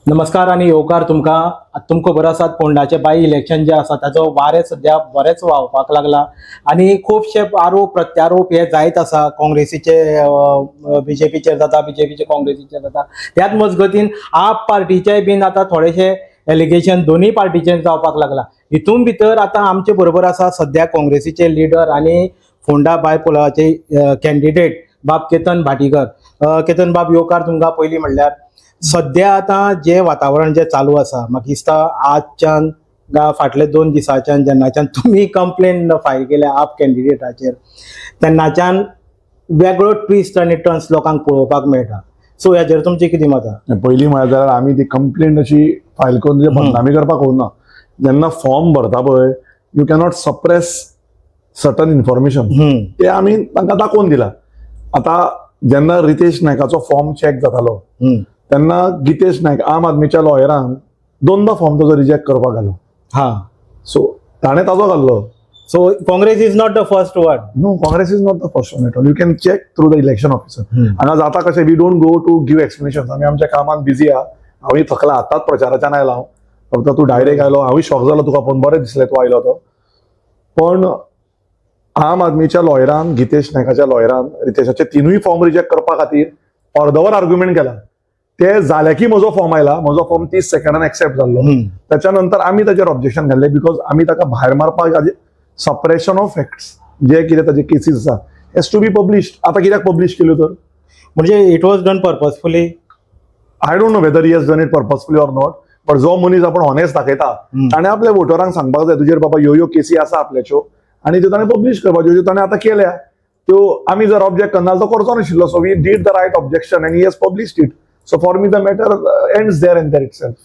नमस्कार आनी येवकार तुमकां. तुमकां खबर आसात, फोंडाचे बाय इलेक्शन जे आसा ताचो वारें सद्या बरेंच व्हांवपाक लागला आनी खुबशे आरोप प्रत्यारोप हे जायत आसा. काँग्रेसीचे बीजेपीचेर जाता, बीजेपीचे काँग्रेसीचेर जाता. त्याच मजगतीन आप पार्टीचे बीन आतां थोडेशे एलिगेशन दोनूय पार्टीचेर जावपाक लागला. हितून भितर आतां आमचे बरोबर आसा सद्या काँग्रेसीचे लिडर आनी फोंडा बायपोलाचे कॅन्डिडेट बाब केतन भाटीकर. केतन बाब, येवकार तुमकां. पयलीं म्हणल्यार सद्या आतां जें वातावरण जें चालू आसा, म्हाका दिसता आजच्यान फाटले 2 दिसाच्यान जेन्नाच्यान तुमी कंप्लेन फायल केल्या आप कॅन्डिडेटाचेर, तेन्नाच्यान वेगळो ट्विस्ट आनी टर्न्स लोकांक पळोवपाक मेळटा. सो हेजेर तुमचें कितें मत आहा? पयलीं म्हळ्यार जाल्यार आमी ती कंप्लेंट अशी फायल करून तुजे बदनामी करपाक वचना. जेन्ना फॉर्म भरता पळय, you cannot suppress certain information. ते आमी तांकां दाखोवन दिला. आतां जेन्ना रितेश नायकाचो फॉर्म चॅक जातालो, तेन्ना गितेश नायक आम आदमीच्या लॉयरान दोनदा फॉर्म ताजो रिजेक्ट करपाक घालो. सो ताणें ताजो घाल्लो. So Congress is not the first one? No, Congress is not the first one at all. You can check through the election officer. हांगा जाता कशें, we don't go to give explanation. आमी आमच्या कामात बिजी आहा. हांवूय थकला, आतांच प्रचाराच्यान आयला हांव. फक्त तूं डायरेक्ट आयलो, हांवूय शॉक जालो तुका पळोवन. बरें दिसलें तूं आयलो तो. पण आम आदमीच्या लॉयरान, गितेश नायकाच्या लॉयरान रितेशाचे तिनूय फॉर्म रिजेक्ट करपा खातीर अर्दवर आर्ग्युमेंट केला. ते जाले की म्हजो फॉर्म आयला. म्हजो फॉर्म 30 सेकंडान एक्सेप्ट जाल्लो. त्याच्या नंतर आमी ताचेर ऑब्जेक्शन घाल्लें, because आमी ताका भायर मारपाक सप्रेशन ऑफ फॅक्ट्स, जे कितें ताजे केसीस आसा, हेज टू बी पब्लिश्ड. आतां कित्याक पब्लिश केल्यो तर? म्हणजे it was done purposefully? I don't know whether he has done it purposefully or not, but जो मनीस आपण ऑनेस्ट दाखयता, ताणें आपल्या वोटरांक सांगपाक जाय, तुजेर बाबा ह्यो ह्यो केसी आसा आपल्याच्यो आनी त्यो ताणें पब्लिश करपाच्यो, ज्यो ताणें आतां केल्या त्यो. आमी जर ऑब्जेक्ट करना जाल्यार तो करचो नाशिल्लो. So we did the right objection and he has published it. So for me the matter ends there and there itself.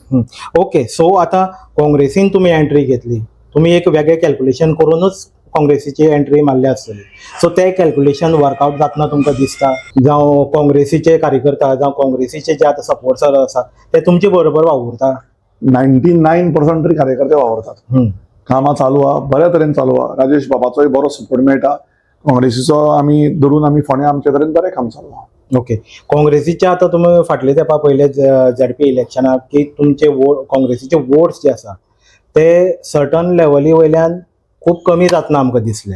Okay, so आतां काँग्रेसीन तुमी एंट्री घेतली. तुमी एक वेगळें कॅल्क्युलेशन करूनच काँग्रेसीची एंट्री मारल्या आसतली. सो ते कॅल्क्युलेशन वर्कआउट जातना तुमकां दिसता? जावं काँग्रेसीचे कार्यकर्ता, जावं काँग्रेसीचे जे आतां सपोर्टर आसा, ते तुमचे बरोबर वावुरता? 99% तरी कार्यकर्ते वावरतात. कामां चालू आहा, बऱ्या तरेन चालू आहा. राजेश बाबाचोय बरो सपोर्ट मेळटा. काँग्रेसीचो आमी धरून आमी फोंड्या आमचे तरेन बरें काम चालू आहा. ओके, काँग्रेसीचे आतां तुमी फाटले तेंपा पयले झेडपी इलेक्शनाक की तुमचे वोट, काँग्रेसीचे वोट्स जे आसा ते सर्टन लेवली वयल्यान खूब कमी जातना आमकां दिसले.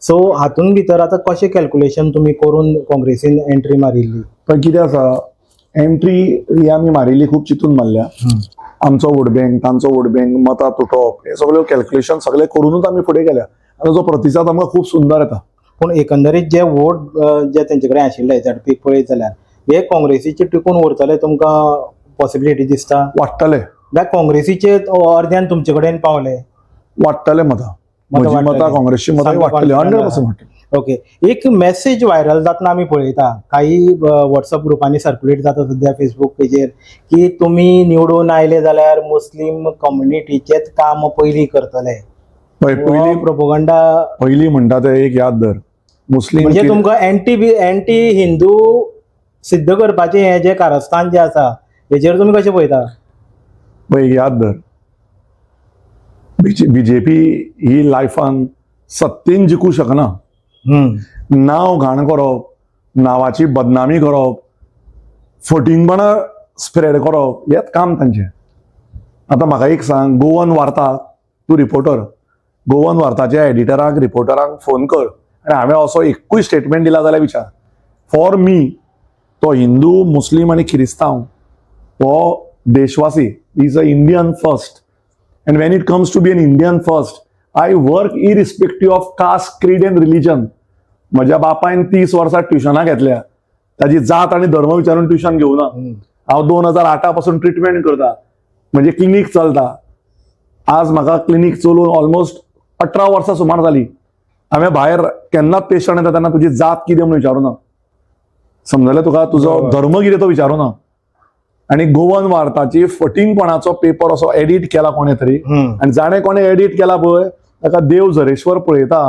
सो हातून भितर आतां कशें कॅल्क्युलेशन तुमी करून काँग्रेसीन एंट्री मारिल्ली? पण कितें आसा, एंट्री ही आमी मारिल्ली खूब चिंतून मारल्या. आमचो वोट बँक, तांचो वोट बँक, मतां तुटप, हे सगळे कॅल्क्युलेशन सगळे करूनच आमी फुडें गेल्या आनी ताचो प्रतिसाद आमकां खूब सुंदर येता. पूण एकंदरीत जे वोट जे तेंचे कडेन आशिल्ले झेडपीक पळयत जाल्यार, हे काँग्रेसीचे टिकून उरतले तुमकां पॉसिबिलिटी दिसता? वाडटले. जाल्यार काँग्रेसीचे अर्द्यान तुमचे कडेन पावले? वाडटले मतां. मतां म्हजी वाडटली. मतां, काँग्रेसची मतां सामकी वाडटली. confident. 100% वाडटली. ओके, एक मेसेज व्हायरल जातना आमी पळयता, काही व्हॉट्सअप ग्रुपांनी सर्क्युलेट जाता सद्या, फेसबूक पेजेर, की तुमी निवडून आयले जाल्यार मुस्लीम कम्युनिटीचेच काम पयलीं करतले. पळय, पयलीं प्रोपोगंडा. पयलीं म्हणटा ते एक याद धर, मुस्लीम म्हणजे तुमकां एंटी हिंदू सिद्ध करपाचें हें जें कारस्थान जें आसा, हेजेर तुमी कशें पळयता? पळय, एक याद धर, बीजेपी ही लायफान सत्तेन जिखूं शकना. नांव घाण करप, नांवाची बदनामी करप, फटींगपणां स्प्रेड करप, हेच काम तांचें. आतां म्हाका एक सांग, गोवन वार्ता, तूं रिपोर्टर, गोवन वार्ताच्या एडिटराक, रिपोर्टरांक फोन कर आनी हांवें असो एकूय स्टेटमेंट दिला जाल्यार विचार. फॉर मी तो हिंदू, मुस्लीम आनी क्रिस्तांव हो देशवासी, is a Indian first, and when it comes to be an Indian first, I work irrespective of caste, creed and religion. म्हज्या बापायन 30 वर्सां ट्युशनां घेतल्या. ताजी जात आनी धर्म विचारून ट्युशन घेवना. हांव 2008 पासून ट्रिटमेंट करता, म्हणजे क्लिनीक चलता. आज म्हाका क्लिनीक चलोवन ऑलमोस्ट 18 वर्सां सुमार जाली. हांवें भायर केन्नाच पेशंट येता तेन्ना तुजी जात कितें म्हणून विचारूना. समजलें तुका? तुजो धर्म कितें तो विचारूना. आनी गोवन वार्ताची फटींगपणाचो पेपर असो एडिट केला कोणें तरी आनी जाणें कोणें एडिट केला पळय, ताका देव झरेश्वर पळयता.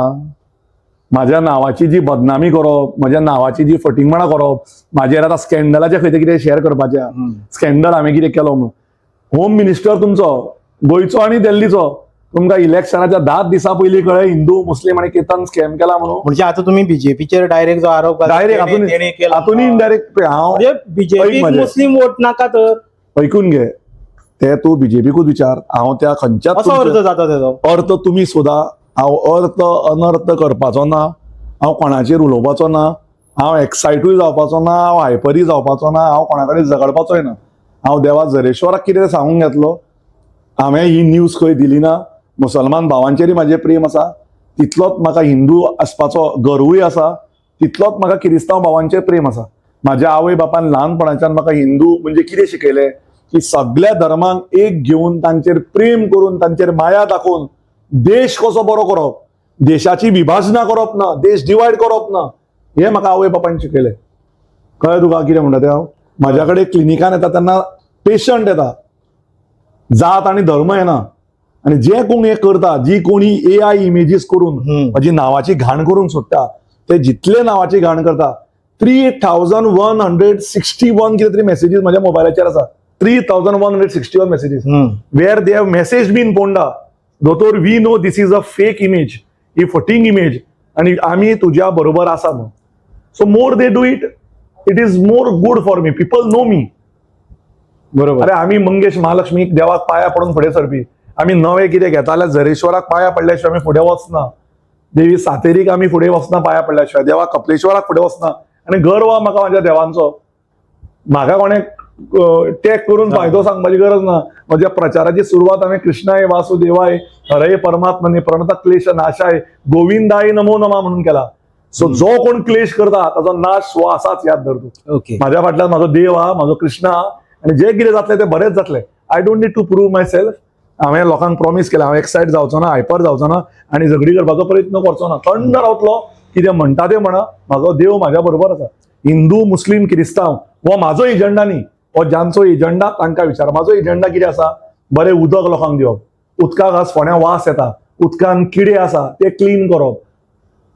माझ्या नावाची जी बदनामी करप, म्हज्या नावाची जी फटींगपणां करप, म्हाजेर आतां स्कॅन्डलाचे खंय ते कितें शेअर करपाचें, स्कॅन्डल हांवें कितें केलो म्हणून. होम मिनिस्टर तुमचो गोंयचो आनी दिल्लीचो, तुमकां इलेक्शनाच्या 10 दिसां पयलीं कळ्ळें हिंदू, मुस्लीम आनी केतन स्कॅम केला म्हणून? म्हणजे आता तुम्ही बीजेपीचेर डायरेक्ट जो आरोप घाला, डायरेक्ट. तेणी केला. हातून इनडायरेक्ट हांव म्हणजे बीजेपी ऐक म्हजें. मुस्लिम वोट नाका तर? ऐकून घे. ते तूं बीजेपीकूच विचार. हांव त्या खंयच्याच असो अर्थ जाता तेजो. अर्थ तुमी सोदा. हांव अर्थ अनर्थ करपाचो ना, हांव कोणाचेर उलोवपाचो ना, हांव एक्सायटूय जावपाचो ना, हांव हायपरूय जावपाचो ना, हांव कोणा कडेन झगडपाचोय ना. हांव देवा जरेश्वराक कितें सांगूंक घेतलो. हांवें ही न्यूज खंय दिली ना. मुसलमान भावांचेरय म्हाजें प्रेम आसा, तितलोच म्हाका हिंदू आसपाचो गर्वूय आसा, तितलोच म्हाका किरिस्तांव भावांचेर प्रेम आसा. म्हाज्या आवय बापान ल्हानपणाच्यान म्हाका हिंदू म्हणजे कितें शिकयलें की सगळ्या धर्मांक एक घेवन, तांचेर प्रेम करून, तांचेर माया दाखोवन देश कसो बरो करप, देशाची विभाजनां करप ना, देश डिवायड करप ना, हें म्हाका आवय बापायन शिकयलें. कळ्ळें तुका कितें म्हणटा तें हांव? म्हाज्या कडेन क्लिनिकान येता तेन्ना पेशंट येता, जात आनी धर्म येना. आनी जे कोण हें करता, जी कोणी एआय इमेजीस करून म्हाजी नांवाची घाण करूंक सोदता, ते जितले नांवाची घाण करता, 3161 कितें तरी मॅसेजीस म्हाज्या मोबायलाचेर आसा. 3161 messages where they have message been, "Ponda दोतोर, we know this is a fake image, he फटींग इमेज आणि आमी तुज्या बरोबर आसा" म्हणून. So more they do it, it is more good for me. People know me. अरे, आमी मंगेश महालक्ष्मीक देवाक पाया पडून फुडें सरपी. आमी नवें कितें घेता जाल्यार झरेश्वराक पाया पडल्या शिवाय आमी फुडें वचना. देवी सातेरीक आमी फुडें वचना पाया पडल्या शिवाय, देवा कपलेश्वराक फुडें वचना. आनी गर्व आहा म्हाका म्हाज्या देवांचो. म्हाका कोणें टॅग करून फायदो सांगपाची गरज ना. म्हज्या प्रचाराची सुरवात हांवें "कृष्णाय वासुदेवाय हरय परमात्मने प्रणत क्लेश नाशाय गोविंदाय नमो नमा" म्हणून केला. सो जो कोण क्लेश करता ताचो नाश हो आसाच, याद धर तूं. माझ्या फाटल्यान म्हाजो देव आहा, म्हाजो कृष्ण आहा आनी जे कितें जातलें तें बरेंच जातलें. I don't need to prove myself. हांवें लोकांक प्रॉमीस केलें, हांव एक्सायट जावचो ना, हायपर जावचो ना आनी झगडी करपाचो प्रयत्न करचो ना. थंड रावतलो. कितें म्हणटा तें म्हणा, म्हाजो देव म्हाज्या बरोबर आसा. हिंदू, मुस्लीम, क्रिस्तांव हो म्हाजो एजंडा न्ही. हो ज्यांचो एजंडा तांकां विचार. म्हाजो एजंडा कितें आसा? बरें उदक लोकांक दिवप. उदकाक आज फोंड्या वास येता, उदकान किडे आसा, ते क्लीन करप.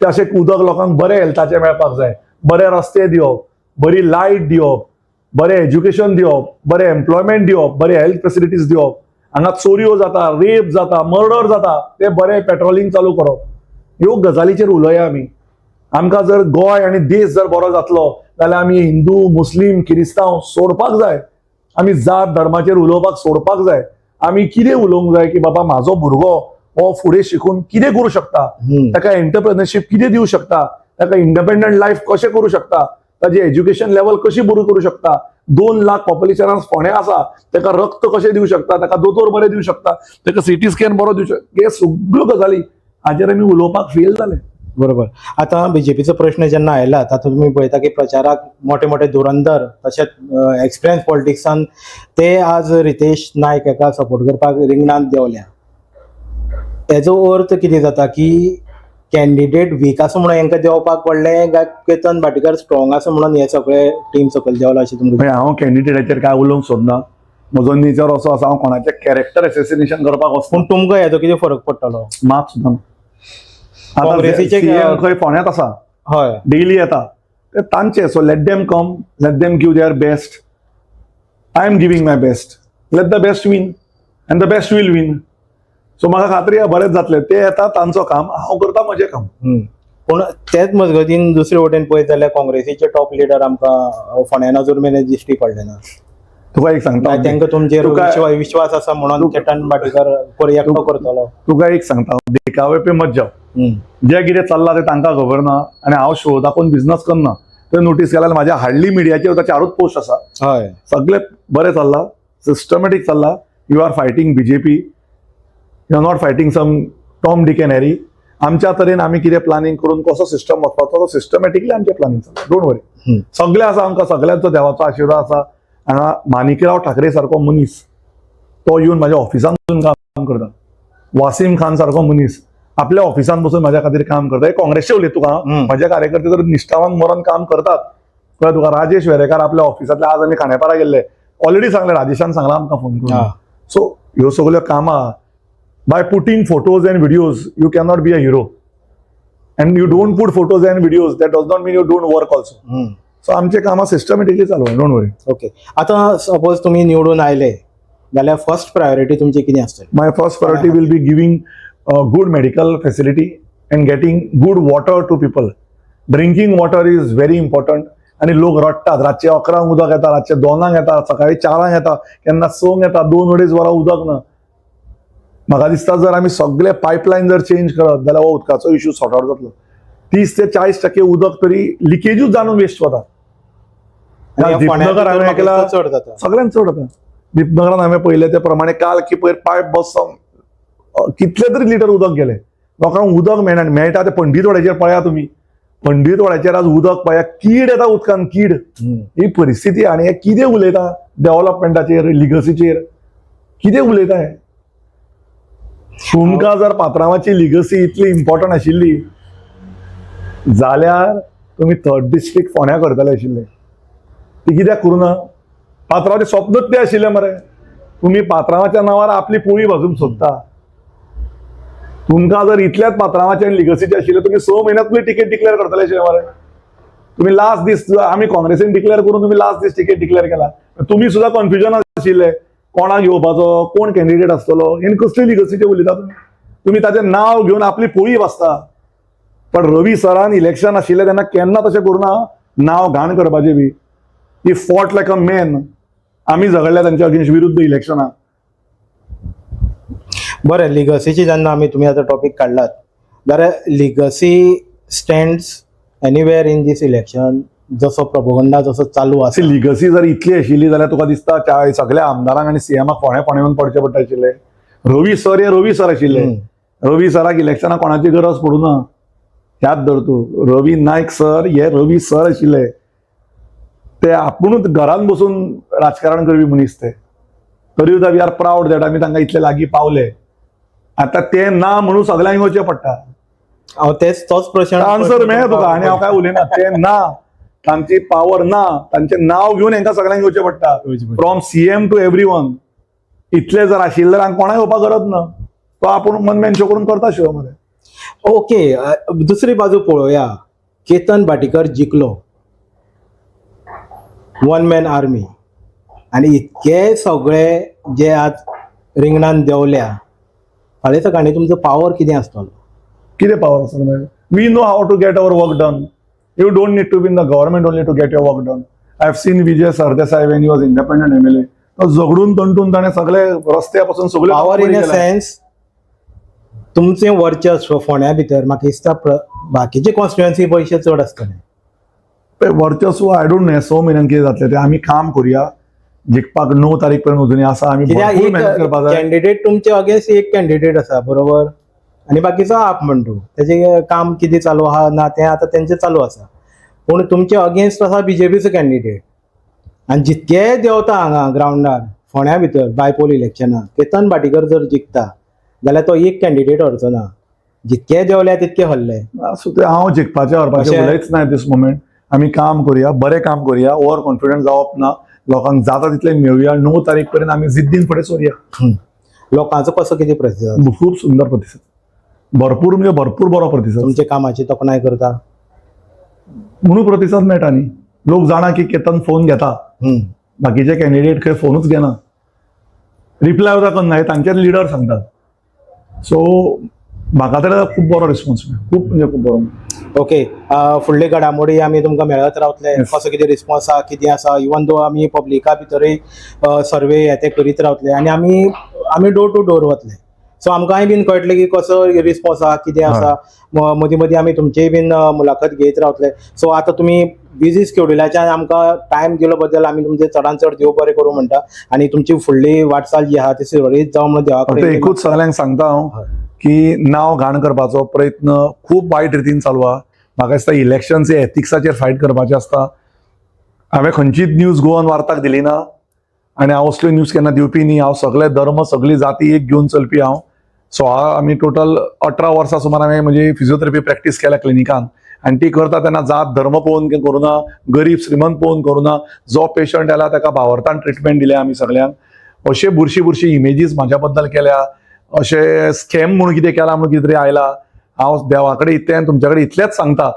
ते अशें उदक लोकांक बरें हेल्थाचें मेळपाक जाय. बरे रस्ते दिवप, बरी लायट दिवप, बरें एज्युकेशन दिवप, बरें एम्प्लॉयमेंट दिवप, बरें हेल्थ फेसिलिटीज दिवप. हांगा चोरयो जाता, रेप जाता, मर्डर जाता, ते बरें पेट्रोलिंग चालू करप. ह्यो गजालीचेर उलोवया आमी. आमकां जर गोंय आनी देश जर बरो जातलो जाल्यार आमी हिंदू, मुस्लीम, किरिस्तांव सोडपाक जाय. आमी जात धर्माचेर उलोवपाक सोडपाक जाय. आमी कितें उलोवंक जाय की बाबा, म्हाजो भुरगो हो फुडें शिकून कितें करूं शकता, ताका एंटरप्रेनरशीप कितें दिवं शकता, ताका इंडिपेंडंट लायफ कशें करूं शकता, ताजी एज्युकेशन लेवल कशी बरी करूं शकता. 2 लाख पॉप्युलेशनान फोंडें आसा, ताका रक्त कशें दिवं शकता, ताका दोतोर बरे दिवं शकता, ताका सिटी स्कॅन बरो दिवं शकता, हे सगळ्यो गजाली हाजेर आमी उलोवपाक फेल जाले. बरोबर. आता बीजेपीचो प्रश्न जेन्ना आयला, तातूंत तुमी पळयता की प्रचाराक मोठे मोठे धुरंधर तशेंच एक्सपिरियन्स पॉलिटिक्सान ते आज रितेश नायक हाका सपोर्ट करपाक रिंगणांत देंवल्या. हेजो अर्थ कितें जाता की कॅन्डिडेट वीक आसा म्हणून हेंकां देंवपाक पडलें काय केतन भाटीकार स्ट्रॉंग आसा म्हणून हे सगळे टीम सकयल देंवला अशें तुमकां? म्हणजे हांव कॅन्डिडेटाचेर काय उलोवंक सोदना. म्हजो नेचर असो आसा, हांव कोणाचें कॅरेक्टर एसेसिनेशन करपाक वचना. पूण तुमकां हेजो कितें फरक पडटलो? मात सुद्दां ना. आतां CM खंय फोंड्यांत आसा, डेली येता ते तांचे. So let them come, let them give their best. I am giving my best. Let the best win and the best will win. So म्हाका खात्री आहा, बरेंच जातलें. ते येता तांचो काम, हांव करता म्हजें काम. पूण तेच मजगतीन दुसरे वटेन पळयत जाल्यार काँग्रेसीचे टॉप लिडर आमकां फोंड्यान अजून मेरेन दिश्टी पडले ना. तुका एक सांगता. तांकां तुमचेर विश्वास आसा म्हणून केतन भाटीकार एकटो करतलो? तुका एक सांगता, दिखावे पे मत जाव. जे कितें चल्लां तें तांकां खबर ना आनी हांव शो दाखोवन बिझनस करना. तुवें नोटीस केल्यार म्हाज्या हार्डली मिडियाचेर चारूच पोस्ट आसा. सगळे बरें चल्लां, सिस्टमॅटीक चल्लां. You are fighting BJP, you are not fighting some Tom, Dick and Harry. आमच्या तरेन आमी कितें प्लॅनिंग करून कसो सिस्टम वचपाचो, तो सिस्टमॅटिकली आमचें प्लॅनिंग चल्लां. Don't worry. सगळें आसा आमकां, सगळ्यांचो देवाचो आशिर्वाद आसा. हांगा माणिकराव ठाकरे सारको मनीस तो येवन म्हाज्या ऑफिसान बसून काम करता. वासीम खान सारको मनीस आपल्या ऑफिसान बसून म्हाज्या खातीर काम करता. हे काँग्रेसचे उलयत तुका. म्हजे कार्यकर्ते तर निश्ठावान मरण काम करतात, कळ्ळें तुका? राजेश वेरेकार आपल्या ऑफिसांतले, आज आमी खांडेपारा गेल्ले, ऑलरेडी सांगलें, राजेशान सांगलां आमकां फोन करून. सो ह्यो सगल्यो कामां, by putting photos and videos you cannot be a hero, and you don't put photos and videos, that does not mean you don't work also. So आमचे कामां सिस्टमॅटिकली चालू, don't worry. Okay, आतां suppose तुमी निवडून आयले जाल्यार first priority तुमची कितें आसतली? My first priority will be giving good medical facility and getting good water to people. Drinking water is very important. आनी लोक रडटात. रातचे 11 उदक येता, रातचे 2 येता, सकाळी 4 येता, केन्ना 6 येता, 2-2.5 वरां उदक ना. म्हाका दिसता जर आमी सगळे पायपलायन जर चेंज करत जाल्यार हो उदकाचो इशू सॉर्ट आउट जातलो. 30 ते 40% उदक तरी लिकेजूच जावन वेस्ट वता. आनी ह्या फोंड्या दीपनगर भितर हांवें म्हाका ऐकला दिसता चड जाता. सगळ्यांत चड जाता. दीपनगरान हांवें पळयलें ते प्रमाणे काल की पयर पायप बसोन कितले तरी लिटर उदक गेले. लोकांक उदक मेळना आनी मेळटा ते पंडीतवाड्याचेर पळया तुमी, पंडीतवाड्याचेर आज उदक पळया, कीड येता उदकान, कीड. ही परिस्थिती. आनी हे कितें उलयता डेव्हलपमेंटाचेर, लिगसीचेर कितें उलयता हे? तुमकां जर पात्रांवाची लिगसी इतली इम्पॉर्टंट आशिल्ली जाल्यार तुमी थर्ड डिस्ट्रिक्ट फोंड्या करतले आशिल्ले. ती कित्याक करूं ना? पात्रांवाचें स्वप्नूच तें आशिल्लें मरे. तुमी पात्रांवाच्या नांवार आपली पोळी भाजूंक सोदता. तुमकां जर इतल्याच पात्रांवाचें आनी लिगसीचें आशिल्लें, तुमी 6 म्हयन्यांत तुमी तिकेट डिक्लेअर करतले आशिल्ले मरे. तुमी लास्ट दीस आमी काँग्रेसीन डिक्लेअर करून तुमी लास्ट दीस तिकेट डिक्लेअर केला. तुमी सुद्दां कन्फ्युजन आशिल्ले कोणाक घेवपाचो, कोण कॅन्डिडेट आसतलो. आनी कसली लिगसीचें उलयता तुमी? तुमी ताचें नांव घेवन आपली पोळी भाजता. पण रवी सरान इलेक्शन आशिल्लें तेन्ना केन्ना तशें करूं ना, नांव घाण करपाचें बी. He fought like a man. आमी झगडल्या तांच्या अगेन्स्ट विरुद्ध इलेक्शनाक. बरें, लिगसीची जेन्ना आमी तुमी आतां टॉपीक काडलात जाल्यार legacy stands anywhere in this election, जसो प्रपोगंडा जसो चालू आसा. लिगसी जर इतली आशिल्ली जाल्यार तुका दिसता सगळ्या आमदारांक आनी सीएमाक फोंड्या फोंड्या येवन पडचें पडटा आशिल्लें. रवी सर हे रवी सर आशिल्ले. रवी सराक इलेक्शनाक कोणाची गरज पडूं ना, याद धर तूं. रवी नायक सर हे रवी सर आशिल्ले, ते आपुणूच घरान बसून राजकारण करपी मनीस ते. तरी सुद्दां we are proud that आमी तांकां इतले लागीं पावले. आतां ते ना म्हणून सगळ्यांक येवचें पडटा. हांव तेच तोच प्रश्न आन्सर मेळ्ळा तुका आनी हांव काय उलयना. ते ना, तांची पावर ना, तांचें नांव घेवन हांकां सगळ्यांक येवचें पडटा, from CM to every one. इतले जर आशिल्ले जाल्यार कोणाक येवपाक गरज ना. तो आपूण वन मॅन शो करून करता शो मरे. ओके, दुसरी बाजू पळोवया. केतन भाटीकर जिखलो, वन मॅन आर्मी, आनी इतके सगळे जे आज रिंगणान देंवल्या, फाल्यां सकाळी तुमचो पावर कितें आसतलो? कितें पावर आसा मागीर? We know how to get our work done. You don't need to be in the government only to get your work done. I have seen Vijay Sardesai when he was independent MLA. तो झगडून तंटून ताणें सगळे रस्त्या पासून सगळे power in a sense तुमचें वर्चस्व फोंड्या भितर म्हाका दिसता बाकीचे कॉन्स्टिट्युएन्सी पयशे चड आसतले. वर्चस्व I don't know, 6 म्हयन्यान कितें जातलें तें. आमी काम करुया जिखपाक. 9 तारीख पर्यंत अजूनय आसा. आमी कित्याक भरपूर एक मेहनत करपाक जाय. कॅन्डिडेट तुमचे अगेन्स्ट एक कॅन्डिडेट आसा, बरोबर, आनी बाकीचो आप म्हणटू तेजें काम कितें चालू आहा ना तें आतां तेंचें चालू आसा. पूण तुमचे अगेन्स्ट आसा बीजेपीचो कॅन्डिडेट आनी जितके देंवता हांगा ग्रावंडार फोंड्या भितर बायपोल इलेक्शनाक केतन भाटीकर जर जिखता जाल्यार तो एक कॅन्डिडेट हरचो ना. जितके देंवल्या तितके हरले. आसूं तें, हांव जिखपाचें हरपाचें उलयच ना दीस मोमेंट. आमी काम करुया, बरें काम करुया, ओवर कॉन्फिडंट जावप ना. लोकांक जाता तितलें मेळुया. 9 तारीख पर्यंत आमी जिद्दीन फुडें सरुया. लोकांचो कसो कितें प्रतिसाद? खूब सुंदर प्रतिसाद, भरपूर म्हणजे भरपूर बरो प्रतिसाद. तुमच्या कामाची तोखणाय करता? म्हणून प्रतिसाद मेळटा न्ही. लोक जाणा की केतन फोन घेता. बाकीचे कॅन्डिडेट खंय फोनूच घेना, रिप्लाय सुद्दां करना, हे तांचेच लिडर सांगतात. सो म्हाका तर खूब बरो रिस्पॉन्स मेळ्ळो, खूब म्हणजे खूब बरो. ओके, फुडले घडामोडी आमी तुमकां मेळत रावतले. कसो कितें रिस्पॉन्स आहा, कितें आसा, इवन दो आमी पब्लिका भितरूय सर्वे हे ते करीत रावतले आनी आमी आमी डोर टू डोर वतले. सो आमकांय बीन कळटलें की कसो रिस्पॉन्स आहा, कितें आसा. मदीं मदीं आमी तुमचीय बीन मुलाखत घेयत रावतले. सो आतां तुमी बिजी स्केड्युलाच्यान आमकां टायम दिलो बद्दल आमी तुमचे चडान चड देव बरें करूं म्हणटा आनी तुमची फुडली वाटचाल जी आहा ती सुरळीत जावं म्हणून देवा फक्त कडेन एकूच सगळ्यांक सांगता हांव की नांव घाण करपाचो प्रयत्न खूब वायट रितीन चालू आहा. म्हाका दिसता इलेक्शन्स हे एथिक्साचेर फायट करपाचें आसता. हांवें खंयचीच न्यूज गोवन वार्ताक दिली ना आनी हांव असल्यो न्यूज केन्ना दिवपी न्ही. हांव सगळे धर्म सगळी जाती एक घेवन चलपी हांव. 16 आमी टोटल 18 वर्सां सुमार हांवें म्हजी फिजियोथेरपी प्रॅक्टीस केल्या क्लिनिकान आनी ती करता तेन्ना जात धर्म पळोवन करूं ना, गरीब श्रीमंत पळोवन करूं ना. जो पेशंट आयला ताका भावार्थान ट्रिटमेंट दिल्या आमी सगळ्यांक. अशे बुरशी बुरशी इमेजीस म्हाज्या बद्दल केल्या, अशे स्कॅम म्हणून कितें केला म्हणून कितें तरी आयला. हांव देवा कडेन इतलें आनी तुमच्या कडेन इतलेंच सांगता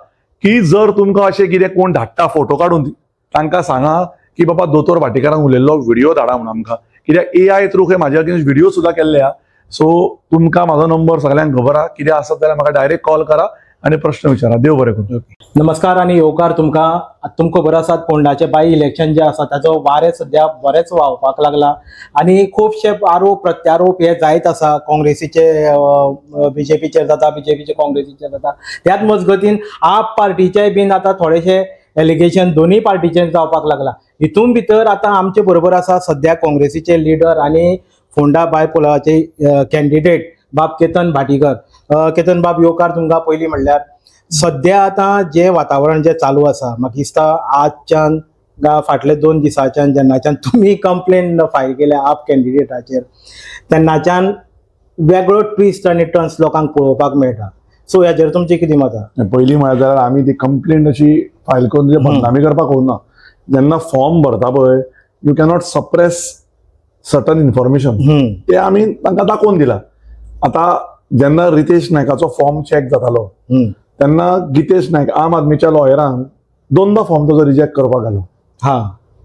की जर तुमकां अशें कितें कोण धाडटा फोटो काडून, तांकां सांगा की बाबा दोतोर भाटीकारान उलयल्लो व्हिडिओ धाडा म्हणून आमकां, कित्याक एआय थ्रू खंय म्हाज्या अगेन्स्ट व्हिडिओ सुद्दां केल्ले आहा. सो तुमकां म्हाजो नंबर सगळ्यांक खबर आहा. कितें आसत जाल्यार म्हाका डायरेक्ट कॉल करा. आनी प्रश्न विचारा. देव बरें करूं. नमस्कार आनी येवकार तुमकां. तुमकां खबर आसात, फोंडाचे बाय इलेक्शन जे आसा ताचो वारें सद्या बरेंच व्हांवपाक लागला आनी खुबशे आरोप प्रत्यारोप हे जायत आसा. काँग्रेसीचे बीजेपीचेर जाता, बीजेपीचे काँग्रेसीचेर जाता. त्याच मजगतीन आप पार्टीचे बीन आतां थोडेशे एलिगेशन दोनूय पार्टीचेर जावपाक लागला. हितून भितर आतां आमचे बरोबर आसा सद्या काँग्रेसीचे लिडर आनी फोंडा बायपोलाचे कॅन्डिडेट बाब केतन भाटीकर. केतन बाब, येवकार तुमकां. पयलीं म्हणल्यार सद्या आतां जें वातावरण जें चालू आसा, म्हाका दिसता आजच्यान गा फाटले 2 दिसाच्यान जेन्नाच्यान तुमी कंप्लेन फायल केल्या आप कॅन्डिडेटाचेर, तेन्नाच्यान वेगळो ट्विस्ट आनी टर्न्स लोकांक पळोवपाक मेळटा. सो हेजेर तुमचें कितें मत आसा? पयलीं म्हळ्यार जाल्यार आमी ती कंप्लेंट अशी फायल करून तुजे बदनामी करपाक वचना. जेन्ना फॉर्म भरता पळय, you cannot suppress certain information. ते आमी तांकां दाखोवन दिला. आतां जेन्ना रितेश नायकाचो फॉर्म चॅक जातालो, तेन्ना गितेश नायक आम आदमीच्या लॉयरान दोनदा फॉर्म ताजो रिजेक्ट करपाक घालो.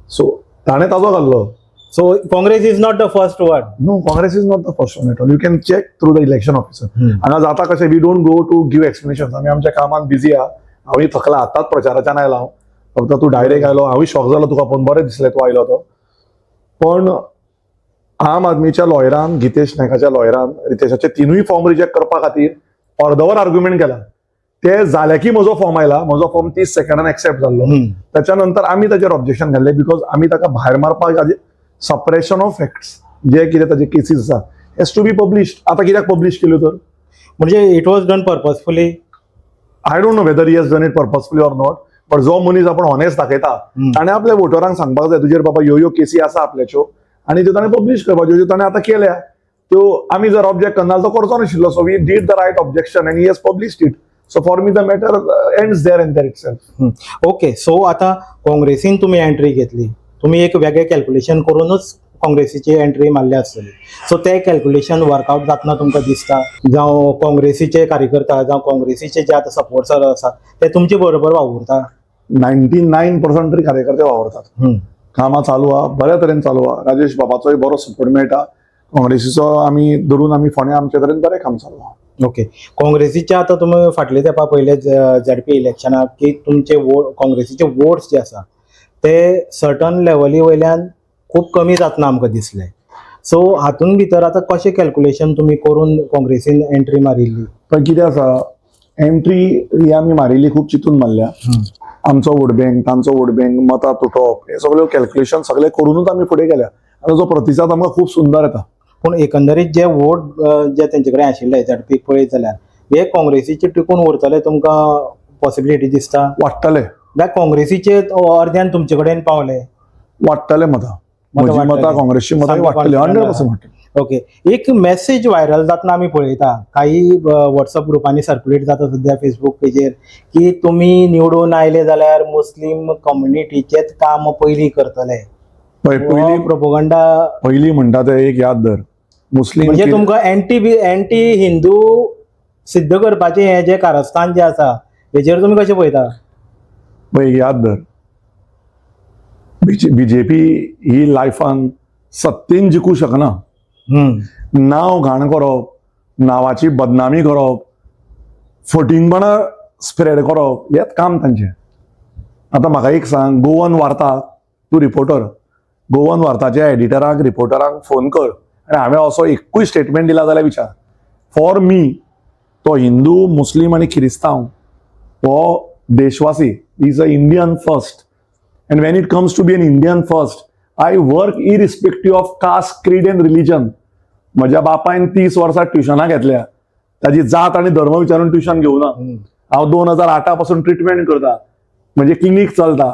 सो ताणें ताजो घाल्लो. So Congress is not the first one? No, Congress is not the first one at all. You can check through the election officer. हांगा जाता कशें, we don't go to give explanation. आमी आमच्या कामान बिजी आहा. हांवूय थकला, आतांच प्रचाराच्यान आयला हांव. फक्त तूं डायरेक्ट आयलो, हांवूय शॉक जालो तुका पळोवन. बरें दिसलें तूं आयलो तो. पण आम आदमीच्या लॉयरान, गितेश नायकाच्या लॉयरान रितेशाचे तिनूय फॉर्म रिजेक्ट करपा खातीर अर्दवर आर्ग्युमेंट केला. ते जाले की म्हजो फॉर्म आयला. म्हजो फॉर्म 30 सेकंडान एक्सेप्ट जाल्लो. त्याच्या नंतर आमी ताचेर ऑब्जेक्शन घाल्लें, because आमी ताका भायर मारपाक, सप्रेशन ऑफ फॅक्ट्स, जे कितें ताचे केसीस आसा हेज टू बी पब्लिश्ड. आतां कित्याक पब्लिश केल्यो तर? म्हणजे it was done purposefully? I don't know whether he has done it purposefully or not, but जो मनीस आपण ऑनेस्ट दाखयता, ताणें आपल्या वोटरांक सांगपाक जाय, तुजेर बाबा ह्यो ह्यो केसी आसा आपल्याच्यो, आनी त्यो ताणें पब्लिश करपाच्यो, ज्यो ताणें आतां केल्या त्यो. आमी जर ऑब्जेक्ट करना जाल्यार तो करचो नाशिल्लो. So we did the right objection and he has published it. So for me the matter ends there and there itself. Okay, so आतां काँग्रेसीन तुमी एंट्री घेतली. तुमी एक वेगळें कॅल्क्युलेशन करूनच काँग्रेसीची एंट्री मारल्या आसतली. सो ते कॅल्क्युलेशन वर्कआउट जातना तुमकां दिसता, जावं काँग्रेसीचे कार्यकर्ता जावं काँग्रेसीचे जे आतां सपोर्टर आसा ते तुमचे बरोबर वावुरता? 99% तरी कार्यकर्ते वावरतात. कामां चालू आहा, बऱ्या तरेन चालू आहा. राजेश बाबाचोय बरो सपोर्ट मेळटा. काँग्रेसीचो आमी धरून आमी फोंड्या आमचे तरेन बरें काम चालू आहा. ओके, काँग्रेसीचे आतां तुमी फाटले तेंपा पयले झेडपी इलेक्शनाक की तुमचे वोट, काँग्रेसीचे वोट्स जे आसा ते सर्टन लेवली वयल्यान खूब कमी जातना आमकां दिसले. सो हातून भितर आतां कशें कॅल्क्युलेशन तुमी करून काँग्रेसीन एंट्री मारिल्ली? पण कितें आसा, एंट्री ही आमी मारिल्ली खूब चिंतून मारल्या. आमचो वोट बँक, तांचो वोट बँक, मतां तुटप, हे सगळे कॅल्क्युलेशन सगळे करूनच आमी फुडें गेल्या आनी ताचो प्रतिसाद आमकां खूब सुंदर येता. पूण एकंदरीत जे वोट जे तेंचे कडेन आशिल्ले झेडपीक पळयत जाल्यार, हे काँग्रेसीचे टिकून उरतले तुमकां पॉसिबिलिटी दिसता? वाडटले. जाल्यार काँग्रेसीचे अर्द्यान तुमचे कडेन पावले? वाडटले मतां. मतां म्हजी मतां, वाडटली. काँग्रेसची मतां सामकें वाडटली. confident. 100% वाडटली. ओके, एक मेसेज व्हायरल जातना आमी पळयता, काही व्हॉट्सअप ग्रुपांनी सर्क्युलेट जाता सद्या, फेसबूक पेजेर, की तुमी निवडून आयले जाल्यार मुस्लीम कम्युनिटीचेच काम पयलीं करतले. पळय, पयलीं प्रोपोगंडा. पयलीं म्हणटा ते एक याद धर, मुस्लीम म्हणजे तुमकां एंटी हिंदू सिद्ध करपाचें हें जें कारस्थान जें आसा, हेजेर तुमी कशें पळयता? पळय, एक याद धर, बीजेपी ही लायफान सत्तेन जिखूं शकना. नांव घाण करप, नांवाची बदनामी करप, फटींगपणां स्प्रेड करप, हेच काम तांचें. आतां म्हाका एक सांग, गोवन वार्ता, तूं रिपोर्टर, गोवन वार्ताच्या एडिटराक, रिपोर्टरांक फोन कर आनी हांवें असो एकूय स्टेटमेंट दिला जाल्यार विचार. फॉर मी तो हिंदू, मुस्लीम आनी क्रिस्तांव हो देशवासी, is a Indian first, and when it comes to be an Indian first, I work irrespective of caste, creed and religion. म्हज्या बापायन 30 वर्सां ट्युशनां घेतल्या. ताजी जात आनी धर्म विचारून ट्युशन घेवना. हांव 2008 पासून ट्रिटमेंट करता, म्हणजे क्लिनीक चलता.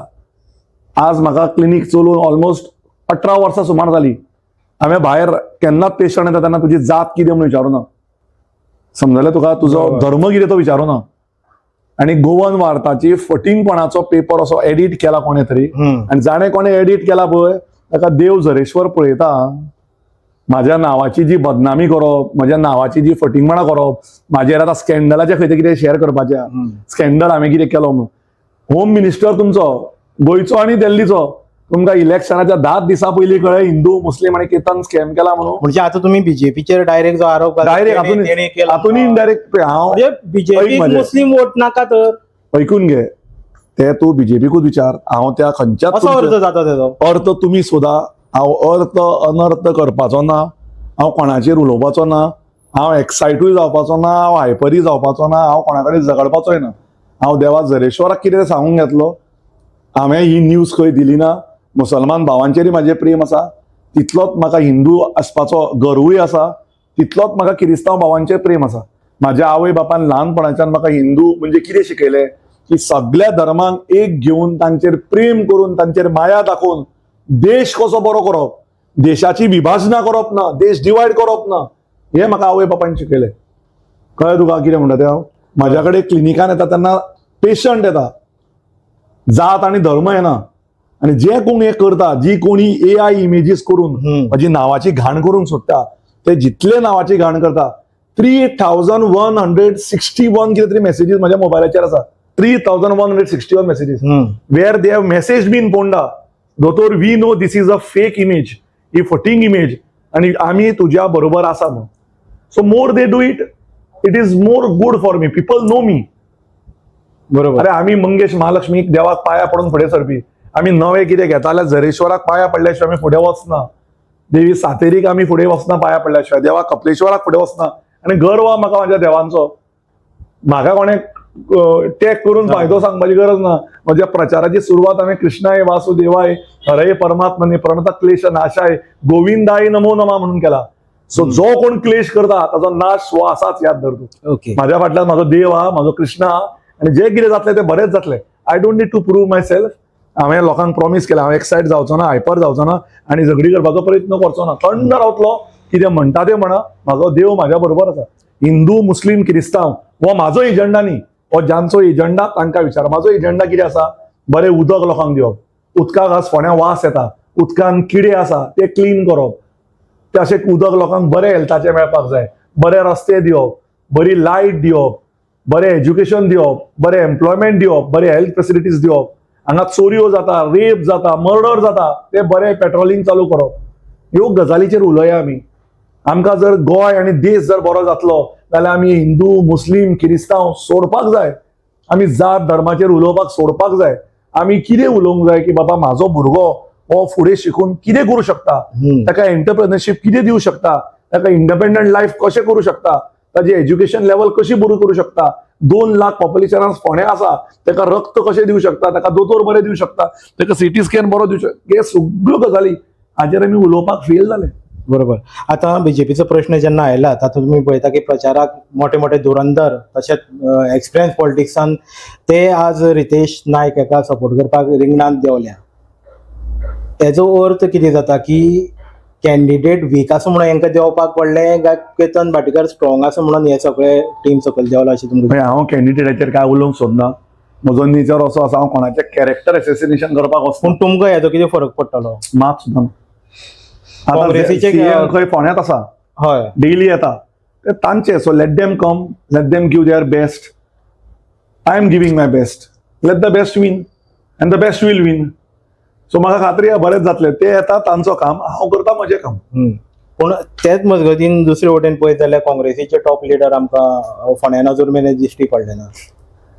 आज म्हाका क्लिनीक चलोवन ऑलमोस्ट 18 वर्सां सुमार जाली. हांवें भायर केन्नाच पेशंट येता तेन्ना तुजी जात कितें म्हणून विचारूना. समजलें तुका? तुजो धर्म कितें तो विचारूना. आनी गोवन वार्ताची फटींगपणाचो पेपर असो एडिट केला कोणें तरी आनी जाणें कोणें एडिट केला पळय, ताका देव झरेश्वर पळयता. माझ्या नावाची जी बदनामी करप, म्हज्या नावाची जी फटींगपणां करप, म्हाजेर आतां स्कॅन्डलाचे खंय ते कितें शेअर करपाचें, स्कॅन्डल हांवें कितें केलो म्हणून. होम मिनिस्टर तुमचो गोंयचो आनी दिल्लीचो. तुमकां इलेक्शनाच्या 10 दिसां पयलीं कळ्ळें हिंदू मुस्लीम आनी केतन स्कॅम केला म्हणून. म्हणजे आता तुम्ही बीजेपीचेर डायरेक्ट जो आरोप घाला, डायरेक्ट तेणे केला. हातून इनडायरेक्ट हांव म्हणजे बीजेपी ऐक म्हजें. मुस्लीम वोट नाका तर ऐकून घे, ते तूं बीजेपीकूच विचार. हांव त्या खंयच्याच असो अर्थ तुमच्या- जाता तेजो. अर्थ तुमी सोदा. हांव अर्थ अनर्थ करपाचो ना. हांव कोणाचेर उलोवपाचो ना. हांव एक्सायटूय जावपाचो ना. हांव हायपरूय जावपाचो ना. हांव कोणा कडेन झगडपाचोय ना. हांव देवा जरेश्वराक कितें सांगूंक घेतलो. हांवें ही न्यूज खंय दिली ना. मुसलमान भावांचेरय म्हाजें प्रेम आसा, तितलोच म्हाका हिंदू आसपाचो गर्वूय आसा, तितलोच म्हाका किरिस्तांव भावांचेर प्रेम आसा. म्हाज्या आवय बापान ल्हानपणाच्यान म्हाका हिंदू म्हणजे कितें शिकयलें की सगळ्या धर्मांक एक घेवन, तांचेर प्रेम करून, तांचेर माया दाखोवन देश कसो बरो करप, देशाची विभाजनां करप ना, देश डिवायड करप ना, हें म्हाका आवय बापायन शिकयलें. कळ्ळें तुका कितें म्हणटा तें हांव? म्हाज्या कडेन क्लिनिकान येता तेन्ना पेशंट येता, जात आनी धर्म येना. आनी जे कोण हें करता, जी कोणी एआय इमेजीस करून म्हाजी नांवाची घाण करूंक सोदता, ते जितले नांवाची घाण करता, 3161 कितें तरी मॅसेजीस म्हाज्या मोबायलाचेर आसा. 3161 messages where they have message been, "Ponda दोतोर, we know this is a fake image, he फटींग image आणि आमी तुज्या बरोबर आसा" म्हणून. So more they do it, it is more good for me. People know me. अरे, आमी मंगेश महालक्ष्मीक देवाक पाया पडून फुडें सरपी. आमी नवें कितें घेता जाल्यार झरेश्वराक पाया पडल्या शिवाय आमी फुडें वचना. देवी सातेरीक आमी फुडें वचना पाया पडल्या शिवाय. देवा कपलेश्वराक फुडें वचना. आनी गर्व आहा म्हाका म्हाज्या देवांचो. म्हाका कोणें टॅग करून फायदो सांगपाची गरज ना. म्हज्या प्रचाराची सुरवात हांवें "कृष्णाय वासुदेवाय हरय परमात्मने प्रणत क्लेश नाशाय गोविंदाय नमो नमा" म्हणून केला. सो जो कोण क्लेश करता ताचो नाश हो आसाच, याद धर तूं. माझ्या फाटल्यान म्हाजो देव आहा, म्हाजो कृष्ण आहा आनी जे कितें जातलें तें बरेंच जातलें. I don't need to prove myself. हांवें लोकांक प्रॉमीस केलां, हांव एक्सायट जावचो ना, हायपर जावचो ना आनी झगडी करपाचो प्रयत्न करचो ना. थंड रावतलो. कितें म्हणटा तें म्हणा, म्हाजो देव म्हाज्या बरोबर आसा. हिंदू, मुस्लीम, क्रिस्तांव हो म्हाजो एजंडा न्ही. हो ज्यांचो एजंडा तांकां विचार. म्हाजो एजंडा कितें आसा? बरें उदक लोकांक दिवप. उदकाक आज फोंड्या वास येता, उदकान किडे आसा, ते क्लीन करप. ते अशें उदक लोकांक बरें हेल्थाचें मेळपाक जाय. बरे रस्ते दिवप, बरी लायट दिवप, बरें एज्युकेशन दिवप, बरें एम्प्लॉयमेंट दिवप, बरे हेल्थ फेसिलिटीज दिवप. हांगा चोरयो जाता, रेप जाता, मर्डर जाता, ते बरें पेट्रोलिंग चालू करप. ह्यो गजालीचेर उलोवया आमी. आमकां जर गोंय आनी देश जर बरो जातलो जाल्यार आमी हिंदू, मुस्लीम, किरिस्तांव सोडपाक जाय. आमी जात धर्माचेर उलोवपाक सोडपाक जाय. आमी कितें उलोवंक जाय की बाबा, म्हाजो भुरगो हो फुडें शिकून कितें करूं शकता, ताका एंटरप्रेनरशीप कितें दिवं शकता, ताका इंडिपेंडंट लायफ कशें करूं शकता, ताजी एज्युकेशन लेवल कशी बरी करूं शकता. 2 लाख पॉप्युलेशनान फोंडें आसा, ताका रक्त कशें दिवं शकता, ताका दोतोर बरे दिवं शकता, ताका सिटी स्कॅन बरो दिवं शकता, हे सगळ्यो गजाली हाजेर आमी उलोवपाक फेल जाले. बरोबर. आता बीजेपीचो प्रश्न जेन्ना आयला, तातूंत तुमी पळयता की प्रचाराक मोठे मोठे धुरंधर तशेंच एक्सपिरियन्स पॉलिटिक्सान ते आज रितेश नायक हाका सपोर्ट करपाक रिंगणांत देंवल्या. तेजो अर्थ कितें जाता की कॅन्डिडेट वीक आसा म्हणून हेंकां देंवपाक पडलें काय केतन भाटीकर स्ट्रॉंग आसा म्हणून हे सगळे टीम सकयल देंवला अशें तुमकां? म्हणजे हांव कॅन्डिडेटाचेर काय उलोवंक सोदना. म्हजो नेचर असो आसा, हांव कोणाचें कॅरेक्टर एसेसिनेशन करपाक वचना. पूण तुमकां हेजो कितें फरक पडटलो? मात सुद्दां ना. आतां CM खंय फोंड्यांत आसा, डेली येता ते तांचे. So let them come, let them give their best. I am giving my best. Let the best win and the best will win. So म्हाका खात्री आहा, बरेंच जातलें. ते येता तांचो काम, हांव करता म्हजें काम. पूण तेच मजगतीन दुसरे वटेन पळयत जाल्यार काँग्रेसीचे टॉप लिडर आमकां फोंड्यान अजून मेरेन दिश्टी पडले ना.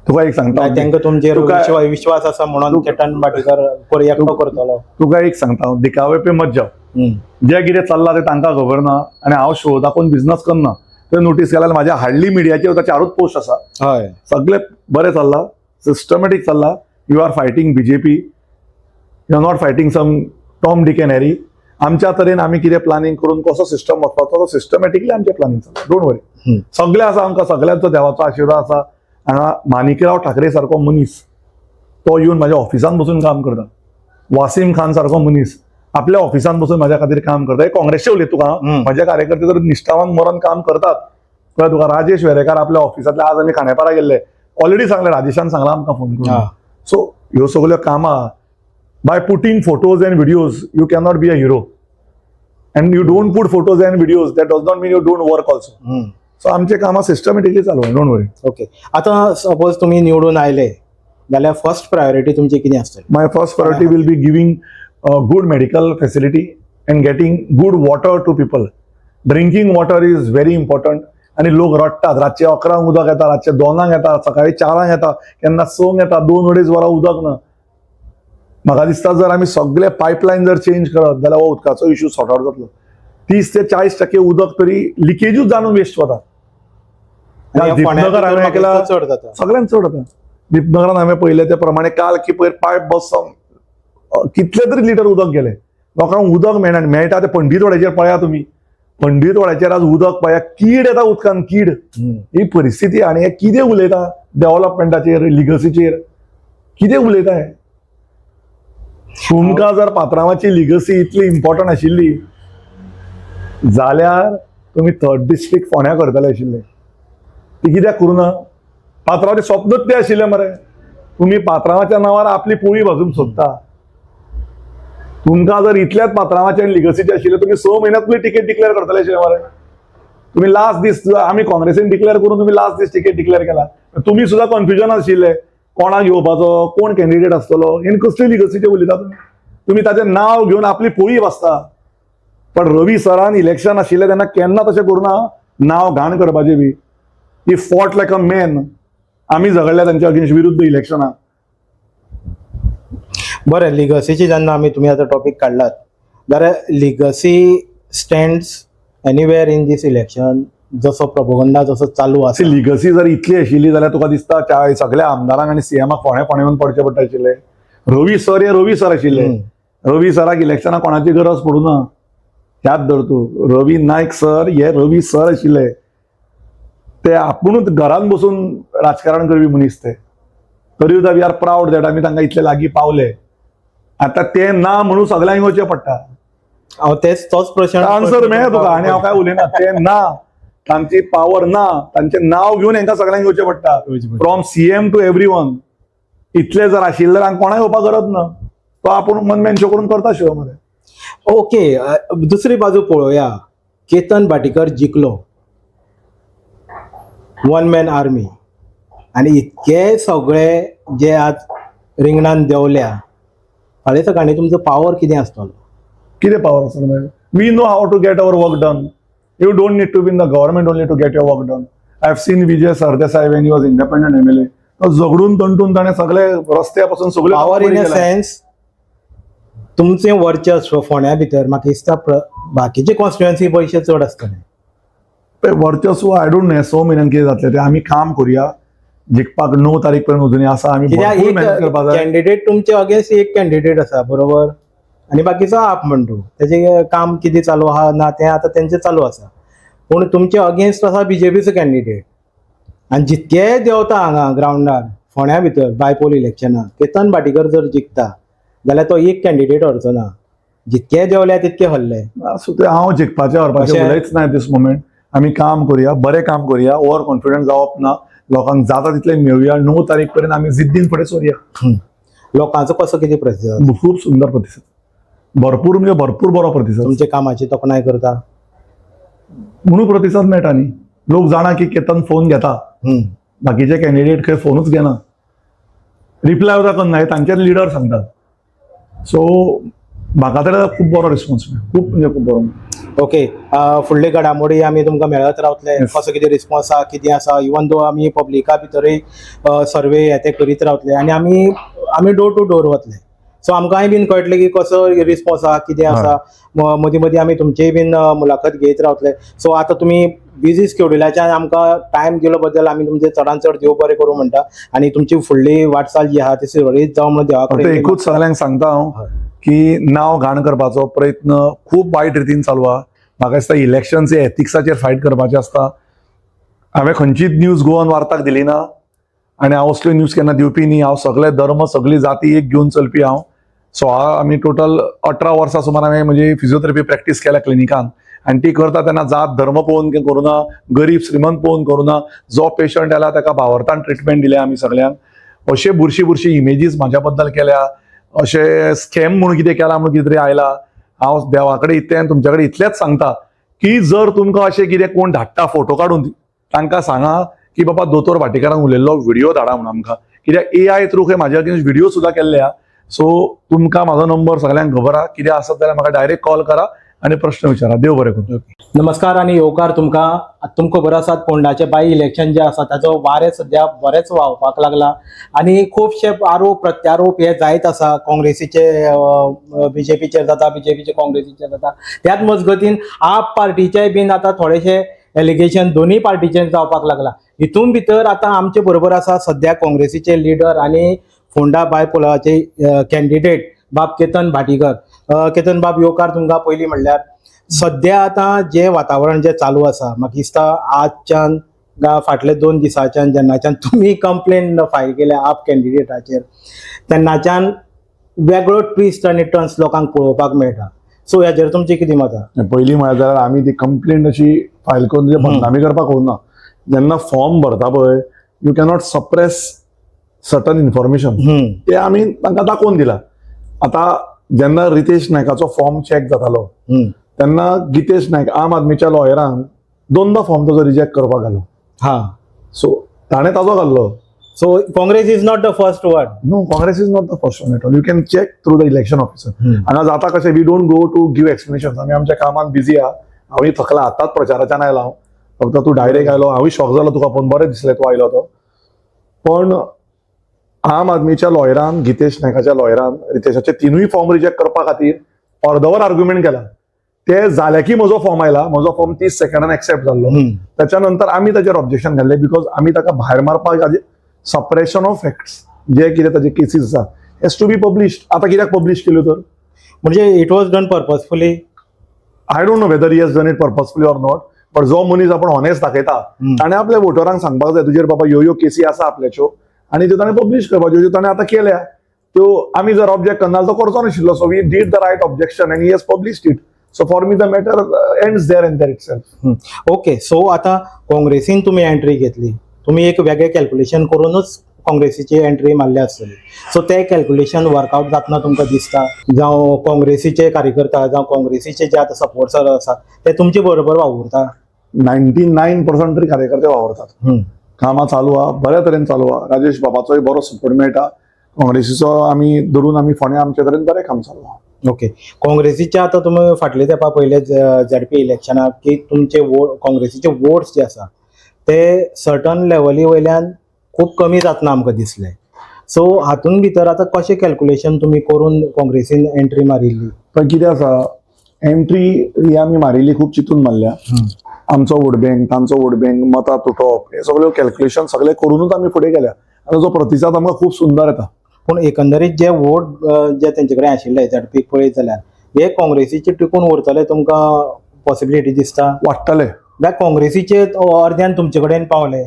तुका एक सांगता. तांकां तुमचेर विश्वास आसा म्हणून केतन भाटीकर एकटो करतलो? तुका एक सांगता हांव, दिखावे पे मत जाव. जे कितें चल्लां तें तांकां खबर ना आनी हांव शो दाखोवन बिझनस करना. तुवें नोटीस केल्यार म्हाज्या हार्डली मिडियाचेर वता, चारूच पोस्ट आसा. सगळे बरें चल्लां, सिस्टमॅटीक चल्लां. You are fighting BJP, you are not fighting some Tom, Dick and Harry. आमच्या तरेन आमी कितें प्लॅनिंग करून कसो सिस्टम वचपाचो, तो सिस्टमॅटिकली आमचें प्लॅनिंग चल्लां. Don't worry. सगळें आसा आमकां, सगळ्यांचो देवाचो आशिर्वाद आसा. हांगा माणिकराव ठाकरे सारको मनीस तो येवन म्हाज्या ऑफिसान बसून काम करता. वासीम खान सारको मनीस आपल्या ऑफिसान बसून म्हाज्या खातीर काम करता. हे काँग्रेसचे उलयत तुका. म्हजे कार्यकर्ते तर निश्ठावान मरण काम करतात, कळ्ळें तुका? राजेश वेरेकार आपल्या ऑफिसांतले, आज आमी खांडेपारा गेल्ले, ऑलरेडी सांगलें, राजेशान सांगलां आमकां फोन करून. सो ह्यो सगल्यो कामां, by putting photos and videos you cannot be a hero, and you don't put photos and videos, that does not mean you don't work also. So आमचे कामां सिस्टमॅटिकली चालू, don't worry. Okay, आतां suppose तुमी निवडून आयले जाल्यार first priority तुमची कितें आसतली? My first priority will be giving good medical facility and getting good water to people. Drinking water is very important. आनी लोक रडटात, रातचे 11 उदक येता, रातचे 2 येता, सकाळी 4 येता, केन्ना 6 येता, 2-2.5 वरां उदक ना. म्हाका दिसता जर आमी सगळे पायपलायन जर चेंज करत जाल्यार हो उदकाचो इशू सॉर्ट आउट जातलो. 30 ते 40% उदक तरी लिकेजूच जावन वेस्ट वता. आनी ह्या फोंड्या दीपनगर भितर हांवें म्हाका केला. दिसता चड जाता. सगळ्यांत चड जाता. दीपनगरान हांवें पळयलें ते प्रमाणे काल की पयर पायप बसोन कितले तरी लिटर उदक गेले. लोकांक उदक मेळना आनी मेळटा ते पंडीतवाड्याचेर पळया तुमी, पंडीतवाड्याचेर आज उदक पळया, कीड येता उदकान, कीड. ही परिस्थिती. आनी हे कितें उलयता डेव्हलपमेंटाचेर, लिगसीचेर कितें उलयता हे? तुमकां जर पात्रांवाची लिगसी इतली इम्पॉर्टंट आशिल्ली जाल्यार तुमी थर्ड डिस्ट्रिक्ट फोंड्या करतले आशिल्ले. ती कित्याक करूं ना? पात्रांवाचें स्वप्नूच तें आशिल्लें मरे. तुमी पात्रांवाच्या नांवार आपली पोळी भाजूंक सोदता. तुमकां जर इतल्याच पात्रांवाचें आनी लिगसीचें आशिल्लें, तुमी 6 म्हयन्यात तुमी तिकेट डिक्लेअर करतले आशिल्ले मरे. तुमी लास्ट दीस, आमी काँग्रेसीन डिक्लेअर करून तुमी लास्ट दीस तिकेट डिक्लेअर केला. तुमी सुद्दां कन्फ्युजन आशिल्ले कोणाक घेवपाचो, कोण कॅन्डिडेट आसतलो. आनी कसली लिगसीचे उलयता तुमी? तुमी ताचें नांव घेवन आपली पोळी भाजता. पण रवी सरान इलेक्शन आशिल्लें तेन्ना केन्ना तशें करूं ना, नांव घाण करपाचें बी. He fought like a man. आमी झगडले तांच्या अगेन्स्ट विरुद्ध इलेक्शनाक. बरें, लिगसीची जेन्ना आमी तुमी आतां टॉपीक काडलात जाल्यार legacy stands anywhere in this election, जसो प्रपोगंडा जसो चालू आसा? लिगसी जर इतली आशिल्ली जाल्यार तुका दिसता सगळ्या आमदारांक आनी सीएमाक फोंड्या फोंड्या येवन पडचें पडटा आशिल्लें? रवी सर हे रवी सर आशिल्ले. रवी सराक इलेक्शनाक कोणाची गरज पडूं ना. याद धर तूं, रवी नायक सर हे रवी सर आशिल्ले. ते आपुणूच घरान बसून राजकारण करपी मनीस ते. तरी सुद्दां we are proud that आमी तांकां इतले लागीं पावले. आतां ते ना म्हणून सगळ्यांक येवचें पडटा. हांव तेच तोच प्रश्न. आन्सर मेळ्ळा तुका आनी हांव काय उलयना. ते ना, तांची पावर ना, तांचें नांव घेवन हांकां सगळ्यांक येवचें पडटा, from CM to every one. इतले जर आशिल्ले जाल्यार कोणाक येवपाक गरज ना. तो आपूण वन मॅन शो करून करता शो मरे. ओके, दुसरी बाजू पळोवया. केतन भाटीकर जिखलो, वन मॅन आर्मी, आनी इतके सगळे जे आज रिंगणान देंवल्या, फाल्यां सकाळी तुमचो पावर कितें आसतलो? कितें पावर आसा मागीर? We know how to get our work done. You don't need to be in the government only to get your work done. I have seen Vijay Sardesai when he was independent MLA. तो झगडून तंटून ताणें सगळे रस्त्या पासून सगळे power in a sense, तुमचें वर्चस्व फोंड्या भितर म्हाका दिसता बाकीचे कॉन्स्टिट्युएन्सी पयशे चड आसतले. वर्चस्व I don't know. 6 म्हयन्यान कितें जातलें तें. आमी काम करुया जिखपाक. 9 तारीख पर्यंत अजूनय आसा. आमी कित्याक भरपूर मेहनत एक करपाक जाय. कॅन्डिडेट तुमचे अगेन्स्ट एक कॅन्डिडेट आसा, बरोबर, आनी बाकीचो आप म्हणटू तेजें काम कितें चालू आहा ना तें आतां तेंचें चालू आसा. पूण तुमचे अगेन्स्ट आसा बीजेपीचो कॅन्डिडेट आनी जितके देंवता हांगा ग्रावंडार फोंड्या भितर बायपोल इलेक्शनाक केतन भाटीकर जर जिखता जाल्यार तो एक कॅन्डिडेट हरचो ना. जितके देंवल्या तितके हरले. आसूं तें. हांव जिखपाचें हरपाचें उलयच ना दीस मोमेंट. आमी काम करुया, बरें काम करुया. ओवर कॉन्फिडंट जावप ना. लोकांक जाता तितलें मेळुया. 9 तारीख पर्यंत आमी जिद्दीन फुडें सरुया. लोकांचो कसो कितें प्रतिसाद? खूब सुंदर प्रतिसाद, भरपूर म्हणजे भरपूर बरो प्रतिसाद. तुमच्या कामाची तोखणाय करता? म्हणून प्रतिसाद मेळटा न्ही. लोक जाणा की केतन फोन घेता. बाकीचे कॅन्डिडेट खंय फोनूच घेना, रिप्लाय सुद्दां करना, हे तांचेच लिडर सांगतात. सो म्हाका तर खूब बरो रिस्पॉन्स मेळ्ळो, खूब म्हणजे खूब बरो मेळ्ळो. ओके, फुडले घडामोडी आमी तुमकां मेळत रावतले. कसो कितें रिस्पॉन्स आहा, कितें आसा, इवन दो आमी पब्लिका भितरूय सर्वे हे ते करीत रावतले आनी आमी आमी डोर टू डोर वतले. सो आमकांय बीन कळटलें की कसो रिस्पॉन्स आहा, कितें आसा. मदीं मदीं आमी तुमचीय बीन मुलाखत घेयत रावतले. सो आतां तुमी बिजी स्केड्युलाच्यान आमकां टायम दिलो बद्दल आमी तुमचे चडान चड देव बरें करूं म्हणटा आनी तुमची फुडली वाटचाल जी आहा ती सुरळीत जावं म्हणून देवा फक्त कडेन एकूच सगळ्यांक सांगता हांव की नांव घाण करपाचो प्रयत्न खूब वायट रितीन चालू आहा. म्हाका दिसता इलेक्शन्स हे एथिक्साचेर फायट करपाचें आसता. हांवें खंयचीच न्यूज गोवन वार्ताक दिली ना आनी हांव असल्यो न्यूज केन्ना दिवपी न्ही. हांव सगळे धर्म, सगळी जाती एक घेवन चलपी हांव. 16, आमी टोटल 18 वर्सां सुमार हांवें म्हजी फिजियोथेरपी प्रॅक्टीस केल्या क्लिनिकान आनी ती करता तेन्ना जात धर्म पळोवन करूना, गरीब श्रीमंत पळोवन करूना. जो पेशंट आयला ताका भावार्थान ट्रिटमेंट दिल्या आमी सगळ्यांक. अशे बुरशी बुरशी इमेजीस म्हाज्या बद्दल केल्या, अशे स्कॅम म्हणून कितें केला म्हणून कितें तरी आयला. हांव देवा कडेन इतलें आनी तुमच्या कडेन इतलेंच सांगता की जर तुमकां अशें कितें कोण धाडटा फोटो काडून, तांकां सांगा की बाबा दोतोर भाटीकारान उलयल्लो व्हिडिओ धाडा म्हणून आमकां. कित्याक एआय थ्रू खंय म्हाज्या अगेन्स्ट व्हिडिओ सुद्दां केल्ले आहा. सो तुमकां म्हाजो नंबर सगळ्यांक खबर आहा. कितें आसत जाल्यार म्हाका डायरेक्ट कॉल करा आनी प्रश्न विचारा. देव बरें करूं. नमस्कार आनी येवकार तुमकां. तुमकां खबर आसात फोंडाचे बाय इलेक्शन जे आसा ताचो वारें सद्या बरेंच व्हांवपाक लागला आनी खुबशे आरोप प्रत्यारोप हे जायत आसा. काँग्रेसीचे बीजेपीचेर जाता, बीजेपीचे काँग्रेसीचेर जाता. त्याच मजगतीन आप पार्टीचे बीन आतां थोडेशे एलिगेशन दोनूय पार्टीचेर जावपाक लागला. हितून भितर आतां आमचे बरोबर आसा सद्या काँग्रेसीचे लिडर आनी फोंडा बायपोलाचे कॅन्डिडेट बाब केतन भाटीकर. केतन बाब, येवकार तुमकां. पयलीं म्हणल्यार सद्या आतां जें वातावरण जें चालू आसा, म्हाका दिसता आजच्यान गा फाटले 2 दिसांच्यान जेन्नाच्यान तुमी कंप्लेन फायल केल्या आप कॅन्डिडेटाचेर तेन्नाच्यान वेगळो ट्विस्ट आनी टर्न्स लोकांक पळोवपाक मेळटा. सो हेजेर तुमचें कितें मत आहा? पयलीं म्हळ्यार जाल्यार आमी ती कंप्लेंट अशी फायल करून तुजे बदनामी करपाक वचना. जेन्ना फॉर्म भरता पळय, you cannot suppress certain information. ते आमी तांकां दाखोवन दिला. आतां जेन्ना रितेश नायकाचो फॉर्म चॅक जातालो तेन्ना गितेश नायक आम आदमीच्या लॉयरान दोनदा फॉर्म ताजो रिजेक्ट करपाक घालो. सो ताणें ताजो घाल्लो. So Congress is not the first one? No, Congress is not the first one at all. You can check through the election officer. हांगा जाता कशें, we don't go to give explanation. आमी आमच्या कामान बिजी आहा. हांवूय थकला, आतांच प्रचाराच्यान आयला हांव. फक्त तूं डायरेक्ट आयलो, हांवूय शॉक जालो तुका पळोवन. बरें दिसलें तूं आयलो तो. पण आम आदमीच्या लॉयरान, गितेश नायकाच्या लॉयरान रितेशाचे तिनूय फॉर्म रिजेक्ट करपा खातीर अर्दवर आर्ग्युमेंट केला. ते जाले की म्हजो फॉर्म आयला. म्हजो फॉर्म 30 सेकंडान एक्सेप्ट जाल्लो. त्याच्या नंतर आमी ताचेर ऑब्जेक्शन घाल्लें, because आमी ताका भायर मारपाक सप्रेशन ऑफ फॅक्ट्स जे कितें ताचे केसीस आसा हेज टू बी पब्लिश्ड. आतां कित्याक पब्लिश केल्यो तर? म्हणजे it was done purposefully? I don't know whether he has done it purposefully or not, but जो मनीस आपण ऑनेस्ट दाखयता ताणें आपल्या वोटरांक सांगपाक जाय, तुजेर बाबा ह्यो ह्यो केसी आसा आपल्याच्यो आनी त्यो ताणें पब्लिश करपाच्यो, ज्यो ताणें आतां केल्या त्यो. आमी जर ऑब्जेक्ट करना तो करचो नाशिल्लो. So we did the right objection and he has published it. So for me the matter ends there and there itself. Okay, so आतां काँग्रेसीन तुमी एंट्री घेतली, तुमी एक वेगळें कॅल्क्युलेशन करूनच काँग्रेसीची एंट्री मारल्या आसतली. सो ते कॅल्क्युलेशन वर्कआउट जातना तुमकां दिसता? जावं काँग्रेसीचे कार्यकर्ता जावं काँग्रेसीचे जे आतां सपोर्टर आसा ते तुमचे बरोबर वावुरता? 99% तरी कार्यकर्ते वावरतात. कामां चालू आहा, बऱ्या तरेन चालू आहा. राजेश बाबाचोय बरो सपोर्ट मेळटा. काँग्रेसीचो आमी धरून आमी फोंड्या आमचे तरेन बरें काम चालू आहा. ओके, काँग्रेसीच्या आतां तुमी फाटले तेंपा पयले झेडपी इलेक्शनाक की तुमचे वोट, काँग्रेसीचे वोट्स जे आसा ते सर्टन लेवली वयल्यान खूब कमी जातना आमकां दिसले. सो हातून भितर आतां कशें कॅल्क्युलेशन तुमी करून काँग्रेसीन एंट्री मारिल्ली? पण कितें आसा, एंट्री ही आमी मारिल्ली खूब चिंतून मारल्या. आमचो वोट बँक, तांचो वोट बँक, मतां तुटप, हे सगळे कॅल्क्युलेशन सगळे करूनच आमी फुडें गेल्या आनी ताजो प्रतिसाद आमकां खूब सुंदर येता. पूण एकंदरीत जे वोट जे तेंचे कडेन आशिल्ले झेडपीक पळयत जाल्यार हे काँग्रेसीचे टिकून उरतले तुमकां पॉसिबिलिटी दिसता? वाडटले. जाल्यार काँग्रेसीचे अर्द्यान तुमचे कडेन पावले?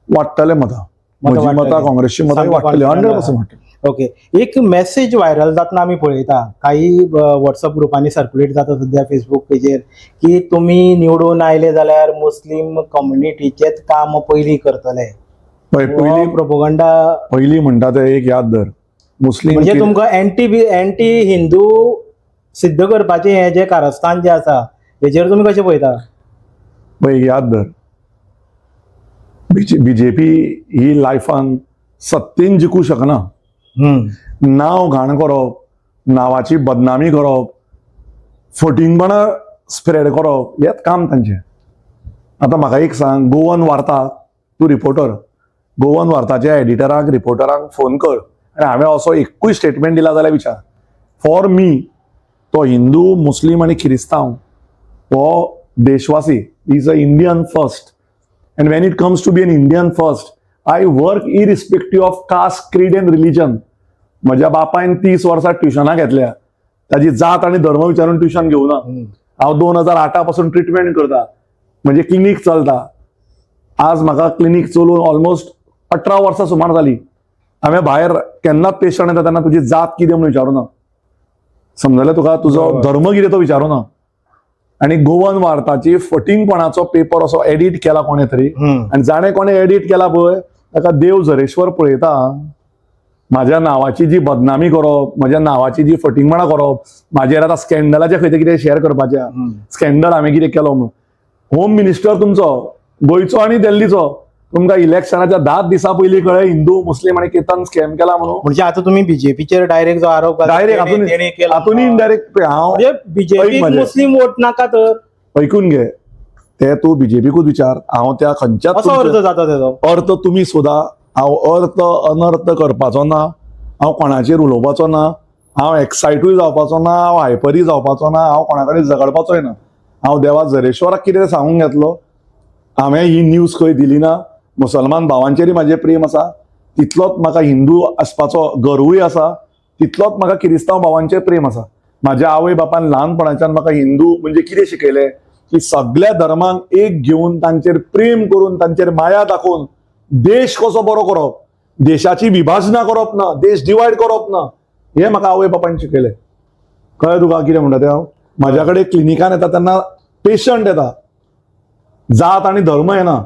वाडटले मतां. मतां म्हजी मतां, वाडटली. काँग्रेसची मतां सामकी वाडटली, confident. 100% वाडटली. ओके, एक मेसेज व्हायरल जातना आमी पळयता, काही व्हॉट्सअप ग्रुपांनी सर्क्युलेट जाता सद्या फेसबूक पेजेर की तुमी निवडून आयले जाल्यार मुस्लीम कम्युनिटीचेच काम पयलीं करतले. पळय, पयलीं प्रोपोगंडा. पयलीं म्हणटा ते एक याद धर, मुस्लीम म्हणजे तुमकां एंटी हिंदू सिद्ध करपाचें हें जें कारस्थान जें आसा हेजेर तुमी कशें पळयता? पळय, एक याद धर, बीजेपी ही लायफान सत्तेन जिखूं शकना. नांव घाण करप, नांवाची बदनामी करप, फटींगपणां स्प्रेड करप हेंच काम तांचें. आतां म्हाका एक सांग, गोवन वार्ता, तूं रिपोर्टर, गोवन वार्ताच्या एडिटराक, रिपोर्टरांक फोन कर आनी हांवें असो एकूय स्टेटमेंट दिला जाल्यार विचार. फॉर मी तो हिंदू, मुस्लीम आनी क्रिस्तांव हो देशवासी, is a Indian first, and when it comes to be an Indian first, I work irrespective of caste, creed and religion. म्हज्या बापायन 30 वर्सां ट्युशनां घेतल्या, ताजी जात आनी धर्म विचारून ट्युशन घेवना. हांव 2008 पासून ट्रिटमेंट करता, म्हणजे क्लिनीक चलता. आज म्हाका क्लिनीक चलोवन ऑलमोस्ट 18 वर्सां सुमार जाली. हांवें भायर केन्नाच पेशंट येता तेन्ना तुजी जात कितें म्हणून विचारूना. समजलें तुका? तुजो धर्म कितें तो विचारूना. आनी गोवन वार्ताची फटींगपणाचो पेपर असो एडिट केला कोणें तरी आनी जाणें कोणें एडिट केला पळय ताका देव झरेश्वर पळयता. म्हाज्या नांवाची जी बदनामी करप, म्हज्या नांवाची जी फटींगपणां करप, म्हाजेर आतां स्कॅन्डलाचे खंय ते कितें शेअर करपाचें, स्कॅन्डल हांवें कितें केलो म्हणून. होम मिनिस्टर तुमचो गोंयचो आनी दिल्लीचो तुमकां इलेक्शनाच्या 10 दिसां पयलीं कळ्ळें हिंदू मुस्लीम आनी केतन स्कॅम केला म्हणून. म्हणजे आता तुम्ही बीजेपीचेर डायरेक्ट जो आरोप घाला, डायरेक्ट तेणे केला. हातून इनडायरेक्ट हांव म्हणजे बीजेपी ऐक म्हजें. मुस्लीम वोट नाका तर ऐकून घे, ते तूं बीजेपीकूच विचार. हांव त्या खंयच्याच असो तुमच्या- अर्थ जाता तेजो. अर्थ तुमी सोदा. हांव अर्थ अनर्थ करपाचो ना, हांव कोणाचेर उलोवपाचो ना, हांव एक्सायटूय जावपाचो ना, हांव हायपरूय जावपाचो ना, हांव कोणा कडेन झगडपाचोय ना. हांव देवा जरेश्वराक कितें सांगूंक घेतलो, हांवें ही न्यूज खंय दिली ना. मुसलमान भावांचेरय म्हाजें प्रेम आसा, तितलोच म्हाका हिंदू आसपाचो गर्वूय आसा, तितलोच म्हाका किरिस्तांव भावांचेर प्रेम आसा. म्हाज्या आवय बापान ल्हानपणाच्यान म्हाका हिंदू म्हणजे कितें शिकयलें की सगळ्या धर्मांक एक घेवन तांचेर प्रेम करून तांचेर माया दाखोवन देश कसो बरो करप, देशाची विभाजनां करप ना, देश डिवायड करप ना, हें म्हाका आवय बापायन शिकयलें. कळ्ळें तुका कितें म्हणटा तें हांव? म्हाज्या कडेन क्लिनिकान येता तेन्ना पेशंट येता, जात आनी धर्म येना.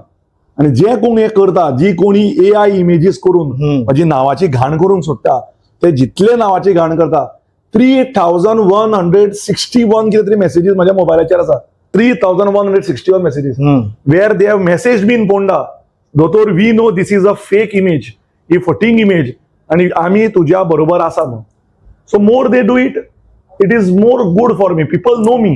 आनी जे कोण हें करता, जी कोणी एआय इमेजीस करून म्हजी नांवाची घाण करूंक सोदता, ते जितले नांवाची घाण करता, 3161 कितें तरी मॅसेजीस म्हाज्या मोबायलाचेर आसा. 3161 messages where they have message me in Ponda, "दोतोर, we know this is a fake image, ही फटींग इमेज आणि आमी तुज्या बरोबर आसा" म्हणून. So more they do it, it is more good for me. People know me.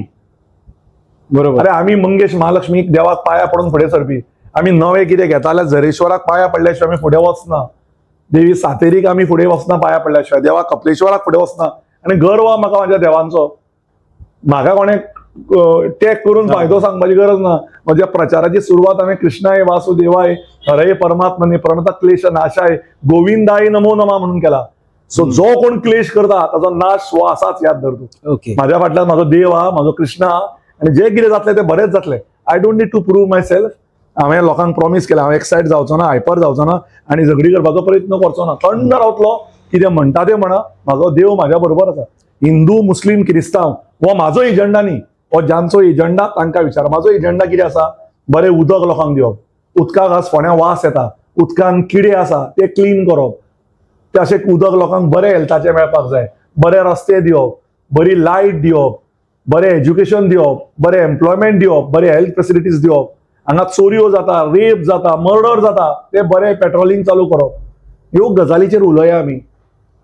अरे, आमी मंगेश महालक्ष्मीक देवाक पाया पडून फुडें सरपी. आमी नवें कितें घेता जाल्यार झरेश्वराक पाया पडल्या शिवाय आमी फुडें वचना. देवी सातेरीक आमी फुडें वचना पाया पडल्या शिवाय, देवा कपलेश्वराक फुडें वचना. आनी गर्व आहा म्हाका म्हाज्या देवांचो. म्हाका कोणें टॅग करून फायदो सांगपाची गरज ना. म्हज्या प्रचाराची सुरवात हांवें "कृष्णाय वासुदेवाय हरये परमात्मने प्रणत क्लेश नाशाय गोविंदाय नमो नमा" म्हणून केला. सो जो कोण क्लेश करता ताचो नाश हो आसाच, याद धर तूं. माझ्या फाटल्यान म्हाजो देव आहा, म्हाजो कृष्ण आहा आनी जे कितें जातलें तें बरेंच जातलें. I don't need to prove myself. हांवें लोकांक प्रॉमीस केलां, हांव एक्सायट जावचो ना, हायपर जावचो ना आनी झगडी करपाचो प्रयत्न करचो ना. थंड रावतलो. कितें म्हणटा तें म्हणा, म्हाजो देव म्हाज्या बरोबर आसा. हिंदू मुस्लीम क्रिस्तांव हो म्हाजो एजंडा न्ही. हो जांचो एजंडा तांकां विचार. म्हाजो एजंडा कितें आसा? बरें उदक लोकांक दिवप. उदकाक आज फोंड्या वास येता, उदकान किडे आसा, ते क्लीन करप. ते अशें उदक लोकांक बरें हेल्थाचें मेळपाक जाय. बरे रस्ते दिवप, बरी लायट दिवप, बरें एज्युकेशन दिवप, बरें एम्प्लॉयमेंट दिवप, बरें हेल्थ फेसिलिटीज दिवप. हांगा चोरयो जाता, रेप जाता, मर्डर जाता, ते बरें पेट्रोलिंग चालू करप. ह्यो गजालीचेर उलोवया आमी.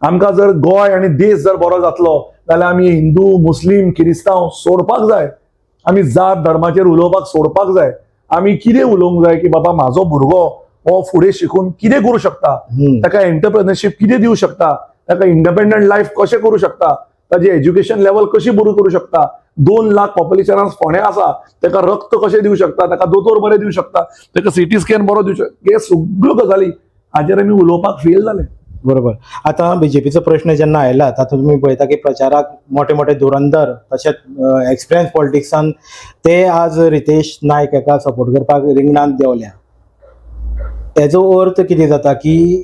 आमकां जर गोंय आनी देश जर बरो जातलो जाल्यार आमी हिंदू मुस्लीम किरिस्तांव सोडपाक जाय. आमी जात धर्माचेर उलोवपाक सोडपाक जाय. आमी कितें उलोवंक जाय की बाबा, म्हाजो भुरगो हो फुडें शिकून कितें करूं शकता, ताका एंटरप्रेनरशीप कितें दिवं शकता, ताका इंडिपेंडंट लायफ कशें करूं शकता, ताजी एज्युकेशन लेवल कशी बरी करूं शकता. 2 लाख पॉप्युलेशनान फोंडें आसा, ताका रक्त कशें दिवं शकता, ताका दोतोर बरें दिवं शकता, ताका सिटी स्कॅन बरो दिवं शकता, हे सगळ्यो गजाली हाजेर आमी उलोवपाक फेल जाले. बरोबर. आता बीजेपीचो प्रश्न जेन्ना आयला, तातूंत तुमी पळयता की प्रचाराक मोठे मोठे धुरंधर तशेंच एक्सपिरियन्स पॉलिटिक्सान ते आज रितेश नायक हाका सपोर्ट करपाक रिंगणांत देंवल्या. हेजो अर्थ कितें जाता की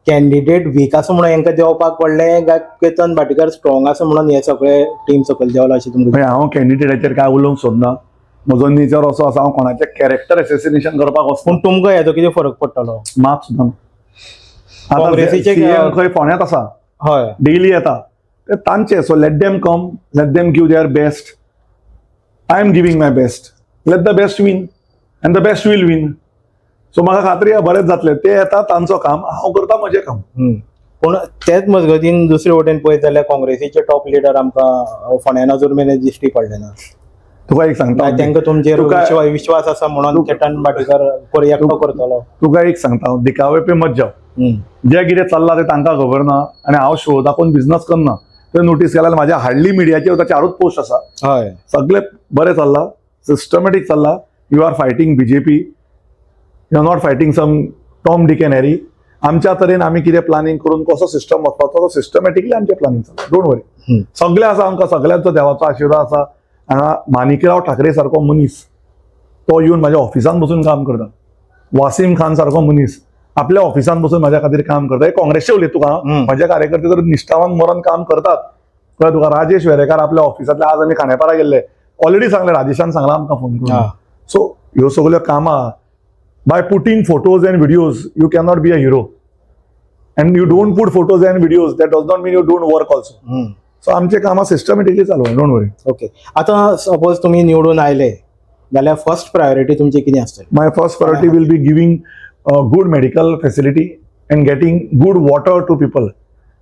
कॅन्डिडेट वीक आसा म्हणून हेंकां देंवपाक पडलें काय केतन भाटीकर स्ट्रॉंग आसा म्हणून हे सगळे टीम सकयल देंवला अशें तुमकां? म्हणजे हांव कॅन्डिडेटाचेर काय उलोवंक सोदना. म्हजो नेचर असो आसा, हांव कोणाचें कॅरेक्टर एसेसिनेशन करपाक वचना. पूण तुमकां हेजो कितें फरक पडटलो? मात सुद्दां ना. आतां CM खंय फोंड्यांत आसा, डेली येता ते तांचे. So let them come, let them give their best. I am giving my best. Let the best win and the best will win. So म्हाका खात्री आहा, बरेंच जातलें. ते येता तांचो काम, हांव करता म्हजें काम. पूण तेच मजगतीन दुसरे वटेन पळयत जाल्यार काँग्रेसीचे टॉप लिडर आमकां फोंड्यान अजून मेरेन दिश्टी पडले ना. तुका एक सांगता, तांकां तुमचेर विश्वास आसा म्हणून केतन भाटीकर एकटो करतलो? तुका एक सांगता हांव, दिखावे पे मत जाव. जे कितें चल्लां तें तांकां खबर ना आनी हांव शो दाखोवन बिझनस करना. तुवें नोटीस केल्यार म्हाज्या हार्डली मिडियाचेर वता, चारूच पोस्ट आसा. सगळे बरें चल्लां, सिस्टमॅटीक चल्लां. You are fighting BJP, you are not fighting some Tom, Dick and Harry. आमच्या तरेन आमी कितें प्लॅनिंग करून कसो सिस्टम वचपाचो, तो सिस्टमॅटिकली आमचें प्लॅनिंग चल्लां. Don't worry. सगळें आसा आमकां, सगळ्यांचो देवाचो आशिर्वाद आसा. हांगा माणिकराव ठाकरे सारको मनीस तो येवन म्हाज्या ऑफिसान बसून काम करता. वासीम खान सारको मनीस आपल्या ऑफिसान बसून म्हाज्या खातीर काम करता. हे काँग्रेसचे उलयता तुका. म्हजे कार्यकर्ते तर निश्ठावान मरण काम करतात, कळ्ळें तुका? राजेश वेरेकार आपल्या ऑफिसांतले, आज आमी खांडेपारा गेल्ले, ऑलरेडी सांगलें, राजेशान सांगलां आमकां फोन करून. सो ह्यो सगल्यो कामां, by putting photos and videos you cannot be a hero, and you don't put photos and videos, that does not mean you don't work also. So आमचे कामां सिस्टमॅटिकली चालू, don't worry. Okay, आतां suppose तुमी निवडून आयले जाल्यार first priority तुमची कितें आसतली? My first priority will be giving good medical facility and getting good water to people.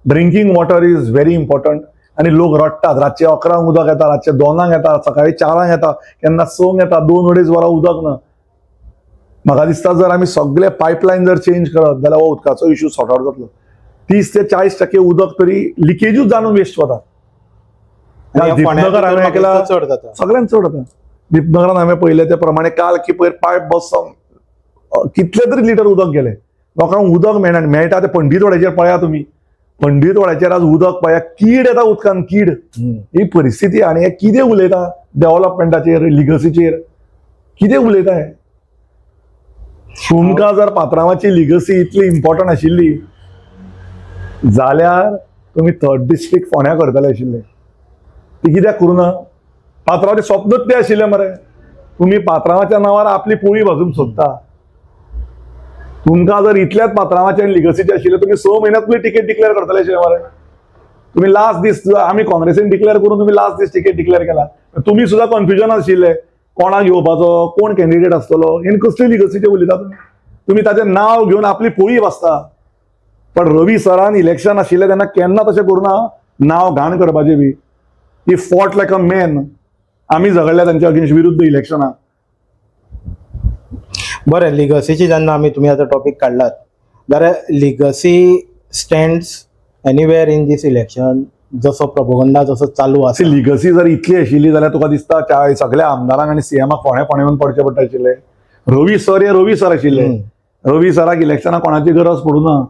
Drinking water is very important. आनी लोक रडटात, रातचे 11 उदक येता, रातचे 2 येता, सकाळी 4 येता, केन्ना 6 येता, 2-2.5 वरां उदक ना. म्हाका दिसता जर आमी सगळे पायपलायन जर चेंज करत जाल्यार हो उदकाचो इशू सॉर्ट आउट जातलो. 30 ते 40% उदक तरी लिकेजूच जावन वेस्ट वता. आनी फोंड्या दीपनगर भितर हांवें म्हाका ऐकला दिसता चड जाता. सगळ्यांत चड जाता. दीपनगरान हांवें पळयलें ते प्रमाणे काल की पयर पायप बसोन कितले तरी लिटर उदक गेले. लोकांक उदक मेळना आनी मेळटा ते पंडीतवाड्याचेर पळया तुमी, पंडीतवाड्याचेर आज उदक पळया, कीड येता उदकान, कीड. ही परिस्थिती. आनी हे कितें उलयता डेव्हलपमेंटाचेर, लिगसीचेर कितें उलयता हे? तुमकां जर पात्रांवाची लिगसी इतली इम्पॉर्टंट आशिल्ली जाल्यार तुमी थर्ड डिस्ट्रिक्ट फोंड्या करतले आशिल्ले. ती कित्याक करूं ना? पात्रांवाचें स्वप्नूच तें आशिल्लें मरे. तुमी पात्रांवाच्या नांवार आपली पोळी भाजूंक सोदता. तुमकां जर इतल्याच पात्रांवाचें आनी लिगसीचें आशिल्लें, तुमी 6 म्हयन्यात तुमी तिकेट डिक्लेअर करतले आशिल्ले मरे. तुमी लास्ट दीस आमी काँग्रेसीन डिक्लेअर करून तुमी लास्ट दीस तिकेट डिक्लेअर केला. तुमी सुद्दां कन्फ्युजन आशिल्ले कोणाक घेवपाचो, कोण कॅन्डिडेट आसतलो. आनी कसली लिगसीचें उलयता तुमी? तुमी ताचें नांव घेवन आपली पोळी भाजता. पण रवी सरान इलेक्शन आशिल्लें तेन्ना केन्ना तशें करूं ना, नांव घाण करपाचें बी. He fought like a man. आमी झगडले तांच्या अगेन्स्ट विरुद्ध इलेक्शनाक. बरें, लिगसीची जेन्ना आमी तुमी आतां टॉपीक काडलात जाल्यार legacy stands anywhere in this election, जसो प्रपोगंडा जसो चालू आसा. लिगसी जर इतली आशिल्ली जाल्यार तुका दिसता त्या सगळ्या आमदारांक आनी सीएमाक फोंड्या फोंड्या येवन पडचें पडटा आशिल्लें. रवी सर हे रवी सर आशिल्ले. रवी सराक इलेक्शनाक कोणाची गरज पडूं ना.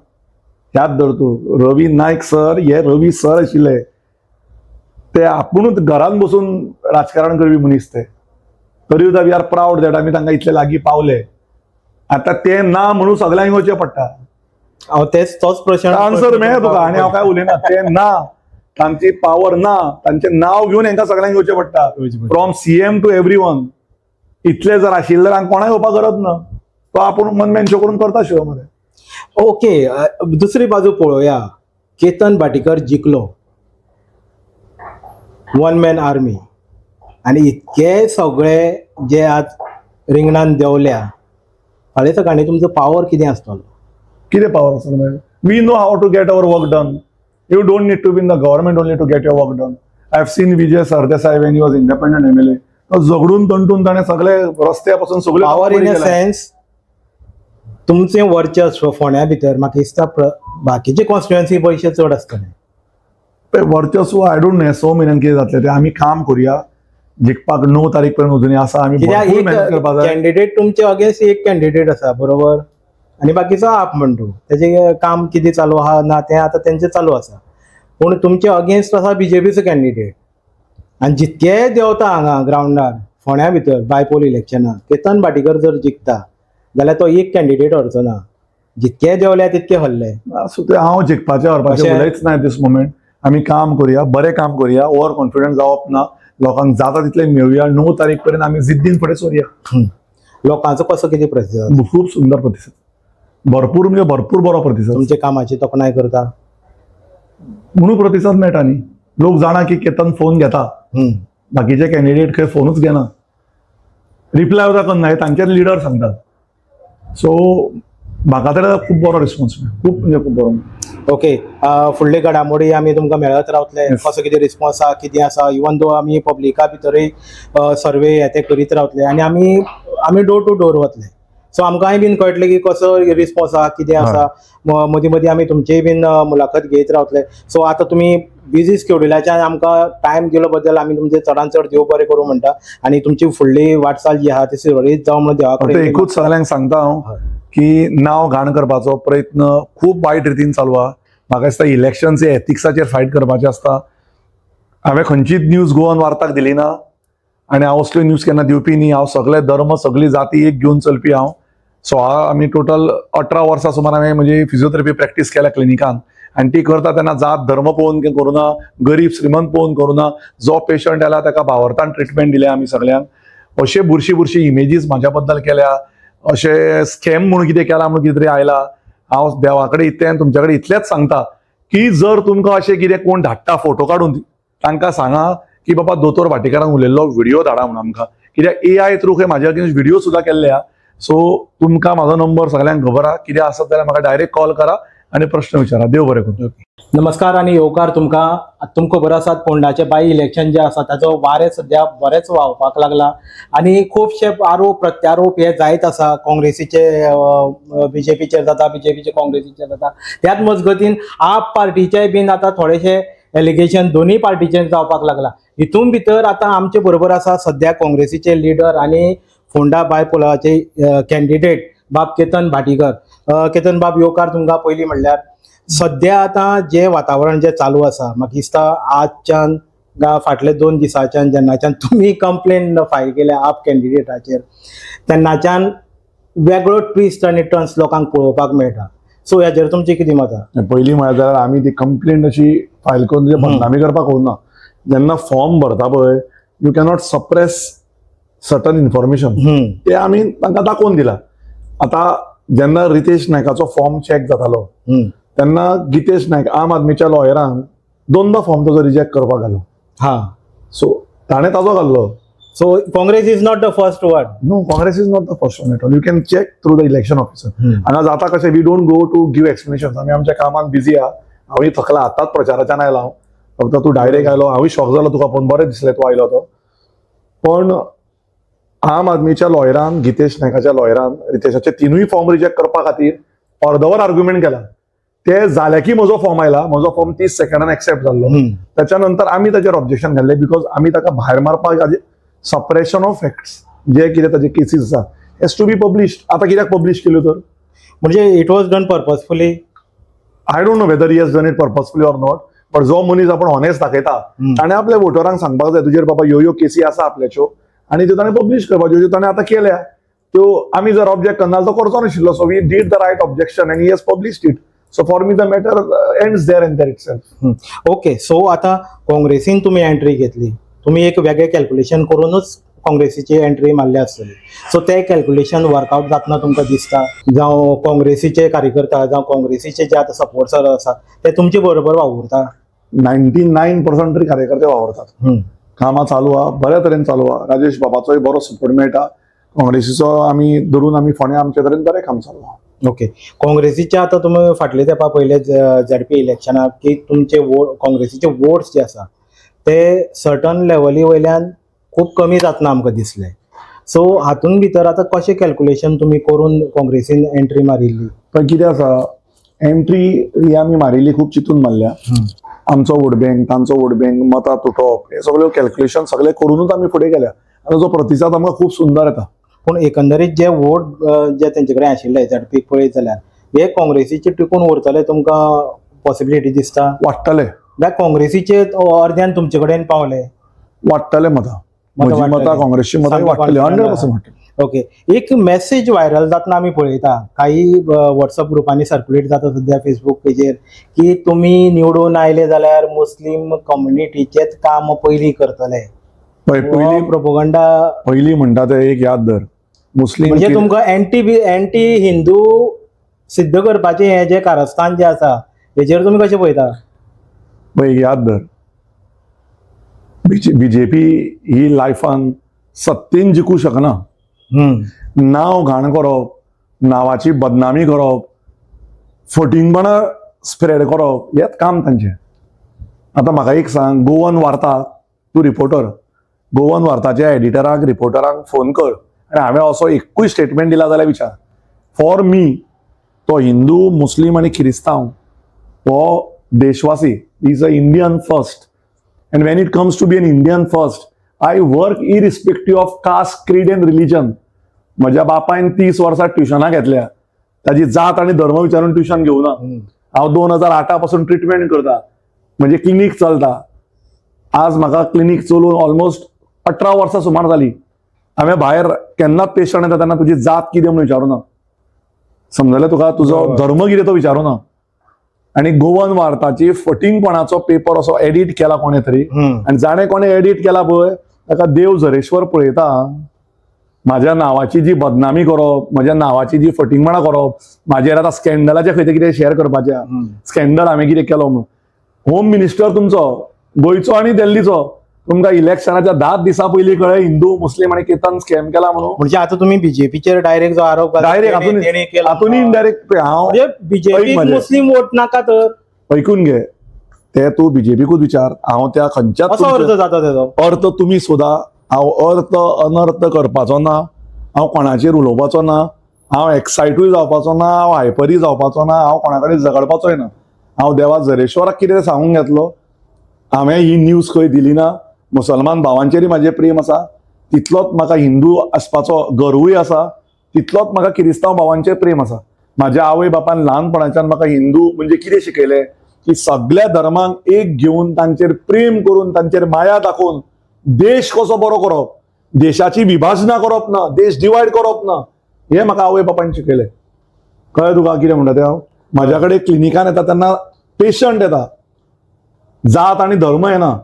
याद धर तूं, रवी नायक सर हे रवी सर आशिल्ले. ते आपुणूच घरान बसून राजकारण करपी मनीस ते. तरी सुद्दां we are proud that आमी तांकां इतले लागीं पावले. आतां ते ना म्हणून सगळ्यांक येवचें पडटा. हांव तेच तोच प्रश्न. आन्सर मेळ्ळें तुका आनी हांव काय उलयना. ते ना, तांची पावर ना, तांचें नांव घेवन हांकां सगळ्यांक येवचें पडटा, from CM to every one. इतले जर आशिल्ले जाल्यार कोणाक येवपाक गरज ना. तो आपूण वन मॅन शो करून करता शो मरे. ओके, दुसरी बाजू पळोवया. केतन भाटीकर जिखलो, वन मॅन आर्मी, आनी इतके सगळे जे आज रिंगणान देंवल्या, फाल्यां सकाळी तुमचो पावर कितें आसतलो? कितें पावर आसता मागीर? We know how to get our work done. You don't need to be in the government only to get your work done. I have seen Vijay Sardesai when he was independent MLA. तो झगडून तंटून ताणें सगळे रस्त्या पासून सगळे power in a sense, तुमचें वर्चस्व फोंड्या भितर म्हाका दिसता बाकीचे कॉन्स्टिट्युएन्सी पयशे चड आसतले. वर्चस्व I don't know, 6 म्हयन्यान कितें जातलें तें. आमी काम करुया जिखपाक. 9 तारीख पर्यंत अजूनय आसा. आमी कित्याक भरपूर एक मेहनत करपाक जाय. कॅन्डिडेट तुमचे अगेन्स्ट एक कॅन्डिडेट आसा, बरोबर, आनी बाकीचो आप म्हणटू तेजें काम कितें चालू आहा ना तें आतां तेंचें चालू आसा. पूण तुमचे अगेन्स्ट आसा बीजेपीचो कॅन्डिडेट आनी जितके देंवता हांगा ग्रावंडार फोंड्या भितर बायपोल इलेक्शनाक केतन भाटीकर जर जिखता जाल्यार तो एक कॅन्डिडेट हरचो ना. जितके देंवल्या तितके हरले. आसूं तें, हांव जिखपाचें हरपाचें उलयच ना दीस मोमेंट. आमी काम करुया, बरें काम करुया, ओवर कॉन्फिडंट जावप ना. लोकांक जाता तितलें मेळुया. 9 तारीख पर्यंत आमी जिद्दीन फुडें सरुया. लोकांचो कसो कितें प्रतिसाद? खूब सुंदर प्रतिसाद, भरपूर म्हणजे भरपूर बरो प्रतिसाद. तुमच्या कामाची तोखणाय करता? म्हणून प्रतिसाद मेळटा न्ही. लोक जाणा की केतन फोन घेता. बाकीचे कॅन्डिडेट खंय फोनूच घेना, रिप्लाय सुद्दां करना, हे तांचेच लिडर सांगतात. सो म्हाका तर खूब बरो रिस्पॉन्स मेळ्ळो, खूब म्हणजे खूब बरो. ओके, फुडले घडामोडी आमी तुमकां मेळत रावतले. कसो कितें रिस्पॉन्स आहा, कितें आसा, इवन दो आमी पब्लिका भितरूय सर्वे हे ते करीत रावतले आनी आमी आमी डोर टू डोर वतले. सो आमकांय बीन कळटलें की कसो रिस्पॉन्स आहा, कितें आसा. मदीं मदीं आमी तुमचीय बीन मुलाखत घेत रावतले. सो आतां तुमी बिजी स्केड्युलाच्यान आमकां टायम दिलो बद्दल आमी तुमचे चडान चड देव बरें करूं म्हणटा आनी तुमची फुडली वाटचाल जी आहा ती सुरळीत जावं म्हणून देवा फक्त कडेन एकूच सगळ्यांक सांगता हांव की नांव घाण करपाचो प्रयत्न खूब वायट रितीन चालू आहा. म्हाका दिसता इलेक्शन्स हे एथिक्साचेर फायट करपाचें आसता. हांवें खंयचीच न्यूज गोवन वार्ताक दिली ना आनी हांव असल्यो न्यूज केन्ना दिवपी न्ही. हांव सगळे धर्म, सगळी जाती एक घेवन चलपी हांव. सो आमी टोटल 18 वर्सां सुमार हांवें म्हजी फिजियोथेरपी प्रॅक्टीस केल्या क्लिनिकान आनी ती करता तेन्ना जात धर्म पळोवन करुना, गरीब श्रीमंत पळोवन करुना. जो पेशंट आयला ताका भावार्थान ट्रिटमेंट दिल्या आमी सगळ्यांक. अशे बुरशी बुरशी इमेजीस म्हाज्या बद्दल केल्या, अशे स्कॅम म्हणून कितें केला म्हणून कितें तरी आयला. हांव देवा कडेन इतलें आनी तुमच्या कडेन इतलेंच सांगता की जर तुमकां अशें कितें कोण धाडटा फोटो काडून, तांकां सांगा की बाबा दोतोर भाटीकारान उलयल्लो व्हिडिओ धाडा म्हणून आमकां. कित्याक एआय थ्रू खंय म्हाज्या अगेन्स्ट व्हिडिओ सुद्दां केल्ले आहा. सो तुमकां म्हाजो नंबर सगळ्यांक खबर आहा. कितें आसत जाल्यार म्हाका डायरेक्ट कॉल करा आनी प्रश्न विचारा. देव बरें करूं. नमस्कार आनी येवकार तुमकां. तुमकां खबर आसात फोंडाचे बाय इलेक्शन जे आसा ताचो वारें सद्या बरेंच व्हांवपाक लागला आनी खुबशे आरोप प्रत्यारोप हे जायत आसा. काँग्रेसीचे बीजेपीचेर जाता, बीजेपीचे काँग्रेसीचेर जाता. त्याच मजगतीन आप पार्टीचे बीन आतां थोडेशे एलिगेशन दोनूय पार्टीचेर जावपाक लागला. हितून भितर आतां आमचे बरोबर आसा सद्या काँग्रेसीचे लिडर आनी फोंडा बायपोलाचे कॅन्डिडेट बाब केतन भाटीकर. केतन बाब, येवकार तुमकां. पयलीं म्हणल्यार सद्या आतां जें वातावरण जें चालू आसा, म्हाका दिसता आजच्यान गा फाटले 2 दिसांच्यान जेन्नाच्यान तुमी कंप्लेन फायल केल्या आप कॅन्डिडेटाचेर तेन्नाच्यान वेगळो ट्विस्ट आनी टर्न्स लोकांक पळोवपाक मेळटा. सो हेजेर तुमचें कितें मत आहा? पयलीं म्हळ्यार जाल्यार आमी ती कंप्लेंट अशी फायल करून तुजे बदनामी करपाक वचना. जेन्ना फॉर्म भरता पळय, you cannot suppress certain information. ते आमी तांकां दाखोवन दिला. आतां जेन्ना रितेश नायकाचो फॉर्म चॅक जातालो तेन्ना गितेश नायक आम आदमीच्या लॉयरान दोनदा फॉर्म ताजो रिजेक्ट करपाक घालो. सो ताणें ताजो घाल्लो. So Congress is not the first one? No, Congress is not the first one at all. You can check through the election officer. हांगा जाता कशें, we don't go to give explanation. आमी आमच्या कामान बिजी आहा. हांवूय थकला, आतांच प्रचाराच्यान आयला हांव. फक्त तूं डायरेक्ट आयलो, हांवूय शॉक जालो तुका पळोवन. बरें दिसलें तूं आयलो तो. पण आम आदमीच्या लॉयरान, गितेश नायकाच्या लॉयरान रितेशाचे तिनूय फॉर्म रिजेक्ट करपा खातीर अर्दवर आर्ग्युमेंट केला. ते जाले की म्हजो फॉर्म आयला. म्हजो फॉर्म 30 सेकंडान एक्सेप्ट जाल्लो. त्याच्या नंतर आमी ताचेर ऑब्जेक्शन घाल्लें, because आमी ताका भायर मारपाक, सप्रेशन ऑफ फॅक्ट्स, जे कितें ताजे केसीस आसा हेज टू बी पब्लिश्ड. आतां कित्याक पब्लिश केल्यो तर? म्हणजे it was done purposefully? I don't know whether he has done it purposefully or not, but जो मनीस आपण ऑनेस्ट दाखयता ताणें आपल्या वोटरांक सांगपाक जाय, तुजेर बाबा ह्यो ह्यो केसी आसा आपल्याच्यो आनी त्यो ताणें पब्लिश करपाच्यो, ज्यो ताणें आतां केल्या त्यो. आमी जर ऑब्जेक्ट करना तो करचो नाशिल्लो. So we did the right objection and he has published it. So for me the matter ends there and there itself. Okay, so आतां काँग्रेसीन तुमी एंट्री घेतली. तुमी एक वेगळें कॅल्क्युलेशन करूनच काँग्रेसीची एंट्री मारल्या आसतली. सो ते कॅल्क्युलेशन वर्कआउट जातना तुमकां दिसता, जावं काँग्रेसीचे कार्यकर्ता जावं काँग्रेसीचे जे आतां सपोर्टर आसा ते तुमचे बरोबर वावुरता? 99% तरी कार्यकर्ते वावरतात. कामां चालू आहा, बऱ्या तरेन चालू आहा. राजेश बाबाचोय बरो सपोर्ट मेळटा. काँग्रेसीचो आमी धरून आमी फोंड्या आमचे तरेन बरें काम चालू आहा. ओके, काँग्रेसीच्या आतां तुमी फाटले तेंपा पयले झेडपी इलेक्शनाक की तुमचे वोट, काँग्रेसीचे वोट्स जे आसा ते सर्टन लेवली वयल्यान खूब कमी जातना आमकां दिसले. सो हातून भितर आतां कशें कॅल्क्युलेशन तुमी करून काँग्रेसीन एंट्री मारिल्ली? पण कितें आसा, एंट्री ही आमी मारिल्ली खूब चिंतून मारल्या. आमचो वोट बँक, तांचो वोट बँक, मतां तुटप, हे सगळे कॅल्क्युलेशन सगळे करूनच आमी फुडें गेल्या आनी ताचो प्रतिसाद आमकां खूब सुंदर येता. पूण एकंदरीत जे वोट जे तेंचे कडेन आशिल्ले झेडपीक पळयत जाल्यार हे काँग्रेसीचे टिकून उरतले तुमकां पॉसिबिलिटी दिसता? वाडटले. काय काँग्रेसीचे अर्द्यान तुमचे कडेन पावले? वाडटले मतां. मतां म्हजी मतां, वाडटली. काँग्रेसची मतां सामकें वाडटली, confident 100% वाडटली. ओके, एक मेसेज व्हायरल जातना आमी पळयता, काही व्हॉट्सअप ग्रुपांनी सर्क्युलेट जाता सद्या फेसबूक पेजेर की तुमी निवडून आयले जाल्यार मुस्लीम कम्युनिटीचेच काम पयलीं करतले. पळय, पयलीं प्रोपोगंडा. पयलीं म्हणटा ते एक याद धर, मुस्लीम म्हणजे तुमकां एंटी हिंदू सिद्ध करपाचें हें जें कारस्थान जें आसा हेजेर तुमी कशें पळयता? पळय, एक याद धर, बीजेपी ही लायफान सत्तेन जिखूं शकना. नांव घाण करप, नांवाची बदनामी करप, फटींगपणां स्प्रेड करप हेच काम तांचें. आतां म्हाका एक सांग, गोवन वार्ता, तूं रिपोर्टर, गोवन वार्ताच्या एडिटराक, रिपोर्टराक फोन कर आनी हांवें असो एकूय स्टेटमेंट दिला जाल्यार विचार. फॉर मी तो हिंदू, मुस्लीम आनी क्रिस्तांव हो देशवासी, is a Indian first, and when it comes to be an Indian first, I work irrespective of caste, creed and religion. म्हज्या बापायन 30 वर्सां ट्युशनां घेतल्या. ताजी जात आनी धर्म विचारून ट्युशन घेवना. हांव 2008 पासून ट्रिटमेंट करता, म्हणजे क्लिनीक चलता. आज म्हाका क्लिनीक चलोवन ऑलमोस्ट 18 वर्सां सुमार जाली. हांवें भायर केन्नाच पेशंट येता तेन्ना तुजी जात कितें म्हणून विचारूना. समजलें तुका? तुजो धर्म कितें तो विचारूना. आनी गोवन वार्ताची फटींगपणाचो पेपर असो एडिट केला कोणें तरी आनी जाणें कोणें एडिट केला पळय ताका देव झरेश्वर पळयता. माझ्या नांवाची जी बदनामी करप, म्हज्या नांवाची जी फटींगपणां करप, म्हाजेर आतां स्कॅन्डलाचे खंय ते कितें शेअर करपाचें, स्कॅन्डल हांवें कितें केलो म्हणून. होम मिनिस्टर तुमचो गोंयचो आनी दिल्लीचो तुमकां इलेक्शनाच्या 10 दिसां पयलीं कळ्ळें, हिंदू मुस्लीम आनी केतन स्कॅम केला म्हणून. म्हणजे आता तुम्ही बीजेपीचेर डायरेक्ट जो आरोप घाला, डायरेक्ट तेणे केला. हातून इनडायरेक्ट हांव म्हणजे बीजेपी ऐक म्हजें. मुस्लीम वोट नाका तर ऐकून घे, ते तूं बीजेपीकूच विचार. हांव त्या खंयच्याच असो अर्थ तुमच्या- जाता तेजो. अर्थ तुमी सोदा. हांव अर्थ अनर्थ करपाचो ना. हांव कोणाचेर उलोवपाचो ना. हांव एक्सायटूय जावपाचो ना. हांव हायपरूय जावपाचो ना. हांव कोणा कडेन झगडपाचोय ना. हांव देवा जरेश्वराक कितें सांगूंक घेतलो. हांवें ही न्यूज खंय दिली ना. मुसलमान भावांचेरय म्हाजें प्रेम आसा, तितलोच म्हाका हिंदू आसपाचो गर्वूय आसा, तितलोच म्हाका किरिस्तांव भावांचेर प्रेम आसा. म्हाज्या आवय बापान ल्हानपणाच्यान म्हाका हिंदू म्हणजे कितें शिकयलें की सगळ्या धर्मांक एक घेवन, तांचेर प्रेम करून, तांचेर माया दाखोवन देश कसो बरो करप, देशाची विभाजनां करप ना, देश डिवायड करप ना, हें म्हाका आवय बापायन शिकयलें. कळ्ळें तुका कितें म्हणटा तें हांव? म्हाज्या कडेन क्लिनिकान येता तेन्ना पेशंट येता, जात आनी धर्म येना.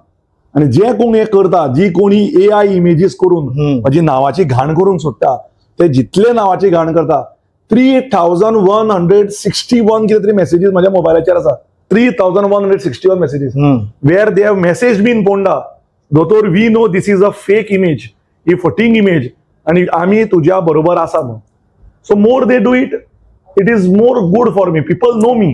आनी जे कोण हें करता, जी कोणी एआय इमेजीस करून म्हाजी नांवाची घाण करूंक सोदता, ते जितले नांवाची घाण करता, 3161 कितें तरी मॅसेजीस म्हाज्या मोबायलाचेर आसा. 3161 messages where they have message been, "Ponda दोतोर, we know this is a fake image, he फटींग इमेज आणि आमी तुज्या बरोबर आसा" म्हणून. So more they do it, it is more good for me. People know me.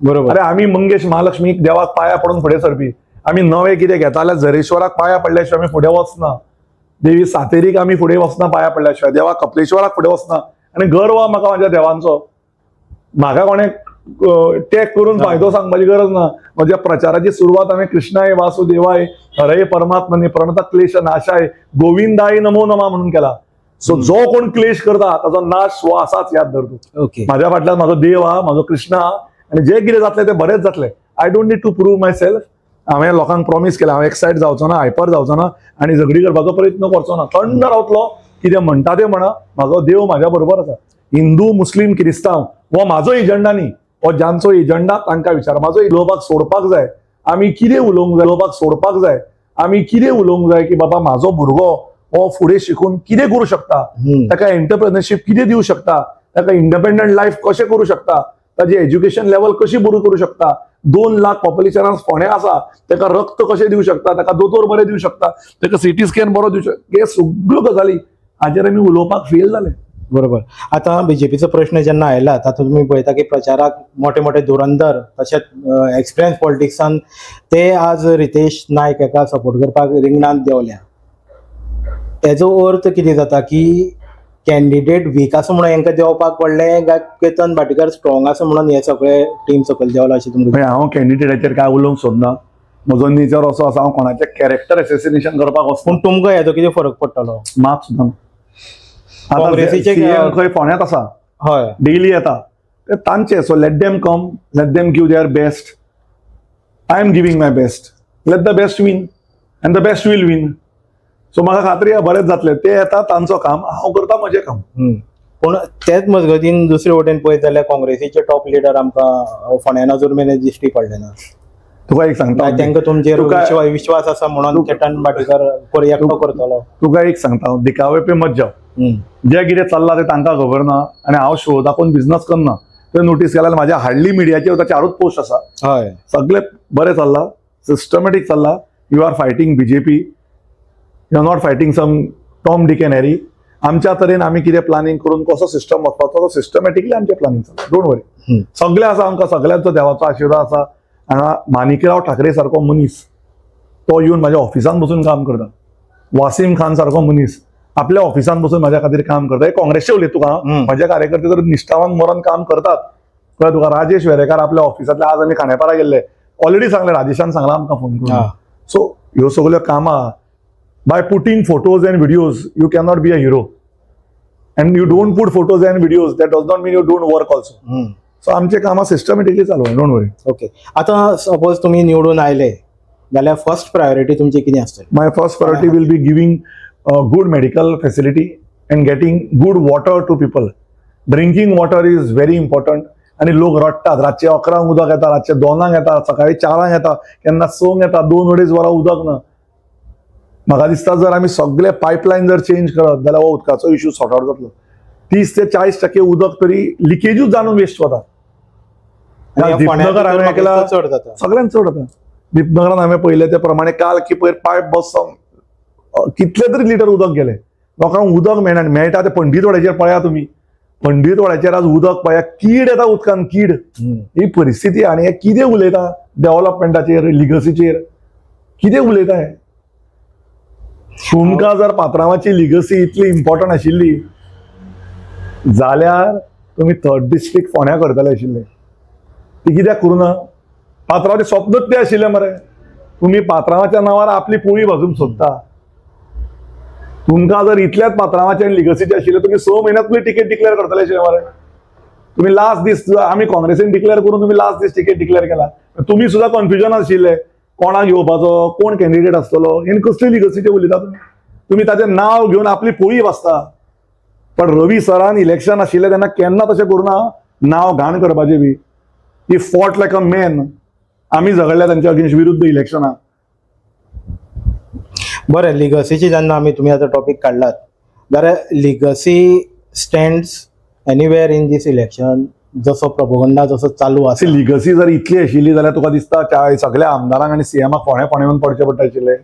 अरे, आमी मंगेश महालक्ष्मीक देवाक पाया पडून फुडें सरपी. आमी नवें कितें घेता जाल्यार झरेश्वराक पाया पडल्या शिवाय आमी फुडें वचना. देवी सातेरीक आमी फुडें वचना पाया पडल्या शिवाय. देवा कपलेश्वराक फुडें वचना. आनी गर्व आहा म्हाका म्हाज्या देवांचो. म्हाका कोणें टॅग करून फायदो सांगपाची गरज ना. म्हज्या प्रचाराची सुरवात हांवें "कृष्णाय वासुदेवाय हरय परमात्मने प्रणत क्लेश नाशाय गोविंदाय नमो नमा" म्हणून केला. सो जो कोण क्लेश करता ताचो नाश हो आसाच, याद धर तूं. माझ्या फाटल्यान म्हाजो देव आहा, म्हाजो कृष्ण आहा आनी जे कितें जातलें तें बरेंच जातलें. I don't need to prove myself. हांवें लोकांक प्रॉमीस केलें, हांव एक्सायट जावचो ना, हायपर जावचो ना आनी झगडी करपाचो प्रयत्न करचो ना. थंड रावतलो. कितें म्हणटा तें म्हणा, म्हाजो देव म्हाज्या बरोबर आसा. हिंदू, मुस्लीम, क्रिस्तांव हो म्हाजो एजंडा न्ही. हो ज्यांचो एजंडा तांकां विचार. म्हाजो उलोवपाक सोडपाक जाय. आमी कितें उलोवंक जाय, उलोवपाक सोडपाक जाय. आमी कितें उलोवंक जाय की बाबा, म्हाजो भुरगो हो फुडें शिकून कितें करूं शकता, ताका एंटरप्रेनरशीप कितें दिवं शकता, ताका इंडिपेंडंट लायफ कशें करूं शकता, ताजी एज्युकेशन लेवल कशी बरी करूं शकता. 2 लाख पॉप्युलेशनान फोंडें आसा, ताका रक्त कशें दिवं शकता, ताका दोतोर बरे दिवं शकता, ताका सिटी स्कॅन बरो दिवं शकता, हे सगळ्यो गजाली हाजेर आमी उलोवपाक फेल जाले. बरोबर. आता बीजेपीचो प्रश्न जेन्ना आयला, तातूंत तुमी पळयता की प्रचाराक मोठे मोठे धुरंधर तशेंच एक्सपिरियन्स पॉलिटिक्सान ते आज रितेश नायक हाका सपोर्ट करपाक रिंगणांत देंवल्या. तेजो अर्थ कितें जाता की कॅन्डिडेट वीक आसा म्हणून हेंकां देंवपाक पडलें काय केतन भाटीकार स्ट्रॉंग आसा म्हणून हे सगळे टीम सकयल देंवला अशें तुमकां? म्हणजे हांव कॅन्डिडेटाचेर काय उलोवंक सोदना. म्हजो नेचर असो आसा, हांव कोणाचें कॅरेक्टर एसेसिनेशन करपाक वचना. पूण तुमकां हेजो कितें फरक पडटलो? मात सुद्दां ना. आतां CM खंय फोंड्यांत आसा, डेली येता ते तांचे. So let them come, let them give their best. I am giving my best. Let the best win and the best will win. So म्हाका खात्री आहा, बरेंच जातलें. ते येता तांचो काम, हांव करता म्हजें काम. पूण तेच मजगतीन दुसरे वटेन पळयत जाल्यार काँग्रेसीचे टॉप लिडर आमकां फोंड्यान अजून मेरेन दिश्टी पडले ना. तुका एक सांगता. तांकां तुमचेर विश्वास आसा म्हणून केतन भाटीकार एकटो करतलो? तुका एक सांगता हांव, दिखावे पे मत जाव. जे कितें चल्लां तें तांकां खबर ना आनी हांव शो दाखोवन बिझनस करना. तुवें नोटीस केल्यार म्हाज्या हार्डली मिडियाचेर चारूच पोस्ट आसा. सगळे बरें चल्लां, सिस्टमॅटीक चल्लां. You are fighting BJP, you are not fighting some Tom, Dick and Harry. आमच्या तरेन आमी कितें प्लॅनिंग करून कसो सिस्टम वचपाचो, तो सिस्टमॅटिकली आमचें प्लॅनिंग चल्लां. Don't worry. सगळें आसा आमकां, सगळ्यांचो देवाचो आशिर्वाद आसा. हांगा माणिकराव ठाकरे सारको मनीस तो येवन म्हाज्या ऑफिसान बसून काम करता. वासीम खान सारको मनीस आपल्या ऑफिसान बसून म्हाज्या खातीर काम करता. हे काँग्रेसचे उलयता तुका हांव. म्हाजे कार्यकर्ते तर निश्ठावान मरण काम करतात, कळ्ळें तुका? राजेश वेरेकार आपल्या ऑफिसांतले, आज आमी खांडेपारा गेल्ले, ऑलरेडी सांगलें, राजेशान सांगलां आमकां फोन करून. सो ह्यो सगळ्यो कामां, by putting photos and videos you cannot be a hero, and you don't put photos and videos, that does not mean you don't work also. So आमचे कामां सिस्टमॅटिकली चालू आहे, don't worry. Okay, आतां suppose तुमी निवडून आयले जाल्यार first priority तुमची कितें आसतली? My first priority will be giving good medical facility and getting good water to people. Drinking water is very important. आणि लोक रडटात. रातचे 11ंक उदक येता, रातचे 2ांक येता, सकाळी 4ांक येता, केन्ना 6ंक येता. 2-2.5 वरां उदक ना. म्हाका दिसता, जर आमी सगळे पायपलायन जर चेंज करत जाल्यार हो उदकाचो इशू सॉर्ट आवट जातलो. 30 ते 40% उदक तरी लिकेजूच जावन वेस्ट वता. आणि फोंड्या दीपनगर भितर हांवें म्हाका ऐकला दिसता चड जाता. सगळ्यांत चड जाता. दीपनगरान हांवें पळयलें ते प्रमाणे काल की पयर पायप बसोन कितले तरी लिटर उदक गेलें. लोकांक उदक मेळना आनी मेळटा ते पंडीतवाड्याचेर पळया तुमी, पंडीतवाड्याचेर आज उदक पळया, कीड येता उदकान, कीड. ही परिस्थिती. आनी हे कितें उलयता डेव्हलपमेंटाचेर, लिगसीचेर कितें उलयता हे? तुमकां जर पात्रांवाची लिगसी इतली इम्पॉर्टंट आशिल्ली जाल्यार तुमी थर्ड डिस्ट्रिक्ट फोंड्या करतले आशिल्ले. ती कित्याक करूं ना? पात्रांवाचें स्वप्नूच तें आशिल्लें मरे. तुमी पात्रांवाच्या नांवार आपली पोळी भाजूंक सोदता. तुमकां जर इतल्याच पात्रांवाचें आनी लिगसीचें आशिल्लें, तुमी 6 म्हयन्यात तुमी तिकेट डिक्लेअर करतले आशिल्ले मरे. तुमी लास्ट दीस आमी काँग्रेसीन डिक्लेअर करून तुमी लास्ट दीस तिकेट डिक्लेअर केला. तुमी सुद्दां कन्फ्युजन आशिल्ले कोणाक घेवपाचो, कोण कॅन्डिडेट आसतलो. आनी कसली लिगसीचे उलयता तुमी? तुमी ताचें नांव घेवन आपली पोळी भाजता. पण रवी सरान इलेक्शन आशिल्लें तेन्ना केन्ना तशें करूं ना, नांव घाण करपाचें बी. He fought like a man. आमी झगडल्या तांच्या अगेन्स्ट विरुद्ध इलेक्शनाक. बरें, लिगसीची जेन्ना आमी तुमी आतां टॉपीक काडलात जाल्यार legacy stands anywhere in this election, जसो प्रपोगंडा जसो चालू आसा. लिगसी जर इतली आशिल्ली जाल्यार तुका दिसता त्या सगळ्या आमदारांक आनी सीएमाक फोंड्या फोंड्या येवन पडचें पडटा आशिल्लें?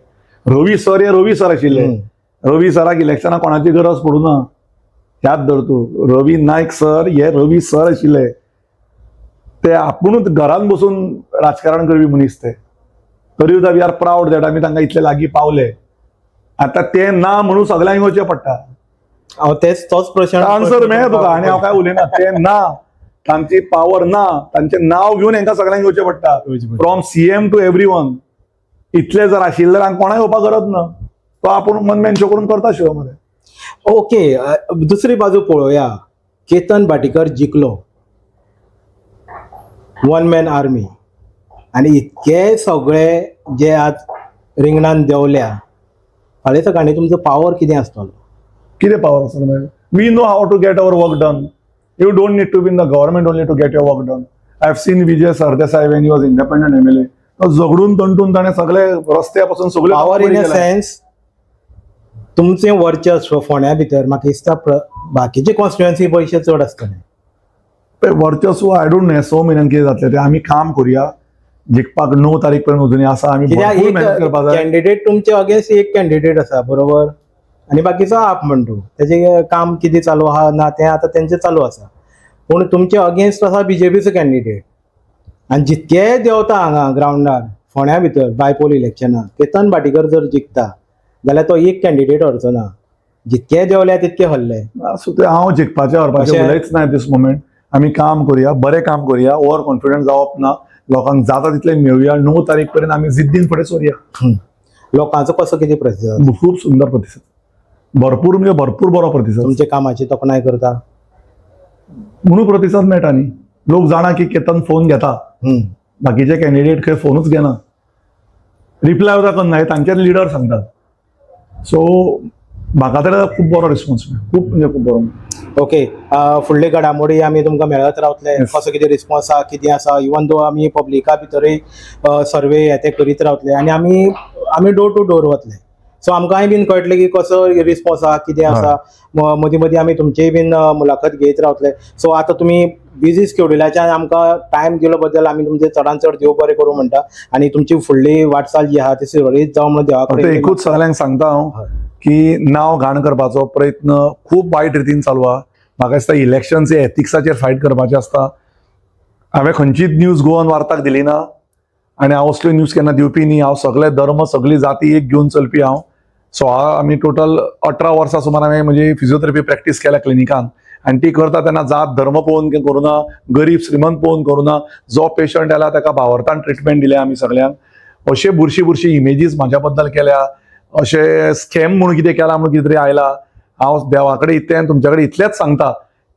रवी सर हे रवी सर आशिल्ले. रवी सराक इलेक्शनाक कोणाची गरज पडूं ना. याद धर तूं, रवी नायक सर हे रवी सर आशिल्ले. ते आपुणूच घरान बसून राजकारण करपी मनीस ते. तरी सुद्दां we are proud that आमी तांकां इतले लागीं पावले. आतां ते ना म्हणून सगल्यांक येवचें पडटा. हांव तेच तोच प्रश्न. आन्सर मेळ्ळा तुका आनी हांव काय उलयना. ते ना, तांची पावर ना, तांचें नांव घेवन हांकां सगल्यांक येवचें पडटा, from CM to every one. इतले जर आशिल्ले जाल्यार कोणाक येवपाक गरज ना. तो आपूण वन मॅन शो करून करता शो मरे. ओके, दुसरी बाजू पळोवया. केतन भाटीकर जिखलो, वन मॅन आर्मी, आनी इतके सगळे जे आज रिंगणान देंवल्या, फाल्यां सकाळी तुमचो पावर कितें आसतलो? कितें पावर आसता मागीर? We know how to get our work done. You don't need to be in the government only to get your work done. I have seen Vijay Sardesai when he was independent MLA. तो झगडून तंटून ताणें सगळे रस्त्या पासून सगळे power in a sense, तुमचें वर्चस्व फोंड्या भितर म्हाका दिसता बाकीचे कॉन्स्टिट्युएन्सी पयशे चड आसतले. वर्चस्व I don't know. 6 म्हयन्यान कितें जातलें तें. आमी काम करुया जिखपाक. 9 तारीख पर्यंत अजूनय आसा. आमी कित्याक भरपूर एक मेहनत करपाक जाय. कॅन्डिडेट तुमचे अगेन्स्ट एक कॅन्डिडेट आसा, बरोबर, आनी बाकीचो आप म्हणटू तेजें काम कितें चालू आहा ना तें आतां तेंचें चालू आसा. पूण तुमचे अगेन्स्ट आसा बीजेपीचो कॅन्डिडेट आनी जितके देंवता हांगा ग्रावंडार फोंड्या भितर बायपोल इलेक्शनाक केतन भाटीकर जर जिखता जाल्यार तो एक कॅन्डिडेट हरचो ना. जितके देंवल्या तितके हरले. आसूं तें, हांव जिखपाचें हरपाचें उलयच ना दीस मोमेंट. आमी काम करुया, बरें काम करुया. ओवर कॉन्फिडंट जावप ना. लोकांक जाता तितलें मेळुया. 9 तारीख पर्यंत आमी जिद्दीन फुडें सरुया. लोकांचो कसो कितें प्रतिसाद? खूब सुंदर प्रतिसाद, भरपूर म्हणजे भरपूर बरो प्रतिसाद. तुमच्या कामाची तोखणाय करता? म्हणून प्रतिसाद मेळटा न्ही. लोक जाणा की केतन फोन घेता. बाकीचे कॅन्डिडेट खंय फोनूच घेना, रिप्लाय सुद्दां करना, हे तांचेच लिडर सांगतात. सो म्हाका तर खूब बरो रिस्पॉन्स मेळ्ळो, खूब म्हणजे खूब बरो. ओके, फुडले घडामोडी आमी तुमकां मेळत रावतले. कसो कितें रिस्पॉन्स आहा, कितें आसा, इवन दो आमी पब्लिका भितरूय सर्वे हे ते करीत रावतले आनी आमी आमी डोर टू डोर वतले. सो आमकांय बीन कळटलें की कसो रिस्पॉन्स आहा, कितें आसा. मदीं मदीं आमी तुमचीय बीन मुलाखत घेयत रावतले. सो आतां तुमी बिजी स्केड्युलाच्यान आमकां टायम दिलो बद्दल आमी तुमचे चडान चड देव बरें करूं म्हणटा आनी तुमची फुडली वाटचाल जी आहा ती सुरळीत जावं म्हणून देवा फक्त कडेन एकूच सगळ्यांक सांगता हांव की नांव घाण करपाचो प्रयत्न खूब वायट रितीन चालू आहा. म्हाका दिसता इलेक्शन्स हे एथिक्साचेर फायट करपाचें आसता. हांवें खंयचीच न्यूज गोवन वार्ताक दिली ना आनी हांव असल्यो न्यूज केन्ना दिवपी न्ही. हांव सगळे धर्म, सगळी जाती एक घेवन चलपी हांव. सो हांव आमी टोटल 18 वर्सां सुमार हांवें म्हजी फिजियोथेरपी प्रॅक्टीस केल्या क्लिनिकान आनी ती करता तेन्ना जात धर्म पळोवन करूना, गरीब श्रीमंत पळोवन करूना. जो पेशंट आयला ताका भावार्थान ट्रिटमेंट दिल्या आमी सगळ्यांक. अशे बुरशी बुरशी इमेजीस म्हाज्या बद्दल केल्या, अशें स्कॅम म्हणून कितें केलां म्हणून कितें तरी आयला. हांव देवा कडेन इतलें आनी तुमच्या कडेन इतलेंच सांगता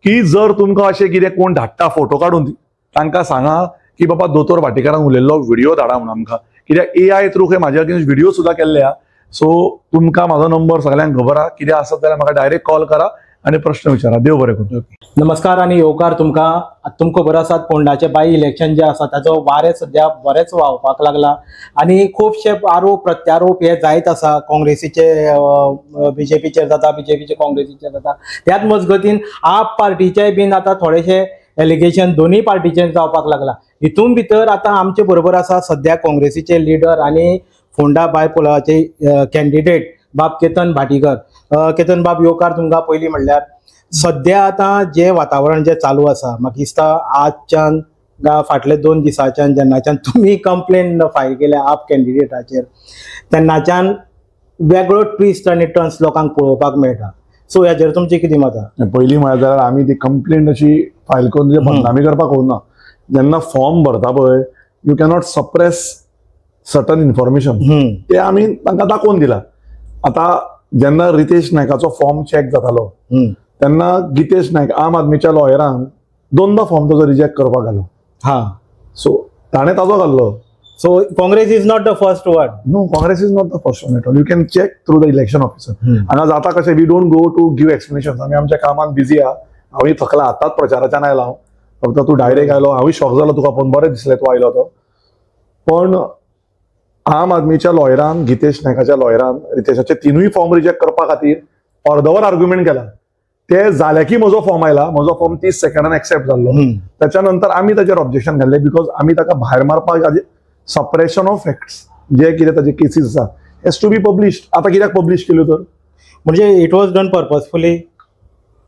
की जर तुमकां अशें कितें कोण धाडटा फोटो काडून, तांकां सांगा की बाबा दोतोर भाटीकारान उलयल्लो व्हिडिओ धाडा म्हणून आमकां, कित्याक एआय थ्रू खंय म्हाज्या अगेन्स्ट व्हिडिओ सुद्दां केल्ले आहा. सो तुमकां म्हाजो नंबर सगळ्यांक खबर आहा. कितें आसत जाल्यार म्हाका डायरेक्ट कॉल करा आनी प्रश्न विचारा. देव बरें करूं. नमस्कार आनी येवकार तुमकां. तुमकां खबर आसात, फोंडाचे बाय इलेक्शन जे आसा ताचो वारें सद्या बरेंच व्हांवपाक लागला आनी खुबशे आरोप प्रत्यारोप हे जायत आसा. काँग्रेसीचे बीजेपीचेर जाता, बीजेपीचे काँग्रेसीचेर जाता. त्याच मजगतीन आप पार्टीचे बीन आतां थोडेशे एलिगेशन दोनूय पार्टीचेर जावपाक लागला. हितून भितर आतां आमचे बरोबर आसा सद्या काँग्रेसीचे लिडर आनी फोंडा बायपोलाचे कॅन्डिडेट बाब केतन भाटीकर. केतन बाब, येवकार तुमकां. पयलीं म्हणल्यार सद्या आतां जें वातावरण जें चालू आसा, म्हाका दिसता आजच्यान फाटले 2 दिसांच्यान जेन्नाच्यान तुमी कंप्लेन फायल केल्या आप कॅन्डिडेटाचेर तेन्नाच्यान वेगळो ट्विस्ट आनी टर्न्स लोकांक पळोवपाक मेळटा. सो हेजेर तुमचें कितें मत आहा? पयलीं म्हळ्यार जाल्यार आमी ती कंप्लेंट अशी फायल करून तुजे बदनामी करपाक वचना. जेन्ना फॉर्म भरता पळय, you cannot suppress certain information. ते आमी तांकां दाखोवन दिला. आतां जेन्ना रितेश नायकाचो फॉर्म चॅक जातालो तेन्ना गितेश नायक आम आदमीच्या लॉयरान दोनदा फॉर्म ताजो रिजेक्ट करपाक घालो. सो ताणें ताजो घाल्लो. So Congress is not the first one? No, Congress is not the first one at all. You can check through the election officer. हांगा जाता कशें, we don't go to give explanation. आमी आमच्या कामात बिजी आहा. हांवूय थकला, आतांच प्रचाराच्यान आयला हांव. फक्त तूं डायरेक्ट आयलो, हांवूय शॉक जालो तुका पळोवन. बरें दिसलें तूं आयलो तो. पण आम आदमीच्या लॉयरान, गितेश नायकाच्या लॉयरान रितेशाचे तिनूय फॉर्म रिजेक्ट करपा खातीर अर्दवर आर्ग्युमेंट केला. ते जाले की म्हजो फॉर्म आयला. म्हजो फॉर्म 30 सेकंडान एक्सेप्ट जाल्लो. त्याच्या नंतर आमी ताचेर ऑब्जेक्शन घाल्लें, because आमी ताका भायर मारपाक, सप्रेशन ऑफ फॅक्ट्स, जे कितें ताजे केसीस आसा हेज टू बी पब्लिश्ड. आतां कित्याक पब्लिश केल्यो तर? म्हणजे it was done purposefully?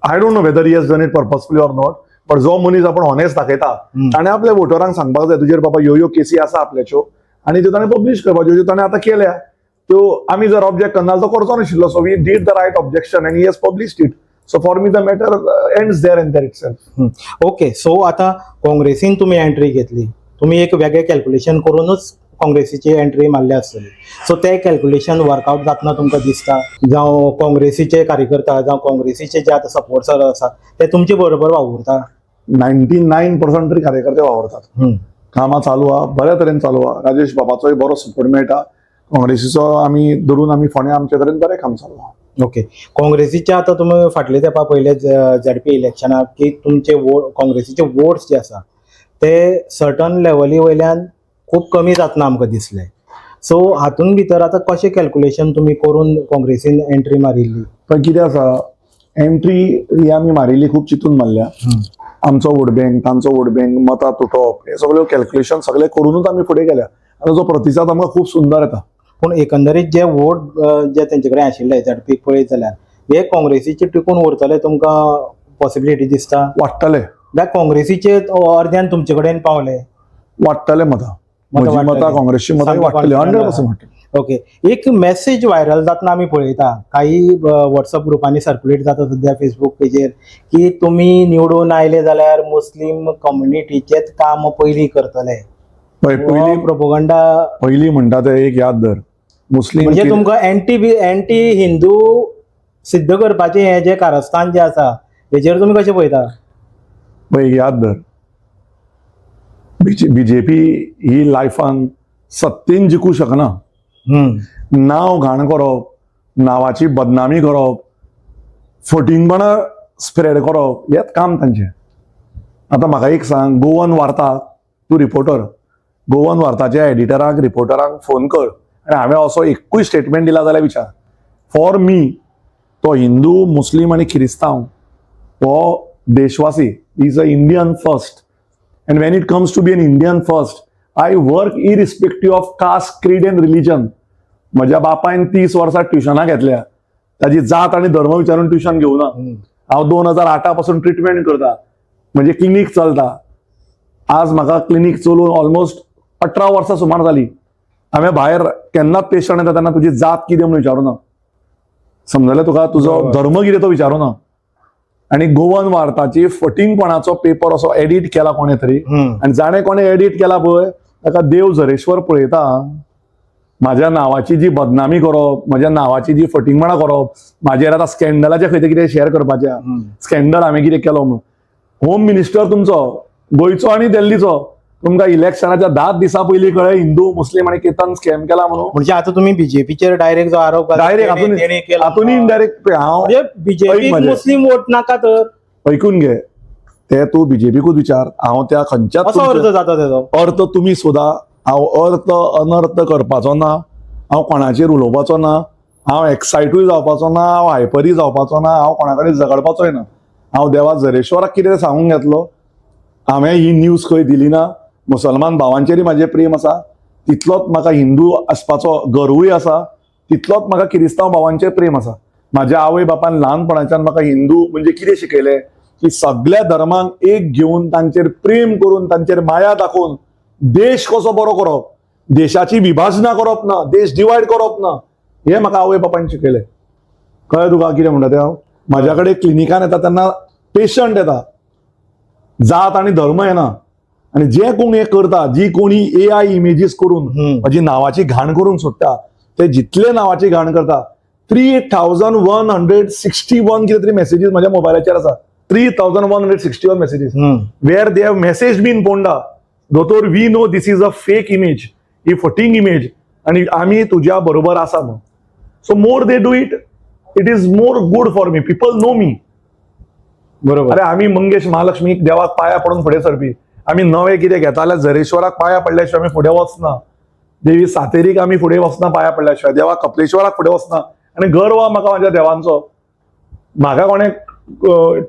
I don't know whether he has done it purposefully or not, but जो मनीस आपण ऑनेस्ट दाखयता ताणें आपल्या वोटरांक सांगपाक जाय, तुजेर बाबा ह्यो ह्यो केसी आसा आपल्याच्यो, आनी त्यो ताणें पब्लिश करपाच्यो, ज्यो ताणें आतां केल्या त्यो. आमी जर ऑब्जेक्ट करना जाल्यार तो करचो नाशिल्लो. So we did the right objection and he has published it. So for me the matter ends there and there itself. Okay, so आतां काँग्रेसीन तुमी एंट्री घेतली, तुमी एक वेगळें कॅल्क्युलेशन करूनच काँग्रेसीची एंट्री मारल्या आसतली. सो ते कॅल्क्युलेशन वर्कआउट जातना तुमकां दिसता? जावं काँग्रेसीचे कार्यकर्ता जावं काँग्रेसीचे जे आतां सपोर्टर आसा ते तुमचे बरोबर वावुरता? 99% तरी कार्यकर्ते वावरतात. कामां चालू आहा, बऱ्या तरेन चालू आहा. राजेश बाबाचोय बरो सपोर्ट मेळटा. काँग्रेसीचो आमी धरून आमी फोंड्या आमचे तरेन बरें काम चालू आहा. ओके, काँग्रेसीच्या आतां तुमी फाटले तेंपा पयले झेडपी इलेक्शनाक की तुमचे वोट, काँग्रेसीचे वोट्स जे आसा ते सर्टन लेवली वयल्यान खूब कमी जातना आमकां दिसले. सो हातून भितर आतां कशें कॅल्क्युलेशन तुमी करून काँग्रेसीन एंट्री मारिल्ली? पण कितें आसा, एंट्री ही आमी मारिल्ली खूब चिंतून मारल्या. आमचो वोट बँक, तांचो वोट बँक, मतां तुटप, हे सगळे कॅल्क्युलेशन सगळे करूनच आमी फुडें गेल्या आनी ताचो प्रतिसाद आमकां खूब सुंदर येता. पूण एकंदरीत जे वोट जे तेंचे कडेन आशिल्ले झेडपीक पळयत जाल्यार हे काँग्रेसीचे टिकून उरतले तुमकां पॉसिबिलिटी दिसता? वाडटले. जाल्यार काँग्रेसीचे अर्द्यान तुमचे कडेन पावले? वाडटले मतां. मतां म्हजी वाडटली. मतां, काँग्रेसची मतां सामकी वाडटली, confident. 100% वाडटली. ओके, एक मेसेज व्हायरल जातना आमी पळयता, काही व्हॉट्सअप ग्रुपांनी सर्क्युलेट जाता सद्या फेसबूक पेजेर की तुमी निवडून आयले जाल्यार मुस्लीम कम्युनिटीचेच काम पयलीं करतले. पळय, पयलीं प्रोपोगंडा. पयलीं म्हणटा ते एक याद धर, मुस्लीम म्हणजे तुमकां एंटी हिंदू सिद्ध करपाचें हें जें कारस्थान जें आसा हेजेर तुमी कशें पळयता? पळय, एक याद धर, बीजेपी ही लायफान सत्तेन जिखूं शकना. नांव घाण करप, नांवाची बदनामी करप, फटींगपणां स्प्रेड करप हेंच काम तांचें. आतां म्हाका एक सांग, गोवन वार्ता, तूं रिपोर्टर, गोवन वार्ताच्या एडिटराक, रिपोर्टरांक फोन कर आनी हांवें असो एकूय स्टेटमेंट दिला जाल्यार विचार. फॉर मी तो हिंदू, मुस्लीम आनी क्रिस्तांव हो देशवासी, is a Indian first, and when it comes to be an Indian first, I work irrespective of caste, creed and religion. म्हज्या बापायन 30 वर्सां ट्युशनां घेतल्या, ताजी जात आनी धर्म विचारून ट्युशन घेवना. हांव 2008 पासून ट्रिटमेंट करता, म्हणजे क्लिनीक चलता. आज म्हाका क्लिनीक चलोवन ऑलमोस्ट 18 वर्सां सुमार जाली. हांवें भायर केन्नाच पेशंट येता तेन्ना तुजी जात कितें म्हणून विचारूना. समजलें तुका? तुजो धर्म कितें तो विचारूना. आनी गोवन वार्ताची फटींगपणाचो पेपर असो एडिट केला कोणें तरी आनी जाणें कोणें एडिट केला पळय ताका देव झरेश्वर पळयता. माझ्या नांवाची जी बदनामी करप, म्हज्या नांवाची जी फटींगपणां करप, म्हाजेर आतां स्कॅन्डलाचे खंय ते कितें शेअर करपाचें, स्कॅन्डल हांवें कितें केलो म्हणून. होम मिनिस्टर तुमचो गोंयचो आनी दिल्लीचो, तुमकां इलेक्शनाच्या 10 दिसां पयलीं कळ्ळें हिंदू, मुस्लीम आनी केतन स्कॅम केला म्हणून? म्हणजे आता तुम्ही बीजेपीचेर डायरेक्ट जो आरोप घाला, डायरेक्ट तेणी केला. हातून इनडायरेक्ट हांव म्हणजे बीजेपी ऐक म्हजें. मुस्लिम वोट नाका तर? ऐकून घे, ते तूं बीजेपीकूच विचार. हांव त्या खंयच्याच असो अर्थ तुमच्या- जाता तेजो. अर्थ तुमी सुद्दां. हांव अर्थ अनर्थ करपाचो ना. हांव कोणाचेर उलोवपाचो ना. हांव एक्सायटूय जावपाचो ना. हांव हायपरूय जावपाचो ना. हांव कोणा कडेन झगडपाचोय ना. हांव देवा झरेश्वराक कितें सांगूंक घेतलो. हांवें ही न्यूज खंय दिली ना. मुसलमान भावांचेरय म्हाजें प्रेम आसा, तितलोच म्हाका हिंदू आसपाचो गर्वूय आसा, तितलोच म्हाका किरिस्तांव भावांचेर प्रेम आसा. म्हाज्या आवय बापान ल्हानपणाच्यान म्हाका हिंदू म्हणजे कितें शिकयलें की सगळ्या धर्मांक एक घेवन, तांचेर प्रेम करून, तांचेर माया दाखोवन देश कसो बरो करप, देशाची विभाजनां करप ना, देश डिवायड करप ना, हें म्हाका आवय बापायन शिकयलें. कळ्ळें तुका कितें म्हणटा तें हांव? म्हाज्या कडेन क्लिनिकान येता तेन्ना पेशंट येता, जात आनी धर्म येना. आनी जे कोण हें करता, जी कोणी एआय इमेजीस करून म्हाजी नांवाची घाण करूंक सोदता, ते जितले नांवाची घाण करता, 3161 कितें तरी मॅसेजीस म्हाज्या मोबायलाचेर आसा. 3161 messages where they have message been, "Ponda दोतोर, we know this is a fake image, he फटींग इमेज आणि आमी तुज्या बरोबर आसा" म्हणून. So more they do it, it is more good for me. People know me. अरे, आमी मंगेश महालक्ष्मीक देवाक पाया पडून फुडें सरपी. आमी नवें कितें घेता जाल्यार झरेश्वराक पाया पडल्या शिवाय आमी फुडें वचना. देवी सातेरीक आमी फुडें वचना पाया पडल्या शिवाय. देवा कपलेश्वराक फुडें वचना. आनी गर्व आहा म्हाका म्हाज्या देवांचो. म्हाका कोणें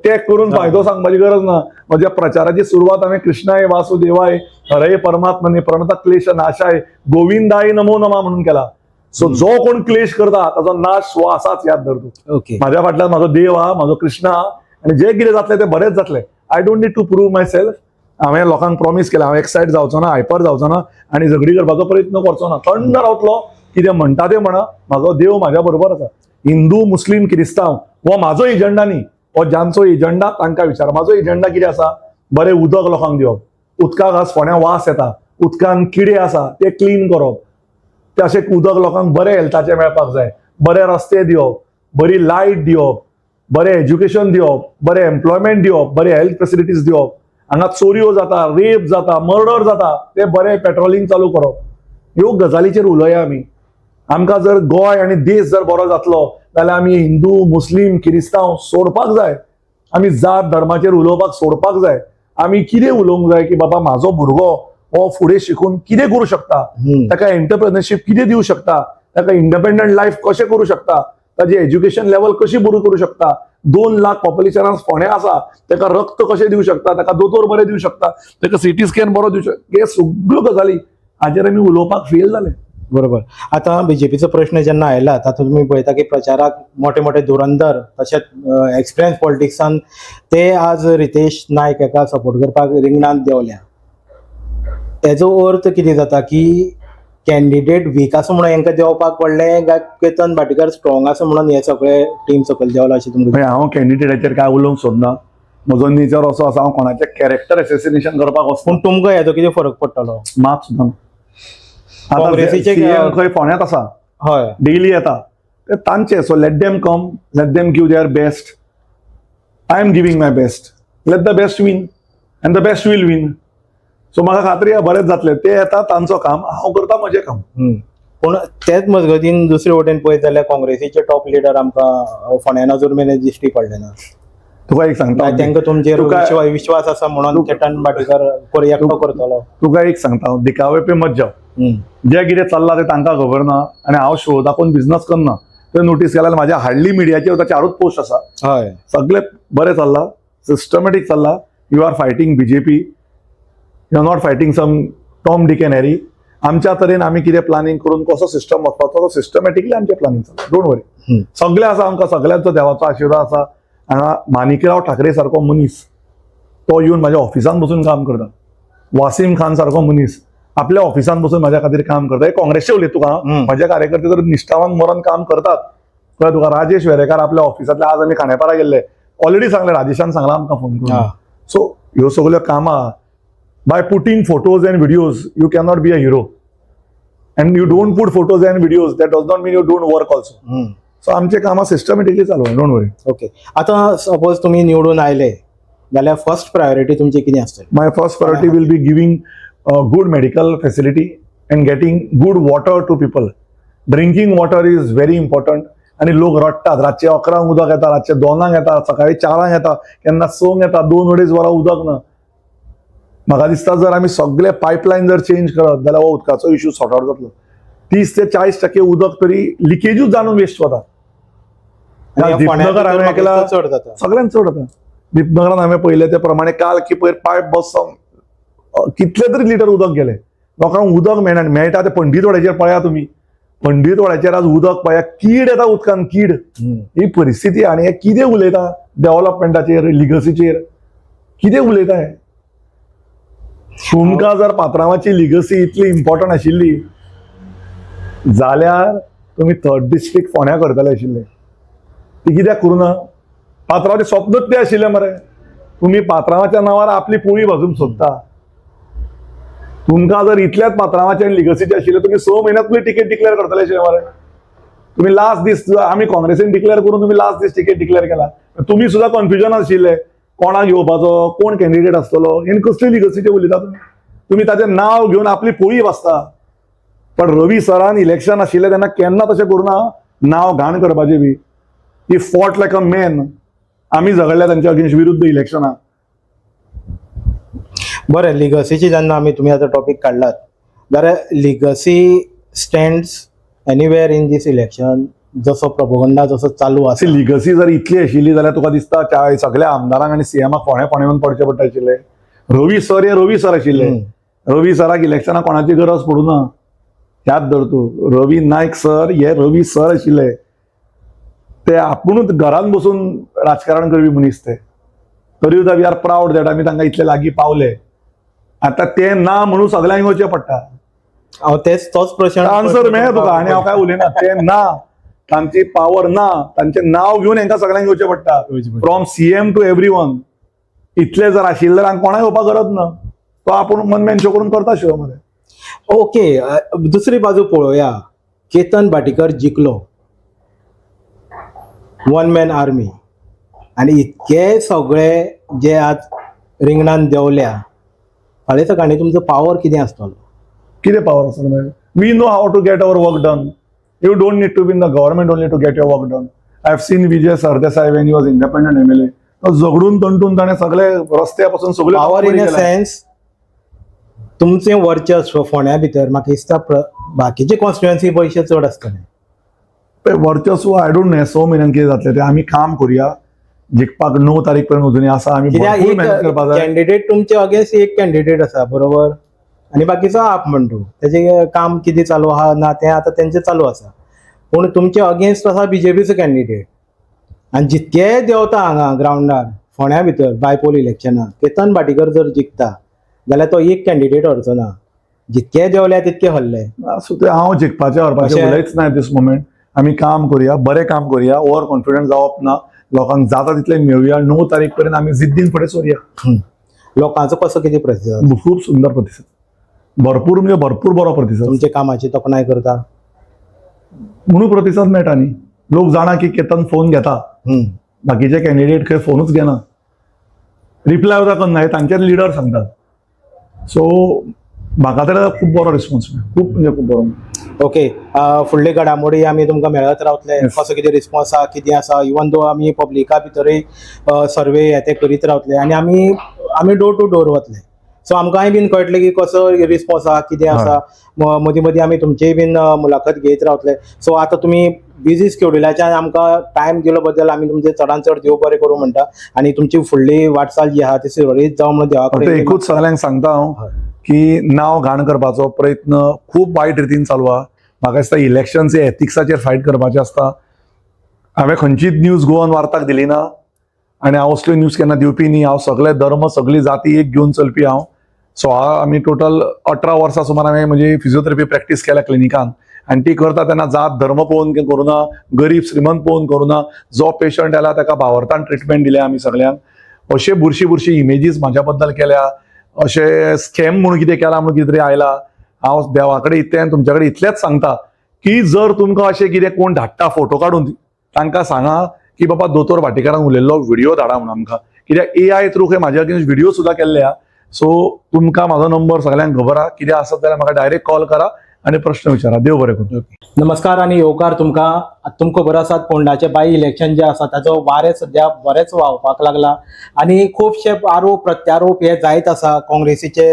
टॅग करून फायदो सांगपाची गरज ना. म्हज्या प्रचाराची सुरवात हांवें "कृष्णाय वासुदेवाय हरय परमात्मने प्रणत क्लेश नाशाय गोविंदाय नमो नमा" म्हणून केला. सो जो कोण क्लेश करता ताचो नाश हो आसाच, याद धर तूं. म्हाज्या फाटल्यान म्हाजो देव आहा, म्हाजो कृष्ण आहा आनी जे कितें जातलें तें बरेंच जातलें. I don't need to prove myself. हांवें लोकांक प्रॉमीस केलें, हांव एक्सायट जावचो ना, हायपर जावचो ना आनी झगडी करपाचो प्रयत्न करचो ना. थंड रावतलो. कितें म्हणटा तें म्हणा, म्हाजो देव म्हाज्या बरोबर आसा. हिंदू, मुस्लीम, क्रिस्तांव हो म्हाजो एजंडा न्ही. हो ज्यांचो एजंडा तांकां विचार. म्हाजो एजंडा कितें आसा? बरें उदक लोकांक दिवप. उदकाक आज फोंड्या वास येता, उदकान किडे आसा, ते क्लीन करप. ते अशें उदक लोकांक बरें हेल्थाचें मेळपाक जाय. बरे रस्ते दिवप, बरी लायट दिवप, बरें एज्युकेशन दिवप, बरें एम्प्लॉयमेंट दिवप, बरें हेल्थ फेसिलिटीज दिवप. हांगा चोरयो जाता, रेप जाता, मर्डर जाता, ते बरें पेट्रोलिंग चालू करप. ह्यो गजालीचेर उलोवया आमी. आमकां जर गोंय आनी देश जर बरो जातलो जाल्यार आमी हिंदू, मुस्लीम, किरिस्तांव सोडपाक जाय. आमी जात धर्माचेर उलोवपाक सोडपाक जाय. आमी कितें उलोवंक जाय की बाबा, म्हाजो भुरगो हो फुडें शिकून कितें करूं शकता, ताका एंटरप्रेनरशीप कितें दिवं शकता, ताका इंडिपेंडंट लायफ कशें करूं शकता, ताजी एज्युकेशन लेवल कशी बरी करूं शकता. 2 लाख पॉप्युलेशनान फोंड्या आसा, ताका रक्त कशें दिवं शकता, ताका दोतोर बरें दिवं शकता, ताका सिटी स्कॅन बरो दिवं शकता, हे सगळ्यो गजाली हाजेर आमी उलोवपाक फेल जाले. बरोबर. आता बीजेपीचो प्रश्न जेन्ना आयला, तातूंत तुमी पळयता की प्रचाराक मोठे मोठे धुरंधर तशेंच एक्सपिरियन्स पॉलिटिक्सान ते आज रितेश नायक हाका सपोर्ट करपाक रिंगणांत देंवल्या. हेजो अर्थ कितें जाता की कॅन्डिडेट वीक आसा म्हणून हेंकां देंवपाक पडलें काय केतन भाटीकार स्ट्रॉंग आसा म्हणून हे सगळे टीम सकयल देंवला अशें तुमकां? म्हणजे हांव कॅन्डिडेटाचेर काय उलोवंक सोदना. म्हजो नेचर असो आसा, हांव कोणाचें कॅरेक्टर एसेसिनेशन करपाक वचना. पूण तुमकां हेजो कितें फरक पडटलो? मात सुद्दां ना. काँग्रेसीचे सीएम खंय फोंड्यांत आसा, डेली येता ते तांचे. So let them come, let them give their best. I am giving my best. Let the best win and the best will win. So म्हाका खात्री आहा, बरेंच जातलें. ते येता तांचो काम, हांव करता म्हजें काम. पूण तेच मजगतीन दुसरे वटेन पळयत जाल्यार काँग्रेसीचे टॉप लिडर आमकां फोंड्यान अजून मेरेन दिश्टी पडले ना. तुका एक सांगता. तांकां तुमचेर विश्वास आसा म्हणून केतन भाटीकार एकटो करतलो? तुका एक सांगता हांव, दिखावे पे मत जाव. जे कितें चल्लां तें तांकां खबर ना आनी हांव शो दाखोवन बिझनस करना. तुवें नोटीस केल्यार म्हाज्या हार्डली मिडियाचेर वता, चारूच पोस्ट आसा. सगळे बरें चल्लां, सिस्टमॅटीक चल्लां. You are fighting BJP, you are not fighting some Tom, Dick and Harry. आमच्या तरेन आमी कितें प्लॅनिंग करून कसो सिस्टम वचपाचो, तो सिस्टमॅटिकली आमचें प्लॅनिंग चल्लां. Don't worry. सगळें आसा आमकां, सगळ्यांचो देवाचो आशिर्वाद आसा. हांगा माणिकराव ठाकरे सारको मनीस तो येवन म्हाज्या ऑफिसान बसून काम करता. वासीम खान सारको मनीस आपल्या ऑफिसान बसून म्हाज्या खातीर काम करता. हे काँग्रेसचे उलयत तुका. म्हाजे कार्यकर्ते तर निश्ठावान मरण काम करतात, कळ्ळें तुका? राजेश वेरेकार आपल्या ऑफिसांतले, आज आमी खांडेपारा गेल्ले, ऑलरेडी सांगलें, राजेशान सांगलां आमकां फोन करून. सो ह्यो सगल्यो कामां, by putting photos and videos you cannot be a hero, and you don't put photos and videos, that does not mean you don't work also. So आमचे कामां सिस्टमॅटिकली चालू, don't worry. Okay, आतां suppose तुमी निवडून आयले जाल्यार first priority तुमची कितें आसतली? My first priority will be giving good medical facility and getting good water to people. Drinking water is very important. आणि लोक रडटात. रातचे 11 उदक येता, रातचे 2 येता, सकाळी 4 येता, केन्ना 6 येता, 2-2.5 वरां उदक ना. म्हाका दिसता, जर आमी सगळे पायपलायन जर चेंज करत जाल्यार हो उदकाचो इशू सॉर्ट आउट जातलो. 30 ते 40% उदक तरी लिकेजूच जावन वेस्ट वता. आणि ह्या फोंड्या दीपनगर भितर हांवें म्हाका ऐकला दिसता चड जाता. सगळ्यांत चड जाता. दीपनगरान हांवें पळयलें ते प्रमाणे काल की पयर पायप बसोन कितले तरी लिटर उदक गेलें. लोकांक उदक मेळना. आनी मेळटा ते पंडीतवाड्याचेर पळया तुमी, पंडीतवाड्याचेर आज उदक पळया, कीड येता उदकान, कीड. ही परिस्थिती. आनी हे कितें उलयता डेव्हलपमेंटाचेर, लिगसीचेर कितें उलयता हे? तुमकां जर पात्रांवाची लिगसी इतली इम्पॉर्टंट आशिल्ली जाल्यार तुमी थर्ड डिस्ट्रिक्ट फोंड्या करतले आशिल्ले. ती कित्याक करूं ना? पात्रांवाचें स्वप्नूच तें आशिल्लें मरे. तुमी पात्रांवाच्या नांवार आपली पोळी भाजूंक सोदता. तुमकां जर इतल्याच पात्रांवाचें आनी लिगसीचें आशिल्लें, तुमी 6 म्हयन्यात तुमी तिकेट डिक्लेअर करतले आशिल्ले मरे. तुमी लास्ट दीस, आमी काँग्रेसीन डिक्लेअर करून तुमी लास्ट दीस तिकेट डिक्लेअर केला. तुमी सुद्दां कन्फ्युजन आशिल्ले कोणाक घेवपाचो, कोण कॅन्डिडेट आसतलो. आनी कसली लिगसीचें उलयता तुमी? तुमी ताचें नांव घेवन आपली पोळी भाजता. पण रवी सरान इलेक्शन आशिल्लें तेन्ना केन्ना तशें करूं ना, नांव घाण करपाचें बी. He fought like a man. आमी झगडल्या तांच्या अगेन्स्ट विरुद्ध इलेक्शनाक. बरें, लिगसीची जेन्ना आमी तुमी आतां टॉपीक काडलात जाल्यार legacy stands anywhere in this election, जसो प्रोपोगंडा जसो चालू आसा. लिगसी जर इतली आशिल्ली जाल्यार तुका दिसता सगळ्या आमदारांक आनी सीएमाक फोंड्या फोंड्या येवन पडचें पडटा आशिल्लें? रवी सर हे रवी सर आशिल्ले. रवी सराक इलेक्शनाक कोणाची गरज पडूं ना, याद धर तूं. रवी नायक सर हे रवी सर आशिल्ले. ते आपुणूच घरान बसून राजकारण करपी मनीस ते. तरी सुद्दां we are proud that आमी तांकां इतले लागीं पावले. आतां ते ना म्हणून सगळ्यांक येवचें पडटा. हांव तेच तोच प्रश्न. आन्सर मेळ्ळें तुका आनी हांव काय उलयना. ते ना, तांची पावर ना, तांचें नांव घेवन हांकां सगळ्यांक येवचें पडटा, from CM to every one. इतले जर आशिल्ले जाल्यार हांकां कोणाक येवपाक गरज ना. तो आपूण वन मॅन शो करून करता शो मरे. ओके, दुसरी बाजू पळोवया. केतन भाटीकर जिखलो, वन मॅन आर्मी, आनी इतके सगळे जे आज रिंगणान देंवल्या, फाल्यां सकाळी तुमचो पावर कितें आसतलो? कितें पावर आसा मागीर? We know how to get our work done. You don't need to be in the government only to get your work done. I have seen Vijay Sardesai when he was independent MLA. तो झगडून तंटून ताणें सगळे रस्त्या पासून सगळे power in a sense, तुमचें वर्चस्व फोंड्या भितर म्हाका दिसता बाकीचे कॉन्स्टिट्युएन्सी पयशे चड आसतले. वर्चस्व I don't know, 6 म्हयन्यान कितें जातलें तें. आमी काम करुया जिखपाक. 9 तारीख पर्यंत अजूनय आसा. आमी कित्याक भरपूर एक मेहनत करपाक जाय. कॅन्डिडेट तुमचे अगेन्स्ट एक कॅन्डिडेट आसा, बरोबर, आनी बाकीचो आप म्हणटू तेजें काम कितें चालू आहा ना तें आतां तेंचें चालू आसा. पूण तुमचे अगेन्स्ट आसा बीजेपीचो कॅन्डिडेट आनी जितके देंवता हांगा ग्रावंडार फोंड्या भितर बायपोल इलेक्शनाक केतन भाटीकर जर जिखता जाल्यार तो एक कॅन्डिडेट हरचो ना. जितके देंवल्या तितके हरले. आसूं तें, हांव जिखपाचें हरपाचें उलयच ना दीस मोमेंट. आमी काम करुया, बरें काम करुया. ओवर कॉन्फिडंट जावप ना. लोकांक जाता तितलें मेळुया. 9 तारीख पर्यंत आमी जिद्दीन फुडें सरुया. लोकांचो कसो कितें प्रतिसाद? खूब सुंदर प्रतिसाद, भरपूर म्हणजे भरपूर बरो प्रतिसाद. तुमच्या कामाची तोखणाय करता? म्हणून प्रतिसाद मेळटा न्ही. लोक जाणा की केतन फोन घेता. बाकीचे कॅन्डिडेट खंय फोनूच घेना, रिप्लाय सुद्दां करना, हे तांचेच लिडर सांगतात. सो म्हाका तर खूब बरो रिस्पॉन्स मेळ्ळो, खूब म्हणजे खूब बरो. ओके, फुडले घडामोडी आमी तुमकां मेळत रावतले. कसो कितें रिस्पॉन्स आहा, कितें आसा, इवन दो आमी पब्लिका भितरूय सर्वे हे ते करीत रावतले आनी आमी आमी डोर टू डोर वतले. सो आमकांय बीन कळटलें की कसो रिस्पॉन्स आहा, कितें आसा. मदीं मदीं आमी तुमचीय बीन मुलाखत घेयत रावतले. सो आतां तुमी बिजी स्केड्युलाच्यान आमकां टायम दिलो बद्दल आमी तुमचे चडान चड देव बरें करूं म्हणटा आनी तुमची फुडली वाटचाल जी आहा ती सुरळीत जावं म्हणून देवा फक्त कडेन एकूच सगळ्यांक सांगता हांव की नांव घाण करपाचो प्रयत्न खूब वायट रितीन चालू आहा. म्हाका दिसता इलेक्शन्स हे एथिक्साचेर फायट करपाचें आसता. हांवें खंयचीच न्यूज गोवन वार्ताक दिली ना आनी हांव असल्यो न्यूज केन्ना दिवपी न्ही. हांव सगळे धर्म, सगळी जाती एक घेवन चलपी हांव. 16, आमी टोटल 18 वर्सां सुमार हांवें म्हजी फिजियोथेरपी प्रॅक्टीस केल्या क्लिनिकान आनी ती करता तेन्ना जात धर्म पळोवन करूं ना, गरीब श्रीमंत पळोवन करूं ना. जो पेशंट आयला ताका भावार्थान ट्रिटमेंट दिल्या आमी सगळ्यांक. अशे बुरशी बुरशी इमेजीस म्हाज्या बद्दल केल्या, अशें स्कॅम म्हणून कितें केलां म्हणून कितें तरी आयला. हांव देवा कडेन इतलें आनी तुमच्या कडेन इतलेंच सांगता की जर तुमकां अशें कितें कोण धाडटा फोटो काडून, तांकां सांगा की बाबा दोतोर भाटीकारान उलयल्लो व्हिडिओ धाडा म्हणून आमकां, कित्याक एआय थ्रू खंय म्हाज्या अगेन्स्ट व्हिडिओ सुद्दां केल्ले आहा. सो तुमकां म्हाजो नंबर सगळ्यांक खबर आहा. कितें आसत जाल्यार म्हाका डायरेक्ट कॉल करा आनी प्रश्न विचारा. देव बरें करूं. नमस्कार आनी येवकार तुमकां. तुमकां खबर आसात, फोंडाचे बाय इलेक्शन जे आसा ताचो वारें सद्या बरेंच व्हांवपाक लागला आनी खुबशे आरोप प्रत्यारोप हे जायत आसा. काँग्रेसीचे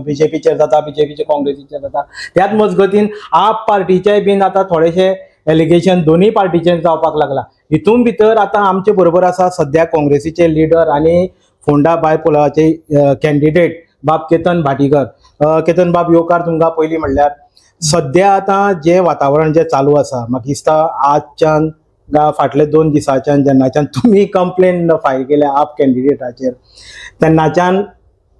बीजेपीचेर जाता, बीजेपीचे काँग्रेसीचेर जाता. त्याच मजगतीन आप पार्टीचे बीन आतां थोडेशे एलिगेशन दोन्ही पार्टीचेर जावपाक लागला. हितून भितर आतां आमचे बरोबर आसा सद्या काँग्रेसीचे लिडर आनी फोंडा बायपोलाचे कॅन्डिडेट बाब केतन भाटीकर. केतन बाब, येवकार तुमकां. पयलीं म्हणल्यार सद्या आतां जें वातावरण जें चालू आसा, म्हाका दिसता आजच्यान फाटले 2 दिसांच्यान जेन्नाच्यान तुमी कंप्लेन फायल केल्या आप कॅन्डिडेटाचेर तेन्नाच्यान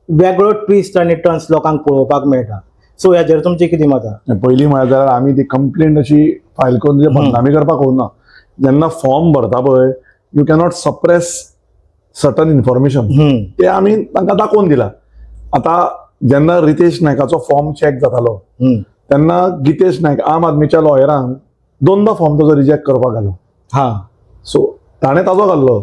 वेगळो ट्विस्ट आनी टर्न्स लोकांक पळोवपाक मेळटा. सो हेजेर तुमचें कितें मत आहा? पयलीं म्हळ्यार जाल्यार आमी ती कंप्लेंट अशी फायल करून तुजे बदनामी करपाक वचना. जेन्ना फॉर्म भरता पळय, you cannot suppress certain information. ते आमी तांकां दाखोवन दिला. आतां जेन्ना रितेश नायकाचो फॉर्म चॅक जातालो तेन्ना गितेश नायक आम आदमीच्या लॉयरान दोनदा फॉर्म ताजो रिजेक्ट करपाक घालो. सो ताणें ताजो घाल्लो.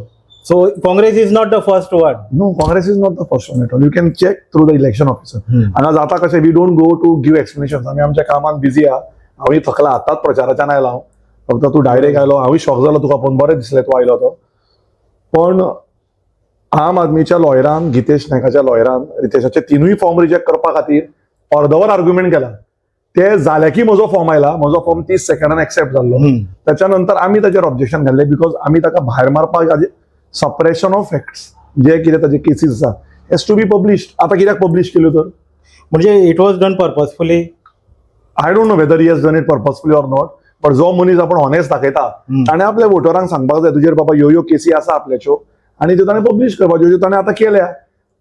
So Congress is not the first one? No, Congress is not the first one at all. You can check through the election officer. हांगा जाता कशें, we don't go to give explanation. आमी आमच्या कामान बिजी आहा. हांवूय थकला, आतांच प्रचाराच्यान आयला हांव. फक्त तूं डायरेक्ट आयलो, हांवूय शॉक जालो तुका पळोवन. बरें दिसलें तूं आयलो तो. पण आम आदमीच्या लॉयरान, गितेश नायकाच्या लॉयरान रितेशाचे तिनूय फॉर्म रिजेक्ट करपा खातीर अर्दवर आर्ग्युमेंट केला. ते जाले की म्हजो फॉर्म आयला. म्हजो फॉर्म 30 सेकंडान एक्सेप्ट जाल्लो. त्याच्या नंतर आमी ताचेर ऑब्जेक्शन घाल्लें, because आमी ताका भायर मारपाक, सप्रेशन ऑफ फॅक्ट्स, जे कितें ताजे केसीस आसा हेज टू बी पब्लिश्ड. आतां कित्याक पब्लिश केल्यो तर? म्हणजे it was done purposefully? I don't know whether he has done it purposefully or not, but जो मनीस आपण ऑनेस्ट दाखयता ताणें आपल्या वोटरांक सांगपाक जाय, तुजेर बाबा ह्यो ह्यो केसी आसा आपल्याच्यो, आनी त्यो ताणें पब्लिश करपाच्यो, ज्यो ताणें आतां केल्या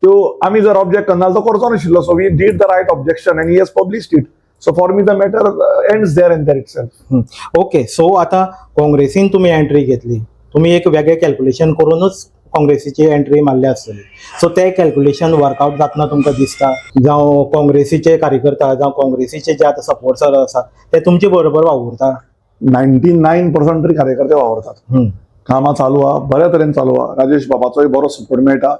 त्यो आमी जर ऑब्जेक्ट करना जाल्यार तो करचो नाशिल्लो. So we did the right objection and he has published it. So for me the matter ends there and there itself. Okay, so आतां काँग्रेसीन तुमी एंट्री घेतली, तुमी एक वेगळें कॅल्क्युलेशन करूनच काँग्रेसीची एंट्री मारल्या आसतली. सो ते कॅल्क्युलेशन वर्कआउट जातना तुमकां दिसता? जावं काँग्रेसीचे कार्यकर्ता जावं काँग्रेसीचे जे आतां सपोर्टर आसा ते तुमचे बरोबर वावुरता? 99% तरी कार्यकर्ते वावरतात. कामां चालू आहा, बऱ्या तरेन चालू आहा. राजेश बाबाचोय बरो सपोर्ट मेळटा.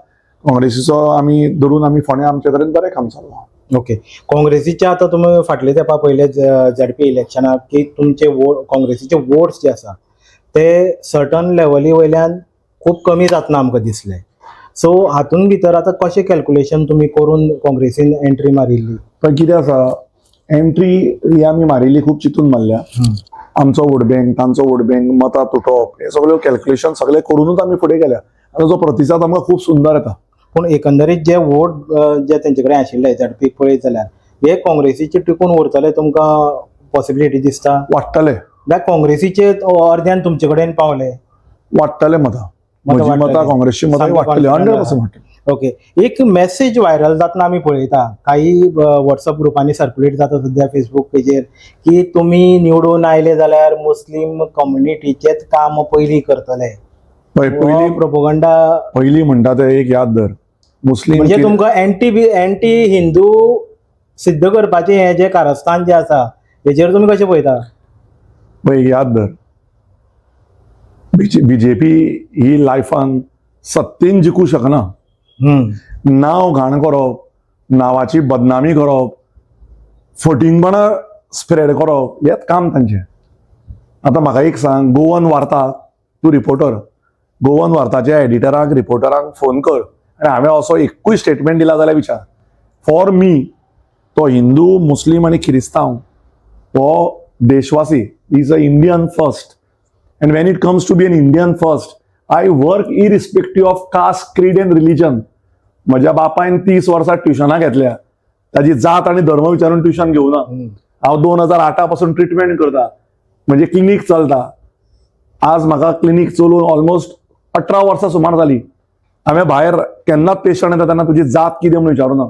काँग्रेसीचो आमी धरून आमी फोंड्या आमचे तरेन बरें काम चालू आहा. ओके, काँग्रेसीचे आतां तुमी फाटले तेंपा पयले झेडपी इलेक्शनाक की तुमचे वोट, काँग्रेसीचे वोट्स जे आसा ते सर्टन लेवली वयल्यान खूब कमी जातना आमकां दिसले. सो हातून भितर आतां कशें कॅल्क्युलेशन तुमी करून काँग्रेसीन एंट्री मारिल्ली? पण कितें आसा, एंट्री ही आमी मारिल्ली खूब चिंतून मारल्या. आमचो वोट बँक, तांचो वोट बँक, मतां तुटप, हे सगळे कॅल्क्युलेशन सगळे करूनच आमी फुडें गेल्या आनी ताचो प्रतिसाद आमकां खूब सुंदर येता. पूण एकंदरीत जे वोट जे तेंचे कडेन आशिल्ले झेडपीक पळयत जाल्यार हे काँग्रेसीचे टिकून उरतले तुमकां पॉसिबिलिटी दिसता? वाडटले. जाल्यार काँग्रेसीचे अर्द्यान तुमचे कडेन पावले? वाडटले मतां. मतां म्हजी मतां, वाडटली. काँग्रेसची मतां सामकें वाडटली. confident. 100% वाडटली. ओके, एक मेसेज व्हायरल जातना आमी पळयता, काही व्हॉट्सअप ग्रुपांनी सर्क्युलेट जाता सद्या फेसबूक पेजेर की तुमी निवडून आयले जाल्यार मुस्लीम कम्युनिटीचेच काम पयलीं करतले. पळय, पयलीं प्रोपोगंडा. पयलीं म्हणटा ते एक याद धर, मुस्लीम म्हणजे तुमकां एंटी हिंदू सिद्ध करपाचें हें जें कारस्थान जें आसा हेजेर तुमी कशें पळयता? पळय, एक याद धर, बीजेपी ही लायफान सत्तेन जिखूं शकना. नांव घाण करप, नांवाची बदनामी करप, फटींगपणां स्प्रेड करप हेंच काम तांचें. आतां म्हाका एक सांग, गोवन वार्ता, तूं रिपोर्टर, गोवन वार्ताच्या एडिटराक, रिपोर्टरांक फोन कर आनी हांवें असो एकूय स्टेटमेंट दिला जाल्यार विचार. फॉर मी तो हिंदू, मुस्लीम आनी क्रिस्तांव हो देशवासी, is a Indian first, and when it comes to be an Indian first, I work irrespective of caste, creed and religion. म्हज्या बापायन 30 वर्सां ट्युशनां घेतल्या, ताजी जात आनी धर्म विचारून ट्युशन घेवना. हांव 2008 पासून ट्रिटमेंट करता, म्हणजे क्लिनीक चलता. आज म्हाका क्लिनीक चलोवन ऑलमोस्ट 18 वर्सां सुमार जाली. हांवें भायर केन्नाच पेशंट येता तेन्ना तुजी जात कितें म्हणून विचारूना.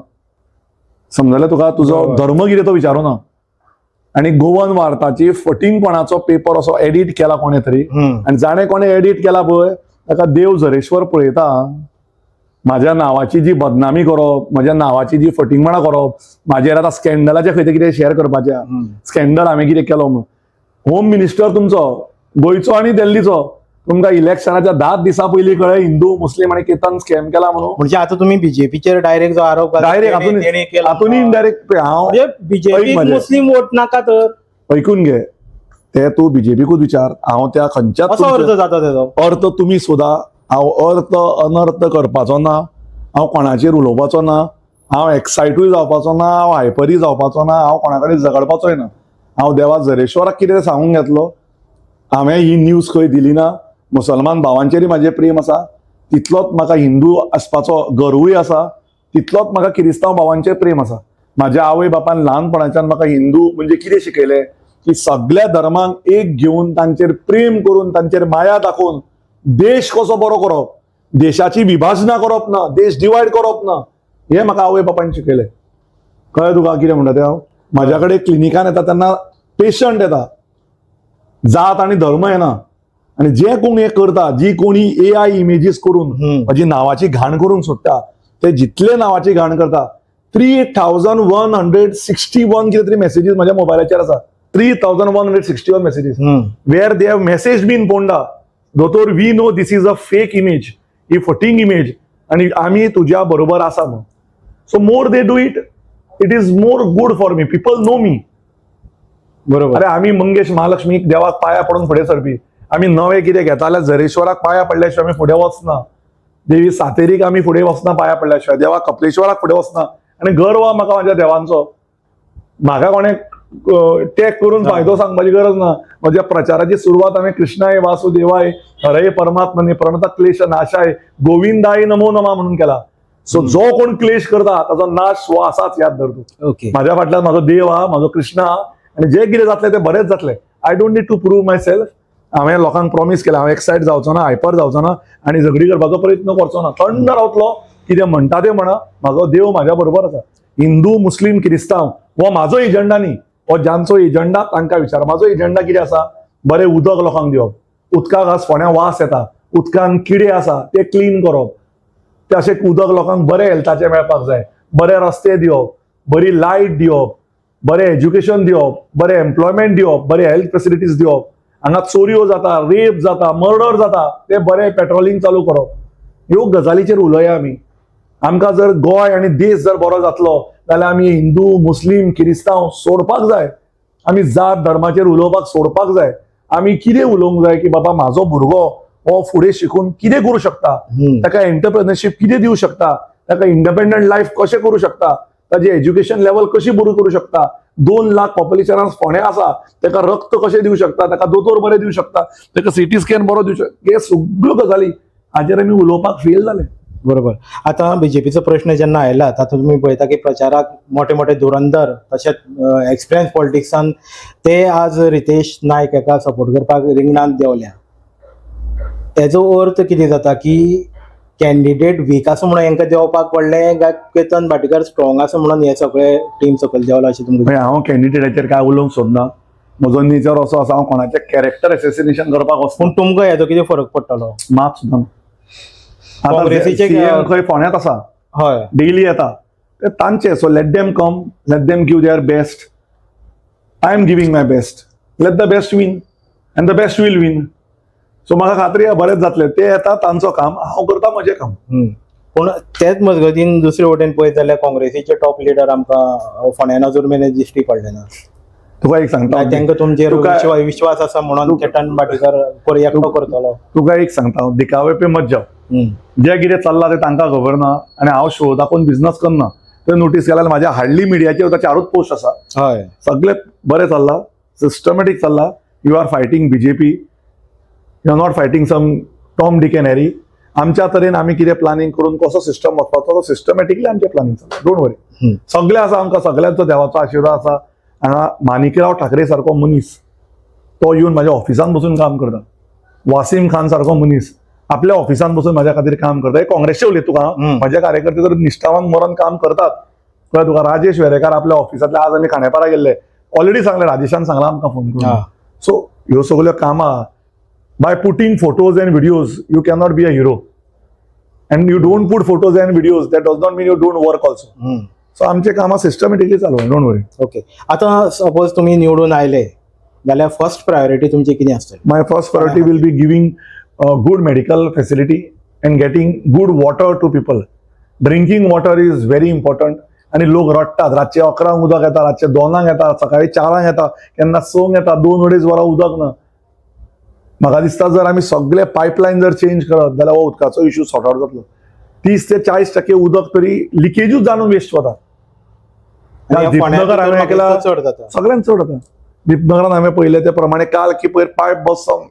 समजलें तुका? तुजो धर्म कितें तो विचारूना. आनी गोवन वार्ताची फटींगपणाचो पेपर असो एडिट केला कोणें तरी आनी जाणें कोणें एडिट केला पळय ताका देव झरेश्वर पळयता. माझ्या नावाची जी बदनामी करप, म्हज्या नावाची जी फटींगपणां करप, म्हाजेर आतां स्कॅन्डलाचे खंय ते कितें शेअर करपाचें, स्कॅन्डल हांवें कितें केलो म्हणून. होम मिनिस्टर तुमचो गोंयचो आनी दिल्लीचो, तुमकां इलेक्शनाच्या 10 दिसां पयलीं कळ्ळें हिंदू मुस्लीम आनी केतन स्कॅम केला म्हणून? म्हणजे आता तुम्ही बीजेपीचेर डायरेक्ट जो आरोप घाला, डायरेक्ट तेणे केला. हातून इनडायरेक्ट हांव म्हणजे बीजेपी ऐक म्हजें. मुस्लिम वोट नाका तर? ऐकून घे, ते तूं बीजेपीकूच विचार. हांव त्या खंयच्याच असो तुमच्या- अर्थ जाता तेजो. अर्थ तुमी सोदा. हांव अर्थ अनर्थ करपाचो ना. हांव कोणाचेर उलोवपाचो ना. हांव एक्सायटूय जावपाचो ना. हांव हायपरूय जावपाचो ना. हांव कोणा कडेन झगडपाचोय ना. हांव देवा झरेश्वराक कितें सांगूंक घेतलो. हांवें ही न्यूज खंय दिली ना. मुसलमान भावांचेरय म्हाजें प्रेम आसा, तितलोच म्हाका हिंदू आसपाचो गर्वूय आसा, तितलोच म्हाका किरिस्तांव भावांचेर प्रेम आसा. म्हाज्या आवय बापान ल्हानपणाच्यान म्हाका हिंदू म्हणजे कितें शिकयलें की सगळ्या धर्मांक एक घेवन, तांचेर प्रेम करून, तांचेर माया दाखोवन देश कसो बरो करप, देशाची विभाजनां करप ना, देश डिवायड करप ना, हें म्हाका आवय बापायन शिकयलें. कळ्ळें तुका कितें म्हणटा तें हांव? म्हाज्या कडेन क्लिनिकान येता तेन्ना पेशंट येता, जात आनी धर्म येना. आनी जे कोण हें करता, जी कोणी एआय इमेजीस करून म्हाजी नांवाची घाण करूंक सोदता, ते जितले नांवाची घाण करता, 3161 कितें तरी मॅसेजीस म्हाज्या मोबायलाचेर आसा. 3161 messages where they have message been, "Ponda दोतोर, we know this is a fake image, ही फटींग इमेज आणि आमी तुज्या बरोबर आसा" म्हणून. So more they do it, it is more good for me. People know me. अरे, आमी मंगेश महालक्ष्मीक देवाक पाया पडून फुडें सरपी. आमी नवें कितें घेता जाल्यार झरेश्वराक पाया पडल्या शिवाय आमी फुडें वचना. देवी सातेरीक आमी फुडें वचना पाया पडल्या शिवाय. देवा कपलेश्वराक फुडें वचना. आनी गर्व आहा म्हाका म्हाज्या देवांचो. म्हाका कोणें टॅग करून फायदो सांगपाची गरज ना. म्हज्या प्रचाराची सुरवात हांवें "कृष्णाय वासुदेवाय हरये परमात्मने प्रणत क्लेश नाशाय गोविंदाय नमो नमा" म्हणून केला. सो जो कोण क्लेश करता ताचो नाश हो आसाच, याद धर तूं. माझ्या फाटल्यान म्हाजो देव आहा, म्हाजो कृष्ण आहा आनी जे कितें जातलें तें बरेंच जातलें. I don't need to prove myself. हांवें लोकांक प्रॉमीस केलां, हांव एक्सायट जावचो ना, हायपर जावचो ना आनी झगडी करपाचो प्रयत्न करचो ना. थंड रावतलो. कितें म्हणटा तें म्हणा, म्हाजो देव म्हाज्या बरोबर आसा. हिंदू, मुस्लीम, क्रिस्तांव हो म्हाजो एजंडा न्ही. हो ज्यांचो एजंडा तांकां विचार. म्हाजो एजंडा कितें आसा? बरें उदक लोकांक दिवप. उदकाक आज फोंड्या वास येता, उदकान किडे आसा, ते क्लीन करप. ते अशें उदक लोकांक बरें हेल्थाचें मेळपाक जाय. बरे रस्ते दिवप, बरी लायट दिवप, बरें एज्युकेशन दिवप, बरें एम्प्लॉयमेंट दिवप, बरे हेल्थ फेसिलिटीज दिवप. हांगा चोरयो जाता, रेप जाता, मर्डर जाता, ते बरें पेट्रोलिंग चालू करप. ह्यो गजालीचेर उलोवया आमी. आमकां जर गोंय आनी देश जर बरो जातलो जाल्यार आमी हिंदू, मुस्लीम, किरिस्तांव सोडपाक जाय. आमी जात धर्माचेर उलोवपाक सोडपाक जाय. आमी कितें उलोवंक जाय की बाबा, म्हाजो भुरगो हो फुडें शिकून कितें करूं शकता, ताका एंटरप्रेनरशीप कितें दिवं शकता, ताका इंडिपेंडंट लायफ कशें करूं शकता, ताजी एज्युकेशन लेवल कशी बरी करूं शकता. 2 लाख पॉप्युलेशनान फोंडें आसा, ताका रक्त कशें दिवं शकता, ताका दोतोर बरे दिवं शकता, ताका सिटी स्कॅन बरो दिवं शकता, हे सगळ्यो गजाली हाजेर आमी उलोवपाक फेल जाले. बरोबर. आतां बीजेपीचो प्रश्न जेन्ना आयला, तातूंत तुमी पळयता की प्रचाराक मोठे मोठे धुरंधर तशेंच एक्सपिरियन्स पॉलिटिक्सान ते आज रितेश नायक हाका सपोर्ट करपाक रिंगणांत देंवल्या. तेजो अर्थ कितें जाता की कॅन्डिडेट वीक आसा म्हणून हेंकां देंवपाक पडलें काय केतन भाटीकार स्ट्रॉंग आसा म्हणून हे सगळे टीम सकयल देंवला अशें तुमकां? म्हणजे हांव कॅन्डिडेटाचेर काय उलोवंक सोदना. म्हजो नेचर असो आसा, हांव कोणाचें कॅरेक्टर एसेसिनेशन करपाक वचना. पूण तुमकां हेजो कितें फरक पडटलो? मात सुद्दां ना. आतां CM खंय फोंड्यांत आसा, डेली येता ते तांचे. So let them come, let them give their best. I am giving my best. Let the best win and the best will win. So म्हाका खात्री आहा, बरेंच जातलें. ते येता तांचो काम, हांव करता म्हजें काम. पूण तेच मजगतीन दुसरे वटेन पळयत जाल्यार काँग्रेसीचे टॉप लिडर आमकां फोंड्यान अजून मेरेन दिश्टी पडले ना. तुका एक सांगता. तांकां तुमचेर विश्वास आसा म्हणून केतन भाटीकार एकटो करतलो? तुका एक सांगता हांव, दिखावे पे मत जाव. जे कितें चल्लां तें तांकां खबर ना आनी हांव शो दाखोवन बिझनस करना. तुवें नोटीस केल्यार म्हाज्या हार्डली मिडियाचेर वता, चारूच पोस्ट आसा. सगळे बरें चल्लां, सिस्टमॅटीक चल्लां. You are fighting BJP, you are not fighting some Tom, Dick and Harry. आमच्या तरेन आमी कितें प्लॅनिंग करून कसो सिस्टम वचपाचो, तो सिस्टमॅटिकली आमचें प्लॅनिंग चल्लां. Don't worry. सगळें आसा आमकां, सगळ्यांचो देवाचो आशिर्वाद आसा. हांगा माणिकराव ठाकरे सारको मनीस तो येवन म्हाज्या ऑफिसान बसून काम करता. वासीम खान सारको मनीस आपल्या ऑफिसान बसून म्हाज्या खातीर काम करता. हे काँग्रेसचे उलयत तुका. म्हाजे कार्यकर्ते तर निश्ठावान मरण काम करतात, कळ्ळें तुका? राजेश वेरेकार आपल्या ऑफिसांतले, आज आमी खांडेपारा गेल्ले, ऑलरेडी सांगलें, राजेशान सांगलां आमकां फोन करून. सो ह्यो सगल्यो कामां, by putting photos and videos you cannot be a hero, and you don't put photos and videos, that does not mean you don't work also. So आमचे कामां सिस्टमॅटिकली चालू, don't worry. Okay, आतां suppose तुमी निवडून आयले जाल्यार first priority तुमची कितें आसतली? My first priority will be giving good medical facility and getting good water to people. Drinking water is very important. आणि लोक रडटात. रातचे 11 उदक येता, रातचे 2 येता, सकाळी 4 येता, केन्ना 6 येता, 2-2.5 वरां उदक ना. म्हाका दिसता, जर आमी सगळे पायपलायन जर चेंज करत जाल्यार हो उदकाचो इशू सॉर्ट आउट जातलो. 30 ते 40% उदक तरी लिकेजूच जावन वेस्ट वता. आणि ह्या फोंड्या दीपनगर भितर हांवें म्हाका ऐकला दिसता चड जाता. सगळ्यांत चड जाता. दीपनगरान हांवें पळयलें ते प्रमाणे काल की पयर पायप बसून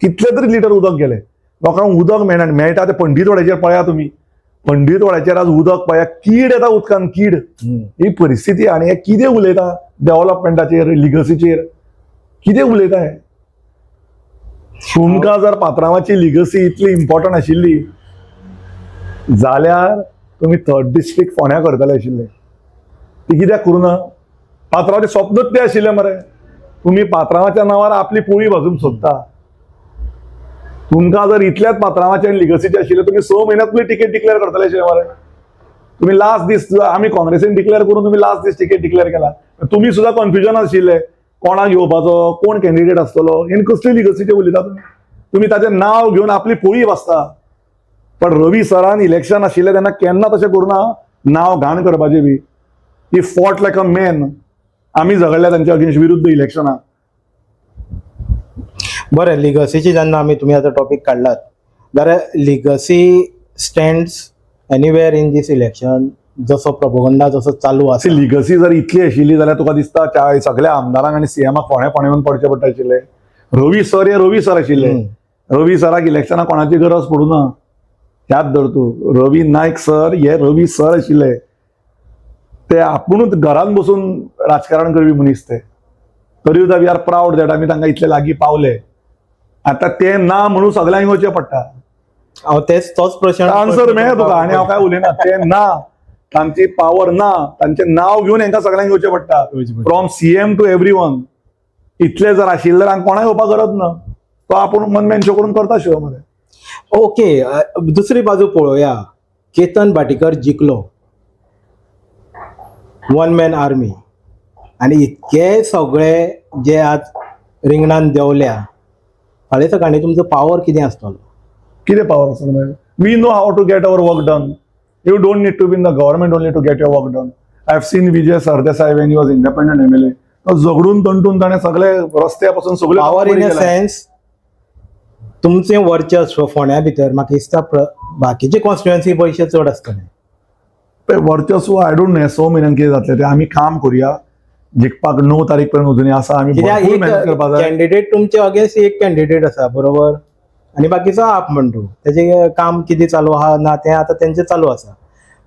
कितले तरी लिटर उदक गेलें. लोकांक उदक मेळना, मेळटा ते पंडीतवाड्याचेर पळया तुमी, पंडीतवाड्याचेर आज उदक पळया, कीड येता उदकान, कीड. ही परिस्थिती. आनी हे कितें उलयता डेव्हलपमेंटाचेर, लिगसीचेर कितें उलयता हे? तुमकां जर पात्रांवाची लिगसी इतली इम्पॉर्टंट आशिल्ली जाल्यार तुमी थर्ड डिस्ट्रिक्ट फोंड्या करतले आशिल्ले, ती कित्याक करूं ना? पात्रांवाचें स्वप्नूच तें आशिल्लें मरे. तुमी पात्रांवाच्या नांवार आपली पोळी भाजूंक सोदता. तुमकां जर इतल्याच पात्रांवाचें आनी लिगसीचें आशिल्लें, तुमी 6 म्हयन्यात तुमी तिकेट डिक्लेअर करतले आशिल्ले मरे. तुमी लास्ट दीस, आमी काँग्रेसीन डिक्लेअर करून तुमी लास्ट दीस तिकेट डिक्लेअर केला. तुमी सुद्दां कन्फ्युजन आशिल्ले कोणाक घेवपाचो, कोण कॅन्डिडेट आसतलो. आनी कसली लिगसीचे उलयता तुमी? तुमी ताचें नांव घेवन आपली पोळी भाजता. पण रवी सरान इलेक्शन आशिल्लें तेन्ना केन्ना तशें करूं ना, नांव घाण करपाचें बी. He fought like a man. आमी झगडल्या तांच्या अगेन्स्ट विरुद्ध इलेक्शनाक. बरें, लिगसीची जेन्ना आमी तुमी आतां टॉपीक काडलात जाल्यार legacy stands anywhere in this election, जसो प्रपोगंडा जसो चालू आसा. लिगसी जर इतली आशिल्ली जाल्यार तुका दिसता त्या सगळ्या आमदारांक आनी सीएमाक फोंड्या फोंड्या येवन पडचें पडटा आशिल्लें. रवी सर हे रवी सर आशिल्ले. रवी सराक इलेक्शनाक कोणाची गरज पडूं ना, याद धर तूं. रवी नायक सर हे रवी सर आशिल्ले, ते आपुणूच घरान बसून राजकारण करपी मनीस ते. तरी सुद्दां we are proud that आमी तांकां इतले लागीं पावले. आतां ते ना म्हणून सगळ्यांक येवचें पडटा. हांव तेच तोच प्रश्न आन्सर मेळ्ळें तुका आनी हांव काय उलयना. ते ना, तांची पावर ना, तांचें नांव घेवन हांकां सगळ्यांक येवचें पडटा, from CM to every one. इतले जर आशिल्ले जाल्यार कोणाक येवपाक गरज ना. तो आपूण वन मॅन शो करून करता शो मरे. ओके, दुसरी बाजू पळोवया. केतन भाटीकर जिखलो, वन मॅन आर्मी, आनी इतके सगळे जे आज रिंगणान देंवल्या, फाल्यां सकाळीं तुमचो पावर कितें आसतलो? कितें पावर आसा मागीर? We know how to get our work done. You don't need to be in the government only to get your work done. I have seen Vijay Sardesai when he was independent MLA. तो झगडून तंटून ताणें सगळे रस्त्या पासून सगळे power in a sense तुमचें वर्चस्व फोंड्या भितर म्हाका दिसता बाकीचे कॉन्स्टिट्युएन्सी पयशे चड आसतले. वर्चस्व I don't know, 6 म्हयन्यान कितें जातलें तें. आमी काम करुया जिखपाक. 9 तारीख पर्यंत अजूनय आसा, आमी कित्याक भरपूर एक मेहनत करपाक जाय. कॅन्डिडेट तुमचे अगेन्स्ट एक कॅन्डिडेट आसा, बरोबर, आनी बाकीचो आप म्हणटू तेजें काम कितें चालू आहा ना तें आतां तेंचें चालू आसा.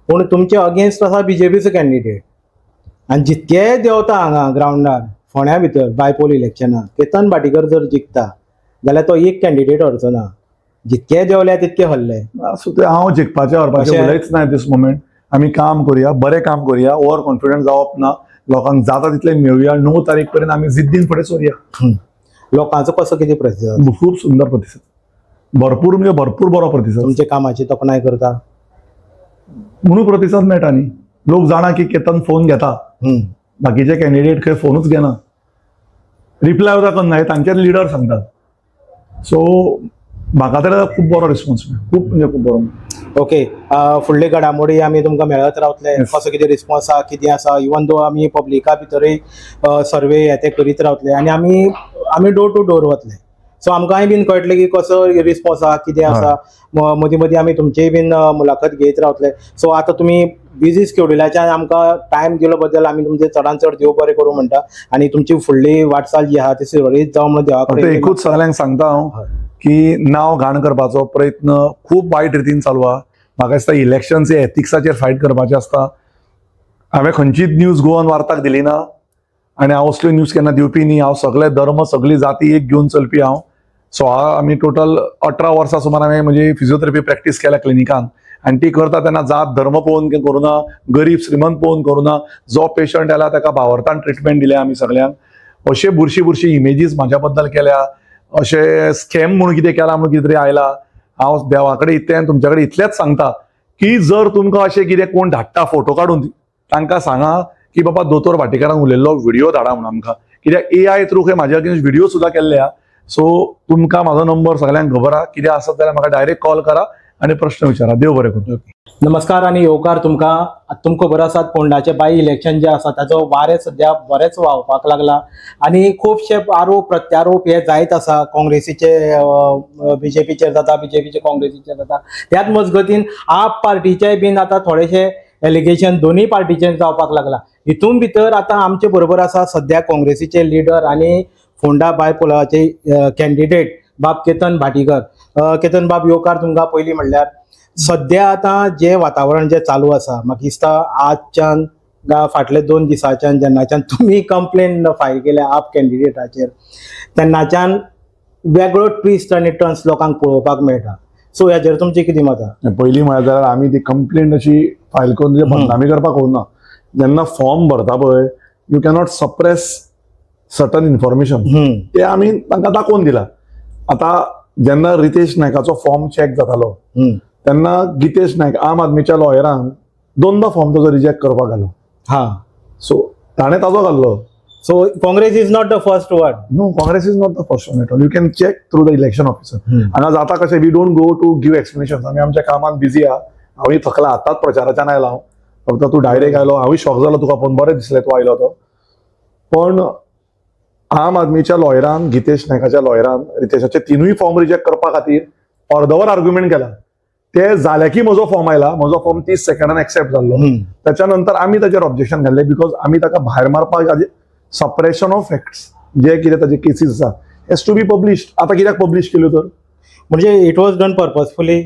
पूण तुमचे अगेन्स्ट आसा बीजेपीचो कॅन्डिडेट आनी जितके देंवता हांगा ग्रावंडार फोंड्या भितर बायपोल इलेक्शनाक केतन भाटीकर जर जिखता जाल्यार तो एक कॅन्डिडेट हरचो ना. जितके देंवल्या तितके हरले. आसूं तें, हांव जिखपाचें हरपाचें उलयच ना दीस मोमेंट. आमी काम करुया, बरें काम करुया, ओवर कॉन्फिडंट जावप ना. लोकांक जाता तितलें मेळुया. 9 तारीख पर्यंत आमी जिद्दीन फुडें सरुया. लोकांचो कसो कितें प्रतिसाद? खूब सुंदर प्रतिसाद, भरपूर म्हणजे भरपूर बरो प्रतिसाद. तुमच्या कामाची तोखणाय करता? म्हणून प्रतिसाद मेळटा न्ही. लोक जाणा की केतन फोन घेता, बाकीचे कॅन्डिडेट खंय फोनूच घेना, रिप्लाय सुद्दां करना, हे तांचेच लिडर सांगतात. सो म्हाका तर खूब बरो रिस्पॉन्स मेळ्ळो, खूब म्हणजे खूब बरो. ओके, फुडले घडामोडी आमी तुमकां मेळत रावतले. कसो कितें रिस्पॉन्स आहा, कितें आसा, इवन दो आमी पब्लिका भितरूय सर्वे हे ते करीत रावतले आनी आमी आमी डोर टू डोर वतले. सो आमकांय बीन कळटलें की कसो रिस्पॉन्स आहा, कितें आसा. मदीं मदीं आमी तुमचीय बीन मुलाखत घेत रावतले. सो आतां तुमी बिजी स्केड्युलाच्यान आमकां टायम दिलो बद्दल आमी तुमचे चडान चड देव बरें करूं म्हणटा आनी तुमची फुडली वाटचाल जी आहा ती सुरळीत जावं म्हणून देवा फक्त कडेन एकूच सगळ्यांक सांगता हांव की नांव घाण करपाचो प्रयत्न खूब वायट रितीन चालू आहा. म्हाका दिसता इलेक्शन्स हे एथिक्साचेर फायट करपाचें आसता. हांवें खंयचीच न्यूज गोवन वार्ताक दिली ना आनी हांव असल्यो न्यूज केन्ना दिवपी न्ही. हांव सगळे धर्म सगळी जाती एक घेवन चलपी हांव. सो आमी टोटल 18 वर्सां सुमार हांवें म्हजी फिजियोथेरपी प्रॅक्टीस केल्या क्लिनिकान आनी ती करता तेन्ना जात धर्म पळोवन करूना, गरीब श्रीमंत पळोवन करूना. जो पेशंट आयला ताका भावार्थान ट्रिटमेंट दिल्या आमी सगळ्यांक. अशे बुरशी बुरशी इमेजीस म्हाज्या बद्दल केल्या, अशे स्कॅम म्हणून कितें केला म्हणून कितें तरी आयला. हांव देवा कडेन इतलें, तुमच्या कडेन इतलेंच सांगता की जर तुमकां अशें कितें कोण धाडटा फोटो काडून, तांकां सांगा की बाबा दोतोर भाटीकारान उलयल्लो व्हिडिओ धाडा म्हणून आमकां, कित्याक एआय थ्रू खंय म्हाज्या अगेन्स्ट व्हिडिओ सुद्दां केल्ले आहा. सो तुमकां म्हाजो नंबर सगळ्यांक खबर आहा. कितें आसत जाल्यार म्हाका डायरेक्ट कॉल करा आनी प्रश्न विचारा. देव बरें करूं. नमस्कार आनी येवकार तुमकां. तुमकां खबर आसात फोंडाचे बाय इलेक्शन जे आसा ताचो वारें सद्या बरेंच व्हांवपाक लागला आनी खुबशे आरोप प्रत्यारोप हे जायत आसा. काँग्रेसीचे बीजेपीचेर जाता, बीजेपीचे काँग्रेसीचेर जाता. त्याच मजगतीन आप पार्टीचे बीन आतां थोडेशे एलिगेशन दोन्ही पार्टीचेर जावपाक लागला. हितून भितर आतां आमचे बरोबर आसा सद्या काँग्रेसीचे लिडर आनी फोंडा बायपोलाचे कॅन्डिडेट बाब केतन भाटीकर. केतन बाब, येवकार तुमकां. पयलीं म्हणल्यार सद्या आतां जें वातावरण जें चालू आसा, म्हाका दिसता आजच्यान फाटले 2 दिसांच्यान जेन्नाच्यान तुमी कंप्लेन फायल केल्या आप कॅन्डिडेटाचेर, तेन्नाच्यान वेगळो ट्विस्ट आनी टर्न्स लोकांक पळोवपाक मेळटा. सो हेजेर तुमचें कितें मत आहा? पयलीं म्हळ्यार जाल्यार आमी ती कंप्लेंट अशी फायल करून तुजे बदनामी करपाक वचना. जेन्ना फॉर्म भरता पळय, you cannot suppress certain information. ते आमी तांकां दाखोवन दिला. आतां जेन्ना रितेश नायकाचो फॉर्म चॅक जातालो तेन्ना गितेश नायक आम आदमीच्या लॉयरान दोनदा फॉर्म ताजो रिजेक्ट करपाक घालो. सो ताणें ताजो घाल्लो. So Congress is not the first one? No, Congress is not the first one at all. You can check through the election officer. हांगा जाता कशें, we don't go to give explanation. आमी आमच्या कामात बिजी आहा. हांवूय थकला, आतांच प्रचाराच्यान आयला हांव. फक्त तूं डायरेक्ट आयलो, हांवूय शॉक जालो तुका पळोवन. बरें दिसलें तूं आयलो तो. पण आम आदमीच्या लॉयरान, गितेश नायकाच्या लॉयरान रितेशाचे तिनूय फॉर्म रिजेक्ट करपा खातीर अर्दवर आर्ग्युमेंट केला. ते जाले की म्हजो फॉर्म आयला. म्हजो फॉर्म 30 सेकंडान एक्सेप्ट जाल्लो. त्याच्या नंतर आमी ताचेर ऑब्जेक्शन घाल्लें, because आमी ताका भायर मारपाक, सप्रेशन ऑफ फॅक्ट्स, जे कितें ताचे केसीस आसा हेज टू बी पब्लिश्ड. आतां कित्याक पब्लिश केल्यो तर? म्हणजे it was done purposefully?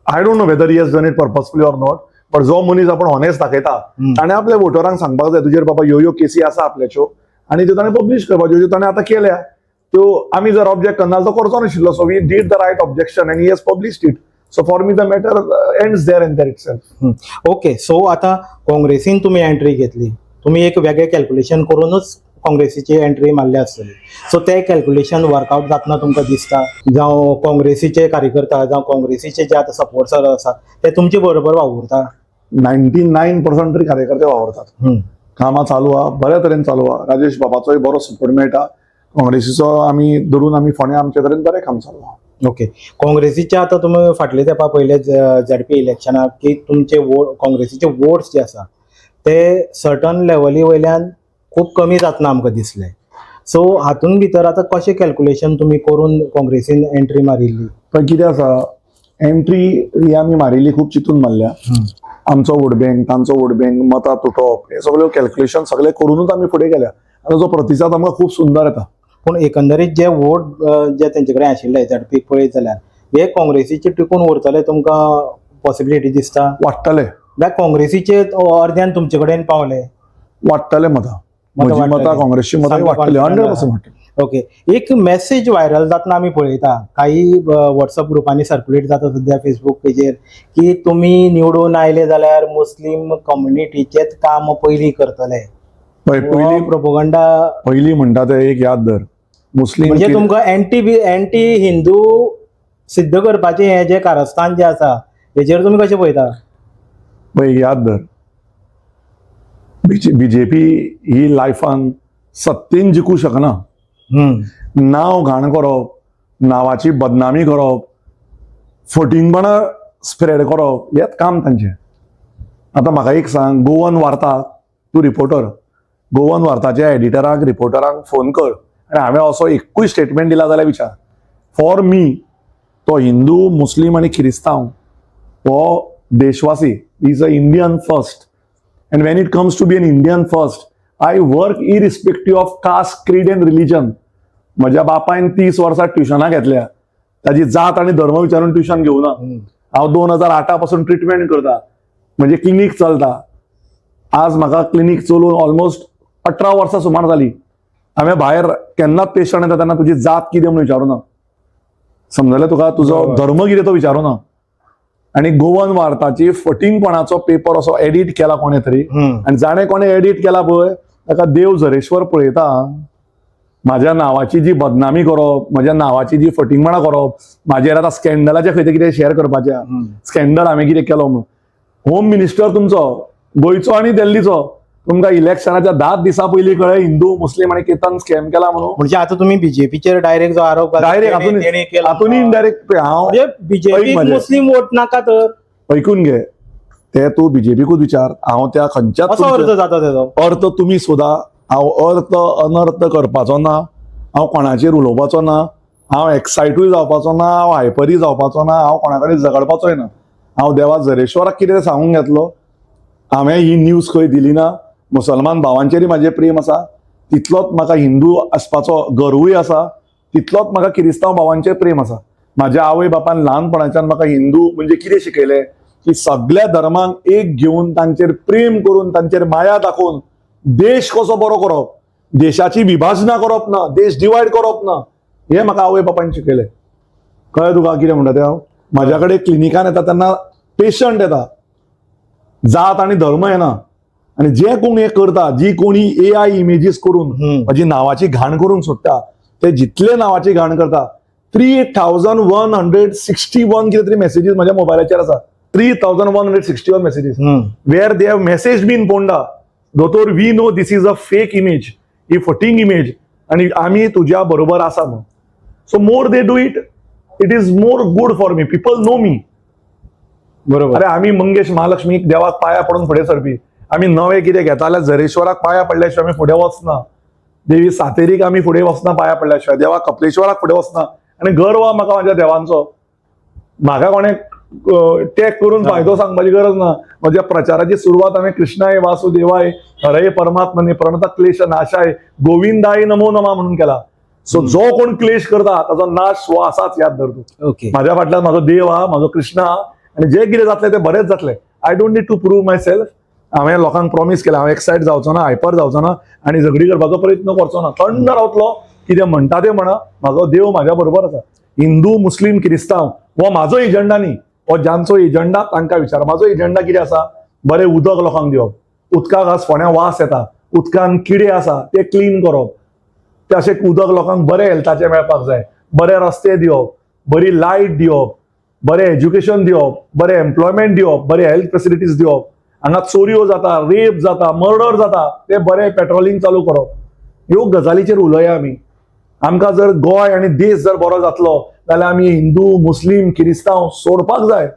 I don't know whether he has done it purposefully or not, but जो मनीस आपण ऑनेस्ट दाखयता, ताणें आपल्या वोटरांक सांगपाक जाय, तुजेर बाबा ह्यो ह्यो केसी आसा आपल्याच्यो, आनी त्यो ताणें पब्लिश करपाच्यो, ज्यो ताणें आतां केल्या त्यो. आमी जर ऑब्जेक्ट करना तो करचो नाशिल्लो. So we did the right objection and he has published it. So for me the matter ends there and there itself. Okay, so आतां काँग्रेसीन तुमी एंट्री घेतली, तुमी एक वेगळें कॅल्क्युलेशन करूनच काँग्रेसीची एंट्री मारल्या आसतली. सो ते कॅल्क्युलेशन वर्कआउट जातना तुमकां दिसता? जावं काँग्रेसीचे कार्यकर्ता, जावं काँग्रेसीचे जे आतां सपोर्टर आसा, ते तुमचे बरोबर वावुरता? 99% तरी कार्यकर्ते वावरतात. कामां चालू आहा, बऱ्या तरेन चालू आहा. राजेश बाबाचोय बरो सपोर्ट मेळटा. काँग्रेसीचो आमी धरून आमी फोंड्या आमचे तरेन बरें काम चालू आहा. ओके, काँग्रेसीच्या आतां तुमी फाटले तेंपा पयले झेडपी इलेक्शनाक की तुमचे वोट, काँग्रेसीचे वोट्स जे आसा ते सर्टन लेवली वयल्यान खूब कमी जातना आमकां दिसले. सो हातून भितर आतां कशें कॅल्क्युलेशन तुमी करून काँग्रेसीन एंट्री मारिल्ली? पण कितें आसा, एंट्री ही आमी मारिल्ली खूब चिंतून मारल्या. आमचो वोट बँक, तांचो वोट बँक, मतां तुटप, हे सगळे कॅल्क्युलेशन सगळे करूनच आमी फुडें गेल्या आनी ताचो प्रतिसाद आमकां खूब सुंदर येता. पूण एकंदरीत जे वोट जे तेंचे कडेन आशिल्ले झेडपीक पळयत जाल्यार, हे काँग्रेसीचे टिकून उरतले तुमकां पॉसिबिलिटी दिसता? वाडटले. जाल्यार काँग्रेसीचे अर्द्यान तुमचे कडेन पावले? वाडटले मतां. मतां म्हजी मतां, वाडटली. काँग्रेसची मतां सामकें वाडटली. confident. 100% वाडटली. ओके, एक मेसेज व्हायरल जातना आमी पळयता, काही व्हॉट्सअप ग्रुपांनी सर्क्युलेट जाता सध्या फेसबूक पेजेर, की तुमी निवडून आयले जाल्यार मुस्लीम कम्युनिटीचेच काम पयलीं करतले. पळय, पयलीं प्रोपोगंडा. पयलीं म्हणटा ते एक याद धर, मुस्लीम म्हणजे तुमकां एंटी हिंदू सिद्ध करपाचें हें जें कारस्थान जें आसा, हेजेर तुमी कशें पळयता? पळय, याद धर, बीजेपी ही लायफान सत्तेन जिखूं शकना. नांव घाण करप, नांवाची बदनामी करप, फटींगपणां स्प्रेड करप, हेच काम तांचें. आतां म्हाका एक सांग, गोवन वार्ता, तूं रिपोर्टर, गोवन वार्ताच्या एडिटराक, रिपोर्टरांक फोन कर आनी हांवें असो एकूय स्टेटमेंट दिला जाल्यार विचार. फॉर मी तो हिंदू, मुस्लीम आनी क्रिस्तांव हो देशवासी, is a Indian first, and when it comes to be an Indian first, I work irrespective of caste, creed and religion. म्हज्या बापायन 30 वर्सां ट्युशनां घेतल्या, ताजी जात आनी धर्म विचारून ट्युशन घेवना. हांव 2008 पासून ट्रिटमेंट करता, म्हणजे क्लिनीक चलता. आज म्हाका क्लिनीक चलोवन ऑलमोस्ट 18 वर्सां सुमार जाली. हांवें भायर केन्नाच पेशंट येता तेन्ना तुजी जात कितें म्हणून विचारूना. समजलें तुका? तुजो धर्म कितें तो विचारूना. आनी गोवन वार्ताची फटींगपणाचो पेपर असो एडिट केला कोणें तरी आनी जाणें कोणें एडिट केला पळय, ताका देव झरेश्वर पळयता. माझ्या नावाची जी बदनामी करप, म्हज्या नावाची जी फटींगपणां करप, म्हाजेर आतां स्कॅन्डलाचे खंय ते कितें शेअर करपाचें, स्कॅन्डल हांवें कितें केलो म्हणून. होम मिनिस्टर तुमचो गोंयचो आनी दिल्लीचो, तुमकां इलेक्शनाच्या 10 दिसां पयलीं कळ्ळें हिंदू, मुस्लीम आनी केतन स्कॅम केला म्हणून? म्हणजे आता तुम्ही बीजेपीचेर डायरेक्ट जो आरोप घातला, डायरेक्ट तेणी केला. हातून इनडायरेक्ट हांव म्हणजे बीजेपी ऐक म्हजें. मुस्लिम वोट नाका तर? ऐकून घे, ते तूं बीजेपीकूच विचार. हांव त्या खंयच्याच असो अर्थ जाता तेजो. अर्थ तुमी सुद्दां. हांव अर्थ अनर्थ करपाचो ना. हांव कोणाचेर उलोवपाचो ना. हांव एक्सायटूय जावपाचो ना. हांव हायपरूय जावपाचो ना. हांव कोणा कडेन झगडपाचोय ना. हांव देवा झरेश्वराक कितें सांगूंक घेतलो. हांवें ही न्यूज खंय दिली ना. मुसलमान भावांचेरय म्हाजें प्रेम आसा, तितलोच म्हाका हिंदू आसपाचो गर्वूय आसा, तितलोच म्हाका किरिस्तांव भावांचेर प्रेम आसा. म्हाज्या आवय बापान ल्हानपणाच्यान म्हाका हिंदू म्हणजे कितें शिकयलें की सगळ्या धर्मांक एक घेवन, तांचेर प्रेम करून, तांचेर माया दाखोवन देश कसो बरो करप, देशाची विभाजनां करप ना, देश डिवायड करप ना, हें म्हाका आवय बापायन शिकयलें. कळ्ळें तुका कितें म्हणटा तें हांव? म्हाज्या कडेन क्लिनिकान येता तेन्ना पेशंट येता, जात आनी धर्म येना. आनी जे कोण हें करता, जी कोणी एआय इमेजीस करून म्हाजी नांवाची घाण करूंक सोदता, ते जितले नांवाची घाण करता, 3161 कितें तरी मॅसेजीस म्हाज्या मोबायलाचेर आसा. 3161 messages where they have message me in Ponda, "दोतोर, we know this is a fake image, he फटींग image आणि आमी तुज्या बरोबर आसा" म्हणून. So more they do it, it is more good for me. People know me. अरे, आमी मंगेश महालक्ष्मीक देवाक पाया पडून फुडें सरपी. आमी नवें कितें घेता जाल्यार झरेश्वराक पाया पडल्या शिवाय आमी फुडें वचना. देवी सातेरीक आमी फुडें वचना पाया पडल्या शिवाय. देवा कपलेश्वराक फुडें वचना. आनी गर्व आहा म्हाका म्हाज्या देवांचो. म्हाका कोणें टॅग करून फायदो सांगपाची गरज ना. म्हज्या प्रचाराची सुरवात हांवें "कृष्णाय वासुदेवाय हरये परमात्मने प्रणत क्लेश नाशाय गोविंदाय नमो नमा" म्हणून केला. सो जो कोण क्लेश करता ताचो नाश हो आसाच, याद धर तूं. माझ्या फाटल्यान म्हाजो देव आहा, म्हाजो कृष्ण आहा आनी जे कितें जातलें तें बरेंच जातलें. I don't need to prove myself. हांवें लोकांक प्रॉमीस केलें, हांव एक्सायट जावचो ना, हायपर जावचो ना आनी झगडी करपाचो प्रयत्न करचो ना. थंड रावतलो. कितें म्हणटा तें म्हणा, म्हाजो देव म्हाज्या बरोबर आसा. हिंदू, मुस्लीम, क्रिस्तांव हो म्हाजो एजंडा न्ही. हो जांचो एजंडा तांकां विचार. म्हाजो एजंडा कितें आसा? बरें उदक लोकांक दिवप. उदकाक आज फोंड्या वास येता, उदकान किडे आसा, ते क्लीन करप. ते अशें उदक लोकांक बरें हेल्थाचें मेळपाक जाय. बरे रस्ते दिवप, बरी लायट दिवप, बरें एज्युकेशन दिवप, बरें एम्प्लॉयमेंट दिवप, बरें हेल्थ फेसिलिटीज दिवप. हांगा चोरयो जाता, रेप जाता, मर्डर जाता, ते बरें पेट्रोलिंग चालू करप. ह्यो गजालीचेर उलोवया आमी. आमकां जर गोंय आनी देश जर बरो जातलो जाल्यार आमी हिंदू, मुस्लीम, किरिस्तांव सोडपाक जाय.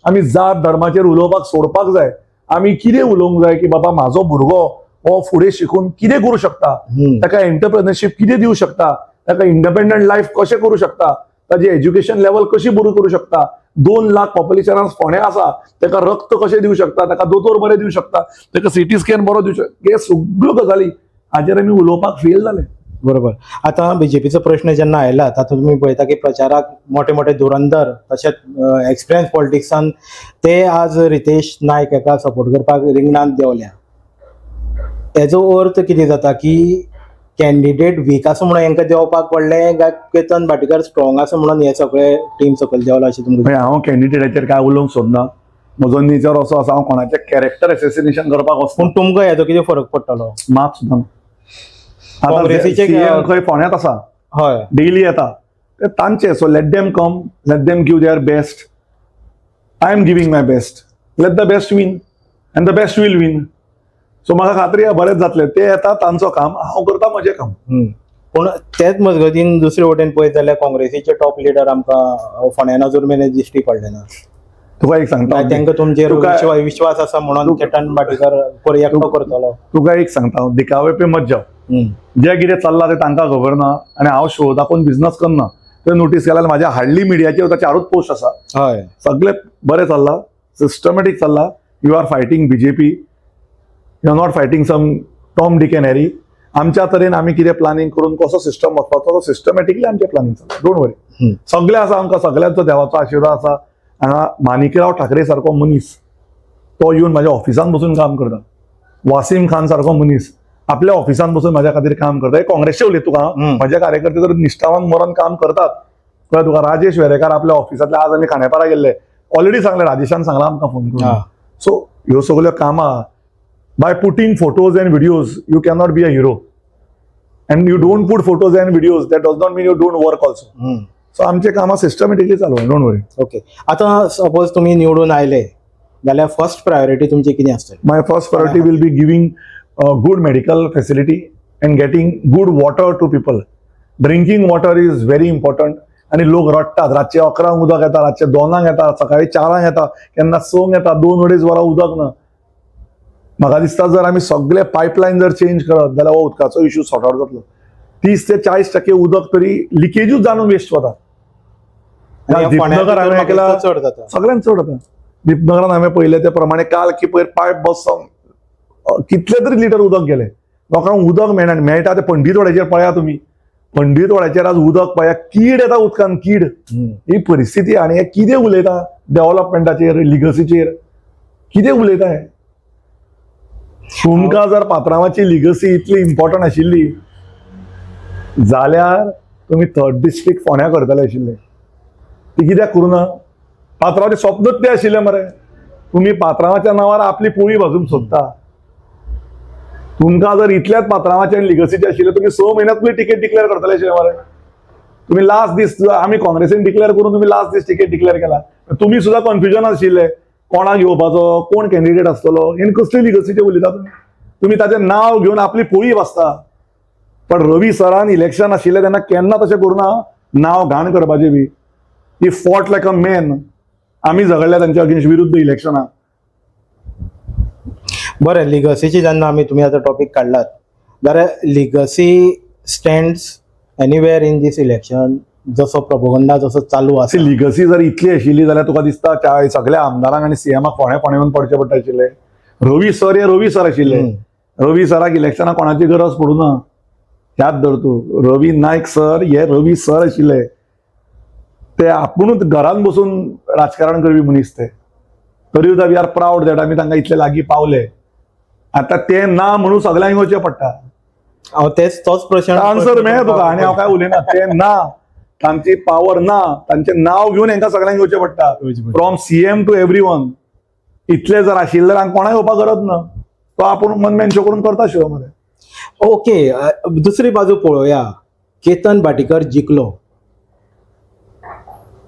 आमी जात धर्माचेर उलोवपाक सोडपाक जाय. आमी कितें उलोवंक जाय की बाबा, म्हाजो भुरगो हो फुडें शिकून कितें करूं शकता, ताका एंटरप्रेनरशीप कितें दिवं शकता, ताका इंडिपेंडंट लायफ कशें करूं शकता, ताजी एज्युकेशन लेवल कशी बरी करूं शकता. 2 लाख पॉप्युलेशनान फोंडें आसा, ताका रक्त कशें दिवं शकता, ताका दोतोर बरें दिवं शकता, ताका सिटी स्कॅन बरो दिवं शकता, हे सगळ्यो गजाली हाजेर आमी उलोवपाक फेल जाले. बरोबर. आतां बीजेपीचो प्रश्न जेन्ना आयला, तातूंत तुमी पळयता की प्रचाराक मोठे मोठे धुरंधर तशेंच एक्सपिरियन्स पॉलिटिक्सान ते आज रितेश नायक हाका सपोर्ट करपाक रिंगणांत देंवल्या. हेजो अर्थ कितें जाता की कॅन्डिडेट वीक आसा म्हणून हेंकां देंवपाक पडलें काय केतन भाटीकार स्ट्रॉंग आसा म्हणून हे सगळे टीम सकयल देंवला अशें तुमकां? म्हणजे हांव कॅन्डिडेटाचेर काय उलोवंक सोदना. म्हजो नेचर असो आसा, हांव कोणाचें कॅरेक्टर एसेसिनेशन करपाक वचना. पूण तुमकां हेजो कितें फरक पडटलो? मात सुद्दां ना. आतां CM खंय फोंड्यांत आसा, डेली येता ते तांचे. So let them come, let them give their best. I am giving my best. Let the best win and the best will win. So म्हाका खात्री आहा, बरेंच जातलें. ते येता तांचो काम, हांव करता म्हजें काम. पूण तेच मजगतीन दुसरे वटेन पळयत जाल्यार काँग्रेसीचे टॉप लिडर आमकां फोंड्यान अजून मेरेन दिश्टी पडले ना. तुका एक सांगता, तांकां तुमचेर विश्वास आसा म्हणून केतन भाटीकार एकटो करतलो? तुका एक सांगता हांव, दिखावे पे मत जाव. जे कितें चल्लां तें तांकां खबर ना आनी हांव शो दाखोवन बिझनस करना. तुवें नोटीस केल्यार म्हाज्या हार्डली मिडियाचेर चारूच पोस्ट आसा. सगळे बरें चल्लां, सिस्टमॅटीक चल्लां. You are fighting BJP, you are not fighting some Tom, Dick and Harry. आमच्या तरेन आमी कितें प्लॅनिंग करून कसो सिस्टम वचपाचो, तो सिस्टमॅटिकली आमचें प्लॅनिंग चल्लां. Don't worry. सगळें आसा आमकां, सगळ्यांचो देवाचो आशिर्वाद आसा. हांगा माणिकराव ठाकरे सारको मनीस तो येवन म्हाज्या ऑफिसान बसून काम करता. वासीम खान सारको मनीस आपल्या ऑफिसान बसून म्हाज्या खातीर काम करता. हे काँग्रेसचे उलयता तुका हांव. म्हजे कार्यकर्ते तर निश्ठावान मरण काम करतात, कळ्ळें तुका? राजेश वेरेकार आपल्या ऑफिसांतले, आज आमी खांडेपारा गेल्ले, ऑलरेडी सांगलें, राजेशान सांगलां आमकां फोन करून. सो ह्यो सगळ्यो कामां, by putting photos and videos you cannot be a hero, and you don't put photos and videos, that does not mean you don't work also. So आमचे कामां सिस्टमॅटिकली चालू, don't worry. Okay, आतां suppose तुमी निवडून आयले जाल्यार first priority तुमची कितें आसतली? My first priority will be giving good medical facility and getting good water to people. Drinking water is very important. आणि लोक रडटात. रातचे 11ंक उदक येता, रातचे 2ांक येता, सकाळी 4ांक येता, केन्ना 6ंक येता, 2-2.5 वरां उदक ना. म्हाका दिसता, जर आमी सगळे पायपलायन जर चेंज करत जाल्यार हो उदकाचो इशू सॉर्ट आउट जातलो. 30 ते 40% उदक तरी लिकेजूच जावन वेस्ट वता. आणि फोंड्या दीपनगर भितर हांवें म्हाका ऐकला दिसता चड जाता. सगळ्यांत चड जाता. दीपनगरान हांवें पळयलें ते प्रमाणे काल की पयर पायप बसोन कितले तरी लिटर उदक गेलें. लोकांक उदक मेळना. आनी मेळटा ते पंडीतवाड्याचेर पळया तुमी, पंडीतवाड्याचेर आज उदक पळया, कीड येता उदकान, कीड. ही परिस्थिती. आनी हे कितें उलयता डेव्हलपमेंटाचेर, लिगसीचेर कितें उलयता हे? तुमकां जर पात्रांवाची लिगसी इतली इम्पॉर्टंट आशिल्ली जाल्यार तुमी थर्ड डिस्ट्रिक्ट फोंड्या करतले आशिल्ले. ती कित्याक करूं ना? पात्रांवाचें स्वप्नूच तें आशिल्लें मरे. तुमी पात्रांवाच्या नांवार आपली पोळी भाजूंक सोदता. तुमकां जर इतल्याच पात्रांवाचें आनी लिगसीचें आशिल्लें, तुमी 6 म्हयन्यात तुमी तिकेट डिक्लेअर करतले आशिल्ले मरे. तुमी लास्ट दीस आमी काँग्रेसीन डिक्लेअर करून तुमी लास्ट दीस तिकेट डिक्लेअर केला. तुमी सुद्दां कन्फ्युजन आशिल्ले कोणाक घेवपाचो, कोण कॅन्डिडेट आसतलो. आनी कसली लिगसीचे उलयता तुमी? तुमी ताचें नांव घेवन आपली पोळी भाजता. पण रवी सरान इलेक्शन आशिल्लें तेन्ना केन्ना तशें करूं ना, नांव घाण करपाचें बी. He fought like a man. आमी झगडले तांच्या अगेन्स्ट विरुद्ध इलेक्शनाक. बरें, लिगसीची जेन्ना आमी तुमी आतां टॉपीक काडलात जाल्यार legacy stands anywhere in this election, जसो प्रपोगंडा जसो चालू आसा. लिगसी जर इतली आशिल्ली जाल्यार तुका दिसता त्या सगळ्या आमदारांक आनी सीएमाक फोंड्या फोंड्या येवन पडचें पडटा आशिल्लें? रवी सर हे रवी सर आशिल्ले. रवी सराक इलेक्शनाक कोणाची गरज पडूं ना. याद धर तूं, रवी नायक सर हे रवी सर आशिल्ले. ते आपुणूच घरान बसून राजकारण करपी मनीस ते. तरी सुद्दां we are proud that आमी तांकां इतले लागीं पावले. आतां ते ना म्हणून सगल्यांक येवचें पडटा. हांव तेच तोच प्रश्न. आन्सर मेळ्ळा तुका आनी हांव काय उलयना. ते ना, तांची पावर ना, तांचें नांव घेवन हांकां सगल्यांक येवचें पडटा, from CM to every one. इतले जर आशिल्ले जाल्यार कोणाक येवपाक गरज ना. तो आपूण वन मॅन शो करून करता शो मरे. ओके, दुसरी बाजू पळोवया. केतन भाटीकर जिखलो,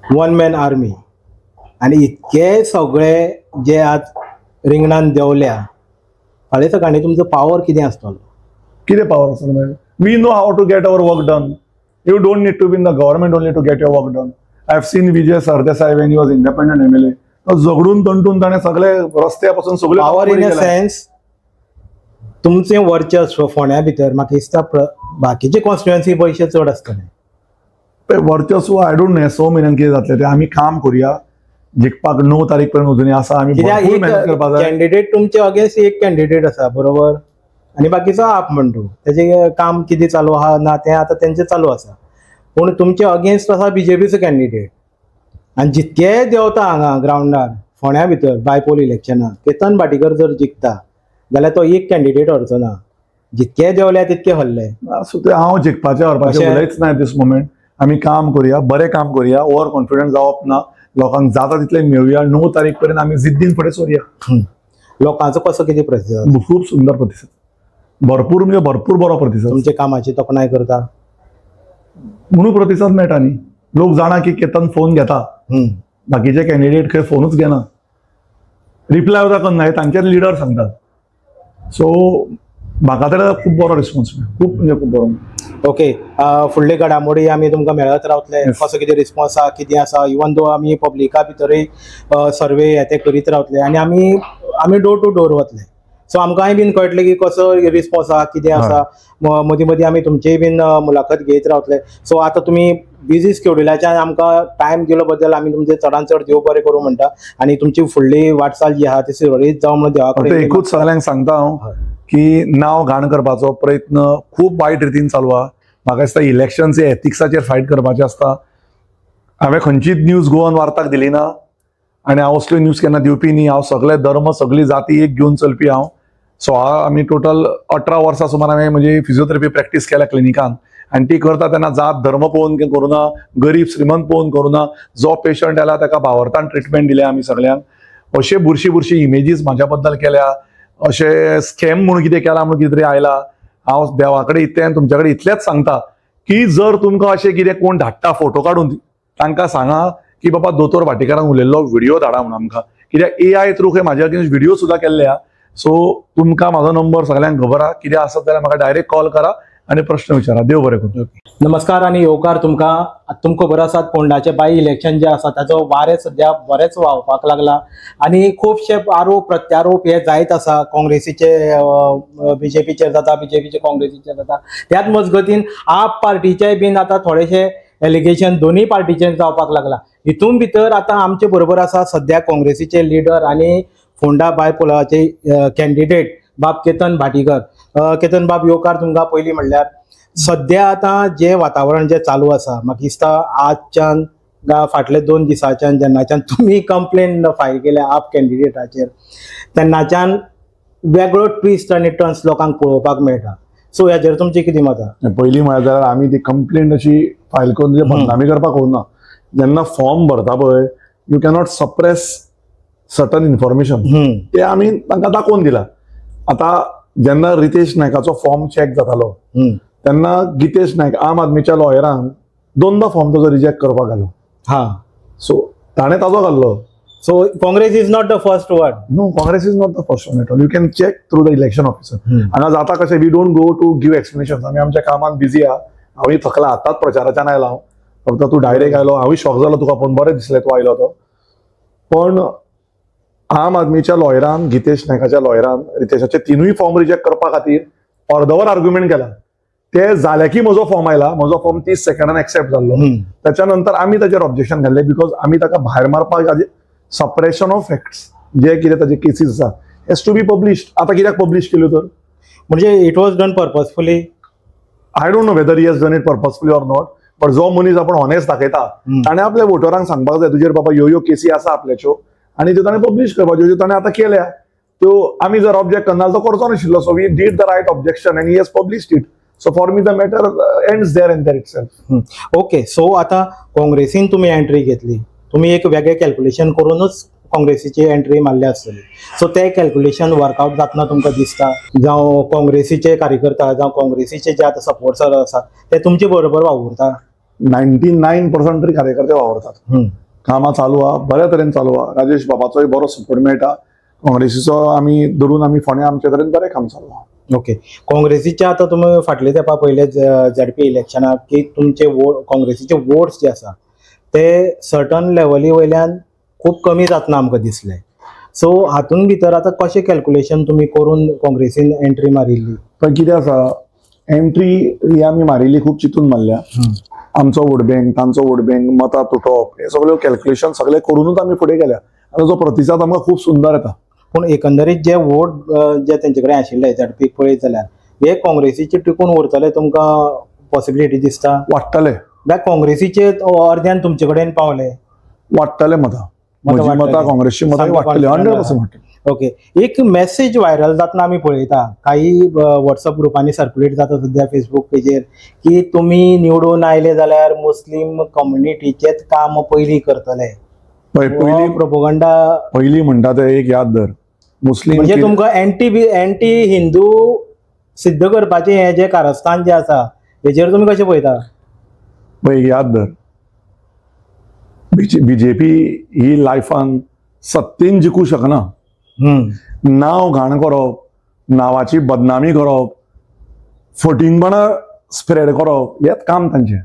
वन मॅन आर्मी, आनी इतके सगळे जे आज रिंगणान देंवल्या, फाल्यां सकाळी तुमचो पावर कितें आसतलो? कितें पावर आसा मागीर? We know how to get our work done. You don't need to be in the government only to get your work done. I have seen Vijay Sardesai when he was independent MLA. तो झगडून तंटून ताणें सगळे रस्त्या पासून सगळे power in a sense, तुमचें वर्चस्व फोंड्या भितर म्हाका दिसता बाकीचे कॉन्स्टिट्युएन्सी पयशे चड आसतले. वर्चस्व I don't know. 6 म्हयन्यान कितें जातलें तें. आमी काम करुया जिखपाक. 9 तारीख पर्यंत अजूनय आसा. आमी कित्याक भरपूर एक मेहनत करपाक जाय. कॅन्डिडेट तुमचे अगेन्स्ट एक कॅन्डिडेट आसा, बरोबर, आनी बाकीचो आप म्हणटू तेजें काम कितें चालू आहा ना तें आतां तेंचें चालू आसा. पूण तुमचे अगेन्स्ट आसा बीजेपीचो कॅन्डिडेट आनी जितके देंवता हांगा ग्रावंडार फोंड्या भितर बायपोल इलेक्शनाक केतन भाटीकर जर जिखता जाल्यार तो एक कॅन्डिडेट हरचो ना. जितके देंवल्या तितके हरले. सो ते हांव जिखपाचें हरपाचें उलयच ना दीस मोमेंट. आमी काम करुया, बरें काम करुया. ओवर कॉन्फिडंट जावप ना. लोकांक जाता तितलें मेळुया. 9 तारीख पर्यंत आमी जिद्दीन फुडें सरुया. लोकांचो कसो कितें प्रतिसाद? खूब सुंदर प्रतिसाद, भरपूर म्हणजे भरपूर बरो प्रतिसाद. तुमच्या कामाची तोखणाय करता? म्हणून प्रतिसाद मेळटा न्ही. लोक जाणा की केतन फोन घेता. बाकीचे कॅन्डिडेट खंय फोनूच घेना, रिप्लाय सुद्दां करना, हे तांचेच लिडर सांगतात. सो म्हाका तर खूब बरो रिस्पॉन्स मेळ्ळो, खूब म्हणजे खूब बरो. ओके, फुडले घडामोडी आमी तुमकां मेळत रावतले. कसो कितें रिस्पॉन्स आहा, कितें आसा, इवन दो आमी पब्लिका भितरूय सर्वे हे ते करीत रावतले आनी आमी आमी डोर टू डोर वतले. सो आमकांय बीन कळटलें की कसो रिस्पॉन्स आहा, कितें आसा. मदीं मदीं आमी तुमचीय बीन मुलाखत घेयत रावतले. सो आतां तुमी बिजी स्केड्युलाच्यान आमकां टायम दिलो बद्दल आमी तुमचे चडान चड देव बरें करूं म्हणटा आनी तुमची फुडली वाटचाल जी आहा ती सुरळीत जावं म्हणून देवा फक्त कडेन एकूच सगळ्यांक सांगता हांव की नांव घाण करपाचो प्रयत्न खूब वायट रितीन चालू आहा. म्हाका दिसता इलेक्शन्स हे एथिक्साचेर फायट करपाचें आसता. हांवें खंयचीच न्यूज गोवन वार्ताक दिली ना आनी हांव असल्यो न्यूज केन्ना दिवपी न्ही. हांव सगळे धर्म, सगळी जाती एक घेवन चलपी हांव. सो हांव आमी टोटल 18 वर्सां सुमार हांवें म्हजी फिजियोथेरपी प्रॅक्टीस केल्या क्लिनिकान आनी ती करता तेन्ना जात धर्म पळोवन करूना, गरीब श्रीमंत पळोवन करूना. जो पेशंट आयला ताका भावार्थान ट्रिटमेंट दिल्या आमी सगळ्यांक. अशे बुरशी बुरशी इमेजीस म्हाज्या बद्दल केल्या, अशें स्कॅम म्हणून कितें केलां म्हणून कितें तरी आयला. हांव देवा कडेन इतलें आनी तुमच्या कडेन इतलेंच सांगता की जर तुमकां अशें कितें कोण धाडटा फोटो काडून, तांकां सांगा की बाबा दोतोर भाटीकारान उलयल्लो व्हिडिओ धाडा म्हणून आमकां, कित्याक एआय थ्रू खंय म्हाज्या अगेन्स्ट व्हिडिओ सुद्दां केल्ले आहा. सो तुमकां म्हाजो नंबर सगळ्यांक खबर आहा. कितें आसत जाल्यार म्हाका डायरेक्ट कॉल करा आनी प्रश्न विचारा. देव बरें करूं. नमस्कार आनी येवकार तुमकां. तुमकां खबर आसात, फोंडाचे बाय इलेक्शन जे आसा ताचो वारें सद्या बरेंच व्हांवपाक लागला आनी खुबशे आरोप प्रत्यारोप हे जायत आसा. काँग्रेसीचे बीजेपीचेर जाता, बीजेपीचे काँग्रेसीचेर जाता. त्याच मजगतीन आप पार्टीचे बीन आतां थोडेशे एलिगेशन दोनूय पार्टीचेर जावपाक लागला. हितून भितर आतां आमचे बरोबर आसा सद्या काँग्रेसीचे लिडर आनी फोंडा बायपोलाचे कॅन्डिडेट बाब केतन भाटीकर. केतन बाब, येवकार तुमकां. पयलीं म्हणल्यार सद्या आतां जें वातावरण जें चालू आसा, म्हाका दिसता आजच्यान फाटले 2 दिसांच्यान जेन्नाच्यान तुमी कंप्लेन फायल केल्या आप कॅन्डिडेटाचेर तेन्नाच्यान वेगळो ट्विस्ट आनी टर्न्स लोकांक पळोवपाक मेळटा. सो हेजेर तुमचें कितें मत आहा? पयलीं म्हळ्यार जाल्यार आमी ती कंप्लेंट अशी फायल करून तुजे बदनामी करपाक वचना. जेन्ना फॉर्म भरता पळय, you cannot suppress certain information. ते आमी तांकां दाखोवन दिला. आतां जेन्ना रितेश नायकाचो फॉर्म चॅक जातालो तेन्ना गितेश नायक आम आदमीच्या लॉयरान दोनदा फॉर्म ताजो रिजेक्ट करपाक घालो. सो ताणें ताजो घाल्लो. So Congress is not the first one? No, Congress is not the first one at all. You can check through the election officer. हांगा जाता कशें, we don't go to give explanation. आमी आमच्या कामात बिजी आहा. हांवूय थकला, आतांच प्रचाराच्यान आयला हांव. फक्त तूं डायरेक्ट आयलो, हांवूय शॉक जालो तुका पळोवन. बरें दिसलें तूं आयलो तो. पण आम आदमीच्या लॉयरान, गितेश नायकाच्या लॉयरान रितेशाचे तिनूय फॉर्म रिजेक्ट करपा खातीर अर्दवर आर्ग्युमेंट केला. ते जाले की म्हजो फॉर्म आयला. म्हजो फॉर्म 30 सेकंडान एक्सेप्ट जाल्लो. त्याच्या नंतर आमी ताचेर ऑब्जेक्शन घाल्लें, because आमी ताका भायर मारपाक, सप्रेशन ऑफ फॅक्ट्स, जे कितें ताजे केसीस आसा हेज टू बी पब्लिश्ड. आतां कित्याक पब्लिश केल्यो तर? म्हणजे it was done purposefully? I don't know whether he has done it purposefully or not, but जो मनीस आपण ऑनेस्ट दाखयता ताणें आपल्या वोटरांक सांगपाक जाय, तुजेर बाबा ह्यो ह्यो केसी आसा आपल्याच्यो, आनी त्यो ताणें पब्लिश करपाच्यो, ज्यो ताणें आतां केल्या त्यो. आमी जर ऑब्जेक्ट करना जाल्यार तो करचो नाशिल्लो. So we did the right objection and he has published it. So for me the matter ends there and there itself. Okay, so आतां काँग्रेसीन तुमी एंट्री घेतली, तुमी एक वेगळें कॅल्क्युलेशन करूनच काँग्रेसीची एंट्री मारल्या आसतली. सो ते कॅल्क्युलेशन वर्कआउट जातना तुमकां दिसता? जावं काँग्रेसीचे कार्यकर्ता जावं काँग्रेसीचे जे आतां सपोर्टर आसा ते तुमचे बरोबर वावुरता? 99% तरी कार्यकर्ते वावरतात. कामां चालू आहा, बऱ्या तरेन चालू आहा. राजेश बाबाचोय बरो सपोर्ट मेळटा. काँग्रेसीचो आमी धरून आमी फोंड्या आमचे तरेन बरें काम चालू आहा. ओके, काँग्रेसीचे आतां तुमी फाटले तेंपा पयले झेडपी इलेक्शनाक की तुमचे वोट, काँग्रेसीचे वोट्स जे आसा ते सर्टन लेवली वयल्यान खूब कमी जातना आमकां दिसले. सो हातून भितर आतां कशें कॅल्क्युलेशन तुमी करून काँग्रेसीन एंट्री मारिल्ली? पण कितें आसा, एंट्री ही आमी मारिल्ली खूब चिंतून मारल्या. आमचो वोट बँक, तांचो वोट बँक, मतां तुटप, हे सगळे कॅल्क्युलेशन सगळे करूनच आमी फुडें गेल्या आनी ताचो प्रतिसाद आमकां खूब सुंदर येता. पूण एकंदरीत जे वोट जे तेंचे कडेन आशिल्ले झेडपीक पळयत जाल्यार हे काँग्रेसीचे टिकून उरतले तुमकां पॉसिबिलिटी दिसता? वाडटले. म्हळ्यार काँग्रेसीचे अर्द्यान तुमचे कडेन पावले? वाडटले मतां. मतां म्हजी मतां, वाडटली. काँग्रेसची मतां सामकी वाडटली, confident 100% वाडटली. ओके, एक मेसेज व्हायरल जातना आमी पळयता, काही व्हॉट्सअप ग्रुपांनी सर्क्युलेट जाता सद्या फेसबूक पेजेर की तुमी निवडून आयले जाल्यार मुस्लीम कम्युनिटीचेच काम पयलीं करतले. पळय, पयलीं प्रोपोगंडा. पयलीं म्हणटा ते एक याद धर, मुस्लीम म्हणजे तुमकां एंटी हिंदू सिद्ध करपाचें हें जें कारस्थान जें आसा हेजेर तुमी कशें पळयता? पळय, एक याद धर, बीजेपी ही लायफान सत्तेन जिखूं शकना. नांव घाण करप, नांवाची बदनामी करप, फटींगपणां स्प्रेड करप हेच काम तांचें.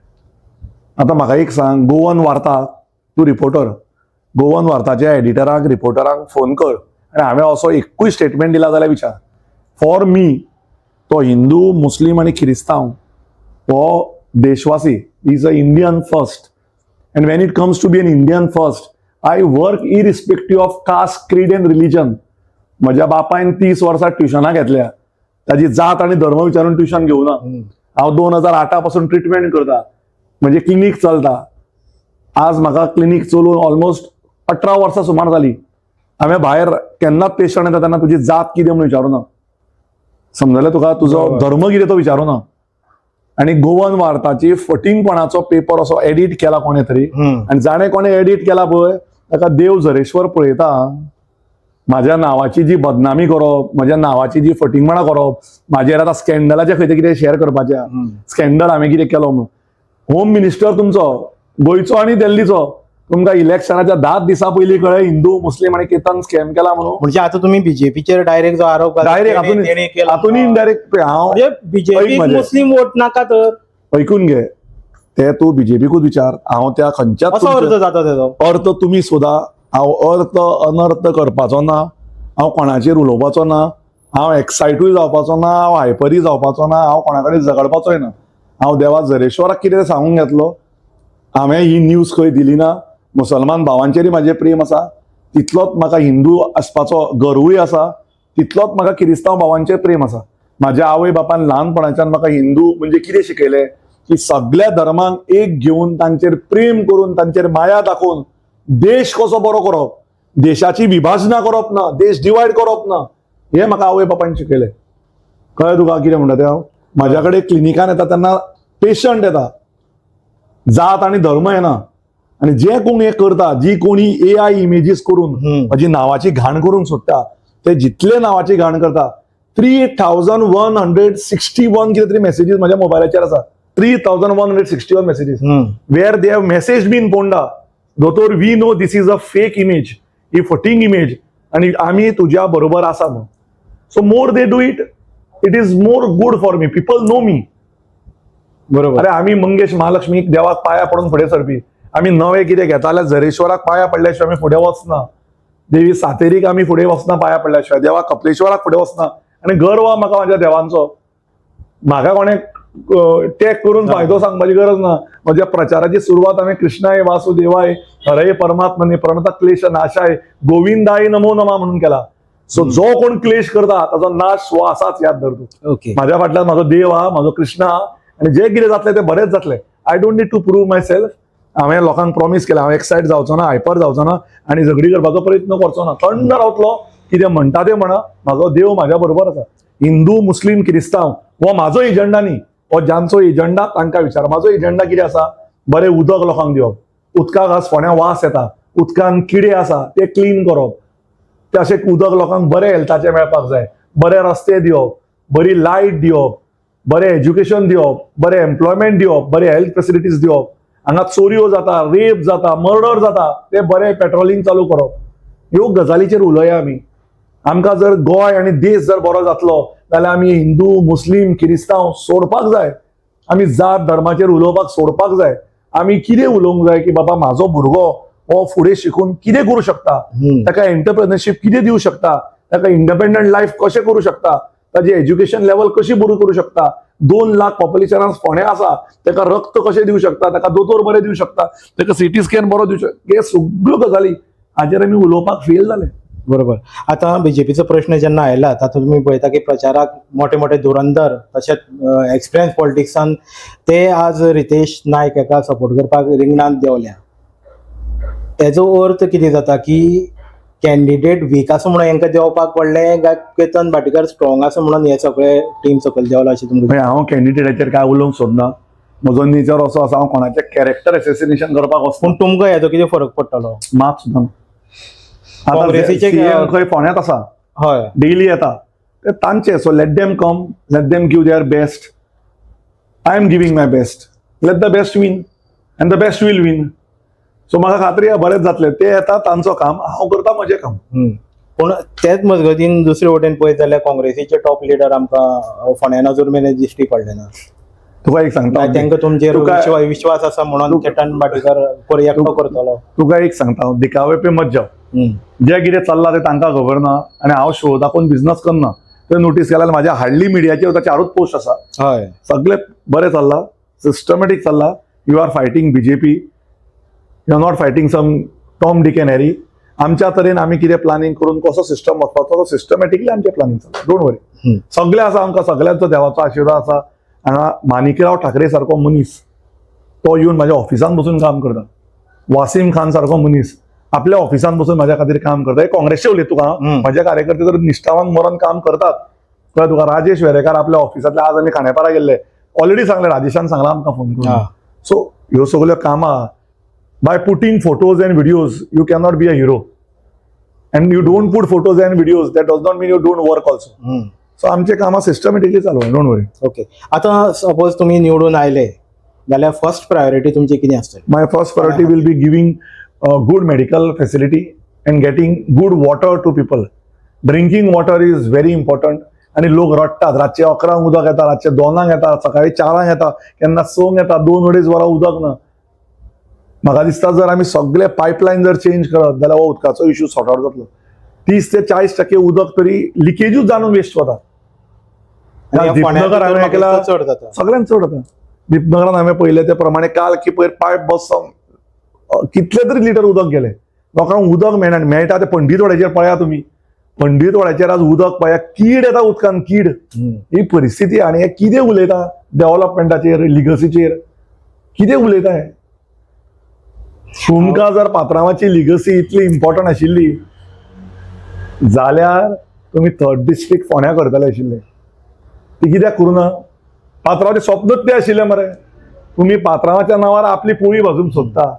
आतां म्हाका एक सांग, गोवन वार्ता, तूं रिपोर्टर, गोवन वार्ताच्या एडिटराक, रिपोर्टराक फोन कर आनी हांवें असो एकूय स्टेटमेंट दिला जाल्यार विचार. फॉर मी तो हिंदू, मुस्लीम आनी क्रिस्तांव हो देशवासी, is a Indian first, and when it comes to be an Indian first, I work irrespective of caste, creed and religion. म्हज्या बापायन 30 वर्सां ट्युशनां घेतल्या, ताजी जात आनी धर्म विचारून ट्युशन घेवना. हांव 2008 पासून ट्रिटमेंट करता, म्हणजे क्लिनीक चलता. आज म्हाका क्लिनीक चलोवन ऑलमोस्ट 18 वर्सां सुमार जाली. हांवें भायर केन्नाच पेशंट येता तेन्ना तुजी जात कितें म्हणून विचारूना. समजलें तुका? तुजो धर्म कितें तो विचारूना. आनी गोवन वार्ताची फटींगपणाचो पेपर असो एडिट केला कोणें तरी आनी जाणें कोणें एडिट केला पळय ताका देव झरेश्वर पळयता. माझ्या नांवाची जी बदनामी करप, म्हज्या नांवाची जी फटींगपणां करप, म्हाजेर आतां स्कॅन्डलाचे खंय ते कितें शेअर करपाचें, स्कॅन्डल हांवें कितें केलो म्हणून. होम मिनिस्टर तुमचो गोंयचो आनी दिल्लीचो, तुमकां इलेक्शनाच्या 10 दिसां पयलीं कळ्ळें हिंदू, मुस्लीम आनी केतन स्कॅम केला म्हणून? म्हणजे आता तुम्ही बीजेपीचेर डायरेक्ट जो आरोप घाला, डायरेक्ट तेणी केला. हातून इनडायरेक्ट हांव म्हणजे बीजेपी ऐक म्हजें. मुस्लिम वोट नाका तर? ऐकून घे, ते तूं बीजेपीकूच विचार. हांव त्या खंयच्याच असो अर्थ जाता तेजो. अर्थ तुमी सोदा. हांव अर्थ अनर्थ करपाचो ना. हांव कोणाचेर उलोवपाचो ना. हांव एक्सायटूय जावपाचो ना. हांव हायपरूय जावपाचो ना. हांव कोणा कडेन झगडपाचोय ना. हांव देवा झरेश्वराक कितें सांगूंक घेतलो. हांवें ही न्यूज खंय दिली ना. मुसलमान भावांचेरय म्हाजें प्रेम आसा, तितलोच म्हाका हिंदू आसपाचो गर्वूय आसा, तितलोच म्हाका किरिस्तांव भावांचेर प्रेम आसा. म्हाज्या आवय बापान ल्हानपणाच्यान म्हाका हिंदू म्हणजे कितें शिकयलें की सगळ्या धर्मांक एक घेवन, तांचेर प्रेम करून, तांचेर माया दाखोवन देश कसो बरो करप, देशाची विभाजनां करप ना, देश डिवायड करप ना, हें म्हाका आवय बापायन शिकयलें. कळ्ळें तुका कितें म्हणटा तें हांव? म्हाज्या कडेन क्लिनिकान येता तेन्ना पेशंट येता, जात आनी धर्म येना. आनी जे कोण हें करता, जी कोणी एआय इमेजीस करून म्हाजी नांवाची घाण करूंक सोदता, ते जितले नांवाची घाण करता, 3161 कितें तरी मॅसेजीस म्हाज्या मोबायलाचेर आसा. 3161 messages where they have message been, "Ponda दोतोर, we know this is a fake image, he फटींग इमेज आणि आमी तुज्या बरोबर आसा" म्हणून. So more they do it, it is more good for me. People know me. अरे, आमी मंगेश महालक्ष्मीक देवाक पाया पडून फुडें सरपी. आमी नवें कितें घेता जाल्यार झरेश्वराक पाया पडल्या शिवाय आमी फुडें वचना. देवी सातेरीक आमी फुडें वचना पाया पडल्या शिवाय. देवा कपलेश्वराक फुडें वचना. आनी गर्व आहा म्हाका म्हाज्या देवांचो. म्हाका कोणें टॅग करून फायदो सांगपाची गरज ना. म्हज्या प्रचाराची सुरवात हांवें "कृष्णाय वासुदेवाय हरये परमात्मने प्रणत क्लेश नाशाय गोविंदाय नमो नमा" म्हणून केला. सो जो कोण क्लेश करता ताचो नाश हो आसाच, याद धर तूं. माझ्या फाटल्यान म्हाजो देव आहा, म्हाजो कृष्ण आहा आनी जे कितें जातलें तें बरेंच जातलें. I don't need to prove myself. हांवें लोकांक प्रॉमीस केलें, हांव एक्सायट जावचो ना, हायपर जावचो ना आनी झगडी करपाचो प्रयत्न करचो ना. थंड रावतलो. कितें म्हणटा तें म्हणा, म्हाजो देव म्हाज्या बरोबर आसा. हिंदू, मुस्लीम, क्रिस्तांव हो म्हाजो एजंडा न्ही. हो ज्यांचो एजंडा तांकां विचार. म्हाजो एजंडा कितें आसा? बरें उदक लोकांक दिवप. उदकाक आज फोंड्या वास येता, उदकान किडे आसा, ते क्लीन करप. ते अशें उदक लोकांक बरें हेल्थाचें मेळपाक जाय. बरे रस्ते दिवप, बरी लायट दिवप, बरें एज्युकेशन दिवप, बरें एम्प्लॉयमेंट दिवप, बरें हेल्थ फेसिलिटीज दिवप. हांगा चोरयो जाता, रेप जाता, मर्डर जाता, ते बरें पेट्रोलिंग चालू करप. ह्यो गजालीचेर उलोवया आमी. आमकां जर गोंय आनी देश जर बरो जातलो जाल्यार आमी हिंदू, मुस्लीम, किरिस्तांव सोडपाक जाय. आमी जात धर्माचेर उलोवपाक सोडपाक जाय. आमी कितें उलोवंक जाय की बाबा, म्हाजो भुरगो हो फुडें शिकून कितें करूं शकता, ताका एंटरप्रेनरशीप कितें दिवं शकता, ताका इंडिपेंडंट लायफ कशें करूं शकता, ताजी एज्युकेशन लेवल कशी बरी करूं शकता. 2 लाख पॉप्युलेशनान फोंड्या आसा, ताका रक्त कशें दिवं शकता, ताका दोतोर बरे दिवं शकता, ताका सिटी स्कॅन बरो दिवं शकता, हे सगळ्यो गजाली हाजेर आमी उलोवपाक फेल जाले. बरोबर. आतां बीजेपीचो प्रश्न जेन्ना आयला, तातूंत तुमी पळयता की प्रचाराक मोठे मोठे धुरंधर तशेंच एक्सपिरियन्स पॉलिटिक्सान ते आज रितेश नायक हाका सपोर्ट करपाक रिंगणांत देंवल्या. तेजो अर्थ कितें जाता की कॅन्डिडेट वीक आसा म्हणून हेंकां देंवपाक पडलें काय केतन भाटीकार स्ट्रॉंग आसा म्हणून हे सगळे टीम सकयल देंवला अशें तुमकां? म्हणजे हांव कॅन्डिडेटाचेर काय उलोवंक सोदना. म्हजो नेचर असो आसा, हांव कोणाचें कॅरेक्टर एसेसिनेशन करपाक वचना. पूण तुमकां हेजो कितें फरक पडटलो? मात सुद्दां ना. आतां CM खंय फोंड्यांत आसा, डेली येता ते तांचे. So let them come, let them give their best. I am giving my best. Let the best win and the best will win. So म्हाका खात्री आहा, बरेंच जातलें. ते येता तांचो काम, हांव करता म्हजें काम. पूण तेच मजगतीन दुसरे वटेन पळयत जाल्यार काँग्रेसीचे टॉप लिडर आमकां फोंड्यान अजून मेरेन दिश्टी पडले ना. तुका एक सांगता. तांकां तुमचेर विश्वास आसा म्हणून केतन भाटीकार एकटो करतलो? तुका एक सांगता हांव, दिखावे पे मत जाव. जे कितें चल्लां तें तांकां खबर ना आनी हांव शो दाखोवन बिझनस करना. तुवें नोटीस केल्यार म्हाज्या हार्डली मिडियाचेर वता, चारूच पोस्ट आसा. सगळे बरें चल्लां, सिस्टमॅटीक चल्लां. You are fighting BJP, you are not fighting some Tom, Dick and Harry. आमच्या तरेन आमी कितें प्लॅनिंग करून कसो सिस्टम वचपाचो, तो सिस्टमॅटिकली आमचें प्लॅनिंग चल्लां. Don't worry. सगळें आसा आमकां, सगळ्यांचो देवाचो आशिर्वाद आसा. हांगा माणिकराव ठाकरे सारको मनीस तो येवन म्हाज्या ऑफिसान बसून काम करता. वासीम खान सारको मनीस आपल्या ऑफिसान बसून म्हाज्या खातीर काम करता. हे काँग्रेसचे उलयत तुका. म्हाजे कार्यकर्ते तर निश्ठावान मरण काम करतात, कळ्ळें तुका? राजेश वेरेकार आपल्या ऑफिसांतले, आज आमी खांडेपारा गेल्ले, ऑलरेडी सांगलें, राजेशान सांगलां आमकां फोन करून. सो ह्यो सगल्यो कामां, by putting photos and videos you cannot be a hero, and you don't put photos and videos, that does not mean you don't work also. So आमचे कामां सिस्टमॅटिकली चालू आहे, don't worry. Okay, आतां suppose तुमी निवडून आयले जाल्यार first priority तुमची कितें आसतली? My first priority will be giving good medical facility and getting good water to people. Drinking water is very important. आणि लोक रडटात. रातचे 11 उदक येता, रातचे 2 येता, सकाळी 4 येता, केन्ना 6 येता, 2-2.5 वरां उदक ना. म्हाका दिसता, जर आमी सगळे पायपलायन जर चेंज करत जाल्यार हो उदकाचो इशू सॉर्ट आउट जातलो. 30 ते 40% उदक तरी लिकेजूच जावन वेस्ट वता. आनी ह्या फोंड्या दीपनगर भितर हांवें म्हाका ऐकला दिसता चड जाता. सगळ्यांत चड जाता. दीपनगरान हांवें पळयलें ते प्रमाणे काल की पयर पायप बसोन कितले तरी लिटर उदक गेलें. लोकांक उदक मेळना आनी मेळटा ते पंडीतवाड्याचेर पळया तुमी, पंडीतवाड्याचेर आज उदक पळया, कीड येता उदकान, कीड. ही परिस्थिती. आनी हे कितें उलयता डेव्हलपमेंटाचेर, लिगसीचेर कितें उलयता हे? तुमकां जर पात्रांवाची लिगसी इतली इम्पॉर्टंट आशिल्ली जाल्यार तुमी थर्ड डिस्ट्रिक्ट फोंड्या करतले आशिल्ले. ती कित्याक करूं ना? पात्रांवाचें स्वप्नूच तें आशिल्लें मरे. तुमी पात्रांवाच्या नांवार आपली पोळी भाजूंक सोदता.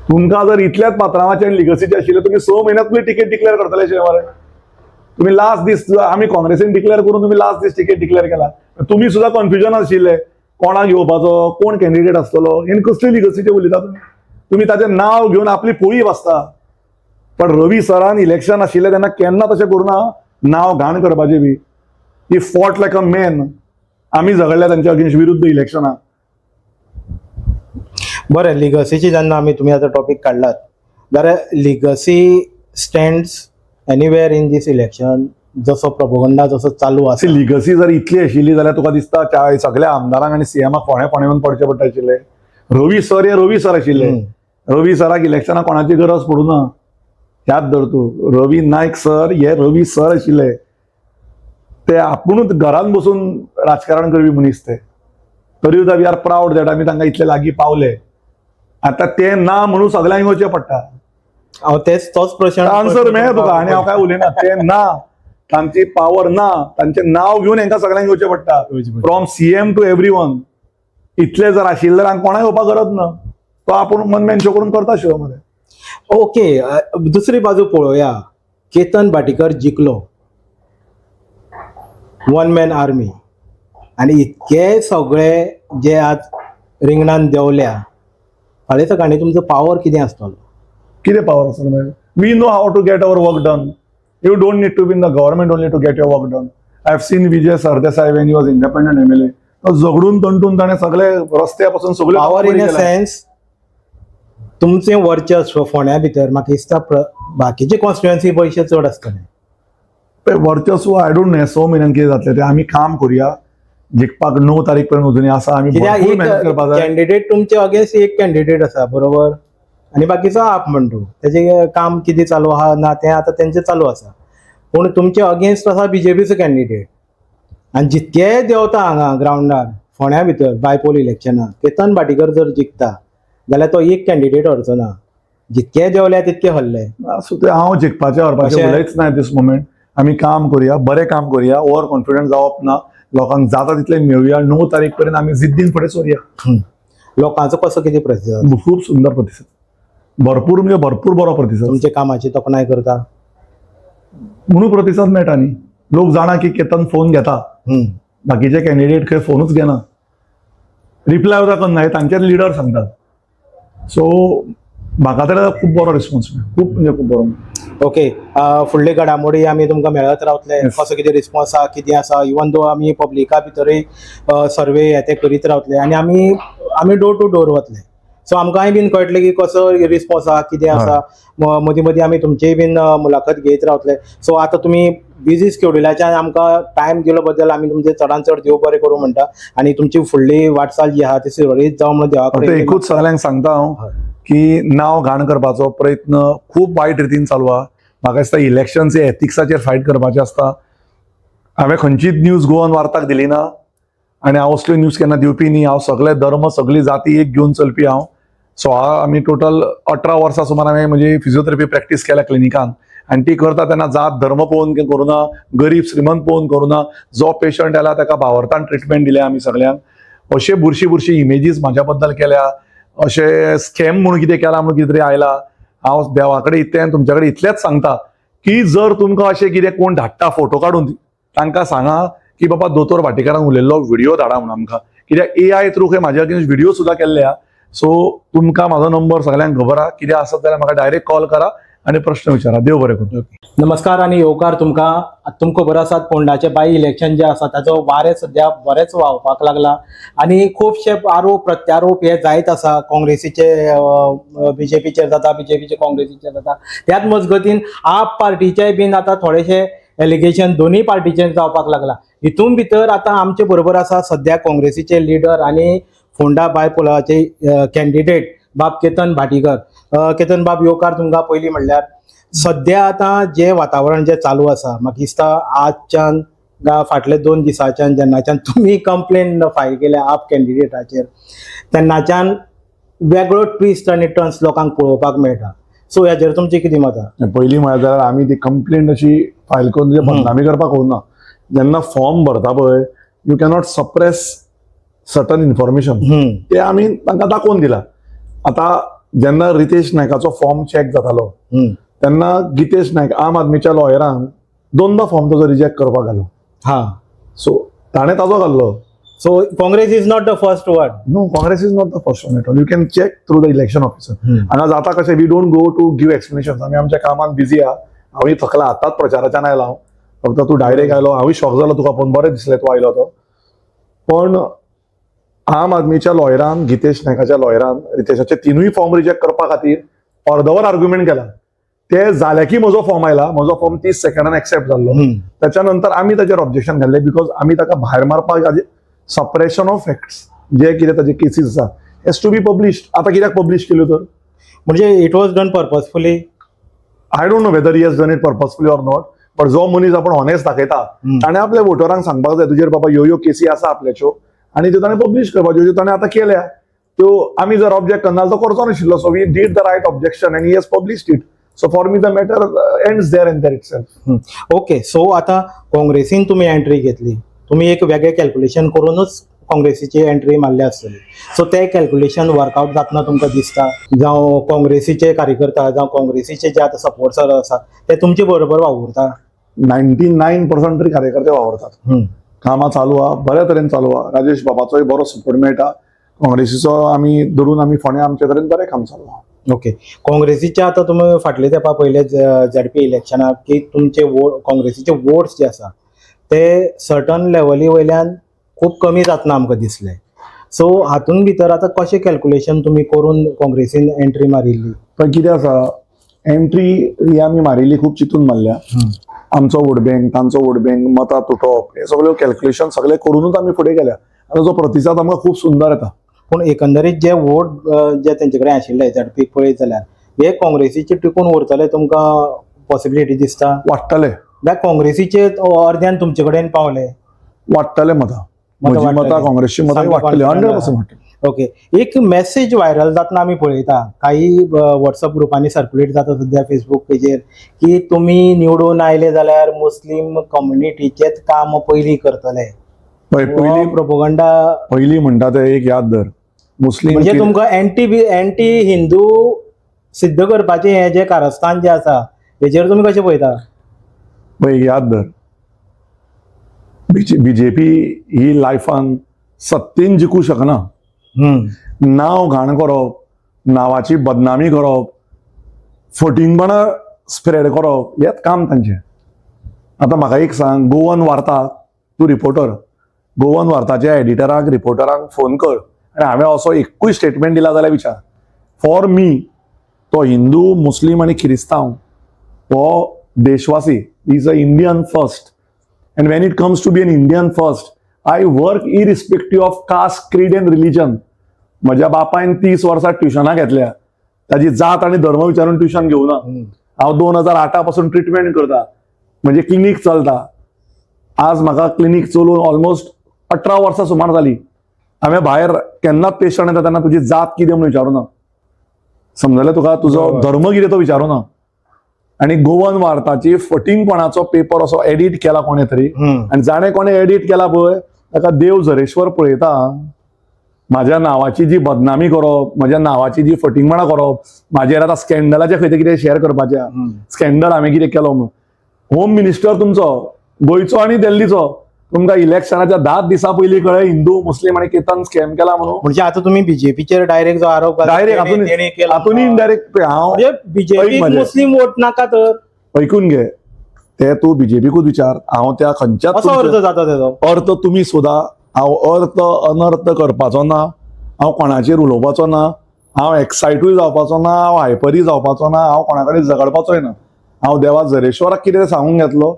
तुमकां जर इतल्याच पात्रांवाचें आनी लिगसीचें आशिल्लें, तुमी 6 म्हयन्यात तुमी तिकेट डिक्लेअर करतले आशिल्ले मरे. तुमी लास्ट दीस, आमी काँग्रेसीन डिक्लेअर करून तुमी लास्ट दीस तिकेट डिक्लेअर केला. तुमी सुद्दां कन्फ्युजन आशिल्ले कोणाक घेवपाचो, कोण कॅन्डिडेट आसतलो. आनी कसली लिगसीचें उलयता तुमी? तुमी ताचें नांव घेवन आपली पोळी भाजता. पण रवी सरान इलेक्शन आशिल्लें तेन्ना केन्ना तशें करूं ना, नांव घाण करपाचें बी. He fought like a man. आमी झगडल्या तांच्या अगेन्स्ट विरुद्ध इलेक्शनाक. बरें, लिगसीची जेन्ना आमी तुमी आतां टॉपीक काडलात जाल्यार legacy stands anywhere in this election, जसो प्रोपोगंडा जसो चालू आसा. लिगसी जर इतली आशिल्ली जाल्यार तुका दिसता सगळ्या आमदारांक आनी सीएमाक फोंड्या फोंड्या येवन पडचें पडटा आशिल्लें? रवी सर हे रवी सर आशिल्ले. रवी सराक इलेक्शनाक कोणाची गरज पडूं ना, याद धर तूं. रवी नायक सर हे रवी सर आशिल्ले, ते आपुणूच घरान बसून राजकारण करपी मनीस ते. तरी सुद्दां we are proud that आमी तांकां इतले लागीं पावले. आतां ते ना म्हणून सगळ्यांक येवचें पडटा. हांव तेच तोच प्रश्न. आन्सर मेळ्ळें तुका आनी हांव काय उलयना. ते ना, तांची पावर ना, तांचें नांव घेवन हांकां सगळ्यांक येवचें पडटा, from CM to every one. इतले जर आशिल्ले जाल्यार हांकां कोणाक येवपाक गरज ना. तो आपूण वन मॅन शो करून करता शो मरे. ओके, दुसरी बाजू पळोवया. केतन भाटीकर जिखलो, वन मॅन आर्मी, आनी इतके सगळे जे आज रिंगणान देंवल्या, फाल्यां सकाळी तुमचो पावर कितें आसतलो? कितें पावर आसतलो मागीर? We know how to get our work done. You don't need to be in the government only to get your work done. I have seen Vijay Sardesai when he was independent MLA. तो झगडून तंटून ताणें सगळे रस्त्या पासून सगळे power in a sense, तुमचें वर्चस्व फोंड्या भितर म्हाका दिसता बाकीचे कॉन्स्टिट्युएन्सी पयशे चड आसतले. वर्चस्व I don't know, 6 म्हयन्यान कितें जातलें तें. आमी काम करुया जिखपाक. 9 तारीख पर्यंत अजूनय आसा. आमी कित्याक भरपूर एक मेहनत करपाक जाय. कॅन्डिडेट तुमचे अगेन्स्ट एक कॅन्डिडेट आसा, बरोबर, आनी बाकीचो आप म्हणटू तेजें काम कितें चालू आहा ना तें आतां तेंचें चालू आसा. पूण तुमचे अगेन्स्ट आसा बीजेपीचो कॅन्डिडेट आनी जितके देंवता हांगा ग्रावंडार फोंड्या भितर बायपोल इलेक्शनाक केतन भाटीकर जर जिखता जाल्यार तो एक कॅन्डिडेट हरचो ना. जितके देंवल्या तितके हरले. आसूं तें, हांव जिखपाचें हरपाचें उलयच ना दीस मोमेंट. आमी काम करुया, बरें काम करुया. ओवर कॉन्फिडंट जावप ना. लोकांक जाता तितलें मेळुया. 9 तारीख पर्यंत आमी जिद्दीन फुडें सरुया. लोकांचो कसो कितें प्रतिसाद? खूब सुंदर प्रतिसाद, भरपूर म्हणजे भरपूर बरो प्रतिसाद. तुमच्या कामाची तोखणाय करता? म्हणून प्रतिसाद मेळटा न्ही. लोक जाणा की केतन फोन घेता. बाकीचे कॅन्डिडेट खंय फोनूच घेना, रिप्लाय सुद्दां करना, हे तांचेच लिडर सांगतात. सो म्हाका तर खूब बरो रिस्पॉन्स मेळ्ळो, खूब म्हणजे खूब बरो. ओके, फुडले घडामोडी आमी तुमकां मेळत रावतले. कसो कितें रिस्पॉन्स आहा, कितें आसा, इवन दो आमी पब्लिका भितरूय सर्वे हे ते करीत रावतले आनी आमी आमी डोर टू डोर वतले. सो आमकांय बीन कळटलें की कसो रिस्पॉन्स आहा, कितें आसा. मदीं मदीं आमी तुमचीय बीन मुलाखत घेयत रावतले. सो आतां तुमी बिजी स्केड्युलाच्यान आमकां टायम दिलो बद्दल आमी तुमचे चडान चड देव बरें करूं म्हणटा आनी तुमची फुडली वाटचाल जी आहा ती सुरळीत जावं म्हणून देवा फक्त कडेन एकूच सगळ्यांक सांगता हांव की नांव घाण करपाचो प्रयत्न खूब वायट रितीन चालू आहा. म्हाका दिसता इलेक्शन्स हे एथिक्साचेर फायट करपाचें आसता. हांवें खंयचीच न्यूज गोवन वार्ताक दिली ना आनी हांव असल्यो न्यूज केन्ना दिवपी न्ही. हांव सगळे धर्म, सगळी जाती एक घेवन चलपी हांव. 16, आमी टोटल 18 वर्सां सुमार हांवें म्हजी फिजियोथेरपी प्रॅक्टीस केल्या क्लिनिकान आनी ती करता तेन्ना जात धर्म पळोवन करूं ना, गरीब श्रीमंत पळोवन करूं ना. जो पेशंट आयला ताका भावार्थान ट्रिटमेंट दिल्या आमी सगळ्यांक. अशे बुरशी बुरशी इमेजीस म्हाज्या बद्दल केल्या, अशें स्कॅम म्हणून कितें केलां म्हणून कितें तरी आयला. हांव देवा कडेन इतलें आनी तुमच्या कडेन इतलेंच सांगता की जर तुमकां अशें कितें कोण धाडटा फोटो काडून, तांकां सांगा की बाबा दोतोर भाटीकारान उलयल्लो व्हिडिओ धाडा म्हणून आमकां, कित्याक एआय थ्रू खंय म्हाज्या अगेन्स्ट व्हिडिओ सुद्दां केल्ले आहा. सो तुमकां म्हाजो नंबर सगळ्यांक खबर आहा. कितें आसत जाल्यार म्हाका डायरेक्ट कॉल करा आनी प्रश्न विचारा. देव बरें करूं. नमस्कार आनी येवकार तुमकां. तुमकां खबर आसात, फोंडाचे बाय इलेक्शन जे आसा ताचो वारें सद्या बरेंच व्हांवपाक लागला आनी खुबशे आरोप प्रत्यारोप हे जायत आसा. काँग्रेसीचे बीजेपीचेर जाता, बीजेपीचे काँग्रेसीचेर जाता. त्याच मजगतीन आप पार्टीचे बीन आतां थोडेशे एलिगेशन दोनूय पार्टीचेर जावपाक लागला. हितून भितर आतां आमचे बरोबर आसा सद्या काँग्रेसीचे लिडर आनी फोंडा बायपोलाचे कॅन्डिडेट बाब केतन भाटीकर. केतन बाब, येवकार तुमकां. पयलीं म्हणल्यार सद्या आतां जें वातावरण जें चालू आसा, म्हाका दिसता आजच्यान फाटले 2 दिसांच्यान जेन्नाच्यान तुमी कंप्लेन फायल केल्या आप कॅन्डिडेटाचेर, तेन्नाच्यान वेगळो ट्विस्ट आनी टर्न्स लोकांक पळोवपाक मेळटा. सो हेजेर तुमचें कितें मत आहा? पयलीं म्हळ्यार जाल्यार आमी ती कंप्लेंट अशी फायल करून तुजे बदनामी करपाक वचना. जेन्ना फॉर्म भरता पळय, you cannot suppress certain information. ते आमी तांकां दाखोवन दिला. आतां जेन्ना रितेश नायकाचो फॉर्म चॅक जातालो तेन्ना गितेश नायक आम आदमीच्या लॉयरान दोनदा फॉर्म ताजो रिजेक्ट करपाक घालो. सो ताणें ताजो घाल्लो. So Congress is not the first one? No, Congress is not the first one at all. You can check through the election officer. हांगा जाता कशें, we don't go to give explanation. आमी आमच्या कामान बिजी आहा. हांवूय थकला, आतांच प्रचाराच्यान आयला हांव. फक्त तूं डायरेक्ट आयलो, हांवूय शॉक जालो तुका पळोवन, बरें दिसलें तूं आयलो तो. पण आम आदमीच्या लॉयरान, गितेश नायकाच्या लॉयरान रितेशाचे तिनूय फॉर्म रिजेक्ट करपा खातीर अर्दवर आर्ग्युमेंट केला. ते जाले की म्हजो फॉर्म आयला, म्हजो फॉर्म 30 सेकंडान एक्सेप्ट जाल्लो. त्याच्या नंतर आमी ताचेर ऑब्जेक्शन घाल्लें, because आमी ताका भायर मारपाक, सप्रेशन ऑफ फॅक्ट्स, जे कितें ताजे केसीस आसा हेज टू बी पब्लिश्ड. आतां कित्याक पब्लिश केल्यो तर? म्हणजे it was done purposefully? I don't know whether he has done it purposefully or not, but जो मनीस आपण ऑनेस्ट दाखयता, ताणें आपल्या वोटरांक सांगपाक जाय, तुजेर बाबा ह्यो ह्यो केसी आसा आपल्याच्यो, आनी त्यो ताणें पब्लिश करपाच्यो, ज्यो ताणें आतां केल्या त्यो आमी जर ऑब्जेक्ट करना जाल्यार तो करचो नाशिल्लो. So we did the right objection and he has published it. So for me the matter ends there and there itself. Okay, so आतां काँग्रेसीन तुमी एंट्री घेतली, तुमी एक वेगळें कॅल्क्युलेशन करूनच काँग्रेसीची एंट्री मारल्या आसतली. सो ते कॅल्क्युलेशन वर्कआउट जातना तुमकां दिसता? जावं काँग्रेसीचे कार्यकर्ता, जावं काँग्रेसीचे जे आतां सपोर्टर आसा, ते तुमचे बरोबर वावुरता? 99% तरी कार्यकर्ते वावरतात. कामां चालू आहा, बऱ्या तरेन चालू आहा. राजेश बाबाचोय बरो सपोर्ट मेळटा. काँग्रेसीचो आमी धरून आमी फोंड्या आमचे तरेन बरें काम चालू आहा. ओके, काँग्रेसीच्या आतां तुमी फाटले तेंपा पयले झेडपी इलेक्शनाक की तुमचे वोट, काँग्रेसीचे वोट्स जे आसा ते सर्टन लेवली वयल्यान खूब कमी जातना आमकां दिसले. सो हातून भितर आतां कशें कॅल्क्युलेशन तुमी करून काँग्रेसीन एंट्री मारिल्ली? पण कितें आसा, एंट्री ही आमी मारिल्ली खूब चिंतून मारल्या. आमचो वोट बँक, तांचो वोट बँक, मतां तुटप, हे सगळे कॅल्क्युलेशन सगळे करूनच आमी फुडें गेल्या आनी ताचो प्रतिसाद आमकां खूब सुंदर येता. पूण एकंदरीत जे वोट जे तेंचे कडेन आशिल्ले झेडपीक पळयत जाल्यार, हे काँग्रेसीचे टिकून उरतले तुमकां पॉसिबिलिटी दिसता? वाडटले. जाल्यार काँग्रेसीचे अर्द्यान तुमचे कडेन पावले? वाडटले मतां. मतां म्हजी वाडटली. मतां, काँग्रेसची मतां सामकें वाडटली. confident. 100% वाडटली. ओके, एक मेसेज व्हायरल जातना आमी पळयता, काही व्हॉट्सअप ग्रुपांनी सर्क्युलेट जाता सद्या फेसबूक पेजेर, की तुमी निवडून आयले जाल्यार मुस्लीम कम्युनिटीचेच काम पयलीं करतले. पळय, पयलीं प्रोपोगंडा. पयलीं म्हणटा ते एक याद धर, मुस्लीम म्हणजे तुमकां एंटी हिंदू सिद्ध करपाचें हें जें कारस्थान जें आसा, हेजेर तुमी कशें पळयता? पळय, एक याद धर, बीजेपी ही लायफान सत्तेन जिखूं शकना. नांव घाण करप, नांवाची बदनामी करप, फटींगपणां स्प्रेड करप, हेच काम तांचें. आतां म्हाका एक सांग, गोवन वार्ता, तूं रिपोर्टर, गोवन वार्ताच्या एडिटराक, रिपोर्टरांक फोन कर आनी हांवें असो एकूय स्टेटमेंट दिला जाल्यार विचार. फॉर मी तो हिंदू, मुस्लीम आनी क्रिस्तांव हो देशवासी, is a Indian first, and when it comes to be an Indian first, I work irrespective of caste, creed and religion. म्हज्या बापायन 30 वर्सां ट्युशनां घेतल्या, ताजी जात आनी धर्म विचारून ट्युशन घेवना. हांव 2008 पासून ट्रिटमेंट करता, म्हणजे क्लिनीक चलता. आज म्हाका क्लिनीक चलोवन ऑलमोस्ट 18 वर्सां सुमार जाली. हांवें भायर केन्नाच पेशंट येता तेन्ना तुजी जात कितें म्हणून विचारूना. समजलें तुका? तुजो धर्म कितें तो विचारूना. आनी गोवन वार्ताची फटींगपणाचो पेपर असो एडिट केला कोणें तरी, आनी जाणें कोणें एडिट केला पळय, ताका देव झरेश्वर पळयता. माझ्या नावाची जी बदनामी करप, म्हज्या नावाची जी फटींगपणां करप, म्हाजेर आतां स्कॅन्डलाचे खंय ते कितें शेअर करपाचें, स्कॅन्डल हांवें कितें केलो म्हणून. होम मिनिस्टर तुमचो गोंयचो आनी दिल्लीचो, तुमकां इलेक्शनाच्या 10 दिसां पयलीं कळ्ळें हिंदू, मुस्लीम आनी केतन स्कॅम केला म्हणून? म्हणजे आता तुम्ही बीजेपीचेर डायरेक्ट जो आरोप घाला, डायरेक्ट तेणे केला. हातून इनडायरेक्ट हांव म्हणजे बीजेपी ऐक म्हजें. मुस्लिम वोट नाका तर? ऐकून घे, ते तूं बीजेपीकूच विचार. हांव त्या खंयच्याच असो अर्थ जाता तेजो. अर्थ तुमी सुद्दां. हांव अर्थ अनर्थ करपाचो ना. हांव कोणाचेर उलोवपाचो ना. हांव एक्सायटूय जावपाचो ना. हांव हायपरूय जावपाचो ना. हांव कोणा कडेन झगडपाचोय ना. हांव देवा झरेश्वराक कितें सांगूंक घेतलो.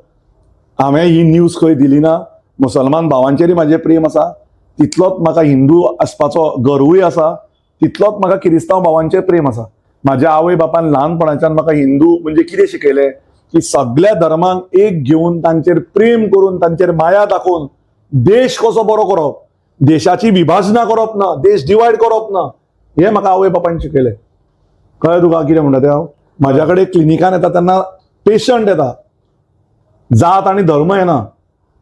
हांवें ही न्यूज खंय दिली ना. मुसलमान भावांचेरय म्हाजें प्रेम आसा, तितलोच म्हाका हिंदू आसपाचो गर्वूय आसा, तितलोच म्हाका किरिस्तांव भावांचेर प्रेम आसा. म्हाज्या आवय बापान ल्हानपणाच्यान म्हाका हिंदू म्हणजे कितें शिकयलें की सगळ्या धर्मांक एक घेवन तांचेर प्रेम करून तांचेर माया दाखोवन देश कसो बरो करप, देशाची विभाजनां करप ना, देश डिवायड करप ना, हें म्हाका आवय बापायन शिकयलें. कळ्ळें तुका कितें म्हणटा तें हांव? म्हाज्या कडेन क्लिनिकान येता तेन्ना पेशंट येता, जात आनी धर्म येना.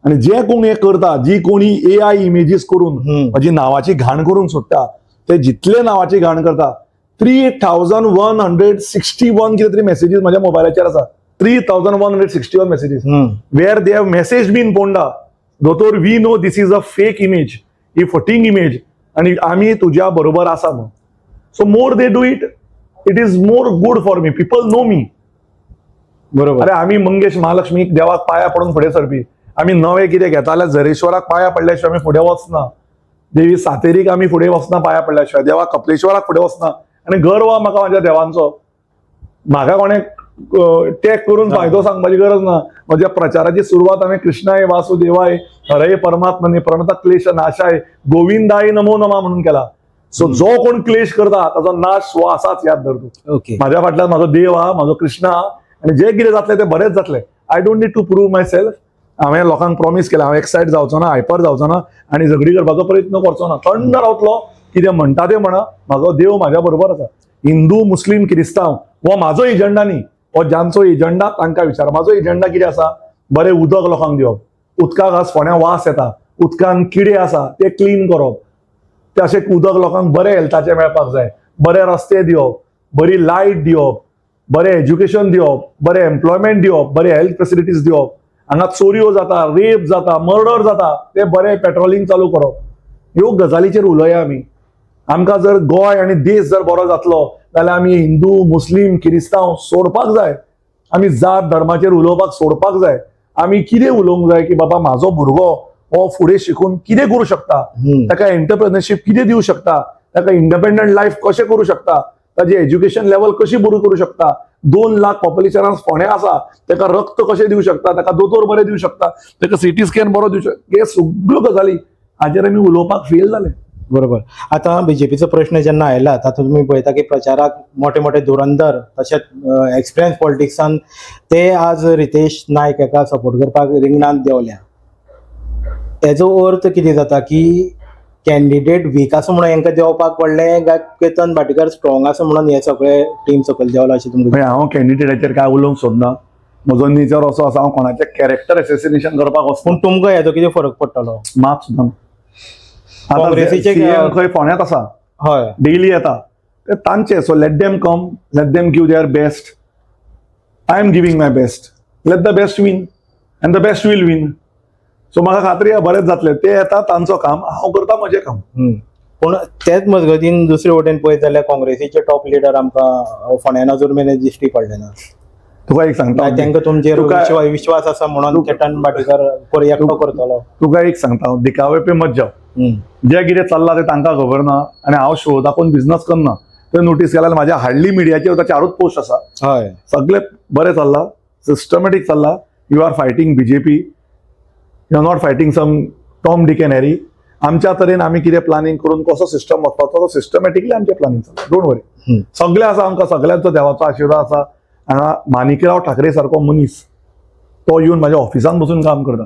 आनी जे कोण हें करता, जी कोणी एआय इमेजीस करून म्हाजी नांवाची घाण करूंक सोदता, ते जितले नांवाची घाण करता, 3161 कितें तरी मॅसेजीस म्हाज्या मोबायलाचेर आसा. 3161 messages where they have message been Ponda, "दोतोर, we know this is a fake image, he फटींग इमेज आणि आमी तुज्या बरोबर आसा" म्हणून. So more they do it, it is more good for me. People know me. अरे, आमी मंगेश महालक्ष्मीक देवाक पाया पडून फुडें सरपी. आमी नवें कितें घेता जाल्यार झरेश्वराक पाया पडल्या शिवाय आमी फुडें वचना. देवी सातेरीक आमी फुडें वचना पाया पडल्या शिवाय, देवा कपलेश्वराक फुडें वचना. आनी गर्व आहा म्हाका म्हाज्या देवांचो. म्हाका कोणें टॅग करून फायदो सांगपाची गरज ना. म्हज्या प्रचाराची सुरवात हांवें "कृष्णाय वासुदेवाय हरये परमात्मने प्रणत क्लेश नाशाय गोविंदाय नमो नमा" म्हणून केला. सो जो कोण क्लेश करता ताचो नाश हो आसाच, याद धर तूं. माझ्या फाटल्यान म्हाजो देव आहा, म्हाजो कृष्ण आहा आनी जे कितें जातलें तें बरेंच जातलें. I don't need to prove myself. हांवें लोकांक प्रॉमीस केलां, हांव एक्सायट जावचो ना, हायपर जावचो ना आनी झगडी करपाचो प्रयत्न करचो ना. थंड रावतलो. कितें म्हणटा तें म्हणा, म्हाजो देव म्हाज्या बरोबर आसा. हिंदू, मुस्लीम, क्रिस्तांव हो म्हाजो एजंडा न्ही. हो ज्यांचो एजंडा तांकां विचार. म्हाजो एजंडा कितें आसा? बरें उदक लोकांक दिवप. उदकाक आज फोंड्या वास येता, उदकान किडे आसा, ते क्लीन करप. ते अशें उदक लोकांक बरें हेल्थाचें मेळपाक जाय. बरे रस्ते दिवप, बरी लायट दिवप, बरें एज्युकेशन दिवप, बरें एम्प्लॉयमेंट दिवप, बरे हेल्थ फेसिलिटीज दिवप. हांगा चोरयो जाता, रेप जाता, मर्डर जाता, ते बरें पेट्रोलिंग चालू करप. ह्यो गजालीचेर उलोवया आमी. आमकां जर गोंय आनी देश जर बरो जातलो जाल्यार आमी हिंदू, मुस्लीम, किरिस्तांव सोडपाक जाय. आमी जात धर्माचेर उलोवपाक सोडपाक जाय. आमी कितें उलोवंक जाय की बाबा, म्हाजो भुरगो हो फुडें शिकून कितें करूं शकता, ताका एंटरप्रेनरशीप कितें दिवं शकता, ताका इंडिपेंडंट लायफ कशें करूं शकता, ताजी एज्युकेशन लेवल कशी बरी करूं शकता. 2 लाख पॉप्युलेशनान फोंडें आसा, ताका रक्त कशें दिवं शकता, ताका दोतोर बरे दिवं शकता, ताका सिटी स्कॅन बरो दिवं शकता, हे सगळ्यो गजाली हाजेर आमी उलोवपाक फेल जाले. बरोबर. आतां बीजेपीचो प्रश्न जेन्ना आयला, तातूंत तुमी पळयता की प्रचाराक मोठे मोठे धुरंधर तशेंच एक्सपिरियन्स पॉलिटिक्सान ते आज रितेश नायक हाका सपोर्ट करपाक रिंगणांत देंवल्या. हेजो अर्थ कितें जाता की कॅन्डिडेट वीक आसा म्हणून हेंकां देंवपाक पडलें काय केतन भाटीकर स्ट्रॉंग आसा म्हणून हे सगळे टीम सकयल देंवला अशें तुमकां? म्हणजे हांव कॅन्डिडेटाचेर काय उलोवंक सोदना. म्हजो नेचर असो आसा, हांव कोणाचें कॅरेक्टर एसेसिनेशन करपाक वचना. पूण तुमकां हेजो कितें फरक पडटलो? मात सुद्दां ना. आतां CM खंय फोंड्यांत आसा, डेली येता ते तांचे. So let them come, let them give their best. I am giving my best. Let the best win and the best will win. So म्हाका खात्री आहा, बरेंच जातलें. ते येता तांचो काम, हांव करता म्हजें काम. पूण तेच मजगतीन दुसरे वटेन पळयत जाल्यार काँग्रेसीचे टॉप लिडर आमकां फोंड्यान अजून मेरेन दिश्टी पडले ना. तुका एक सांगता. तांकां तुमचेर विश्वास आसा म्हणून केतन भाटीकर एकटो करतलो? तुका एक सांगता हांव, दिखावे पे मत जाव. जें कितें चल्लां तें तांकां खबर ना आनी हांव शो दाखोवन बिझनस करना. तुवें नोटीस केल्यार म्हाज्या हार्डली मिडियाचेर वता, चारूच पोस्ट आसा. सगळे बरें चल्लां, सिस्टमॅटीक चल्लां. You are fighting BJP, you are not fighting some Tom, Dick and Harry. आमच्या तरेन आमी कितें प्लॅनिंग करून कसो सिस्टम वचपाचो, तो सिस्टमॅटिकली आमचें प्लॅनिंग चल्लां. Don't worry. सगळें आसा आमकां, सगळ्यांचो देवाचो आशिर्वाद आसा. हांगा माणिकराव ठाकरे सारको मनीस तो येवन म्हाज्या ऑफिसान बसून काम करता.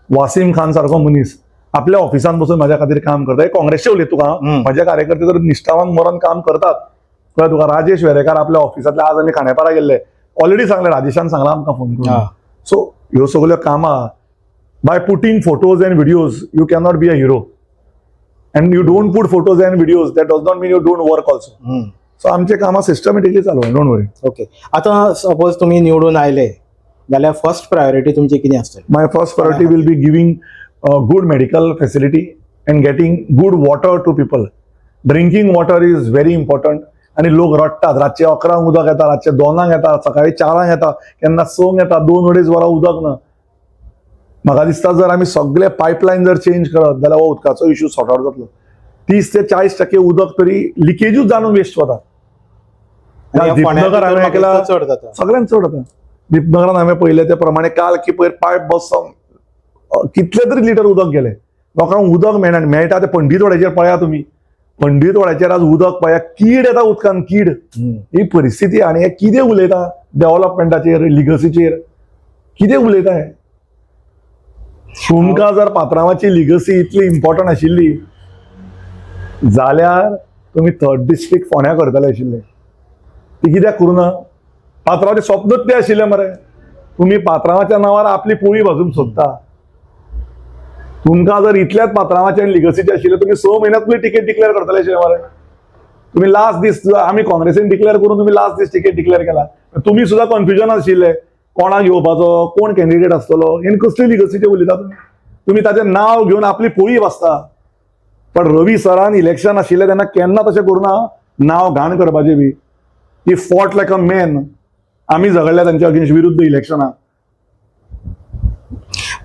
वासीम खान सारको मनीस आपल्या ऑफिसान बसून म्हाज्या खातीर काम करता. हे काँग्रेसचे उलयत तुका. म्हजे कार्यकर्ते तर निश्ठावान मरण काम करतात, कळ्ळें तुका? राजेश वेरेकार आपल्या ऑफिसांतले, आज आमी खांडेपारा गेल्ले, ऑलरेडी सांगलें, राजेशान सांगलां आमकां फोन करून. सो ह्यो सगल्यो कामां, by putting photos and videos you cannot be a hero, and you don't put photos and videos, that does not mean you don't work also. So आमचे कामां सिस्टमॅटिकली चालू, don't worry. Okay, आतां suppose तुमी निवडून आयले जाल्यार first priority तुमची कितें आसतली? My first priority will be giving good medical facility and getting good water to people. Drinking water is very important. आणि लोक रडटात. रातचे 11 उदक येता, रातचे 2 येता, सकाळी 4 येता, केन्ना 6 येता, 2-2.5 वरां उदक ना. म्हाका दिसता, जर आमी सगळे पायपलायन जर चेंज करत जाल्यार हो उदकाचो इशू सॉर्ट आउट जातलो. 30 ते 40% उदक तरी लिकेजूच जावन वेस्ट वता. आणि ह्या फोंड्या दीपनगर भितर हांवें म्हाका केला. दिसता चड जाता. सगळ्यांत चड जाता. दीपनगरान हांवें पळयलें, ते प्रमाणे काल की पयर पायप बसोन कितले तरी लिटर उदक गेलें. लोकांक उदक मेळना. मेळटा ते पंडीतवाड्याचेर पळया तुमी, पंडीतवाड्याचेर आज उदक पळया, कीड येता उदकान, कीड. ही परिस्थिती. आनी हे कितें उलयता डेव्हलपमेंटाचेर, लिगसीचेर कितें उलयता हे? तुमकां जर पात्रांवाची लिगसी इतली इम्पॉर्टंट आशिल्ली जाल्यार तुमी थर्ड डिस्ट्रिक्ट फोंड्या करतले आशिल्ले. ती कित्याक करूं ना? पात्रांवाचें स्वप्नूच तें आशिल्लें मरे. तुमी पात्रांवाच्या नांवार आपली पोळी भाजूंक सोदता. तुमकां जर इतल्याच पात्रांवाचें आनी लिगसीचें आशिल्लें, तुमी 6 म्हयन्यात तुमी तिकेट डिक्लेअर करतले आशिल्ले मरे. तुमी लास्ट दीस, आमी काँग्रेसीन डिक्लेअर करून तुमी लास्ट दीस तिकेट डिक्लेअर केला. तुमी सुद्दां कन्फ्युजन आशिल्ले कोणाक घेवपाचो, कोण कॅन्डिडेट आसतलो. आनी कसली लिगसीचे उलयता तुमी? तुमी ताचें नांव घेवन आपली पोळी भाजता. पण रवी सरान इलेक्शन आशिल्लें तेन्ना केन्ना तशें करूं ना, नांव घाण करपाचें बी. He fought like a man. आमी झगडल्या तांच्या अगेन्स्ट विरुद्ध इलेक्शनाक.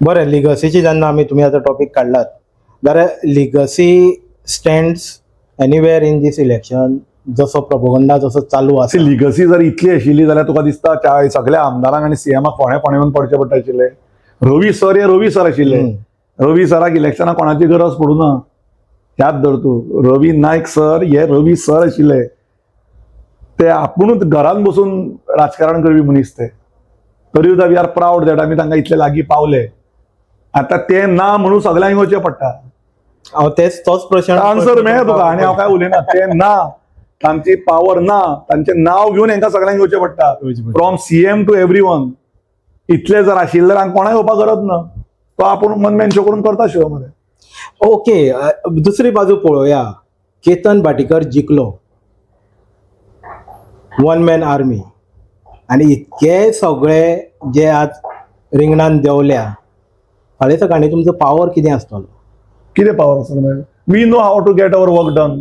बरें, लिगसीची जेन्ना आमी तुमी आतां टॉपीक काडलात जाल्यार legacy stands anywhere in this election, जसो प्रपोगंडा जसो चालू आसा? लिगसी जर इतली आशिल्ली जाल्यार तुका दिसता त्या सगळ्या आमदारांक आनी सीएमाक फोंड्या फोंड्या येवन पडचें पडटा आशिल्लें? रवी सर हे रवी सर आशिल्ले. रवी सराक इलेक्शनाक कोणाची गरज पडूं ना, याद धर तूं. रवी नायक सर हे रवी सर आशिल्ले. ते आपुणूच घरान बसून राजकारण करपी मनीस ते. तरी सुद्दां we are proud that आमी तांकां इतले लागीं पावले. आतां ते ना म्हणून सगळ्यांक येवचें पडटा. हांव तेच तोच प्रश्न. आन्सर मेळ्ळें तुका आनी हांव काय उलयना. ते ना, तांची पावर ना, तांचें नांव घेवन हांकां सगळ्यांक येवचें पडटा, from CM to every one. इतले जर आशिल्ले जाल्यार कोणाक येवपाक गरज ना. तो आपूण वन मॅन शो करून करता शो मरे. ओके, दुसरी बाजू पळोवया. केतन भाटीकर जिखलो, वन मॅन आर्मी, आनी इतके सगळे जे आज रिंगणान देंवल्या, फाल्यां सकाळी तुमचो पावर कितें आसतलो? कितें पावर आसा मागीर? We know how to get our work done.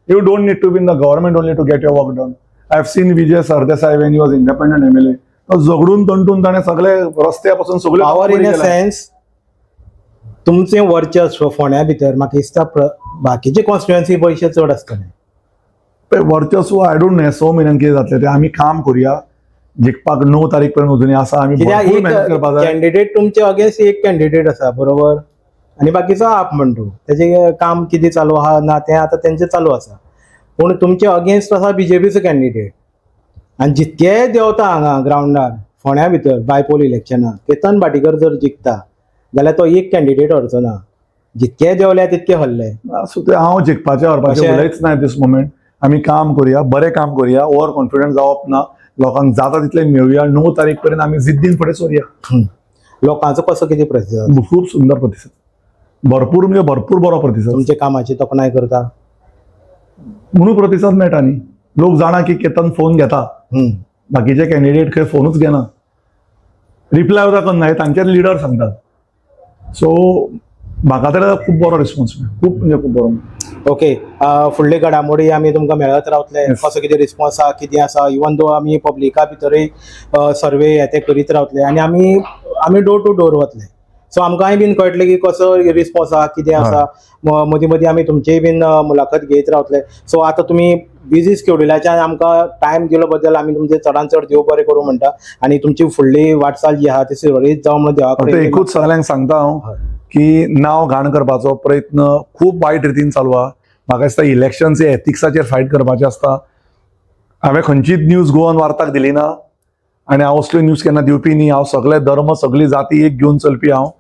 You don't need to be in the government only to get your work done. I have seen Vijay Sardesai when he was independent MLA. तो झगडून तंटून ताणें सगळे रस्त्या पासून सगळे power in a sense, तुमचें वर्चस्व फोंड्या भितर म्हाका दिसता बाकीचे कॉन्स्टिट्युएन्सी पयशे चड आसतले. वर्चस्व I don't know. 6 म्हयन्यान कितें जातलें तें. आमी काम करुया जिखपाक. 9 तारीख पर्यंत अजूनय आसा. आमी कित्याक भरपूर एक मेहनत करपाक जाय. कॅन्डिडेट तुमचे अगेन्स्ट एक कॅन्डिडेट आसा, बरोबर, आनी बाकीचो आप म्हणटू तेजें काम कितें चालू आहा ना तें आतां तेंचें चालू आसा. पूण तुमचे अगेन्स्ट आसा बीजेपीचो कॅन्डिडेट आनी जितके देंवता हांगा ग्रावंडार फोंड्या भितर बायपोल इलेक्शनाक केतन भाटीकर जर जिखता जाल्यार तो एक कॅन्डिडेट हरचो ना. जितके देंवल्या तितके हरले. आसूं तें, हांव जिखपाचें हरपाचें उलयच ना दीस मोमेंट. आमी काम करुया, बरें काम करुया. ओवर कॉन्फिडंट जावप ना. लोकांक जाता तितलें मेळुया. 9 तारीख पर्यंत आमी जिद्दीन फुडें सरुया. लोकांचो कसो कितें प्रतिसाद? खूब सुंदर प्रतिसाद, भरपूर म्हणजे भरपूर बरो प्रतिसाद. तुमच्या कामाची तोखणाय करता? म्हणून प्रतिसाद मेळटा न्ही. लोक जाणा की केतन फोन घेता. बाकीचे कॅन्डिडेट खंय फोनूच घेना, रिप्लाय सुद्दां करना, हे तांचेच लिडर सांगतात. सो म्हाका तर खूब बरो रिस्पॉन्स मेळ्ळो, खूब म्हणजे खूब बरो. ओके, फुडले घडामोडी आमी तुमकां मेळत रावतले. कसो कितें रिस्पॉन्स आहा, कितें आसा, इवन दो आमी पब्लिका भितरूय सर्वे हे ते करीत रावतले आनी आमी आमी डोर टू डोर वतले. सो आमकांय बीन कळटलें की कसो रिस्पॉन्स आहा, कितें आसा. मदीं मदीं आमी तुमचीय बीन मुलाखत घेत रावतले. सो आतां तुमी बिजी स्केड्युलाच्यान आमकां टायम दिलो बद्दल आमी तुमचे चडान चड देव बरें करूं म्हणटा आनी तुमची फुडली वाटचाल जी आहा ती सुरळीत जावं म्हणून देवा फक्त कडेन एकूच सगळ्यांक सांगता हांव की नांव घाण करपाचो प्रयत्न खूब वायट रितीन चालू आहा. म्हाका दिसता इलेक्शन्स हे एथिक्साचेर फायट करपाचें आसता. हांवें खंयचीच न्यूज गोवन वार्ताक दिली ना आनी हांव असल्यो न्यूज केन्ना दिवपी न्ही. हांव सगळे धर्म, सगळी जाती एक घेवन चलपी हांव.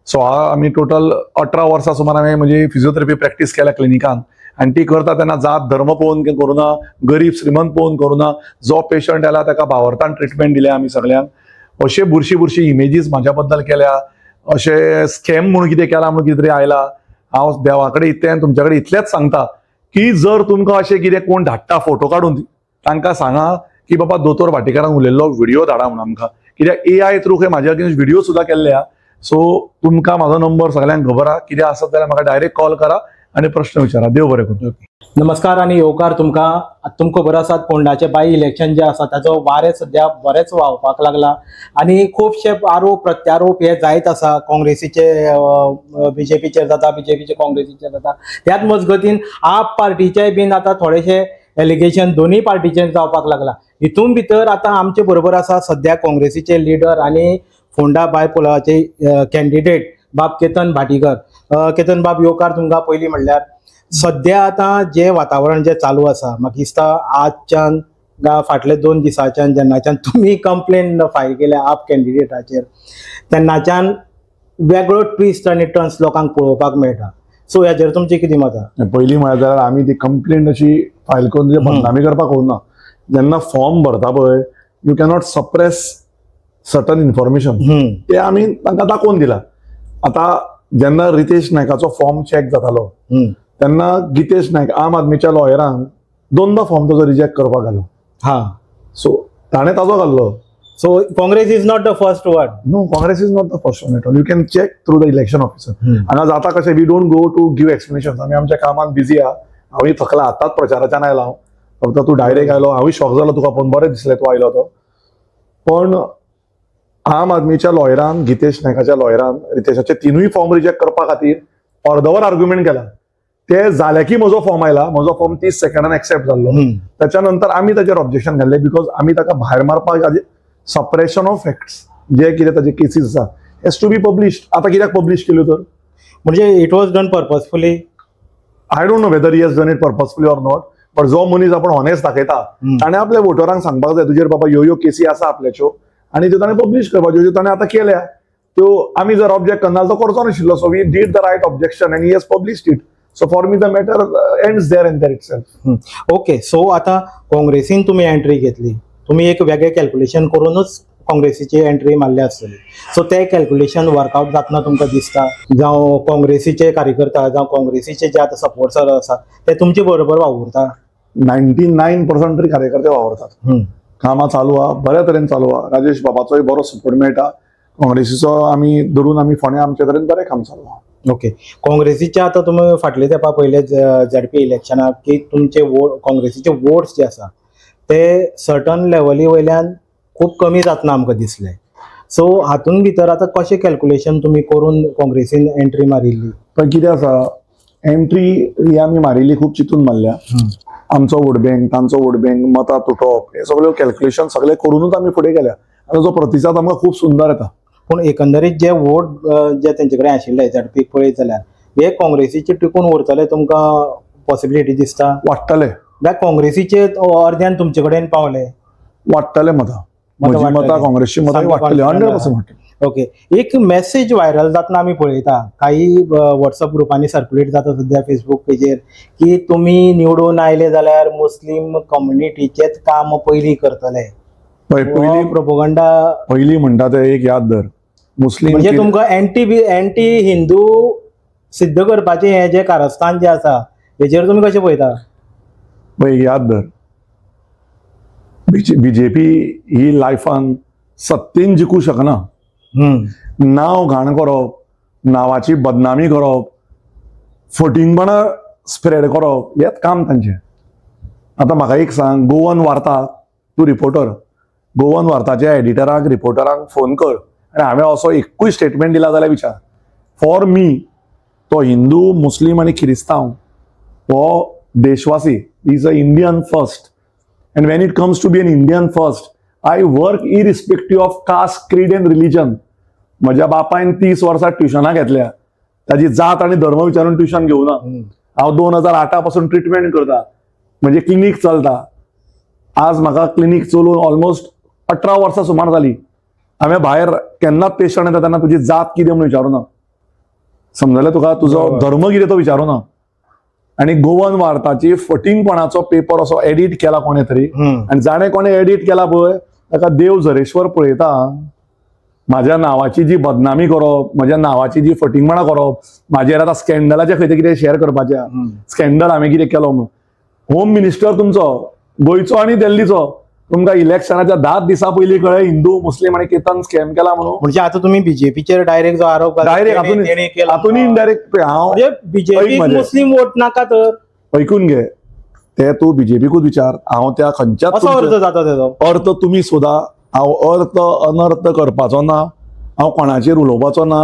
सो आमी टोटल 18 वर्सां सुमार हांवें म्हजी फिजियोथेरपी प्रॅक्टीस केल्या क्लिनिकान आनी ती करता तेन्ना जात धर्म पळोवन करूना, गरीब श्रीमंत पळोवन करूना. जो पेशंट आयला ताका भावार्थान ट्रिटमेंट दिल्या आमी सगळ्यांक. अशे बुरशी बुरशी इमेजीस म्हाज्या बद्दल केल्या, अशे स्कॅम म्हणून कितें केला म्हणून कितें तरी आयला. हांव देवा कडेन इतलें, तुमच्या कडेन इतलेंच सांगता की जर तुमकां अशें कितें कोण धाडटा फोटो काडून, तांकां सांगा की बाबा दोतोर भाटीकारान उलयल्लो व्हिडिओ धाडा म्हणून आमकां, कित्याक एआय थ्रू खंय म्हाज्या अगेन्स्ट व्हिडिओ सुद्दां केल्ले आहा. सो तुमकां म्हाजो नंबर सगळ्यांक खबर आहा. कितें आसत जाल्यार म्हाका डायरेक्ट कॉल करा आनी प्रश्न विचारा. देव बरें करूं. नमस्कार आनी येवकार तुमकां. तुमकां खबर आसात, फोंडाचे बाय इलेक्शन जे आसा ताचो वारें सद्या बरेंच व्हांवपाक लागला आनी खुबशे आरोप प्रत्यारोप हे जायत आसा. काँग्रेसीचे बीजेपीचेर जाता, बीजेपीचे काँग्रेसीचेर जाता. त्याच मजगतीन आप पार्टीचे बीन आतां थोडेशे एलिगेशन दोनूय पार्टीचेर जावपाक लागला. हितून भितर आतां आमचे बरोबर आसा सद्या काँग्रेसीचे लिडर आनी फोंडा बायपोलाचे कॅन्डिडेट. बाब केतन भाटीकर. केतन बाब, येवकार तुमकां. पयलीं म्हणल्यार सद्या आतां जें वातावरण जें चालू आसा, म्हाका दिसता आजच्यान फाटले 2 दिसांच्यान जेन्नाच्यान तुमी कंप्लेन फायल केल्या आप कॅन्डिडेटाचेर, तेन्नाच्यान वेगळो ट्विस्ट आनी टर्न्स लोकांक पळोवपाक मेळटा. सो हेजेर तुमचें कितें मत आसा? पयलीं म्हळ्यार जाल्यार आमी ती कंप्लेंट अशी फायल करून तुजे बदनामी करपाक वचना. जेन्ना फॉर्म भरता पळय, you cannot suppress certain information. ते आमी तांकां दाखोवन दिला. आतां जेन्ना रितेश नायकाचो फॉर्म चॅक जातालो तेन्ना गितेश नायक आम आदमीच्या लॉयरान दोनदा फॉर्म ताजो रिजेक्ट करपाक घालो. सो ताणें ताजो घाल्लो. So Congress is not the first one? No, Congress is not the first one at all. You can check through the election officer. हांगा जाता कशें, we don't go to give explanation. आमी आमच्या कामान बिजी आहा. हांवूय थकला, आतांच प्रचाराच्यान आयला हांव. फक्त तूं डायरेक्ट आयलो, हांवूय शॉक जालो तुका पळोवन. बरें दिसलें तूं आयलो तो. पण आम आदमीच्या लॉयरान, गितेश नायकाच्या लॉयरान रितेशाचे तिनूय फॉर्म रिजेक्ट करपा खातीर अर्दवर आर्ग्युमेंट केला. ते जाले की म्हजो फॉर्म आयला. म्हजो फॉर्म 30 सेकंडान एक्सेप्ट जाल्लो. त्याच्या नंतर आमी ताचेर ऑब्जेक्शन घाल्लें, because आमी ताका भायर मारपाक, सप्रेशन ऑफ फॅक्ट्स, जे कितें ताचे केसीस आसा हेज टू बी पब्लिश्ड. आतां कित्याक पब्लिश केल्यो तर? म्हणजे it was done purposefully? I don't know whether he has done it purposefully or not, but जो मनीस आपण ऑनेस्ट दाखयता ताणें आपल्या वोटरांक सांगपाक जाय, तुजेर बाबा ह्यो ह्यो केसी आसा आपल्याच्यो, आनी त्यो ताणें पब्लिश करपाच्यो, ज्यो ताणें आतां केल्या त्यो. आमी जर ऑब्जेक्ट करना तो करचो नाशिल्लो. So we did the right objection and he has published it. So for me the matter ends there and there itself. Okay, so आतां काँग्रेसीन तुमी एंट्री घेतली, तुमी एक वेगळें कॅल्क्युलेशन करूनच काँग्रेसीची एंट्री मारल्या आसतली. सो ते कॅल्क्युलेशन वर्कआउट जातना तुमकां दिसता, जावं काँग्रेसीचे कार्यकर्ता जावं काँग्रेसीचे जे आतां सपोर्टर आसा ते तुमचे बरोबर वावुरता? 99% तरी कार्यकर्ते वावरतात. कामां चालू आहा, बऱ्या तरेन चालू आहा. राजेश बाबाचोय बरो सपोर्ट मेळटा. काँग्रेसीचो आमी धरून आमी फोंड्या आमचे तरेन बरें काम चालू आहा. ओके, काँग्रेसीच्या आतां तुमी फाटले तेंपा पयले झेडपी इलेक्शनाक की तुमचे वोट, काँग्रेसीचे वोट्स जे आसा ते सर्टन लेवली वयल्यान खूब कमी जातना आमकां दिसले. सो हातून भितर आतां कशें कॅल्क्युलेशन तुमी करून काँग्रेसीन एंट्री मारिल्ली? पण कितें आसा, एंट्री ही आमी मारिल्ली खूब चिंतून मारल्या. आमचो वोट बँक, तांचो वोट बँक, मतां तुटप, हे सगळे कॅल्क्युलेशन सगळे करूनच आमी फुडें गेल्या आनी ताचो प्रतिसाद आमकां खूब सुंदर येता. पूण एकंदरीत जे वोट जे तेंचे कडेन आशिल्ले झेडपीक पळयत जाल्यार, हे काँग्रेसीचे टिकून उरतले तुमकां पॉसिबिलिटी दिसता? वाडटले. काय काँग्रेसीचे अर्द्यान तुमचे कडेन पावले? वाडटले मतां. मतां म्हजी वाडटली. मतां, काँग्रेसची मतां सामकी वाडटली. confident. 100% वाडटली. ओके, एक मेसेज व्हायरल जातना आमी पळयता, काही व्हॉट्सअप ग्रुपांनी सर्क्युलेट जाता सध्या फेसबूक पेजेर, की तुमी निवडून आयले जाल्यार मुस्लीम कम्युनिटीचेच काम पयलीं करतले. पळय, पयलीं प्रोपोगंडा. पयलीं म्हणटा ते एक याद धर, मुस्लीम म्हणजे तुमकां एंटी हिंदू सिद्ध करपाचें हें जें कारस्थान जें आसा, हेजेर तुमी कशें पळयता? पळय, एक याद धर, बीजेपी ही लायफान सत्तेन जिखूं शकना. नांव घाण करप, नांवाची बदनामी करप, फटींगपणां स्प्रेड करप, हेंच काम तांचें. आतां म्हाका एक सांग, गोवन वार्ता, तूं रिपोर्टर, गोवन वार्ताच्या एडिटराक, रिपोर्टराक फोन कर आनी हांवें असो एकूय स्टेटमेंट दिला जाल्यार विचार. फॉर मी तो हिंदू, मुस्लीम आनी किरिस्तांव हो देशवासी, is a Indian first, and when it comes to be an Indian first, I work irrespective of caste, creed and religion. म्हज्या बापायन 30 वर्सां ट्युशनां घेतल्या, ताजी जात आनी धर्म विचारून ट्युशन घेवना. हांव 2008 पासून ट्रिटमेंट करता, म्हणजे क्लिनीक चलता. आज म्हाका क्लिनीक चलोवन ऑलमोस्ट 18 वर्सां सुमार जाली. हांवें भायर केन्नाच पेशंट येता तेन्ना तुजी जात कितें म्हणून विचारूना. समजलें तुका? तुजो धर्म कितें तो विचारूना. आनी गोवन वार्ताची फटींगपणाचो पेपर असो एडिट केला कोणें तरी आनी जाणें कोणें एडिट केला पळय, ताका देव झरेश्वर पळयता. माझ्या नावाची जी बदनामी करप, म्हज्या नावाची जी फटींगपणां करप, म्हाजेर आतां स्कॅन्डलाचे खंय ते कितें शेअर करपाचें, स्कॅन्डल हांवें कितें केलो म्हणून. होम मिनिस्टर तुमचो गोंयचो आनी दिल्लीचो, तुमकां इलेक्शनाच्या 10 दिसां पयलीं कळ्ळें हिंदू, मुस्लीम आनी केतन स्कॅम केला म्हणून? म्हणजे आता तुम्ही बीजेपीचेर डायरेक्ट जो आरोप घातला, डायरेक्ट तेणी केला. हातून इनडायरेक्ट हांव म्हणजे बीजेपी ऐक म्हजें. मुस्लिम वोट नाका तर? ऐकून घे, ते तूं बीजेपीकूच विचार. हांव त्या खंयच्याच असो अर्थ जाता तेजो. अर्थ तुमी सोदा. हांव अर्थ अनर्थ करपाचो ना. हांव कोणाचेर उलोवपाचो ना.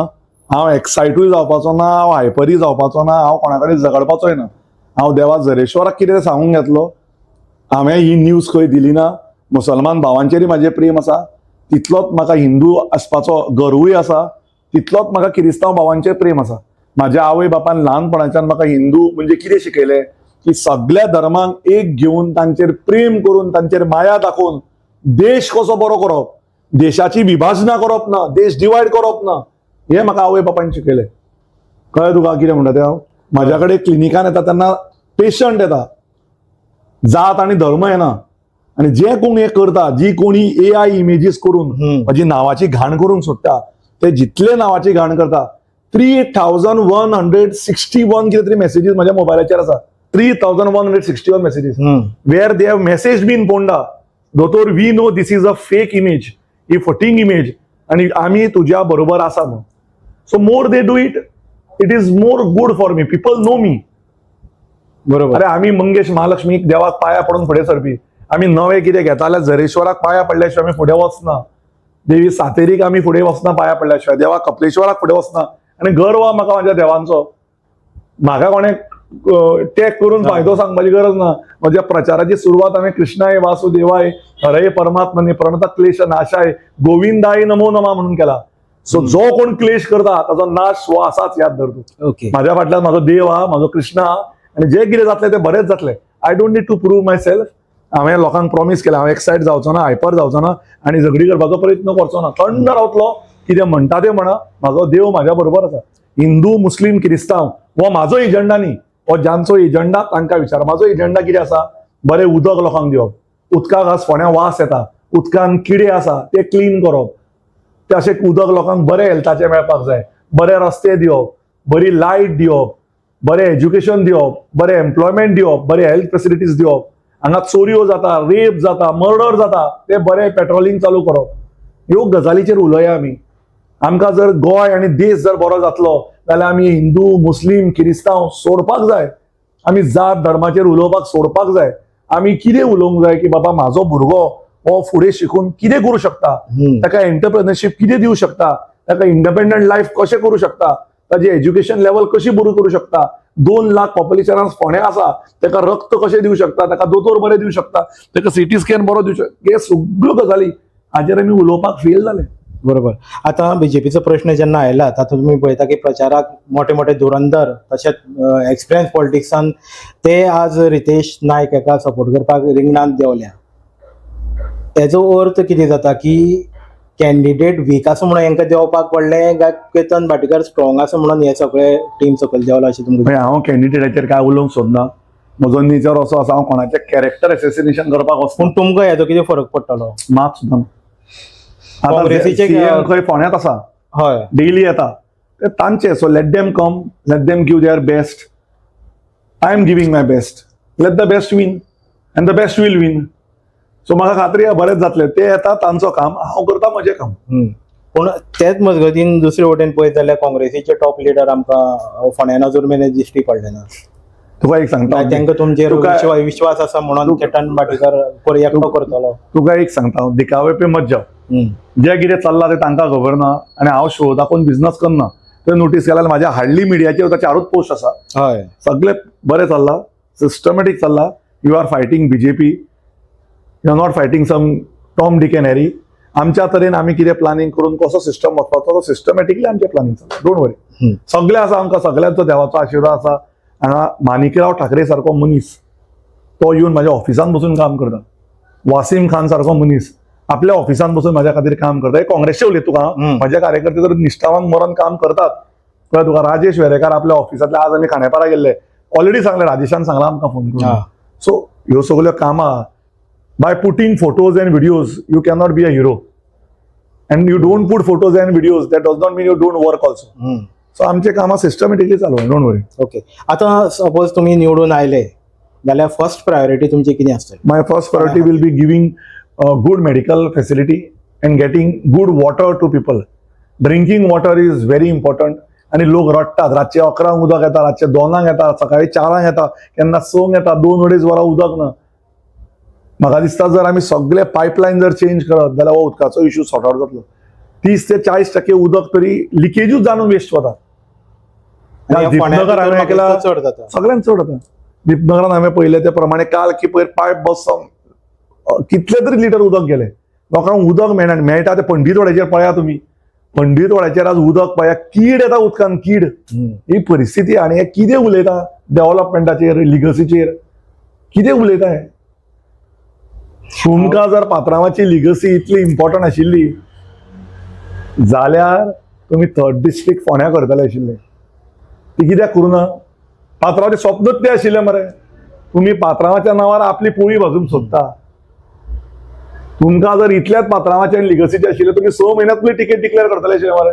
हांव एक्सायटूय जावपाचो ना. हांव हायपरूय जावपाचो ना. हांव कोणा कडेन झगडपाचोय ना. हांव देवा झरेश्वराक कितें सांगूंक घेतलो. हांवें ही न्यूज खंय दिली ना. मुसलमान भावांचेरय म्हाजें प्रेम आसा, तितलोच म्हाका हिंदू आसपाचो गर्वूय आसा. तितलोच म्हाका किरिस्तांव भावांचेर प्रेम आसा. म्हाज्या आवय बापान ल्हानपणाच्यान म्हाका हिंदू म्हणजे कितें शिकयलें की सगळ्या धर्मांक एक घेवन तांचेर प्रेम करून तांचेर माया दाखोवन देश कसो बरो करप, देशाची विभाजनां करप ना, देश डिवायड करप ना, हें म्हाका आवय बापायन शिकयलें. कळ्ळें तुका कितें म्हणटा तें हांव? म्हाज्या कडेन क्लिनिकान येता तेन्ना पेशंट येता, जात आनी धर्म येना. आनी जे कोण हें करता, जी कोणी एआय इमेजीस करून म्हजी नांवाची घाण करूंक सोदता, ते जितले नांवाची घाण करता, 3161 कितें तरी मॅसेजीस म्हाज्या मोबायलाचेर आसा. 3161 messages where they have message me in Ponda, "दोतोर, we know this is a fake image, he फटींग image आणि आमी तुज्या बरोबर आसा" म्हणून. So more they do it, it is more good for me. People know me. अरे, आमी मंगेश महालक्ष्मीक देवाक पाया पडून फुडें सरपी. आमी नवें कितें घेता जाल्यार झरेश्वराक पाया पडल्या शिवाय आमी फुडें वचना. देवी सातेरीक आमी फुडें वचना पाया पडल्या शिवाय. देवा कपलेश्वराक फुडें वचना. आनी गर्व आहा म्हाका म्हाज्या देवांचो. म्हाका कोणें टॅग करून फायदो सांगपाची गरज ना. म्हज्या प्रचाराची सुरवात हांवें "कृष्णाय वासुदेवाय हरये परमात्मने प्रणत क्लेश नाशाय गोविंदाय नमो नमा" म्हणून केला. सो जो कोण क्लेश करता ताचो नाश हो आसाच, याद धर तूं. माझ्या फाटल्यान म्हाजो देव आहा, म्हाजो कृष्ण आहा आनी जे कितें जातलें तें बरेंच जातलें. I don't need to prove myself. हांवें लोकांक प्रॉमीस केलें, हांव एक्सायट जावचो ना, हायपर जावचो ना आनी झगडी करपाचो प्रयत्न करचो ना. थंड रावतलो. कितें म्हणटा तें म्हणा, म्हाजो देव म्हाज्या बरोबर आसा. हिंदू, मुस्लीम, क्रिस्तांव हो म्हाजो एजंडा न्ही. हो ज्यांचो एजंडा तांकां विचार. म्हाजो एजंडा कितें आसा? बरें उदक लोकांक दिवप. उदकाक आज फोंड्या वास येता, उदकान किडे आसा, ते क्लीन करप. ते अशें उदक लोकांक बरें हेल्थाचें मेळपाक जाय. बरे रस्ते दिवप, बरी लायट दिवप, बरें एज्युकेशन दिवप, बरें एम्प्लॉयमेंट दिवप, बरें हेल्थ फेसिलिटीज दिवप. हांगा चोरयो जाता, रेप जाता, मर्डर जाता, ते बरें पेट्रोलिंग चालू करप. ह्यो गजालीचेर उलोवया आमी. आमकां जर गोंय आनी देश जर बरो जातलो जाल्यार आमी हिंदू, मुस्लीम, किरिस्तांव सोडपाक जाय. आमी जात धर्माचेर उलोवपाक सोडपाक जाय. आमी कितें उलोवंक जाय की बाबा, म्हाजो भुरगो हो फुडें शिकून कितें करूं शकता, ताका एंटरप्रेनरशीप कितें दिवं शकता, ताका इंडिपेंडंट लायफ कशें करूं शकता, ताजी एज्युकेशन लेवल कशी बरी करूं शकता. 2 लाख पॉप्युलेशनान फोंड्या आसा, ताका रक्त कशें दिवं शकता, ताका दोतोर बरे दिवं शकता, ताका सिटी स्कॅन बरो दिवं शकता, हे सगळ्यो गजाली हाजेर आमी उलोवपाक फेल जाले. बरोबर. आतां बीजेपीचो प्रश्न जेन्ना आयला, तातूंत तुमी पळयता की प्रचाराक मोठे मोठे धुरंधर तशेंच एक्सपिरियन्स पॉलिटिक्सान ते आज रितेश नायक हाका सपोर्ट करपाक रिंगणांत देंवल्या. तेजो अर्थ कितें जाता की कॅन्डिडेट वीक आसा म्हणून हेंकां देंवपाक पडलें काय केतन भाटीकर स्ट्रॉंग आसा म्हणून हे सगळे टीम सकयल देंवला अशें तुमकां? म्हणजे हांव कॅन्डिडेटाचेर काय उलोवंक सोदना. म्हजो नेचर असो आसा, हांव कोणाचें कॅरेक्टर एसेसिनेशन करपाक वचना. पूण तुमकां हेजो कितें फरक पडटलो? मात सुद्दां ना. आतां काँग्रेसीचे CM खंय फोंड्यांत आसा, डेली येता ते तांचे. So let them come, let them give their best. I am giving my best. Let the best win and the best will win. So म्हाका खात्री आहा, बरेंच जातलें. ते येता तांचो काम, हांव करता म्हजें काम. पूण तेच मजगतीन दुसरे वटेन पळयत जाल्यार काँग्रेसीचे टॉप लिडर आमकां फोंड्यान अजून मेरेन दिश्टी पडले ना. तुका एक सांगता, तांकां तुमचेर विश्वास आसा म्हणून केतन भाटीकर एकटो करतलो? तुका एक सांगता हांव, दिखावे पे मत जाव. जे कितें चल्लां तें तांकां खबर ना आनी हांव शो दाखोवन बिझनस करना. तुवें नोटीस केल्यार म्हाज्या हार्डली मिडियाचेर चारूच पोस्ट आसा. सगळे बरें चल्लां, सिस्टमॅटीक चल्लां. You are fighting BJP, you are not fighting some Tom, Dick and Harry. आमच्या तरेन आमी कितें प्लॅनिंग करून कसो सिस्टम वचपाचो, तो सिस्टमॅटिकली आमचें प्लॅनिंग चल्लां. Don't worry. सगळें आसा आमकां, सगळ्यांचो देवाचो आशिर्वाद आसा. हांगा माणिकराव ठाकरे सारको मनीस तो येवन म्हाज्या ऑफिसान बसून काम करता. वासीम खान सारको मनीस आपल्या ऑफिसान बसून म्हाज्या खातीर काम करता. हे काँग्रेसचे उलयता तुका. म्हाजे कार्यकर्ते तर निश्ठावान मरण काम करतात, कळ्ळें तुका? राजेश वेरेकार आपल्या ऑफिसांतले, आज आमी खांडेपारा गेल्ले, ऑलरेडी सांगलें, राजेशान सांगलां आमकां फोन करून. सो ह्यो सगल्यो कामां, by putting photos and videos you cannot be a hero, and you don't put photos and videos, that does not mean you don't work also. So आमचे कामां सिस्टमॅटिकली चालू, don't worry. Okay, आतां suppose तुमी निवडून आयले जाल्यार first priority तुमची कितें आसतली? My first priority will be giving good medical facility and getting good water to people. Drinking water is very important. आणि लोक रडटात. रातचे 11ंक उदक येता, रातचे 2ांक येता, सकाळी 4ांक येता, केन्ना 6ंक येता, 2-2.5 वरां उदक ना. म्हाका दिसता, जर आमी सगळे पायपलायन जर चेंज करत जाल्यार हो उदकाचो इशू सॉर्ट आउट जातलो. 30 ते 40% उदक तरी लिकेजूच जावन वेस्ट वता. आणि फोंड्या दीपनगर हांवें भितर ऐकला, म्हाका चड जाता. सगळ्यांत चड जाता. दीपनगरान हांवें पळयलें ते प्रमाणे काल की पयर पायप बसोन कितले तरी लिटर उदक गेले. लोकांक उदक मेळना आनी मेळटा ते पंडीतवाड्याचेर पळया तुमी. पंडीतवाड्याचेर आज उदक पळया, कीड येता उदकान, कीड. ही परिस्थिती. आनी हे कितें उलयता डेव्हलपमेंटाचेर, लिगसीचेर कितें उलयता हे? तुमकां जर पात्रांवाची लिगसी इतली इम्पॉर्टंट आशिल्ली जाल्यार तुमी थर्ड डिस्ट्रिक्ट फोंड्या करतले आशिल्ले. ती कित्याक करूं ना? पात्रांवाचें स्वप्नच तें आशिल्लें मरे. तुमी पात्रांवाच्या नांवार आपली पोळी भाजूंक सोदता. तुमकां जर इतल्याच पात्रांवाचें आनी लिगसीचें आशिल्लें, तुमी 6 म्हयन्यांत तुमी तिकेट डिक्लेअर करतले आशिल्ले मरे.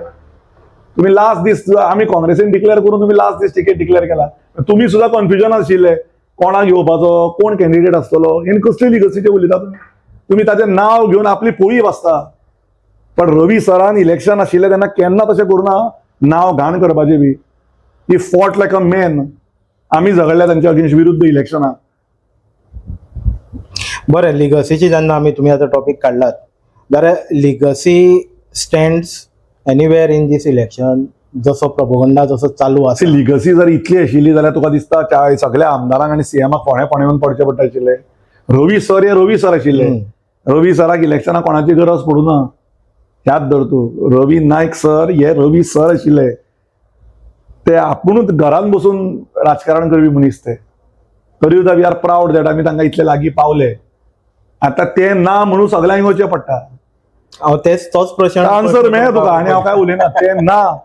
तुम्ही लास्ट दीस, आमी काँग्रेसीन डिक्लेअर करून तुम्ही लास्ट दीस तिकेट डिक्लेअर केला. तुम्ही सुद्धा कन्फ्युजन आशिल्ले कोणाक घेवपाचो, कोण कॅन्डिडेट आसतलो. हें कसली लिगसीचे उलयता तुमी? तुमी ताचें नांव घेवन आपली पोळी भाजता. पण रवी सरान इलेक्शन आशिल्लें तेन्ना केन्ना तशें करूं ना, नांव घाण करपाचें बी. He fought like a man. आमी झगडल्या तांच्या अगेन्स्ट विरुद्ध इलेक्शनाक. बरें, लिगसीची जेन्ना आमी तुमी आतां टॉपीक काडलात जाल्यार legacy stands anywhere in this election, जसो प्रपोगंडा जसो चालू आसा. लिगसी जर इतली आशिल्ली जाल्यार तुका दिसता त्या सगळ्या आमदारांक आनी सीएमाक फोंड्या फोंड्या येवन पडचें पडटा आशिल्लें? रवी सर हे रवी सर आशिल्ले. रवी सराक इलेक्शनाक कोणाची गरज पडूं ना. याद धर तूं, रवी नायक सर हे रवी सर आशिल्ले. ते आपुणूच घरान बसून राजकारण करपी मनीस ते. तरी सुद्दां we are proud that आमी तांकां इतले लागीं पावले. आतां ते ना म्हणून सगळ्यांक येवचें पडटा. हांव तेच तोच प्रश्न. आन्सर मेळ्ळें तुका आनी हांव काय उलयना. ते ना,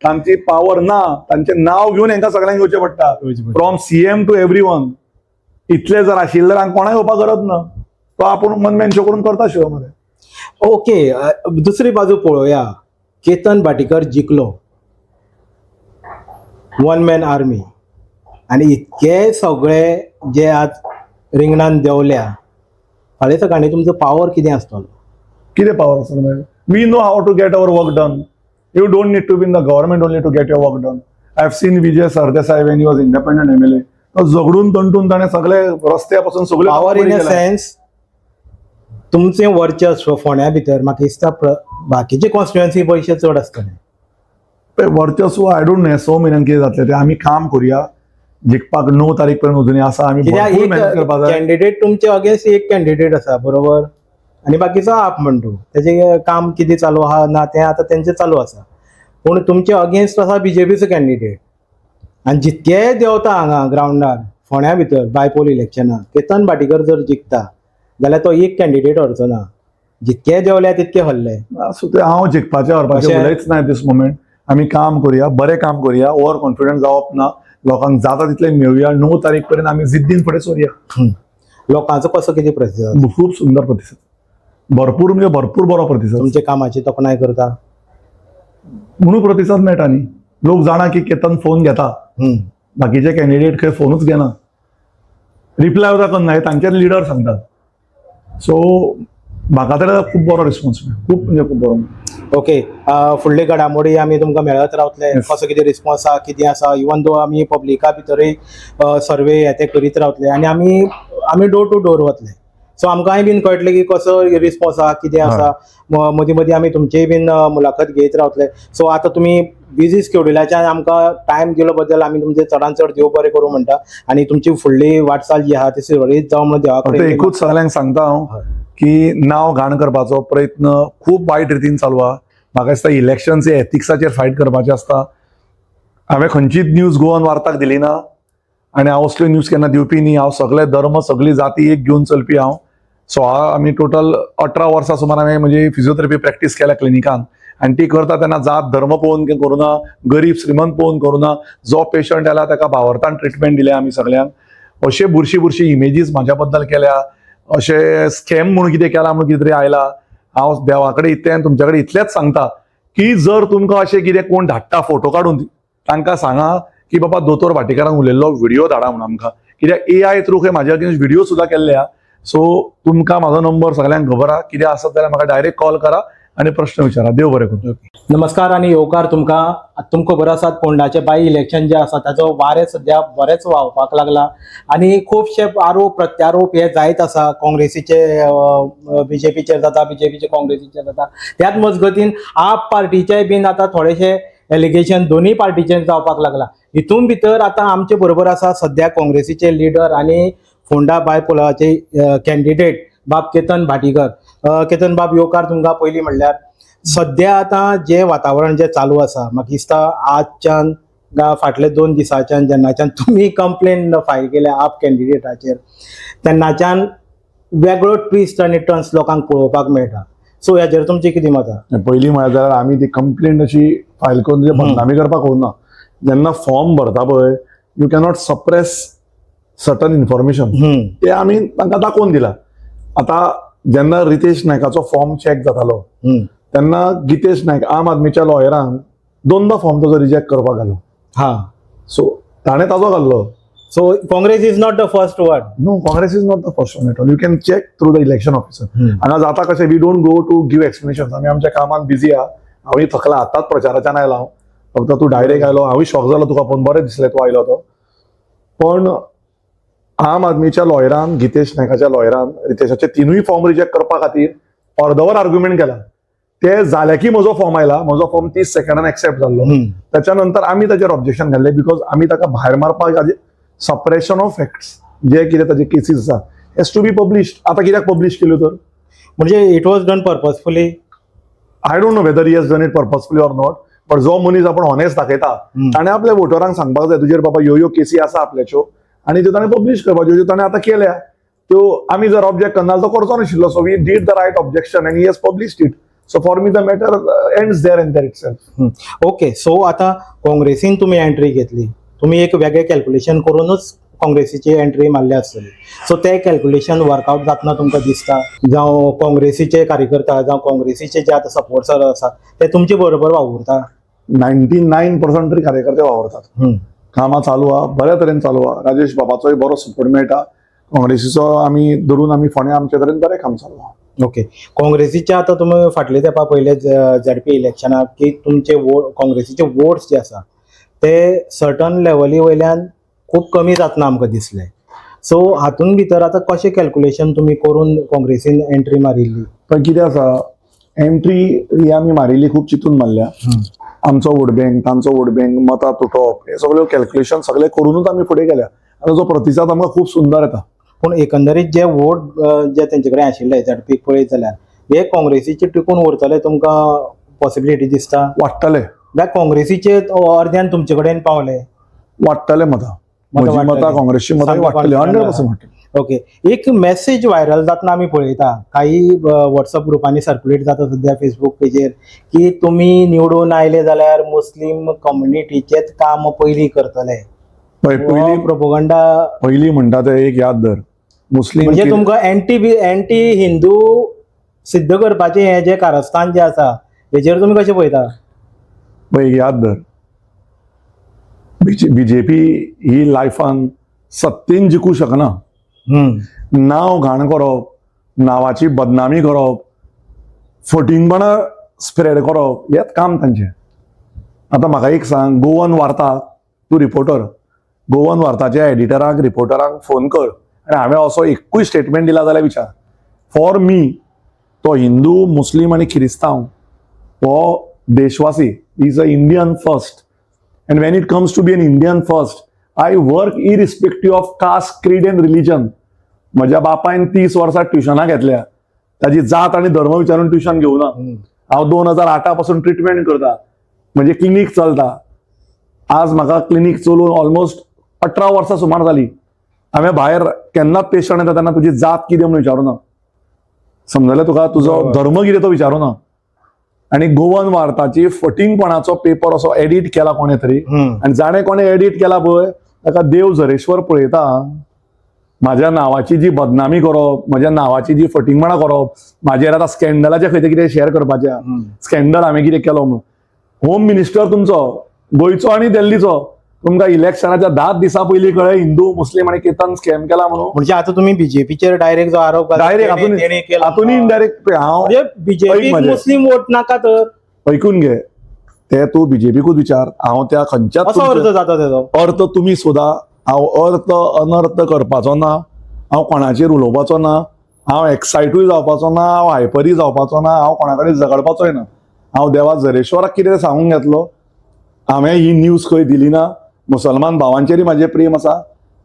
तांची पावर ना, तांचें नांव घेवन हांकां सगळ्यांक येवचें पडटा, from CM to every one. इतले जर आशिल्ले जाल्यार कोणाक येवपाक गरज ना. तो आपूण वन मॅन शो करून करता शो मरे. ओके, दुसरी बाजू पळोवया. केतन भाटीकर जिखलो, वन मॅन आर्मी, आनी इतके सगळे जे आज रिंगणान देंवल्या, फाल्यां सकाळी तुमचो पावर कितें आसतलो? कितें पावर आसा मागीर? We know how to get our work done. You don't need to be in the government only to get your work done. I have seen Vijay Sardesai when he was independent MLA. तो झगडून तंटून ताणें सगळे रस्त्या पासून सगळे power in a sense, तुमचें वर्चस्व फोंड्या भितर म्हाका दिसता बाकीचे कॉन्स्टिट्युएन्सी पयशे चड आसतले. वर्चस्व I don't know. 6 म्हयन्यान कितें जातलें तें. आमी काम करुया जिखपाक. 9 तारीख पर्यंत अजूनय आसा. आमी कित्याक भरपूर एक मेहनत करपाक जाय. कॅन्डिडेट तुमचे अगेन्स्ट एक कॅन्डिडेट आसा, बरोबर, आनी बाकीचो आप म्हणटू तेजें काम कितें चालू आहा ना तें आतां तेंचें चालू आसा. पूण तुमचे अगेन्स्ट आसा बीजेपीचो कॅन्डिडेट आनी जितके देंवता हांगा ग्रावंडार फोंड्या भितर बायपोल इलेक्शनाक केतन भाटीकर जर जिखता जाल्यार तो एक कॅन्डिडेट हरचो ना. जितके देंवल्या तितके हरले. आसूं तें. हांव जिखपाचें हरपाचें उलयच ना दीस मोमेंट. आमी काम करुया, बरें काम करुया. ओवर कॉन्फिडंट जावप ना. लोकांक जाता तितलें मेळुया. 9 तारीख पर्यंत आमी जिद्दीन फुडें सरुया. लोकांचो कसो कितें प्रतिसाद? खूब सुंदर प्रतिसाद, भरपूर म्हणजे भरपूर बरो प्रतिसाद. तुमच्या कामाची तोखणाय करता? म्हणून प्रतिसाद मेळटा न्ही. लोक जाणा की केतन फोन घेता. बाकीचे कॅन्डिडेट खंय फोनूच घेना, रिप्लाय सुद्दां करना, हे तांचेच लिडर सांगतात. सो म्हाका तर खूब बरो रिस्पॉन्स मेळ्ळो, खूब म्हणजे खूब बरो. ओके, फुडले घडामोडी आमी तुमकां मेळत रावतले. कसो कितें रिस्पॉन्स आहा, कितें आसा, इवन दो आमी पब्लिका भितरूय सर्वे हे ते करीत रावतले आनी आमी आमी डोर टू डोर वतले. सो आमकांय बीन कळटलें की कसो रिस्पॉन्स आहा, कितें आसा. मदीं मदीं आमी तुमचीय बीन मुलाखत घेत रावतले. सो आतां तुमी बिजी स्केड्युलाच्यान आमकां टायम दिलो बद्दल आमी तुमचे चडान चड देव बरें करूं म्हणटा आनी तुमची फुडली वाटचाल जी आहा ती सुरळीत जावं म्हणून देवा फक्त कडेन एकूच सगळ्यांक सांगता हांव की नांव घाण करपाचो प्रयत्न खूब वायट रितीन चालू आहा. म्हाका दिसता इलेक्शन्स हे एथिक्साचेर फायट करपाचें आसता. हांवें खंयचीच न्यूज गोवन वार्ताक दिली ना आनी हांव असल्यो न्यूज केन्ना दिवपी न्ही. हांव सगळे धर्म, सगळी जाती एक घेवन चलपी हांव. सो हांव आमी टोटल 18 वर्सां सुमार हांवें म्हजी फिजियोथेरपी प्रॅक्टीस केल्या क्लिनिकान आनी ती करता तेन्ना जात धर्म पळोवन करूना, गरीब श्रीमंत पळोवन करूना. जो पेशंट आयला ताका भावार्थान ट्रिटमेंट दिल्या आमी सगळ्यांक. अशे बुरशी बुरशी इमेजीस म्हाज्या बद्दल केल्या, अशे स्कॅम म्हणून कितें केला म्हणून कितें तरी आयला. हांव देवा कडेन इतलें आनी तुमच्या कडेन इतलेंच सांगता की जर तुमकां अशें कितें कोण धाडटा फोटो काडून, तांकां सांगा की बाबा दोतोर भाटीकारान उलयल्लो व्हिडिओ धाडा म्हणून आमकां, कित्याक एआय थ्रू खंय म्हाज्या अगेन्स्ट व्हिडिओ सुद्दां केल्ले आहा. सो तुमकां म्हाजो नंबर सगळ्यांक खबर आहा. कितें आसत जाल्यार म्हाका डायरेक्ट कॉल करा आनी प्रश्न विचारा. देव बरें करूं. नमस्कार आनी येवकार तुमकां. तुमकां खबर आसात, फोंडाचे बाय इलेक्शन जे आसा ताचो वारें सद्या बरेंच व्हांवपाक लागला आनी खुबशे आरोप प्रत्यारोप हे जायत आसा. काँग्रेसीचे बीजेपीचेर जाता, बीजेपीचे काँग्रेसीचेर जाता. त्याच मजगतीन आप पार्टीचे बीन आतां थोडेशे एलिगेशन दोनूय पार्टीचेर जावपाक लागला. हितून भितर आतां आमचे बरोबर आसा सद्या काँग्रेसीचे लिडर आनी फोंडा बायपोलाचे कॅन्डिडेट बाब केतन भाटीकर. केतन बाब, येवकार तुमकां. पयलीं म्हणल्यार सद्या आतां जें वातावरण जें चालू आसा, म्हाका दिसता आजच्यान गा फाटले 2 दिसांच्यान जेन्नाच्यान तुमी कंप्लेन फायल केल्या आप कॅन्डिडेटाचेर, तेन्नाच्यान वेगळो ट्विस्ट आनी टर्न्स लोकांक पळोवपाक मेळटा. सो हेजेर तुमचें कितें मत आहा? पयलीं म्हळ्यार जाल्यार आमी ती कंप्लेंट अशी फायल करून तुजे बदनामी करपाक वचना. जेन्ना फॉर्म भरता पळय, you cannot suppress certain information. ते आमी तांकां दाखोवन दिला. आतां जेन्ना रितेश नायकाचो फॉर्म चॅक जातालो तेन्ना गितेश नायक आम आदमीच्या लॉयरान दोनदा फॉर्म ताजो रिजेक्ट करपाक घालो. सो ताणें ताजो घाल्लो. So Congress is not the first one? No, Congress is not the first one at all. You can check through the election officer. हांगा जाता कशें, we don't go to give explanation. आमी आमच्या कामात बिजी आहा. हांवूय थकला, आतांच प्रचाराच्यान आयला हांव. फक्त तूं डायरेक्ट आयलो, हांवूय शॉक जालो तुका पळोवन, बरें दिसलें तूं आयलो तो. पण आम आदमीच्या लॉयरान, गितेश नायकाच्या लॉयरान रितेशाचे तिनूय फॉर्म रिजेक्ट करपा खातीर अर्दवर आर्ग्युमेंट केला. ते जाले की म्हजो फॉर्म आयला, म्हजो फॉर्म 30 सेकंडान एक्सेप्ट जाल्लो. त्याच्या नंतर आमी ताचेर ऑब्जेक्शन घाल्लें, because आमी ताका भायर मारपाक, सप्रेशन ऑफ फॅक्ट्स, जे कितें ताजे केसीस आसा हेज टू बी पब्लिश्ड. आतां कित्याक पब्लिश केल्यो तर? म्हणजे it was done purposefully? I don't know whether he has done it purposefully or not, but जो मनीस आपण ऑनेस्ट दाखयता ताणें आपल्या वोटरांक सांगपाक जाय, तुजेर बाबा ह्यो ह्यो केसी आसा आपल्याच्यो, आनी त्यो ताणें पब्लिश करपाच्यो, ज्यो ताणें आतां केल्या त्यो आमी जर ऑब्जेक्ट करना तो करचो नाशिल्लो. So we did the right objection and he has published it. So for me the matter ends there and there itself. Okay, so आतां काँग्रेसीन तुमी एंट्री घेतली, तुमी एक वेगळें कॅल्क्युलेशन करूनच काँग्रेसीची एंट्री मारल्या आसतली. सो ते कॅल्क्युलेशन वर्कआउट जातना तुमकां दिसता, जावं काँग्रेसीचे कार्यकर्ता जावं काँग्रेसीचे जे आतां सपोर्टर आसा ते तुमचे बरोबर वावुरता? 99% तरी कार्यकर्ते वावरतात. कामां चालू आहा, बऱ्या तरेन चालू आहा. राजेश बाबाचोय बरो सपोर्ट मेळटा. काँग्रेसीचो आमी धरून आमी फोंड्या आमचे तरेन बरें काम चालू आहा. ओके, काँग्रेसीचे आतां तुमी फाटले तेंपा पयले झेडपी इलेक्शनाक की तुमचे वोट, काँग्रेसीचे वोट्स जे आसा ते सर्टन लेवली वयल्यान खूब कमी जातना आमकां दिसले. सो हातून भितर आतां कशें कॅल्क्युलेशन तुमी करून काँग्रेसीन एंट्री मारिल्ली? पण कितें आसा, एंट्री ही आमी मारिल्ली खूब चिंतून मारल्या. आमचो वोट बँक, तांचो वोट बँक, मतां तुटप, हे सगळे कॅल्क्युलेशन सगळे करूनच आमी फुडें गेल्या आनी ताचो प्रतिसाद आमकां खूब सुंदर येता. पूण एकंदरीत जे वोट जे तेंचे कडेन आशिल्ले झेडपीक पळयत जाल्यार हे काँग्रेसीचे टिकून उरतले तुमकां पॉसिबिलिटी दिसता? वाडटले. जाल्यार काँग्रेसीचे अर्द्यान तुमचे कडेन पावले? वाडटले मतां. मतां म्हजी वाडटली. मतां, काँग्रेसची मतां सामकी वाडटली, confident. 100% वाडटली. ओके, एक मेसेज व्हायरल जातना आमी पळयता, काही व्हॉट्सअप ग्रुपांनी सर्क्युलेट जाता सद्या फेसबूक पेजेर, की तुमी निवडून आयले जाल्यार मुस्लीम कम्युनिटीचेच काम पयलीं करतले. पळय, पयलीं प्रोपोगंडा. पयलीं म्हणटा ते एक याद धर, मुस्लीम म्हणजे तुमकां एंटी हिंदू सिद्ध करपाचें हें जें कारस्थान जें आसा, हेजेर तुमी कशें पळयता? पळय, एक याद धर, बीजेपी ही लायफान सत्तेन जिखूं शकना. नांव घाण करप, नांवाची बदनामी करप, फटींगपणां स्प्रेड करप हेंच काम तांचें. आतां म्हाका एक सांग, गोवन वार्ता, तूं रिपोर्टर, गोवन वार्ताच्या एडिटराक, रिपोर्टराक फोन कर आनी हांवें असो एकूय स्टेटमेंट दिला जाल्यार विचार. फॉर मी तो हिंदू, मुस्लीम आनी क्रिस्तांव हो देशवासी, is a Indian first, and when it comes to be an Indian first, I work irrespective of caste, creed and religion. म्हज्या बापायन 30 वर्सां ट्युशनां घेतल्या, ताजी जात आनी धर्म विचारून ट्युशन घेवना. हांव 2008 पासून ट्रिटमेंट करता, म्हणजे क्लिनीक चलता. आज म्हाका क्लिनीक चलोवन ऑलमोस्ट 18 वर्सां सुमार जाली. हांवें भायर केन्नाच पेशंट येता तेन्ना तुजी जात कितें म्हणून विचारूना. समजलें तुका? तुजो धर्म कितें तो विचारूना. आनी गोवन वार्ताची फटींगपणाचो पेपर असो एडिट केला कोणें तरी आनी जाणें कोणें एडिट केला पळय, ताका देव झरेश्वर पळयता. माझ्या नांवाची जी बदनामी करप, म्हज्या नांवाची जी फटींगपणां करप, म्हाजेर आतां स्कॅन्डलाचे खंय ते कितें शेअर करपाचें, स्कॅन्डल हांवें कितें केलो म्हणून. होम मिनिस्टर तुमचो गोंयचो आनी दिल्लीचो, तुमकां इलेक्शनाच्या 10 दिसां पयलीं कळ्ळें हिंदू, मुस्लीम आनी केतन स्कॅम केला म्हणून? म्हणजे आता तुम्ही बीजेपीचेर डायरेक्ट जो आरोप घाला, डायरेक्ट तेणे केला. हातून इनडायरेक्ट हांव म्हणजे बीजेपी ऐक म्हजें. मुस्लिम वोट नाका तर? ऐकून घे, ते तूं बीजेपीकूच विचार. हांव त्या खंयच्याच असो अर्थ जाता तेजो. अर्थ तुमी सोदा. हांव अर्थ अनर्थ करपाचो ना. हांव कोणाचेर उलोवपाचो ना. हांव एक्सायटूय जावपाचो ना. हांव हायपरूय जावपाचो ना. हांव कोणा कडेन झगडपाचोय ना. हांव देवा झरेश्वराक कितें सांगूंक घेतलो. हांवें ही न्यूज खंय दिली ना. मुसलमान भावांचेरय म्हाजें प्रेम आसा,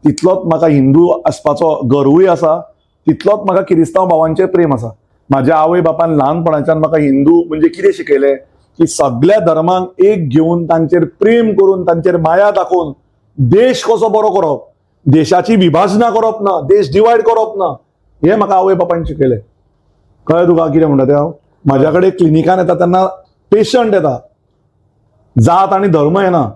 तितलोच म्हाका हिंदू आसपाचो गर्वूय आसा, तितलोच म्हाका किरिस्तांव भावांचेर प्रेम आसा. माझ्या आवय बापान ल्हानपणाच्यान म्हाका हिंदू म्हणजे कितें शिकयलें की सगळ्या धर्मांक एक घेवन तांचेर प्रेम करून तांचेर माया दाखोवन देश कसो बरो करप, देशाची विभाजनां करप ना, देश डिवायड करप ना, हें म्हाका आवय बापान शिकयलें. कळ्ळें तुका कितें म्हणटा तें हांव? म्हाज्या कडेन क्लिनिकान येता तेन्ना पेशंट येता, जात आनी धर्म येना.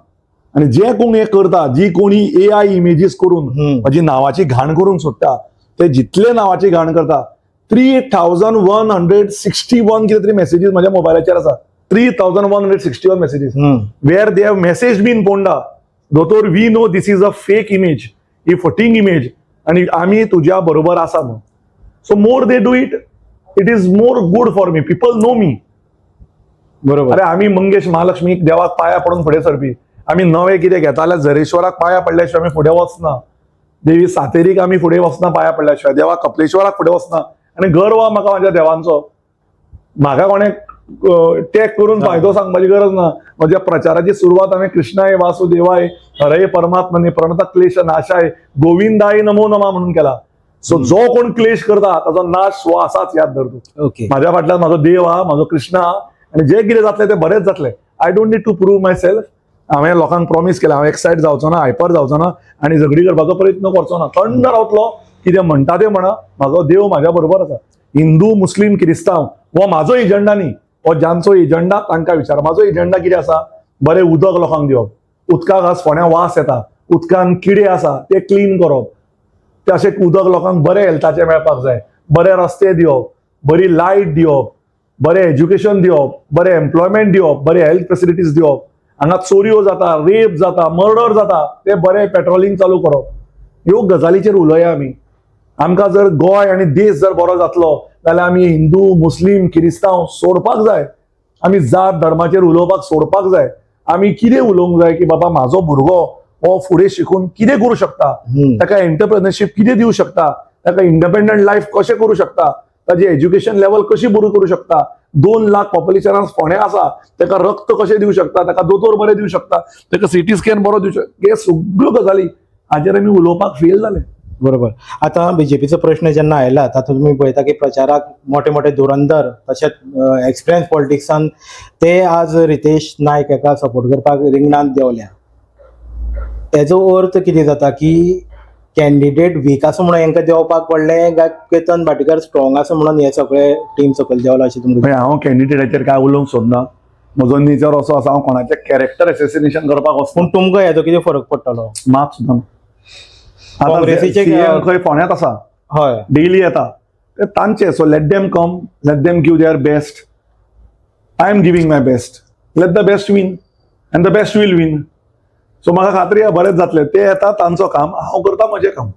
आनी जे कोण हें करता, जी कोणी एआय इमेजीस करून म्हाजी नांवाची घाण करूंक सोदता, ते जितले नांवाची घाण करता, 3161 कितें तरी मॅसेजीस म्हाज्या मोबायलाचेर आसा. 3161 messages where they have message been, "Ponda दोतोर, we know this is a fake image, ही फटींग इमेज आणि आमी तुज्या बरोबर आसा" म्हणून. So more they do it, it is more good for me. People know me. अरे, आमी मंगेश महालक्ष्मीक देवाक पाया पडून फुडें सरपी. आमी नवें कितें घेता जाल्यार झरेश्वराक पाया पडल्या शिवाय आमी फुडें वचना. देवी सातेरीक आमी फुडें वचना पाया पडल्या शिवाय. देवा कपलेश्वराक फुडें वचना. आनी गर्व आहा म्हाका म्हाज्या देवांचो. म्हाका कोणें टॅग करून फायदो सांगपाची गरज ना. म्हज्या प्रचाराची सुरवात हांवें "कृष्णाय वासुदेवाय हरये परमात्मने प्रणत क्लेश नाशाय गोविंदाय नमो नमा" म्हणून केला. सो जो कोण क्लेश करता ताचो नाश हो आसाच, याद धर तूं. माझ्या फाटल्यान म्हाजो देव आहा, म्हाजो कृष्ण आहा आनी जे कितें जातलें तें बरेंच जातलें. I don't need to prove myself. हांवें लोकांक प्रॉमीस केलें, हांव एक्सायट जावचो ना, हायपर जावचो ना आनी झगडी करपाचो प्रयत्न करचो ना. थंड रावतलो. कितें म्हणटा तें म्हणा, म्हाजो देव म्हाज्या बरोबर आसा. हिंदू, मुस्लीम, क्रिस्तांव हो म्हाजो एजंडा न्ही. हो ज्यांचो एजंडा तांकां विचार. म्हाजो एजंडा कितें आसा? बरें उदक लोकांक दिवप. उदकाक आज फोंड्या वास येता, उदकान किडे आसा, ते क्लीन करप. ते अशें उदक लोकांक बरें हेल्थाचें मेळपाक जाय. बरे रस्ते दिवप, बरी लायट दिवप, बरें एज्युकेशन दिवप, बरें एम्प्लॉयमेंट दिवप, बरें हेल्थ फेसिलिटीज दिवप. हांगा चोरयो जाता, रेप जाता, मर्डर जाता, ते बरें पेट्रोलिंग चालू करप. ह्यो गजालीचेर उलोवया आमी. आमकां जर गोंय आनी देश जर बरो जातलो जाल्यार आमी हिंदू, मुस्लीम, किरिस्तांव सोडपाक जाय. आमी जात धर्माचेर उलोवपाक सोडपाक जाय. आमी कितें उलोवंक जाय की बाबा, म्हाजो भुरगो हो फुडें शिकून कितें करूं शकता, ताका एंटरप्रेनरशीप कितें दिवं शकता, ताका इंडिपेंडंट लायफ कशें करूं शकता, ताजी एज्युकेशन लेवल कशी बरी करूं शकता. 2 लाख पॉप्युलेशनान फोंड्या आसा, ताका रक्त कशें दिवं शकता, ताका दोतोर बरे दिवं शकता, ताका सिटी स्कॅन बरो दिवं शकता, हे सगळ्यो गजाली हाजेर आमी उलोवपाक फेल जाले. बरोबर. आता बीजेपीचो प्रश्न जेन्ना आयला, तातूंत तुमी पळयता की प्रचाराक मोठे मोठे धुरंधर तशेंच एक्सपिरियन्स पॉलिटिक्सान ते आज रितेश नायक हाका सपोर्ट करपाक रिंगणांत देंवल्या. तेजो अर्थ कितें जाता की कॅन्डिडेट वीक आसा म्हणून हेंकां देंवपाक पडलें काय केतन भाटीकार स्ट्रॉंग आसा म्हणून हे सगळे टीम सकयल देंवला अशें तुमकां? म्हणजे हांव कॅन्डिडेटाचेर काय उलोवंक सोदना. म्हजो नेचर असो आसा, हांव कोणाचें कॅरेक्टर एसेसिनेशन करपाक वचना. पूण तुमकां हेजो कितें फरक पडटलो? मात सुद्दां ना. काँग्रेसीचे सीएम खंय फोंड्यांत आसा, डेली येता ते तांचे. So let them come, let them give their best. I am giving my best. Let the best win and the best will win. So म्हाका खात्री आहा, बरेंच जातलें. ते येता तांचो काम, हांव करता म्हजें काम.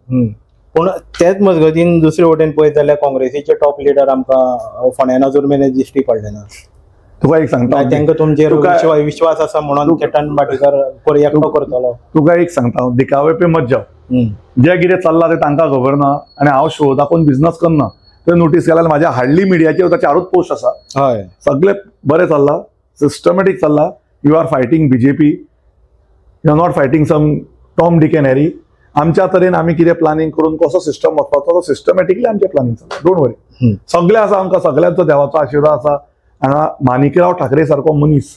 पूण तेच मजगतीन दुसरे वटेन पळयत जाल्यार काँग्रेसीचे टॉप लिडर आमकां फोंड्यान अजून मेरेन दिश्टी पडले ना. तुका एक सांगता. तांकां तुमचेर विश्वास आसा म्हणून केतन भाटीकार एकटो करतलो? तुका एक सांगता हांव, दिखावे पे मत जाव. जे कितें चल्लां तें तांकां खबर ना आनी हांव शो दाखोवन बिझनस करना. तुवें नोटीस केल्यार म्हाज्या हार्डली मिडियाचेर वता, चारूच पोस्ट आसा. सगळे बरें चल्लां, सिस्टमॅटीक चल्लां. You are fighting BJP, you are not fighting some Tom, Dick and Harry. आमच्या तरेन आमी कितें प्लॅनिंग करून कसो सिस्टम वचपाचो, तो सिस्टमॅटिकली आमचें प्लॅनिंग चल्लां. Don't worry. सगळें आसा आमकां, सगळ्यांचो देवाचो आशिर्वाद आसा. हांगा माणिकराव ठाकरे सारको मनीस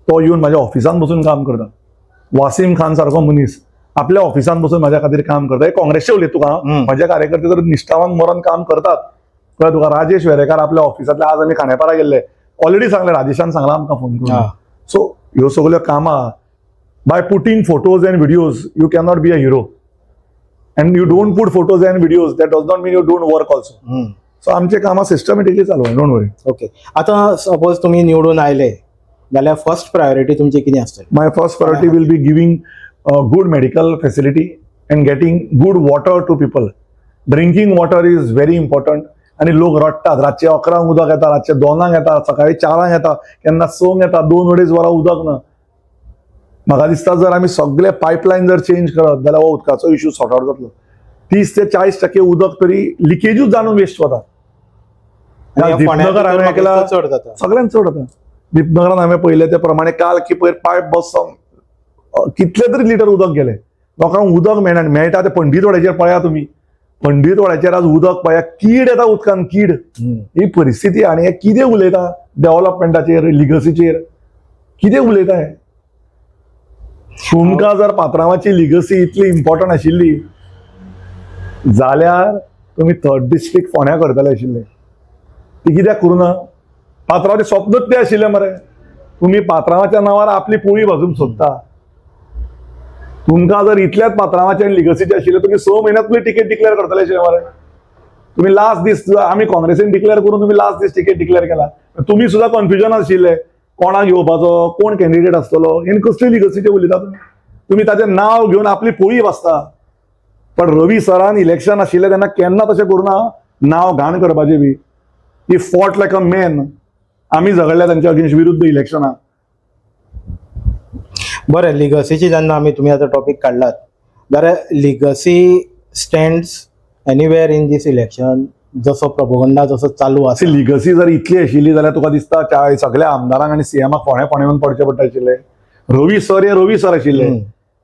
तो येवन म्हाज्या ऑफिसान बसून काम करता. वासीम खान सारको मनीस आपल्या ऑफिसान बसून म्हाज्या खातीर काम करता. हे काँग्रेसचे उलयत तुका हांव. म्हजे कार्यकर्ते तर निश्ठावान मरण काम करतात, कळ्ळें तुका? राजेश वेरेकार आपल्या ऑफिसांतले, आज आमी खांडेपारा गेल्ले, ऑलरेडी सांगलें, राजेशान सांगलां आमकां फोन करून. सो ह्यो सगल्यो कामां, by putting photos and videos you cannot be a hero, and you don't put photos and videos, that does not mean you don't work also. So आमचे कामां सिस्टमॅटिकली चालू आहे, don't worry. Okay, आतां suppose तुमी निवडून आयले जाल्यार first priority तुमची कितें आसतली? My first priority will be giving good medical facility and getting good water to people. Drinking water is very important. आणि लोक रडटात. रातचे 11 उदक येता, रातचे 2 येता, सकाळी 4 येता, केन्ना 6 येता, 2-2.5 वरां उदक ना. म्हाका दिसता, जर आमी सगळे पायपलायन जर चेंज करत जाल्यार हो उदकाचो इशू सॉर्ट आउट जातलो. 30 ते 40% उदक तरी लिकेजूच जावन वेस्ट वता. आनी ह्या फोंड्या दीपनगर भितर हांवें म्हाका ऐकलां. दिसता चड जाता. सगळ्यांत चड जाता. दीपनगरान हांवें पळयलें ते प्रमाणे काल की पयर पायप बसोन कितले तरी लिटर उदक गेले. लोकांक उदक मेळना आनी मेळटा ते पंडीत वाड्याचेर पळया तुमी. पंडीतवाड्याचेर आज उदक पळया, कीड येता उदकान, कीड. ही परिस्थिती. आनी हे कितें उलयता डेव्हलपमेंटाचेर, लिगसीचेर कितें उलयता हे? तुमकां जर पात्रांवाची लिगसी इतली इम्पॉर्टंट आशिल्ली जाल्यार तुमी थर्ड डिस्ट्रिक्ट फोंड्या करतले आशिल्ले. ती कित्याक करूं ना? पात्रांवाचें स्वप्नूच तें आशिल्लें मरे. तुमी पात्रांवाच्या नांवार आपली पोळी भाजूंक सोदता. तुमकां जर इतल्याच पात्रांवाचें आनी लिगसीचें आशिल्लें, तुमी 6 म्हयन्यात तुमी तिकेट डिक्लेअर करतले आशिल्ले मरे. तुमी लास्ट दीस, आमी काँग्रेसीन डिक्लेअर करून तुमी लास्ट दीस तिकेट डिक्लेअर केला. तुमी सुद्दां कन्फ्युजन आशिल्ले, कोणाक घेवपाचो, कोण कॅन्डिडेट आसतलो. आनी कसली लिगसीचें उलयता तुमी? तुमी ताचें नांव घेवन आपली पोळी भाजता. पण रवी सरान इलेक्शन आशिल्लें तेन्ना केन्ना तशें करूना, नांव घाण करपाचें बी. He fought like a man. आमी झगडले तांच्या अगेन्स्ट विरुद्ध इलेक्शनाक. बरें, लिगसीची जेन्ना आमी तुमी आतां टॉपीक काडलात जाल्यार legacy stands anywhere in this election, जसो प्रोपोगंडा जसो चालू आसा? लिगसी जर इतली आशिल्ली जाल्यार तुका दिसता सगळ्या आमदारांक आनी सीएमाक फोंड्या फोंड्या येवन पडचें पडटा आशिल्लें? रवी सर हे रवी सर आशिल्ले.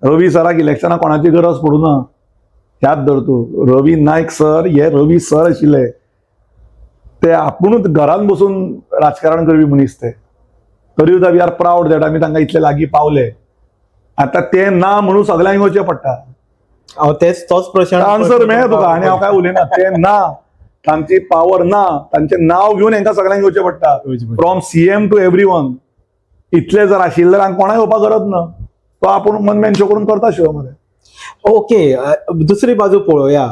रवी सराक इलेक्शनाक कोणाची गरज पडूं ना, याद धर तूं. रवी नायक सर हे रवी सर आशिल्ले. ते आपुणूच घरान बसून राजकारण करपी मनीस ते. तरी सुद्दां we are proud that आमी तांकां इतले लागीं पावले. आतां ते ना म्हणून सगळ्यांक येवचें पडटा. हांव तेच तोच प्रश्न. आन्सर मेळ्ळा तुका आनी हांव काय उलयना. ते ना, तांची पावर ना, तांचें नांव घेवन हांकां सगळ्यांक येवचें पडटा, from CM to every one. इतले जर आशिल्ले जाल्यार कोणाक येवपाक गरज ना. तो आपूण वन मॅन शो करून करता शो मरे. ओके, दुसरी बाजू पळोवया.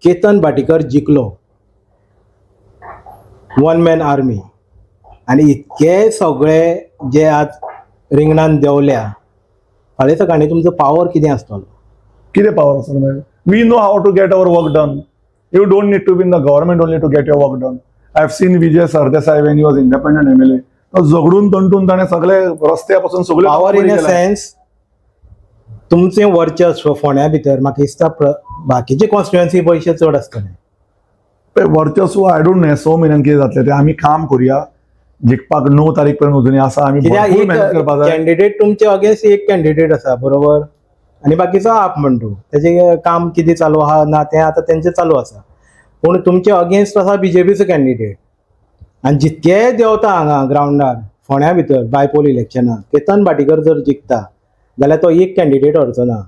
केतन भाटीकर जिखलो, वन मॅन आर्मी, आनी इतके सगळे जे आज रिंगणान देंवल्या, फाल्यां सकाळी तुमचो पावर कितें आसतलो? कितें पावर आसा मागीर? We know how to get our work done. You don't need to be in the government only to get your work done. I have seen Vijay Sardesai when he was independent MLA. तो झगडून तंटून ताणें सगळे रस्त्या पासून सगळे power in a sense, तुमचें वर्चस्व फोंड्या भितर म्हाका दिसता बाकीचे कॉन्स्टिट्युएन्सी पयशे चड आसतले. वर्चस्व I don't know, 6 म्हयन्यान कितें जातलें तें. आमी काम करुया जिखपाक. 9 तारीख पर्यंत अजूनय आसा. आमी कित्याक भरपूर एक मेहनत करपाक जाय. कॅन्डिडेट तुमचे अगेन्स्ट एक कॅन्डिडेट आसा, बरोबर, आनी बाकीचो आप म्हणटू तेजें काम कितें चालू आहा ना तें आतां तेंचें चालू आसा. पूण तुमचे अगेन्स्ट आसा बीजेपीचो कॅन्डिडेट आनी जितके देंवता हांगा ग्रावंडार फोंड्या भितर बायपोल इलेक्शनाक केतन भाटीकर जर जिखता जाल्यार तो एक कॅन्डिडेट हरचो ना.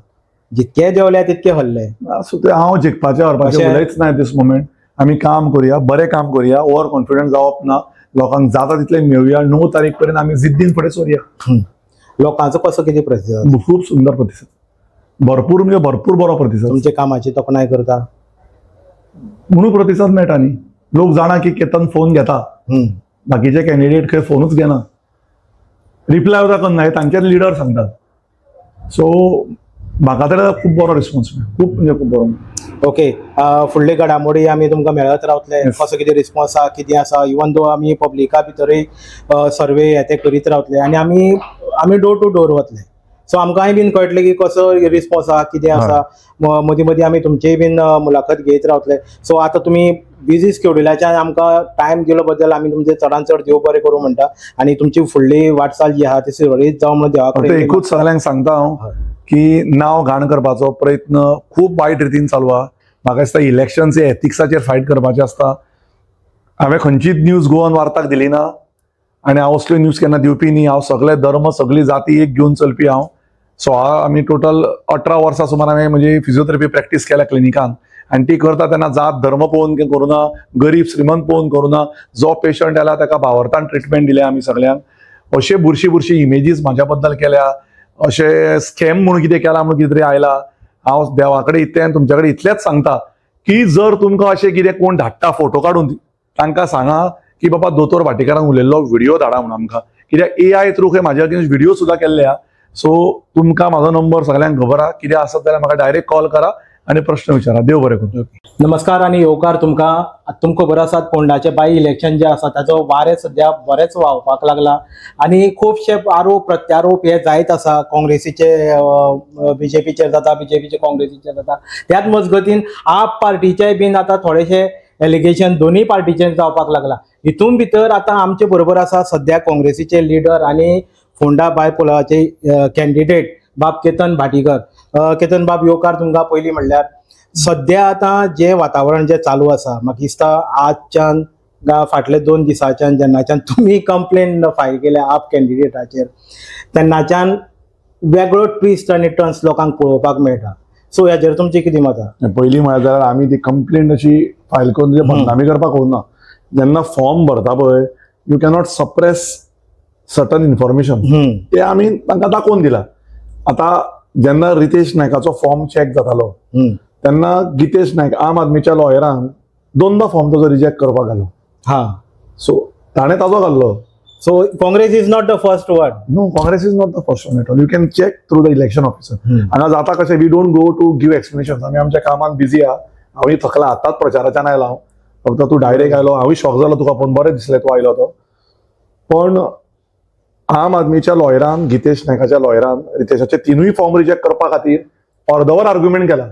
जितके देंवल्या तितके हरले. आसूं तें, हांव जिखपाचें हरपाचें उलयच ना दीस मोमेंट. आमी काम करुया, बरें काम करुया. ओवर कॉन्फिडंट जावप ना. लोकांक जाता तितलें मेळुया. 9 तारीख पर्यंत आमी जिद्दीन फुडें सरुया. लोकांचो कसो कितें प्रतिसाद? खूब सुंदर प्रतिसाद, भरपूर म्हणजे भरपूर बरो प्रतिसाद. तुमच्या कामाची तोखणाय करता? म्हणून प्रतिसाद मेळटा न्ही. लोक जाणा की केतन फोन घेता. बाकीचे कॅन्डिडेट खंय फोनूच घेना, रिप्लाय सुद्दां करना, हे तांचेच लिडर सांगतात. सो म्हाका तर खूब बरो रिस्पॉन्स मेळ्ळो, खूब म्हणजे खूब बरो. ओके, फुडले घडामोडी आमी तुमकां मेळत रावतले. कसो कितें रिस्पॉन्स आहा, कितें आसा, इवन दो आमी पब्लिका भितरूय सर्वे हे ते करीत रावतले आनी आमी आमी डोर टू डोर वतले. सो आमकांय बीन कळटलें की कसो रिस्पॉन्स आहा, कितें आसा. मदीं मदीं आमी तुमचीय बीन मुलाखत घेयत रावतले. सो आतां तुमी बिजी स्केड्युलाच्यान आमकां टायम दिलो बद्दल आमी तुमचे चडान चड देव बरें करूं म्हणटा आनी तुमची फुडली वाटचाल जी आहा ती सुरळीत जावं म्हणून देवा फक्त कडेन एकूच सगळ्यांक सांगता हांव की नांव घाण करपाचो प्रयत्न खूब वायट रितीन चालू आहा. म्हाका दिसता इलेक्शन्स हे एथिक्साचेर फायट करपाचें आसता. हांवें खंयचीच न्यूज गोवन वार्ताक दिली ना आनी हांव असल्यो न्यूज केन्ना दिवपी न्ही. हांव सगळे धर्म, सगळी जाती एक घेवन चलपी हांव. 16, आमी टोटल 18 वर्सां सुमार हांवें म्हजी फिजियोथेरपी प्रॅक्टीस केल्या क्लिनिकान आनी ती करता तेन्ना जात धर्म पळोवन करूना, गरीब श्रीमंत पळोवन करूना. जो पेशंट आयला ताका भावार्थान ट्रिटमेंट दिल्या आमी सगळ्यांक. अशे बुरशी बुरशी इमेजीस म्हाज्या बद्दल केल्या, अशे स्कॅम म्हणून कितें केला म्हणून कितें तरी आयला. हांव देवा कडेन इतलें आनी तुमच्या कडेन इतलेंच सांगता की जर तुमकां अशें कितें कोण धाडटा फोटो काडून, तांकां सांगा की बाबा दोतोर भाटीकारान उलयल्लो व्हिडिओ धाडा म्हणून आमकां, कित्याक एआय थ्रू खंय म्हाज्या अगेन्स्ट व्हिडिओ सुद्दां केल्ले आहा. सो तुमकां म्हाजो नंबर सगळ्यांक खबर आहा. कितें आसत जाल्यार म्हाका डायरेक्ट कॉल करा आनी प्रश्न विचारा. देव बरें करूं. नमस्कार आनी येवकार तुमकां. तुमकां खबर आसात, फोंडाचे बाय इलेक्शन जे आसा ताचो वारें सद्या बरेंच व्हांवपाक लागला आनी खुबशे आरोप प्रत्यारोप हे जायत आसा. काँग्रेसीचे बीजेपीचेर जाता, बीजेपीचे काँग्रेसीचेर जाता. त्याच मजगतीन आप पार्टीचे बीन आतां थोडेशे एलिगेशन दोनूय पार्टीचेर जावपाक लागला. हितून भितर आतां आमचे बरोबर आसा सद्या काँग्रेसीचे लिडर आनी फोंडा बायपोलाचे कॅन्डिडेट बाब केतन भाटीकर. केतन बाब, येवकार तुमकां. पयलीं म्हणल्यार सद्या आतां जें वातावरण जें चालू आसा, म्हाका दिसता आजच्यान फाटले 2 दिसांच्यान जेन्नाच्यान तुमी कंप्लेन फायल केल्या आप कॅन्डिडेटाचेर, तेन्नाच्यान वेगळो ट्विस्ट आनी टर्न्स लोकांक पळोवपाक मेळटा. सो हेजेर तुमचें कितें मत आहा? पयलीं म्हळ्यार जाल्यार आमी ती कंप्लेंट अशी फायल करून तुजे बदनामी करपाक वचना. जेन्ना फॉर्म भरता पळय, you cannot suppress certain information. ते आमी तांकां दाखोवन दिला. आतां जेन्ना रितेश नायकाचो फॉर्म चॅक जातालो तेन्ना गितेश नायक आम आदमीच्या लॉयरान दोनदा फॉर्म ताजो रिजेक्ट करपाक घालो. सो ताणें ताजो घाल्लो. So Congress is not the first one? No, Congress is not the first one at all. You can check through the election officer. हांगा जाता कशें, we don't go to give explanation. आमी आमच्या कामात बिजी आहा. हांवूय थकला, आतांच प्रचाराच्यान आयला हांव. फक्त तूं डायरेक्ट आयलो, हांवूय शॉक जालो तुका पळोवन, बरें दिसलें तूं आयलो तो. पण आम आदमीच्या लॉयरान, गितेश नायकाच्या लॉयरान रितेशाचे तिनूय फॉर्म रिजेक्ट करपा खातीर अर्दवर आर्ग्युमेंट केला.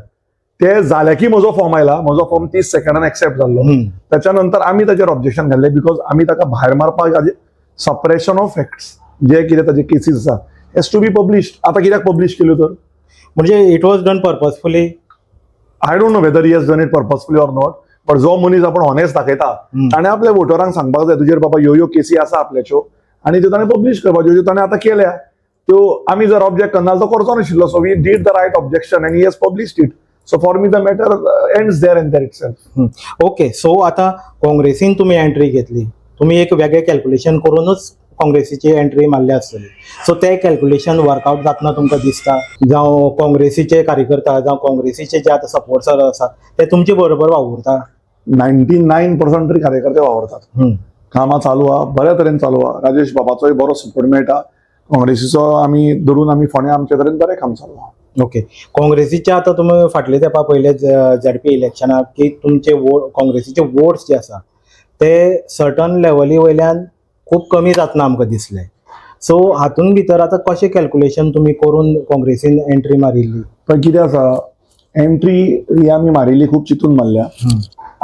ते जाले की म्हजो फॉर्म आयला, म्हजो फॉर्म 30 सेकंडान एक्सेप्ट जाल्लो. त्याच्या नंतर आमी ताचेर ऑब्जेक्शन घाल्लें, because आमी ताका भायर मारपाक, सप्रेशन ऑफ फॅक्ट्स, जे कितें ताजे केसीस आसा हेज टू बी पब्लिश्ड. आतां कित्याक पब्लिश केल्यो तर? म्हणजे it was done purposefully? I don't know whether he has done it purposefully or not, but जो मनीस आपण ऑनेस्ट दाखयता, ताणें आपल्या वोटरांक सांगपाक जाय, तुजेर बाबा ह्यो ह्यो केसी आसा आपल्याच्यो, आनी त्यो ताणें पब्लिश करपाच्यो, ज्यो ताणें आतां केल्या त्यो आमी जर ऑब्जेक्ट करना जाल्यार तो करचो नाशिल्लो. So we did the right objection and he has published it. So for me the matter ends there and there itself. Okay, so आतां काँग्रेसीन तुमी एंट्री घेतली, तुमी एक वेगळें कॅल्क्युलेशन करूनच काँग्रेसीची एंट्री मारल्या आसतली. सो ते कॅल्क्युलेशन वर्कआउट जातना तुमकां दिसता, जावं काँग्रेसीचे कार्यकर्ता जावं काँग्रेसीचे जे आतां सपोर्टर आसा ते तुमचे बरोबर वावुरता? 99% तरी कार्यकर्ते वावरतात. कामां चालू आहा, बऱ्या तरेन चालू आहा. राजेश बाबाचोय बरो सपोर्ट मेळटा. काँग्रेसीचो आमी धरून आमी फोंड्या आमचे तरेन बरें काम चालू आहा. ओके, काँग्रेसीचे आतां तुमी फाटले तेंपा पयले झेडपी इलेक्शनाक की तुमचे वोट, काँग्रेसीचे वोट्स जे आसा ते सर्टन लेवली वयल्यान खूब कमी जातना आमकां दिसले. सो हातून भितर आतां कशें कॅल्क्युलेशन तुमी करून काँग्रेसीन एंट्री मारिल्ली? पण कितें आसा, एंट्री ही आमी मारिल्ली खूब चिंतून मारल्या.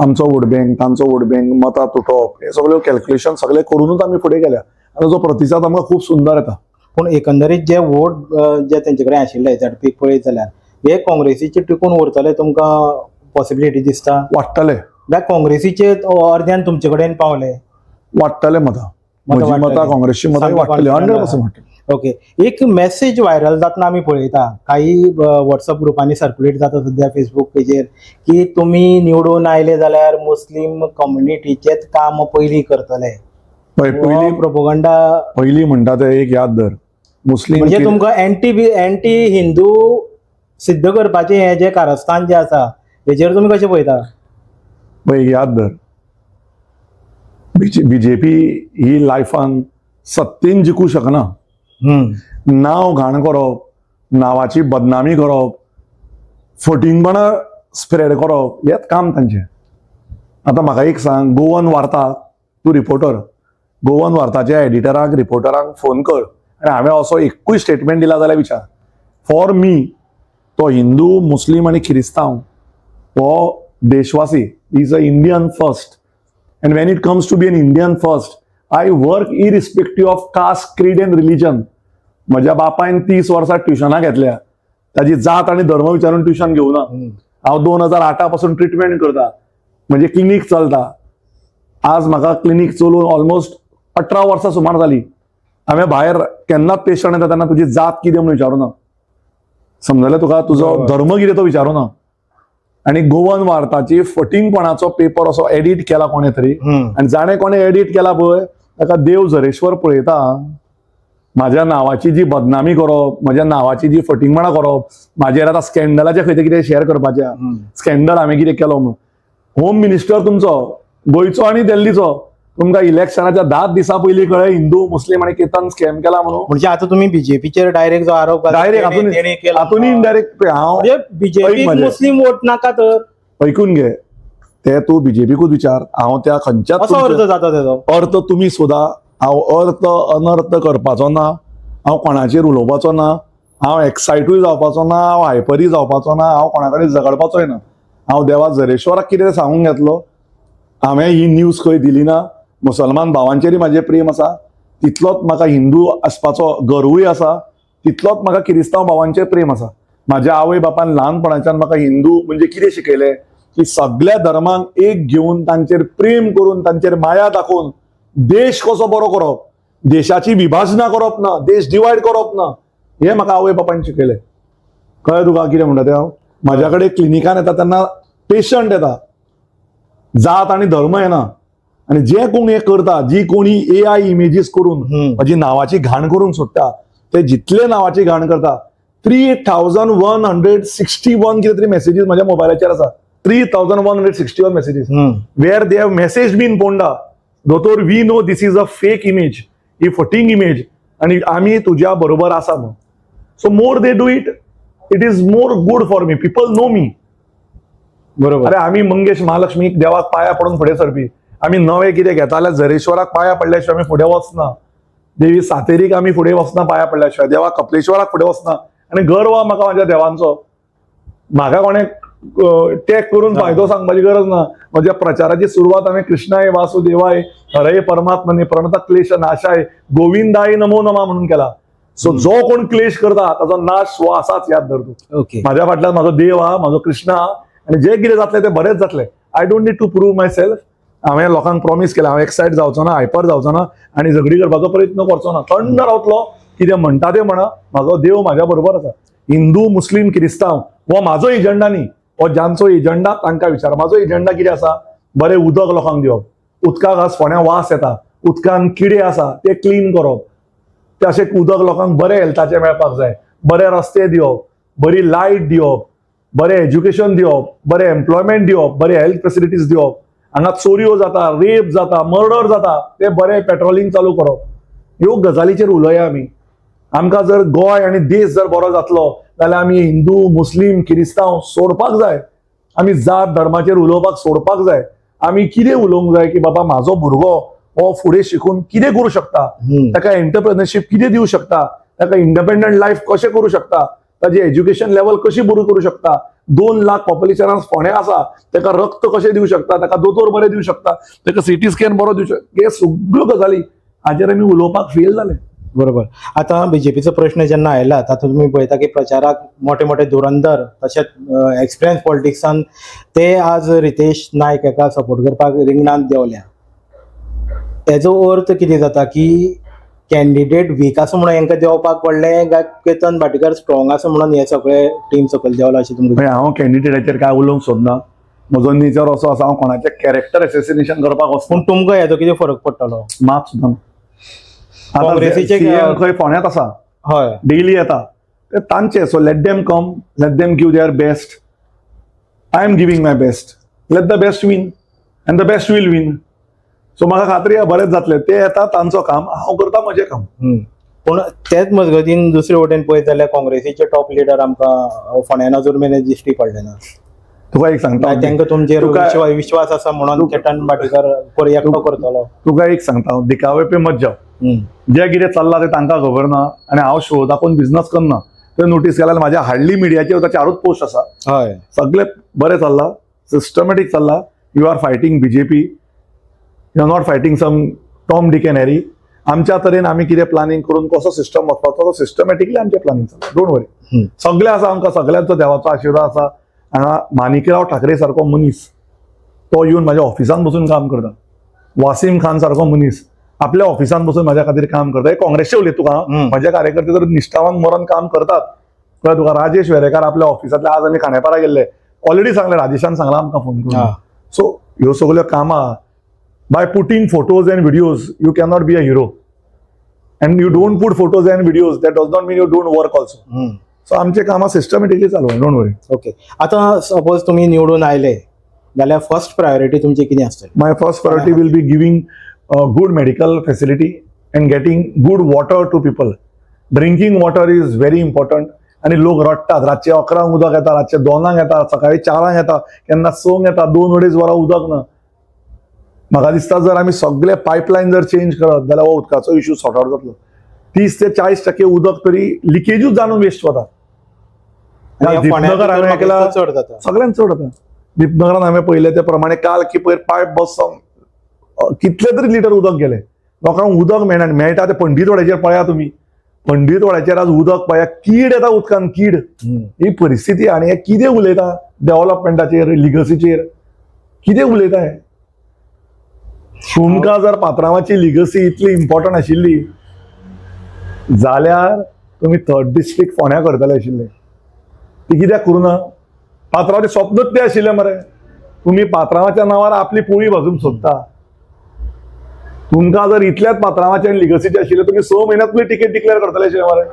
आमचो वोट बँक, तांचो वोट बँक, मतां तुटप, हे सगळे कॅल्क्युलेशन सगळे करूनच आमी फुडें गेल्या आनी ताचो प्रतिसाद आमकां खूब सुंदर येता. पूण एकंदरीत जे वोट जे तेंचे कडेन आशिल्ले झेडपीक पळयत जाल्यार, हे काँग्रेसीचे टिकून उरतले तुमकां पॉसिबिलिटी दिसता? वाडटले. जाल्यार काँग्रेसीचे अर्द्यान तुमचे कडेन पावले? वाडटले मतां. मतां म्हजी मतां, वाडटली. काँग्रेसची मतां सामकें वाडटली, confident. 100% वाडटली. ओके, एक मेसेज व्हायरल जातना आमी पळयता, काही व्हॉट्सअप ग्रुपांनी सर्क्युलेट जाता सद्या, फेसबूक पेजेर, की तुमी निवडून आयले जाल्यार मुस्लीम कम्युनिटीचेच काम पयलीं करतले. पळय, पयलीं प्रोपोगंडा. पयलीं म्हणटा ते एक याद धर, मुस्लीम म्हणजे तुमकां एंटी हिंदू सिद्ध करपाचें हें जें कारस्थान जें आसा, हेजेर तुमी कशें पळयता? पळय, याद धर, बीजेपी ही लायफान सत्तेन जिखूं शकना. नांव घाण करप, नांवाची बदनामी करप, फटींगपणां स्प्रेड करप, हेच काम तांचें. आतां म्हाका एक सांग, गोवन वार्ता, तूं रिपोर्टर, गोवन वार्ताच्या एडिटराक, रिपोर्टरांक फोन कर आनी हांवें असो एकूय स्टेटमेंट दिला जाल्यार विचार. फॉर मी तो हिंदू, मुस्लीम आनी क्रिस्तांव हो देशवासी, is a Indian first, and when it comes to be an Indian first, I work irrespective of caste, creed and religion. म्हज्या बापायन 30 वर्सां ट्युशनां घेतल्या, ताजी जात आनी धर्म विचारून ट्युशन घेवना. हांव 2008 पासून ट्रिटमेंट करता, म्हणजे क्लिनीक चलता. आज म्हाका क्लिनीक चलोवन ऑलमोस्ट 18 वर्सां सुमार जाली. हांवें भायर केन्नाच पेशंट येता तेन्ना तुजी जात कितें म्हणून विचारूना. समजलें तुका? तुजो धर्म कितें तो विचारूना. आनी गोवन वार्ताची फटींगपणाचो पेपर असो एडिट केला कोणें तरी आनी जाणें कोणें एडिट केला पळय, ताका देव झरेश्वर पळयता. म्हाज्या नांवाची जी बदनामी करप, म्हज्या नांवाची जी फटींगपणां करप, म्हाजेर आतां स्कॅन्डलाचे खंय ते कितें शेअर करपाचें, स्कॅन्डल हांवें कितें केलो म्हणून. होम मिनिस्टर तुमचो गोंयचो आनी दिल्लीचो, तुमकां इलेक्शनाच्या 10 दिसां पयलीं कळ्ळें हिंदू, मुस्लीम आनी केतन स्कॅम केला म्हणून? म्हणजे आता तुम्ही बीजेपीचेर डायरेक्ट जो आरोप घाला, डायरेक्ट तेणे केला. हातून इनडायरेक्ट हांव म्हणजे बीजेपी ऐक म्हजें. मुस्लीम वोट नाका तर? ऐकून घे, ते तूं बीजेपीकूच विचार. हांव त्या खंयच्याच असो तुमच्या- अर्थ जाता तेजो. अर्थ तुमी सोदा. हांव अर्थ अनर्थ करपाचो ना. हांव कोणाचेर उलोवपाचो ना. हांव एक्सायटूय जावपाचो ना. हांव हायपरूय जावपाचो ना. हांव कोणा कडेन झगडपाचोय ना. हांव देवा झरेश्वराक कितें सांगूंक घेतलो. हांवें ही न्यूज खंय दिली ना. मुसलमान भावांचेरय म्हाजें प्रेम आसा, तितलोच म्हाका हिंदू आसपाचो गर्वूय आसा, तितलोच म्हाका किरिस्तांव भावांचेर प्रेम आसा. माझ्या आवय बापान ल्हानपणाच्यान म्हाका हिंदू म्हणजे कितें शिकयलें की सगळ्या धर्मांक एक घेवन तांचेर प्रेम करून तांचेर माया दाखोवन देश कसो बरो करप, देशाची विभाजनां करप ना, देश डिवायड करप ना, हें म्हाका आवय बापान शिकयलें. कळ्ळें तुका कितें म्हणटा तें हांव? म्हाज्या कडेन क्लिनिकान येता तेन्ना पेशंट येता, जात आनी धर्म येना. आनी जे कोण हें करता, जी कोणी एआय इमेजीस करून म्हाजी नांवाची घाण करूंक सोदता, ते जितले नांवाची घाण करता, 3161 कितें तरी मॅसेजीस म्हाज्या मोबायलाचेर आसा. 3161 messages where they have message been Ponda, "दोतोर, we know this is a fake image, he फटींग image आणि आमी तुज्या बरोबर आसा" म्हणून. So more they do it, it is more good for me. People know me. अरे, आमी मंगेश महालक्ष्मीक देवाक पाया पडून फुडें सरपी. आमी नवें कितें घेता जाल्यार झरेश्वराक पाया पडल्या शिवाय आमी फुडें वचना. देवी सातेरीक आमी फुडें वचना पाया पडल्या शिवाय. देवा कपलेश्वराक फुडें वचना. आनी गर्व आहा म्हाका म्हाज्या देवांचो. म्हाका कोणें टॅग करून फायदो सांगपाची गरज ना. म्हज्या प्रचाराची सुरवात हांवें "कृष्णाय वासुदेवाय हरये परमात्मने प्रणत क्लेश नाशाय गोविंदाय नमो नमा" म्हणून केला. सो जो कोण क्लेश करता ताचो नाश हो आसाच, याद धर तूं. माझ्या फाटल्यान म्हाजो देव आहा, म्हाजो कृष्ण आहा आनी जे कितें जातलें तें बरेंच जातलें. I don't need to prove myself. हांवें लोकांक प्रॉमीस केलां, हांव एक्सायट जावचो ना, हायपर जावचो ना आनी झगडी करपाचो प्रयत्न करचो ना. थंड रावतलो. कितें म्हणटा तें म्हणा, म्हाजो देव म्हाज्या बरोबर आसा. हिंदू, मुस्लीम, क्रिस्तांव हो म्हाजो एजंडा न्ही. हो ज्यांचो एजंडा तांकां विचार. म्हाजो एजंडा कितें आसा? बरें उदक लोकांक दिवप. उदकाक आज फोंड्या वास येता, उदकान किडे आसा, ते क्लीन करप. ते अशें उदक लोकांक बरें हेल्थाचें मेळपाक जाय. बरे रस्ते दिवप, बरी लायट दिवप, बरें एज्युकेशन दिवप, बरें एम्प्लॉयमेंट दिवप, बरे हेल्थ फेसिलिटीज दिवप. हांगा चोरयो जाता, रेप जाता, मर्डर जाता, ते बरें पेट्रोलिंग चालू करप. ह्यो गजालीचेर उलोवया आमी. आमकां जर गोंय आनी देश जर बरो जातलो जाल्यार आमी हिंदू, मुस्लीम, किरिस्तांव सोडपाक जाय. आमी जात धर्माचेर उलोवपाक सोडपाक जाय. आमी कितें उलोवंक जाय की बाबा, म्हाजो भुरगो हो फुडें शिकून कितें करूं शकता, ताका एंटरप्रेनरशीप कितें दिवं शकता, ताका इंडिपेंडंट लायफ कशें करूं शकता, ताजी एज्युकेशन लेवल कशी बरी करूं शकता. 2 लाख पॉप्युलेशनान फोंडें आसा, ताका रक्त कशें दिवं शकता, ताका दोतोर बरे दिवं शकता, ताका सिटी स्कॅन बरो दिवं शकता, हे सगळ्यो गजाली हाजेर आमी उलोवपाक फेल जाले. बरोबर. आतां बीजेपीचो प्रश्न जेन्ना आयला, तातूंत तुमी पळयता की प्रचाराक मोठे मोठे धुरंधर तशेंच एक्सपिरियन्स पॉलिटिक्सान ते आज रितेश नायक हाका सपोर्ट करपाक रिंगणांत देंवल्या. हेजो अर्थ कितें जाता की कॅन्डिडेट वीक आसा म्हणून हेंकां देंवपाक पडलें काय केतन भाटीकर स्ट्रॉंग आसा म्हणून हे सगळे टीम सकयल देंवला अशें तुमकां? म्हणजे हांव कॅन्डिडेटाचेर काय उलोवंक सोदना. म्हजो नेचर असो आसा, हांव कोणाचें कॅरेक्टर एसेसिनेशन करपाक वचना. पूण तुमकां हेजो कितें फरक पडटलो? मात सुद्दां ना. आतां CM खंय फोंड्यांत आसा, डेली येता ते तांचे. So let them come, let them give their best. I am giving my best. Let the best win and the best will win. So म्हाका खात्री आहा, बरेंच जातलें. ते येता तांचो काम, हांव करता म्हजें काम. पूण तेच मजगतीन दुसरे वटेन पळयत जाल्यार काँग्रेसीचे टॉप लिडर आमकां फोंड्यान अजून मेरेन दिश्टी पडले ना. तुका एक सांगता. तांकां तुमचेर विश्वास आसा म्हणून केतन भाटीकर एकटो करतलो? तुका एक सांगता हांव, दिखावे पे मत जाव. जे कितें चल्लां तें तांकां खबर ना आनी हांव शो दाखोवन बिझनस करना. तुवें नोटीस केल्यार म्हाज्या हार्डली मिडियाचेर वता, चारूच पोस्ट आसा. सगळे बरें चल्लां, सिस्टमॅटीक चल्लां. You are fighting BJP, you are not fighting some Tom, Dick and Harry. आमच्या तरेन आमी कितें प्लॅनिंग करून कसो सिस्टम वचपाचो, तो सिस्टमॅटिकली आमचें प्लॅनिंग चल्लां. Don't worry. सगळे आसा आमकां, सगळ्यांचो देवाचो आशिर्वाद आसा. हांगा माणिकराव ठाकरे सारको मनीस तो येवन म्हाज्या ऑफिसान बसून काम करता. वासीम खान सारको मनीस आपल्या ऑफिसान बसून म्हाज्या खातीर काम करता. हे काँग्रेसचे उलयत तुका. म्हजे कार्यकर्ते तर निश्ठावान मरण काम करतात, कळ्ळें तुका? राजेश वेरेकार आपल्या ऑफिसांतले, आज आमी खांडेपारा गेल्ले, ऑलरेडी सांगलें, राजेशान सांगलां आमकां फोन करून. सो ह्यो सगल्यो कामां, by putting photos and videos you cannot be a hero, and you don't put photos and videos, that does not mean you don't work also. So आमचे कामां सिस्टमॅटिकली चालू, don't worry. Okay, आतां suppose तुमी निवडून आयले जाल्यार first priority तुमची कितें आसतली? My first priority will be giving good medical facility and getting good water to people. Drinking water is very important. आणि लोक रडटात. रातचे 11 उदक येता, रातचे 2 येता, सकाळी 4 येता, केन्ना 6 येता, 2-2.5 वरां उदक ना. म्हाका दिसता, जर आमी सगळे पायपलायन जर चेंज करत जाल्यार हो उदकाचो इशू सॉर्ट आउट जातलो. 30 ते 40% उदक तरी लिकेजूच जावन वेस्ट वता. आनी ह्या फोंड्या दीपनगर भितर हांवें म्हाका ऐकला. दिसता चड जाता. सगळ्यांत चड जाता. दीपनगरान हांवें पळयलें, ते प्रमाणे काल की पयर पायप बसोन कितले तरी लिटर उदक गेले. लोकांक उदक मेळना आनी मेळटा ते पंडीतवाड्याचेर पळया तुमी. पंडीतवाड्याचेर आज उदक पळया, कीड येता उदकान, कीड. ही परिस्थिती. आनी हे कितें उलयता डेव्हलपमेंटाचेर, लिगसीचेर कितें उलयता हे? तुमकां जर पात्रांवाची लिगसी इतली इम्पॉर्टंट आशिल्ली जाल्यार तुमी थर्ड डिस्ट्रिक्ट फोंड्या करतले आशिल्ले. ती कित्याक करूं ना? पात्रांवाचें स्वप्नूच तें आशिल्लें मरे. तुमी पात्रांवाच्या नांवार आपली पोळी भाजूंक सोदता. तुमकां जर इतल्याच पात्रांवाचें आनी लिगसीचें आशिल्लें, तुमी 6 म्हयन्यात तुमी तिकेट डिक्लेअर करतले आशिल्ले मरे.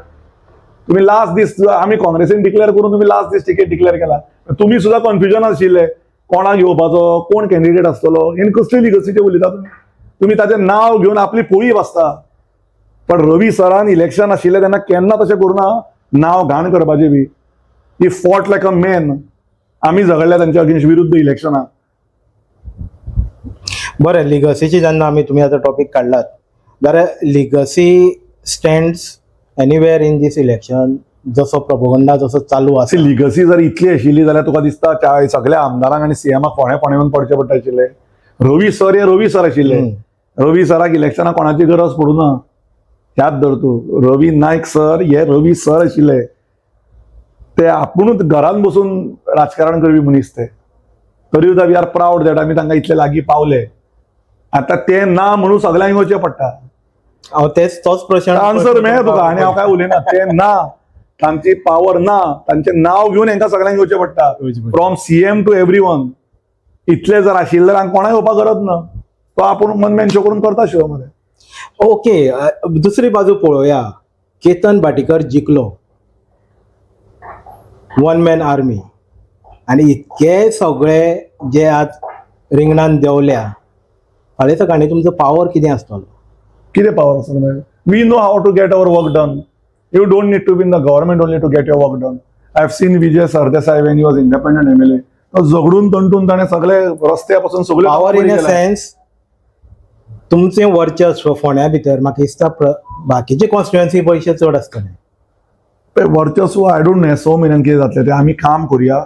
तुम्ही लास्ट दीस आमी काँग्रेसीन डिक्लेअर करून तुम्ही लास्ट दीस तिकेट डिक्लेअर केला. तुम्ही सुद्धा कन्फ्युजन आशिल्ले कोणाक घेवपाचो, कोण कॅन्डिडेट आसतलो. हें कसली लिगसीचे उलयता तुमी? तुमी ताचें नांव घेवन आपली पोळी भाजता. पण रवी सरान इलेक्शन आशिल्लें तेन्ना केन्ना तशें करूं ना, नांव घाण करपाचें बी. He fought like a man. आमी झगडल्या तांच्या अगेन्स्ट विरुद्ध इलेक्शनाक. बरें, लिगसीची जेन्ना आमी तुमी आतां टॉपीक काडलात जाल्यार legacy stands anywhere in this election, जसो प्रपोगंडा जसो चालू आसा. लिगसी जर इतली आशिल्ली जाल्यार तुका दिसता सगळ्या आमदारांक आनी सीएमाक फोंड्या फोंड्या येवन पडचें पडटा आशिल्लें. रवी सर हे रवी सर आशिल्ले. रवी सराक इलेक्शनाक कोणाची गरज पडूं ना, याद धर तूं. रवी नायक सर हे रवी सर आशिल्ले. ते आपुणूच घरान बसून राजकारण करपी मनीस ते. तरी सुद्दां we are proud that आमी तांकां इतले लागीं पावले. आतां ते ना म्हणून सगळ्यांक येवचें पडटा. हांव तेच तोच प्रश्न. आन्सर मेळ्ळें तुका आनी हांव काय उलयना. ते ना, तांची पावर ना, तांचें नांव घेवन हांकां सगळ्यांक येवचें पडटा, from CM to every one. इतले जर आशिल्ले जाल्यार कोणाक येवपाक गरज ना. तो आपूण वन मॅन शो करून करता शो मरे. ओके, दुसरी बाजू पळोवया. केतन भाटीकर जिखलो, वन मॅन आर्मी, आनी इतके सगळे जे आज रिंगणान देंवल्या, फाल्यां सकाळीं तुमचो पावर कितें आसतलो? कितें पावर आसतलो मागीर? We know how to get our work done. You don't need to be in the government only to get your work done. I have seen Vijay Sardesai when he was independent MLA. तो झगडून तंटून ताणें सगळे रस्त्या पासून सगळे power in a sense, तुमचें वर्चस्व फोंड्या भितर म्हाका दिसता बाकीचे कॉन्स्टिट्युएन्सी पयशे चड आसतले. वर्चस्व I don't know, 6 म्हयन्यान कितें जातलें तें. आमी काम करुया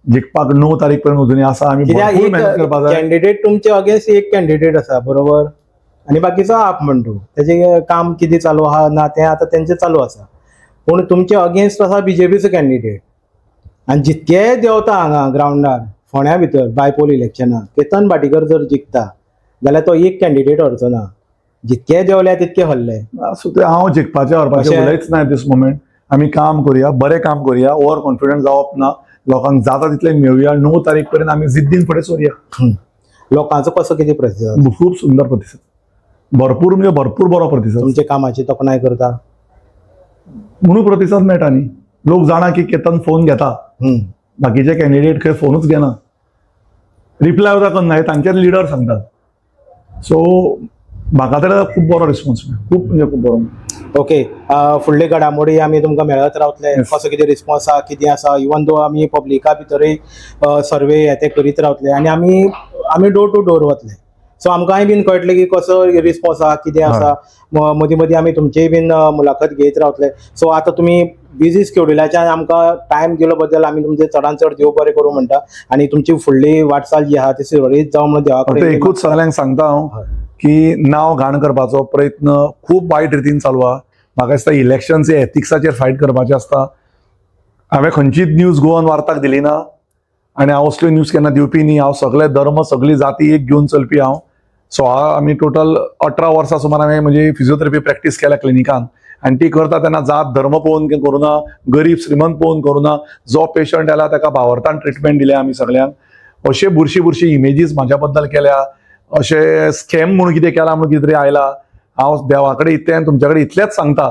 जिखपाक. 9 तारीख पर्यंत अजूनय आसा. आमी कित्याक भरपूर मेहनत एक करपाक जाय. कॅन्डिडेट तुमचे अगेन्स्ट एक कॅन्डिडेट आसा, बरोबर, आनी बाकीचो आप म्हणटू तेजें काम कितें चालू आहा ना तें आतां तेंचें चालू आसा. पूण तुमचे अगेन्स्ट आसा बीजेपीचो कॅन्डिडेट आनी जितके देंवता हांगा ग्रावंडार फोंड्या भितर बायपोल इलेक्शनाक केतन भाटीकर जर जिखता जाल्यार तो एक कॅन्डिडेट हरचो ना. जितके देंवल्या तितके हरले. आसूं तें, हांव जिखपाचें हरपाचें उलयच ना दीस मोमेंट. आमी काम करुया, बरें काम करुया. ओवर कॉन्फिडंट जावप ना. लोकांक जाता तितलें मेळुया. 9 तारीख पर्यंत आमी जिद्दीन फुडें सरुया. लोकांचो कसो कितें प्रतिसाद? खूब सुंदर प्रतिसाद, भरपूर म्हणजे भरपूर बरो प्रतिसाद. तुमच्या कामाची तोखणाय करता? म्हणून प्रतिसाद मेळटा न्ही. लोक जाणा की केतन फोन घेता. बाकीचे कॅन्डिडेट खंय फोनूच घेना, रिप्लाय सुद्दां करना, हे तांचेच लिडर सांगतात. सो म्हाका तर खूब बरो रिस्पॉन्स मेळ्ळो, खूब म्हणजे खूब बरो मेळ्ळो. ओके, फुडले घडामोडी आमी तुमकां मेळत रावतले. कसो कितें रिस्पॉन्स आहा, कितें आसा, इवन दो आमी पब्लिका भितरूय सर्वे हे ते करीत रावतले आनी आमी आमी डोर टू डोर वतले. सो आमकांय बीन कळटलें की कसो रिस्पॉन्स आहा, कितें आसा. मदीं मदीं आमी तुमचीय बीन मुलाखत घेत रावतले. सो आतां तुमी बिजी स्केड्युलाच्यान आमकां टायम दिलो बद्दल आमी तुमचे चडान चड देव बरें करूं म्हणटा आनी तुमची फुडली वाटचाल जी आहा ती सुरळीत जावं म्हणून देवा फक्त कडेन एकूच सगळ्यांक सांगता हांव की नांव घाण करपाचो प्रयत्न खूब वायट रितीन चालू आहा. म्हाका दिसता इलेक्शन्स हे एथिक्साचेर फायट करपाचें आसता. हांवें खंयचीच न्यूज गोवन वार्ताक दिली ना आनी हांव असल्यो न्यूज केन्ना दिवपी न्ही. हांव सगळे धर्म, सगळी जाती एक घेवन चलपी हांव. सो आमी टोटल 18 वर्सां सुमार हांवें म्हजी फिजियोथेरपी प्रॅक्टीस केल्या क्लिनिकान आनी ती करता तेन्ना जात धर्म पळोवन करूना, गरीब श्रीमंत पळोवन करूना. जो पेशंट आयला ताका भावार्थान ट्रिटमेंट दिल्या आमी सगळ्यांक. अशे बुरशी बुरशी इमेजीस म्हाज्या बद्दल केल्या, अशे स्कॅम म्हणून कितें केला म्हणून कितें तरी आयला. हांव देवा कडेन इतलें आनी तुमच्या कडेन इतलेंच सांगता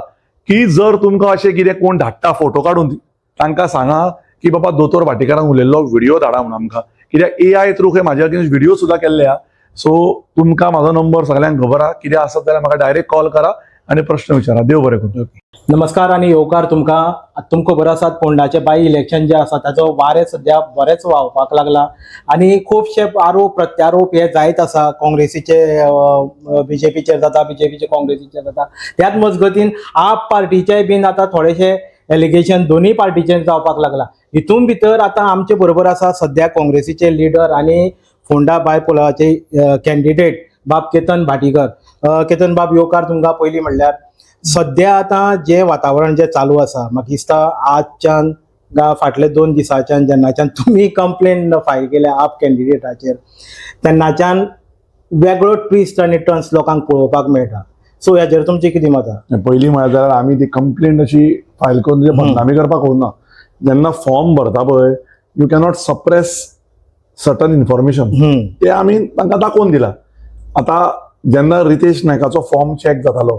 की जर तुमकां अशें कितें कोण धाडटा फोटो काडून, तांकां सांगा की बाबा दोतोर भाटीकारान उलयल्लो व्हिडिओ धाडा म्हणून आमकां. कित्याक एआय थ्रू खंय म्हाज्या अगेन्स्ट व्हिडिओ सुद्दां केल्ले आहा. सो तुमकां म्हाजो नंबर सगळ्यांक खबर आहा. कितें आसत जाल्यार म्हाका डायरेक्ट कॉल करा आनी प्रश्न विचारा. देव बरें करूं. नमस्कार आनी येवकार तुमकां. तुमकां खबर आसात, फोंडाचे बाय इलेक्शन जे आसा ताचो वारें सद्या बरेंच व्हांवपाक लागला आनी खुबशे आरोप प्रत्यारोप हे जायत आसा. काँग्रेसीचे बीजेपीचेर जाता, बीजेपीचे काँग्रेसीचेर जाता. त्याच मजगतीन आप पार्टीचे बीन आतां थोडेशे एलिगेशन दोनूय पार्टीचेर जावपाक लागला. हितून भितर आतां आमचे बरोबर आसा सद्या काँग्रेसीचे लिडर आनी फोंडा बायपोलाचे कॅन्डिडेट बाब केतन भाटीकर. केतन बाब, येवकार तुमकां. पयलीं म्हणल्यार सद्या आतां जें वातावरण जें चालू आसा, म्हाका दिसता आजच्यान फाटले 2 दिसांच्यान जेन्नाच्यान तुमी कंप्लेन फायल केल्या आप कॅन्डिडेटाचेर, तेन्नाच्यान वेगळो ट्विस्ट आनी टर्न्स लोकांक पळोवपाक मेळटा. सो हेजेर तुमचें कितें मत आसा? पयलीं म्हळ्यार जाल्यार आमी ती कंप्लेंट अशी फायल करून तुजे बदनामी करपाक वचना. जेन्ना फॉर्म भरता पळय, you cannot suppress certain information. ते आमी तांकां दाखोवन दिला. आतां जेन्ना रितेश नायकाचो फॉर्म चॅक जातालो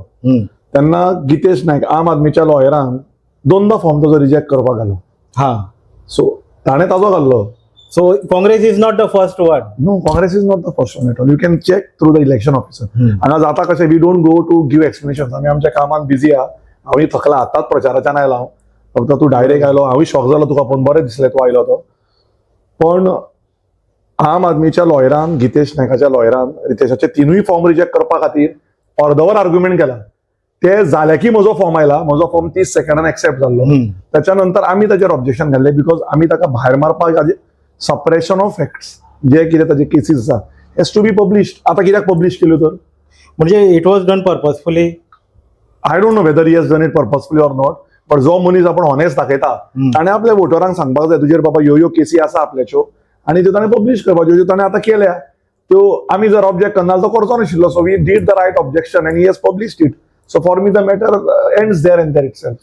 तेन्ना गितेश नायक आम आदमीच्या लॉयरान दोनदा फॉर्म ताजो रिजेक्ट करपाक घालो. सो ताणें ताजो घाल्लो. So Congress is not the first one? No, Congress is not the first one at all. You can check through the election officer. हांगा जाता कशें, we don't go to give explanation. आमी आमच्या कामान बिजी आहा. हांवूय थकला, आतांच प्रचाराच्यान आयला हांव. फक्त तूं डायरेक्ट आयलो, हांवूय शॉक जालो तुका पळोवन, बरें दिसलें तूं आयलो तो. पण आम आदमीच्या लॉयरान, गितेश नायकाच्या लॉयरान रितेशाचे तिनूय फॉर्म रिजेक्ट करपा खातीर अर्दवर आर्ग्युमेंट केला. ते जाले की म्हजो फॉर्म आयला, म्हजो फॉर्म 30 सेकंडान एक्सेप्ट जाल्लो. त्याच्या नंतर आमी ताचेर ऑब्जेक्शन घाल्लें, because आमी ताका भायर मारपाक, सप्रेशन ऑफ फॅक्ट्स, जे कितें ताचे केसीस आसा हेज टू बी पब्लिश्ड. आतां कित्याक पब्लिश केल्यो तर? म्हणजे it was done purposefully? I don't know whether he has done it purposefully or not, but जो मनीस आपण ऑनेस्ट दाखयता ताणें आपल्या वोटरांक सांगपाक जाय, तुजेर बाबा ह्यो ह्यो केसी आसा आपल्याच्यो, आनी त्यो ताणें पब्लिश करपाच्यो, ज्यो ताणें आतां केल्या त्यो आमी जर ऑब्जेक्ट करना तो करचो नाशिल्लो. So we did the right objection and he has published it. So for me the matter ends there and there itself.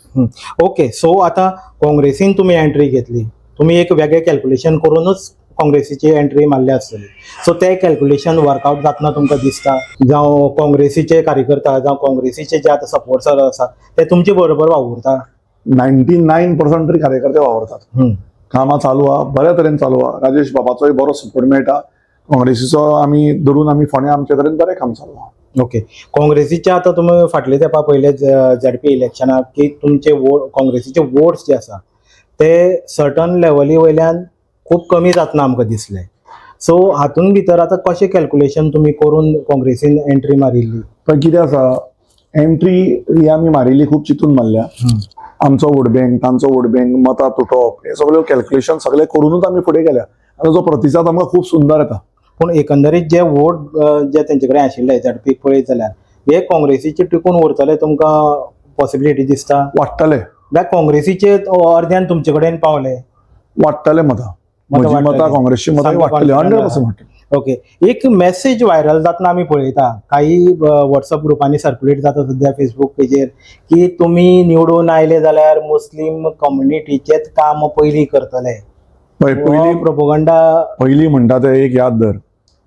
Okay, so आतां काँग्रेसीन तुमी एंट्री घेतली, तुमी एक वेगळें कॅल्क्युलेशन करूनच काँग्रेसीची एंट्री मारल्या आसतली. सो ते कॅल्क्युलेशन वर्कआउट जातना तुमकां दिसता, जावं काँग्रेसीचे कार्यकर्ता जावं काँग्रेसीचे जे आतां सपोर्टर आसा ते तुमचे बरोबर वावुरता? 99% तरी कार्यकर्ते वावरतात. कामां चालू आहा, बऱ्या तरेन चालू आहा. राजेश बाबाचोय बरो सपोर्ट मेळटा. काँग्रेसीचो आमी धरून आमी फोंड्या आमचे तरेन बरें काम चालू आहा. ओके, काँग्रेसीच्या आतां तुमी फाटले तेंपा पयले झेडपी इलेक्शनाक की तुमचे वोट, काँग्रेसीचे वोट्स जे आसा ते सर्टन लेवली वयल्यान खूब कमी जातना आमकां दिसले. सो हातून भितर आतां कशें कॅल्क्युलेशन तुमी करून काँग्रेसीन एंट्री मारिल्ली? पण कितें आसा, एंट्री ही आमी मारिल्ली खूब चिंतून मारल्या. आमचो वोट बँक, तांचो वोट बँक, मतां तुटप, हे सगळे कॅल्क्युलेशन सगळे करूनच आमी फुडें गेल्या आनी ताचो प्रतिसाद आमकां खूब सुंदर येता. पूण एकंदरीत जे वोट जे तेंचे कडेन आशिल्ले झेडपीक पळयत जाल्यार हे काँग्रेसीचे टिकून उरतले तुमकां पॉसिबिलिटी दिसता? वाडटले. काय काँग्रेसीचे अर्द्यान तुमचे कडेन पावले? वाडटले मतां. मतां म्हजी मतां, वाडटली. काँग्रेसची मतां सामकें वाडटली, confident. 100% वाडटली. ओके, एक मेसेज व्हायरल जातना आमी पळयता, काही व्हॉट्सअप ग्रुपांनी सर्क्युलेट जाता सध्या फेसबूक पेजेर, की तुमी निवडून आयले जाल्यार मुस्लीम कम्युनिटीचेच काम पयलीं करतले. पळय, पयलीं प्रोपोगंडा. पयलीं म्हणटा ते एक याद धर,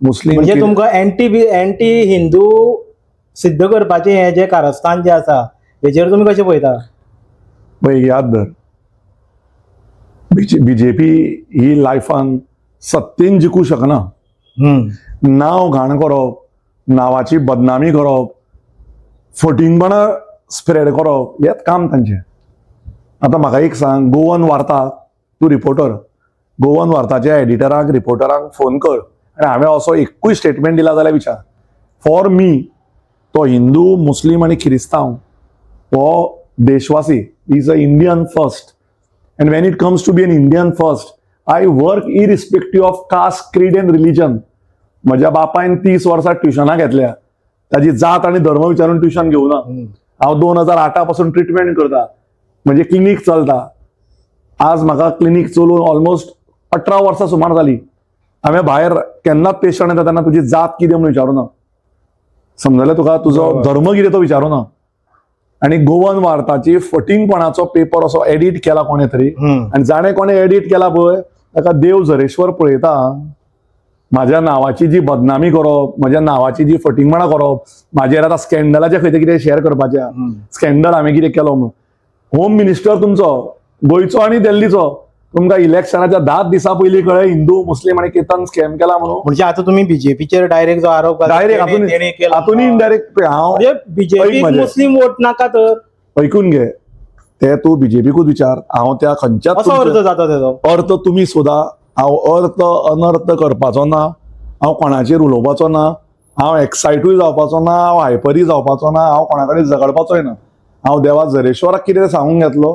मुस्लीम म्हणजे तुमकां एंटी हिंदू सिद्ध करपाचें हें जें कारस्थान जें आसा, हेजेर तुमी कशें पळयता? पळय, एक याद धर, बीजेपी ही लायफान सत्तेन जिखूं शकना. नांव घाण करप, नांवाची बदनामी करप, फटींगपणां स्प्रेड करप, हेंच काम तांचें. आतां म्हाका एक सांग, गोवन वार्ता, तूं रिपोर्टर, गोवन वार्ताच्या एडिटराक, रिपोर्टरांक फोन कर आनी हांवें असो एकूय स्टेटमेंट दिला जाल्यार विचार. फॉर मी तो हिंदू, मुस्लीम आनी क्रिस्तांव हो देशवासी, is a Indian first, and when it comes to be an Indian first, I work irrespective of caste, creed and religion. म्हज्या बापायन 30 वर्सां ट्युशनां घेतल्या, ताजी जात आनी धर्म विचारून ट्युशन घेवना. हांव 2008 पासून ट्रिटमेंट करता, म्हणजे क्लिनीक चलता. आज म्हाका क्लिनीक चलोवन ऑलमोस्ट 18 वर्सां सुमार जाली. हांवें भायर केन्नाच पेशंट येता तेन्ना तुजी जात कितें म्हणून विचारूना. समजलें तुका? तुजो धर्म कितें तो विचारूना. आनी गोवन वार्ताची फटींगपणाचो पेपर असो एडिट केला कोणें तरी आनी जाणें कोणें एडिट केला पळय, ताका देव झरेश्वर पळयता. म्हाज्या नांवाची जी बदनामी करप, म्हज्या नांवाची जी फटींगपणां करप, म्हाजेर आतां स्कॅन्डलाचें खंय तें कितें शेअर करपाचें, स्कॅन्डल हांवें कितें केलो म्हणून. होम मिनिस्टर तुमचो गोंयचो आनी दिल्लीचो, तुमकां इलेक्शनाच्या 10 दिसां पयलीं कळ्ळें हिंदू, मुस्लीम आनी केतन स्कॅम केला म्हणून? म्हणजे आता तुम्ही बीजेपीचेर डायरेक्ट जो आरोप घाला, डायरेक्ट तेणे केला. हातून इनडायरेक्ट हांव म्हणजे बीजेपी ऐक म्हजें. मुस्लिम वोट नाका तर ऐकून घे, ते तूं बीजेपीकूच विचार. हांव त्या खंयच्याच असो अर्थ जाता तेजो. अर्थ तुमी सोदा. हांव अर्थ अनर्थ करपाचो ना. हांव कोणाचेर उलोवपाचो ना. हांव एक्सायटूय जावपाचो ना. हांव हायपरूय जावपाचो ना. हांव कोणा कडेन झगडपाचोय ना. हांव देवा झरेश्वराक कितें सांगूंक घेतलो.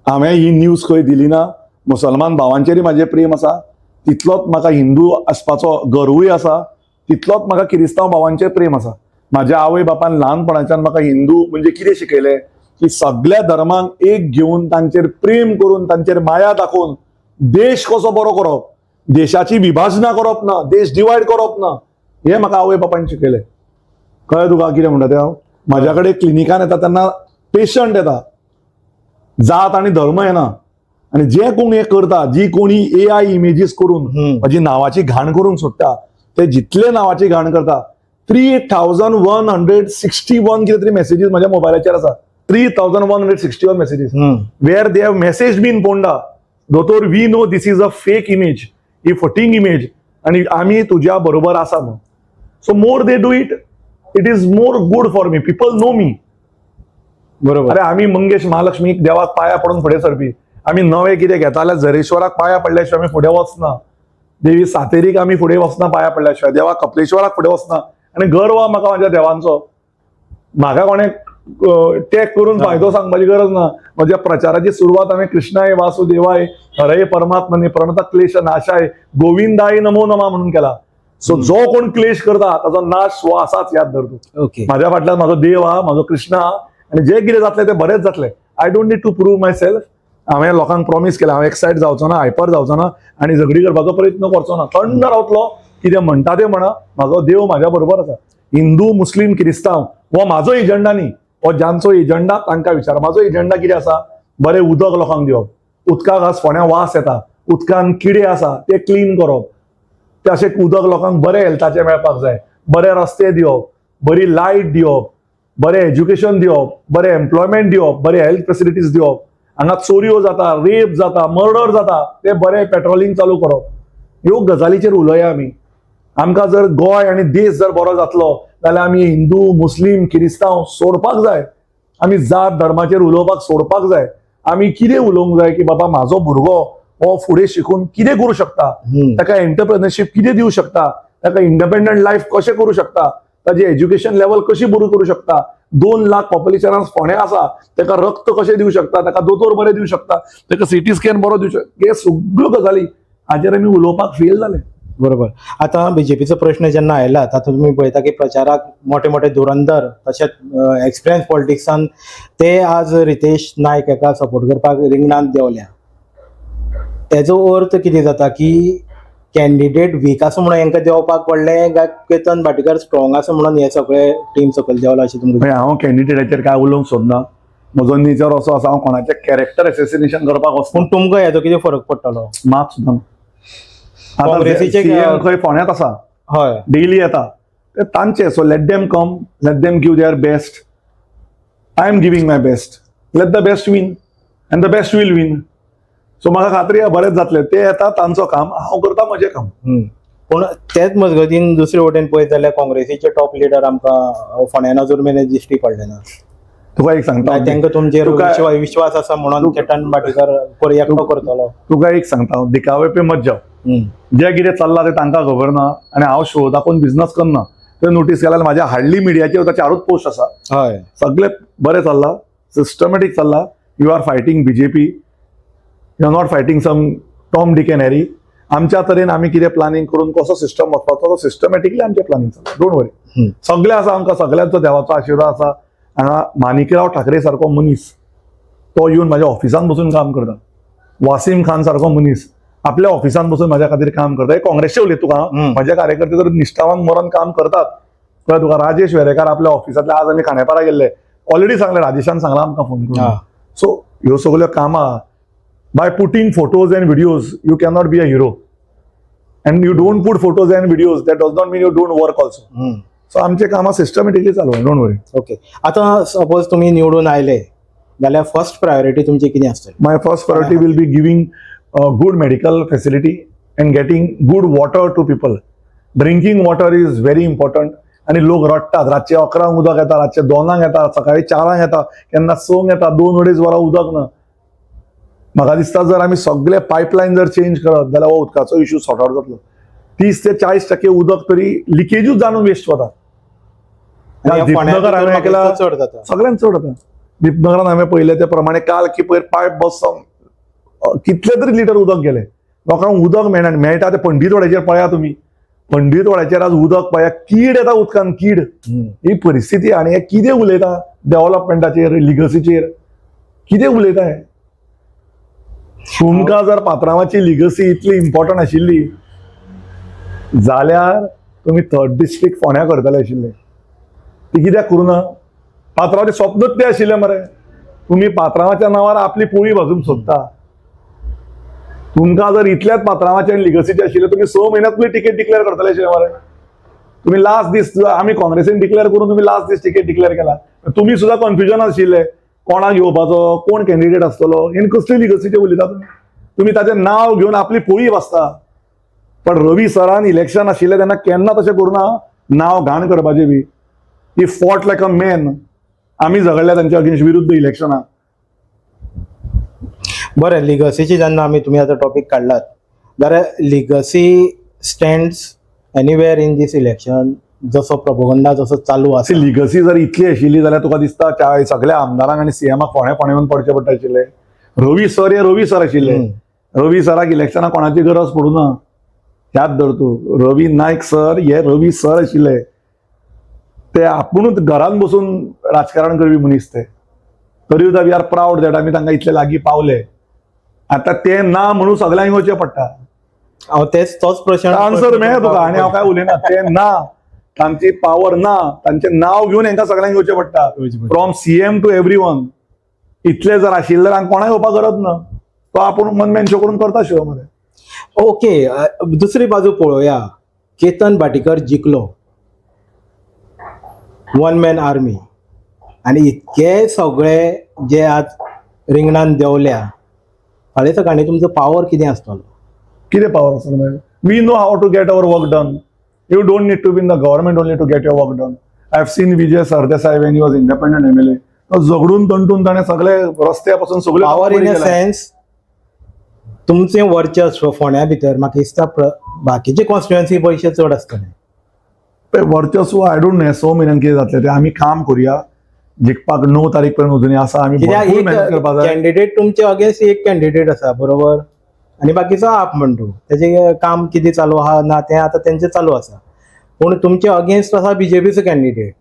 हांवें ही न्यूज खंय दिली ना. मुसलमान भावांचेरय म्हाजें प्रेम आसा, तितलोच म्हाका हिंदू आसपाचो गर्वूय आसा, तितलोच म्हाका किरिस्तांव भावांचेर प्रेम आसा. माझ्या आवय बापान ल्हानपणाच्यान म्हाका हिंदू म्हणजे कितें शिकयलें की सगळ्या धर्मांक एक घेवन तांचेर प्रेम करून तांचेर माया दाखोवन देश कसो बरो करप, देशाची विभाजनां करप ना, देश डिवायड करप ना, हें म्हाका आवय बापायन शिकयलें. कळ्ळें तुका कितें म्हणटा तें हांव? म्हाज्या कडेन क्लिनिकान येता तेन्ना पेशंट येता, जात आनी धर्म येना. आनी जे कोण हें करता, जी कोणी एआय इमेजीस करून म्हजी नांवाची घाण करूंक सोदता, ते जितले नांवाची घाण करता, 3161 कितें तरी मॅसेजीस म्हज्या मोबायलाचेर आसा. 3161 messages where they have message me in Ponda, "दोतोर, we know this is a fake image, he फटींग image आणि आमी तुज्या बरोबर आसा" म्हणून. So more they do it, it is more good for me. People know me. अरे, आमी मंगेश महालक्ष्मीक देवाक पाया पडून फुडें सरपी. आमी नवें कितें घेता जाल्यार झरेश्वराक पाया पडल्या शिवाय आमी फुडें वचना. देवी सातेरीक आमी फुडें वचना पाया पडल्या शिवाय. देवा कपलेश्वराक फुडें वचना. आनी गर्व आहा म्हाका म्हाज्या देवांचो. म्हाका कोणें टॅग करून फायदो सांगपाची गरज ना. म्हज्या प्रचाराची सुरवात हांवें "कृष्णाय वासुदेवाय हरये परमात्मने प्रणत क्लेश नाशाय गोविंदाय नमो नमा" म्हणून केला. सो जो कोण क्लेश करता ताचो नाश हो आसाच, याद धर तूं. माझ्या फाटल्यान म्हाजो देव आहा, म्हाजो कृष्ण आहा आनी जे कितें जातलें तें बरेंच जातलें. I don't need to prove myself. हांवें लोकांक प्रॉमीस केलें, हांव एक्सायट जावचो ना, हायपर जावचो ना आनी झगडी करपाचो प्रयत्न करचो ना. थंड रावतलो. कितें म्हणटा तें म्हणा, म्हाजो देव म्हाज्या बरोबर आसा. हिंदू, मुस्लीम, क्रिस्तांव हो म्हाजो एजंडा न्ही. हो जांचो एजंडा तांकां विचार. म्हाजो एजंडा कितें आसा? बरें उदक लोकांक दिवप. उदकाक आज फोंड्या वास येता, उदकान किडे आसा, ते क्लीन करप. ते अशें उदक लोकांक बरें हेल्थाचें मेळपाक जाय. बरे रस्ते दिवप, बरी लायट दिवप, बरें एज्युकेशन दिवप, बरें एम्प्लॉयमेंट दिवप, बरें हेल्थ फेसिलिटीज दिवप. हांगा चोरयो जाता, रेप जाता, मर्डर जाता, ते बरें पेट्रोलिंग चालू करप. ह्यो गजालीचेर उलोवया आमी. आमकां जर गोंय आनी देश जर बरो जातलो जाल्यार आमी हिंदू, मुस्लीम, किरिस्तांव सोडपाक जाय. आमी जात धर्माचेर उलोवपाक सोडपाक जाय. आमी कितें उलोवंक जाय की बाबा, म्हाजो भुरगो हो फुडें शिकून कितें करूं शकता, ताका एंटरप्रेनरशीप कितें दिवं शकता, ताका इंडिपेंडंट लायफ कशें करूं शकता, ताजी एज्युकेशन लेवल कशी बरी करूं शकता. 2 लाख पॉप्युलेशनान फोंडें आसा, ताका रक्त कशें दिवं शकता, ताका दोतोर बरे दिवं शकता, ताका सिटी स्कॅन बरो दिवं शकता. हे सगळ्यो गजाली हाजेर आमी उलोवपाक फेल जाले. बरोबर. आतां बीजेपीचो प्रश्न जेन्ना आयला, तातूंत तुमी पळयता की प्रचाराक मोठे मोठे धुरंधर तशेंच एक्सपिरियन्स पॉलिटिक्सान ते आज रितेश नायक हाका सपोर्ट करपाक रिंगणांत देंवल्या. तेजो अर्थ कितें जाता की कॅन्डिडेट वीक आसा म्हणून हेंकां देंवपाक पडलें काय केतन भाटीकर स्ट्रॉंग आसा म्हणून हे सगळे टीम सकयल देंवला अशें तुमकां? म्हणजे हांव कॅन्डिडेटाचेर काय उलोवंक सोदना. म्हजो नेचर असो आसा, हांव कोणाचें कॅरेक्टर एसेसिनेशन करपाक वचना. पूण तुमकां हेजो कितें फरक पडटलो? मात सुद्दां ना. आतां CM खंय फोंड्यांत आसा, डेली येता ते तांचे. So let them come, let them give their best. I am giving my best. Let the best win and the best will win. So म्हाका खात्री आहा, बरेंच जातलें. ते येता तांचो काम, हांव करता म्हजें काम. पूण तेच मजगतीन दुसरे वटेन पळयत जाल्यार काँग्रेसीचे टॉप लिडर आमकां फोंड्यान अजून मेरेन दिश्टी पडले ना. तुका एक सांगता. तांकां तुमचेर विश्वास आसा म्हणून केतन भाटीकर एकटो करतलो? तुका एक सांगता हांव, दिखावे पे मत जाव. जे कितें चल्लां तें तांकां खबर ना आनी हांव शो दाखोवन बिझनस करना. तुवें नोटीस केल्यार म्हाज्या हार्डली मिडियाचेर चारूच पोस्ट आसा. सगळे बरें चल्लां, सिस्टमॅटीक चल्लां. You are fighting BJP, you are not fighting some Tom, Dick and Harry. आमच्या तरेन आमी कितें प्लॅनिंग करून कसो सिस्टम वचपाचो, तो सिस्टमॅटिकली आमचें प्लॅनिंग चल्लां. Don't worry. सगळें आसा आमकां, सगळ्यांचो देवाचो आशिर्वाद आसा. हांगा माणिकराव ठाकरे सारको मनीस तो येवन म्हाज्या ऑफिसान बसून काम करता. वासीम खान सारको मनीस आपल्या ऑफिसान बसून म्हाज्या खातीर काम करता. हे काँग्रेसचे उलयता तुका. म्हाजे कार्यकर्ते तर निश्ठावान मरण काम करतात. कळ्ळें तुका? राजेश वेरेकार आपल्या ऑफिसांतले, आज आमी खांडेपारा गेल्ले, ऑलरेडी सांगलें, राजेशान सांगलां आमकां फोन करून. सो ह्यो सगल्यो कामां, by putting photos and videos you cannot be a hero, and you don't put photos and videos, that does not mean you don't work also. So आमचे कामां सिस्टमॅटिकली चालू आहे. Don't worry. Okay, आतां suppose तुमी निवडून आयले जाल्यार first priority तुमची कितें आसतली? My first priority will be giving good medical facility and getting good water to people. Drinking water is very important. आणि लोक रडटात. रातचे 11ंक उदक येता, रातचे 2ांक येता, सकाळी 4ांक येता, केन्ना 6ंक येता. 2-2.5 वरां उदक ना. म्हाका दिसता, जर आमी सगळे पायपलायन जर चेंज करत जाल्यार हो उदकाचो इशू सॉर्ट आउट जातलो. 30 ते 40% उदक तरी लिकेजूच जावन वेस्ट वता. आनी ह्या फोंड्या दीपनगर भितर हांवें म्हाका ऐकला. दिसता चड जाता. सगळ्यांत चड जाता. दीपनगरान हांवें पळयलें ते प्रमाणे काल की पयर पायप बसोन कितले तरी लिटर उदक गेले. लोकांक उदक मेळना. मेळटा ते पंडीतवाड्याचेर पळया तुमी. पंडीतवाड्याचेर आज उदक पळया, कीड येता उदकान, कीड. ही परिस्थिती. आनी हे कितें उलयता डेव्हलपमेंटाचेर, लिगसीचेर कितें उलयता हे? तुमकां जर पात्रांवाची लिगसी इतली इम्पॉर्टंट आशिल्ली जाल्यार तुमी थर्ड डिस्ट्रिक्ट फोंड्या करतले आशिल्ले. ती कित्याक करूं ना? पात्रांवाचें स्वप्नूच तें आशिल्लें मरे. तुमी पात्रांवाच्या नांवार आपली पोळी भाजूंक सोदता. तुमकां जर इतल्याच पात्रांवाचें आनी लिगसीचें आशिल्लें, तुमी 6 म्हयन्यात तुमी तिकेट डिक्लेअर करतले आशिल्ले मरे. तुम्ही लास्ट दीस आमी काँग्रेसीन डिक्लेअर करून तुम्ही लास्ट दीस तिकेट डिक्लेअर केला. तुम्ही सुद्धा कन्फ्युजन आशिल्ले कोणाक घेवपाचो, कोण कॅन्डिडेट आसतलो. आनी कसली लिगसीचे उलयता तुमी? तुमी ताचें नांव घेवन आपली पोळी भाजता. पण रवी सरान इलेक्शन आशिल्लें तेन्ना केन्ना तशें करूं ना, नांव घाण करपाचें बी. He fought like a man. आमी झगडल्या तांच्या अगेन्स्ट विरुद्ध इलेक्शनाक. बरें, लिगसीची जेन्ना आमी तुमी आतां टॉपीक काडलात जाल्यार legacy stands anywhere in this election, जसो प्रपोगंडा जसो चालू आसा. लिगसी जर इतली आशिल्ली जाल्यार तुका दिसता त्या सगळ्या आमदारांक आनी सीएमाक फोंड्या फोंड्या येवन पडचें पडटा आशिल्लें? रवी सर हे रवी सर आशिल्ले. रवी सराक इलेक्शनाक कोणाची गरज पडूं ना. याद धर तूं, रवी नायक सर हे रवी सर आशिल्ले. ते आपुणूच घरान बसून राजकारण करपी मनीस ते. तरी सुद्दां we are proud that आमी तांकां इतले लागीं पावले. आतां ते ना म्हणून सगळ्यांक येवचें पडटा. हांव तेच तोच प्रश्न. आन्सर मेळ्ळा तुका आनी हांव काय उलयना. ते ना, तांची पावर ना, तांचें नांव घेवन हांकां सगळ्यांक येवचें पडटा, from CM to every one. इतले जर आशिल्ले जाल्यार कोणाक येवपाक गरज ना. तो आपूण वन मॅन शो करून करता शो मरे. ओके, दुसरी बाजू पळोवया. केतन भाटीकर जिखलो, वन मॅन आर्मी, आनी इतके सगळे जे आज रिंगणान देंवल्या, फाल्यां सकाळी तुमचो पावर कितें आसतलो? कितें पावर आसा मागीर? We know how to get our work done. You don't need to be in the government only to get your work done. I have seen Vijay Sardesai when he was independent MLA. तो झगडून तंटून ताणें सगळे रस्त्या पासून सगळे power in a sense, तुमचें वर्चस्व फोंड्या भितर म्हाका दिसता बाकीचे कॉन्स्टिट्युएन्सी पयशे चड आसतले. वर्चस्व I don't know, 6 म्हयन्यान कितें जातलें तें. आमी काम करुया जिखपाक. 9 तारीख पर्यंत अजूनय आसा. आमी कित्याक भरपूर एक मेहनत करपाक जाय. कॅन्डिडेट तुमचे अगेन्स्ट एक कॅन्डिडेट आसा, बरोबर, आनी बाकीचो आप म्हणटू तेजें काम कितें चालू आहा ना तें आतां तेंचें चालू आसा. पूण तुमचे अगेन्स्ट आसा बीजेपीचो कॅन्डिडेट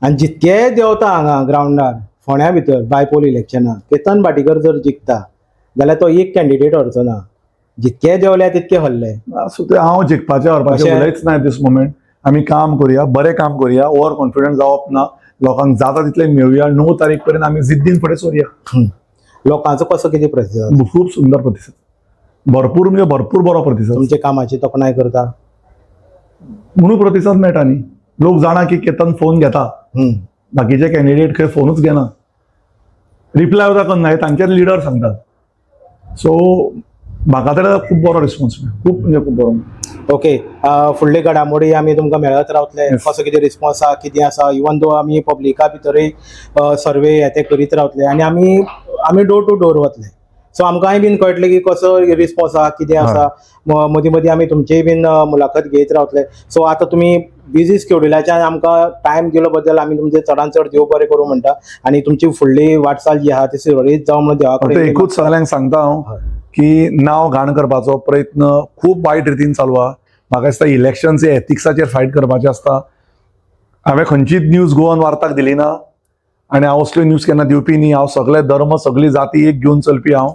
आनी जितके देंवता हांगा ग्रावंडार फोंड्या भितर बायपोल इलेक्शनाक केतन भाटीकर जर जिखता जाल्यार तो एक कॅन्डिडेट हरचो ना. जितके देंवल्या तितके हरले. आसूं तें, हांव जिखपाचें हरपाचें उलयच ना दीस मोमेंट. आमी काम करुया, बरें काम करुया. ओवर कॉन्फिडंट जावप ना. लोकांक जाता तितलें मेळुया. 9 तारीख पर्यंत आमी जिद्दीन फुडें सरुया. लोकांचो कसो कितें प्रतिसाद? खूब सुंदर प्रतिसाद, भरपूर म्हणजे भरपूर बरो प्रतिसाद. तुमच्या कामाची तोखणाय करता? म्हणून प्रतिसाद मेळटा न्ही. लोक जाणा की केतन फोन घेता. बाकीचे कॅन्डिडेट खंय फोनूच घेना, रिप्लाय सुद्दां करना, हे तांचेच लिडर सांगतात. सो म्हाका तर खूब बरो रिस्पॉन्स मेळ्ळो, खूब म्हणजे खूब बरो. ओके, फुडले घडामोडी आमी तुमकां मेळत रावतले. कसो कितें रिस्पॉन्स आसा, कितें आसा, इवन दो आमी पब्लिका भितरूय सर्वे हे ते करीत रावतले आनी आमी आमी डोर टू डोर वतले. सो आमकांय बीन कळटलें की कसो रिस्पॉन्स आसा, कितें आसा. मदीं मदीं आमी तुमचीय बीन मुलाखत घेयत रावतले. सो आतां तुमी बिजी स्केड्युलाच्यान आमकां टायम दिलो बद्दल आमी तुमचे चडान चड देव बरें करूं म्हणटा आनी तुमची फुडली वाटचाल जी आहा ती सुरळीत जावं म्हणून देवा फक्त कडेन एकूच सगळ्यांक सांगता हांव की नांव घाण करपाचो प्रयत्न खूब वायट रितीन चालू आहा. म्हाका दिसता इलेक्शन्स हे एथिक्साचेर फायट करपाचें आसता. हांवें खंयचीच न्यूज गोवन वार्ताक दिली ना आनी हांव असल्यो न्यूज केन्ना दिवपी न्ही. हांव सगळे धर्म, सगळी जाती एक घेवन चलपी हांव.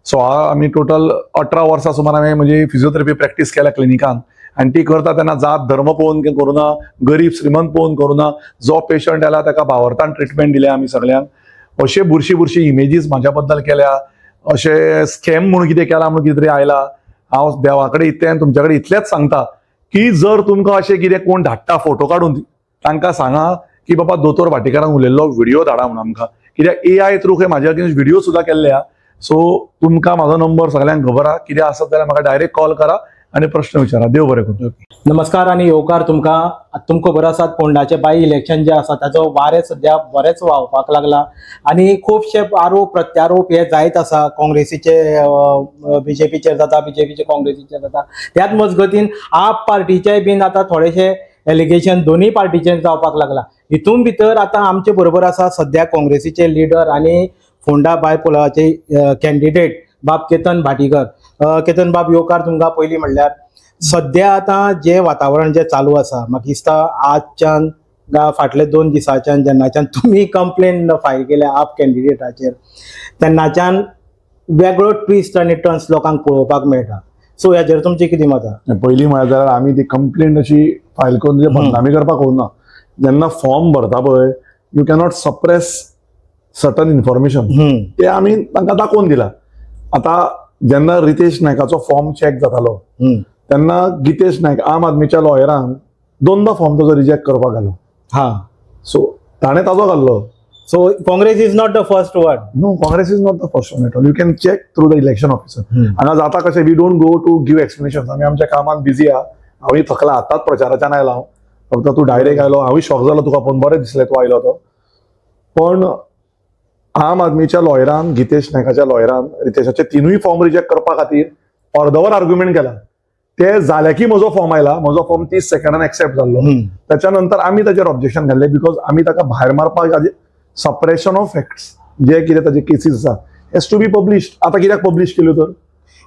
सो हांव आमी टोटल 18 वर्सां सुमार हांवें म्हजी फिजियोथेरपी प्रॅक्टीस केल्या क्लिनिकान आनी ती करता तेन्ना जात धर्म पळोवन करूना, गरीब श्रीमंत पळोवन करूना. जो पेशंट आयला ताका भावार्थान ट्रिटमेंट दिल्या आमी सगळ्यांक. अशे बुरशी बुरशी इमेजीस म्हाज्या बद्दल केल्या, अशें स्कॅम म्हणून कितें केलां म्हणून कितें तरी आयला. हांव देवा कडेन इतलें आनी तुमच्या कडेन इतलेंच सांगता की जर तुमकां अशें कितें कोण धाडटा फोटो काडून, तांकां सांगा की बाबा दोतोर भाटीकारान उलयल्लो व्हिडिओ धाडा म्हणून आमकां, कित्याक एआय थ्रू खंय म्हाज्या अगेन्स्ट व्हिडिओ सुद्दां केल्ले आहा. सो तुमकां म्हाजो नंबर सगळ्यांक खबर आहा. कितें आसत जाल्यार म्हाका डायरेक्ट कॉल करा आनी प्रश्न विचारा. देव बरें करूं. नमस्कार आनी येवकार तुमकां. तुमकां खबर आसात, फोंडाचे बाय इलेक्शन जे आसा ताचो वारें सद्या बरेंच व्हांवपाक लागला आनी खुबशे आरोप प्रत्यारोप हे जायत आसा. काँग्रेसीचे बीजेपीचेर जाता, बीजेपीचे काँग्रेसीचेर जाता. त्याच मजगतीन आप पार्टीचे बीन आतां थोडेशे एलिगेशन दोनूय पार्टीचेर जावपाक लागला. हितून भितर आतां आमचे बरोबर आसा सद्या काँग्रेसीचे लिडर आनी फोंडा बायपोलाचे कॅन्डिडेट बाब केतन भाटीकर. केतन बाब, येवकार तुमकां. पयलीं म्हणल्यार सद्या आतां जें वातावरण जें चालू आसा, म्हाका दिसता आजच्यान फाटले 2 दिसांच्यान जेन्नाच्यान तुमी कंप्लेन फायल केल्या आप कॅन्डिडेटाचेर, तेन्नाच्यान वेगळो ट्विस्ट आनी टर्न्स लोकांक पळोवपाक मेळटा. सो हेजेर तुमचें कितें मत आहा? पयलीं म्हळ्यार जाल्यार आमी ती कंप्लेंट अशी फायल करून तुजे बदनामी करपाक वचना. जेन्ना फॉर्म भरता पळय, you cannot suppress certain information. ते आमी तांकां दाखोवन दिला. आतां जेन्ना रितेश नायकाचो फॉर्म चॅक जातालो तेन्ना गितेश नायक आम आदमीच्या लॉयरान दोनदा फॉर्म ताजो रिजेक्ट करपाक घालो. सो ताणें ताजो घाल्लो. So Congress is not the first one? No, Congress is not the first one at all. You can check through the election officer. हांगा जाता कशें, we don't go to give explanation. आमी आमच्या कामात बिजी आहा. हांवूय थकला, आतांच प्रचाराच्यान आयला हांव. फक्त तूं डायरेक्ट आयलो, हांवूय शॉक जालो तुका पळोवन, बरें दिसलें तूं आयलो तो. पण आम आदमीच्या लॉयरान, गितेश नायकाच्या लॉयरान रितेशाचे तिनूय फॉर्म रिजेक्ट करपा खातीर अर्दवर आर्ग्युमेंट केला. ते जाले की म्हजो फॉर्म आयला, म्हजो फॉर्म 30 सेकंडान एक्सेप्ट जाल्लो. त्याच्या नंतर आमी ताचेर ऑब्जेक्शन घाल्लें, because आमी ताका भायर मारपाक, सप्रेशन ऑफ फॅक्ट्स, जे कितें ताजे केसीस आसा हेज टू बी पब्लिश्ड. आतां कित्याक पब्लिश केल्यो तर?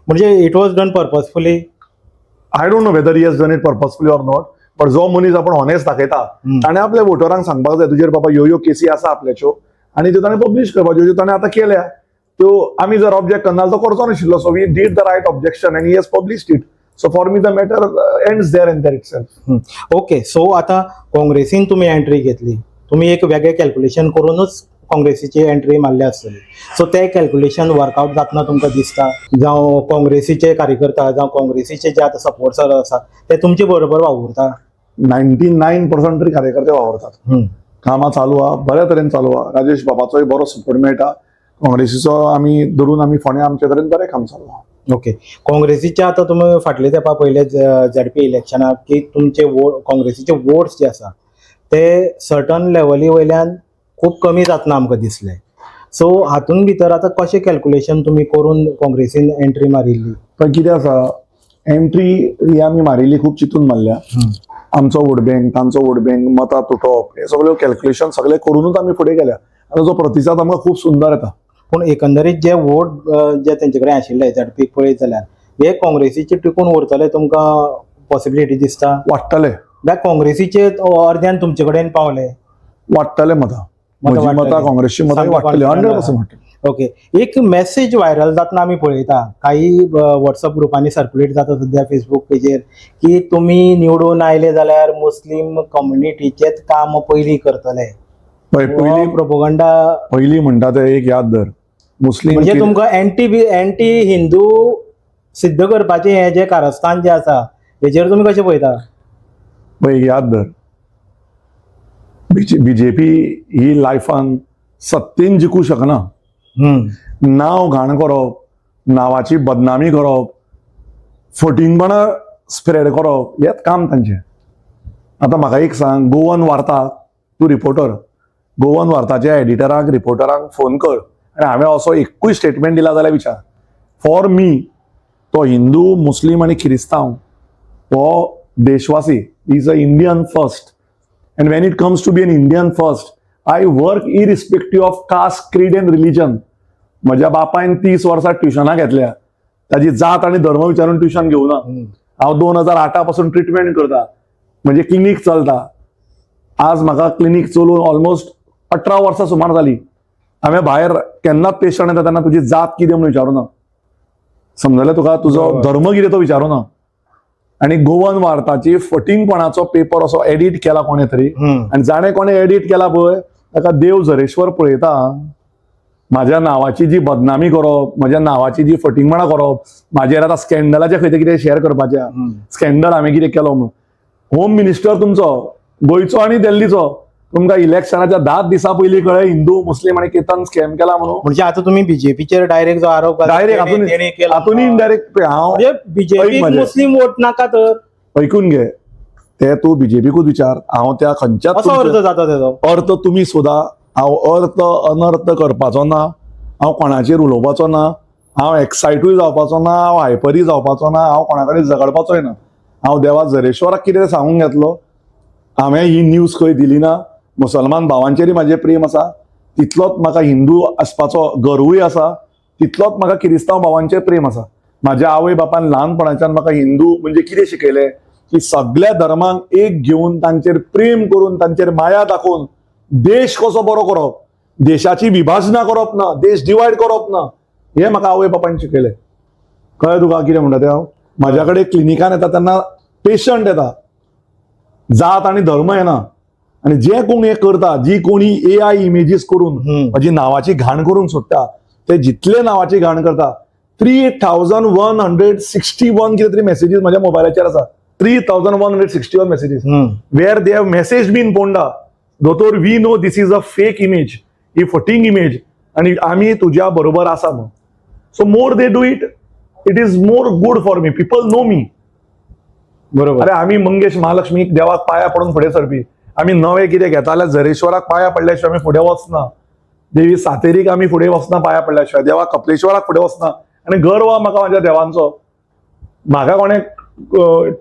म्हणजे it was done purposefully? I don't know whether he has done it purposefully or not, but जो मनीस आपण ऑनेस्ट दाखयता ताणें आपल्या वोटरांक सांगपाक जाय, तुजेर बाबा ह्यो ह्यो केसी आसा आपल्याच्यो, आनी त्यो ताणें पब्लिश करपाच्यो, ज्यो ताणें आतां केल्या त्यो आमी जर ऑब्जेक्ट करना जाल्यार तो करचो नाशिल्लो. So we did the right objection and he has published it. So for me the matter ends there and there itself. Okay, so आतां काँग्रेसीन तुमी एंट्री घेतली, तुमी एक वेगळें कॅल्क्युलेशन करूनच काँग्रेसीची एंट्री मारल्या आसतली. सो ते कॅल्क्युलेशन वर्कआउट जातना तुमकां दिसता, जावं काँग्रेसीचे कार्यकर्ता जावं काँग्रेसीचे जे आतां सपोर्टर आसा ते तुमचे बरोबर वावुरता? 99% तरी कार्यकर्ते वावरतात. कामां चालू आहा, बऱ्या तरेन चालू आहा. राजेश बाबाचोय बरो सपोर्ट मेळटा. काँग्रेसीचो आमी धरून आमी फोंड्या आमचे तरेन बरें काम चालू आहा. ओके, काँग्रेसीच्या आतां तुमी फाटले तेंपा पयले झेडपी इलेक्शनाक की तुमचे वोट, काँग्रेसीचे वोट्स जे आसा ते सर्टन लेवली वयल्यान खूब कमी जातना आमकां दिसले. सो हातून भितर आतां कशें कॅल्क्युलेशन तुमी करून काँग्रेसीन एंट्री मारिल्ली? पण कितें आसा, एंट्री ही आमी मारिल्ली खूब चिंतून मारल्या. आमचो वोट बँक, तांचो वोट बँक, मतां तुटप, हे सगळे कॅल्क्युलेशन सगळे करूनच आमी फुडें गेल्या आनी ताचो प्रतिसाद आमकां खूब सुंदर येता. पूण एकंदरीत जे वोट जे तेंचे कडेन आशिल्ले झेडपीक पळयत जाल्यार हे काँग्रेसीचे टिकून उरतले तुमकां पॉसिबिलिटी दिसता? वाडटले. काय काँग्रेसीचे अर्द्यान तुमचे कडेन पावले? वाडटले मतां. मतां म्हजी वाडटली. मतां, काँग्रेसची मतां सामकी वाडटली, confident. 100% वाडटली. ओके, एक मेसेज व्हायरल जातना आमी पळयता, काही व्हॉट्सअप ग्रुपांनी सर्क्युलेट जाता सद्या फेसबूक पेजेर, की तुमी निवडून आयले जाल्यार मुस्लीम कम्युनिटीचेच काम पयलीं करतले. पळय, पयलीं प्रोपोगंडा. पयलीं म्हणटा ते एक याद धर, मुस्लीम म्हणजे तुमकां एंटी हिंदू सिद्ध करपाचें हें जें कारस्थान जें आसा, हेजेर तुमी कशें पळयता? पळय, एक याद धर, बीजेपी ही लायफान सत्तेन जिखूं शकना. नांव घाण करप, नांवाची बदनामी करप, फटींगपणां स्प्रेड करप, हेंच काम तांचें. आतां म्हाका एक सांग, गोवन वार्ता, तूं रिपोर्टर, गोवन वार्ताच्या एडिटराक, रिपोर्टरांक फोन कर आनी हांवें असो एकूय स्टेटमेंट दिला जाल्यार विचार. फॉर मी तो हिंदू, मुस्लीम आनी क्रिस्तांव हो देशवासी, is a Indian first, and when it comes to be an Indian first, I work irrespective of caste, creed and religion. म्हज्या बापायन 30 वर्सां ट्युशनां घेतल्या, ताजी जात आनी धर्म विचारून ट्युशन घेवना. हांव 2008 पासून ट्रिटमेंट करता, म्हणजे क्लिनीक चलता. आज म्हाका क्लिनीक चलोवन ऑलमोस्ट 18 वर्सां सुमार जाली. हांवें भायर केन्नाच पेशंट येता तेन्ना तुजी जात कितें म्हणून विचारूना. समजलें तुका? तुजो धर्म कितें तो विचारूना. आनी गोवन वार्ताची फटींगपणाचो पेपर असो एडिट केला कोणें तरी आनी जाणें कोणें एडिट केला पळय, ताका देव झरेश्वर पळयता. माझ्या नांवाची जी बदनामी करप, म्हज्या नांवाची जी फटींगपणां करप, म्हाजेर आतां स्कॅन्डलाचे खंय ते कितें शेअर करपाचें, स्कॅन्डल हांवें कितें केलो म्हणून. होम मिनिस्टर तुमचो गोंयचो आनी दिल्लीचो, तुमकां इलेक्शनाच्या 10 दिसां पयलीं कळ्ळें हिंदू, मुस्लीम आनी केतन स्कॅम केला म्हणून? म्हणजे आता तुम्ही बीजेपीचेर डायरेक्ट जो आरोप घाला, डायरेक्ट तेणी केला. हातून इनडायरेक्ट हांव म्हणजे बीजेपी ऐक म्हजें. मुस्लिम वोट नाका तर? ऐकून घे, ते तूं बीजेपीकूच विचार. हांव त्या खंयच्याच असो अर्थ तुमच्या- जाता तेजो. अर्थ तुमी सुद्दां. हांव अर्थ अनर्थ करपाचो ना. हांव कोणाचेर उलोवपाचो ना. हांव एक्सायटूय जावपाचो ना. हांव हायपरूय जावपाचो ना. हांव कोणा कडेन झगडपाचोय ना. हांव देवा झरेश्वराक कितें सांगूंक घेतलो. हांवें ही न्यूज खंय दिली ना. मुसलमान भावांचेरय म्हाजें प्रेम आसा, तितलोच म्हाका हिंदू आसपाचो गर्वूय आसा, तितलोच म्हाका किरिस्तांव भावांचेर प्रेम आसा. माझ्या आवय बापान ल्हानपणाच्यान म्हाका हिंदू म्हणजे कितें शिकयलें की सगळ्या धर्मांक एक घेवन तांचेर प्रेम करून तांचेर माया दाखोवन देश कसो बरो करप, देशाची विभाजनां करप ना, देश डिवायड करप ना, हें म्हाका आवय बापान शिकयलें. कळ्ळें तुका कितें म्हणटा तें हांव? म्हाज्या कडेन क्लिनिकान येता तेन्ना पेशंट येता, जात आनी धर्म येना. आनी जे कोण हें करता, जी कोणी एआय इमेजीस करून म्हाजी नांवाची घाण करूंक सोदता, ते जितले नांवाची घाण करता, 3161 कितें तरी मॅसेजीस म्हाज्या मोबायलाचेर आसा. 3161 messages where they have message been Ponda, "दोतोर, we know this is a fake image, he फटींग इमेज आणि आमी तुज्या बरोबर आसा" म्हणून. So more they do it, it is more good for me. People know me. अरे, आमी मंगेश महालक्ष्मीक देवाक पाया पडून फुडें सरपी. आमी नवें कितें घेता जाल्यार झरेश्वराक पाया पडल्या शिवाय आमी फुडें वचना. देवी सातेरीक आमी फुडें वचना पाया पडल्या शिवाय. देवा कपलेश्वराक फुडें वचना. आनी गर्व आहा म्हाका म्हाज्या देवांचो. म्हाका कोणें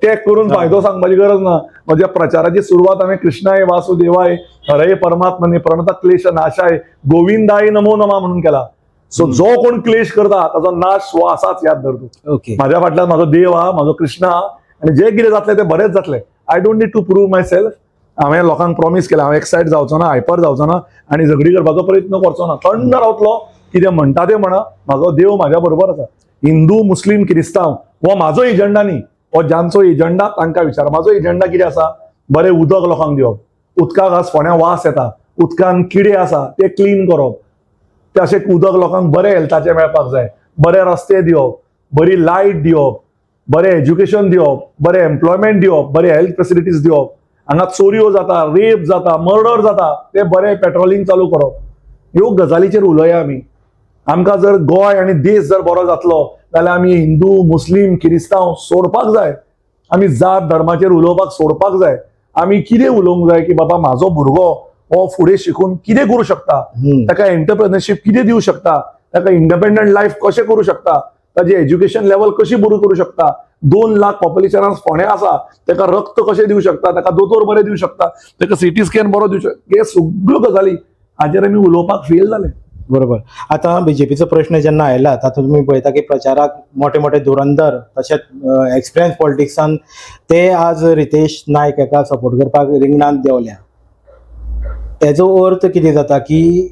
टॅग करून फायदो सांगपाची गरज ना. म्हज्या प्रचाराची सुरवात हांवें "कृष्णाय वासुदेवाय हरय परमात्मने प्रणत क्लेश नाशाय गोविंदाय नमो नमा" म्हणून केला. सो जो कोण क्लेश करता ताचो नाश हो आसाच, याद धर तूं. माझ्या फाटल्यान म्हाजो देव आहा, म्हाजो कृष्ण आहा आनी जे कितें जातलें तें बरेंच जातलें. I don't need to prove myself. हांवें लोकांक प्रॉमीस केलें, हांव एक्सायट जावचो ना, हायपर जावचो ना आनी झगडी करपाचो प्रयत्न करचो ना. थंड रावतलो. कितें म्हणटा तें म्हणा, म्हाजो देव म्हाज्या बरोबर आसा. हिंदू, मुस्लीम, क्रिस्तांव हो म्हाजो एजंडा न्ही. हो ज्यांचो एजंडा तांकां विचार. म्हाजो एजंडा कितें आसा? बरें उदक लोकांक दिवप. उदकाक आज फोंड्या वास येता, उदकान किडे आसा, ते क्लीन करप. ते अशें उदक लोकांक बरें हेल्थाचें मेळपाक जाय. बरे रस्ते दिवप, बरी लायट दिवप, बरें एज्युकेशन दिवप, बरें एम्प्लॉयमेंट दिवप, बरें हेल्थ फेसिलिटीज दिवप. हांगा चोरयो जाता, रेप जाता, मर्डर जाता, ते बरें पेट्रोलिंग चालू करप. ह्यो गजालीचेर उलोवया आमी. आमकां जर गोंय आनी देश जर बरो जातलो जाल्यार आमी हिंदू, मुस्लीम, किरिस्तांव सोडपाक जाय. आमी जात धर्माचेर उलोवपाक सोडपाक जाय. आमी कितें उलोवंक जाय की बाबा, म्हाजो भुरगो हो फुडें शिकून कितें करूं शकता, ताका एंटरप्रेनरशीप कितें दिवं शकता, ताका इंडिपेंडंट लायफ कशें करूं शकता, ताजी एज्युकेशन लेवल कशी बरी करूं शकता. 2 लाख पॉप्युलेशनान फोंड्या आसा, ताका रक्त कशें दिवं शकता, ताका दोतोर बरे दिवं शकता, ताका सिटी स्कॅन बरो दिवं शकता. हे सगळ्यो गजाली हाजेर आमी उलोवपाक फेल जाले. बरोबर. आतां बीजेपीचो प्रश्न जेन्ना आयला, तातूंत तुमी पळयता की प्रचाराक मोठे मोठे धुरंधर तशेंच एक्सपिरियन्स पॉलिटिक्सान ते आज रितेश नायक हाका सपोर्ट करपाक रिंगणांत देंवल्या. हेजो अर्थ कितें जाता की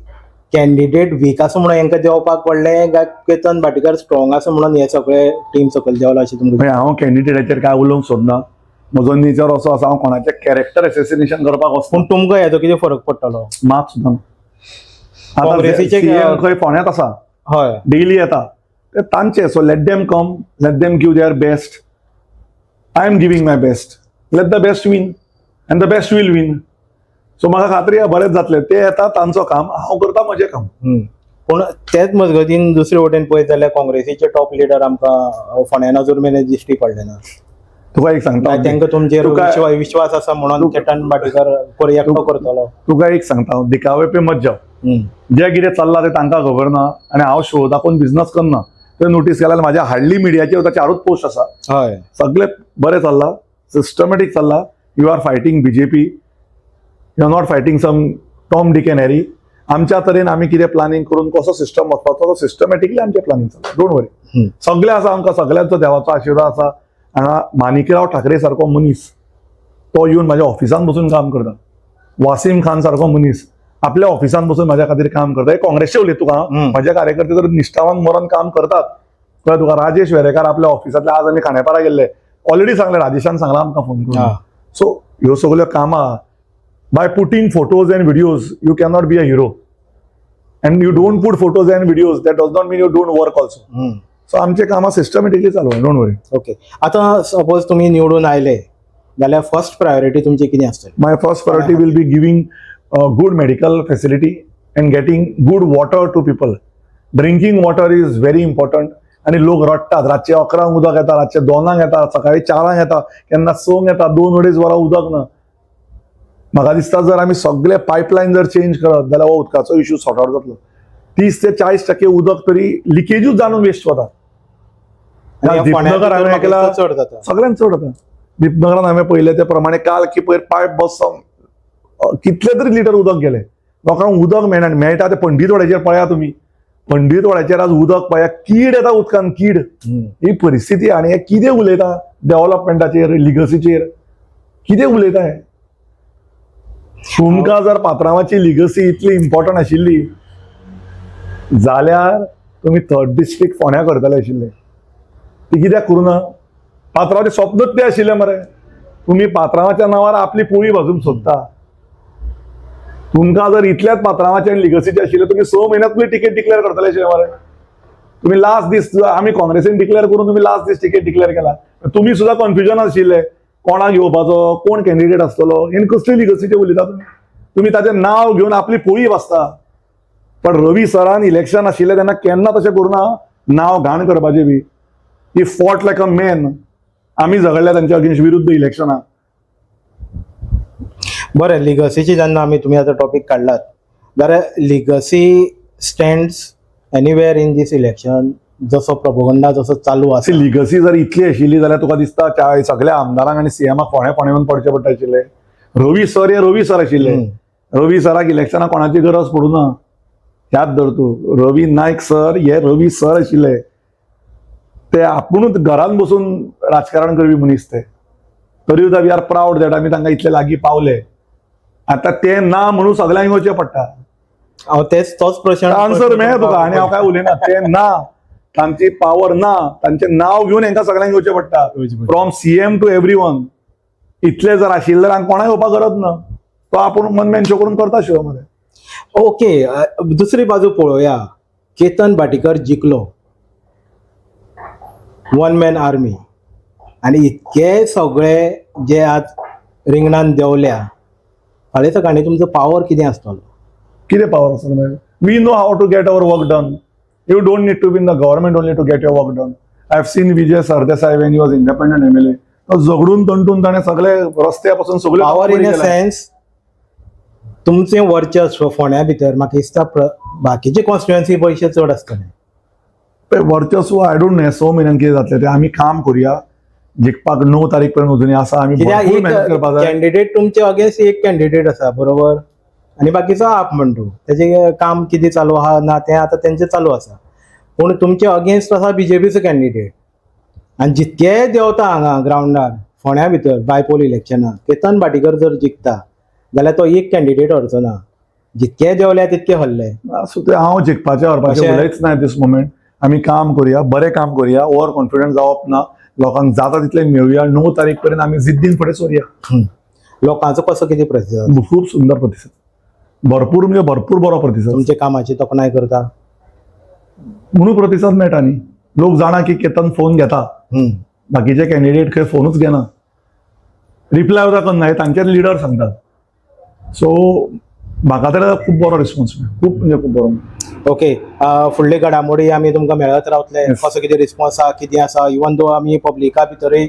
कॅन्डिडेट वीक आसा म्हणून हेंकां देंवपाक पडलें काय केतन भाटीकार स्ट्रॉंग आसा म्हणून हे सगळे टीम सकयल देंवला अशें तुमकां? म्हणजे हांव कॅन्डिडेटाचेर काय उलोवंक सोदना. म्हजो नेचर असो आसा, हांव कोणाचें कॅरेक्टर एसेसिनेशन करपाक वचना. पूण तुमकां हेजो कितें फरक पडटलो? मात सुद्दां. आतां CM खंय फोंड्यांत आसा, डेली येता ते तांचे. So let them come, let them give their best. I am giving my best. Let the best win and the best will win. So म्हाका खात्री आहा, बरेंच जातलें. ते येता तांचो काम, हांव करता म्हजें काम. पूण तेच मजगतीन दुसरे वटेन पळयत जाल्यार काँग्रेसीचे टॉप लिडर आमकां फोंड्यान अजून मेरेन दिश्टी पडले ना. तुका एक सांगता. तांकां तुमचेर विश्वास आसा म्हणून केतन भाटीकार एकटो करतलो? तुका एक सांगता हांव, दिखावे पे मत जाव. जे कितें चल्लां तें तांकां खबर ना आनी हांव शो दाखोवन बिझनस करना. ते नोटीस केल्यार म्हाज्या हार्डली मिडियाचेर वता, चारूच पोस्ट आसा. सगळे बरें चल्लां, सिस्टमॅटीक चल्लां. You are fighting BJP, you are not fighting some Tom, Dick and Harry. आमच्या तरेन आमी कितें प्लॅनिंग करून कसो सिस्टम वचपाचो, तो सिस्टमॅटिकली आमचें प्लॅनिंग चल्लां. Don't worry. सगळें आसा आमकां, सगळ्यांचो देवाचो आशिर्वाद आसा. हांगा माणिकराव ठाकरे सारको मनीस तो येवन म्हाज्या ऑफिसान बसून काम करता. वासीम खान सारको मनीस आपल्या ऑफिसान बसून म्हाज्या खातीर काम करता. हे काँग्रेसचे उलयत तुका. म्हाजे कार्यकर्ते तर निश्ठावान मरण काम करतात, कळ्ळें तुका? राजेश वेरेकार आपल्या ऑफिसांतले, आज आमी खांडेपारा गेल्ले, ऑलरेडी सांगलें, राजेशान सांगलां आमकां फोन करून. सो ह्यो सगल्यो कामां, by putting photos and videos you cannot be a hero, and you don't put photos and videos, that does not mean you don't work also. So आमचे कामां सिस्टमॅटिकली चालू आहे. Don't worry. Okay, आतां suppose तुमी निवडून आयले जाल्यार first priority तुमची कितें आसतली? My first priority will be giving good medical facility and getting good water to people. Drinking water is very important. आणि लोक रडटात. रातचे 11 उदक येता, रातचे 2 येता, सकाळी 4 येता, केन्ना 6 येता, 2-2.5 वरां उदक ना. म्हाका दिसता, जर आमी सगळे पायपलायन जर चेंज करत जाल्यार हो उदकाचो इशू सॉर्ट आउट जातलो. 30 ते 40% उदक तरी लिकेजूच जावन वेस्ट वता. आनी ह्या फोंड्या दीपनगर भितर हांवें म्हाका ऐकला. दिसता चड जाता. सगळ्यांत चड जाता. दीपनगरान हांवें पळयलें ते प्रमाणे काल की पयर पायप बसोन कितले तरी लिटर उदक गेले. लोकांक उदक मेळना आनी मेळटा ते पंडीतवाड्याचेर पळया तुमी. पंडीतवाड्याचेर आज उदक पळया, कीड येता उदकान, कीड. ही परिस्थिती. आनी हे कितें उलयता डेव्हलपमेंटाचेर, लिगसीचेर कितें उलयता हे? तुमकां जर पात्रांवाची लिगसी इतली इम्पॉर्टंट आशिल्ली जाल्यार तुमी थर्ड डिस्ट्रिक्ट फोंड्या करतले आशिल्ले. ती कित्याक करूं ना? पात्रांवाचें स्वप्नूच तें आशिल्लें मरे. तुमी पात्रांवाच्या नांवार आपली पोळी भाजूंक सोदता. तुमकां जर इतल्याच पात्रांवाचें आनी लिगसीचें आशिल्लें, तुमी 6 म्हयन्यात तुमी तिकेट डिक्लेअर करतले आशिल्ले मरे. तुमी लास्ट दीस, आमी काँग्रेसीन डिक्लेअर करून तुमी लास्ट दीस तिकेट डिक्लेअर केला. तुमी सुद्दां कन्फ्युजन आशिल्ले, कोणाक घेवपाचो, कोण कॅन्डिडेट आसतलो. आनी कसली लिगसीचें उलयता तुमी? तुमी ताचें नांव घेवन आपली पोळी भाजता. पण रवी सरान इलेक्शन आशिल्लें तेन्ना केन्ना तशें करूं ना, नांव घाण करपाचें बी. He fought like a man. आमी झगडल्या तांच्या अगेन्स्ट विरुद्ध इलेक्शनाक. बरें, लिगसीची जेन्ना आमी तुमी आतां टॉपीक काडलात जाल्यार legacy stands anywhere in this election, जसो प्रोपोगंडा जसो चालू आसा. लिगसी जर इतली आशिल्ली जाल्यार तुका दिसता सगळ्या आमदारांक आनी सीएमाक फोंड्या फोंड्या येवन पडचें पडटा आशिल्लें? रवी सर हे रवी सर आशिल्ले. रवी सराक इलेक्शनाक कोणाची गरज पडूं ना, याद धर तूं. रवी नायक सर हे रवी सर आशिल्ले. ते आपुणूच घरान बसून राजकारण करपी मनीस ते. तरी सुद्दां we are proud that आमी तांकां इतले लागीं पावले. आतां ते ना म्हणून सगळ्यांक येवचें पडटा. हांव तेच तोच प्रश्न. आन्सर मेळ्ळा तुका आनी हांव काय उलयना. ते ना, तांची पावर ना, तांचें नांव घेवन हांकां सगळ्यांक येवचें पडटा, from CM to every one. इतले जर आशिल्ले जाल्यार कोणाक येवपाक गरज ना. तो आपूण वन मॅन शो करून करता शो मरे. ओके, दुसरी बाजू पळोवया. केतन भाटीकर जिखलो, वन मॅन आर्मी, आनी इतके सगळे जे आज रिंगणान देंवल्या, फाल्यां सकाळी तुमचो पावर कितें आसतलो? कितें पावर आसता मागीर? We know how to get our work done. You don't need to be in the government only to get your work done. I have seen Vijay Sardesai when he was independent MLA. तो झगडून तंटून ताणें सगळे रस्त्या पासून सगळे power in a sense, तुमचें वर्चस्व फोंड्या भितर म्हाका दिसता बाकीचे कॉन्स्टिट्युएन्सी पयशे चड आसतले. वर्चस्व I don't know, 6 म्हयन्यान कितें जातलें तें. आमी काम करुया जिखपाक. 9 तारीख पर्यंत अजूनय आसा. आमी कित्याक भरपूर एक मेहनत करपाक जाय. कॅन्डिडेट तुमचे अगेन्स्ट एक कॅन्डिडेट आसा, बरोबर, आनी बाकीचो आप म्हणटू तेजें काम कितें चालू आहा ना तें आतां तेंचें चालू आसा. पूण तुमचे अगेन्स्ट आसा बीजेपीचो कॅन्डिडेट आनी जितके देंवता हांगा ग्रावंडार फोंड्या भितर बायपोल इलेक्शनाक केतन भाटीकर जर जिखता जाल्यार तो एक कॅन्डिडेट हरचो ना. जितके देंवल्या तितके हरले. सो ते हांव जिखपाचें हरपाचें उलयच ना दीस मोमेंट. आमी काम करुया, बरें काम करुया. ओवर कॉन्फिडंट जावप ना. लोकांक जाता तितलें मेळुया. 9 तारीख पर्यंत आमी जिद्दीन फुडें सरुया. लोकांचो कसो कितें प्रतिसाद? खूब सुंदर प्रतिसाद, भरपूर म्हणजे भरपूर बरो प्रतिसाद. तुमच्या कामाची तोखणाय करता? म्हणून प्रतिसाद मेळटा न्ही. लोक जाणा की केतन फोन घेता. बाकीचे कॅन्डिडेट खंय फोनूच घेना, रिप्लाय सुद्दां करना, हे तांचेच लिडर सांगतात. सो म्हाका तर खूब बरो रिस्पॉन्स मेळ्ळो, खूब म्हणजे खूब बरो. ओके, फुडले घडामोडी आमी तुमकां मेळत रावतले. कसो कितें रिस्पॉन्स आहा, कितें आसा, इवन दो आमी पब्लिका भितरूय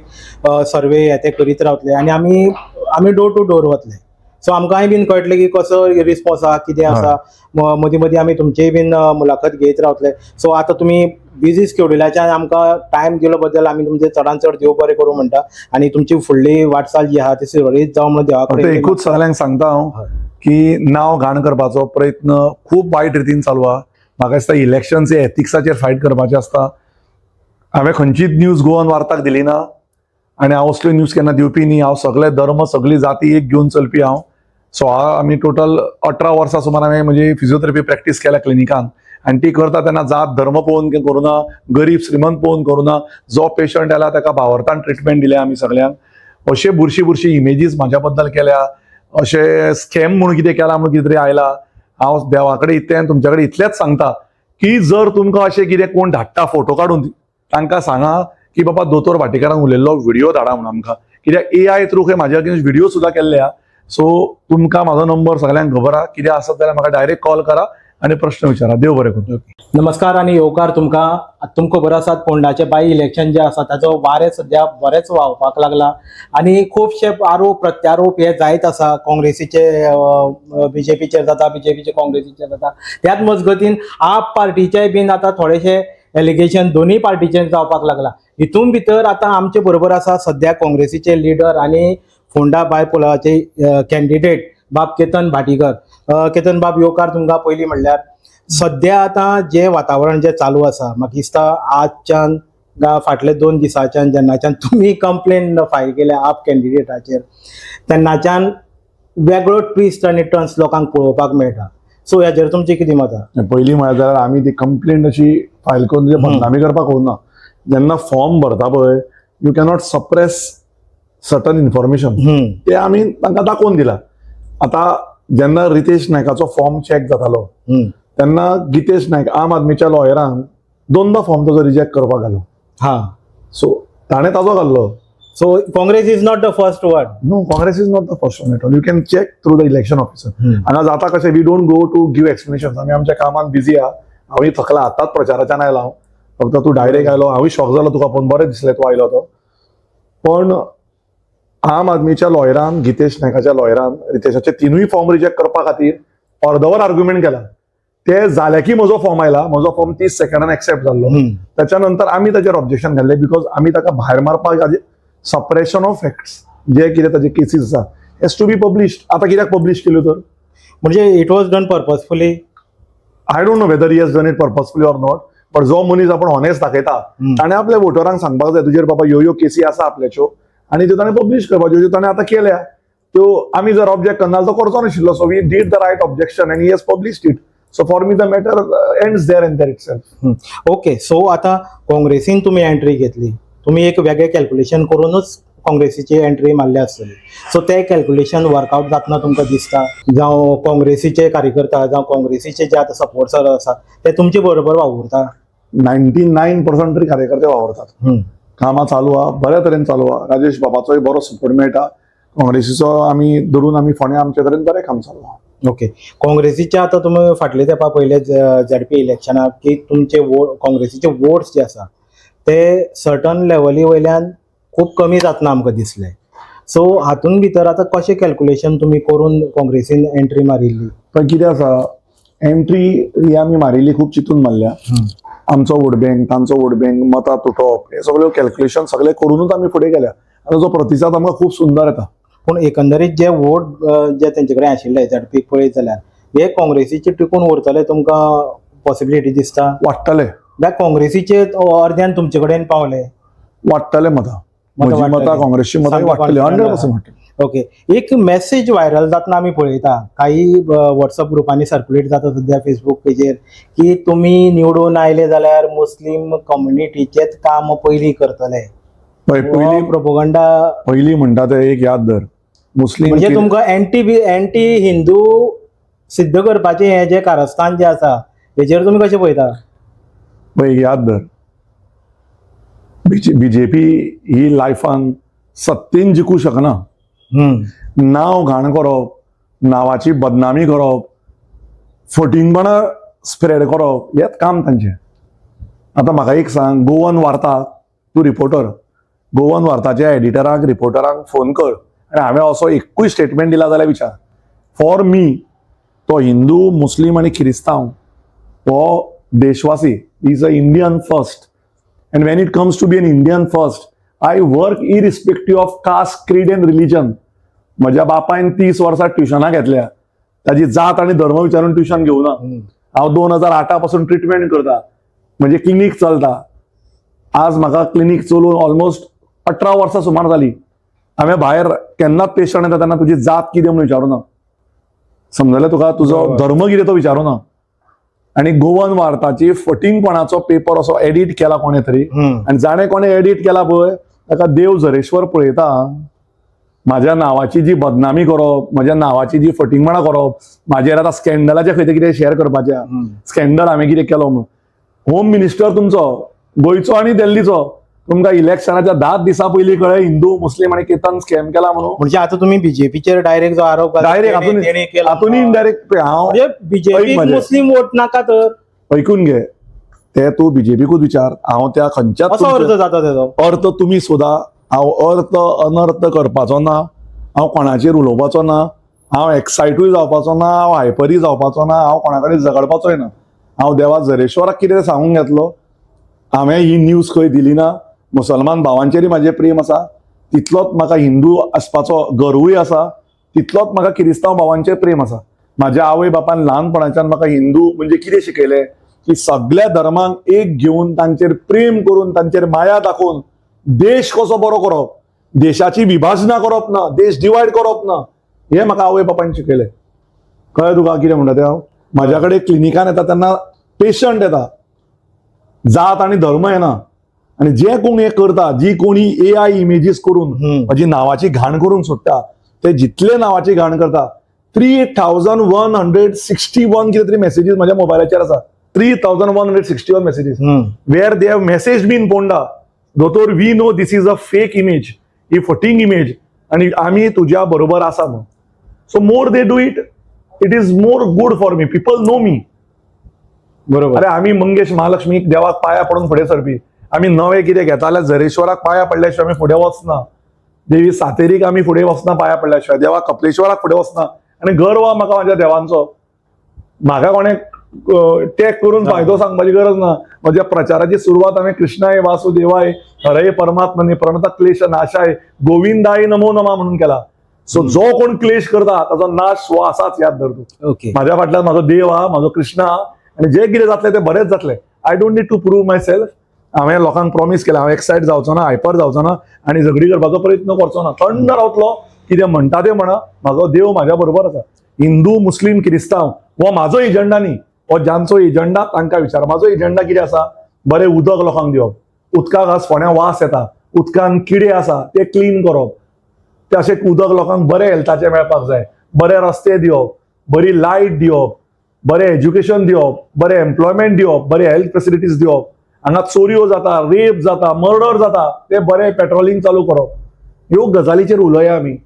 सर्वे हे ते करीत रावतले आनी आमी आमी डोर टू डोर वतले. सो आमकांय बीन कळटलें की कसो रिस्पॉन्स आहा, कितें आसा. मदीं मदीं आमी तुमचीय बीन मुलाखत घेयत रावतले. सो आतां तुमी बिजी स्केड्युलाच्यान आमकां टायम दिलो बद्दल आमी तुमचे चडान चड देव बरें करूं म्हणटा आनी तुमची फुडली वाटचाल जी आहा ती सुरळीत जावं म्हणून देवा फक्त कडेन एकूच सगळ्यांक सांगता हांव की नांव घाण करपाचो प्रयत्न खूब वायट रितीन चालू आहा. म्हाका दिसता इलेक्शन्स हे एथिक्साचेर फायट करपाचें आसता. हांवें खंयचीच न्यूज गोवन वार्ताक दिली ना आनी हांव असल्यो न्यूज केन्ना दिवपी न्ही. हांव सगळे धर्म, सगळी जाती एक घेवन चलपी हांव. 16, आमी टोटल 18 वर्सां सुमार हांवें म्हजी फिजियोथेरपी प्रॅक्टीस केल्या क्लिनिकान आनी ती करता तेन्ना जात धर्म पळोवन करूं ना, गरीब श्रीमंत पळोवन करूं ना. जो पेशंट आयला ताका भावार्थान ट्रिटमेंट दिल्या आमी सगळ्यांक. अशे बुरशी बुरशी इमेजीस म्हाज्या बद्दल केल्या, अशें स्कॅम म्हणून कितें केलां म्हणून कितें तरी आयला. हांव देवा कडेन इतलें आनी तुमच्या कडेन इतलेंच सांगता की जर तुमकां अशें कितें कोण धाडटा फोटो काडून, तांकां सांगा की बाबा दोतोर भाटीकारान उलयल्लो व्हिडिओ धाडा म्हणून आमकां, कित्याक एआय थ्रू खंय म्हाज्या अगेन्स्ट व्हिडिओ सुद्दां केल्ले आहा. सो तुमकां म्हाजो नंबर सगळ्यांक खबर आहा. कितें आसत जाल्यार म्हाका डायरेक्ट कॉल करा आनी प्रश्न विचारा. देव बरें करूं. नमस्कार आनी येवकार तुमकां. तुमकां खबर आसात, फोंडाचे बाय इलेक्शन जे आसा ताचो वारें सद्या बरेंच व्हांवपाक लागला आनी खुबशे आरोप प्रत्यारोप हे जायत आसा. काँग्रेसीचे बीजेपीचेर जाता, बीजेपीचे काँग्रेसीचेर जाता. त्याच मजगतीन आप पार्टीचे बीन आतां थोडेशे एलिगेशन दोनूय पार्टीचेर जावपाक लागला. हितून भितर आतां आमचे बरोबर आसा सद्या काँग्रेसीचे लिडर आनी फोंडा बायपोलाचे कॅन्डिडेट बाब केतन भाटीकर. केतन बाब, येवकार तुमकां. पयलीं म्हणल्यार सद्या आतां जें वातावरण जें चालू आसा, म्हाका दिसता आजच्यान फाटले 2 दिसाच्यान जेन्नाच्यान तुमी कंप्लेन फायल केल्या आप कॅन्डिडेटाचेर, तेन्नाच्यान वेगळो ट्विस्ट आनी टर्न्स लोकांक पळोवपाक मेळटा. सो हेजेर तुमचें कितें मत आहा? पयलीं म्हळ्यार जाल्यार आमी ती कंप्लेंट अशी फायल करून तुजे बदनामी करपाक वचना. जेन्ना फॉर्म भरता पळय, you cannot suppress certain information. ते आमी तांकां दाखोवन दिला. आतां जेन्ना रितेश नायकाचो फॉर्म चॅक जातालो, तेन्ना गितेश नायक आम आदमीच्या लॉयरान दोनदा फॉर्म ताजो रिजेक्ट करपाक घालो. सो ताणें ताजो घाल्लो. So Congress is not the first one? No, Congress is not the first one at all. You can check through the election officer. हांगा जाता कशें, we don't go to give explanation. आमी आमच्या कामान बिजी आहा. हांवूय थकला, आतांच प्रचाराच्यान आयला हांव. फक्त तूं डायरेक्ट आयलो, हांवूय शॉक जालो तुका पळोवन. बरें दिसलें तूं आयलो तो. पण आम आदमीच्या लॉयरान, गितेश नायकाच्या लॉयरान रितेशाचे तिनूय फॉर्म रिजेक्ट करपा खातीर अर्दवर आर्ग्युमेंट केला. ते जाले की म्हजो फॉर्म आयला. म्हजो फॉर्म 30 सेकंडान एक्सेप्ट जाल्लो. त्याच्या नंतर आमी ताचेर ऑब्जेक्शन घाल्लें, because आमी ताका भायर मारपाक, सप्रेशन ऑफ फॅक्ट्स, जे कितें ताजे केसीस आसा हेज टू बी पब्लिश्ड. आतां कित्याक पब्लिश केल्यो तर? म्हणजे it was done purposefully? I don't know whether he has done it purposefully or not, but जो मनीस आपण ऑनेस्ट दाखयता, ताणें आपल्या वोटरांक सांगपाक जाय, तुजेर बाबा ह्यो ह्यो केसी आसा आपल्याच्यो, आनी त्यो ताणें पब्लिश करपाच्यो, ज्यो ताणें आतां केल्या त्यो आमी जर ऑब्जेक्ट करना जाल्यार तो करचो नाशिल्लो. So we did the right objection and he has published it. So for me the matter ends there and there itself. Okay, so आतां काँग्रेसीन तुमी एंट्री घेतली. तुमी एक वेगळें कॅल्क्युलेशन करूनच काँग्रेसीची एंट्री मारल्या आसतली. सो ते कॅल्क्युलेशन वर्कआउट जातना तुमकां दिसता, जावं काँग्रेसीचे कार्यकर्ता जावं काँग्रेसीचे जे आतां सपोर्टर आसा ते तुमचे बरोबर वावुरता? 99% तरी कार्यकर्ते वावरतात. कामां चालू आहा, बऱ्या तरेन चालू आहा. राजेश बाबाचोय बरो सपोर्ट मेळटा. काँग्रेसीचो आमी धरून आमी फोंड्या आमचे तरेन बरें काम चालू आहा. ओके, काँग्रेसीचे आतां तुमी फाटले तेंपा पयले झेडपी इलेक्शनाक की तुमचे वोट, काँग्रेसीचे वोट्स जे आसा ते सर्टन लेवली वयल्यान खूब कमी जातना आमकां दिसले. सो हातून भितर आतां कशें कॅल्क्युलेशन तुमी करून काँग्रेसीन एंट्री मारिल्ली? पण कितें आसा, एंट्री ही आमी मारिल्ली खूब चिंतून मारल्या. आमचो वोट बँक, तांचो वोट बँक, मतां तुटप, हे सगळे कॅल्क्युलेशन सगळे करूनच आमी फुडें गेल्या आनी ताचो प्रतिसाद आमकां खूब सुंदर येता. पूण एकंदरीत जे वोट जे तेंचे कडेन आशिल्ले झेडपीक पळयत जाल्यार, हे काँग्रेसीचे टिकून उरतले तुमकां पॉसिबिलिटी दिसता? वाडटले. जाल्यार काँग्रेसीचे अर्द्यान तुमचे कडेन पावले? वाडटले मतां. मतां म्हजी मतां, वाडटली. काँग्रेसची मतां सामकें वाडटली. confident. 100% वाडटली. ओके, एक मेसेज व्हायरल जातना आमी पळयता, काही व्हॉट्सअप ग्रुपांनी सर्क्युलेट जाता सद्या, फेसबूक पेजेर, की तुमी निवडून आयले जाल्यार मुस्लीम कम्युनिटीचेच काम पयलीं करतले. पळय, पयलीं प्रोपोगंडा. पयलीं म्हणटा ते एक याद धर, मुस्लीम म्हणजे तुमकां एंटी हिंदू सिद्ध करपाचें हें जें कारस्थान जें आसा, हेजेर तुमी कशें पळयता? पळय, एक याद धर, बीजेपी ही लायफान सत्तेन जिखूं शकना. नांव घाण करप, नांवाची बदनामी करप, फटींगपणां स्प्रेड करप हेंच काम तांचें. आतां म्हाका एक सांग, गोवन वार्ता, तूं रिपोर्टर, गोवन वार्ताच्या एडिटराक, रिपोर्टरांक फोन कर आनी हांवें असो एकूय स्टेटमेंट दिला जाल्यार विचार. फॉर मी तो हिंदू, मुस्लीम आनी क्रिस्तांव हो देशवासी, is a Indian first, and when it comes to be an Indian first, I work irrespective of caste, creed and religion. म्हज्या बापायन 30 वर्सां ट्युशनां घेतल्या. ताजी जात आनी धर्म विचारून ट्युशन घेवना. हांव 2008 पासून ट्रिटमेंट करता, म्हणजे क्लिनीक चलता. आज म्हाका क्लिनीक चलोवन ऑलमोस्ट 18 वर्सां सुमार जाली. हांवें भायर केन्नाच पेशंट येता तेन्ना तुजी जात कितें म्हणून विचारूना. समजलें तुका? तुजो धर्म कितें तो विचारूना. आनी गोवन वार्ताची फटींगपणाचो पेपर असो एडिट केला कोणें तरी आनी जाणें कोणें एडिट केला पळय, ताका देव झरेश्वर पळयता. माझ्या नावाची जी बदनामी करप, म्हज्या नावाची जी फटींगपणां करप, म्हाजेर आतां स्कॅन्डलाचे खंय ते कितें शेअर करपाचें, स्कॅन्डल हांवें कितें केलो म्हणून. होम मिनिस्टर तुमचो गोंयचो आनी दिल्लीचो, तुमकां इलेक्शनाच्या 10 दिसां पयलीं कळ्ळें हिंदू, मुस्लीम आनी केतन स्कॅम केला म्हणून? म्हणजे आता तुम्ही बीजेपीचेर डायरेक्ट जो आरोप घाला, डायरेक्ट तेणी केला. हातून इनडायरेक्ट हांव म्हणजे बीजेपी ऐक म्हजें. मुस्लीम वोट नाका तर? ऐकून घे, ते तूं बीजेपीकूच विचार. हांव त्या खंयच्याच असो अर्थ जाता तेजो. अर्थ तुमी सोदा. हांव अर्थ अनर्थ करपाचो ना. हांव कोणाचेर उलोवपाचो ना. हांव एक्सायटूय जावपाचो ना. हांव हायपरूय जावपाचो ना. हांव कोणा कडेन झगडपाचोय ना. हांव देवा झरेश्वराक कितें सांगूंक घेतलो. हांवें ही न्यूज खंय दिली ना. मुसलमान भावांचेरय म्हाजें प्रेम आसा, तितलोच म्हाका हिंदू आसपाचो गर्वूय आसा, तितलोच म्हाका किरिस्तांव भावांचेर प्रेम आसा. माझ्या आवय बापान ल्हानपणाच्यान म्हाका हिंदू म्हणजे कितें शिकयलें की सगळ्या धर्मांक एक घेवन तांचेर प्रेम करून तांचेर माया दाखोवन देश कसो बरो करप, देशाची विभाजनां करप ना, देश डिवायड करप ना, हें म्हाका आवय बापायन शिकयलें. कळ्ळें तुका कितें म्हणटा तें हांव? म्हाज्या कडेन क्लिनिकान येता तेन्ना पेशंट येता, जात आनी धर्म येना. आनी जे कोण हें करता, जी कोणी एआय इमेजीस करून म्हजी नांवाची घाण करूंक सोदता, ते जितले नांवाची घाण करता, 3161 कितें तरी मॅसेजीस म्हज्या मोबायलाचेर आसा. 3161 messages where they have message me in Ponda, "दोतोर, we know this is a fake image, he फटींग image आणि आमी तुज्या बरोबर आसा" म्हणून. So more they do it, it is more good for me. People know me. अरे, आमी मंगेश महालक्ष्मीक देवाक पाया पडून फुडें सरपी. आमी नवें कितें घेता जाल्यार झरेश्वराक पाया पडल्या शिवाय आमी फुडें वचना. देवी सातेरीक आमी फुडें वचना पाया पडल्या शिवाय. देवा कपलेश्वराक फुडें वचना. आनी गर्व आहा म्हाका म्हाज्या देवांचो. म्हाका कोणें टॅग करून फायदो सांगपाची गरज ना. म्हज्या प्रचाराची सुरवात हांवें "कृष्णाय वासुदेवाय हरये परमात्मने प्रणत क्लेश नाशाय गोविंदाय नमो नमा" म्हणून केला. सो जो कोण क्लेश करता ताचो नाश हो आसाच, याद धर तूं. माझ्या फाटल्यान म्हाजो देव आहा, म्हाजो कृष्ण आहा आनी जे कितें जातलें तें बरेंच जातलें. I don't need to prove myself. हांवें लोकांक प्रॉमीस केलां, हांव एक्सायट जावचो ना, हायपर जावचो ना आनी झगडी करपाचो प्रयत्न करचो ना. थंड रावतलो. कितें म्हणटा तें म्हणा, म्हाजो देव म्हाज्या बरोबर आसा. हिंदू, मुस्लीम, क्रिस्तांव हो म्हाजो एजंडा न्ही. हो ज्यांचो एजंडा तांकां विचार. म्हाजो एजंडा कितें आसा? बरें उदक लोकांक दिवप. उदकाक आज फोंड्या वास येता, उदकान किडे आसा, ते क्लीन करप. ते अशें उदक लोकांक बरें हेल्थाचें मेळपाक जाय. बरे रस्ते दिवप, बरी लायट दिवप, बरें एज्युकेशन दिवप, बरें एम्प्लॉयमेंट दिवप, बरें हेल्थ फेसिलिटीज दिवप. हांगा चोरयो जाता, रेप जाता, मर्डर जाता, ते बरें पेट्रोलिंग चालू करप. ह्यो गजालीचेर उलोवया आमी.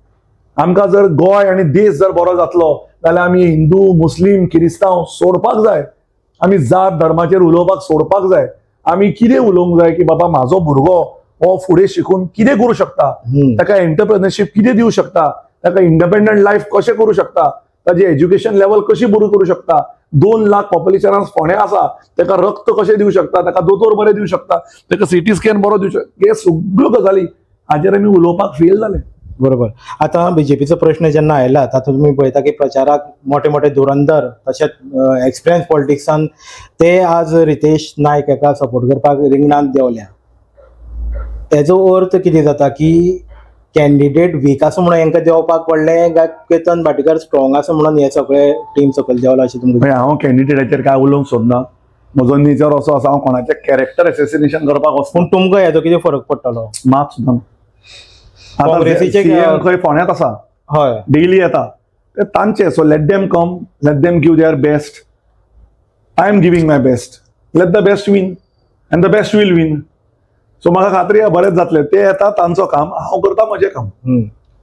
आमकां जर गोंय आनी देश जर बरो जातलो जाल्यार आमी हिंदू, मुस्लीम, किरिस्तांव सोडपाक जाय. आमी जात धर्माचेर उलोवपाक सोडपाक जाय. आमी कितें उलोवंक जाय की बाबा, म्हाजो भुरगो हो फुडें शिकून कितें करूं शकता, ताका एंटरप्रेनरशीप कितें दिवं शकता, ताका इंडिपेंडंट लायफ कशें करूं शकता, ताजी एज्युकेशन लेवल कशी बरी करूं शकता. 2 लाख पॉप्युलेशनान फोंडें आसा, ताका रक्त कशें दिवं शकता, ताका दोतोर बरे दिवं शकता, ताका सिटी स्कॅन बरो दिवं शकता, हे सगळ्यो गजाली हाजेर आमी उलोवपाक फेल जाले. बरोबर. आतां बीजेपीचो प्रश्न जेन्ना आयला, तातूंत तुमी पळयता की प्रचाराक मोठे मोठे धुरंधर तशेंच एक्सपिरियन्स पॉलिटिक्सान ते आज रितेश नायक हाका सपोर्ट करपाक रिंगणांत देंवल्या. हेजो अर्थ कितें जाता की कॅन्डिडेट वीक आसा म्हणून हेंकां देंवपाक पडलें काय केतन भाटीकार स्ट्रॉंग आसा म्हणून हे सगळे टीम सकयल देंवला अशें तुमकां? म्हणजे हांव कॅन्डिडेटाचेर काय उलोवंक सोदना. म्हजो नेचर असो आसा, हांव कोणाचें कॅरेक्टर एसेसिनेशन करपाक वचना. पूण तुमकां हेजो कितें फरक पडटलो? मात सुद्दां ना. आतां CM खंय फोंड्यांत आसा, डेली येता ते तांचे. So let them come, let them give their best. I am giving my best. Let the best win and the best will win. So म्हाका खात्री आहा, बरेंच जातलें. ते येता तांचो काम, हांव करता म्हजें काम.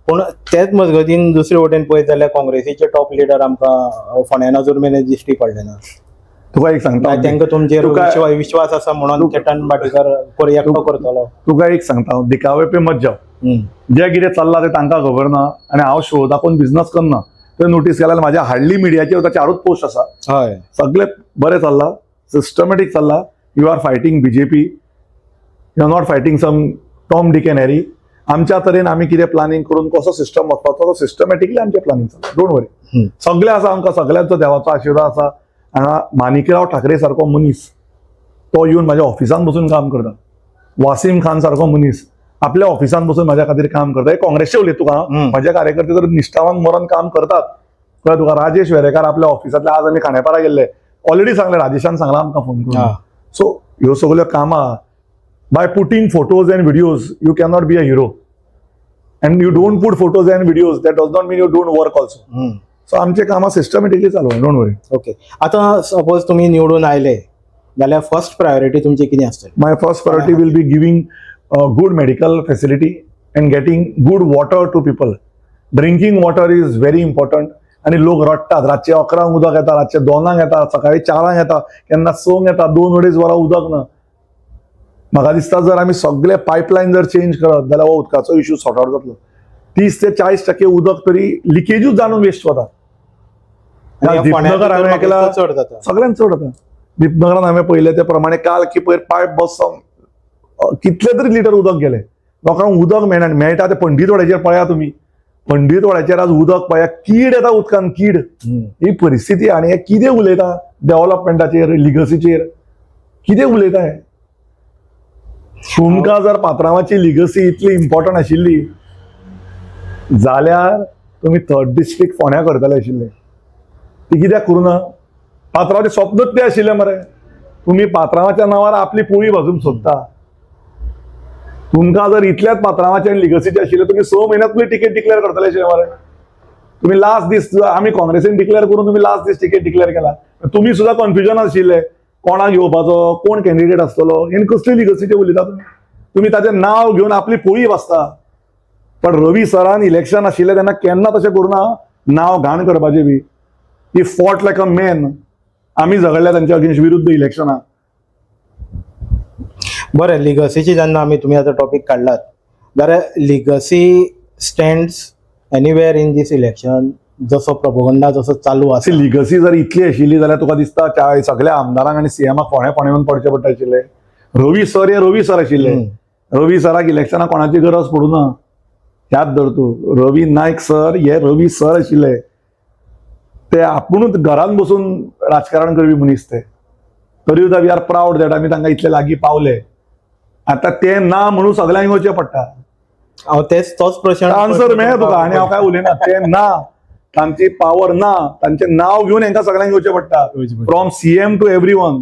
पूण तेच मजगतीन दुसरे वटेन पळयत जाल्यार काँग्रेसीचे टॉप लिडर आमकां फोंड्यान अजून मेरेन दिश्टी पडले ना. तुका एक सांगता. तांकां तुमचेर विश्वास आसा म्हणून केतन भाटीकार एकटो करतलो? तुका एक सांगता हांव, दिखावे पे मत जाव. जे कितें चल्लां तें तांकां खबर ना आनी हांव शो दाखोवन बिझनस करना. तुवें नोटीस केल्यार म्हाज्या हार्डली मिडियाचेर वता, चारूच पोस्ट आसा. सगळे बरें चल्लां, सिस्टमॅटीक चल्लां. You are fighting BJP, you are not fighting some Tom, Dick and Harry. आमच्या तरेन आमी कितें प्लॅनिंग करून कसो सिस्टम वचपाचो, तो सिस्टमॅटिकली आमचें प्लॅनिंग चल्लां. Don't worry. सगळे आसा आमकां, सगळ्यांचो देवाचो आशिर्वाद आसा. हांगा माणिकराव ठाकरे सारको मनीस तो येवन म्हाज्या ऑफिसान बसून काम करता. वासीम खान सारको मनीस आपल्या ऑफिसान बसून म्हाज्या खातीर काम करता. हे काँग्रेसचे उलयत तुका. म्हजे कार्यकर्ते तर निश्ठावान मरण काम करतात, कळ्ळें तुका? राजेश वेरेकार आपल्या ऑफिसांतले, आज आमी खांडेपारा गेल्ले, ऑलरेडी सांगलें, राजेशान सांगलां आमकां फोन करून. सो ह्यो सगल्यो कामां, by putting photos and videos you cannot be a hero, and you don't put photos and videos, that does not mean you don't work also. So आमचे कामां सिस्टमॅटिकली चालू, don't worry. Okay, आतां suppose तुमी निवडून आयले जाल्यार first priority तुमची कितें आसतली? My first priority will be giving good medical facility and getting good water to people. Drinking water is very important. आणि लोक रडटात. रातचे 11 उदक येता, रातचे 2 येता, सकाळी 4 येता, केन्ना 6 येता, 2-2.5 वरां उदक ना. म्हाका दिसता, जर आमी सगळे पायपलायन जर चेंज करत जाल्यार हो उदकाचो इशू सॉर्ट आउट जातलो. 30 ते 40% उदक तरी लिकेजूच जावन वेस्ट वता. आनी ह्या फोंड्या दीपनगर भितर हांवें म्हाका केला. दिसता चड जाता. सगळ्यांत चड जाता. दीपनगरान हांवें पळयलें ते प्रमाणे काल की पयर पायप बसोन कितले तरी लिटर उदक गेले. लोकांक उदक मेळना आनी मेळटा ते पंडितवाड्याचेर पळया तुमी. पंडीतवाड्याचेर आज उदक पळया, कीड येता उदकान, कीड. ही परिस्थिती. आनी हे कितें उलयता डेव्हलपमेंटाचेर, लिगसीचेर कितें उलयता हे? तुमकां जर पात्रांवाची लिगसी इतली इम्पॉर्टंट आशिल्ली जाल्यार तुमी थर्ड डिस्ट्रिक्ट फोंड्या करतले आशिल्ले. ती कित्याक करूं ना? पात्रांवाचें स्वप्नूच तें आशिल्लें मरे. तुमी पात्रांवाच्या नांवार आपली पोळी भाजूंक सोदता. तुमकां जर इतल्याच पात्रांवाचें आनी लिगसीचें आशिल्लें, तुमी 6 म्हयन्यात तुमी तिकेट डिक्लेअर करतले आशिल्ले मरे. तुम्ही लास्ट दीस आमी काँग्रेसीन डिक्लेअर करून तुम्ही लास्ट दीस तिकेट डिक्लेअर केला. तुमी सुद्धा कन्फ्युजन आशिल्ले, कोणाक घेवपाचो, कोण कॅन्डिडेट आसतलो. आनी कसली लिगसीचे उलयता तुमी? तुमी ताचें नांव घेवन आपली पोळी भाजता. पण रवी सरान इलेक्शन आशिल्लें तेन्ना केन्ना तशें करूं ना, नांव घाण करपाचें बी. He fought like a man. आमी झगडल्या तांच्या अगेन्स्ट विरुद्ध इलेक्शनाक. बरें, लिगसीची जेन्ना आमी तुमी आतां टॉपीक काडलात जाल्यार legacy stands anywhere in this election, जसो प्रपोगंडा जसो चालू आसा? लिगसी जर इतली आशिल्ली जाल्यार तुका दिसता त्या सगळ्या आमदारांक आनी सीएमाक फोंड्या फोंड्या येवन पडचें पडटा आशिल्लें? रवी सर हे रवी सर आशिल्ले. रवी सराक इलेक्शनाक कोणाची गरज पडूं ना. याद धर तूं, रवी नायक सर हे रवी सर आशिल्ले. ते आपुणूच घरान बसून राजकारण करपी मनीस ते. तरी सुद्दां we are proud that आमी तांकां इतले लागीं पावले. आतां ते ना म्हणून सगळ्यांक येवचें पडटा. हांव तेच तोच प्रश्न. आन्सर मेळ्ळें तुका आनी हांव काय उलयना. ते ना, तांची पावर ना, तांचें नांव घेवन हांकां सगळ्यांक येवचें पडटा, from CM to every one.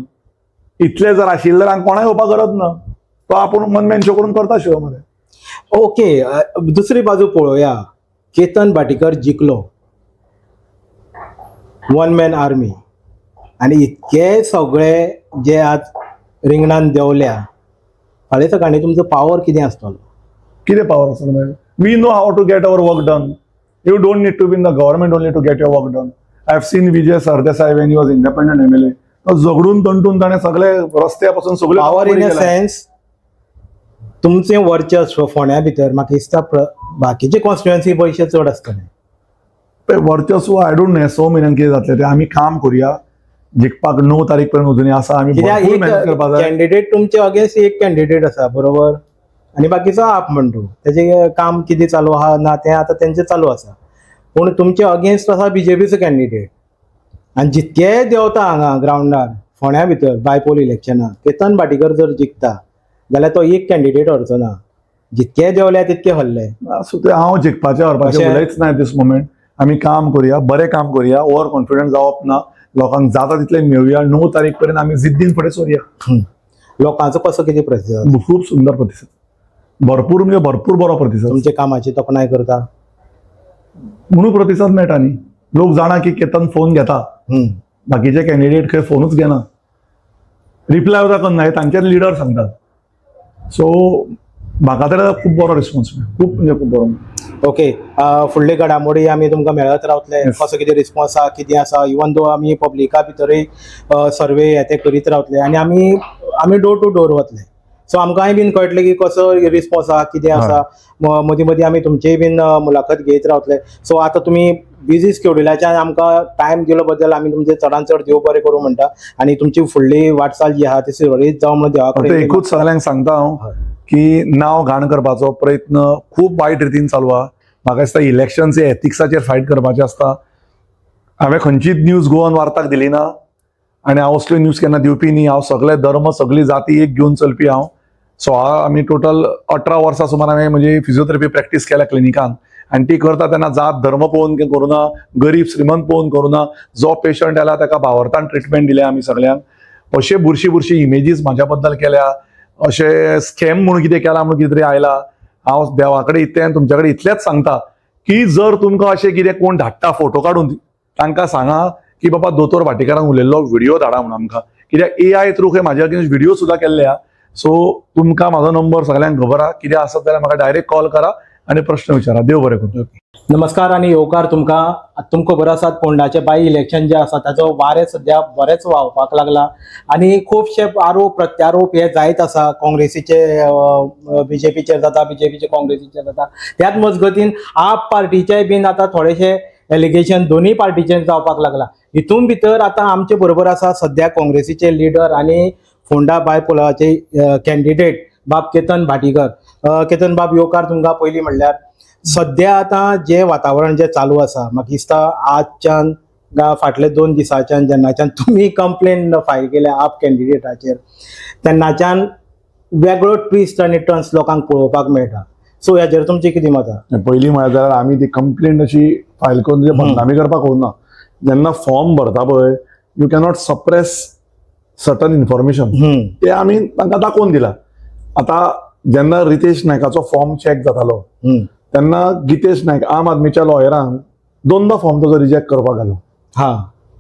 इतले जर आशिल्ले जाल्यार कोणाक येवपाक गरज ना. तो आपूण वन मॅन शो करून करता शो मरे. ओके, दुसरी बाजू पळोवया. केतन भाटीकर जिखलो, वन मॅन आर्मी, आनी इतके सगळे जे आज रिंगणान देंवल्या, फाल्यां सकाळी तुमचो पावर कितें आसतलो? कितें पावर आसा मागीर? We know how to get our work done. You don't need to be in the government only to get your work done. I have seen Vijay Sardesai when he was independent MLA. तो झगडून तंटून ताणें सगळे रस्त्या पासून सगळे power in a sense, तुमचें वर्चस्व फोंड्या भितर म्हाका दिसता बाकीचे कॉन्स्टिट्युएन्सी पयशे चड आसतले. वर्चस्व I don't know. 6 म्हयन्यान कितें जातलें तें. आमी काम करुया जिखपाक. 9 तारीख पर्यंत अजूनय आसा. आमी कित्याक भरपूर एक मेहनत करपाक जाय. कॅन्डिडेट तुमचे अगेन्स्ट एक कॅन्डिडेट आसा, बरोबर, आनी बाकीचो आप म्हणटू तेजें काम कितें चालू आहा ना तें आतां तेंचें चालू आसा. पूण तुमचे अगेन्स्ट आसा बीजेपीचो कॅन्डिडेट आनी जितके देंवता हांगा ग्रावंडार फोंड्या भितर बायपोल इलेक्शनाक केतन भाटीकर जर जिखता जाल्यार तो एक कॅन्डिडेट हरचो ना. जितके देंवल्या तितके हरले. आसूं तें. हांव जिखपाचें हरपाचें उलयच ना दीस मोमेंट. आमी काम करुया, बरें काम करुया. ओवर कॉन्फिडंट जावप ना. लोकांक जाता तितलें मेळुया. 9 तारीख पर्यंत आमी जिद्दीन फुडें सरुया. लोकांचो कसो कितें प्रतिसाद? खूब सुंदर प्रतिसाद, भरपूर म्हणजे भरपूर बरो प्रतिसाद. तुमच्या कामाची तोखणाय करता? म्हणून प्रतिसाद मेळटा न्ही. लोक जाणा की केतन फोन घेता. बाकीचे कॅन्डिडेट खंय फोनूच घेना, रिप्लाय सुद्दां करना, हे तांचेच लिडर सांगतात. सो म्हाका तर खूब बरो रिस्पॉन्स मेळ्ळो, खूब म्हणजे खूब बरो. ओके, फुडले घडामोडी आमी तुमकां मेळत रावतले. कसो कितें रिस्पॉन्स आहा, कितें आसा, इवन दो आमी पब्लिका भितरूय सर्वे हे ते करीत रावतले आनी आमी आमी डोर टू डोर वतले. सो आमकांय बीन कळटलें की कसो रिस्पॉन्स आहा, कितें आसा. मदीं मदीं आमी तुमचीय बीन मुलाखत घेत रावतले. सो आतां तुमी बिजी स्केड्युलाच्यान आमकां टायम दिलो बद्दल आमी तुमचे चडान चड देव बरें करूं म्हणटा आनी तुमची फुडली वाटचाल जी आहा ती सुरळीत जावं म्हणून देवा फक्त कडेन एकूच सगळ्यांक सांगता हांव की नांव घाण करपाचो प्रयत्न खूब वायट रितीन चालू आहा. म्हाका दिसता इलेक्शन्स हे एथिक्साचेर फायट करपाचें आसता. हांवें खंयचीच न्यूज गोवन वार्ताक दिली ना आनी हांव असल्यो न्यूज केन्ना दिवपी न्ही. हांव सगळे धर्म, सगळी जाती एक घेवन चलपी हांव. सो आमी टोटल 18 वर्सां सुमार हांवें म्हजी फिजियोथेरपी प्रॅक्टीस केल्या क्लिनिकान आनी ती करता तेन्ना जात धर्म पळोवन करूना, गरीब श्रीमंत पळोवन करूना. जो पेशंट आयला ताका भावार्थान ट्रिटमेंट दिल्या आमी सगळ्यांक. अशे बुरशी बुरशी इमेजीस म्हाज्या बद्दल केल्या, अशे स्कॅम म्हणून कितें केला म्हणून कितें तरी आयला. हांव देवा कडेन इतलें, तुमच्या कडेन इतलेंच सांगता की जर तुमकां अशें कितें कोण धाडटा फोटो काडून, तांकां सांगा की बाबा दोतोर भाटीकारान उलयल्लो व्हिडिओ धाडा म्हणून आमकां, कित्याक एआय थ्रू खंय म्हाज्या अगेन्स्ट व्हिडिओ सुद्दां केल्ले आहा. सो तुमकां म्हाजो नंबर सगळ्यांक खबर आहा. कितें आसत जाल्यार म्हाका डायरेक्ट कॉल करा आनी प्रश्न विचारा. देव बरें करूं. नमस्कार आनी येवकार तुमकां. तुमकां खबर आसात, फोंडाचे बाय इलेक्शन जे आसा ताचो वारें सद्या बरेंच व्हांवपाक लागला आनी खुबशे आरोप प्रत्यारोप हे जायत आसा. काँग्रेसीचे बीजेपीचेर जाता, बीजेपीचे काँग्रेसीचेर जाता. त्याच मजगतीन आप पार्टीचे बीन आतां थोडेशे एलिगेशन दोनूय पार्टीचेर जावपाक लागला. हितून भितर आतां आमचे बरोबर आसा सद्या काँग्रेसीचे लिडर आनी फोंडा बायपोलाचे कॅन्डिडेट बाब केतन भाटीकर. केतन बाब, येवकार तुमकां. पयलीं म्हणल्यार सद्या आतां जें वातावरण जें चालू आसा, म्हाका दिसता आजच्यान गा फाटले 2 दिसाच्यान जेन्नाच्यान तुमी कंप्लेन फायल केल्या आप कॅन्डिडेटाचेर, तेन्नाच्यान वेगळो ट्विस्ट आनी टर्न्स लोकांक पळोवपाक मेळटा. सो हेजेर तुमचें कितें मत आहा? पयलीं म्हळ्यार जाल्यार आमी ती कंप्लेंट अशी फायल करून तुजे बदनामी करपाक वचना. जेन्ना फॉर्म भरता पळय, you cannot suppress certain information. ते आमी तांकां दाखोवन दिला. आतां जेन्ना रितेश नायकाचो फॉर्म चॅक जातालो तेन्ना गितेश नायक आम आदमीच्या लॉयरान दोनदा फॉर्म ताजो रिजेक्ट करपाक घालो.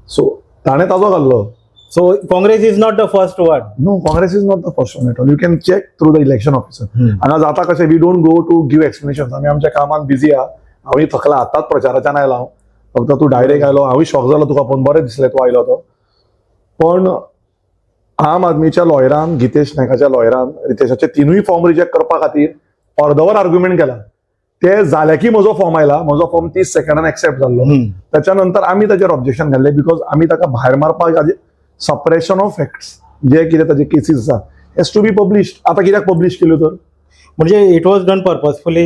सो ताणें ताजो घाल्लो. So Congress is not the first one? No, Congress is not the first one at all. You can check through the election officer. हांगा जाता कशें, we don't go to give explanation. आमी आमच्या कामान बिजी आहा. हांवूय थकला, आतांच प्रचाराच्यान आयला हांव. फक्त तूं डायरेक्ट आयलो, हांवूय शॉक जालो तुका पळोवन. बरें दिसलें तूं आयलो तो. पण आम आदमीच्या लॉयरान, गितेश नायकाच्या लॉयरान रितेशाचे तिनूय फॉर्म रिजेक्ट करपा खातीर अर्दवर आर्ग्युमेंट केला. ते जाले की म्हजो फॉर्म आयला. म्हजो फॉर्म 30 सेकंडान एक्सेप्ट जाल्लो. त्याच्या नंतर आमी ताचेर ऑब्जेक्शन घाल्लें, because आमी ताका भायर मारपाक, सप्रेशन ऑफ फॅक्ट्स, जे कितें ताचे केसीस आसा हेज टू बी पब्लिश्ड. आतां कित्याक पब्लिश केल्यो तर? म्हणजे it was done purposefully?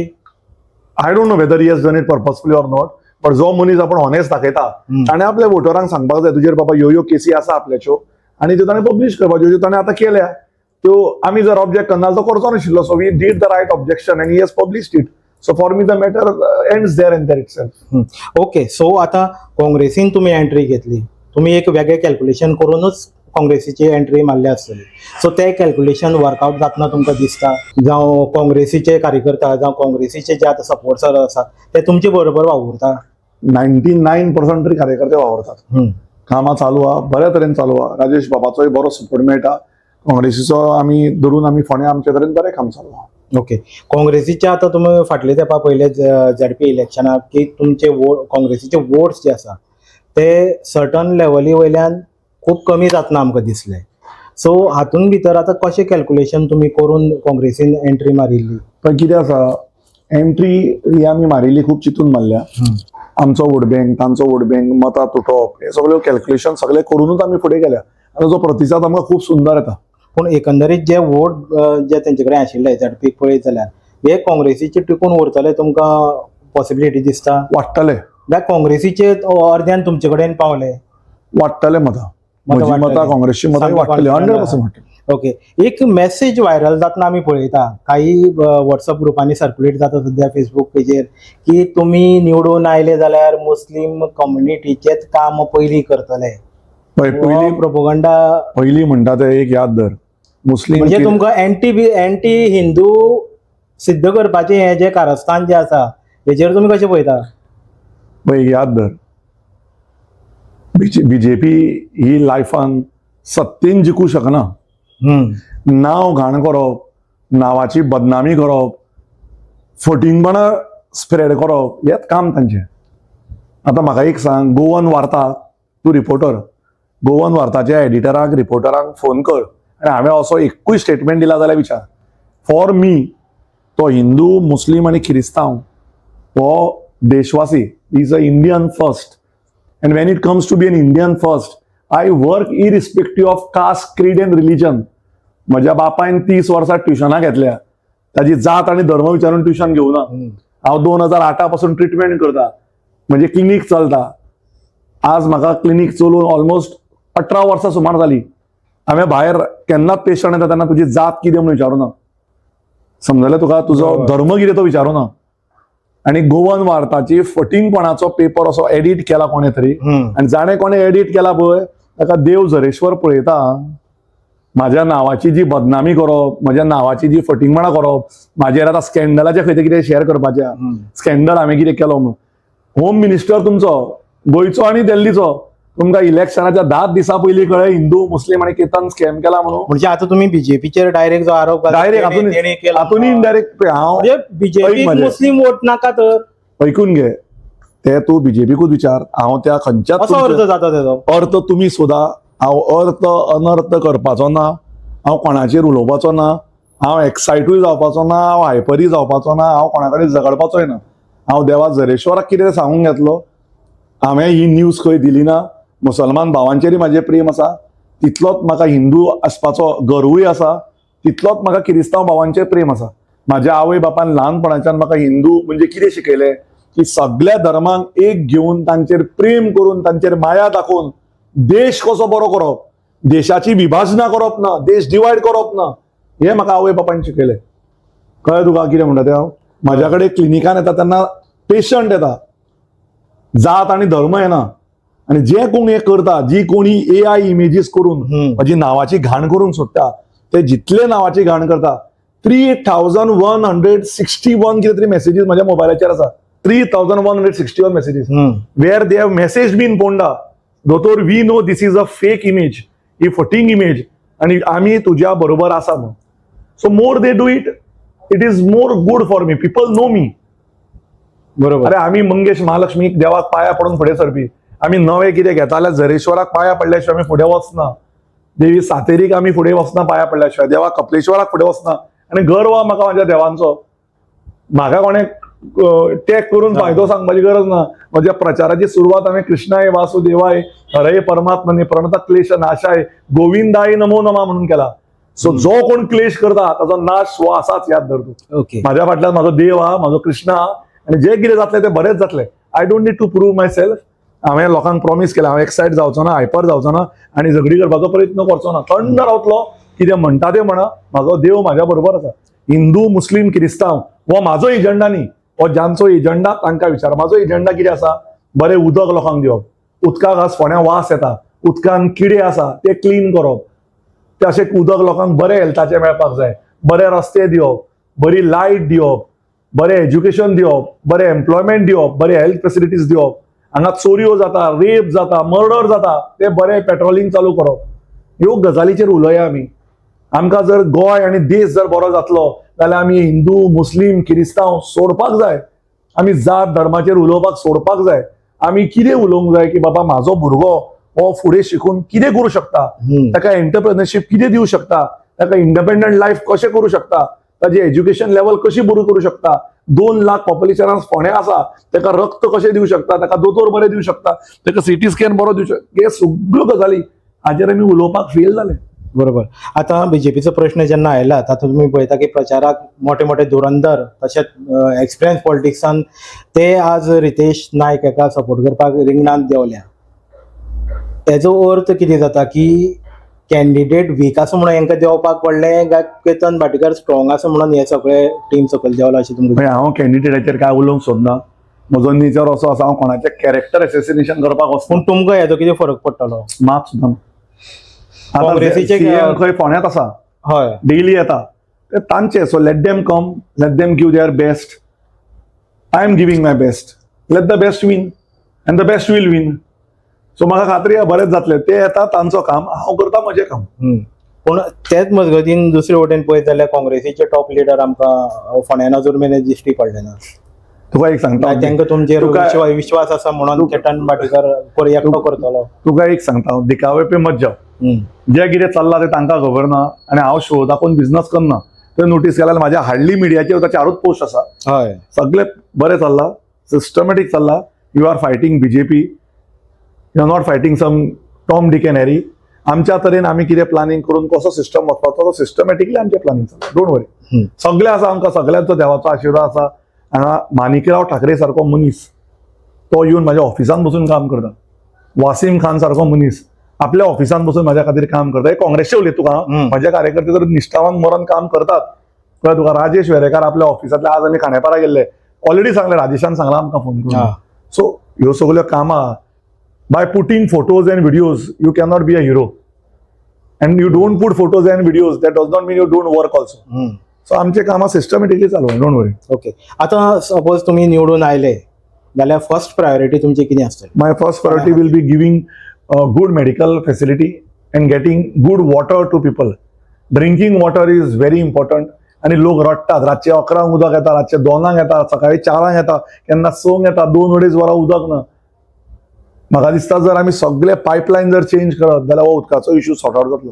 I don't know whether he has done it purposefully or not, but जो मनीस आपण ऑनेस्ट दाखयता ताणें आपल्या वोटरांक सांगपाक जाय, तुजेर बाबा ह्यो ह्यो केसी आसा आपल्याच्यो, आनी त्यो ताणें पब्लिश करपाच्यो, ज्यो ताणें आतां केल्या त्यो. आमी जर ऑब्जेक्ट करना तो करचो नाशिल्लो. So we did the right objection and he has published it. So for me the matter ends there and there itself. Okay, so आतां काँग्रेसीन तुमी एंट्री घेतली. तुमी एक वेगळें कॅल्क्युलेशन करूनच काँग्रेसीची एंट्री मारल्या आसतली. सो ते कॅल्क्युलेशन वर्कआउट जातना तुमकां दिसता, जावं काँग्रेसीचे कार्यकर्ता जावं काँग्रेसीचे जे आतां सपोर्टर आसा ते तुमचे बरोबर वावुरता? 99% तरी कार्यकर्ते वावरतात. कामां चालू आहा, बऱ्या तरेन चालू आहा. राजेश बाबाचोय बरो सपोर्ट मेळटा. काँग्रेसीचो आमी धरून आमी फोंड्या आमचे तरेन बरें काम चालू आहा. ओके, काँग्रेसीच्या आतां तुमी फाटले तेंपा पयले झेडपी इलेक्शनाक की तुमचे वोट, काँग्रेसीचे वोट्स जे आसा ते सर्टन लेवली वयल्यान खूब कमी जातना आमकां दिसले. सो हातून भितर आतां कशें कॅल्क्युलेशन तुमी करून काँग्रेसीन एंट्री मारिल्ली? पण कितें आसा, एंट्री ही आमी मारिल्ली खूब चिंतून मारल्या. आमचो वोट बँक, तांचो वोट बँक, मतां तुटप, हे सगळे कॅल्क्युलेशन सगळे करूनच आमी फुडें गेल्या आनी ताजो प्रतिसाद आमकां खूब सुंदर येता. पूण एकंदरीत जे वोट जे तेंचे कडेन आशिल्ले झेडपीक पळयत जाल्यार, हे काँग्रेसीचे टिकून उरतले तुमकां पॉसिबिलिटी दिसता? वाडटले. काय काँग्रेसीचे अर्द्यान तुमचे कडेन पावले? वाडटले मतां. मतां म्हजी वाडटली. मतां, काँग्रेसची मतां सामकी वाडटली. confident. 100% वाडटली. ओके, एक मेसेज व्हायरल जातना आमी पळयता, काही व्हॉट्सअप ग्रुपांनी सर्क्युलेट जाता सध्या फेसबूक पेजेर, की तुमी निवडून आयले जाल्यार मुस्लीम कम्युनिटीचेच काम पयलीं करतले. पळय, पयलीं प्रोपोगंडा. पयलीं म्हणटा ते एक याद धर, मुस्लीम म्हणजे तुमकां एंटी हिंदू सिद्ध करपाचें हें जें कारस्थान जें आसा, हेजेर तुमी कशें पळयता? पळय, एक याद धर, बीजेपी ही लायफान सत्तेन जिखूं शकना. नांव घाण करप, नांवाची बदनामी करप, फटींगपणां स्प्रेड करप हेंच काम तांचें. आतां म्हाका एक सांग, गोवन वार्ता, तूं रिपोर्टर, गोवन वार्ताच्या एडिटराक, रिपोर्टराक फोन कर आनी हांवें असो एकूय स्टेटमेंट दिला जाल्यार विचार. फॉर मी तो हिंदू, मुस्लीम आनी किरिस्तांव हो देशवासी, is a Indian first, and when it comes to be an Indian first, I work irrespective of caste, creed and religion. म्हज्या बापायन 30 वर्सां ट्युशनां घेतल्या. ताजी जात आनी धर्म विचारून ट्युशन घेवना. हांव 2008 पासून ट्रिटमेंट करता, म्हणजे क्लिनीक चलता. आज म्हाका क्लिनीक चलोवन ऑलमोस्ट 18 वर्सां सुमार जाली. हांवें भायर केन्नाच पेशंट येता तेन्ना तुजी जात कितें म्हणून विचारूना. समजलें तुका? तुजो धर्म कितें तो विचारूना. आनी गोवन वार्ताची फटींगपणाचो पेपर असो एडिट केला कोणें तरी आनी जाणें कोणें एडिट केला पळय, ताका देव झरेश्वर पळयता. माझ्या नांवाची जी बदनामी करप, म्हज्या नांवाची जी फटींगपणां करप, म्हाजेर आतां स्कॅन्डलाचे खंय ते कितें शेअर करपाचें, स्कॅन्डल हांवें कितें केलो म्हणून. होम मिनिस्टर तुमचो गोंयचो आनी दिल्लीचो, तुमकां इलेक्शनाच्या 10 दिसां पयलीं कळ्ळें हिंदू, मुस्लीम आनी केतन स्कॅम केला म्हणून? म्हणजे आता तुम्ही बीजेपीचेर डायरेक्ट जो आरोप घालता, डायरेक्ट तेणे केला. हातून इनडायरेक्ट हांव म्हणजे बीजेपी ऐक म्हजें. मुस्लिम वोट नाका तर ऐकून घे, ते तूं बीजेपीकूच विचार. हांव त्या खंयच्याच असो अर्थ जाता तेजो. अर्थ तुमी सोदा. हांव अर्थ अनर्थ करपाचो ना. हांव कोणाचेर उलोवपाचो ना. हांव एक्सायटूय जावपाचो ना. हांव हायपरूय जावपाचो ना. हांव कोणा कडेन झगडपाचोय ना. हांव देवा झरेश्वराक कितें सांगूंक घेतलो. हांवें ही न्यूज खंय दिली ना. मुसलमान भावांचेरय म्हाजें प्रेम आसा, तितलोच म्हाका हिंदू आसपाचो गर्वूय आसा, तितलोच म्हाका किरिस्तांव भावांचेर प्रेम आसा. माझ्या आवय बापान ल्हानपणाच्यान म्हाका हिंदू म्हणजे कितें शिकयलें की सगळ्या धर्मांक एक घेवन तांचेर प्रेम करून तांचेर माया दाखोवन देश कसो बरो करप, देशाची विभाजनां करप ना, देश डिवायड करप ना, हें म्हाका आवय बापायन शिकयलें. कळ्ळें तुका कितें म्हणटा तें हांव? म्हाज्या कडेन क्लिनिकान येता तेन्ना पेशंट येता, जात आनी धर्म येना. आनी जे कोण हें करता, जी कोणी एआय इमेजीस करून म्हजी नांवाची घाण करूंक सोदता, ते जितले नांवाची घाण करता, 3161 कितें तरी मॅसेजीस म्हज्या मोबायलाचेर आसा. 3161 messages where they have message me in Ponda, "दोतोर, we know this is a fake image, he फटींग image आणि आमी तुज्या बरोबर आसा" म्हणून. So more they do it, it is more good for me. People know me. अरे, आमी मंगेश महालक्ष्मीक देवाक पाया पडून फुडें सरपी. आमी नवें कितें घेता जाल्यार झरेश्वराक पाया पडल्या शिवाय आमी फुडें वचना. देवी सातेरीक आमी फुडें वचना पाया पडल्या शिवाय. देवा कपलेश्वराक फुडें वचना. आनी गर्व आहा म्हाका म्हाज्या देवांचो. म्हाका कोणें टॅग करून फायदो सांगपाची गरज ना. म्हज्या प्रचाराची सुरवात हांवें "कृष्णाय वासुदेवाय हरये परमात्मने प्रणत क्लेश नाशाय गोविंदाय नमो नमा" म्हणून केला. सो जो कोण क्लेश करता ताचो नाश हो आसाच, याद धर तूं. माझ्या फाटल्यान म्हाजो देव आहा, म्हाजो कृष्ण आहा आनी जे कितें जातलें तें बरेंच जातलें. I don't need to prove myself. हांवें लोकांक प्रॉमीस केलें, हांव एक्सायट जावचो ना, हायपर जावचो ना आनी झगडी करपाचो प्रयत्न करचो ना. थंड रावतलो. कितें म्हणटा तें म्हणा, म्हाजो देव म्हाज्या बरोबर आसा. हिंदू, मुस्लीम, क्रिस्तांव हो म्हाजो एजंडा न्ही. हो ज्यांचो एजंडा तांकां विचार. म्हाजो एजंडा कितें आसा? बरें उदक लोकांक दिवप. उदकाक आज फोंड्या वास येता, उदकान किडे आसा, ते क्लीन करप. ते अशें उदक लोकांक बरें हेल्थाचें मेळपाक जाय. बरे रस्ते दिवप, बरी लायट दिवप, बरें एज्युकेशन दिवप, बरें एम्प्लॉयमेंट दिवप, बरें हेल्थ फेसिलिटीज दिवप. हांगा चोरयो जाता, रेप जाता, मर्डर जाता, ते बरें पेट्रोलिंग चालू करप. ह्यो गजालीचेर उलोवया आमी. आमकां जर गोंय आनी देश जर बरो जातलो जाल्यार आमी हिंदू, मुस्लीम, किरिस्तांव सोडपाक जाय. आमी जात धर्माचेर उलोवपाक सोडपाक जाय. आमी कितें उलोवंक जाय की बाबा, म्हाजो भुरगो हो फुडें शिकून कितें करूं शकता, ताका एंटरप्रेनरशीप कितें दिवं शकता, ताका इंडिपेंडंट लायफ कशें करूं शकता, ताजी एज्युकेशन लेवल कशी बरी करूं शकता. 2 लाख पॉप्युलेशनान फोंड्या आसा, ताका रक्त कशें दिवं शकता, ताका दोतोर बरे दिवं शकता, ताका सिटी स्कॅन बरो दिवं शकता, हे सगळ्यो गजाली हाजेर आमी उलोवपाक फेल जाले. बरोबर. आतां बीजेपीचो प्रश्न जेन्ना आयला, तातूंत तुमी पळयता की प्रचाराक मोठे मोठे धुरंधर तशेंच एक्सपिरियन्स पॉलिटिक्सान ते आज रितेश नायक हाका सपोर्ट करपाक रिंगणांत देंवल्या. तेजो अर्थ कितें जाता की कॅन्डिडेट वीक आसा म्हणून हेंकां देंवपाक पडलें काय केतन भाटीकर स्ट्रॉंग आसा म्हणून हे सगळे टीम सकयल देंवला अशें तुमकां? म्हणजे हांव कॅन्डिडेटाचेर काय उलोवंक सोदना. म्हजो नेचर असो आसा, हांव कोणाचें कॅरेक्टर एसेसिनेशन करपाक वचना. पूण तुमकां हेजो कितें फरक पडटलो? मात सुद्दां ना. आतां काँग्रेसीचे CM खंय फोंड्यांत आसा, डेली येता ते तांचे. So let them come, let them give their best. I am giving my best. Let the best win and the best will win. So म्हाका खात्री आहा, बरेंच जातलें. ते येता तांचो काम, हांव करता म्हजें काम. पूण तेच मजगतीन दुसरे वटेन पळयत जाल्यार काँग्रेसीचे टॉप लिडर आमकां फोंड्यान अजून मेरेन दिश्टी पडले ना. तुका एक सांगता, काय तांकां तुमचेर विश्वास आसा म्हणून केतन भाटीकर एकटो करतलो? तुका एक सांगता हांव, दिखावे पे मत जाव. जे कितें चल्लां तें तांकां खबर ना आनी हांव शो दाखोवन बिझनस करना. तुवें नोटीस केल्यार म्हाज्या हार्डली मिडियाचेर चारूच पोस्ट आसा. सगळे बरें चल्लां, सिस्टमॅटीक चल्लां. You are fighting BJP, you are not fighting some Tom, Dick and Harry. आमच्या तरेन आमी कितें प्लॅनिंग करून कसो सिस्टम वचपाचो, तो सिस्टमॅटिकली आमचें प्लॅनिंग चल्लां. Don't worry. सगळें आसा आमकां, सगळ्यांचो देवाचो आशिर्वाद आसा. हांगा माणिकराव ठाकरे सारको मनीस तो येवन म्हाज्या ऑफिसान बसून काम करता. वासीम खान सारको मनीस आपल्या ऑफिसान बसून म्हाज्या खातीर काम करता. हे काँग्रेसचे उलयत तुका. म्हाजे कार्यकर्ते तर निश्ठावान मरण काम करतात, कळ्ळें तुका? राजेश वेरेकार आपल्या ऑफिसांतले, आज आमी खांडेपारा गेल्ले, ऑलरेडी सांगलें, राजेशान सांगलां आमकां फोन करून. सो ह्यो सगल्यो कामां, by putting photos and videos you cannot be a hero, and you don't put photos and videos, that does not mean you don't work also. So आमचे कामां सिस्टमॅटिकली चालू, don't worry. Okay, आतां suppose तुमी निवडून आयले जाल्यार first priority तुमची कितें आसतली? My first priority will be giving good medical facility and getting good water to people. Drinking water is very important. आणि लोक रडटात. रातचे 11ंक उदक येता, रातचे 2ांक येता, सकाळी 4ांक येता, केन्ना 6ंक येता, 2-2.5 वरां उदक ना. म्हाका दिसता, जर आमी सगळे पायपलायन जर चेंज करत जाल्यार हो उदकाचो इशू सॉर्ट आउट जातलो.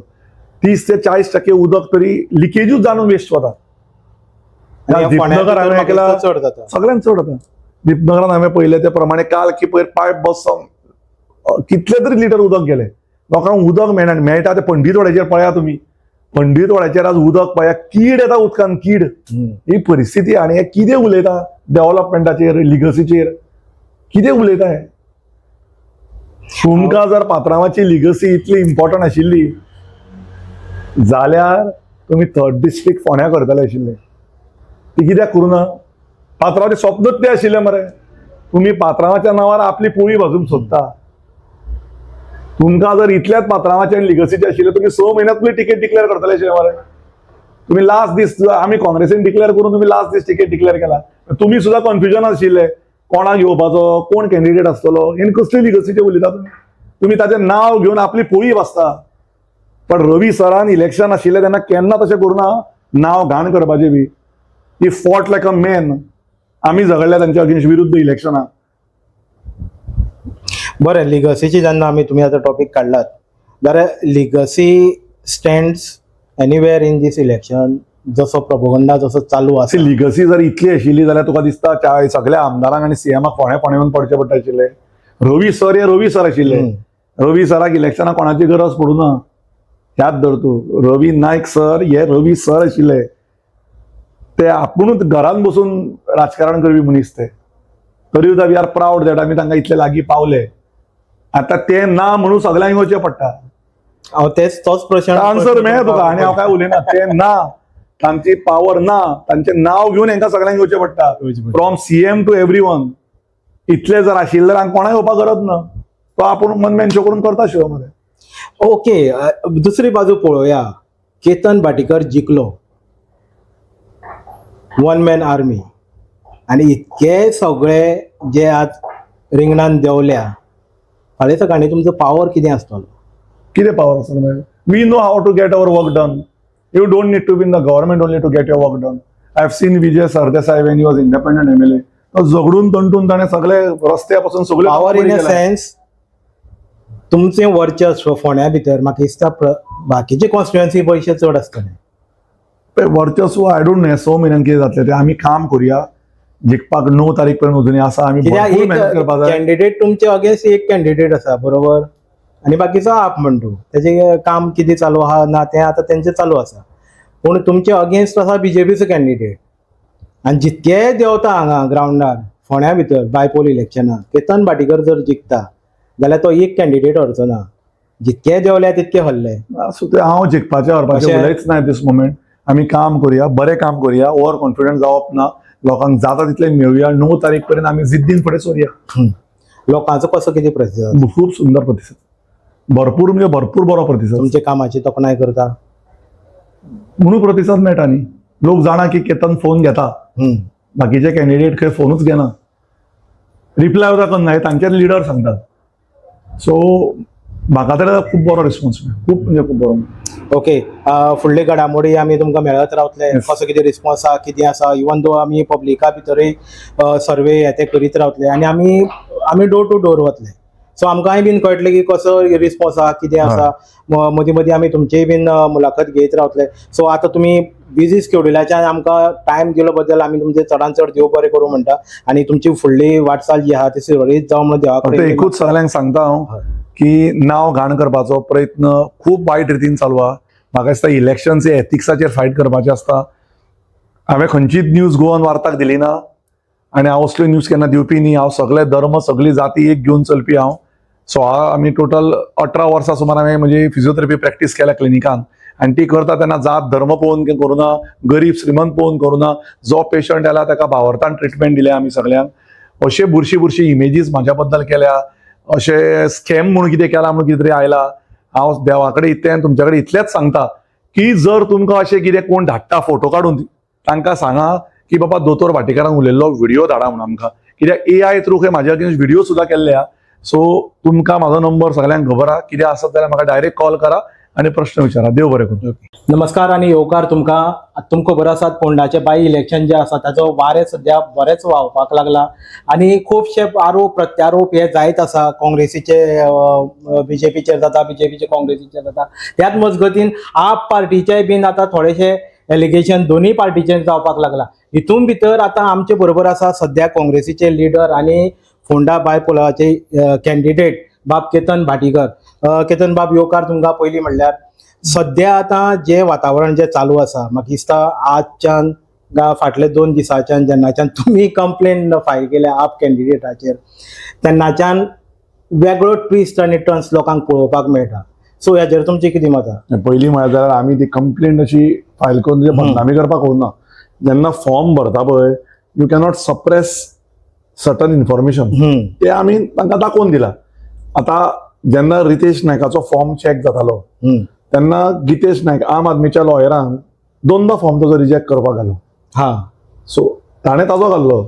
30 ते 40% उदक तरी लिकेजूच जावन वेस्ट वता. आणि फोंड्या दीपनगर भितर हांवें म्हाका ऐकला दिसता चड जाता. सगळ्यांत चड जाता. दीपनगरान हांवें पळयलें ते प्रमाणे काल की पयर पायप बसोन कितले तरी लिटर उदक गेले. लोकांक उदक मेळना. आनी मेळटा ते पंडीतवाड्याचेर पळया तुमी. पंडीतवाड्याचेर आज उदक पळया, कीड येता उदकान, कीड. ही परिस्थिती. आनी हे कितें उलयता डेव्हलपमेंटाचेर, लिगसीचेर कितें उलयता हे? तुमकां जर पात्रांवाची लिगसी इतली इम्पॉर्टंट आशिल्ली जाल्यार तुमी थर्ड डिस्ट्रिक्ट फोंड्या करतले आशिल्ले. ती कित्याक करूं ना? पात्रांवाचें स्वप्नच तें आशिल्लें मरे. तुमी पात्रांवाच्या नांवार आपली पोळी भाजूंक सोदता. तुमकां जर इतल्याच पात्रांवाचें आनी लिगसीचें आशिल्लें, तुमी 6 म्हयन्यांत तुमी तिकेट डिक्लेअर करतले आशिल्ले मरे. तुमी लास्ट दीस, आमी काँग्रेसीन डिक्लेअर करून तुमी लास्ट दीस तिकेट डिक्लेअर केला. तुमी सुद्दां कन्फ्युजन आशिल्ले कोणाक घेवपाचो, कोण कॅन्डिडेट आसतलो. आनी कसली लिगसीचे उलयता तुमी? तुमी ताचें नांव घेवन आपली पोळी भाजता. पण रवी सरान इलेक्शन आशिल्लें तेन्ना केन्ना तशें करूं ना, नांव घाण करपाचें बी. He fought like a man. आमी झगडल्या तांच्या अगेन्स्ट विरुद्ध इलेक्शनाक. बरें, लिगसीची जेन्ना आमी तुमी आतां टॉपीक काडलात जाल्यार legacy stands anywhere in this election, जसो प्रपोगंडा जसो चालू आसा? लिगसी जर इतली आशिल्ली जाल्यार तुका दिसता सगळ्या आमदारांक आनी सीएमाक फोंड्या फोंड्या येवन पडचें पडटा आशिल्लें? रवी सर हे रवी सर आशिल्ले. रवी सराक इलेक्शनाक कोणाची गरज पडूं ना. याद धर तूं, रवी नायक सर हे रवी सर आशिल्ले. ते आपुणूच घरान बसून राजकारण करपी मनीस ते. तरी सुद्दां we are proud that आमी तांकां इतले लागीं पावले. आतां ते ना म्हणून सगळ्यांक येवचें पडटा. हांव तेच तोच प्रश्न. आन्सर मेळ्ळें तुका आनी हांव काय उलयना. ते ना, तांची पावर ना, तांचें नांव घेवन हांकां सगळ्यांक येवचें पडटा, from CM to every one. इतले जर आशिल्ले जाल्यार कोणाक येवपाक गरज ना. तो आपूण वन मॅन शो करून करता शो मरे. ओके, दुसरी बाजू पळोवया. केतन भाटीकर जिखलो, वन मॅन आर्मी, आनी इतके सगळे जे आज रिंगणान देंवल्या, फाल्यां सकाळी तुमचो पावर कितें आसतलो? कितें पावर आसता मागीर? We know how to get our work done. You don't need to be in the government only to get your work done. I have seen Vijay Sardesai when he was independent MLA. तो झगडून तंटून ताणें सगळे रस्त्या पासून सगळे power in a sense, तुमचें वर्चस्व फोंड्या भितर म्हाका दिसता बाकीचे कॉन्स्टिट्युएन्सी पयशे चड आसतले. वर्चस्व I don't know. 6 म्हयन्यान कितें जातलें तें. आमी काम करुया जिखपाक. 9 तारीख पर्यंत अजूनय आसा. आमी कित्याक भरपूर एक मेहनत करपाक जाय. कॅन्डिडेट तुमचे अगेन्स्ट एक कॅन्डिडेट आसा, बरोबर, आनी बाकीचो आप म्हणटू तेजें काम कितें चालू आहा ना तें आतां तेंचें चालू आसा. पूण तुमचे अगेन्स्ट आसा बीजेपीचो कॅन्डिडेट आनी जितके देंवता हांगा ग्रावंडार फोंड्या भितर बायपोल इलेक्शनाक केतन भाटीकर जर जिखता जाल्यार तो एक कॅन्डिडेट हरचो ना. जितके देंवल्या तितके हरले. आसूं तें. हांव जिखपाचें हरपाचें उलयच ना दीस मोमेंट. आमी काम करुया, बरें काम करुया. ओवर कॉन्फिडंट जावप ना. लोकांक जाता तितलें मेळुया. 9 तारीख पर्यंत आमी जिद्दीन फुडें सरुया. लोकांचो कसो कितें प्रतिसाद? खूब सुंदर प्रतिसाद, भरपूर म्हणजे भरपूर बरो प्रतिसाद. तुमच्या कामाची तोखणाय करता? म्हणून प्रतिसाद मेळटा न्ही. लोक जाणा की केतन फोन घेता. बाकीचे कॅन्डिडेट खंय फोनूच घेना, रिप्लाय सुद्दां करना, हे तांचेच लिडर सांगतात. सो म्हाका तर खूब बरो रिस्पॉन्स मेळ्ळो, खूब म्हणजे खूब बरो. ओके, फुडले घडामोडी आमी तुमकां मेळत रावतले. कसो कितें रिस्पॉन्स आहा, कितें आसा, इवन दो आमी पब्लिका भितरूय सर्वे हे ते करीत रावतले आनी आमी आमी डोर टू डोर वतले. सो आमकांय बीन कळटलें की कसो रिस्पॉन्स आहा, कितें आसा. मदीं मदीं आमी तुमचीय बीन मुलाखत घेयत रावतले. सो आतां तुमी बिजी स्केड्युलाच्यान आमकां टायम दिलो बद्दल आमी तुमचे चडान चड देव बरें करूं म्हणटा आनी तुमची फुडली वाटचाल जी आहा ती सुरळीत जावं म्हणून देवा फक्त कडेन एकूच सगळ्यांक सांगता हांव की नांव घाण करपाचो प्रयत्न खूब वायट रितीन चालू आहा. म्हाका दिसता इलेक्शन्स हे एथिक्साचेर फायट करपाचें आसता. हांवें खंयचीच न्यूज गोवन वार्ताक दिली ना आनी हांव असल्यो न्यूज केन्ना दिवपी न्ही. हांव सगळे धर्म, सगळी जाती एक घेवन चलपी हांव. सो हांव आमी टोटल 18 वर्सां सुमार हांवें म्हजी फिजियोथेरपी प्रॅक्टीस केल्या क्लिनिकान आनी ती करता तेन्ना जात धर्म पळोवन करूना, गरीब श्रीमंत पळोवन करूना. जो पेशंट आयला ताका भावार्थान ट्रिटमेंट दिल्या आमी सगळ्यांक. अशे बुरशी बुरशी इमेजीस म्हाज्या बद्दल केल्या, अशें स्कॅम म्हणून कितें केलां म्हणून कितें तरी आयला. हांव देवा कडेन इतलें आनी तुमच्या कडेन इतलेंच सांगता की जर तुमकां अशें कितें कोण धाडटा फोटो काडून, तांकां सांगा की बाबा दोतोर भाटीकारान उलयल्लो व्हिडिओ धाडा म्हणून आमकां, कित्याक एआय थ्रू खंय म्हाज्या अगेन्स्ट व्हिडिओ सुद्दां केल्ले आहा. सो तुमकां म्हाजो नंबर सगळ्यांक खबर आहा. कितें आसत जाल्यार म्हाका डायरेक्ट कॉल करा आनी प्रश्न विचारा. देव बरें करूं. नमस्कार आनी येवकार तुमकां. तुमकां खबर आसात, फोंडाचे बाय इलेक्शन जे आसा ताचो वारें सद्या बरेंच व्हांवपाक लागला आनी खुबशे आरोप प्रत्यारोप हे जायत आसा. काँग्रेसीचे बीजेपीचेर जाता, बीजेपीचे काँग्रेसीचेर जाता. त्याच मजगतीन आप पार्टीचे बीन आतां थोडेशे एलिगेशन दोनूय पार्टीचेर जावपाक लागला. हितून भितर आतां आमचे बरोबर आसा सद्या काँग्रेसीचे लिडर आनी फोंडा बायपोलाचे कॅन्डिडेट बाब केतन भाटीकर. केतन बाब, येवकार तुमकां. पयलीं म्हणल्यार सद्या आतां जें वातावरण जें चालू आसा, म्हाका दिसता आजच्यान फाटले 2 दिसांच्यान जेन्नाच्यान तुमी कंप्लेन फायल केल्या आप कॅन्डिडेटाचेर, तेन्नाच्यान वेगळो ट्विस्ट आनी टर्न्स लोकांक पळोवपाक मेळटा. सो हेजेर तुमचें कितें मत आसा? पयलीं म्हळ्यार जाल्यार आमी ती कंप्लेंट अशी फायल करून तुजे बदनामी करपाक वचना. जेन्ना फॉर्म भरता पळय, you cannot suppress certain information. ते आमी तांकां दाखोवन दिला. आतां जेन्ना रितेश नायकाचो फॉर्म चॅक जातालो तेन्ना गितेश नायक आम आदमीच्या लॉयरान दोनदा फॉर्म ताजो रिजेक्ट करपाक घालो. सो ताणें ताजो घाल्लो.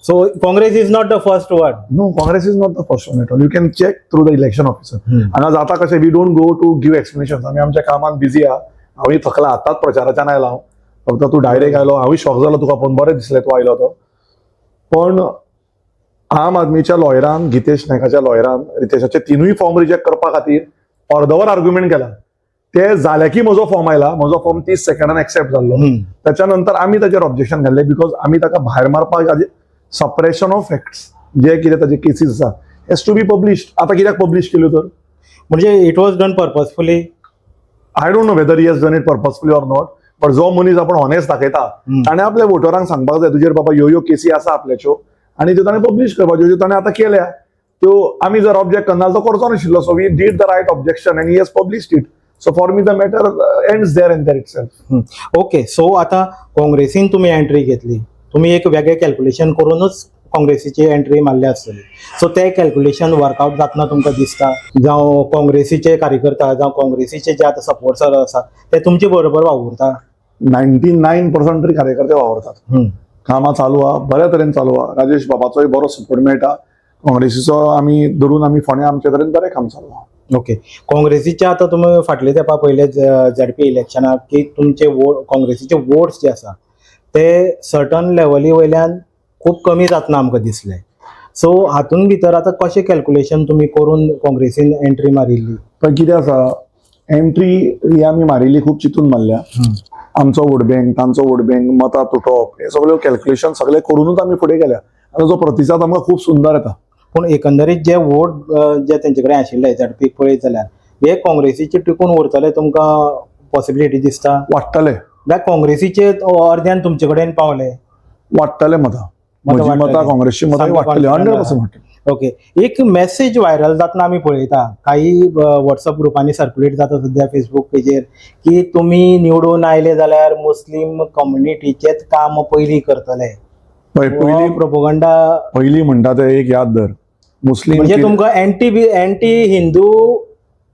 So Congress is not the first one? No, Congress is not the first one at all. You can check through the election officer. हांगा जाता कशें, we don't go to give explanation. आमी आमच्या कामान बिजी आहा. हांवूय थकला, आतांच प्रचाराच्यान आयला हांव. फक्त तूं डायरेक्ट आयलो, हांवूय शॉक जालो तुका पळोवन, बरें दिसलें तूं आयलो तो. पण आम आदमीच्या लॉयरान, गितेश नायकाच्या लॉयरान रितेशाचे तिनूय फॉर्म रिजेक्ट करपा खातीर अर्दवर आर्ग्युमेंट केला. ते जाले की म्हजो फॉर्म आयला, म्हजो फॉर्म 30 सेकंडान एक्सेप्ट जाल्लो. त्याच्या नंतर आमी ताचेर ऑब्जेक्शन घाल्लें, because आमी ताका भायर मारपाक, सप्रेशन ऑफ फॅक्ट्स, जे कितें ताचे केसीस आसा हेज टू बी पब्लिश्ड. आतां कित्याक पब्लिश केल्यो तर? म्हणजे it was done purposefully? I don't know whether he has done it purposefully or not, but जो मनीस आपण ऑनेस्ट दाखयता ताणें आपल्या वोटरांक सांगपाक जाय, तुजेर बाबा ह्यो ह्यो केसी आसा आपल्याच्यो, आनी त्यो ताणें पब्लिश करपाच्यो, ज्यो ताणें आतां केल्या त्यो आमी जर ऑब्जेक्ट करना तो करचो नाशिल्लो. So we did the right objection and he has published it. So for me the matter ends there and there itself. Okay, so आतां काँग्रेसीन तुमी एंट्री घेतली, तुमी एक वेगळें कॅल्क्युलेशन करूनच काँग्रेसीची एंट्री मारल्या आसतली. सो ते कॅल्क्युलेशन वर्कआउट जातना तुमकां दिसता, जावं काँग्रेसीचे कार्यकर्ता जावं काँग्रेसीचे जे आतां सपोर्टर आसा ते तुमचे बरोबर वावुरता? 99% तरी कार्यकर्ते वावरतात. कामां चालू आहा, बऱ्या तरेन चालू आहा. राजेश बाबाचोय बरो सपोर्ट मेळटा. काँग्रेसीचो आमी धरून आमी फोंड्या आमचे तरेन बरें काम चालू आहा. ओके, काँग्रेसीचे आतां तुमी फाटले तेंपा पयले झेडपी इलेक्शनाक की तुमचे वोट, काँग्रेसीचे वोट्स जे आसा ते सर्टन लेवली वयल्यान खूब कमी जातना आमकां दिसले. सो हातून भितर आतां कशें कॅल्क्युलेशन तुमी करून काँग्रेसीन एंट्री मारिल्ली? पण कितें आसा, एंट्री ही आमी मारिल्ली खूब चिंतून मारल्या. आमचो वोट बँक, तांचो वोट बँक, मतां तुटप, हे सगळे कॅल्क्युलेशन सगळे करूनच आमी फुडें गेल्या आनी ताचो प्रतिसाद आमकां खूब सुंदर येता. पूण एकंदरीत जे वोट जे तेंचे कडेन आशिल्ले झेडपीक पळयत जाल्यार हे काँग्रेसीचे टिकून उरतले तुमकां पॉसिबिलिटी दिसता? वाडटले. जाल्यार काँग्रेसीचे अर्द्यान तुमचे कडेन पावले? वाडटले मतां. मतां म्हजी मतां, वाडटली. काँग्रेसची मतां सामकी वाडटली, confident. 100% वाडटली. ओके, एक मेसेज व्हायरल जातना आमी पळयता, काही व्हॉट्सअप ग्रुपांनी सर्क्युलेट जाता सद्या फेसबूक पेजेर, की तुमी निवडून आयले जाल्यार मुस्लीम कम्युनिटीचेच काम पयलीं करतले. पळय, पयलीं प्रोपोगंडा. पयलीं म्हणटा ते एक याद धर, मुस्लीम म्हणजे तुमकां एंटी हिंदू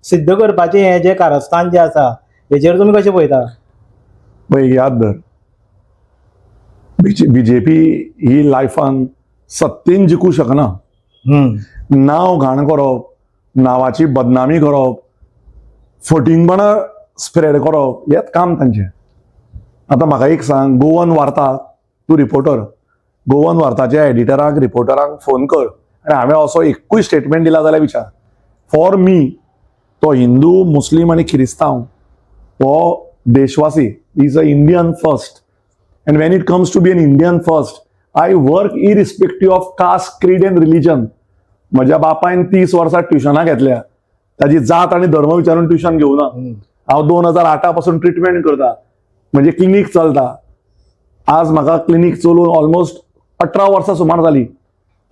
सिद्ध करपाचें हें जें कारस्थान जें आसा, हेजेर तुमी कशें पळयता? पळय, एक याद धर, बीजेपी ही लायफान सत्तेन जिखूं शकना. नांव घाण करप, नांवाची बदनामी करप, फटींगपणां स्प्रेड करप हेंच काम तांचें. आतां म्हाका एक सांग, गोवन वार्ता, तूं रिपोर्टर, गोवन वार्ताच्या एडिटराक, रिपोर्टराक फोन कर आनी हांवें असो एकूय स्टेटमेंट दिला जाल्यार विचार. फॉर मी तो हिंदू, मुस्लीम आनी क्रिस्तांव हो देशवासी, is a Indian first, and when it comes to be an Indian first, I work irrespective of caste, creed and religion. म्हज्या बापायन 30 वर्सां ट्युशनां घेतल्या, ताजी जात आनी धर्म विचारून ट्युशन घेवना. हांव 2008 पासून ट्रिटमेंट करता, म्हणजे क्लिनीक चलता. आज म्हाका क्लिनीक चलोवन ऑलमोस्ट 18 वर्सां सुमार जाली.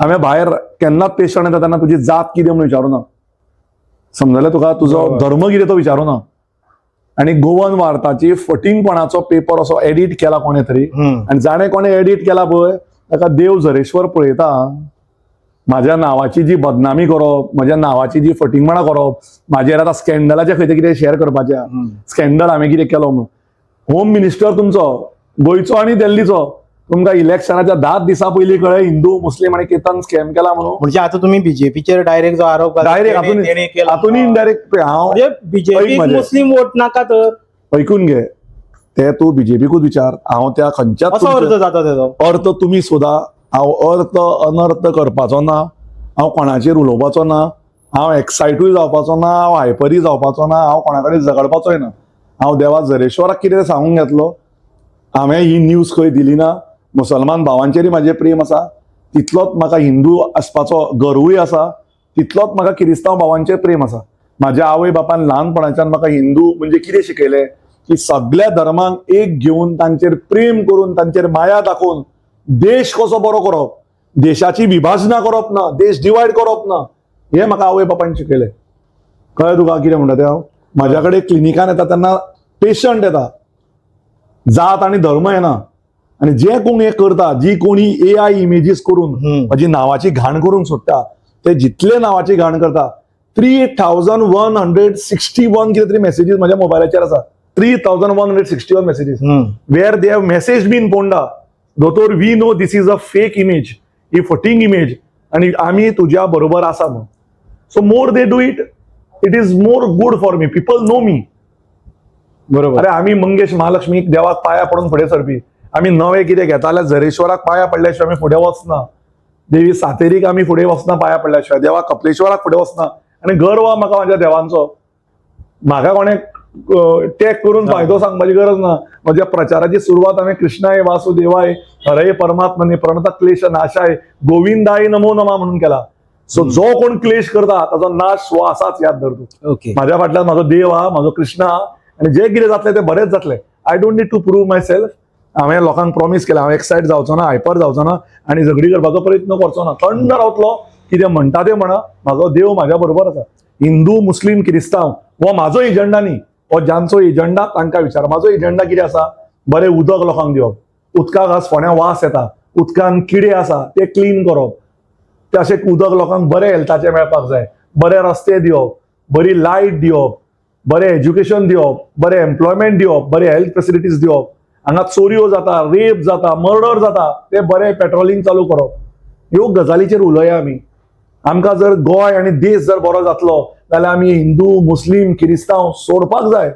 हांवें भायर केन्नाच पेशंट येता तेन्ना तुजी जात कितें म्हणून विचारूना. समजलें तुका? तुजो धर्म कितें तो विचारूना. आनी गोवन वार्ताची फटींगपणाचो पेपर असो एडिट केला कोणें तरी आनी जाणें कोणें एडिट केला पळय, ताका देव झरेश्वर पळयता. माझ्या नांवाची जी बदनामी करप, म्हज्या नांवाची जी फटींगपणां करप, म्हाजेर आतां स्कॅन्डलाचे खंय ते कितें शेअर करपाचें, स्कॅन्डल हांवें कितें केलो म्हणून. होम मिनिस्टर तुमचो गोंयचो आनी दिल्लीचो, तुमकां इलेक्शनाच्या 10 दिसां पयलीं कळ्ळें हिंदू, मुस्लीम आनी केतन स्कॅम केला म्हणून? म्हणजे आता तुम्ही बीजेपीचेर डायरेक्ट जो आरोप घाला, डायरेक्ट तेणे केला. हातून इनडायरेक्ट हांव म्हणजे बीजेपी ऐक म्हजें. मुस्लिम वोट नाका तर? ऐकून घे, ते तूं बीजेपीकूच विचार. हांव त्या खंयच्याच असो अर्थ तुमच्या- जाता तेजो. अर्थ तुमी सोदा. हांव अर्थ अनर्थ करपाचो ना. हांव कोणाचेर उलोवपाचो ना. हांव एक्सायटूय जावपाचो ना. हांव हायपरूय जावपाचो ना. हांव कोणा कडेन झगडपाचोय ना. हांव देवा झरेश्वराक कितें सांगूंक घेतलो. हांवें ही न्यूज खंय दिली ना. मुसलमान भावांचेरय म्हाजें प्रेम आसा, तितलोच म्हाका हिंदू आसपाचो गर्वूय आसा, तितलोच म्हाका किरिस्तांव भावांचेर प्रेम आसा. माझ्या आवय बापान ल्हानपणाच्यान म्हाका हिंदू म्हणजे कितें शिकयलें की सगळ्या धर्मांक एक घेवन तांचेर प्रेम करून तांचेर माया दाखोवन देश कसो बरो करप, देशाची विभाजनां करप ना, देश डिवायड करप ना, हें म्हाका आवय बापान शिकयलें. कळ्ळें तुका कितें म्हणटा तें हांव? म्हाज्या कडेन क्लिनिकान येता तेन्ना पेशंट येता, जात आनी धर्म येना. आनी जे कोण हें करता, जी कोणी एआय इमेजीस करून म्हाजी नांवाची घाण करूंक सोदता, ते जितले नांवाची घाण करता, 3161 कितें तरी मॅसेजीस म्हाज्या मोबायलाचेर आसा. 3161 messages where they have message been, "Ponda दोतोर, we know this is a fake image, ही फटींग इमेज आणि आमी तुज्या बरोबर आसा" म्हणून. So more they do it, it is more good for me. People know me. अरे, आमी मंगेश महालक्ष्मीक देवाक पाया पडून फुडें सरपी. आमी नवें कितें घेता जाल्यार झरेश्वराक पाया पडल्या शिवाय आमी फुडें वचना. देवी सातेरीक आमी फुडें वचना पाया पडल्या शिवाय. देवा कपलेश्वराक फुडें वचना. आनी गर्व आहा म्हाका म्हाज्या देवांचो. म्हाका कोणें टॅग करून फायदो सांगपाची गरज ना. म्हज्या प्रचाराची सुरवात हांवें "कृष्णाय वासुदेवाय हरये परमात्मने प्रणत क्लेश नाशाय गोविंदाय नमो नमा" म्हणून केला. सो जो कोण क्लेश करता ताचो नाश हो आसाच, याद धर तूं. माझ्या फाटल्यान म्हाजो देव आहा, म्हाजो कृष्ण आहा आनी जे कितें जातलें तें बरेंच जातलें. I don't need to prove myself. हांवें लोकांक प्रॉमीस केलें, हांव एक्सायट जावचो ना, हायपर जावचो ना आनी झगडी करपाचो प्रयत्न करचो ना. थंड रावतलो. कितें म्हणटा तें म्हणा, म्हाजो देव म्हाज्या बरोबर आसा. हिंदू, मुस्लीम, क्रिस्तांव हो म्हाजो एजंडा न्ही. हो ज्यांचो एजंडा तांकां विचार. म्हाजो एजंडा कितें आसा? बरें उदक लोकांक दिवप. उदकाक आज फोंड्या वास येता, उदकान किडे आसा, ते क्लीन करप. ते अशें उदक लोकांक बरें हेल्थाचें मेळपाक जाय. बरे रस्ते दिवप, बरी लायट दिवप, बरें एज्युकेशन दिवप, बरें एम्प्लॉयमेंट दिवप, बरें हेल्थ फेसिलिटीज दिवप. हांगा चोरयो जाता, रेप जाता, मर्डर जाता, ते बरें पेट्रोलिंग चालू करप. ह्यो गजालीचेर उलोवया आमी. आमकां जर गोंय आनी देश जर बरो जातलो जाल्यार आमी हिंदू, मुस्लीम, किरिस्तांव सोडपाक जाय.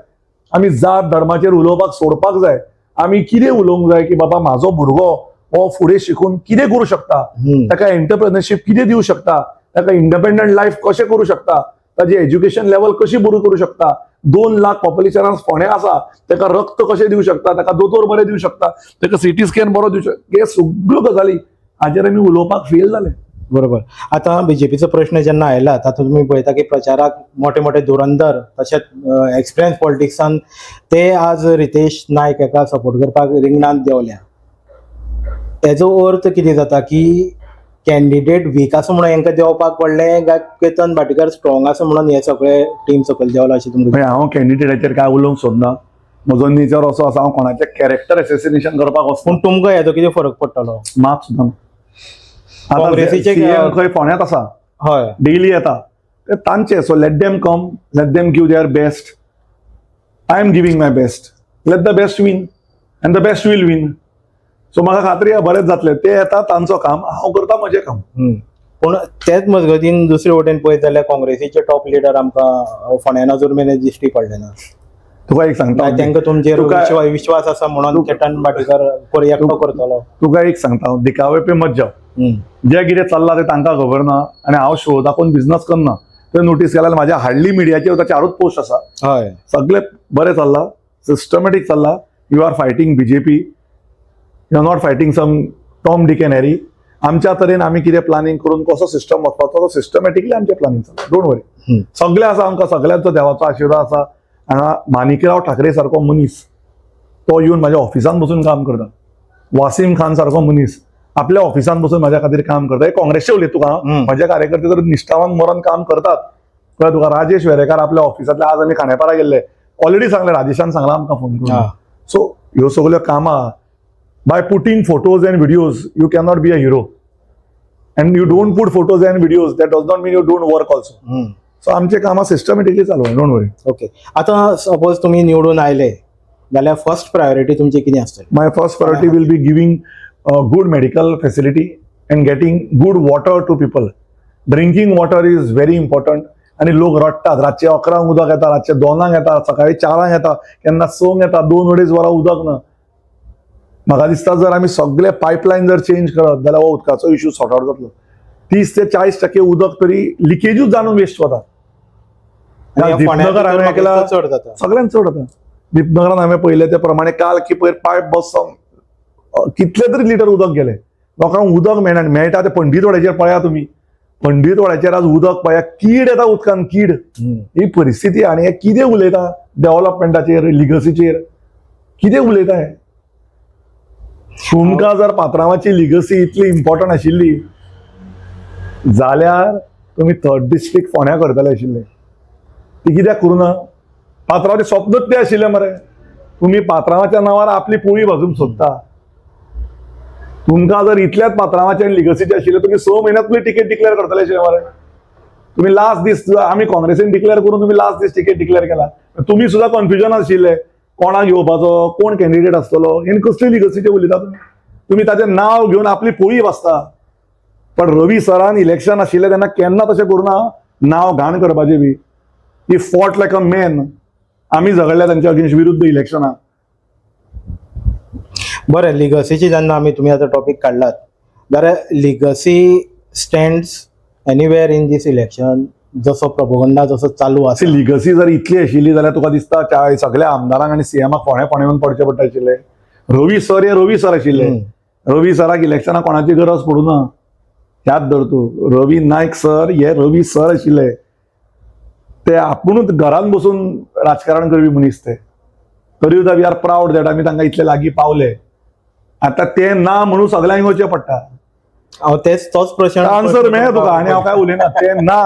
आमी जात धर्माचेर उलोवपाक सोडपाक जाय. आमी कितें उलोवंक जाय की बाबा, म्हाजो भुरगो हो फुडें शिकून कितें करूं शकता, ताका एंटरप्रेनरशीप कितें दिवं शकता, ताका इंडिपेंडंट लायफ कशें करूं शकता, ताजी एज्युकेशन लेवल कशी बरी करूं शकता. 2 लाख पॉप्युलेशनान फोंड्या आसा, ताका रक्त कशें दिवं शकता, ताका दोतोर बरे दिवं शकता, ताका सिटी स्कॅन बरो दिवं शकता, हे सगळ्यो गजाली हाजेर आमी उलोवपाक फेल जाले. बरोबर. आता बीजेपीचो प्रश्न जेन्ना आयला, तातूंत तुमी पळयता की प्रचाराक मोठे मोठे धुरंधर तशेंच एक्सपिरियन्स पॉलिटिक्सान ते आज रितेश नायक हाका सपोर्ट करपाक रिंगणांत देंवल्या. हेजो अर्थ कितें जाता की कॅन्डिडेट वीक आसा म्हणून हेंकां देंवपाक पडलें काय केतन भाटीकार स्ट्रॉंग आसा म्हणून हे सगळे टीम सकयल देंवला अशें तुमकां? म्हणजे हांव कॅन्डिडेटाचेर काय उलोवंक सोदना. म्हजो नेचर असो आसा, हांव कोणाचें कॅरेक्टर एसेसिनेशन करपाक वचना. पूण तुमकां हेजो कितें फरक पडटलो? मात सुद्दां ना. काँग्रेसीचे सीएम खंय फोंड्यांत आसा, डेली येता ते तांचे. So let them come, let them give their best. I am giving my best. Let the best win and the best will win. So म्हाका खात्री आहा, बरेंच जातलें. ते येता तांचो काम, हांव करता म्हजें काम. पूण तेच मजगतीन दुसरे वटेन पळयत जाल्यार काँग्रेसीचे टॉप लिडर आमकां फोंड्यान अजून मेरेन दिश्टी पडले ना. तुका एक सांगता. तांकां तुमचेर विश्वास आसा म्हणून केतन भाटीकार एकटो करतलो? तुका एक सांगता हांव, दिखावे पे मत जाव. जे कितें चल्लां तें तांकां खबर ना आनी हांव शो दाखोवन बिझनस करना. तुवें नोटीस केल्यार म्हाज्या हार्डली मिडियाचेर चारूच पोस्ट आसा. सगळे बरें चल्लां, सिस्टमॅटीक चल्लां. You are fighting BJP, you are not fighting some Tom, Dick and Harry. आमच्या तरेन आमी कितें प्लॅनिंग करून कसो सिस्टम वचपाचो, तो सिस्टमॅटिकली आमचें प्लॅनिंग चल्लां. Don't worry. सगळें आसा आमकां, सगळ्यांचो देवाचो आशिर्वाद आसा. हांगा माणिकराव ठाकरे सारको मनीस तो येवन म्हाज्या ऑफिसान बसून काम करता. वासीम खान सारको मनीस आपल्या ऑफिसान बसून म्हाज्या खातीर काम करता. हे काँग्रेसचे उलयत तुका हांव. म्हजे कार्यकर्ते तर निश्ठावान मरण काम करतात, कळ्ळें तुका? राजेश वेरेकार आपल्या ऑफिसांतले, आज आमी खांडेपारा गेल्ले, ऑलरेडी सांगलें, राजेशान सांगलां आमकां फोन करून. सो ह्यो सगल्यो कामां, by putting photos and videos you cannot be a hero, and you don't put photos and videos, that does not mean you don't work also. So आमचे कामां सिस्टमॅटिकली चालू आहे. Don't worry. Okay, आतां suppose तुमी निवडून आयले जाल्यार first priority तुमची कितें आसतली? My first priority will be giving good medical facility and getting good water to people. Drinking water is very important. आणि लोक रडटात. रातचे 11 उदक येता, रातचे 2 येता, सकाळी 4 येता, केन्ना 6 येता. 2-2.5 वरां उदक ना. म्हाका दिसता, जर आमी सगळे पायपलायन जर चेंज करत जाल्यार हो उदकाचो इशू सॉर्ट आउट जातलो. 30 ते 40% उदक तरी लिकेजूच जावन वेस्ट वता. आनी ह्या फोंड्या दीपनगर भितर हांवें म्हाका ऐकलां. दिसता चड जाता. सगळ्यांत चड जाता. दीपनगरान हांवें पळयलें ते प्रमाणे काल की पयर पायप बसोन कितले तरी लिटर उदक गेले. लोकांक उदक मेळना आनी मेळटा ते पंडीत वाड्याचेर पळया तुमी. पंडीतवाड्याचेर आज उदक पळया, कीड येता उदकान, कीड. ही परिस्थिती. आनी हे कितें उलयता डेव्हलपमेंटाचेर, लिगसीचेर कितें उलयता हे? तुमकां जर पात्रांवाची लिगसी इतली इम्पॉर्टंट आशिल्ली जाल्यार तुमी थर्ड डिस्ट्रिक्ट फोंड्या करतले आशिल्ले. ती कित्याक करूं ना? पात्रांवाचें स्वप्नूच तें आशिल्लें मरे. तुमी पात्रांवाच्या नांवार आपली पोळी भाजूंक सोदता. तुमकां जर इतल्याच पात्रांवाचें आनी लिगसीचें आशिल्लें, तुमी 6 म्हयन्यांत तुमी तिकेट डिक्लेअर करतले आशिल्ले मरे. तुमी लास्ट दीस, आमी काँग्रेसीन डिक्लेअर करून तुमी लास्ट दीस तिकेट डिक्लेअर केला. तुमी सुद्दां कन्फ्युजन आशिल्ले, कोणाक घेवपाचो, कोण कॅन्डिडेट आसतलो. आनी कसली लिगसीचे उलयता तुमी? तुमी ताचें नांव घेवन आपली पोळी भाजता. पण रवी सरान इलेक्शन आशिल्लें तेन्ना केन्ना तशें करूना, नांव घाण करपाचें बी. He fought like a man. आमी झगडले तांच्या अगेन्स्ट विरुद्ध इलेक्शनाक. बरें, लिगसीची जेन्ना आमी तुमी आतां टॉपीक काडलात जाल्यार legacy stands anywhere in this election, जसो प्रोपोगंडा जसो चालू आसा? लिगसी जर इतली आशिल्ली जाल्यार तुका दिसता सगळ्या आमदारांक आनी सीएमाक फोंड्या फोंड्या येवन पडचें पडटा आशिल्लें? रवी सर हे रवी सर आशिल्ले. रवी सराक इलेक्शनाक कोणाची गरज पडूं ना. याद धर तूं, रवी नायक सर हे रवी सर आशिल्ले. ते आपुणूच घरान बसून राजकारण करपी मनीस ते. तरी सुद्दां we are proud that आमी तांकां इतले लागीं पावले. आतां ते ना म्हणून सगळ्यांक येवचें पडटा. हांव तेच तोच प्रश्न. आन्सर मेळ्ळा तुका आनी हांव काय उलयना. ते ना,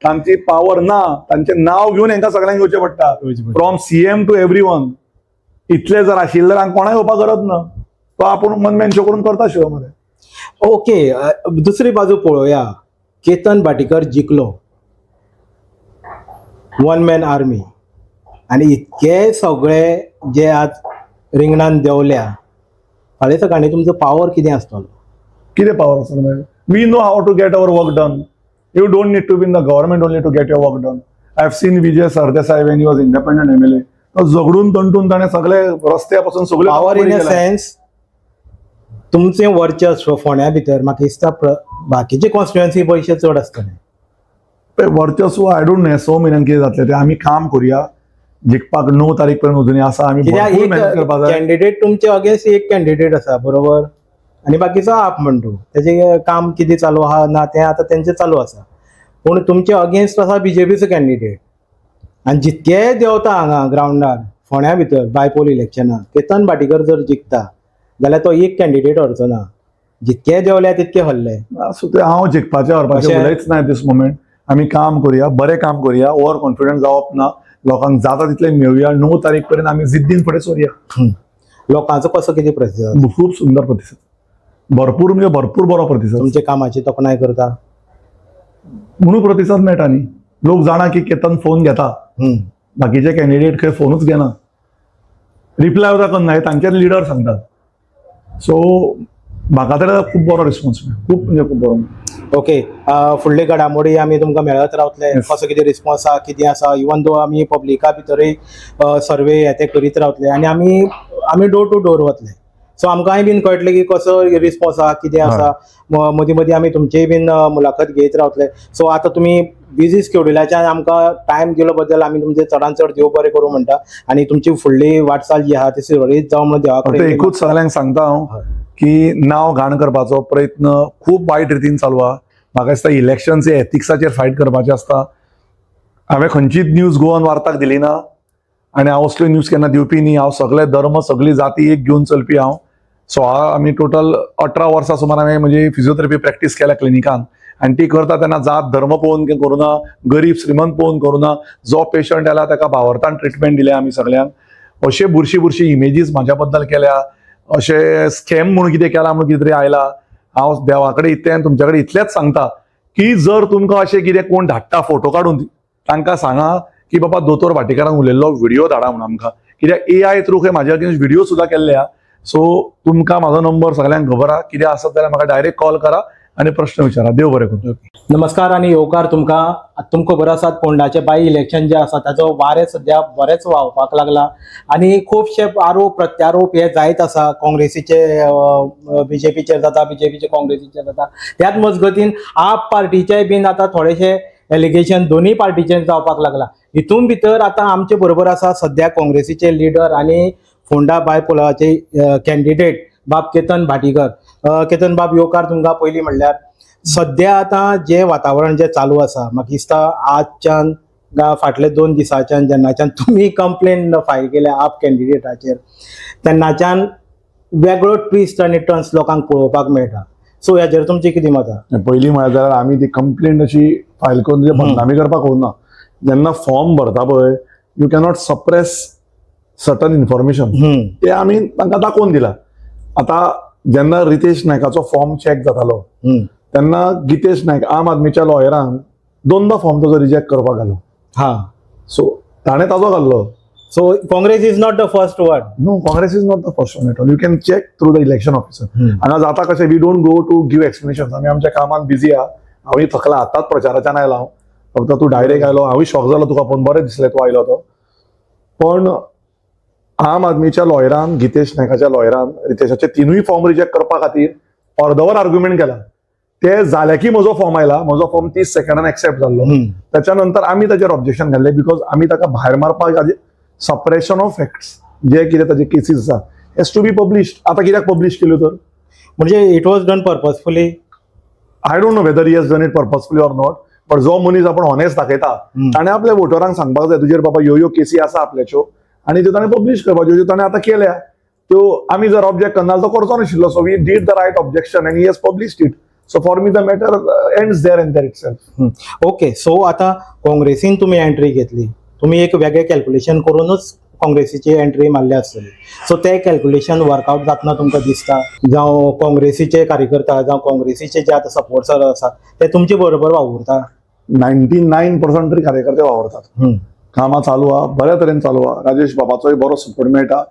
तांची पावर ना, तांचें नांव घेवन हांकां सगळ्यांक येवचें पडटा, from CM to every one. इतले जर आशिल्ले जाल्यार कोणाक येवपाक गरज ना. तो आपूण वन मॅन शो करून करता शो मरे. ओके, दुसरी बाजू पळोवया. केतन भाटीकर जिखलो, वन मॅन आर्मी, आनी इतके सगळे जे आज रिंगणान देंवल्या, फाल्यां सकाळी तुमचो पावर कितें आसतलो? कितें पावर आसता मागीर? We know how to get our work done. You don't need to be in the government only to get your work done. I have seen Vijay Sardesai when he was independent MLA. तो झगडून तंटून ताणें सगळे रस्त्या पासून सगळे power in a sense, तुमचें वर्चस्व फोंड्या भितर म्हाका दिसता बाकीचे कॉन्स्टिट्युएन्सी पयशे चड आसतले. वर्चस्व I don't know, 6 म्हयन्यान कितें जातलें तें. आमी काम करुया जिखपाक. 9 तारीख पर्यंत अजूनय आसा. आमी कित्याक भरपूर एक मेहनत करपाक जाय. कॅन्डिडेट तुमचे अगेन्स्ट एक कॅन्डिडेट आसा, बरोबर, आनी बाकीचो आप म्हणटू तेजें काम कितें चालू आहा ना तें आतां तेंचें चालू आसा. पूण तुमचे अगेन्स्ट आसा बीजेपीचो कॅन्डिडेट आनी जितके देंवता हांगा ग्रावंडार फोंड्या भितर बायपोल इलेक्शनाक केतन भाटीकर जर जिखता जाल्यार तो एक कॅन्डिडेट हरचो ना. जितके देंवल्या तितके हरले. सो ते हांव जिखपाचें हरपाचें उलयच ना दीस मोमेंट. आमी काम करुया, बरें काम करुया. ओवर कॉन्फिडंट जावप ना. लोकांक जाता तितलें मेळुया. 9 तारीख पर्यंत आमी जिद्दीन फुडें सरुया. लोकांचो कसो कितें प्रतिसाद? खूब सुंदर प्रतिसाद, भरपूर म्हणजे भरपूर बरो प्रतिसाद. तुमच्या कामाची तोखणाय करता? म्हणून प्रतिसाद मेळटा न्ही. लोक जाणा की केतन फोन घेता. बाकीचे कॅन्डिडेट खंय फोनूच घेना, रिप्लाय सुद्दां करना, हे तांचेच लिडर सांगतात. सो म्हाका तर खूब बरो रिस्पॉन्स मेळ्ळो, खूब म्हणजे खूब बरो मेळ्ळो. ओके, फुडले घडामोडी आमी तुमकां मेळत रावतले. कसो कितें रिस्पॉन्स आहा, कितें आसा, इवन दो आमी पब्लिका भितरूय सर्वे हे ते करीत रावतले आनी आमी आमी डोर टू डोर वतले. सो आमकांय बीन कळटलें की कसो रिस्पॉन्स आहा, कितें आसा. मदीं मदीं आमी तुमचीय बीन मुलाखत घेयत रावतले. सो आतां तुमी बिजी स्केड्युलाच्यान आमकां टायम दिलो बद्दल आमी तुमचे चडान चड देव बरें करूं म्हणटा आनी तुमची फुडली वाटचाल जी आहा ती सुरळीत जावं म्हणून देवा फक्त कडेन एकूच सगळ्यांक सांगता हांव की नांव घाण करपाचो प्रयत्न खूब वायट रितीन चालू आहा. म्हाका दिसता इलेक्शन्स हे एथिक्साचेर फायट करपाचें आसता. हांवें खंयचीच न्यूज गोवन वार्ताक दिली ना आनी हांव असल्यो न्यूज केन्ना दिवपी न्ही. हांव सगळे धर्म, सगळी जाती एक घेवन चलपी हांव. 16, आमी टोटल 18 वर्सां सुमार हांवें म्हजी फिजियोथेरपी प्रॅक्टीस केल्या क्लिनिकान आनी ती करता तेन्ना जात धर्म पळोवन करूना, गरीब श्रीमंत पळोवन करूना. जो पेशंट आयला ताका भावार्थान ट्रिटमेंट दिल्या आमी सगळ्यांक. अशे बुरशी बुरशी इमेजीस म्हाज्या बद्दल केल्या, अशे स्कॅम म्हणून कितें केला म्हणून कितें तरी आयला. हांव देवा कडेन इतलें आनी तुमच्या कडेन इतलेंच सांगता की जर तुमकां अशें कितें कोण धाडटा फोटो काडून, तांकां सांगा की बाबा दोतोर भाटीकारान उलयल्लो व्हिडिओ धाडा म्हणून आमकां, कित्याक एआय थ्रू खंय म्हाज्या अगेन्स्ट व्हिडिओ सुद्दां केल्ले आहा. सो तुमकां म्हाजो नंबर सगळ्यांक खबर आहा. कितें आसत जाल्यार म्हाका डायरेक्ट कॉल करा आनी प्रश्न विचारा. देव बरें करूं. नमस्कार आनी येवकार तुमकां. तुमकां खबर आसात, फोंडाचे बाय इलेक्शन जे आसा ताचो वारें सद्या बरेंच व्हांवपाक लागला आनी खुबशे आरोप प्रत्यारोप हे जायत आसा. काँग्रेसीचे बीजेपीचेर जाता, बीजेपीचे काँग्रेसीचेर जाता. त्याच मजगतीन आप पार्टीचे बीन आतां थोडेशे एलिगेशन दोनूय पार्टीचेर जावपाक लागला. हितून भितर आतां आमचे बरोबर आसा सद्या काँग्रेसीचे लिडर आनी फोंडा बायपोलाचे कॅन्डिडेट बाब केतन भाटीकर. केतन बाब, येवकार तुमकां. पयलीं म्हणल्यार सद्या आतां जें वातावरण जें चालू आसा, म्हाका दिसता आजच्यान फाटले 2 दिसांच्यान जेन्नाच्यान तुमी कंप्लेन फायल केल्या आप कॅन्डिडेटाचेर, तेन्नाच्यान वेगळो ट्विस्ट आनी टर्न्स लोकांक पळोवपाक मेळटा. सो हेजेर तुमचें कितें मत आहा? पयलीं म्हळ्यार जाल्यार आमी ती कंप्लेंट अशी फायल करून तुजे बदनामी करपाक वचना. जेन्ना फॉर्म भरता पळय, you cannot suppress certain information. ते आमी तांकां दाखोवन दिला. आतां जेन्ना रितेश नायकाचो फॉर्म चॅक जातालो तेन्ना गितेश नायक आम आदमीच्या लॉयरान दोनदा फॉर्म ताजो रिजेक्ट करपाक घालो. सो ताणें ताजो घाल्लो. So Congress is not the first one? No, Congress is not the first one at all. You can check through the election officer. हांगा जाता कशें, we don't go to give explanation. आमी आमच्या कामात बिजी आहा. हांवूय थकला, आतांच प्रचाराच्यान आयला हांव. फक्त तूं डायरेक्ट आयलो, हांवूय शॉक जालो तुका पळोवन, बरें दिसलें तूं आयलो तो. पण आम आदमीच्या लॉयरान, गितेश नायकाच्या लॉयरान रितेशाचे तिनूय फॉर्म रिजेक्ट करपा खातीर अर्दवर आर्ग्युमेंट केला. ते जाले की म्हजो फॉर्म आयला, म्हजो फॉर्म 30 सेकंडान एक्सेप्ट जाल्लो. त्याच्या नंतर आमी ताचेर ऑब्जेक्शन घाल्लें, because आमी ताका भायर मारपाक, सप्रेशन ऑफ फॅक्ट्स, जे कितें ताजे केसीस आसा हेज टू बी पब्लिश्ड. आतां कित्याक पब्लिश केल्यो तर? म्हणजे it was done purposefully? I don't know whether he has done it purposefully or not, but जो मनीस आपण ऑनेस्ट दाखयता ताणें आपल्या वोटरांक सांगपाक जाय, तुजेर बाबा ह्यो ह्यो केसी आसा आपल्याच्यो, आनी त्यो ताणें पब्लिश करपाच्यो, ज्यो ताणें आतां केल्या त्यो आमी जर ऑब्जेक्ट करना जाल्यार तो करचो नाशिल्लो. So we did the right objection and he has published it. So for me the matter ends there and there itself. Okay, so आतां काँग्रेसीन तुमी एंट्री घेतली, तुमी एक वेगळें कॅल्क्युलेशन करूनच काँग्रेसीची एंट्री मारल्या आसतली. सो ते कॅल्क्युलेशन वर्कआउट जातना तुमकां दिसता, जावं काँग्रेसीचे कार्यकर्ता जावं काँग्रेसीचे जे आतां सपोर्टर आसा ते तुमचे बरोबर वावुरता? 99% तरी कार्यकर्ते वावरतात. कामां चालू आहा, बऱ्या तरेन चालू आहा. राजेश बाबाचोय बरो सपोर्ट मेळटा.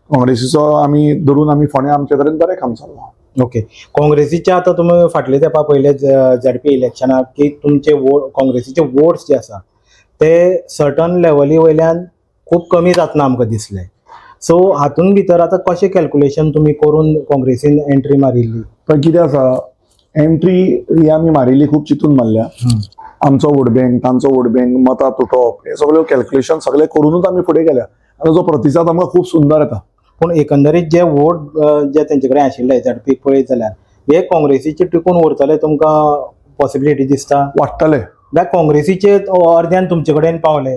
काँग्रेसीचो आमी धरून आमी फोंड्या आमचे तरेन बरें काम चालू आहा. ओके, काँग्रेसीचे आतां तुमी फाटले तेंपा पयले झेडपी इलेक्शनाक की तुमचे वोट, काँग्रेसीचे वोट्स जे आसा ते सर्टन लेवली वयल्यान खूब कमी जातना आमकां दिसले. सो हातून भितर आतां कशें कॅल्क्युलेशन तुमी करून काँग्रेसीन एंट्री मारिल्ली? पण कितें आसा, एंट्री ही आमी मारिल्ली खूब चिंतून मारल्या. आमचो वोट बँक, तांचो वोट बँक, मतां तुटप, हे सगळे कॅल्क्युलेशन सगळे करूनच आमी फुडें गेल्या आनी ताजो प्रतिसाद आमकां खूब सुंदर येता. पूण एकंदरीत जे वोट जे तेंचे कडेन आशिल्ले झेडपीक पळयत जाल्यार हे काँग्रेसीचे टिकून उरतले तुमकां पॉसिबिलिटी दिसता? वाडटले. जाल्यार काँग्रेसीचे अर्द्यान तुमचे कडेन पावले?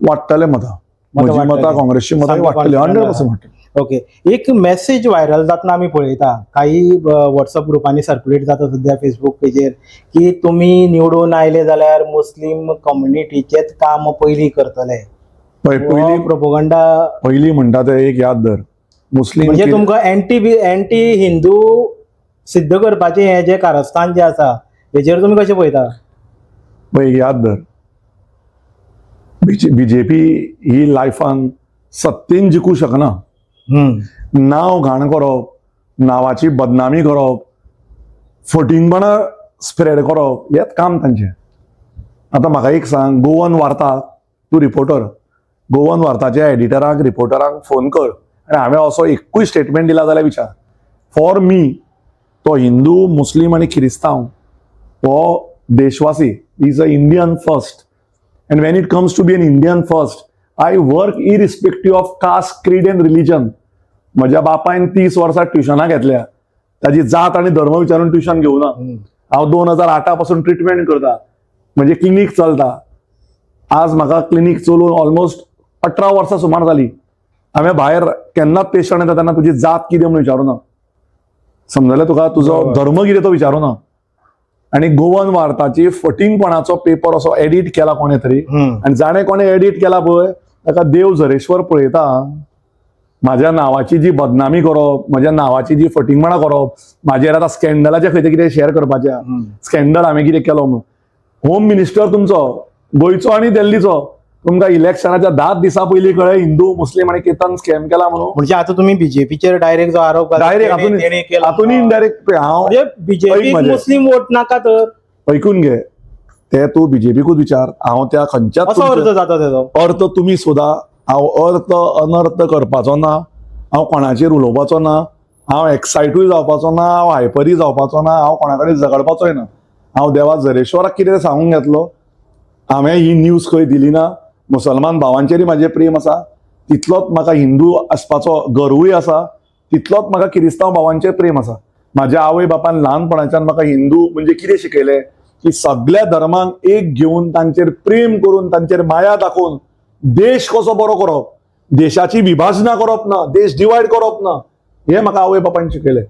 वाडटले मतां. मतां म्हजी मतां, वाडटली. काँग्रेसची मतां सामकी वाडटली, confident 100% वाडटली. ओके, एक मेसेज व्हायरल जातना आमी पळयता, काही व्हॉट्सअप ग्रुपांनी सर्क्युलेट जाता सद्या फेसबूक पेजेर, की तुमी निवडून आयले जाल्यार मुस्लीम कम्युनिटीचेच काम पयलीं करतले. पळय, पयलीं प्रोपोगंडा. पयलीं म्हणटा ते एक याद धर, मुस्लीम म्हणजे तुमकां एंटी हिंदू सिद्ध करपाचें हें जें कारस्थान जें आसा, हेजेर तुमी कशें पळयता? पळय, एक याद धर, बीजेपी ही लायफान सत्तेन जिखूं शकना. नांव घाण करप, नांवाची बदनामी करप, फटींगपणां स्प्रेड करप हेंच काम तांचें. आतां म्हाका एक सांग, गोवन वार्ता, तूं रिपोर्टर, गोवन वार्ताच्या एडिटराक, रिपोर्टरांक फोन कर आनी हांवें असो एकूय स्टेटमेंट दिला जाल्यार विचार. फॉर मी तो हिंदू, मुस्लीम आनी क्रिस्तांव हो देशवासी, is a Indian first, and when it comes to be an Indian first, I work irrespective of caste, creed and religion. म्हज्या बापायन 30 वर्सां ट्युशनां घेतल्या, ताजी जात आनी धर्म विचारून ट्युशन घेवना. हांव 2008 पासून ट्रिटमेंट करता, म्हणजे क्लिनीक चलता. आज म्हाका क्लिनीक चलोवन ऑलमोस्ट 18 वर्सां सुमार जाली. हांवें भायर केन्नाच पेशंट येता तेन्ना तुजी जात कितें म्हणून विचारूना. समजलें तुका? तुजो धर्म कितें तो विचारूना. आनी गोवन वार्ताची फटींगपणाचो पेपर असो एडिट केला कोणें तरी आनी जाणें कोणें एडिट केला पळय, ताका देव झरेश्वर पळयता. म्हाज्या नांवाची जी बदनामी करप, म्हज्या नांवाची जी फटींगपणां करप, म्हाजेर आतां स्कॅन्डलाचे खंय ते कितें शेअर करपाचें, स्कॅन्डल हांवें कितें केलो म्हणून. होम मिनिस्टर तुमचो गोंयचो आनी दिल्लीचो, तुमकां इलेक्शनाच्या 10 दिसां पयलीं कळ्ळें हिंदू, मुस्लीम आनी केतन स्कॅम केला म्हणून? म्हणजे आता तुम्ही बीजेपीचेर डायरेक्ट जो आरोप घाला, डायरेक्ट तेणे केला. हातून इनडायरेक्ट हांव म्हणजे बीजेपी ऐक म्हजें. मुस्लीम वोट नाका तर? ऐकून घे, ते तूं बीजेपीकूच विचार. हांव त्या खंयच्याच असो अर्थ जाता तेजो. अर्थ तुमी सोदा. हांव अर्थ अनर्थ करपाचो ना. हांव कोणाचेर उलोवपाचो ना. हांव एक्सायटूय जावपाचो ना. हांव हायपरूय जावपाचो ना. हांव कोणा कडेन झगडपाचोय ना. हांव देवा झरेश्वराक कितें सांगूंक घेतलो. हांवें ही न्यूज खंय दिली ना. मुसलमान भावांचेरय म्हाजें प्रेम आसा, तितलोच म्हाका हिंदू आसपाचो गर्वूय आसा, तितलोच म्हाका किरिस्तांव भावांचेर प्रेम आसा. माझ्या आवय बापान ल्हानपणाच्यान म्हाका हिंदू म्हणजे कितें शिकयलें की सगळ्या धर्मांक एक घेवन तांचेर प्रेम करून तांचेर माया दाखोवन देश कसो बरो करप, देशाची विभाजनां करप ना, देश डिवायड करप ना, हें म्हाका आवय बापान शिकयलें.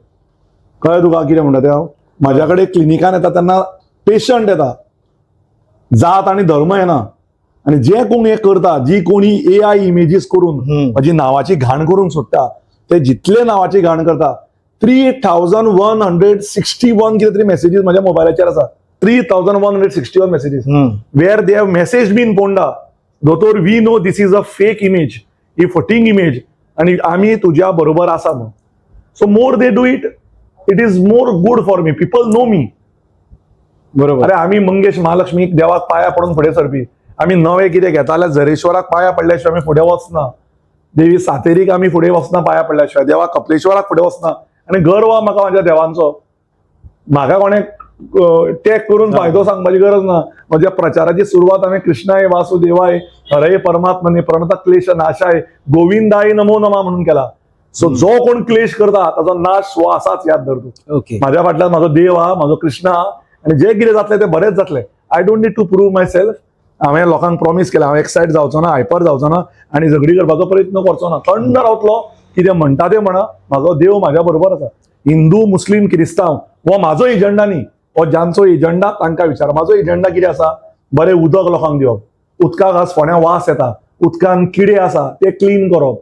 कळ्ळें तुका कितें म्हणटा तें हांव? म्हाज्या कडेन क्लिनिकान येता तेन्ना पेशंट येता, जात आनी धर्म येना. आनी जे कोण हें करता, जी कोणी एआय इमेजीस करून माझी नावाची घाण करून सोडटा, ते जितले नावाची घाण करता, 3161 कितें तरी मॅसेजीस माझ्या मोबायलाचेर आसा. 3161 messages where they have message me in Ponda, "दोतोर, we know this is a fake image, ही फटींग इमेज आणि आमी तुज्या बरोबर आसा" म्हणून. So more they do it, it is more good for me. People know me. अरे, आमी मंगेश महालक्ष्मीक देवाक पाया पडून फुडें सरपी. आमी नवें कितें घेता जाल्यार झरेश्वराक पाया पडल्या शिवाय आमी फुडें वचना. देवी सातेरीक आमी फुडें वचना पाया पडल्या शिवाय. देवा कपलेश्वराक फुडें वचना. आनी गर्व आहा म्हाका म्हाज्या देवांचो. म्हाका कोणें टॅग करून फायदो सांगपाची गरज ना. म्हज्या प्रचाराची सुरवात हांवें "कृष्णाय वासुदेवाय हरये परमात्मने प्रणत क्लेश नाशाय गोविंदाय नमो नमा" म्हणून केला. सो जो कोण क्लेश करता ताचो नाश हो आसाच, याद धर तूं. माझ्या फाटल्यान म्हाजो देव आहा, म्हाजो कृष्ण आहा आनी जे कितें जातलें तें बरेंच जातलें. I don't need to prove myself. हांवें लोकांक प्रॉमीस केलां, हांव एक्सायट जावचो ना, हायपर जावचो ना आनी झगडी करपाचो प्रयत्न करचो ना. थंड रावतलो. कितें म्हणटा तें म्हणा, म्हाजो देव म्हाज्या बरोबर आसा. हिंदू, मुस्लीम, क्रिस्तांव हो म्हाजो एजंडा न्ही. हो ज्यांचो एजंडा तांकां विचार. म्हाजो एजंडा कितें आसा? बरें उदक लोकांक दिवप. उदकाक आज फोंड्या वास येता, उदकान किडे आसा, ते क्लीन करप.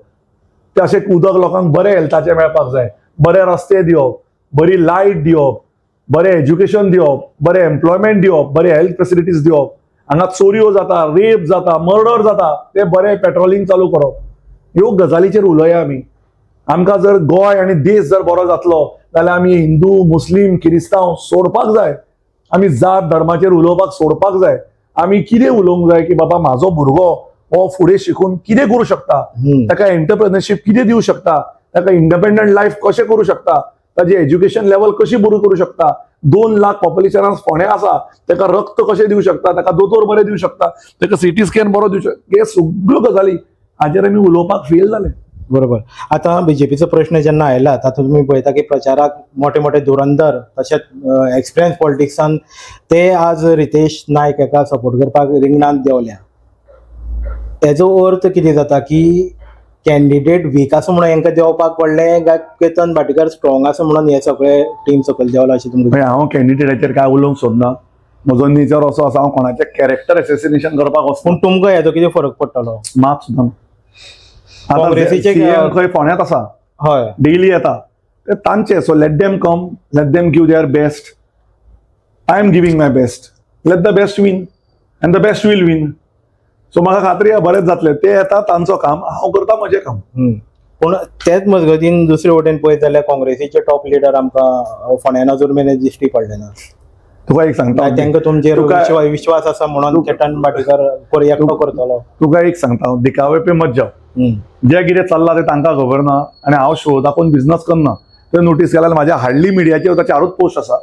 ते अशें उदक लोकांक बरें हेल्थाचें मेळपाक जाय. बरे रस्ते दिवप, बरी लायट दिवप, बरें एज्युकेशन दिवप, बरें एम्प्लॉयमेंट दिवप, बरें हेल्थ फेसिलिटीज दिवप. हांगा चोरयो जाता, रेप जाता, मर्डर जाता, ते बरें पेट्रोलिंग चालू करप. ह्यो गजालीचेर उलोवया आमी. आमकां जर गोंय आनी देश जर बरो जातलो जाल्यार आमी हिंदू, मुस्लीम, किरिस्तांव सोडपाक जाय. आमी जात धर्माचेर उलोवपाक सोडपाक जाय. आमी कितें उलोवंक जाय की बाबा, म्हाजो भुरगो हो फुडें शिकून कितें करूं शकता, ताका एंटरप्रेनरशीप कितें दिवं शकता, ताका इंडिपेंडंट लायफ कशें करूं शकता, ताजी एज्युकेशन लेवल कशी बरी करूं शकता. 2 लाख पॉप्युलेशनान फोंडें आसा, ताका रक्त कशें दिवं शकता, ताका दोतोर बरे दिवं शकता, ताका सिटी स्कॅन बरो दिवं शकता, हे सगळ्यो गजाली हाजेर आमी उलोवपाक फेल जाले. बरोबर. आतां बीजेपीचो प्रश्न जेन्ना आयला, तातूंत तुमी पळयता की प्रचाराक मोठे मोठे धुरंधर तशेंच एक्सपिरियन्स पॉलिटिक्सान ते आज रितेश नायक हाका सपोर्ट करपाक रिंगणांत देंवल्या. तेजो अर्थ कितें जाता की कॅन्डिडेट वीक आसा म्हणून हेंकां देंवपाक पडलें काय केतन भाटीकार स्ट्रॉंग आसा म्हणून हे सगळे टीम सकयल देंवला अशें तुमकां? म्हणजे हांव कॅन्डिडेटाचेर काय उलोवंक सोदना. म्हजो नेचर असो आसा, हांव कोणाचें कॅरेक्टर एसेसिनेशन करपाक वचना. पूण तुमकां हेजो कितें फरक पडटलो? मात सुद्दां ना. आतां CM खंय फोंड्यांत आसा, डेली येता ते तांचे. So let them come, let them give their best. I am giving my best. Let the best win and the best will win. So म्हाका खात्री आहा, बरेंच जातलें. ते येता तांचो काम, हांव करता म्हजें काम. पूण तेच मजगतीन दुसरे वटेन पळयत जाल्यार काँग्रेसीचे टॉप लिडर आमकां फोंड्यान अजून मेरेन दिश्टी पडले ना. तुका एक सांगता. तांकां तुमचेर विश्वास आसा म्हणून केतन भाटीकार एकटो करतलो? तुका एक सांगता हांव, दिखावे पे मत जाव. जे कितें चल्लां तें तांकां खबर ना आनी हांव शो दाखोवन बिझनस करना. तुवें नोटीस केल्यार म्हाज्या हार्डली मिडियाचेर वता, चारूच पोस्ट आसा.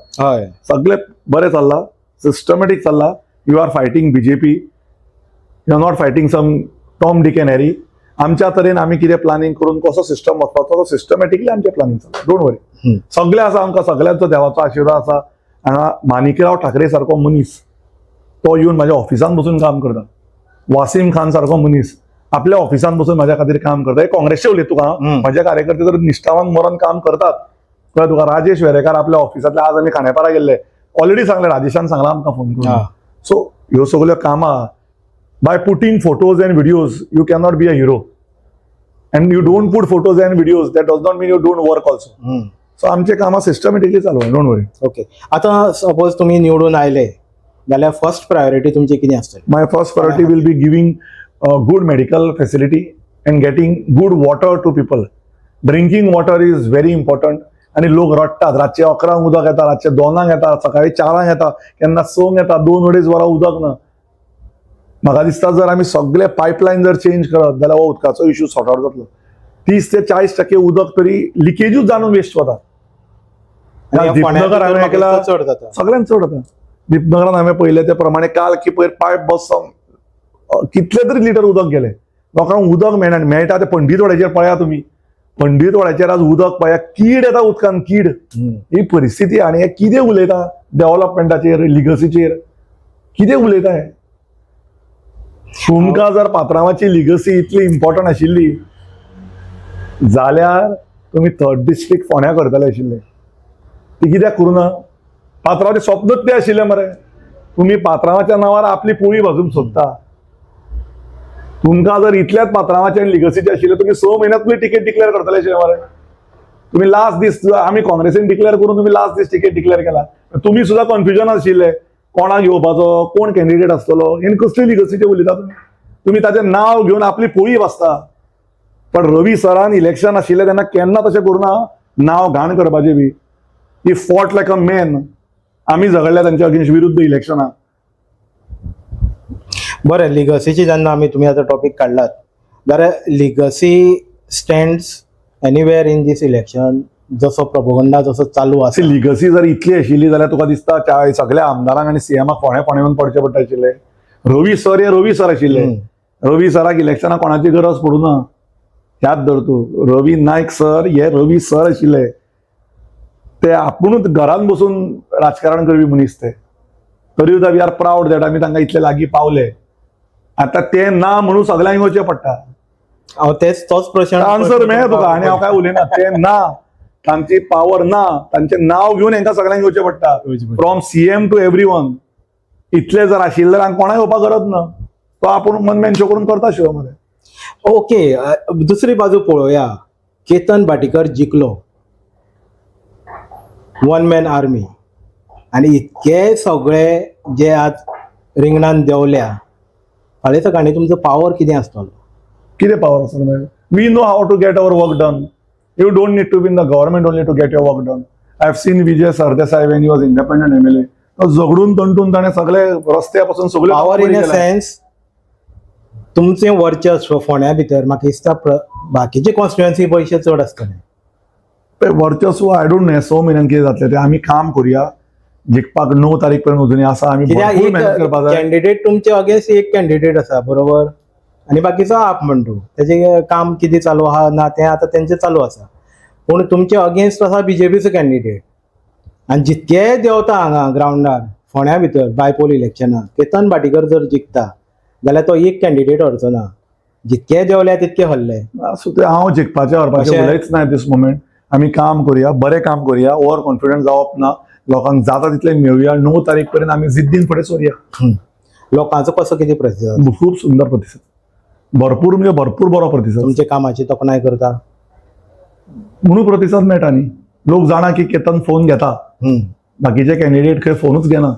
सगळे बरें चल्लां, सिस्टमॅटीक चल्लां. You are fighting BJP, you are not fighting some Tom, Dick and Harry. आमच्या तरेन आमी कितें प्लॅनिंग करून कसो सिस्टम वचपाचो, तो सिस्टमॅटिकली आमचें प्लॅनिंग चल्लां. Don't worry. सगळें आसा आमकां, सगळ्यांचो देवाचो आशिर्वाद आसा. हांगा माणिकराव ठाकरे सारको मनीस तो येवन म्हाज्या ऑफिसान बसून काम करता. वासीम खान सारको मनीस आपल्या ऑफिसान बसून म्हाज्या खातीर काम करता. हे काँग्रेसचे उलयत तुका हांव. म्हजे कार्यकर्ते तर निश्ठावान मरण काम करतात, कळ्ळें तुका? राजेश वेरेकार आपल्या ऑफिसांतले, आज आमी खांडेपारा गेल्ले, ऑलरेडी सांगलें, राजेशान सांगलां आमकां फोन करून. सो ह्यो सगल्यो कामां, by putting photos and videos you cannot be a hero, and you don't put photos and videos, that does not mean you don't work also. So आमचे कामां सिस्टमॅटिकली चालू, don't worry. Okay, आतां suppose तुमी निवडून आयले जाल्यार first priority तुमची कितें आसतली? My first priority will be giving good medical facility and getting good water to people. Drinking water is very important. आणि लोक रडटात. रातचे 11 उदक येता, रातचे 2 येता, सकाळी 4 येता, केन्ना 6 येता, 2-2.5 वरां उदक ना. म्हाका दिसता, जर आमी सगळे पायपलायन जर चेंज करत जाल्यार हो उदकाचो इशू सॉर्ट आउट जातलो. 30 ते 40% उदक तरी लिकेजूच जावन वेस्ट वता. आनी ह्या फोंड्या दीपनगर भितर हांवें म्हाका केला. दिसता चड जाता. सगळ्यांत चड जाता. दीपनगरान हांवें पळयलें, ते प्रमाणे काल की पयर पायप बसोन कितले तरी लिटर उदक गेले. लोकांक उदक मेळना आनी मेळटा ते पंडितवाड्याचेर पळया तुमी. पंडीतवाड्याचेर आज उदक पळया, कीड येता उदकान, कीड. ही परिस्थिती. आनी हे कितें उलयता डेव्हलपमेंटाचेर, लिगसीचेर कितें उलयता हे? तुमकां जर पात्रांवाची लिगसी इतली इम्पॉर्टंट आशिल्ली जाल्यार तुमी थर्ड डिस्ट्रिक्ट फोंड्या करतले आशिल्ले. ती कित्याक करूं ना? पात्रांवाचें स्वप्नूच तें आशिल्लें मरे. तुमी पात्रांवाच्या नांवार आपली पोळी भाजूंक सोदता. तुमकां जर इतल्याच पात्रांवाचें आनी लिगसीचें आशिल्लें, तुमी 6 म्हयन्यात तुमी तिकेट डिक्लेअर करतले आशिल्ले मरे. तुम्ही लास्ट दीस, आमी काँग्रेसीन डिक्लेअर करून तुम्ही लास्ट दीस तिकेट डिक्लेअर केला. तुम्ही सुद्धा कन्फ्युजन आशिल्ले, कोणाक घेवपाचो, कोण कॅन्डिडेट आसतलो. हें कसली लिगसीचे उलयता तुमी? तुमी ताचें नांव घेवन आपली पोळी भाजता. पण रवी सरान इलेक्शन आशिल्लें तेन्ना केन्ना तशें करूं ना, नांव घाण करपाचें बी. He fought like a man. आमी झगडल्या तांच्या अगेन्स्ट विरुद्ध इलेक्शनाक. बरें, लिगसीची जेन्ना आमी, तुमी आतां टॉपीक काडलात जाल्यार, legacy stands anywhere in this election, जसो प्रपोगंडा जसो चालू आसा? लिगसी जर इतली आशिल्ली जाल्यार तुका दिसता सगळ्या आमदारांक आनी सीएमाक फोंड्या फोंड्या येवन पडचें पडटा आशिल्लें? रवी सर हे रवी सर आशिल्ले. रवी सराक इलेक्शनाक कोणाची गरज पडूं ना. याद धर तूं, रवी नायक सर हे रवी सर आशिल्ले. ते आपुणूच घरान बसून राजकारण करपी मनीस ते. तरी सुद्दां we are proud that आमी तांकां इतले लागीं पावले. आतां ते ना म्हणून सगळ्यांक येवचें पडटा. हांव तेच, तोच प्रश्न. आन्सर मेळ्ळें तुका आनी हांव काय उलयना. ते ना, तांची पावर ना, तांचें नांव घेवन हांकां सगळ्यांक येवचें पडटा, from CM to every one. इतले जर आशिल्ले जाल्यार कोणाक येवपाक गरज ना. तो आपूण वन मॅन शो करून करता शो मरे. ओके, दुसरी बाजू पळोवया. केतन भाटीकर जिखलो, वन मॅन आर्मी, आनी इतके सगळे जे आज रिंगणान देंवल्या, फाल्यां सकाळी तुमचो पावर कितें आसतलो? कितें पावर आसा मागीर? We know how to get our work done. You don't need to be in the government only to get your work done. I have seen Vijay Sardesai when he was independent MLA. तो झगडून तंटून ताणें सगळे रस्त्या पासून सगळे power in a sense, तुमचें वर्चस्व फोंड्या भितर म्हाका दिसता बाकीचे कॉन्स्टिट्युएन्सी पयशे चड आसतले. वर्चस्व I don't know. 6 म्हयन्यान कितें जातलें तें. आमी काम करुया जिखपाक. 9 तारीख पर्यंत अजूनय आसा. आमी कित्याक भरपूर मेहनत एक करपाक जाय. कॅन्डिडेट, तुमचे अगेन्स्ट एक कॅन्डिडेट आसा, बरोबर, आनी बाकीचो आप म्हणटू तेजें काम कितें चालू आहा ना तें आतां तेंचें चालू आसा. पूण तुमचे अगेन्स्ट आसा बीजेपीचो कॅन्डिडेट आनी जितके देंवता हांगा ग्रावंडार फोंड्या भितर बायपोल इलेक्शनाक, केतन भाटीकर जर जिखता जाल्यार तो एक कॅन्डिडेट हरचो ना. जितके देंवल्या तितके हरले. आसूं तें, हांव जिखपाचें हरपाचें उलयच ना दीस मोमेंट. आमी काम करुया, बरें काम करुया. ओवर कॉन्फिडंट जावप ना. लोकांक जाता तितलें मेळुया. 9 तारीख पर्यंत आमी जिद्दीन फुडें सरुया. लोकांचो कसो कितें प्रतिसाद? खूब सुंदर प्रतिसाद, भरपूर म्हणजे भरपूर बरो प्रतिसाद. तुमच्या कामाची तोखणाय करता? म्हणून प्रतिसाद मेळटा न्ही. लोक जाणा की केतन फोन घेता. बाकीचे कॅन्डिडेट खंय फोनूच घेना,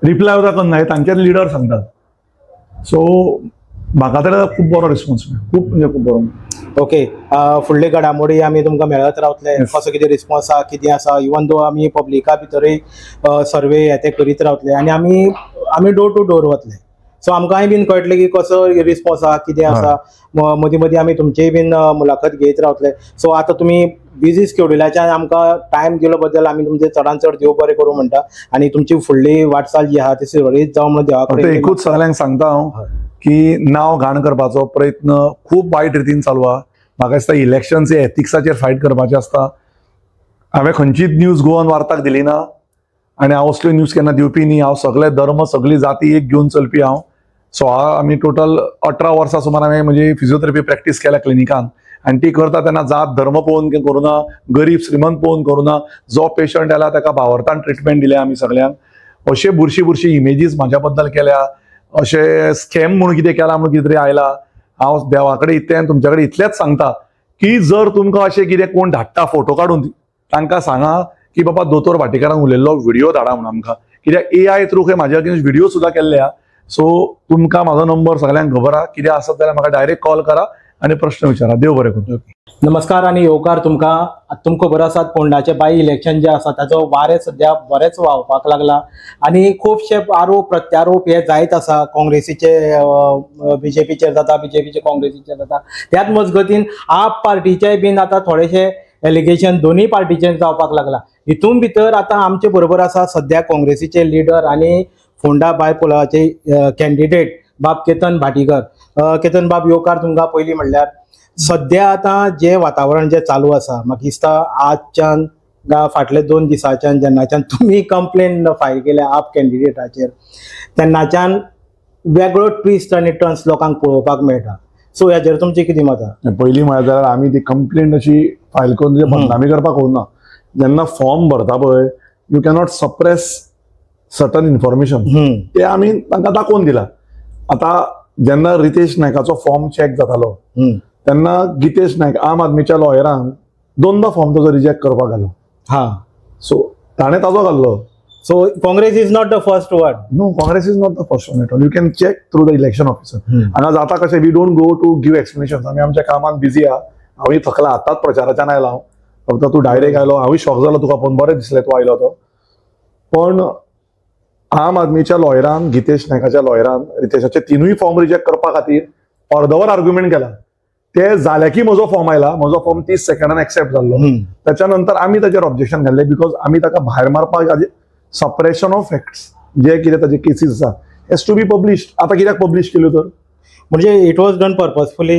रिप्लाय सुद्दां करना, हे तांचेच लिडर सांगतात. सो म्हाका तर खूब बरो रिस्पॉन्स मेळ्ळो, खूब म्हणजे खूब बरो. ओके, फुडले घडामोडी आमी तुमकां मेळत रावतले. कसो कितें रिस्पॉन्स आहा, कितें आसा, इवन दो आमी पब्लिका भितरूय सर्वे हे ते करीत रावतले आनी आमी आमी डोर टू डोर वतले. सो आमकांय बीन कळटलें की कसो रिस्पॉन्स आहा, कितें आसा. मदीं मदीं आमी तुमचीय बीन मुलाखत घेत रावतले. सो आतां तुमी बिजी स्केड्युलाच्यान आमकां टायम दिलो बद्दल आमी तुमचे चडान चड देव बरें करूं म्हणटा आनी तुमची फुडली वाटचाल जी आहा ती सुरळीत जावं म्हणून देवा फक्त कडेन एकूच सगळ्यांक सांगता हांव की नांव घाण करपाचो प्रयत्न खूब वायट रितीन चालू आहा. म्हाका दिसता इलेक्शन्स हे एथिक्साचेर फायट करपाचें आसता. हांवें खंयचीच न्यूज गोवन वार्ताक दिली ना आनी हांव असल्यो न्यूज केन्ना दिवपी न्ही. हांव सगळे धर्म, सगळी जाती एक घेवन चलपी हांव. सो आमी टोटल 18 वर्सां सुमार हांवें म्हजी फिजियोथेरपी प्रॅक्टीस केल्या क्लिनिकान आनी ती करता तेन्ना जात धर्म पळोवन करूना, गरीब श्रीमंत पळोवन करूना. जो पेशंट आयला ताका भावार्थान ट्रिटमेंट दिल्या आमी सगळ्यांक. अशे बुरशी बुरशी इमेजीस म्हाज्या बद्दल केल्या, अशे स्कॅम म्हणून कितें केला म्हणून कितें तरी आयला. हांव देवा कडेन इतलें आनी तुमच्या कडेन इतलेंच सांगता की जर तुमकां अशें कितें कोण धाडटा फोटो काडून, तांकां सांगा की बाबा दोतोर भाटीकारान उलयल्लो व्हिडिओ धाडा म्हणून आमकां, कित्याक एआय थ्रू खंय म्हाज्या अगेन्स्ट व्हिडिओ सुद्दां केल्ले आहा. सो तुमकां म्हाजो नंबर सगळ्यांक खबर आहा. कितें आसत जाल्यार म्हाका डायरेक्ट कॉल करा आनी प्रश्न विचारा. देव बरें करूं. नमस्कार आनी येवकार तुमकां. तुमकां खबर आसात, फोंडाचे बाय इलेक्शन जे आसा ताचो वारें सद्या बरेंच व्हांवपाक लागला आनी खुबशे आरोप प्रत्यारोप हे जायत आसा. काँग्रेसीचे बीजेपीचेर जाता, बीजेपीचे काँग्रेसीचेर जाता. त्याच मजगतीन आप पार्टीचे बीन आतां थोडेशे एलिगेशन दोनूय पार्टीचेर जावपाक लागला. हितून भितर आतां आमचे बरोबर आसा सद्या काँग्रेसीचे लिडर आनी फोंडा बायपोलाचे कॅन्डिडेट बाब केतन भाटीकर. केतन बाब, येवकार तुमकां. पयलीं म्हणल्यार सद्या आतां जें वातावरण जें चालू आसा, म्हाका दिसता आजच्यान गा फाटले 2 दिसाच्यान जेन्नाच्यान तुमी कंप्लेन फायल केल्या आप कॅन्डिडेटाचेर, तेन्नाच्यान वेगळो ट्विस्ट आनी टर्न्स लोकांक पळोवपाक मेळटा. सो हेजेर तुमचें कितें मत आहा? पयलीं म्हळ्यार जाल्यार आमी ती कंप्लेंट अशी फायल करून तुजे बदनामी करपाक वचना. जेन्ना फॉर्म भरता पळय, you cannot suppress certain information. ते आमी तांकां दाखोवन दिला. आतां जेन्ना रितेश नायकाचो फॉर्म चॅक जातालो, तेन्ना गितेश नायक आम आदमीच्या लॉयरान दोनदा फॉर्म ताजो रिजेक्ट करपाक घालो. सो ताणें ताजो घाल्लो. So Congress is not the first one? No, Congress is not the first one at all. You can check through the election officer. हांगा जाता कशें, we don't go to give explanation. आमी आमच्या कामान बिजी आहा. हांवूय थकला, आतांच प्रचाराच्यान आयला हांव. फक्त तूं डायरेक्ट आयलो, हांवूय शॉक जालो तुका पळोवन. बरें दिसलें तूं आयलो तो. पण आम आदमीच्या लॉयरान, गितेश नायकाच्या लॉयरान रितेशाचे तिनूय फॉर्म रिजेक्ट करपा खातीर अर्दवर आर्ग्युमेंट केला. ते जाले की म्हजो फॉर्म आयला. म्हजो फॉर्म 30 सेकंडान एक्सेप्ट जाल्लो. त्याच्या नंतर आमी ताचेर ऑब्जेक्शन घाल्लें, because आमी ताका भायर मारपाक, सप्रेशन ऑफ फॅक्ट्स, जे कितें ताचे केसीस आसा हेज टू बी पब्लिश्ड. आतां कित्याक पब्लिश केल्यो तर? म्हणजे it was done purposefully?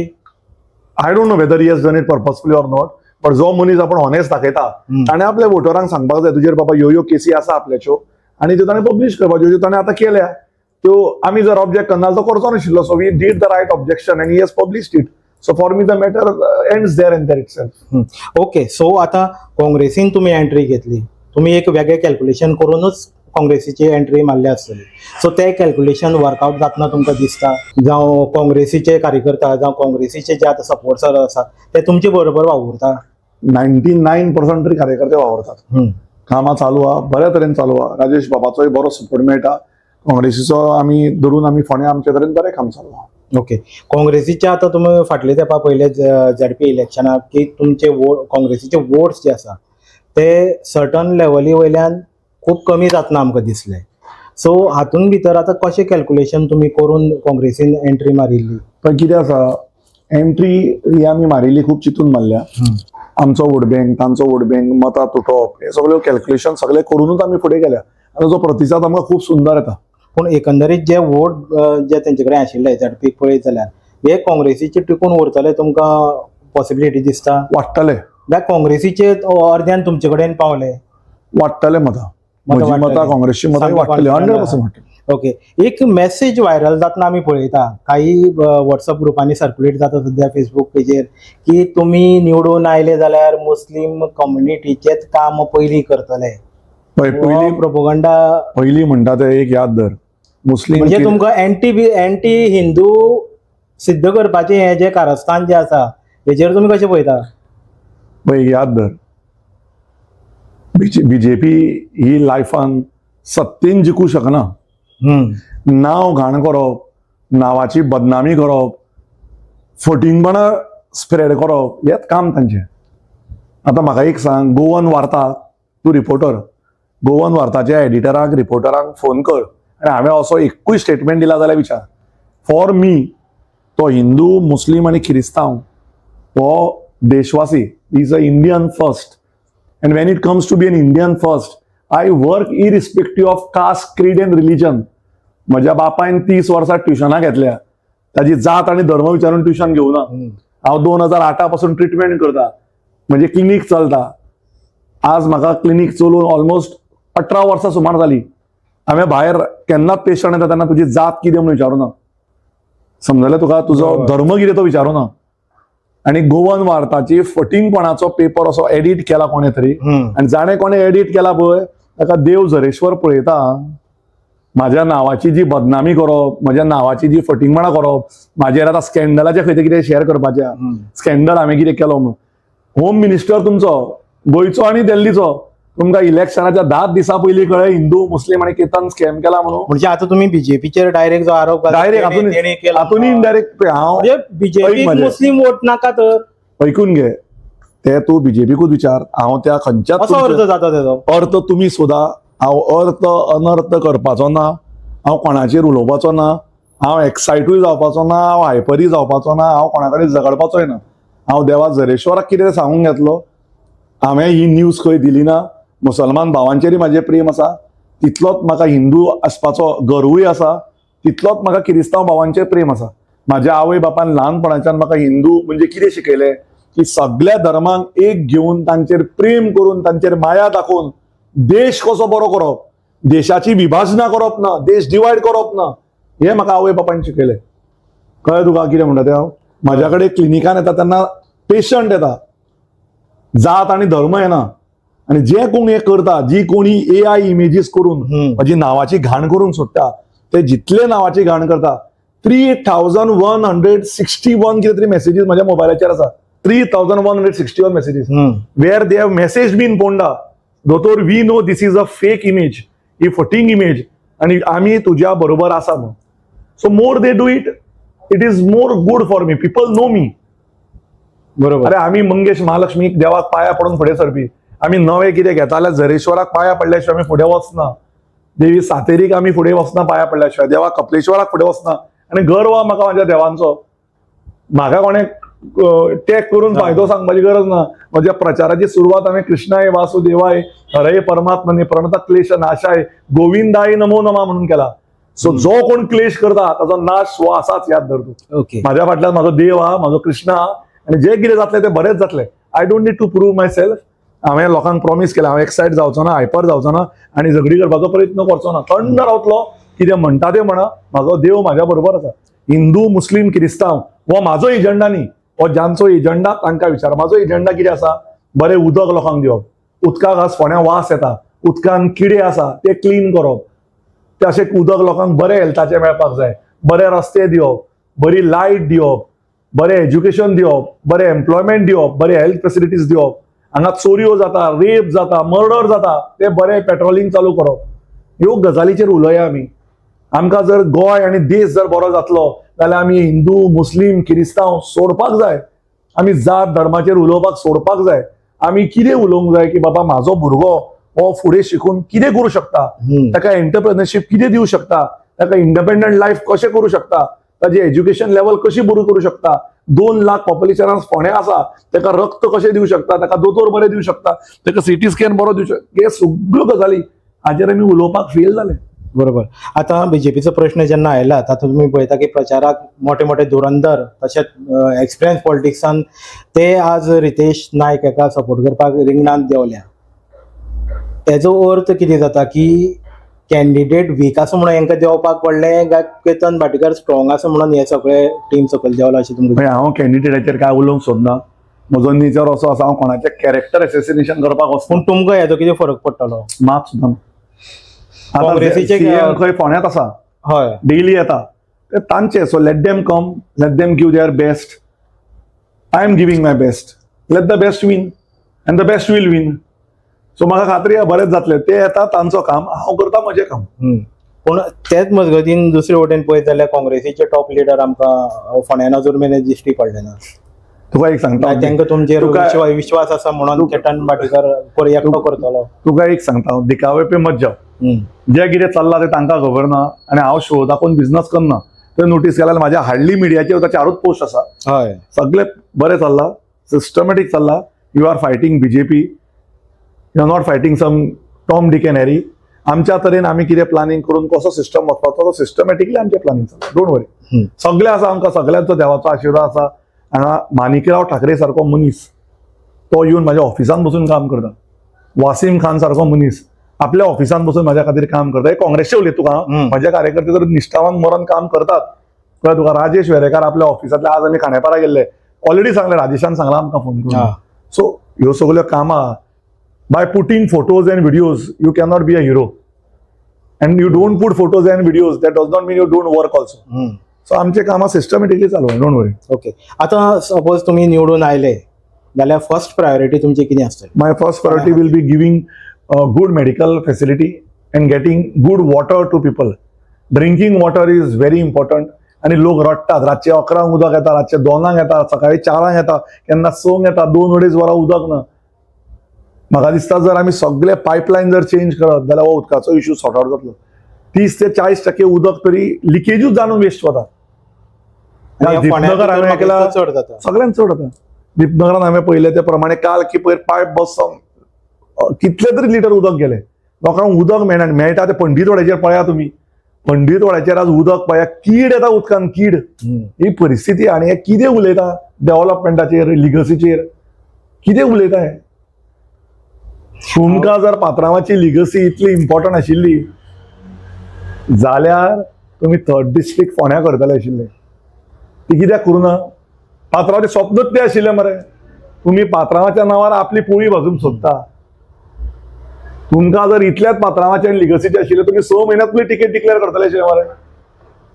I don't know whether he has done it purposefully or not, but जो मनीस आपण ऑनेस्ट दाखयता, ताणें आपल्या वोटरांक सांगपाक जाय, तुजेर बाबा ह्यो ह्यो केसी आसा आपल्याच्यो, आनी त्यो ताणें पब्लिश करपाच्यो, ज्यो ताणें आतां केल्या त्यो. आमी जर ऑब्जेक्ट करना तो करचो नाशिल्लो. So we did the right objection and he has published it. So for me the matter ends there and there itself. Okay, so आतां काँग्रेसीन तुमी एंट्री घेतली. तुमी एक वेगळें कॅल्क्युलेशन करूनच काँग्रेसीची एंट्री मारल्या आसतली. सो ते कॅल्क्युलेशन वर्कआउट जातना तुमकां दिसता, जावं काँग्रेसीचे कार्यकर्ता जावं काँग्रेसीचे जे आतां सपोर्टर आसा ते तुमचे बरोबर वावुरता? 99% तरी कार्यकर्ते वावरतात. कामां चालू आहा, बऱ्या तरेन चालू आहा. राजेश बाबाचोय बरो सपोर्ट मेळटा. काँग्रेसीचो आमी धरून आमी फोंड्या आमचे तरेन बरें काम चालू आहा. ओके, काँग्रेसीच्या आतां तुमी फाटले तेंपा पयले झेडपी इलेक्शनाक की तुमचे वोट, काँग्रेसीचे वोट्स जे आसा ते सर्टन लेवली वयल्यान खूब कमी जातना आमकां दिसले. सो हातून भितर आतां कशें कॅल्क्युलेशन तुमी करून काँग्रेसीन एंट्री मारिल्ली? पण कितें आसा, एंट्री ही आमी मारिल्ली खूब चिंतून मारल्या. आमचो वोट बँक, तांचो वोट बँक, मतां तुटप, हे सगळे कॅल्क्युलेशन सगळे करूनच आमी फुडें गेल्या आनी ताचो प्रतिसाद आमकां खूब सुंदर येता. पूण एकंदरीत जे वोट जे तेंचे कडेन आशिल्ले झेडपीक पळयत जाल्यार, हे काँग्रेसीचे टिकून उरतले तुमकां पॉसिबिलिटी दिसता? वाडटले. काय काँग्रेसीचे अर्द्यान तुमचे कडेन पावले? वाडटले मतां. मतां म्हजी वाडटली. मतां, काँग्रेसची मतां सामकी वाडटली. confident. 100% वाडटली. ओके, एक मेसेज व्हायरल जातना आमी पळयता, काही व्हॉट्सअप ग्रुपांनी सर्क्युलेट जाता सध्या फेसबूक पेजेर, की तुमी निवडून आयले जाल्यार मुस्लीम कम्युनिटीचेच काम पयलीं करतले. पळय, पयलीं प्रोपोगंडा. पयलीं म्हणटा ते एक याद धर, मुस्लीम म्हणजे तुमकां एंटी हिंदू सिद्ध करपाचें हें जें कारस्थान जें आसा, हेजेर तुमी कशें पळयता? पळय, एक याद धर, बीजेपी ही लायफान सत्तेन जिखूं शकना. नांव घाण करप, नांवाची बदनामी करप, फटींगपणां स्प्रेड करप, हेच काम तांचें. आतां म्हाका एक सांग, गोवन वार्ता, तूं रिपोर्टर, गोवन वार्ताच्या एडिटराक, रिपोर्टराक फोन कर आनी हांवें असो एकूय स्टेटमेंट दिला जाल्यार विचार. फॉर मी तो हिंदू, मुस्लीम आनी किरिस्तांव हो देशवासी, is a Indian first, and when it comes to be an Indian first, I work irrespective of caste, creed and religion. म्हज्या बापायन 30 वर्सां ट्युशनां घेतल्या. ताजी जात आनी धर्म विचारून ट्युशन घेवना. हांव 2008 पासून ट्रिटमेंट करता, म्हणजे क्लिनीक चलता. आज म्हाका क्लिनीक चलोवन ऑलमोस्ट 18 वर्सां सुमार जाली. हांवें भायर केन्नाच पेशंट येता तेन्ना तुजी जात कितें म्हणून विचारूना. समजलें तुका? तुजो धर्म कितें तो विचारूना. आनी गोवन वार्ताची फटींगपणाचो पेपर असो एडिट केला कोणें तरी आनी जाणें कोणें एडिट केला पळय, ताका देव झरेश्वर पळयता. माझ्या नावाची जी बदनामी करप, म्हज्या नावाची जी फटींगपणां करप, म्हाजेर आतां स्कॅन्डलाचे खंय ते कितें शेअर करपाचें, स्कॅन्डल हांवें कितें केलो म्हणून. होम मिनिस्टर तुमचो गोंयचो आनी दिल्लीचो, तुमकां इलेक्शनाच्या 10 दिसां पयलीं कळ्ळें हिंदू, मुस्लीम आनी केतन स्कॅम केला म्हणून? म्हणजे आता तुम्ही बीजेपीचेर डायरेक्ट जो आरोप घातला, डायरेक्ट तेणी केला. हातून इनडायरेक्ट हांव म्हणजे बीजेपी ऐक म्हजें. मुस्लिम वोट नाका तर? ऐकून घे, ते तूं बीजेपीकूच विचार. हांव त्या खंयच्याच असो अर्थ जाता तेजो. अर्थ तुमी सोदा. हांव अर्थ अनर्थ करपाचो ना. हांव कोणाचेर उलोवपाचो ना. हांव एक्सायटूय जावपाचो ना. हांव हायपरूय जावपाचो ना. हांव कोणा कडेन झगडपाचोय ना. हांव देवा झरेश्वराक कितें सांगूंक घेतलो. हांवें ही न्यूज खंय दिली ना. मुसलमान भावांचेरय म्हाजें प्रेम आसा, तितलोच म्हाका हिंदू आसपाचो गर्वूय आसा, तितलोच म्हाका किरिस्तांव भावांचेर प्रेम आसा. माझ्या आवय बापान ल्हानपणाच्यान म्हाका हिंदू म्हणजे कितें शिकयलें की सगळ्या धर्मांक एक घेवन तांचेर प्रेम करून तांचेर माया दाखोवन देश कसो बरो करप, देशाची विभाजनां करप ना, देश डिवायड करप ना, हें म्हाका आवय बापायन शिकयलें. कळ्ळें तुका कितें म्हणटा तें हांव? म्हाज्या कडेन क्लिनिकान येता तेन्ना पेशंट येता, जात आनी धर्म येना. आनी जे कोण हें करता, जी कोणी एआय इमेजीस करून म्हजी नांवाची घाण करूंक सोदता, ते जितले नांवाची घाण करता, 3161 कितें तरी मॅसेजीस म्हज्या मोबायलाचेर आसा. 3161 messages where they have message me in Ponda, "दोतोर, we know this is a fake image, he फटींग image आणि आमी तुज्या बरोबर आसा" म्हणून. So more they do it, it is more good for me. People know me. अरे, आमी मंगेश महालक्ष्मीक देवाक पाया पडून फुडें सरपी. आमी नवें कितें घेता जाल्यार झरेश्वराक पाया पडल्या शिवाय आमी फुडें वचना. देवी सातेरीक आमी फुडें वचना पाया पडल्या शिवाय. देवा कपलेश्वराक फुडें वचना. आनी गर्व आहा म्हाका म्हाज्या देवांचो. म्हाका कोणें टॅग करून फायदो सांगपाची गरज ना. म्हज्या प्रचाराची सुरवात हांवें "कृष्णाय वासुदेवाय हरये परमात्मने प्रणत क्लेश नाशाय गोविंदाय नमो नमा" म्हणून केला. सो जो कोण क्लेश करता ताचो नाश हो आसाच, याद धर तूं. माझ्या फाटल्यान म्हाजो देव आहा, म्हाजो कृष्ण आहा आनी जे कितें जातलें तें बरेंच जातलें. I don't need to prove myself. हांवें लोकांक प्रॉमीस केलें, हांव एक्सायट जावचो ना, हायपर जावचो ना आनी झगडी करपाचो प्रयत्न करचो ना. थंड रावतलो. कितें म्हणटा तें म्हणा, म्हाजो देव म्हाज्या बरोबर आसा. हिंदू, मुस्लीम, क्रिस्तांव हो म्हाजो एजंडा न्ही. हो ज्यांचो एजंडा तांकां विचार. म्हाजो एजंडा कितें आसा? बरें उदक लोकांक दिवप. उदकाक आज फोंड्या वास येता, उदकान किडे आसा, ते क्लीन करप. ते अशें उदक लोकांक बरें हेल्थाचें मेळपाक जाय. बरे रस्ते दिवप, बरी लायट दिवप, बरें एज्युकेशन दिवप, बरें एम्प्लॉयमेंट दिवप, बरें हेल्थ फेसिलिटीज दिवप. हांगा चोरयो जाता, रेप जाता, मर्डर जाता, ते बरें पेट्रोलिंग चालू करप. ह्यो गजालीचेर उलोवया आमी. आमकां जर गोंय आनी देश जर बरो जातलो जाल्यार आमी हिंदू, मुस्लीम, किरिस्तांव सोडपाक जाय. आमी जात धर्माचेर उलोवपाक सोडपाक जाय. आमी कितें उलोवंक जाय की बाबा, म्हाजो भुरगो हो फुडें शिकून कितें करूं शकता, ताका एंटरप्रेनरशीप कितें दिवं शकता, ताका इंडिपेंडंट लायफ कशें करूं शकता, ताजी एज्युकेशन लेवल कशी बरी करूं शकता. 2 लाख पॉप्युलेशनान फोंड्या आसा, ताका रक्त कशें दिवं शकता, ताका दोतोर बरे दिवं शकता, ताका सिटी स्कॅन बरो दिवं शकता, हे सगळ्यो गजाली हाजेर आमी उलोवपाक फेल जाले. बरोबर. आतां बीजेपीचो प्रश्न जेन्ना आयला, तातूंत तुमी पळयता की प्रचाराक मोठे मोठे धुरंधर तशेंच एक्सपिरियन्स पॉलिटिक्सान ते आज रितेश नायक हाका सपोर्ट करपाक रिंगणांत देंवल्या. तेजो अर्थ कितें जाता की कॅन्डिडेट वीक आसा म्हणून हेंकां देंवपाक पडलें काय केतन भाटीकर स्ट्रॉंग आसा म्हणून हे सगळे टीम सकयल देंवला अशें तुमकां? म्हणजे हांव कॅन्डिडेटाचेर काय उलोवंक सोदना. म्हजो नेचर असो आसा, हांव कोणाचें कॅरेक्टर एसेसिनेशन करपाक वचना. पूण तुमकां हेजो कितें फरक पडटलो? मात सुद्दां ना. आतां काँग्रेसीचे CM खंय फोंड्यांत आसा, डेली येता ते तांचे. So let them come, let them give their best. I am giving my best. Let the best win and the best will win. So म्हाका खात्री आहा, बरेंच जातलें. ते येता तांचो काम, हांव करता म्हजें काम. पूण तेच मजगतीन दुसरे वटेन पळयत जाल्यार काँग्रेसीचे टॉप लिडर आमकां फोंड्यान अजून मेरेन दिश्टी पडले ना. तुका एक सांगता. काय तांकां तुमचेर विश्वास आसा म्हणून केतन भाटीकर एकटो करतलो? तुका एक सांगता हांव, दिखावे पे मत जाव. जे कितें चल्लां तें तांकां खबर ना आनी हांव शो दाखोवन बिझनस करना. तुवें नोटीस केल्यार म्हाज्या हार्डली मिडियाचेर चारूच पोस्ट आसा. सगळे बरें चल्लां, सिस्टमॅटीक चल्लां. You are fighting BJP, you are not fighting some Tom, Dick and Harry. आमच्या तरेन आमी कितें प्लॅनिंग करून कसो सिस्टम वचपाचो, तो सिस्टमॅटिकली आमचें प्लॅनिंग चल्लां. Don't worry. सगळें आसा आमकां, सगळ्यांचो देवाचो आशिर्वाद आसा. हांगा माणिकराव ठाकरे सारको मनीस तो येवन म्हाज्या ऑफिसान बसून काम करता. वासीम खान सारको मनीस आपल्या ऑफिसान बसून म्हाज्या खातीर काम करता. हे काँग्रेसचे उलयत तुका. म्हजे कार्यकर्ते तर निश्ठावान मरण काम करतात, कळ्ळें तुका? राजेश वेरेकार आपल्या ऑफिसांतले, आज आमी खांडेपारा गेल्ले, ऑलरेडी सांगलें, राजेशान सांगलां आमकां फोन करून. सो ह्यो सगल्यो कामां, by putting photos and videos you cannot be a hero, and you don't put photos and videos, that does not mean you don't work also. So आमचे कामां सिस्टमॅटिकली चालू आहे, don't worry. Okay, आतां suppose तुमी निवडून आयले जाल्यार first priority तुमची कितें आसतली? My first priority will be giving good medical facility and getting good water to people. Drinking water is very important. आणि लोक रडटात. रातचे 11ंक उदक येता, रातचे 2ांक येता, सकाळी 4ांक येता, केन्ना 6ंक येता, 2-2.5 वरां उदक ना. म्हाका दिसता, जर आमी सगळे पायपलायन जर चेंज करत जाल्यार हो उदकाचो इशू सॉर्ट आउट जातलो. 30 ते 40% उदक तरी लिकेजूच जावन वेस्ट वता. आणि फोंड्या दीपनगर भितर हांवें म्हाका ऐकला. दिसता चड जाता. सगळ्यांत चड जाता. दीपनगरान हांवें पळयलें ते प्रमाणे काल की पयर पायप बसोन कितले तरी लिटर उदक गेले. लोकांक उदक मेळना आनी मेळटा ते पंडीतवाड्याचेर पळया तुमी. पंडीतवाड्याचेर आज उदक पळया, कीड येता उदकान, कीड. ही परिस्थिती. आनी हे कितें उलयता डेव्हलपमेंटाचेर, लिगसीचेर कितें उलयता हे? तुमकां जर पात्रांवाची लिगसी इतली इम्पॉर्टंट आशिल्ली जाल्यार तुमी थर्ड डिस्ट्रिक्ट फोंड्या करतले आशिल्ले. ती कित्याक करूं ना? पात्रांवाचें स्वप्नच तें आशिल्लें मरे. तुमी पात्रांवाच्या नांवार आपली पोळी भाजूंक सोदता. तुमकां जर इतल्याच पात्रांवाचें आनी लिगसीचें आशिल्लें, तुमी 6 म्हयन्यांत तुमी तिकेट डिक्लेअर करतले आशिल्ले मरे.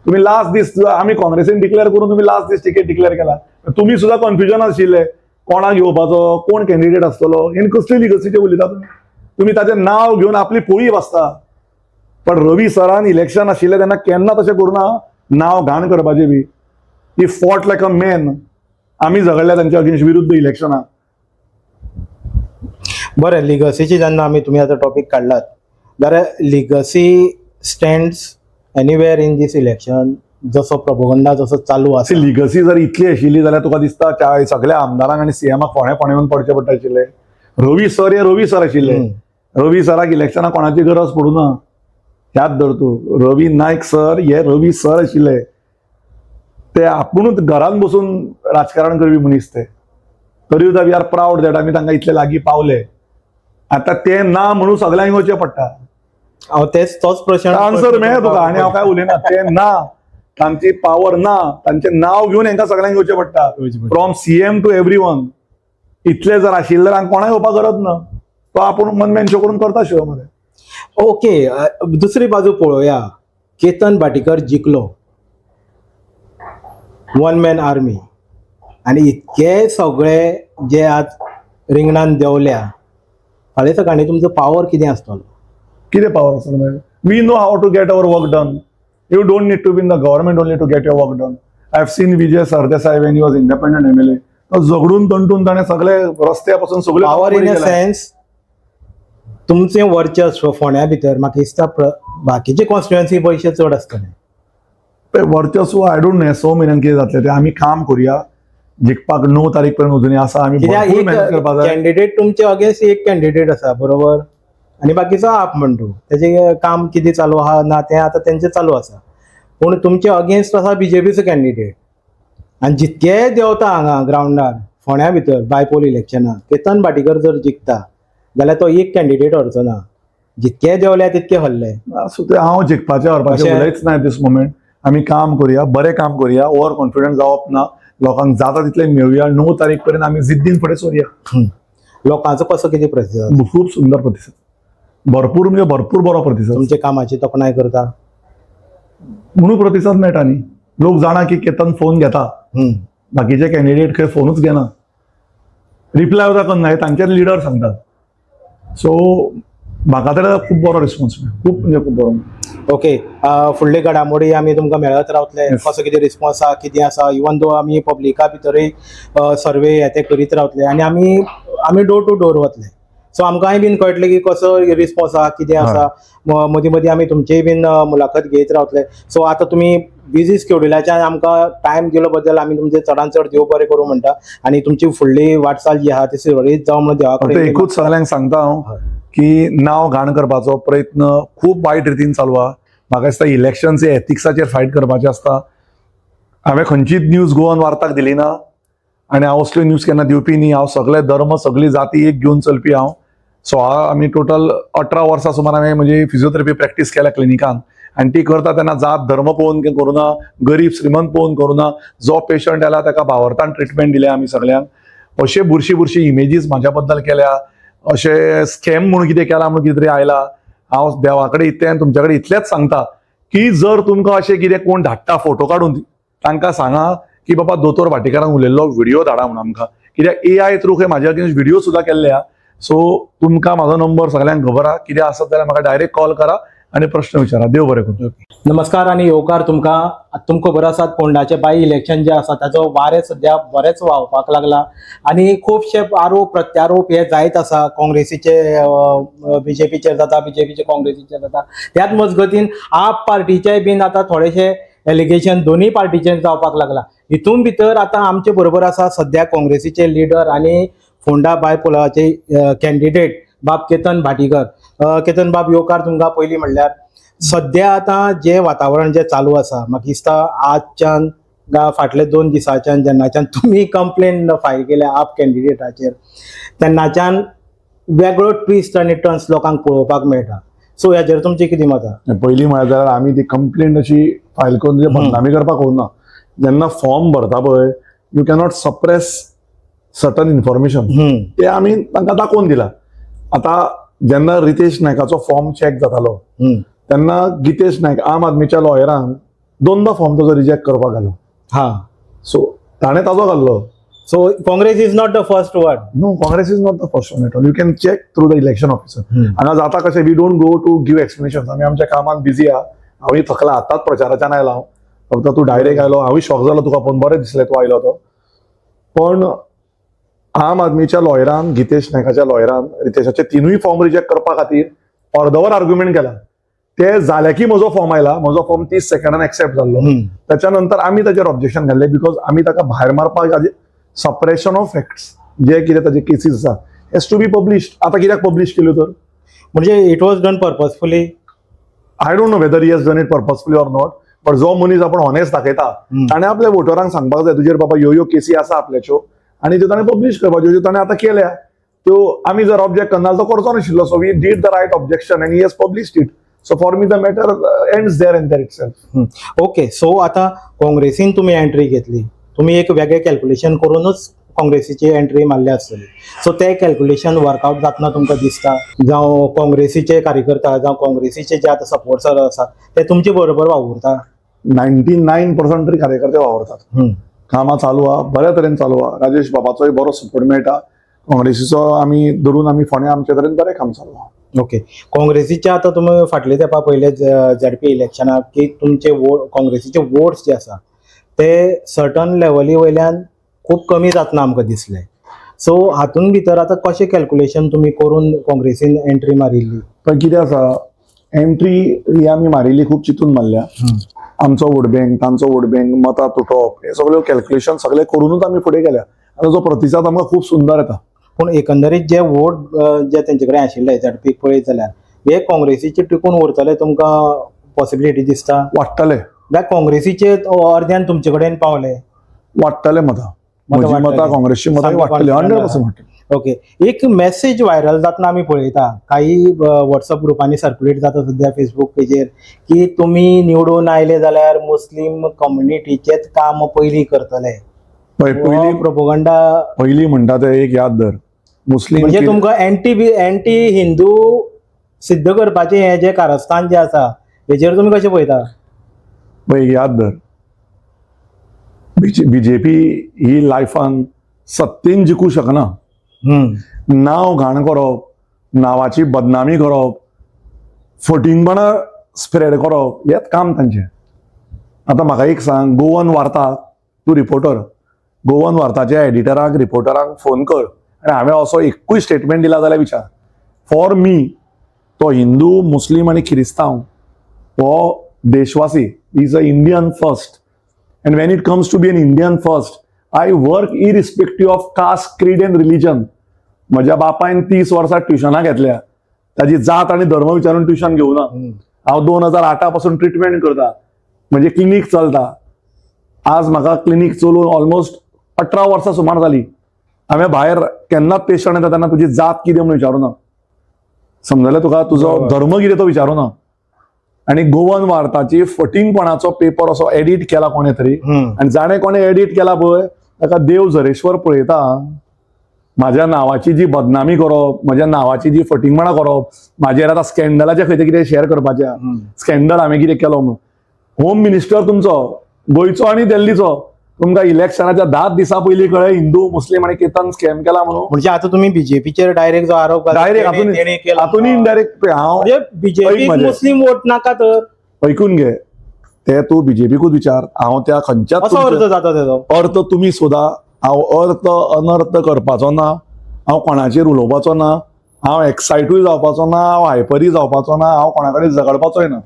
तुम्ही लास्ट दीस, आमी काँग्रेसीन डिक्लेअर करून तुम्ही लास्ट दीस तिकेट डिक्लेअर केला. तुम्ही सुद्धा कन्फ्युजन आशिल्ले कोणाक घेवपाचो, कोण कॅन्डिडेट आसतलो. हें कसली लिगसीचे उलयता तुमी? तुमी ताचें नांव घेवन आपली पोळी भाजता. पण रवी सरान इलेक्शन आशिल्लें तेन्ना केन्ना तशें करूं ना, नांव घाण करपाचें बी. He fought like a man. आमी झगडल्या तांच्या अगेन्स्ट विरुद्ध इलेक्शनाक. बरें, लिगसीची जेन्ना आमी तुमी आतां टॉपीक काडलात जाल्यार legacy stands anywhere in this election, जसो प्रपोगंडा जसो चालू आसा. लिगसी जर इतली आशिल्ली जाल्यार तुका दिसता त्या सगळ्या आमदारांक आनी सीएमाक फोंड्या फोंड्या येवन पडचें पडटा आशिल्लें? रवी सर हे रवी सर आशिल्ले. रवी सराक इलेक्शनाक कोणाची गरज पडूं ना. याद धर तूं, रवी नायक सर हे रवी सर आशिल्ले. ते आपुणूच घरान बसून राजकारण करपी मनीस ते. तरी सुद्दां we are proud that आमी तांकां इतले लागीं पावले. आतां ते ना म्हणून सगळ्यांक येवचें पडटा. हांव तेच तोच प्रश्न. आन्सर मेळ्ळें तुका आनी हांव काय उलयना. ते ना, तांची पावर ना, तांचें नांव घेवन हांकां सगळ्यांक येवचें पडटा, from CM to every one. इतले जर आशिल्ले जाल्यार कोणाक येवपाक गरज ना. तो आपूण वन मॅन शो करून करता शो मरे. ओके, दुसरी बाजू पळोवया. केतन भाटीकर जिखलो, वन मॅन आर्मी, आनी इतके सगळे जे आज रिंगणान देंवल्या, फाल्यां सकाळी तुमचो पावर कितें आसतलो? कितें पावर आसता मागीर? We know how to get our work done. You don't need to be in the government only to get your work done. I have seen Vijay Sardesai when he was independent MLA. तो झगडून तंटून ताणें सगळे रस्त्या पासून सगळे power in a sense, तुमचें वर्चस्व फोंड्या भितर म्हाका दिसता बाकीचे कॉन्स्टिट्युएन्सी पयशे चड आसतले. वर्चस्व I don't know. 6 म्हयन्यान कितें जातलें तें. आमी काम करुया जिखपाक. 9 तारीख पर्यंत अजूनय आसा. आमी कित्याक भरपूर एक मेहनत करपाक जाय. कॅन्डिडेट तुमचे अगेन्स्ट एक कॅन्डिडेट आसा, बरोबर, आनी बाकीचो आप म्हणटू तेजें काम कितें चालू आहा ना तें आतां तेंचें चालू आसा. पूण तुमचे अगेन्स्ट आसा बीजेपीचो कॅन्डिडेट आनी जितके देंवता हांगा ग्रावंडार फोंड्या भितर बायपोल इलेक्शनाक केतन भाटीकर जर जिखता जाल्यार तो एक कॅन्डिडेट हरचो ना. जितके देंवल्या तितके हरले. सो ते हांव जिखपाचें हरपाचें उलयच ना दीस मोमेंट. आमी काम करुया, बरें काम करुया. ओवर कॉन्फिडंट जावप ना. लोकांक जाता तितलें मेळुया. 9 तारीख पर्यंत आमी जिद्दीन फुडें सरुया. लोकांचो कसो कितें प्रतिसाद? खूब सुंदर प्रतिसाद, भरपूर म्हणजे भरपूर बरो प्रतिसाद. तुमच्या कामाची तोखणाय करता? म्हणून प्रतिसाद मेळटा न्ही. लोक जाणा की केतन फोन घेता. बाकीचे कॅन्डिडेट खंय फोनूच घेना, रिप्लाय सुद्दां करना, हे तांचेच लिडर सांगतात. सो म्हाका तर खूब बरो रिस्पॉन्स मेळ्ळो, खूब म्हणजे खूब बरो. ओके, फुडले घडामोडी आमी तुमकां मेळत रावतले. कसो कितें रिस्पॉन्स आहा, कितें आसा, इवन दो आमी पब्लिका भितरूय सर्वे हे ते करीत रावतले आनी आमी आमी डोर टू डोर वतले. सो आमकांय बीन कळटलें की कसो रिस्पॉन्स आहा, कितें आसा. मदीं मदीं आमी तुमचीय बीन मुलाखत घेत रावतले. सो आतां तुमी बिजी स्केड्युलाच्यान आमकां टायम दिलो बद्दल आमी तुमचे चडान चड देव बरें करूं म्हणटा आनी तुमची फुडली वाटचाल जी आहा ती सुरळीत जावं म्हणून देवा फक्त कडेन एकूच सगळ्यांक सांगता हांव की नांव घाण करपाचो प्रयत्न खूब वायट रितीन चालू आहा. म्हाका दिसता इलेक्शन्स हे एथिक्साचेर फायट करपाचें आसता. हांवें खंयचीच न्यूज गोवन वार्ताक दिली ना आनी हांव असल्यो न्यूज केन्ना दिवपी न्ही. हांव सगळे धर्म, सगळी जाती एक घेवन चलपी हांव. सो आमी टोटल 18 वर्सां सुमार हांवें म्हजी फिजियोथेरपी प्रॅक्टीस केल्या क्लिनिकान आनी ती करता तेन्ना जात धर्म पळोवन करूना, गरीब श्रीमंत पळोवन करूना. जो पेशंट आयला ताका भावार्थान ट्रिटमेंट दिल्या आमी सगळ्यांक. अशे बुरशी बुरशी इमेजीस म्हाज्या बद्दल केल्या, अशे स्कॅम म्हणून कितें केला म्हणून कितें तरी आयला. हांव देवा कडेन इतलें आनी तुमच्या कडेन इतलेंच सांगता की जर तुमकां अशें कितें कोण धाडटा फोटो काडून, तांकां सांगा की बाबा दोतोर भाटीकारान उलयल्लो व्हिडिओ धाडा म्हणून आमकां, कित्याक एआय थ्रू खंय म्हाज्या अगेन्स्ट व्हिडिओ सुद्दां केल्ले आहा. सो तुमकां म्हाजो नंबर सगळ्यांक खबर आहा. कितें आसत जाल्यार म्हाका डायरेक्ट कॉल करा आनी प्रश्न विचारा. देव बरें करूं. नमस्कार आनी येवकार तुमकां. तुमकां खबर आसात, फोंडाचे बाय इलेक्शन जे आसा ताचो वारें सद्या बरेंच व्हांवपाक लागला आनी खुबशे आरोप प्रत्यारोप हे जायत आसा. काँग्रेसीचे बीजेपीचेर जाता, बीजेपीचे काँग्रेसीचेर जाता. त्याच मजगतीन आप पार्टीचे बीन आतां थोडेशे एलिगेशन दोनूय पार्टीचेर जावपाक लागला. हितून भितर आतां आमचे बरोबर आसा सद्या काँग्रेसीचे लिडर आनी फोंडा बायपोलाचे कॅन्डिडेट बाब केतन भाटीकर. केतन बाब, येवकार तुमकां. पयलीं म्हणल्यार सद्या आतां जें वातावरण जें चालू आसा, म्हाका दिसता आजच्यान गा फाटले 2 दिसांच्यान जेन्नाच्यान तुमी कंप्लेन फायल केल्या आप कॅन्डिडेटाचेर, तेन्नाच्यान वेगळो ट्विस्ट आनी टर्न्स लोकांक पळोवपाक मेळटा. सो हेजेर तुमचें कितें मत आहा? पयलीं म्हळ्यार जाल्यार आमी ती कंप्लेंट अशी फायल करून तुजे बदनामी करपाक वचना. जेन्ना फॉर्म भरता पळय, you cannot suppress certain information. ते आमी तांकां दाखोवन दिला. आतां जेन्ना रितेश नायकाचो फॉर्म चॅक जातालो तेन्ना गितेश नायक आम आदमीच्या लॉयरान दोनदा फॉर्म ताजो रिजेक्ट करपाक घालो. सो ताणें ताजो घाल्लो. So Congress is not the first one? No, Congress is not the first one at all. You can check through the election officer. हांगा जाता कशें, we don't go to give explanation. आमी आमच्या कामात बिजी आहा. हांवूय थकला, आतांच प्रचाराच्यान आयला हांव. फक्त तूं डायरेक्ट आयलो, हांवूय शॉक जालो तुका पळोवन, बरें दिसलें तूं आयलो तो. पण आम आदमीच्या लॉयरान, गितेश नायकाच्या लॉयरान रितेशाचे तिनूय फॉर्म रिजेक्ट करपा खातीर अर्दवर आर्ग्युमेंट केला. ते जाले की म्हजो फॉर्म आयला, म्हजो फॉर्म 30 सेकंडान एक्सेप्ट जाल्लो. त्याच्या नंतर आमी ताचेर ऑब्जेक्शन घाल्लें, because आमी ताका भायर मारपाक, सप्रेशन ऑफ फॅक्ट्स, जे कितें ताजे केसीस आसा हेज टू बी पब्लिश्ड. आतां कित्याक पब्लिश केल्यो तर? म्हणजे it was done purposefully? I don't know whether he has done it purposefully or not, but जो मनीस आपण ऑनेस्ट दाखयता ताणें आपल्या वोटरांक सांगपाक जाय, तुजेर बाबा ह्यो ह्यो केसी आसा आपल्याच्यो, आनी त्यो ताणें पब्लिश करपाच्यो, ज्यो ताणें आतां केल्या त्यो आमी जर ऑब्जेक्ट करना तो करचो नाशिल्लो. So we did the right objection and he has published it. So for me the matter ends there and there itself. Okay, so आता काँग्रेसीन तुमी एंट्री घेतली, तुमी एक वेगळें कॅल्क्युलेशन करूनच काँग्रेसीची एंट्री मारल्या आसतली. सो ते कॅल्क्युलेशन वर्कआउट जातना तुमकां दिसता, जावं काँग्रेसीचे कार्यकर्ता जावं काँग्रेसीचे जे आतां सपोर्टर आसा ते तुमचे बरोबर वावुरता? 99% तरी कार्यकर्ते वावरतात. कामां चालू आहा, बऱ्या तरेन चालू आहा. राजेश बाबाचोय बरो सपोर्ट मेळटा. काँग्रेसीचो आमी धरून आमी फोंड्या आमचे तरेन बरें काम चालू आहा. ओके, काँग्रेसीच्या आतां तुमी फाटले तेंपा पयले झेडपी इलेक्शनाक की तुमचे वोट, काँग्रेसीचे वोट्स जे आसा ते सर्टन लेवली वयल्यान खूब कमी जातना आमकां दिसले. सो हातून भितर आतां कशें कॅल्क्युलेशन तुमी करून काँग्रेसीन एंट्री मारिल्ली? पण कितें आसा, एंट्री ही आमी मारिल्ली खूब चिंतून मारल्या. आमचो वोट बँक, तांचो वोट बँक, मतां तुटप, हे सगळे कॅल्क्युलेशन सगळे करूनच आमी फुडें गेल्या आनी ताचो प्रतिसाद आमकां खूब सुंदर येता. पूण एकंदरीत जे वोट जे तेंचे कडेन आशिल्ले झेडपीक पळयत जाल्यार हे काँग्रेसीचे टिकून उरतले तुमकां पॉसिबिलिटी दिसता? वाडटले. काय काँग्रेसीचे अर्द्यान तुमचे कडेन पावले? वाडटले मतां. मतां म्हजी मतां, वाडटली. काँग्रेसची मतां सामकें वाडटली, confident. 100% वाडटली. ओके, एक मेसेज व्हायरल जातना आमी पळयता, काही व्हॉट्सअप ग्रुपांनी सर्क्युलेट जाता सद्या फेसबूक पेजेर, की तुमी निवडून आयले जाल्यार मुस्लीम कम्युनिटीचेच काम पयलीं करतले. पळय, पयलीं प्रोपोगंडा. पयलीं म्हणटा ते एक याद धर, मुस्लीम म्हणजे तुमकां एंटी हिंदू सिद्ध करपाचें हें जें कारस्थान जें आसा, हेजेर तुमी कशें पळयता? पळय, एक याद धर, बीजेपी ही लायफान सत्तेन जिखूं शकना. नांव घाण करप, नांवाची बदनामी करप, फटींगपणां स्प्रेड करप हेंच काम तांचें. आतां म्हाका एक सांग, गोवन वार्ता, तूं रिपोर्टर, गोवन वार्ताच्या एडिटराक, रिपोर्टराक फोन कर आनी हांवें असो एकूय स्टेटमेंट दिला जाल्यार विचार. फॉर मी तो हिंदू, मुस्लीम आनी क्रिस्तांव हो देशवासी, is a Indian first, and when it comes to be an Indian first, I work irrespective of caste, creed and religion. म्हज्या बापायन 30 वर्सां ट्युशनां घेतल्या, ताजी जात आनी धर्म विचारून ट्युशन घेवना. हांव 2008 पासून ट्रिटमेंट करता, म्हणजे क्लिनीक चलता. आज म्हाका क्लिनीक चलोवन ऑलमोस्ट 18 वर्सां सुमार जाली. हांवें भायर केन्नाच पेशंट येता तेन्ना तुजी जात कितें म्हणून विचारूना. समजलें तुका? तुजो धर्म कितें तो विचारूना. आनी गोवन वार्ताची फटींगपणाचो पेपर असो एडिट केला कोणें तरी आनी जाणें कोणें एडिट केला पळय, ताका देव झरेश्वर पळयता. माझ्या नांवाची जी बदनामी करप, म्हज्या नांवाची जी फटींगपणां करप, म्हाजेर आतां स्कॅन्डलाचे खंय ते कितें शेअर करपाचें, स्कॅन्डल हांवें कितें केलो म्हणून. होम मिनिस्टर तुमचो गोंयचो आनी दिल्लीचो, तुमकां इलेक्शनाच्या 10 दिसां पयलीं कळ्ळें हिंदू, मुस्लीम आनी केतन स्कॅम केला म्हणून? म्हणजे आता तुम्ही बीजेपीचेर डायरेक्ट जो आरोप घाला, डायरेक्ट तेणे केला. हातून इनडायरेक्ट हांव म्हणजे बीजेपी ऐक म्हजें. मुस्लिम वोट नाका तर? ऐकून घे, ते तूं बीजेपीकूच विचार. हांव त्या खंयच्याच असो अर्थ जाता तेजो. अर्थ तुमी सोदा. हांव अर्थ अनर्थ करपाचो ना. हांव कोणाचेर उलोवपाचो ना. हांव एक्सायटूय जावपाचो ना. हांव हायपरूय जावपाचो ना. हांव कोणा कडेन झगडपाचोय ना.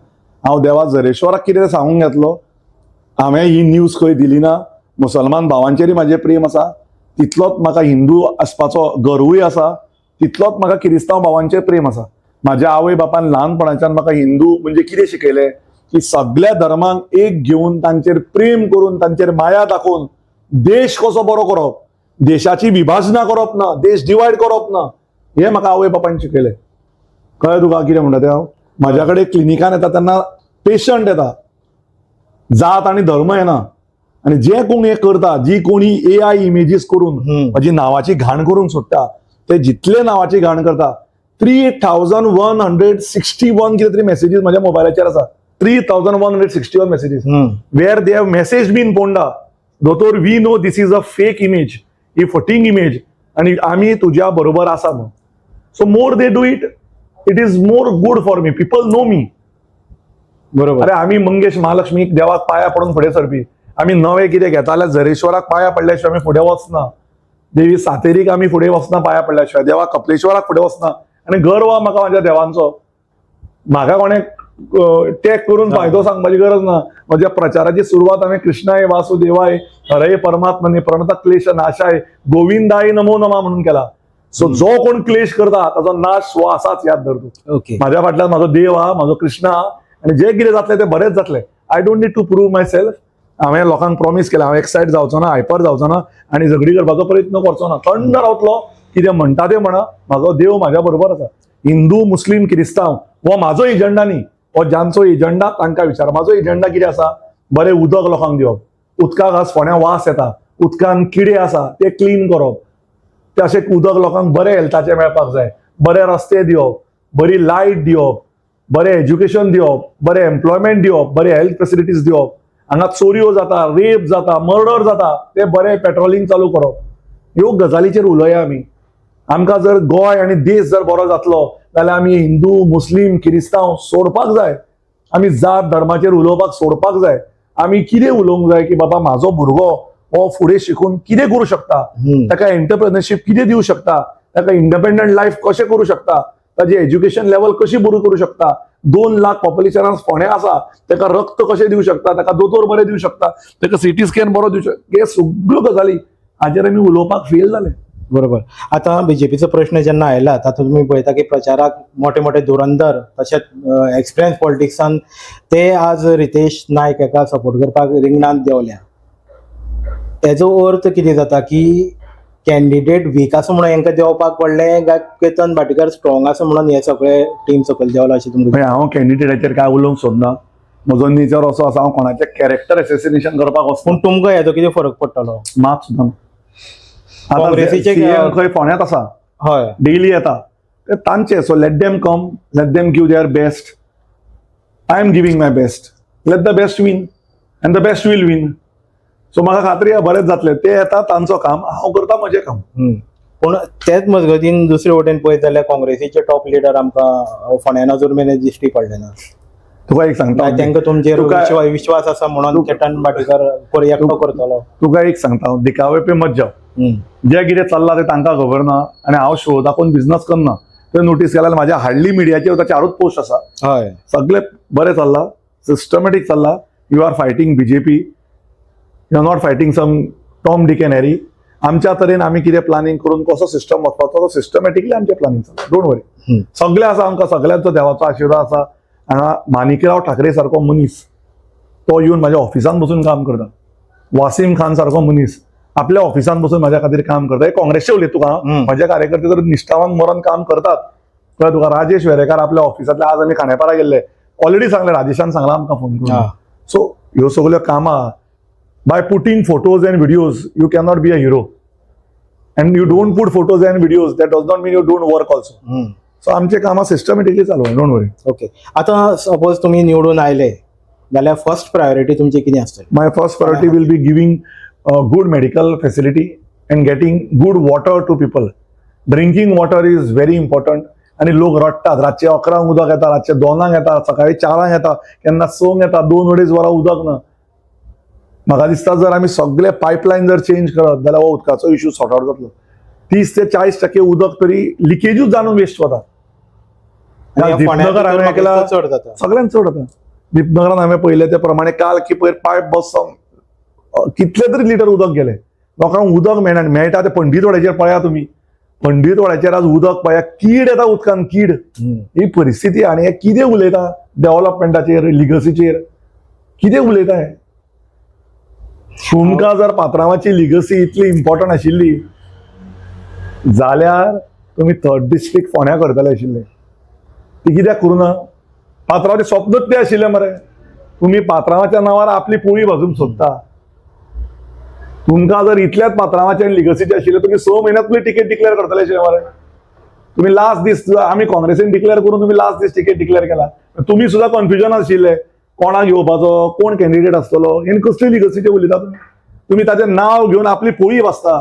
हांव देवा झरेश्वराक कितें सांगूंक घेतलो. हांवें ही न्यूज खंय दिली ना. मुसलमान भावांचेरय म्हाजें प्रेम आसा, तितलोच म्हाका हिंदू आसपाचो गर्वूय आसा, तितलोच म्हाका किरिस्तांव भावांचेर प्रेम आसा. माझ्या आवय बापान ल्हानपणाच्यान म्हाका हिंदू म्हणजे कितें शिकयलें की सगळ्या धर्मांक एक घेवन तांचेर प्रेम करून तांचेर माया दाखोवन देश कसो बरो करप, देशाची विभाजनां करप ना, देश डिवायड करप ना, हें म्हाका आवय बापान शिकयलें. कळ्ळें तुका कितें म्हणटा तें हांव? म्हाज्या कडेन क्लिनिकान येता तेन्ना पेशंट येता, जात आनी धर्म येना. आनी जे कोण हें करता, जी कोणी एआय इमेजीस करून माझी नावाची घाण करून सोडटा, ते जितले नावाची घाण करता, 3161 कितें तरी मेसेजीस माझ्या मोबायलाचेर आसा. 3161 messages where they have message been, "Ponda दोतोर, we know this is a fake image, ही फटींग इमेज आणि आमी तुज्या बरोबर आसा" म्हणून. So more they do it, it is more good for me. People know me. अरे, आमी मंगेश महालक्ष्मीक देवाक पाया पडून फुडें सरपी. आमी नवें कितें घेता जाल्यार झरेश्वराक पाया पडल्या शिवाय आमी फुडें वचना. देवी सातेरीक आमी फुडें वचना पाया पडल्या शिवाय. देवा कपलेश्वराक फुडें वचना. आनी गर्व आहा म्हाका म्हाज्या देवांचो. म्हाका कोणें टॅग करून फायदो सांगपाची गरज ना. म्हज्या प्रचाराची सुरवात हांवें "कृष्णाय वासुदेवाय हरये परमात्मने प्रणत क्लेश नाशाय गोविंदाय नमो नमा" म्हणून केला. सो जो कोण क्लेश करता ताचो नाश हो आसाच, याद धर तूं. माझ्या फाटल्यान म्हाजो देव आहा, म्हाजो कृष्ण आहा आनी जे कितें जातलें तें बरेंच जातलें. I don't need to prove myself. हांवें लोकांक प्रॉमीस केलें, हांव एक्सायट जावचो ना, हायपर जावचो ना आनी झगडी करपाचो प्रयत्न करचो ना. थंड रावतलो. कितें म्हणटा तें म्हणा, म्हाजो देव म्हाज्या बरोबर आसा. हिंदू, मुस्लीम, क्रिस्तांव हो म्हाजो एजंडा न्ही. हो ज्यांचो एजंडा तांकां विचार. म्हाजो एजंडा कितें आसा? बरें उदक लोकांक दिवप. उदकाक आज फोंड्या वास येता, उदकान किडे आसा, ते क्लीन करप. ते अशें उदक लोकांक बरें हेल्थाचें मेळपाक जाय. बरे रस्ते दिवप, बरी लायट दिवप, बरें एज्युकेशन दिवप, बरें एम्प्लॉयमेंट दिवप, बरें हेल्थ फेसिलिटीज दिवप. हांगा चोरयो जाता, रेप जाता, मर्डर जाता, ते बरें पेट्रोलिंग चालू करप. ह्यो गजालीचेर उलोवया आमी. आमकां जर गोंय आनी देश जर बरो जातलो जाल्यार आमी हिंदू, मुस्लीम, किरिस्तांव सोडपाक जाय. आमी जात धर्माचेर उलोवपाक सोडपाक जाय. आमी कितें उलोवंक जाय की बाबा, म्हाजो भुरगो हो फुडें शिकून कितें करूं शकता, ताका एंटरप्रेनरशीप कितें दिवं शकता, ताका इंडिपेंडंट लायफ कशें करूं शकता, ताजी एज्युकेशन लेवल कशी बरी करूं शकता. 2 लाख पॉप्युलेशनान फोंड्या आसा, ताका रक्त कशें दिवं शकता, ताका दोतोर बरे दिवं शकता, ताका सिटी स्कॅन बरो दिवं शकता. हे सगळ्यो गजाली हाजेर आमी उलोवपाक फेल जाले. बरोबर. आता बीजेपीचो प्रश्न जेन्ना आयला, तातूंत तुमी पळयता की प्रचाराक मोठे मोठे धुरंधर तशेंच एक्सपिरियन्स पॉलिटिक्सान ते आज रितेश नायक हाका सपोर्ट करपाक रिंगणांत देंवल्या. तेजो अर्थ कितें जाता की कॅन्डिडेट वीक आसा म्हणून हेंकां देंवपाक पडलें काय केतन भाटीकार स्ट्रॉंग आसा म्हणून हे सगळे टीम सकयल देंवला अशें तुमकां? म्हणजे हांव कॅन्डिडेटाचेर काय उलोवंक सोदना. म्हजो नेचर असो आसा, हांव कोणाचें कॅरेक्टर एसेसिनेशन करपाक वचना. पूण तुमकां हेजो कितें फरक पडटलो? मात सुद्दां ना. काँग्रेसीचे सीएम खंय फोंड्यांत आसा, डेली येता ते तांचे. So let them come, let them give their best. I am giving my best. Let the best win and the best will win. So म्हाका खात्री आहा, बरेंच जातलें. ते येता तांचो काम, हांव करता म्हजें काम. पूण तेच मजगतीन दुसरे वटेन पळयत जाल्यार काँग्रेसीचे टॉप लिडर आमकां फोंड्यान अजून मेरेन दिश्टी पडले ना. तुका एक सांगता. तांकां तुमचेर विश्वास आसा म्हणून केतन भाटीकार एकटो करतलो? तुका एक सांगता हांव, दिखावे पे मत जाव. जे कितें चल्लां तें तांकां खबर ना आनी हांव शो दाखोवन बिझनस करना. तुवें नोटीस केल्यार म्हाज्या हार्डली मिडियाचेर चारूच पोस्ट आसा. सगळे बरें चल्लां, सिस्टमॅटीक चल्लां. You are fighting BJP, you are not fighting some Tom, Dick and Harry. आमच्या तरेन आमी कितें प्लॅनिंग करून कसो सिस्टम वचपाचो, तो सिस्टमॅटिकली आमचें प्लॅनिंग चल्लां. Don't worry. सगळें आसा आमकां, सगळ्यांचो देवाचो आशिर्वाद आसा. हांगा माणिकराव ठाकरे सारको मनीस तो येवन म्हाज्या ऑफिसान बसून काम करता. वासीम खान सारको मनीस आपल्या ऑफिसान बसून म्हाज्या खातीर काम करता. हे काँग्रेसचे उलयत तुका. म्हजे कार्यकर्ते तर निश्ठावान मरण काम करतात. कळ्ळें तुका? राजेश वेरेकार आपल्या ऑफिसांतले, आज आमी खांडेपारा गेल्ले, ऑलरेडी सांगलें, राजेशान सांगलां आमकां फोन करून. सो ह्यो सगल्यो कामां, by putting photos and videos you cannot be a hero, and you don't put photos and videos, that does not mean you don't work also. So आमचे कामां सिस्टमॅटिकली चालू आहे. Don't worry. Okay, आतां suppose तुमी निवडून आयले जाल्यार first priority तुमची कितें आसतली? My first priority will be giving good medical facility and getting good water to people. Drinking water is very important. आणि लोक रडटात. रातचे 11ंक उदक येता, रातचे 2अंक येता, सकाळी 4अंक येता, केन्ना 6ंक येता. 2-2.5 वरां उदक ना. म्हाका दिसता, जर आमी सगळे पायपलायन जर चेंज करत जाल्यार हो उदकाचो इशू सॉर्ट आउट जातलो. 30 ते 40% उदक तरी लिकेजूच जावन वेस्ट वता. आणि दीपनगर फोंड्या हांवें भितर ऐकला म्हाका चड जाता. सगळ्यांत चड जाता. दीपनगरान हांवें पळयलें ते प्रमाणे काल की पयर पायप बसोन कितले तरी लिटर उदक गेले. लोकांक उदक मेळना आनी मेळटा ते पंडीतवाड्याचेर पळया तुमी. पंडीतवाड्याचेर आज उदक पळया, कीड येता उदकान, कीड. ही परिस्थिती. आनी हे कितें उलयता डेव्हलपमेंटाचेर, लिगसीचेर कितें उलयता हे? तुमकां जर पात्रांवाची लिगसी इतली इम्पॉर्टंट आशिल्ली जाल्यार तुमी थर्ड डिस्ट्रिक्ट फोंड्या करतले आशिल्ले. ती कित्याक करूं ना? पात्रांवाचें स्वप्नूच तें आशिल्लें मरे. तुमी पात्रांवाच्या नांवार आपली पोळी भाजूंक सोदता. तुमकां जर इतल्याच पात्रांवाचें आनी लिगसीचें आशिल्लें, तुमी 6 म्हयन्यात तुमी तिकेट डिक्लेअर करतले आशिल्ले मरे. तुमी लास्ट दीस, आमी काँग्रेसीन डिक्लेअर करून तुमी लास्ट दीस तिकेट डिक्लेअर केला. तुमी सुद्दां कन्फ्युजन आशिल्ले, कोणाक घेवपाचो, कोण कॅन्डिडेट आसतलो. आनी कसली लिगसीचें उलयता तुमी? तुमी ताचें नांव घेवन आपली पोळी भाजता.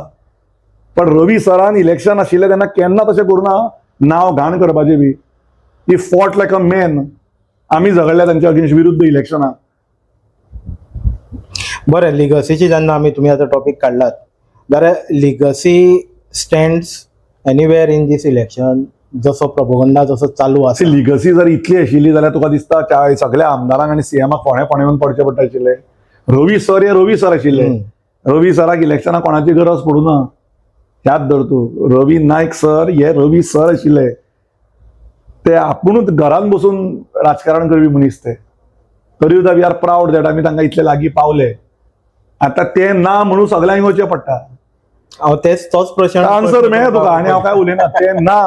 पण रवी सरान इलेक्शन आशिल्लें तेन्ना केन्ना तशें करूना, नांव घाण करपाचें बी. He fought like a man. आमी झगडले तांच्या अगेन्स्ट विरुद्ध इलेक्शनाक. बरें, लिगसीची जेन्ना आमी तुमी आतां टॉपीक काडलात जाल्यार legacy stands anywhere in this election, जसो प्रोपोगंडा जसो चालू आसा? लिगसी जर इतली आशिल्ली जाल्यार तुका दिसता सगळ्या आमदारांक आनी सीएमाक फोंड्या फोंड्या येवन पडचें पडटा आशिल्लें? रवी सर हे रवी सर आशिल्ले. रवी सराक इलेक्शनाक कोणाची गरज पडूं ना. याद धर तूं, रवी नायक सर हे रवी सर आशिल्ले. ते आपुणूच घरान बसून राजकारण करपी मनीस ते. तरी सुद्दां we are proud that आमी तांकां इतले लागीं पावले. आतां ते ना म्हणून सगल्यांक येवचें पडटा. हांव तेच तोच प्रश्न. आन्सर मेळ्ळें तुका आनी हांव काय उलयना. ते ना,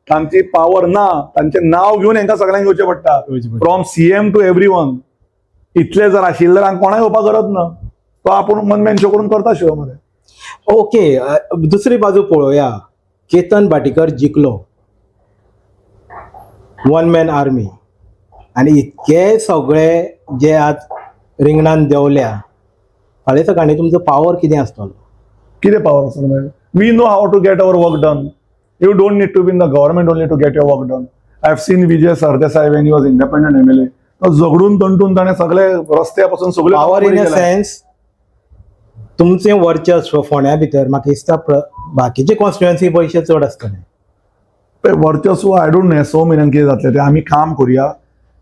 तांची पावर ना, तांचें नांव घेवन हांकां सगल्यांक येवचें पडटा, from CM to every one. इतले जर आशिल्ले जाल्यार कोणाक येवपाक गरज ना. तो आपूण वन मॅन शो करून करता शो मरे. ओके, दुसरी बाजू पळोवया. केतन भाटीकर जिखलो, वन मॅन आर्मी, आनी इतके सगळे जे आज रिंगणान देंवल्या, फाल्यां सकाळी तुमचो पावर कितें आसतलो? कितें पावर आसतलो मागीर? We know how to get our work done. You don't need to be in the government only to get your work done. I have seen Vijay Sardesai when he was independent MLA. तो झगडून तंटून ताणें सगळे रस्त्या पासून सगळे power in a sense, तुमचें वर्चस्व फोंड्या भितर म्हाका दिसता बाकीचे कॉन्स्टिट्युएन्सी पयशे चड आसतले. वर्चस्व I don't know, 6 म्हयन्यान कितें जातलें तें. आमी काम करुया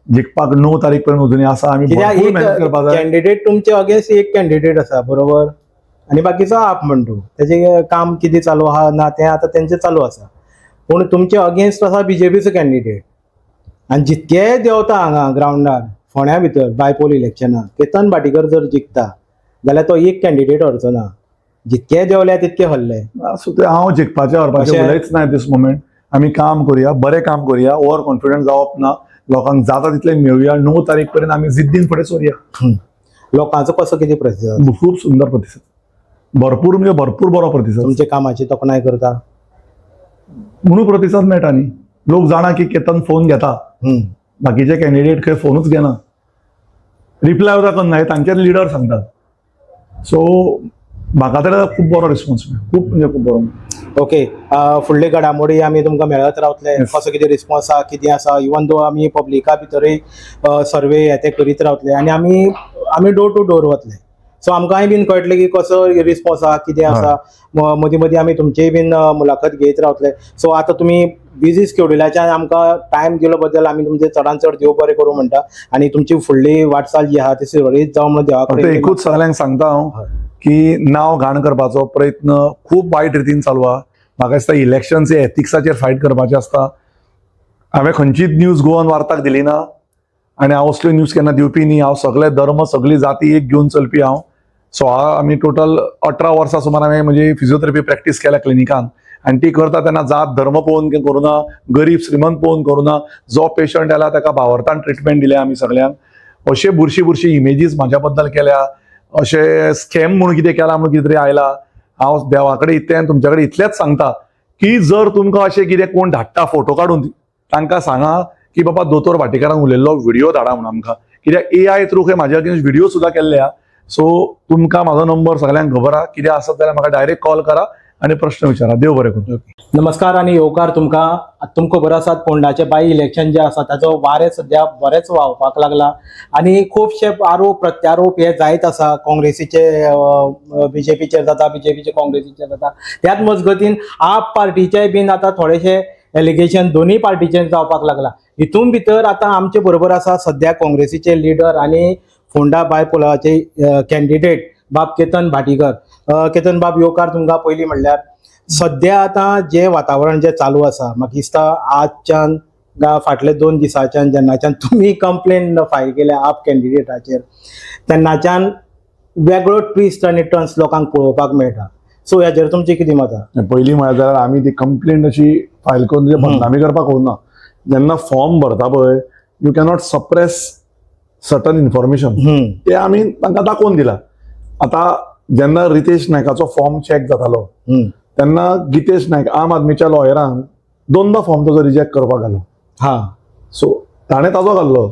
जिखपाक. 9 तारीख पर्यंत अजूनय आसा. आमी कित्याक भरपूर एक मेहनत करपाक जाय. कॅन्डिडेट तुमचे अगेन्स्ट एक कॅन्डिडेट आसा, बरोबर, आनी बाकीचो आप म्हणटू तेजें काम कितें चालू आहा ना तें आतां तेंचें चालू आसा. पूण तुमचे अगेन्स्ट आसा बीजेपीचो कॅन्डिडेट आनी जितके देंवता हांगा ग्रावंडार फोंड्या भितर बायपोल इलेक्शनाक केतन भाटीकर जर जिखता जाल्यार तो एक कॅन्डिडेट हरचो ना. जितके देंवल्या तितके हरले. सो ते हांव जिखपाचें हरपाचें उलयच ना दीस मोमेंट. आमी काम करुया, बरें काम करुया. ओवर कॉन्फिडंट जावप ना. लोकांक जाता तितलें मेळुया. 9 तारीख पर्यंत आमी जिद्दीन फुडें सरुया. लोकांचो कसो कितें प्रतिसाद? खूब सुंदर प्रतिसाद, भरपूर म्हणजे भरपूर बरो प्रतिसाद. तुमच्या कामाची तोखणाय करता? म्हणून प्रतिसाद मेळटा न्ही. लोक जाणा की केतन फोन घेता. बाकीचे कॅन्डिडेट खंय फोनूच घेना, रिप्लाय सुद्दां करना, हे तांचेच लिडर सांगतात. सो म्हाका तर खूब बरो रिस्पॉन्स मेळ्ळो, खूब म्हणजे खूब बरो. ओके, फुडले घडामोडी आमी तुमकां मेळत रावतले. कसो कितें रिस्पॉन्स आहा, कितें आसा, इवन दो आमी पब्लिका भितरूय सर्वे हे ते करीत रावतले आनी आमी आमी डोर टू डोर वतले. सो आमकांय बीन कळटलें की कसो रिस्पॉन्स आहा, कितें आसा. मदीं मदीं आमी तुमचीय बीन मुलाखत घेयत रावतले. सो आतां तुमी बिजी स्केड्युलाच्यान आमकां टायम दिलो बद्दल आमी तुमचे चडान चड देव बरें करूं म्हणटा आनी तुमची फुडली वाटचाल जी आहा ती सुरळीत जावं म्हणून देवा फक्त कडेन एकूच सगळ्यांक सांगता हांव की नांव घाण करपाचो प्रयत्न खूब वायट रितीन चालू आहा. म्हाका दिसता इलेक्शन्स हे एथिक्साचेर फायट करपाचें आसता. हांवें खंयचीच न्यूज गोवन वार्ताक दिली ना आनी हांव असल्यो न्यूज केन्ना दिवपी न्ही. हांव सगळे धर्म, सगळी जाती एक घेवन चलपी हांव. 16, आमी टोटल 18 वर्सां सुमार हांवें म्हजी फिजियोथेरपी प्रॅक्टीस केल्या क्लिनिकान आनी ती करता तेन्ना जात धर्म पळोवन करूना, गरीब श्रीमंत पळोवन करूना. जो पेशंट आयला ताका भावार्थान ट्रिटमेंट दिल्या आमी सगळ्यांक. अशे बुरशी बुरशी इमेजीस म्हाज्या बद्दल केल्या, अशें स्कॅम म्हणून कितें केलां म्हणून कितें तरी आयला. हांव देवा कडेन इतलें आनी तुमच्या कडेन इतलेंच सांगता की जर तुमकां अशें कितें कोण धाडटा फोटो काडून, तांकां सांगा की बाबा दोतोर भाटीकारान उलयल्लो व्हिडिओ धाडा म्हणून आमकां, कित्याक एआय थ्रू खंय म्हाज्या अगेन्स्ट व्हिडिओ सुद्दां केल्ले आहा. सो तुमकां म्हाजो नंबर सगळ्यांक खबर आहा. कितें आसत जाल्यार म्हाका डायरेक्ट कॉल करा आनी प्रश्न विचारा. देव बरें करूं. नमस्कार आनी येवकार तुमकां. तुमकां खबर आसात, फोंडाचे बाय इलेक्शन जे आसा ताचो वारें सद्या बरेंच व्हांवपाक लागला आनी खुबशे आरोप प्रत्यारोप हे जायत आसा. काँग्रेसीचे बीजेपीचेर जाता, बीजेपीचे काँग्रेसीचेर जाता. त्याच मजगतीन आप पार्टीचे बीन आतां थोडेशे एलिगेशन दोनूय पार्टीचेर जावपाक लागला. हितून भितर आतां आमचे बरोबर आसा सद्या काँग्रेसीचे लिडर आनी फोंडा बायपोलाचे कॅन्डिडेट बाब केतन भाटीकर. केतन बाब, येवकार तुमकां. पयलीं म्हणल्यार सद्या आतां जें वातावरण जें चालू आसा, म्हाका दिसता आजच्यान फाटले 2 दिसांच्यान जेन्नाच्यान तुमी कंप्लेन फायल केल्या आप कॅन्डिडेटाचेर, तेन्नाच्यान वेगळो ट्विस्ट आनी टर्न्स लोकांक पळोवपाक मेळटा. सो हेजेर तुमचें कितें मत आहा? पयलीं म्हळ्यार जाल्यार आमी ती कंप्लेंट अशी फायल करून तुजे बदनामी करपाक वचना. जेन्ना फॉर्म भरता पळय, you cannot suppress certain information. ते आमी तांकां दाखोवन दिला. आतां जेन्ना रितेश नायकाचो फॉर्म चॅक जातालो तेन्ना गितेश नायक आम आदमीच्या लॉयरान दोनदा फॉर्म ताजो रिजेक्ट करपाक घालो. सो ताणें ताजो घाल्लो.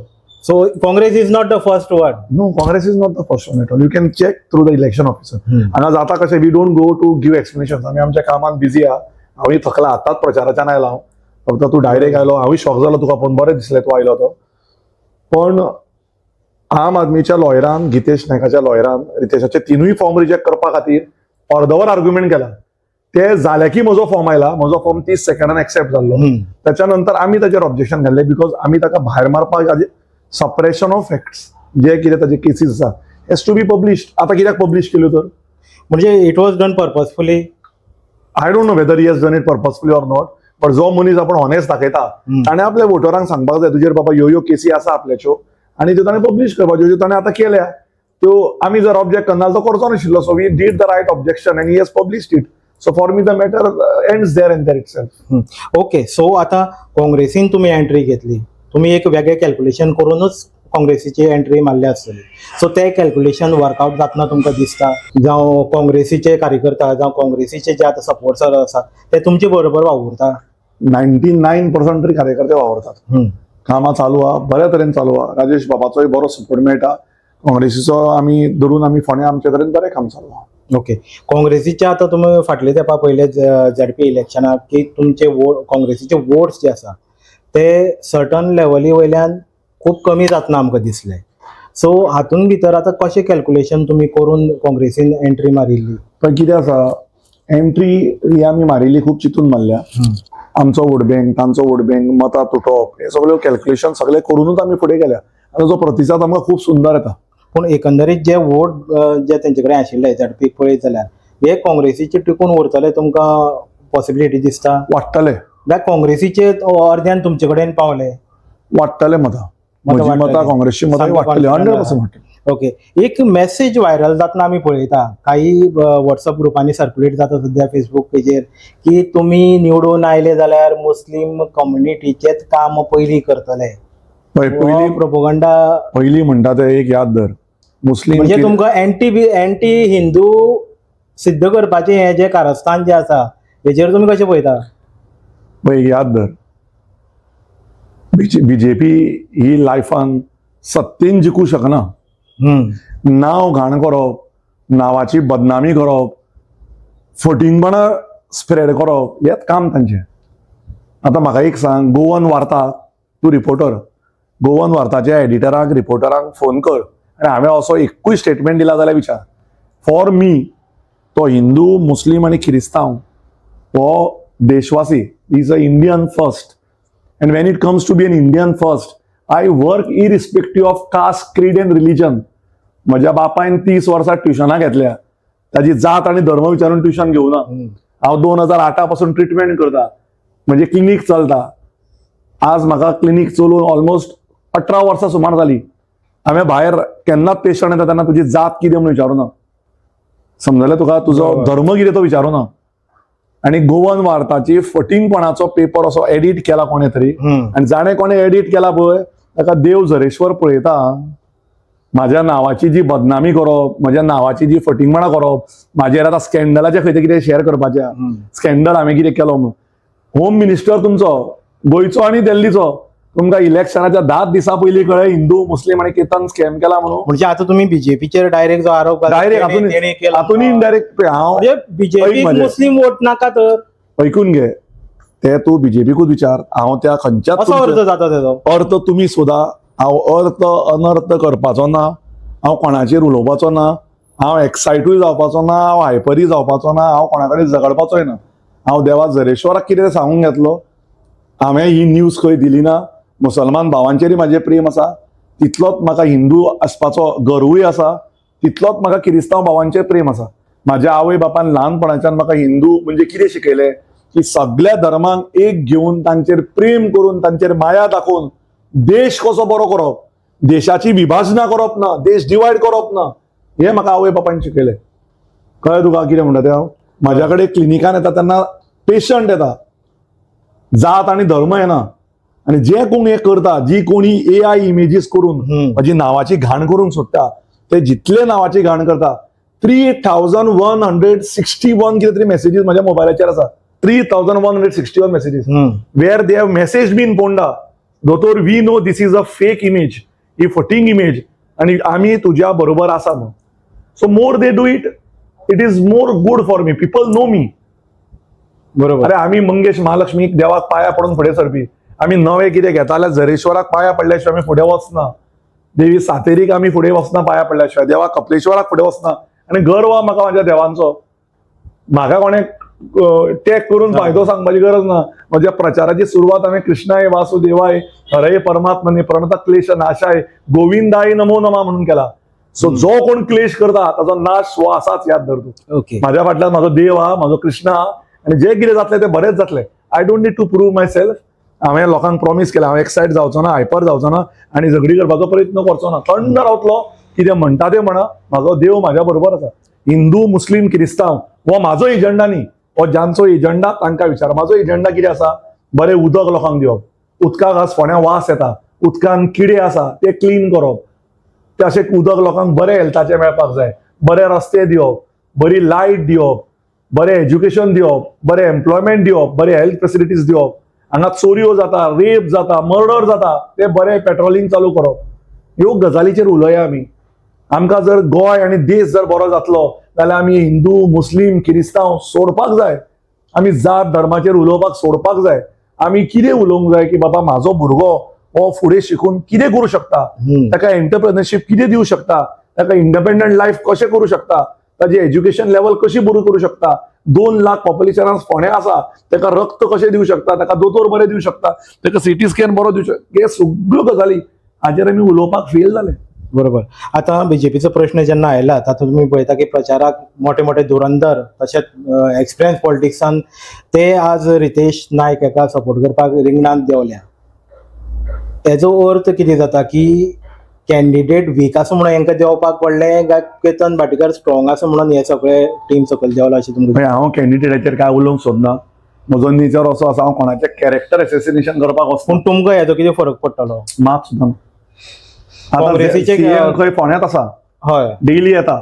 So Congress is not the first one? No, Congress is not the first one at all. You can check through the election officer. हांगा जाता कशें, we don't go to give explanation. आमी आमच्या कामात बिजी आहा. हांवूय थकला, आतांच प्रचाराच्यान आयला हांव. फक्त तूं डायरेक्ट आयलो, हांवूय शॉक जालो तुका पळोवन, बरें दिसलें तूं आयलो तो. पण आम आदमीच्या लॉयरान, गितेश नायकाच्या लॉयरान रितेशाचे तिनूय फॉर्म रिजेक्ट करपा खातीर अर्दवर आर्ग्युमेंट केला. ते जाले की म्हजो फॉर्म आयला, म्हजो फॉर्म 30 सेकंडान एक्सेप्ट जाल्लो. त्याच्या नंतर आमी ताचेर ऑब्जेक्शन घाल्लें, because आमी ताका भायर मारपाक, सप्रेशन ऑफ फॅक्ट्स, जे कितें ताचे केसीस आसा हेज टू बी पब्लिश्ड. आतां कित्याक पब्लिश केल्यो तर? म्हणजे it was done purposefully? I don't know whether he has done it purposefully or not, but जो मनीस आपण ऑनेस्ट दाखयता ताणें आपल्या वोटरांक सांगपाक जाय, तुजेर बाबा ह्यो ह्यो केसी आसा आपल्याच्यो, आनी त्यो ताणें पब्लिश करपाच्यो, ज्यो ताणें आतां केल्या त्यो आमी जर ऑब्जेक्ट करना जाल्यार तो करचो नाशिल्लो. So we did the right objection and he has published it. So for me the matter ends there and there itself. Okay, so आतां काँग्रेसीन तुमी एंट्री घेतली, तुमी एक वेगळें कॅल्क्युलेशन करूनच काँग्रेसीची एंट्री मारल्या आसतली. सो ते कॅल्क्युलेशन वर्कआउट जातना तुमकां दिसता, जावं काँग्रेसीचे कार्यकर्ता जावं काँग्रेसीचे जे आतां सपोर्टर आसा ते तुमचे बरोबर वावुरता? 99% तरी कार्यकर्ते वावरतात. कामां चालू आहा, बऱ्या तरेन चालू आहा. राजेश बाबाचोय बरो सपोर्ट मेळटा. काँग्रेसीचो आमी धरून आमी फोंड्या आमचे तरेन बरें काम चालू आहा. ओके, काँग्रेसीचे आतां तुमी फाटले तेंपा पयले झेडपी इलेक्शनाक की तुमचे वोट, काँग्रेसीचे वोट्स जे आसा ते सर्टन लेवली वयल्यान खूब कमी जातना आमकां दिसले. सो हातून भितर आतां कशें कॅल्क्युलेशन तुमी करून काँग्रेसीन एंट्री मारिल्ली? पण कितें आसा, एंट्री ही आमी मारिल्ली खूब चिंतून मारल्या. आमचो वोट बँक, तांचो वोट बँक, मतां तुटप, हे सगळे कॅल्क्युलेशन सगळे करूनच आमी फुडें गेल्या आनी ताचो प्रतिसाद आमकां खूब सुंदर येता. पूण एकंदरीत जे वोट जे तेंचे कडेन आशिल्ले झेडपीक पळयत जाल्यार हे काँग्रेसीचे टिकून उरतले तुमकां पॉसिबिलिटी दिसता? वाडटले. जाल्यार काँग्रेसीचे अर्द्यान तुमचे कडेन पावले? वाडटले मतां. मतां म्हजी मतां, वाडटली. काँग्रेसची मतां सामकें वाडटली, confident. 100% वाडटली. ओके, एक मेसेज व्हायरल जातना आमी पळयता, काही व्हॉट्सअप ग्रुपांनी सर्क्युलेट जाता सद्या, फेसबूक पेजेर, की तुमी निवडून आयले जाल्यार मुस्लीम कम्युनिटीचेच काम पयलीं करतले. पळय, पयलीं प्रोपोगंडा. पयलीं म्हणटा ते एक याद धर, मुस्लीम म्हणजे तुमकां एंटी हिंदू सिद्ध करपाचें हें जें कारस्थान जें आसा, हेजेर तुमी कशें पळयता? पळय, एक याद धर, बीजेपी ही लायफान सत्तेन जिखूं शकना. नांव घाण करप, नांवाची बदनामी करप, फटींगपणां स्प्रेड करप हेंच काम तांचें. आतां म्हाका एक सांग, गोवन वार्ता, तूं रिपोर्टर, गोवन वार्ताच्या एडिटराक, रिपोर्टरांक फोन कर आनी हांवें असो एकूय स्टेटमेंट दिला जाल्यार विचार. फॉर मी तो हिंदू, मुस्लीम आनी क्रिस्तांव हो देशवासी, is a Indian first, and when it comes to be an Indian first, I work irrespective of caste, creed and religion. म्हज्या बापायन 30 वर्सां ट्युशनां घेतल्या, ताजी जात आनी धर्म विचारून ट्युशन घेवना. हांव 2008 पासून ट्रिटमेंट करता, म्हणजे क्लिनीक चलता. आज म्हाका क्लिनीक चलोवन ऑलमोस्ट 18 वर्सां सुमार जाली. हांवें भायर केन्नाच पेशंट येता तेन्ना तुजी जात कितें म्हणून विचारूना. समजलें तुका? तुजो धर्म कितें तो विचारूना. आनी गोवन वार्ताची फटींगपणाचो पेपर असो एडिट केला कोणें तरी आनी जाणें कोणें एडिट केला पळय, ताका देव झरेश्वर पळयता. माझ्या नावाची जी बदनामी करप, म्हज्या नावाची जी फटींगपणां करप, म्हाजेर आतां स्कॅन्डलाचे खंय ते कितें शेअर करपाचें, स्कॅन्डल हांवें कितें केलो म्हणून. होम मिनिस्टर तुमचो गोंयचो आनी दिल्लीचो, तुमकां इलेक्शनाच्या 10 दिसां पयलीं कळ्ळें हिंदू, मुस्लीम आनी केतन स्कॅम केला म्हणून? म्हणजे आता तुम्ही बीजेपीचेर डायरेक्ट जो आरोप घाला, डायरेक्ट तेणे केला. हातून इनडायरेक्ट हांव म्हणजे बीजेपी ऐक म्हजें. मुस्लीम वोट नाका तर? ऐकून घे, ते तूं बीजेपीकूच विचार. हांव त्या खंयच्याच असो अर्थ जाता तेजो. अर्थ तुमी सोदा. हांव अर्थ अनर्थ करपाचो ना. हांव कोणाचेर उलोवपाचो ना. हांव एक्सायटूय जावपाचो ना. हांव हायपरूय जावपाचो ना. हांव कोणा कडेन झगडपाचोय ना. हांव देवा झरेश्वराक कितें सांगूंक घेतलो. हांवें ही न्यूज खंय दिली ना. मुसलमान भावांचेरय म्हाजें प्रेम आसा, तितलोच म्हाका हिंदू आसपाचो गर्वूय आसा, तितलोच म्हाका किरिस्तांव भावांचेर प्रेम आसा. माझ्या आवय बापान ल्हानपणाच्यान म्हाका हिंदू म्हणजे कितें शिकयलें की सगळ्या धर्मांक एक घेवन तांचेर प्रेम करून तांचेर माया दाखोवन देश कसो बरो करप, देशाची विभाजनां करप ना, देश डिवायड करप ना, हें म्हाका आवय बापान शिकयलें. कळ्ळें तुका कितें म्हणटा तें हांव? म्हाज्या कडेन क्लिनिकान येता तेन्ना पेशंट येता, जात आनी धर्म येना. आनी जे कोण हें करता, जी कोणी एआय इमेजीस करून म्हाजी नांवाची घाण करूंक सोदता, ते जितले नांवाची घाण करता, 3161 कितें तरी मॅसेजीस म्हाज्या मोबायलाचेर आसा. 3161 messages where they have message been Ponda, "दोतोर, we know this is a fake image, he फटींग image आणि आमी तुज्या बरोबर आसा" म्हणून. So more they do it, it is more good for me. People know me. अरे, आमी मंगेश महालक्ष्मीक देवाक पाया पडून फुडें सरपी. आमी नवें कितें घेता जाल्यार झरेश्वराक पाया पडल्या शिवाय आमी फुडें वचना. देवी सातेरीक आमी फुडें वचना पाया पडल्या शिवाय. देवा कपलेश्वराक फुडें वचना. आनी गर्व आहा म्हाका म्हाज्या देवांचो. म्हाका कोणें टॅग करून फायदो सांगपाची गरज ना. म्हज्या प्रचाराची सुरवात हांवें "कृष्णाय वासुदेवाय हरये परमात्मने प्रणत क्लेश नाशाय गोविंदाय नमो नमा" म्हणून केला. सो जो कोण क्लेश करता ताचो नाश हो आसाच, याद धर तूं. माझ्या फाटल्यान म्हाजो देव आहा, म्हाजो कृष्ण आहा आनी जे कितें जातलें तें बरेंच जातलें. I don't need to prove myself. हांवें लोकांक प्रॉमीस केलां, हांव एक्सायट जावचो ना, हायपर जावचो ना आनी झगडी करपाचो प्रयत्न करचो ना. थंड रावतलो. कितें म्हणटा तें म्हणा, म्हाजो देव म्हाज्या बरोबर आसा. हिंदू, मुस्लीम, क्रिस्तांव हो म्हाजो एजंडा न्ही. हो ज्यांचो एजंडा तांकां विचार. म्हाजो एजंडा कितें आसा? बरें उदक लोकांक दिवप. उदकाक आज फोंड्या वास येता, उदकान किडे आसा, ते क्लीन करप. ते अशें उदक लोकांक बरें हेल्थाचें मेळपाक जाय. बरे रस्ते दिवप, बरी लायट दिवप, बरें एज्युकेशन दिवप, बरें एम्प्लॉयमेंट दिवप, बरे हेल्थ फेसिलिटीज दिवप. हांगा चोरयो जाता, रेप जाता, मर्डर जाता, ते बरें पेट्रोलिंग चालू करप. ह्यो गजालीचेर उलोवया आमी. आमकां जर गोंय आनी देश जर बरो जातलो जाल्यार आमी हिंदू, मुस्लीम, किरिस्तांव सोडपाक जाय. आमी जात धर्माचेर उलोवपाक सोडपाक जाय. आमी कितें उलोवंक जाय की बाबा, म्हाजो भुरगो हो फुडें शिकून कितें करूं शकता, ताका एंटरप्रेनरशीप कितें दिवं शकता, ताका इंडिपेंडंट लायफ कशें करूं शकता, ताजी एज्युकेशन लेवल कशी बरी करूं शकता. 2 लाख पॉप्युलेशनान फोंडें आसा, ताका रक्त कशें दिवं शकता, ताका दोतोर बरे दिवं शकता, ताका सिटी स्कॅन बरो दिवं शकता, हे सगळ्यो गजाली हाजेर आमी उलोवपाक फेल जाले. बरोबर. आतां बीजेपीचो प्रश्न जेन्ना आयला, तातूंत तुमी पळयता की प्रचाराक मोठे मोठे धुरंधर तशेंच एक्सपिरियन्स पॉलिटिक्सान ते आज रितेश नायक हाका सपोर्ट करपाक रिंगणांत देंवल्या. तेजो अर्थ कितें जाता की कॅन्डिडेट वीक आसा म्हणून हेंकां देंवपाक पडलें काय केतन भाटीकर स्ट्रॉंग आसा म्हणून हे सगळे टीम सकयल देंवला अशें तुमकां? म्हणजे हांव कॅन्डिडेटाचेर काय उलोवंक सोदना. म्हजो नेचर असो आसा, हांव कोणाचें कॅरेक्टर एसेसिनेशन करपाक वचना. पूण तुमकां हेजो कितें फरक पडटलो? मात सुद्दां ना. आतां CM खंय फोंड्यांत आसा, डेली येता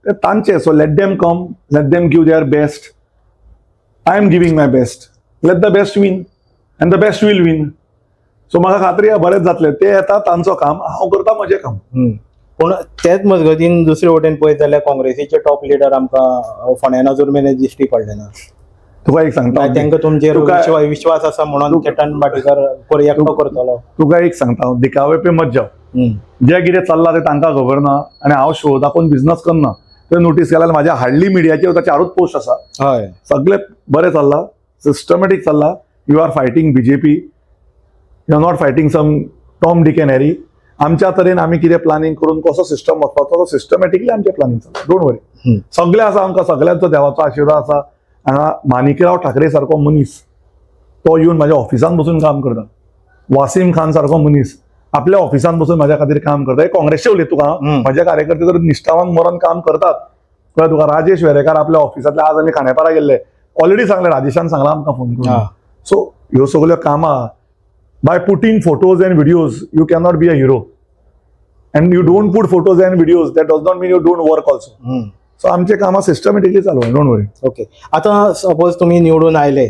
ते तांचे. So let them come, let them give their best. I am giving my best. Let the best win and the best will win. So म्हाका खात्री आहा, बरेंच जातलें. ते येता तांचो काम, हांव करता म्हजें काम. पूण तेच मजगतीन दुसरे वटेन पळयत जाल्यार काँग्रेसीचे टॉप लिडर आमकां फोंड्यान अजून मेरेन दिश्टी पडले ना. तुका एक सांगता. तांकां तुमचेर विश्वास आसा म्हणून केतन भाटीकर एकटो करतलो? तुका एक सांगता हांव, दिखावे पे मत जाव. जे कितें चल्लां तें तांकां खबर ना आनी हांव शो दाखोवन बिझनस करना. तुवें नोटीस केल्यार म्हाज्या हार्डली मिडियाचेर वता, चारूच पोस्ट आसा. सगळे बरें चल्लां, सिस्टमॅटीक चल्लां. You are fighting BJP, you are not fighting some Tom, Dick and Harry. आमच्या तरेन आमी कितें प्लॅनिंग करून कसो सिस्टम वचपाचो, तो सिस्टमॅटिकली आमचें प्लॅनिंग चल्लां. Don't worry. सगळे आसा आमकां, सगळ्यांचो देवाचो आशिर्वाद आसा. हांगा माणिकराव ठाकरे सारको मनीस तो येवन म्हाज्या ऑफिसान बसून काम करता. वासीम खान सारको मनीस आपल्या ऑफिसान बसून म्हाज्या खातीर काम करता. हे काँग्रेसचे उलयत तुका हांव. म्हजे कार्यकर्ते तर निश्ठावान मरण काम करतात, कळ्ळें तुका? राजेश वेरेकार आपल्या ऑफिसांतले, आज आमी खांडेपारा गेल्ले, ऑलरेडी सांगलें, राजेशान सांगलां आमकां फोन करून. सो ह्यो सगल्यो कामां, by putting photos and videos you cannot be a hero, and you don't put photos and videos, that does not mean you don't work also. So आमचे कामां सिस्टमॅटिकली चालू, don't worry. Okay, आतां suppose तुमी निवडून आयले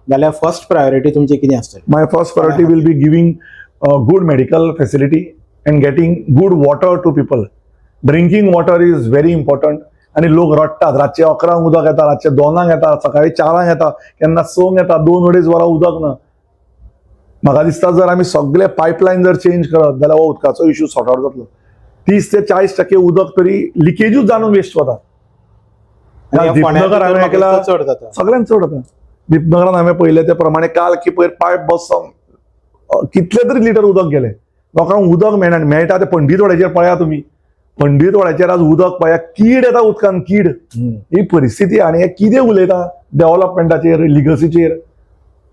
जाल्यार first priority तुमची कितें आसतली? My first priority will be giving good medical facility and getting good water to people. Drinking water is very important. आणि लोक रडटात. रातचे 11 उदक येता, रातचे 2 येता, सकाळी 4 येता, केन्ना 6 येता, 2-2.5 वरां उदक ना. म्हाका दिसता, जर आमी सगळे पायपलायन जर चेंज करत जाल्यार हो उदकाचो इश्यू सॉर्ट आउट जातलो. 30 ते 40% उदक तरी लिकेजूच जावन वेस्ट वता. आनी ह्या फोंड्या दीपनगर भितर हांवें म्हाका ऐकला. दिसता चड जाता. सगळ्यांत चड जाता. दीपनगरान हांवें पळयलें ते प्रमाणे काल की पयर पायप बसोन कितले तरी लिटर उदक गेले. लोकांक उदक मेळना आनी मेळटा ते पंडितवाड्याचेर पळया तुमी. पंडीतवाड्याचेर आज उदक पळया, कीड येता उदकान, कीड. ही परिस्थिती. आनी हे कितें उलयता डेव्हलपमेंटाचेर, लिगसीचेर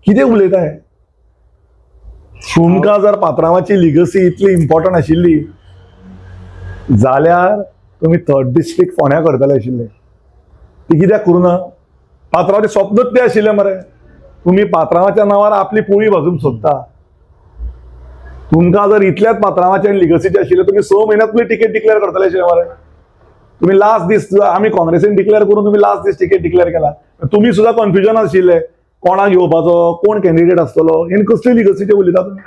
कितें उलयता हे? तुमकां जर पात्रांवाची लिगसी इतली इम्पॉर्टंट आशिल्ली जाल्यार तुमी थर्ड डिस्ट्रिक्ट फोंड्या करतले आशिल्ले. ती कित्याक करूं ना? पात्रांवाचें स्वप्नूच तें आशिल्लें मरे. तुमी पात्रांवाच्या नांवार आपली पोळी भाजूंक सोदता. तुमकां जर इतल्याच पात्रांवाचें आनी लिगसीचें आशिल्लें, तुमी 6 म्हयन्यात तुमी तिकेट डिक्लेअर करतले आशिल्ले मरे. तुम्ही लास्ट दीस आमी काँग्रेसीन डिक्लेअर करून तुम्ही लास्ट दीस तिकेट डिक्लेअर केला. तुम्ही सुद्धा कन्फ्युजन आशिल्ले कोणाक घेवपाचो, कोण कॅन्डिडेट आसतलो. हें कसली लिगसीचे उलयता तुमी?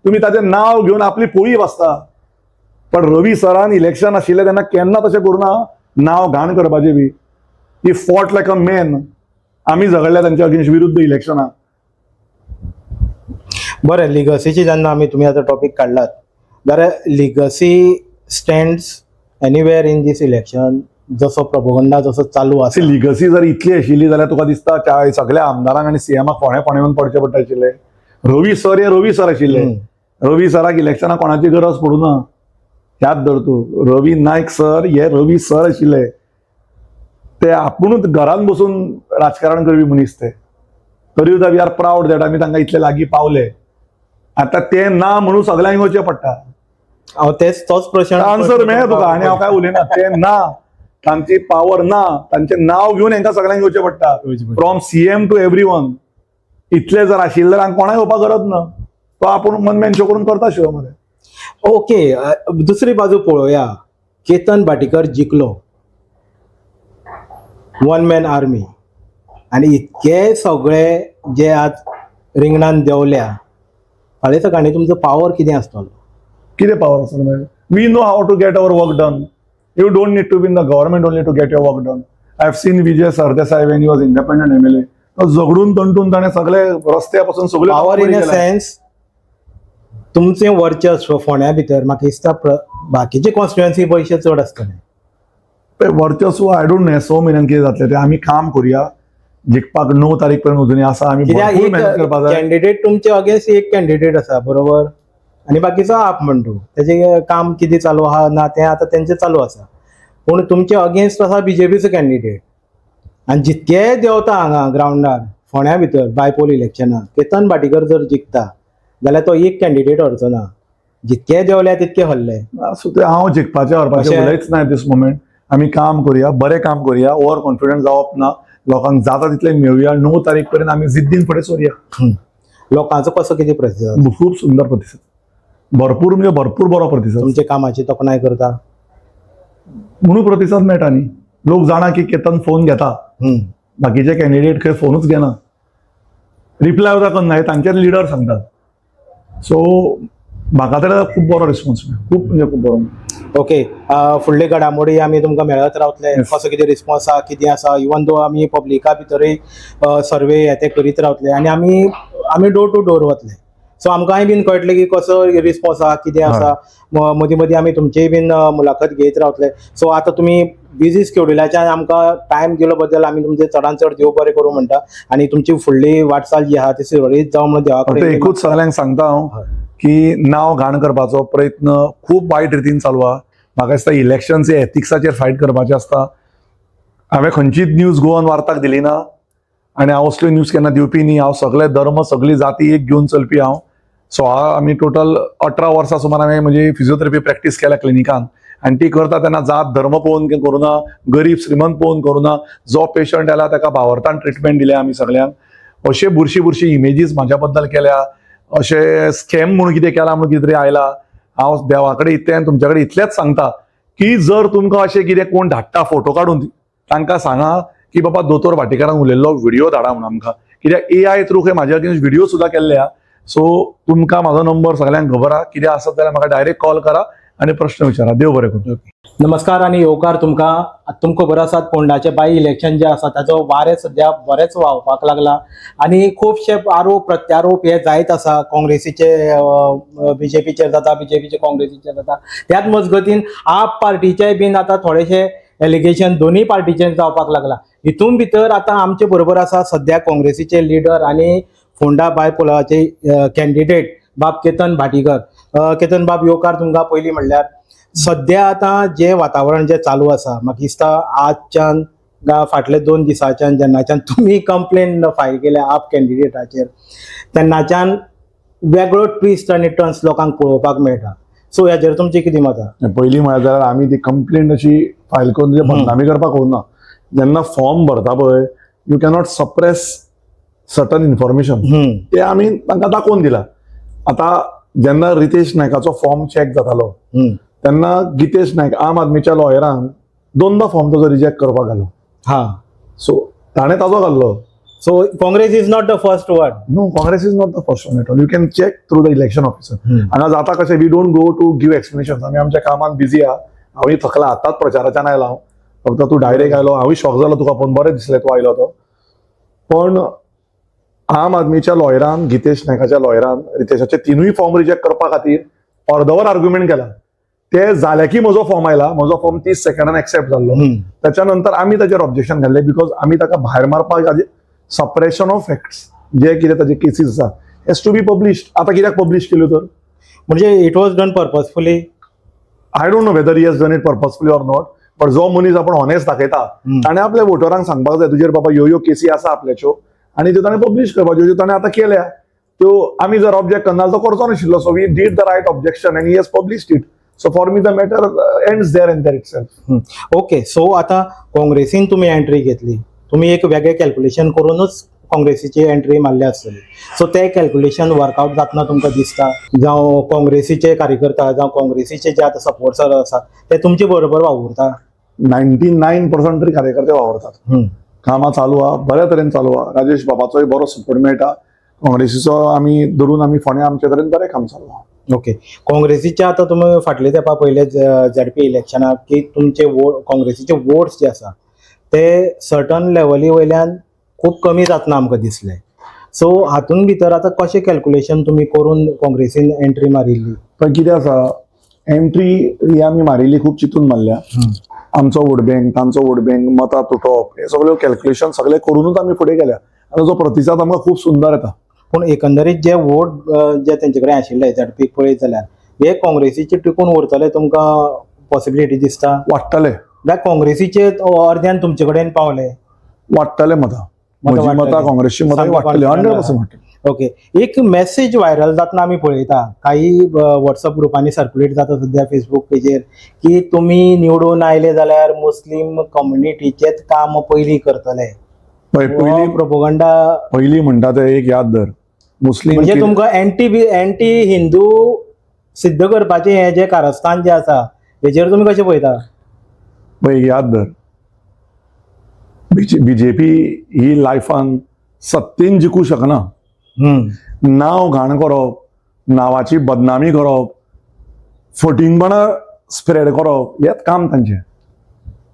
तुमी ताचें नांव घेवन आपली पोळी भाजता. पण रवी सरान इलेक्शन आशिल्लें तेन्ना केन्ना तशें करूं ना, नांव घाण करपाचें बी. He fought like a man. आमी झगडले तांच्या अगेन्स्ट विरुद्ध इलेक्शनाक. बरें, लिगसीची जेन्ना आमी तुमी आतां टॉपीक काडलात जाल्यार legacy stands anywhere in this election, जसो प्रपोगंडा जसो चालू आसा. लिगसी जर इतली आशिल्ली जाल्यार तुका दिसता सगळ्या आमदारांक आनी सीएमाक फोंड्या फोंड्या येवन पडचें पडटा आशिल्लें? रवी सर हे रवी सर आशिल्ले. रवी सराक इलेक्शनाक कोणाची गरज पडूं ना, याद धर तूं. रवी नायक सर हे रवी सर आशिल्ले. ते आपुणूच घरान बसून राजकारण करपी मनीस ते. तरी सुद्दां we are proud that आमी तांकां इतले लागीं पावले. आतां ते ना म्हणून सगळ्यांक येवचें पडटा. हांव तेच तोच प्रश्न. आन्सर मेळ्ळें तुका आनी हांव काय उलयना. ते ना, तांची पावर ना, तांचें नांव घेवन हांकां सगळ्यांक येवचें पडटा, from CM to every one. इतले जर आशिल्ले जाल्यार कोणाक येवपाक गरज ना. तो आपूण वन मॅन शो करून करता शो मरे. ओके, दुसरी बाजू पळोवया. केतन भाटीकर जिखलो, वन मॅन आर्मी, आनी इतके सगळे जे आज रिंगणान देंवल्या, फाल्यां सकाळीं तुमचो पावर कितें आसतलो? कितें पावर आसतलो मागीर? We know how to get our work done. You don't need to be in the government only to get your work done. I have seen Vijay Sardesai when he was independent MLA. तो झगडून तंटून ताणें सगळे रस्त्या पासून सगळे power in a sense, तुमचें वर्चस्व फोंड्या भितर म्हाका दिसता बाकीचे कॉन्स्टिट्युएन्सी पयशे चड आसतले. वर्चस्व I don't know, 6 म्हयन्यान कितें जातलें तें. आमी काम करुया जिखपाक. 9 तारीख पर्यंत अजूनय आसा. आमी कित्याक भरपूर मेहनत एक करपाक जाय. कॅन्डिडेट तुमचे अगेन्स्ट एक कॅन्डिडेट आसा, बरोबर, आनी बाकीचो आप म्हणटू तेजें काम कितें चालू आहा ना तें आतां तेंचें चालू आसा. पूण तुमचे अगेन्स्ट आसा बीजेपीचो कॅन्डिडेट आनी जितके देंवता हांगा ग्रावंडार फोंड्या भितर बायपोल इलेक्शनाक केतन भाटीकर जर जिखता जाल्यार तो एक कॅन्डिडेट हरचो ना. जितके देंवल्या तितके हरले. आसूं तें, हांव जिखपाचें हरपाचें उलयच ना दीस मोमेंट. आमी काम करुया, बरें काम करुया. ओवर कॉन्फिडंट जावप ना. लोकांक जाता तितलें मेळुया. 9 तारीख पर्यंत आमी जिद्दीन फुडें सरुया. लोकांचो कसो कितें प्रतिसाद? खूब सुंदर प्रतिसाद, भरपूर म्हणजे भरपूर बरो प्रतिसाद. तुमच्या कामाची तोखणाय करता? म्हणून प्रतिसाद मेळटा न्ही. लोक जाणा की केतन फोन घेता. बाकीचे कॅन्डिडेट खंय फोनूच घेना, रिप्लाय सुद्दां करना, हे तांचेच लिडर सांगतात. सो म्हाका तर खूब बरो रिस्पॉन्स मेळ्ळो, खूब म्हणजे खूब बरो मेळ्ळो. ओके, फुडले घडामोडी आमी तुमकां मेळत रावतले. कसो कितें रिस्पॉन्स आहा, कितें आसा, इवन दो आमी पब्लिका भितरूय सर्वे हे ते करीत रावतले आनी आमी आमी डोर टू डोर वतले. सो आमकांय बीन कळटलें की कसो रिस्पॉन्स आहा, कितें आसा. मदीं मदीं आमी तुमचीय बीन मुलाखत घेत रावतले. सो आतां तुमी बिजी स्केड्युलाच्यान आमकां टायम दिलो बद्दल आमी तुमचे चडान चड देव बरें करूं म्हणटा आनी तुमची फुडली वाटचाल जी आहा ती सुरळीत जावं म्हणून देवा फक्त कडेन एकूच सगळ्यांक सांगता हांव की नांव घाण करपाचो प्रयत्न खूब वायट रितीन चालू आहा. म्हाका दिसता इलेक्शन्स हे एथिक्साचेर फायट करपाचें आसता. हांवें खंयचीच न्यूज गोवन वार्ताक दिली ना आनी हांव असल्यो न्यूज केन्ना दिवपी न्ही. हांव सगळे धर्म, सगळी जाती एक घेवन चलपी हांव. सो आमी टोटल 18 वर्सां सुमार हांवें म्हजी फिजियोथेरपी प्रॅक्टीस केल्या क्लिनिकान आनी ती करता तेन्ना जात धर्म पळोवन करूना, गरीब श्रीमंत पळोवन करूना. जो पेशंट आयला ताका भावार्थान ट्रिटमेंट दिल्या आमी सगळ्यांक. अशे बुरशी बुरशी इमेजीस म्हाज्या बद्दल केल्या, अशे स्कॅम म्हणून कितें केला म्हणून कितें तरी आयला. हांव देवा कडेन इतलें आनी तुमच्या कडेन इतलेंच सांगता की जर तुमकां अशें कितें कोण धाडटा फोटो काडून, तांकां सांगा की बाबा दोतोर भाटीकारान उलयल्लो व्हिडिओ धाडा म्हणून आमकां, कित्याक एआय थ्रू खंय म्हाज्या अगेन्स्ट व्हिडिओ सुद्दां केल्ले आहा. सो तुमकां म्हाजो नंबर सगळ्यांक खबर आहा. कितें आसत जाल्यार म्हाका डायरेक्ट कॉल करा आनी प्रश्न विचारा. देव बरें करूं. नमस्कार आनी येवकार तुमकां. तुमकां खबर आसात, फोंडाचे बाय इलेक्शन जे आसा ताचो वारें सद्या बरेंच व्हांवपाक लागला आनी खुबशे आरोप प्रत्यारोप हे जायत आसा. काँग्रेसीचे बीजेपीचेर जाता, बीजेपीचे काँग्रेसीचेर जाता. त्याच मजगतीन आप पार्टीचे बीन आतां थोडेशे एलिगेशन दोनूय पार्टीचेर जावपाक लागला. हितून भितर आतां आमचे बरोबर आसा सद्या काँग्रेसीचे लिडर आनी फोंडा बायपोलाचे कॅन्डिडेट बाब केतन भाटीकर. केतन बाब, येवकार तुमकां. पयलीं म्हणल्यार सद्या आतां जें वातावरण जें चालू आसा, म्हाका दिसता आजच्यान फाटले 2 दिसांच्यान जेन्नाच्यान तुमी कंप्लेन फायल केल्या आप कॅन्डिडेटाचेर, तेन्नाच्यान वेगळो ट्विस्ट आनी टर्न्स लोकांक पळोवपाक मेळटा. सो हेजेर तुमचें कितें मत आसा? पयलीं म्हळ्यार जाल्यार आमी ती कंप्लेंट अशी फायल करून तुजे बदनामी करपाक वचना. जेन्ना फॉर्म भरता पळय, you cannot suppress certain information. ते आमी तांकां दाखोवन दिला. आतां जेन्ना रितेश नायकाचो फॉर्म चॅक जातालो तेन्ना गितेश नायक आम आदमीच्या लॉयरान दोनदा फॉर्म ताजो रिजेक्ट करपाक घालो. सो ताणें ताजो घाल्लो. So Congress is not the first one? No, Congress is not the first one at all. You can check through the election officer. हांगा जाता कशें, we don't go to give explanation. आमी आमच्या कामान बिजी आहा. हांवूय थकला, आतांच प्रचाराच्यान आयला हांव. फक्त तूं डायरेक्ट आयलो, हांवूय शॉक जालो तुका पळोवन. बरें दिसलें तूं आयलो तो. पण आम आदमीच्या लॉयरान, गितेश नायकाच्या लॉयरान रितेशाचे तिनूय फॉर्म रिजेक्ट करपा खातीर अर्दवर आर्ग्युमेंट केला. ते जाले की म्हजो फॉर्म आयला. म्हजो फॉर्म 30 सेकंडान एक्सेप्ट जाल्लो. त्याच्या नंतर आमी ताचेर ऑब्जेक्शन घाल्लें, because आमी ताका भायर मारपाक, सप्रेशन ऑफ फॅक्ट्स, जे कितें ताचे केसीस आसा हेज टू बी पब्लिश्ड. आतां कित्याक पब्लिश केल्यो तर? म्हणजे it was done purposefully? I don't know whether he has done it purposefully or not, but जो मनीस आपण ऑनेस्ट दाखयता ताणें आपल्या वोटरांक सांगपाक जाय, तुजेर बाबा ह्यो ह्यो केसी आसा आपल्याच्यो, आनी त्यो ताणें पब्लिश करपाच्यो, ज्यो ताणें आतां केल्या त्यो. आमी जर ऑब्जेक्ट करना तो करचो नाशिल्लो. So we did the right objection and he has published it. So for me the matter ends there and there itself. Okay, so आतां काँग्रेसीन तुमी एंट्री घेतली, तुमी एक वेगळें कॅल्क्युलेशन करूनच काँग्रेसीची एंट्री मारल्या आसतली. सो ते कॅल्क्युलेशन वर्कआउट जातना तुमकां दिसता? जावं काँग्रेसीचे कार्यकर्ता, जावं काँग्रेसीचे जे आतां सपोर्टर आसा, ते तुमचे बरोबर वावुरता? 99% तरी कार्यकर्ते वावरतात. कामां चालू आहा, बऱ्या तरेन चालू आहा. राजेश बाबाचोय बरो सपोर्ट मेळटा. काँग्रेसीचो आमी धरून आमी फोंड्या आमचे तरेन बरें काम चालू आहा. ओके, काँग्रेसीच्या आतां तुमी फाटले तेंपा पयले झेडपी इलेक्शनाक की तुमचे वोट, काँग्रेसीचे वोट्स जे आसा ते सर्टन लेवली वयल्यान खूब कमी जातना आमकां दिसले. सो हातून भितर आतां कशें कॅल्क्युलेशन तुमी करून काँग्रेसीन एंट्री मारिल्ली? पण कितें आसा, एंट्री ही आमी मारिल्ली खूब चिंतून मारल्या. आमचो वोट बँक, तांचो वोट बँक, मतां तुटप, हे सगळे कॅल्क्युलेशन सगळे करूनच आमी फुडें गेल्या आनी ताचो प्रतिसाद आमकां खूब सुंदर येता. पूण एकंदरीत जे वोट जे तेंचे कडेन आशिल्ले झेडपीक पळयत जाल्यार, हे काँग्रेसीचे टिकून उरतले तुमकां पॉसिबिलिटी दिसता? वाडटले. काय काँग्रेसीचे अर्द्यान तुमचे कडेन पावले? वाडटले मतां. मतां म्हजी मतां, वाडटली. काँग्रेसची मतां सामकें वाडटली. confident. 100% वाडटली. ओके, एक मेसेज व्हायरल जातना आमी पळयता, काही व्हॉट्सअप ग्रुपांनी सर्क्युलेट जाता सध्या फेसबूक पेजेर, की तुमी निवडून आयले जाल्यार मुस्लीम कम्युनिटीचेच काम पयलीं करतले. पळय, पयलीं प्रोपोगंडा. पयलीं म्हणटा ते एक याद धर, मुस्लीम म्हणजे तुमकां एंटी हिंदू सिद्ध करपाचें हें जें कारस्थान जें आसा, हेजेर तुमी कशें पळयता? पळय, एक याद धर, बीजेपी ही लायफान सत्तेन जिखूं शकना. नांव घाण करप, नांवाची बदनामी करप, फटींगपणां स्प्रेड करप, हेंच काम तांचें.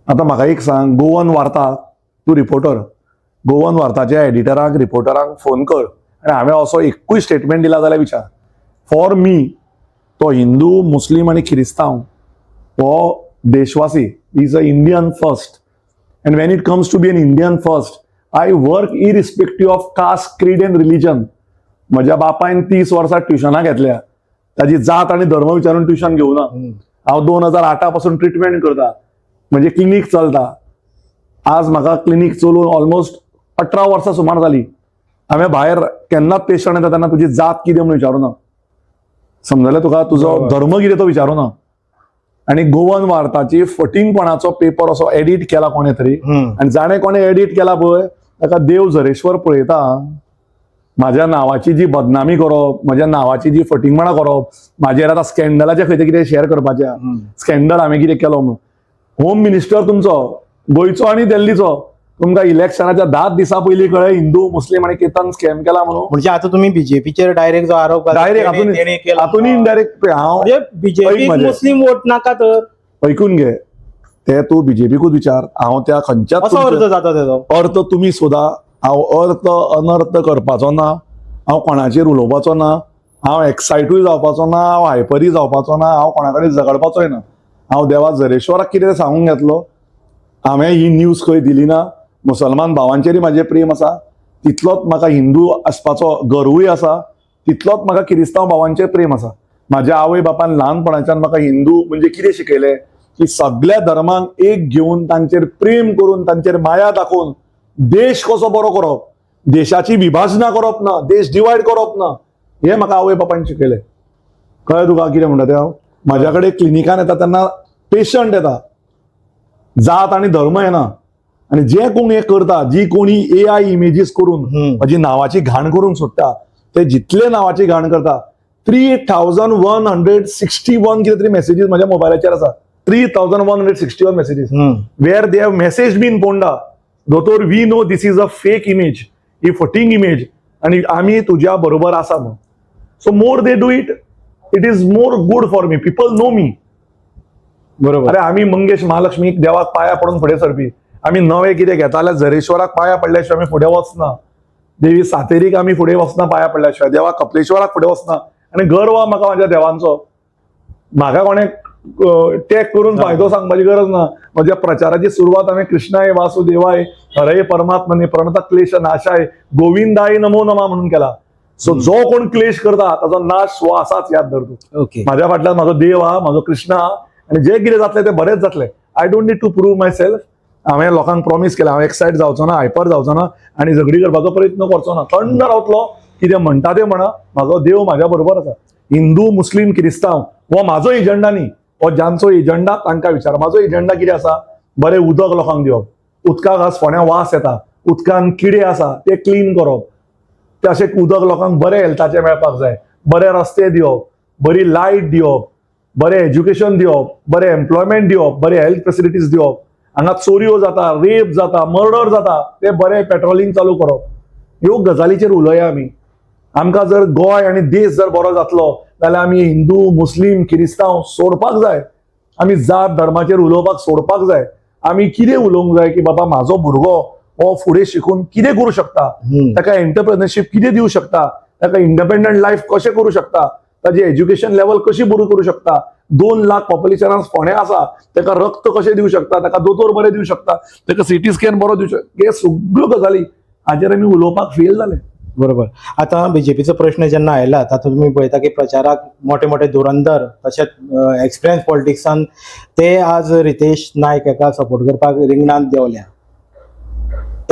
आतां म्हाका एक सांग, गोवन वार्ता, तूं रिपोर्टर, गोवन वार्ताच्या एडिटराक, रिपोर्टराक फोन कर आनी हांवें असो एकूय स्टेटमेंट दिला जाल्यार विचार. फॉर मी तो हिंदू, मुस्लीम आनी क्रिस्तांव हो देशवासी, is a Indian first, and when it comes to be an Indian first, I work irrespective of caste, creed and religion. म्हज्या बापायन 30 वर्सां ट्युशनां घेतल्या, ताजी जात आनी धर्म विचारून ट्युशन घेवना. हांव 2008 पासून ट्रिटमेंट करता, म्हणजे क्लिनीक चलता. आज म्हाका क्लिनीक चलोवन ऑलमोस्ट 18 वर्सां सुमार जाली. हांवें भायर केन्नाच पेशंट येता तेन्ना तुजी जात कितें म्हणून विचारूना. समजलें तुका? तुजो धर्म कितें तो विचारूना. आनी गोवन वार्ताची फटींगपणाचो पेपर असो एडिट केला कोणें तरी आनी जाणें कोणें एडिट केला पळय, ताका देव झरेश्वर पळयता. माझ्या नावाची जी बदनामी करप, म्हज्या नावाची जी फटींगपणां करप, म्हाजेर आतां स्कॅन्डलाचे खंय ते कितें शेअर करपाचें, स्कॅन्डल हांवें कितें केलो म्हणून. होम मिनिस्टर तुमचो गोंयचो आनी दिल्लीचो, तुमकां इलेक्शनाच्या 10 दिसां पयलीं कळ्ळें हिंदू, मुस्लीम आनी केतन स्कॅम केला म्हणून? म्हणजे आता तुम्ही बीजेपीचेर डायरेक्ट जो आरोप घातला, डायरेक्ट तेणे केला. हातून इनडायरेक्ट हांव म्हणजे बीजेपी ऐक म्हजें. मुस्लिम वोट नाका तर? ऐकून घे, ते तूं बीजेपीकूच विचार. हांव त्या खंयच्याच असो अर्थ जाता तेजो. अर्थ तुमी सोदा. हांव अर्थ अनर्थ करपाचो ना. हांव कोणाचेर उलोवपाचो ना. हांव एक्सायटूय जावपाचो ना. हांव हायपरूय जावपाचो ना. हांव कोणा कडेन झगडपाचोय ना. हांव देवा झरेश्वराक कितें सांगूंक घेतलो. हांवें ही न्यूज खंय दिली ना. मुसलमान भावांचेरय म्हाजें प्रेम आसा, तितलोच म्हाका हिंदू आसपाचो गर्वूय आसा, तितलोच म्हाका किरिस्तांव भावांचेर प्रेम आसा. माझ्या आवय बापान ल्हानपणाच्यान म्हाका हिंदू म्हणजे कितें शिकयलें की सगळ्या धर्मांक एक घेवन तांचेर प्रेम करून तांचेर माया दाखोवन देश कसो बरो करप, देशाची विभाजनां करप ना, देश डिवायड करप ना, हें म्हाका आवय बापायन शिकयलें. कळ्ळें तुका कितें म्हणटा तें हांव? म्हाज्या कडेन क्लिनिकान येता तेन्ना पेशंट येता, जात आनी धर्म येना. आनी जे कोण हें करता, जी कोणी एआय इमेजीस करून म्हजी नांवाची घाण करूंक सोदता, ते जितले नांवाची घाण करता, 3161 कितें तरी मॅसेजीस म्हज्या मोबायलाचेर आसा. 3161 messages where they have message me in Ponda, "दोतोर, we know this is a fake image, he फटींग image आणि आमी तुज्या बरोबर आसा" म्हणून. So more they do it, it is more good for me. People know me. अरे, आमी मंगेश महालक्ष्मीक देवाक पाया पडून फुडें सरपी. आमी नवें कितें घेता जाल्यार झरेश्वराक पाया पडल्या शिवाय आमी फुडें वचना. देवी सातेरीक आमी फुडें वचना पाया पडल्या शिवाय. देवा कपलेश्वराक फुडें वचना. आनी गर्व आहा म्हाका म्हाज्या देवांचो. म्हाका कोणें टॅग करून फायदो सांगपाची गरज ना. म्हज्या प्रचाराची सुरवात हांवें "कृष्णाय वासुदेवाय हरये परमात्मने प्रणत क्लेश नाशाय गोविंदाय नमो नमा" म्हणून केला. सो जो कोण क्लेश करता ताचो नाश हो आसाच, याद धर तूं. माझ्या फाटल्यान म्हाजो देव आहा, म्हाजो कृष्ण आहा आनी जे कितें जातलें तें बरेंच जातलें. I don't need to prove myself. हांवें लोकांक प्रॉमीस केलें, हांव एक्सायट जावचो ना, हायपर जावचो ना आनी झगडी करपाचो प्रयत्न करचो ना. थंड रावतलो. कितें म्हणटा तें म्हणा, म्हाजो देव म्हाज्या बरोबर आसा. हिंदू, मुस्लीम, क्रिस्तांव हो म्हाजो एजंडा न्ही. हो जांचो एजंडा तांकां विचार. म्हाजो एजंडा कितें आसा? बरें उदक लोकांक दिवप. उदकाक आज फोंड्या वास येता, उदकान किडे आसा, ते क्लीन करप. ते अशें उदक लोकांक बरें हेल्थाचें मेळपाक जाय. बरे रस्ते दिवप, बरी लायट दिवप, बरें एज्युकेशन दिवप, बरें एम्प्लॉयमेंट दिवप, बरें हेल्थ फेसिलिटीज दिवप. हांगा चोरयो जाता, रेप जाता, मर्डर जाता, ते बरें पेट्रोलिंग चालू करप. ह्यो गजालीचेर उलोवया आमी. आमकां जर गोंय आनी देश जर बरो जातलो जाल्यार आमी हिंदू, मुस्लीम, किरिस्तांव सोडपाक जाय. आमी जात धर्माचेर उलोवपाक सोडपाक जाय. आमी कितें उलोवंक जाय की बाबा, म्हाजो भुरगो हो फुडें शिकून कितें करूं शकता, ताका एंटरप्रेनरशीप कितें दिवं शकता, ताका इंडिपेंडंट लायफ कशें करूं शकता, ताजी एज्युकेशन लेवल कशी बरी करूं शकता. 2 लाख पॉप्युलेशनान फोंडें आसा, ताका रक्त कशें दिवं शकता, ताका दोतोर बरे दिवं शकता, ताका सिटी स्कॅन बरो दिवं शकता, हे सगळ्यो गजाली हाजेर आमी उलोवपाक फेल जाले. बरोबर. आतां बीजेपीचो प्रश्न जेन्ना आयला, तातूंत तुमी पळयता की प्रचाराक मोठे मोठे धुरंधर तशेंच एक्सपिरियन्स पॉलिटिक्सान ते आज रितेश नायक हाका सपोर्ट करपाक रिंगणांत देंवल्या.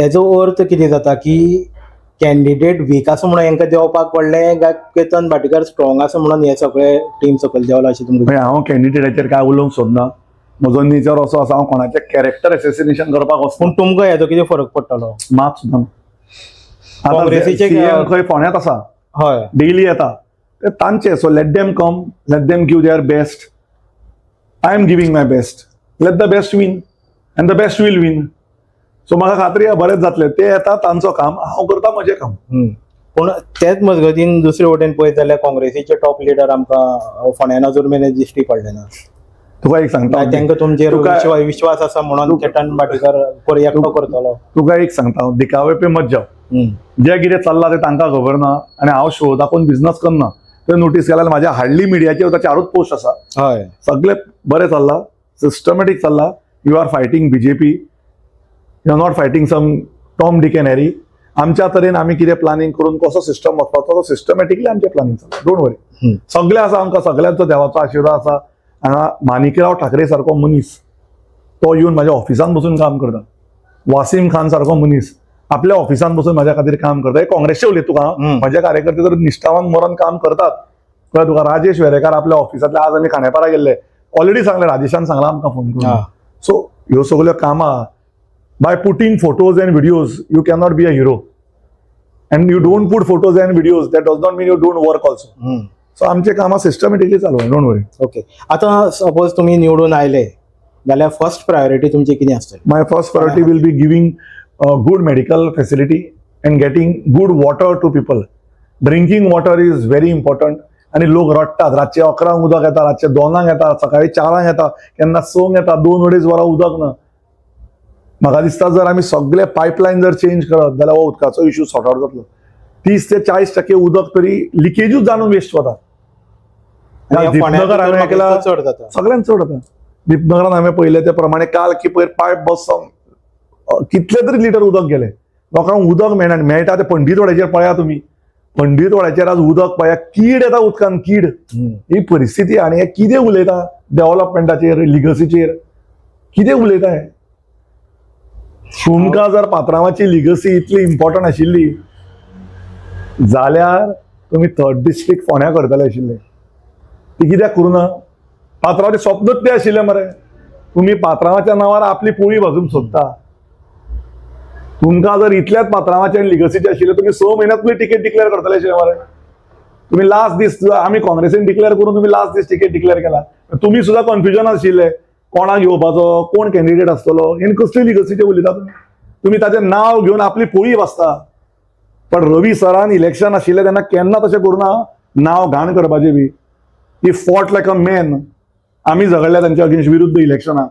हेजो अर्थ कितें जाता की कॅन्डिडेट वीक आसा म्हणून हेंकां देंवपाक पडलें काय केतन भाटीकार स्ट्रॉंग आसा म्हणून हे सगळे टीम सकयल देंवला अशें तुमकां? म्हणजे हांव कॅन्डिडेटाचेर काय उलोवंक सोदना. म्हजो नेचर असो आसा, हांव कोणाचें कॅरेक्टर एसेसिनेशन करपाक वचना. पूण तुमकां हेजो कितें फरक पडटलो? मात सुद्दां ना. आतां CM खंय फोंड्यांत आसा, डेली येता ते तांचे. So let them come, let them give their best. I am giving my best. Let the best win and the best will win. So म्हाका खात्री आहा, बरेंच जातलें. ते येता तांचो काम, हांव करता म्हजें काम. पूण तेच मजगतीन दुसरे वटेन पळयत जाल्यार काँग्रेसीचे टॉप लिडर आमकां फोंड्यान अजून मेरेन दिश्टी पडले ना. तुका एक सांगता. तांकां तुमचेर विश्वास आसा म्हणून केतन भाटीकार एकटो करतलो? तुका एक सांगता हांव, दिखावे पे मत जाव. जे कितें चल्लां तें तांकां खबर ना आनी हांव शो दाखोवन बिझनस करना. तुवें नोटीस केल्यार म्हाज्या हार्डली मिडियाचेर चारूच पोस्ट आसा. सगळे बरें चल्लां, सिस्टमॅटीक चल्लां. You are fighting BJP, you are not fighting some Tom, Dick and Harry. आमच्या तरेन आमी कितें प्लॅनिंग करून कसो सिस्टम वचपाचो, तो सिस्टमॅटिकली आमचें प्लॅनिंग चल्लां. Don't worry. सगळें आसा आमकां, सगळ्यांचो देवाचो आशिर्वाद आसा. हांगा माणिकराव ठाकरे सारको मनीस तो येवन म्हाज्या ऑफिसान बसून काम करता. वासीम खान सारको मनीस आपल्या ऑफिसान बसून म्हाज्या खातीर काम करता. हे काँग्रेसचे उलयता तुका हांव. म्हजे कार्यकर्ते तर निश्ठावान मरण काम करतात, कळ्ळें तुका? राजेश वेरेकार आपल्या ऑफिसांतले, आज आमी खांडेपारा गेल्ले, ऑलरेडी सांगलें, राजेशान सांगलां आमकां फोन करून. सो ह्यो सगल्यो कामां, by putting photos and videos you cannot be a hero, and you don't put photos and videos, that does not mean you don't work also. So आमचे कामां सिस्टमॅटिकली चालू आहे, don't worry. Okay, आतां suppose तुमी निवडून आयले जाल्यार first priority तुमची कितें आसतली? My first priority will be giving good medical facility and getting good water to people. Drinking water is very important. आणि लोक रडटात. रातचे 11ंक उदक येता, रातचे 2ांक येता, सकाळी 4ांक येता, केन्ना 6ंक येता. 2-2.5 वरां उदक ना. म्हाका दिसता, जर आमी सगळे पायपलायन जर चेंज करत जाल्यार हो उदकाचो इशू सॉर्ट आउट जातलो. 30 ते 40% उदक तरी लिकेजूच जावन वेस्ट वता. आनी ह्या फोंड्या दीपनगर भितर हांवें म्हाका ऐकला. दिसता चड जाता. सगळ्यांत चड जाता. दीपनगरान हांवें पळयलें ते प्रमाणे काल की पयर पायप बसोन कितले तरी लिटर उदक गेले. लोकांक उदक मेळना आनी मेळटा ते पंडीतवाड्याचेर पळया तुमी. पंडीतवाड्याचेर आज उदक पळया, कीड येता उदकान, कीड. ही परिस्थिती. आनी हे कितें उलयता डेव्हलपमेंटाचेर, लिगसीचेर कितें उलयता हे? तुमकां जर पात्रांवाची लिगसी इतली इम्पॉर्टंट आशिल्ली जाल्यार तुमी थर्ड डिस्ट्रिक्ट फोंड्या करतले आशिल्ले. ती कित्याक करूं ना? पात्रांवाचें स्वप्नूच तें आशिल्लें मरे. तुमी पात्रांवाच्या नांवार आपली पोळी भाजूंक सोदता. तुमकां जर इतल्याच पात्रांवाचें आनी लिगसीचें आशिल्लें, तुमी 6 म्हयन्यात तुमी तिकेट डिक्लेअर करतले आशिल्ले मरे. तुम्ही लास्ट दीस आमी काँग्रेसीन डिक्लेअर करून तुम्ही लास्ट दीस तिकेट डिक्लेअर केला. तुम्ही सुद्धा कन्फ्युजन आशिल्ले कोणाक घेवपाचो, कोण कॅन्डिडेट आसतलो. आनी कसली लिगसीचे उलयता तुमी? तुमी ताचें नांव घेवन आपली पोळी भाजता. पण रवी सरान इलेक्शन आशिल्लें तेन्ना केन्ना तशें करूं ना, नांव घाण करपाचें बी. He fought like a man. आमी झगडले तांच्या अगेन्स्ट विरुद्ध इलेक्शनाक.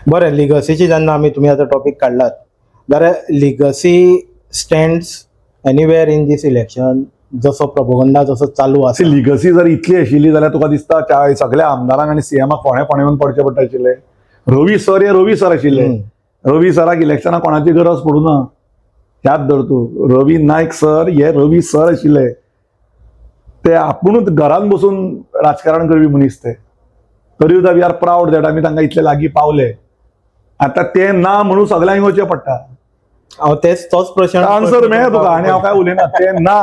बरें, लिगसीची जेन्ना आमी तुमी आतां टॉपीक काडलात जाल्यार legacy stands anywhere in this election, जसो प्रपोगंडा जसो चालू आसा. लिगसी जर इतली आशिल्ली जाल्यार तुका दिसता त्या सगळ्या आमदारांक आनी सीएमाक फोंड्या फोंड्या येवन पडचें पडटा आशिल्लें? रवी सर हे रवी सर आशिल्ले. रवी सराक इलेक्शनाक कोणाची गरज पडूं ना. याद धर तूं, रवी नायक सर हे रवी सर आशिल्ले. ते आपुणूच घरान बसून राजकारण करपी मनीस ते. तरी सुद्दां we are proud that आमी तांकां इतले लागीं पावले. आतां ते ना म्हणून सगळ्यांक येवचें पडटा. हांव तेच तोच प्रश्न. आन्सर मेळ्ळा तुका आनी हांव काय उलयना. ते ना,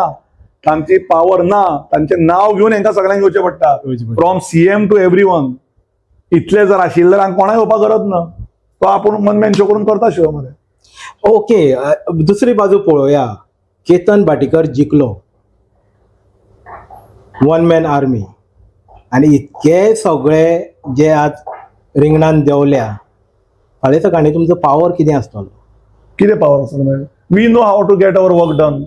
तांची पावर ना, तांचें नांव घेवन हांकां सगळ्यांक येवचें पडटा, from CM to every one. इतले जर आशिल्ले जाल्यार कोणाक येवपाक गरज ना. तो आपूण वन मॅन शो करून करता शो मरे. ओके, दुसरी बाजू पळोवया. केतन भाटीकर जिखलो, वन मॅन आर्मी, आनी इतके सगळे जे आज रिंगणान देंवल्या, फाल्यां सकाळी तुमचो पावर कितें आसतलो? कितें पावर आसता मागीर? We know how to get our work done.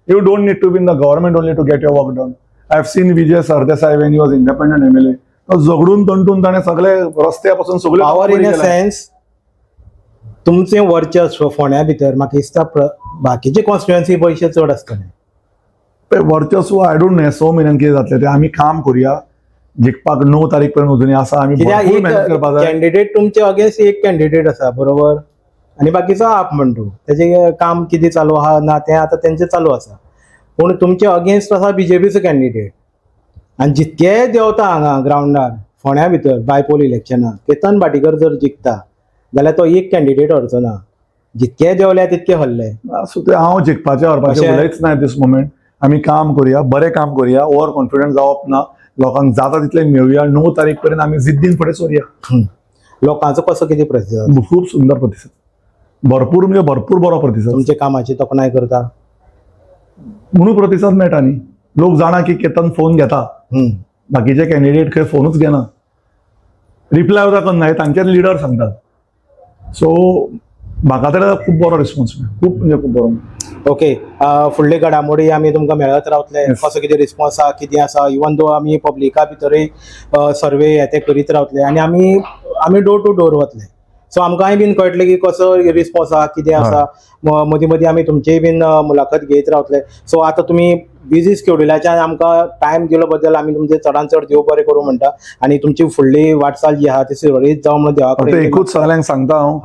You don't need to be in the government only to get your work done. I have seen Vijay Sardesai when he was independent MLA. तो झगडून तंटून ताणें सगळे रस्त्या पासून सगळे power in a sense, तुमचें वर्चस्व फोंड्या भितर म्हाका दिसता बाकीचे कॉन्स्टिट्युएन्सी पयशे चड आसतले. वर्चस्व I don't know. 6 म्हयन्यान कितें जातलें तें. आमी काम करुया जिखपाक. 9 तारीख पर्यंत अजूनय आसा. आमी कित्याक भरपूर एक मेहनत करपाक जाय. कॅन्डिडेट तुमचे अगेन्स्ट एक कॅन्डिडेट आसा, बरोबर, आनी बाकीचो आप म्हणटू तेजें काम कितें चालू आहा ना तें आतां तेंचें चालू आसा. पूण तुमचे अगेन्स्ट आसा बीजेपीचो कॅन्डिडेट आनी जितके देंवता हांगा ग्रावंडार फोंड्या भितर बायपोल इलेक्शनाक केतन भाटीकर जर जिखता जाल्यार तो एक कॅन्डिडेट हरचो ना. जितके देंवल्या तितके हरले. सो ते हांव जिखपाचें हरपाचें उलयच ना दीस मोमेंट. आमी काम करुया, बरें काम करुया. ओवर कॉन्फिडंट जावप ना. लोकांक जाता तितलें मेळुया. 9 तारीख पर्यंत आमी जिद्दीन फुडें सरुया. लोकांचो कसो कितें प्रतिसाद? खूब सुंदर प्रतिसाद, भरपूर म्हणजे भरपूर बरो प्रतिसाद. तुमच्या कामाची तोखणाय करता? म्हणून प्रतिसाद मेळटा न्ही. लोक जाणा की केतन फोन घेता. बाकीचे कॅन्डिडेट खंय फोनूच घेना, रिप्लाय सुद्दां करना, हे तांचेच लिडर सांगतात. सो म्हाका तर खूब बरो रिस्पॉन्स मेळ्ळो, खूब म्हणजे खूब बरो. ओके, फुडले घडामोडी आमी तुमकां मेळत रावतले. कसो कितें रिस्पॉन्स आहा, कितें आसा, इवन दो आमी पब्लिका भितरूय सर्वे हे ते करीत रावतले आनी आमी आमी डोर टू डोर वतले. सो आमकांय बीन कळटलें की कसो रिस्पॉन्स आहा, कितें आसा. मदीं मदीं आमी तुमचीय बीन मुलाखत घेयत रावतले. सो आतां तुमी बिजी स्केड्युलाच्यान आमकां टायम दिलो बद्दल आमी तुमचे चडान चड देव बरें करूं म्हणटा आनी तुमची फुडली वाटचाल जी आहा ती सुरळीत जावं म्हणून देवा फक्त कडेन एकूच सगळ्यांक सांगता हांव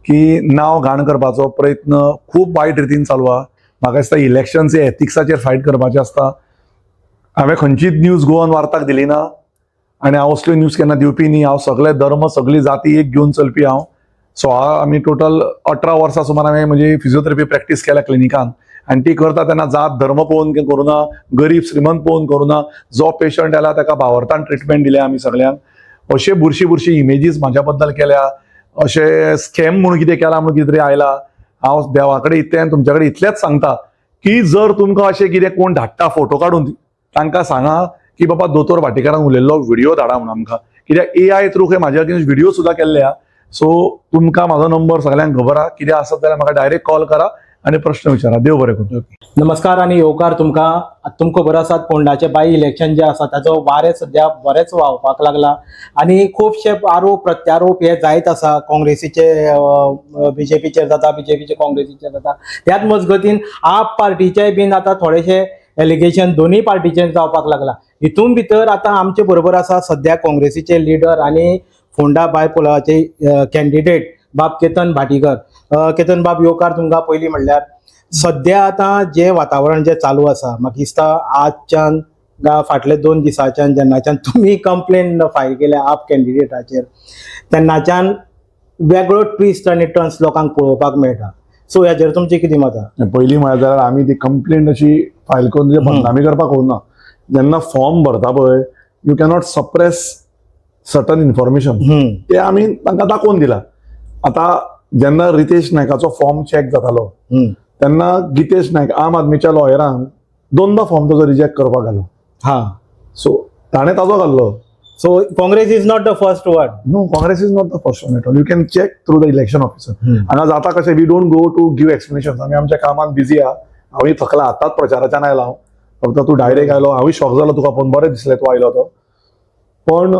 की नांव घाण करपाचो प्रयत्न खूब वायट रितीन चालू आहा. म्हाका दिसता इलेक्शन्स हे एथिक्साचेर फायट करपाचें आसता. हांवें खंयचीच न्यूज गोवन वार्ताक दिली ना आनी हांव असल्यो न्यूज केन्ना दिवपी न्ही. हांव सगळे धर्म, सगळी जाती एक घेवन चलपी हांव. सो हांव आमी टोटल 18 वर्सां सुमार हांवें म्हजी फिजियोथेरपी प्रॅक्टीस केल्या क्लिनिकान आनी ती करता तेन्ना जात धर्म पळोवन करूना, गरीब श्रीमंत पळोवन करूना. जो पेशंट आयला ताका भावार्थान ट्रिटमेंट दिल्या आमी सगळ्यांक. अशे बुरशी बुरशी इमेजीस म्हाज्या बद्दल केल्या, अशें स्कॅम म्हणून कितें केलां म्हणून कितें तरी आयला. हांव देवा कडेन इतलें आनी तुमच्या कडेन इतलेंच सांगता की जर तुमकां अशें कितें कोण धाडटा फोटो काडून, तांकां सांगा की बाबा दोतोर भाटीकारान उलयल्लो व्हिडिओ धाडा म्हणून आमकां, कित्याक एआय थ्रू खंय म्हाज्या अगेन्स्ट व्हिडिओ सुद्दां केल्ले आहा. सो तुमकां म्हाजो नंबर सगळ्यांक खबर आहा. कितें आसत जाल्यार म्हाका डायरेक्ट कॉल करा आनी प्रश्न विचारा. देव बरें करूं. नमस्कार आनी येवकार तुमकां. तुमकां खबर आसात, फोंडाचे बाय इलेक्शन जे आसा ताचो वारें सद्या बरेंच व्हांवपाक लागला आनी खुबशे आरोप प्रत्यारोप हे जायत आसा. काँग्रेसीचे बीजेपीचेर जाता, बीजेपीचे काँग्रेसीचेर जाता. त्याच मजगतीन आप पार्टीचे बीन आतां थोडेशे एलिगेशन दोनूय पार्टीचेर जावपाक लागला. हितून भितर आतां आमचे बरोबर आसा सद्या काँग्रेसीचे लिडर आनी फोंडा बायपोलाचे कॅन्डिडेट बाब केतन भाटीकर. केतन बाब, येवकार तुमकां. पयलीं म्हणल्यार सद्या आतां जें वातावरण जें चालू आसा, म्हाका दिसता आजच्यान फाटले 2 दिसांच्यान जेन्नाच्यान तुमी कंप्लेन फायल केल्या आप कॅन्डिडेटाचेर, तेन्नाच्यान वेगळो ट्विस्ट आनी टर्न्स लोकांक पळोवपाक मेळटा. सो हेजेर तुमचें कितें मत आहा? पयलीं म्हळ्यार जाल्यार आमी ती कंप्लेंट अशी फायल करून तुजे बदनामी करपाक वचना. जेन्ना फॉर्म भरता पळय, you cannot suppress certain information. ते आमी तांकां दाखोवन दिला. आतां जेन्ना रितेश नायकाचो फॉर्म चॅक जातालो तेन्ना गितेश नायक आम आदमीच्या लॉयरान दोनदा फॉर्म ताजो रिजेक्ट करपाक घालो. सो ताणें ताजो घाल्लो. So Congress is not the first one? No, Congress is not the first one at all. You can check through the election officer. हांगा जाता कशें, we don't go to give explanation. आमी आमच्या कामात बिजी आहा. हांवूय थकला, आतांच प्रचाराच्यान आयला हांव. फक्त तूं डायरेक्ट आयलो, हांवूय शॉक जालो तुका पळोवन, बरें दिसलें तूं आयलो तो. पण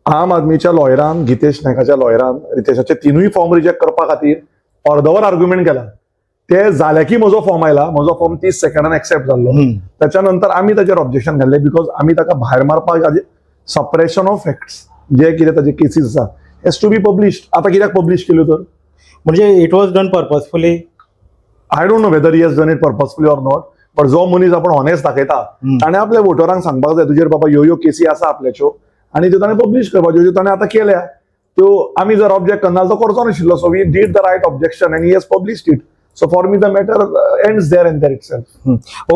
आम आदमीच्या लॉयरान, गितेश नायकाच्या लॉयरान रितेशाचे तिनूय फॉर्म रिजेक्ट करपा खातीर अर्दवर आर्ग्युमेंट केला. ते जाले की म्हजो फॉर्म आयला, म्हजो फॉर्म 30 सेकंडान एक्सेप्ट जाल्लो. त्याच्या नंतर आमी ताचेर ऑब्जेक्शन घाल्लें, because आमी ताका भायर मारपाक, सप्रेशन ऑफ फॅक्ट्स, जे कितें ताजे केसीस आसा हेज टू बी पब्लिश्ड. आतां कित्याक पब्लिश केल्यो तर? म्हणजे it was done purposefully? I don't know whether he has done it purposefully or not, but जो मनीस आपण ऑनेस्ट दाखयता ताणें आपल्या वोटरांक सांगपाक जाय, तुजेर बाबा ह्यो ह्यो केसी आसा आपल्याच्यो, आनी त्यो ताणें पब्लिश करपाच्यो, ज्यो ताणें आतां केल्या त्यो आमी जर ऑब्जेक्ट करना तो करचो नाशिल्लो. So we did the right objection and he has published it. So for me the matter ends there and there itself.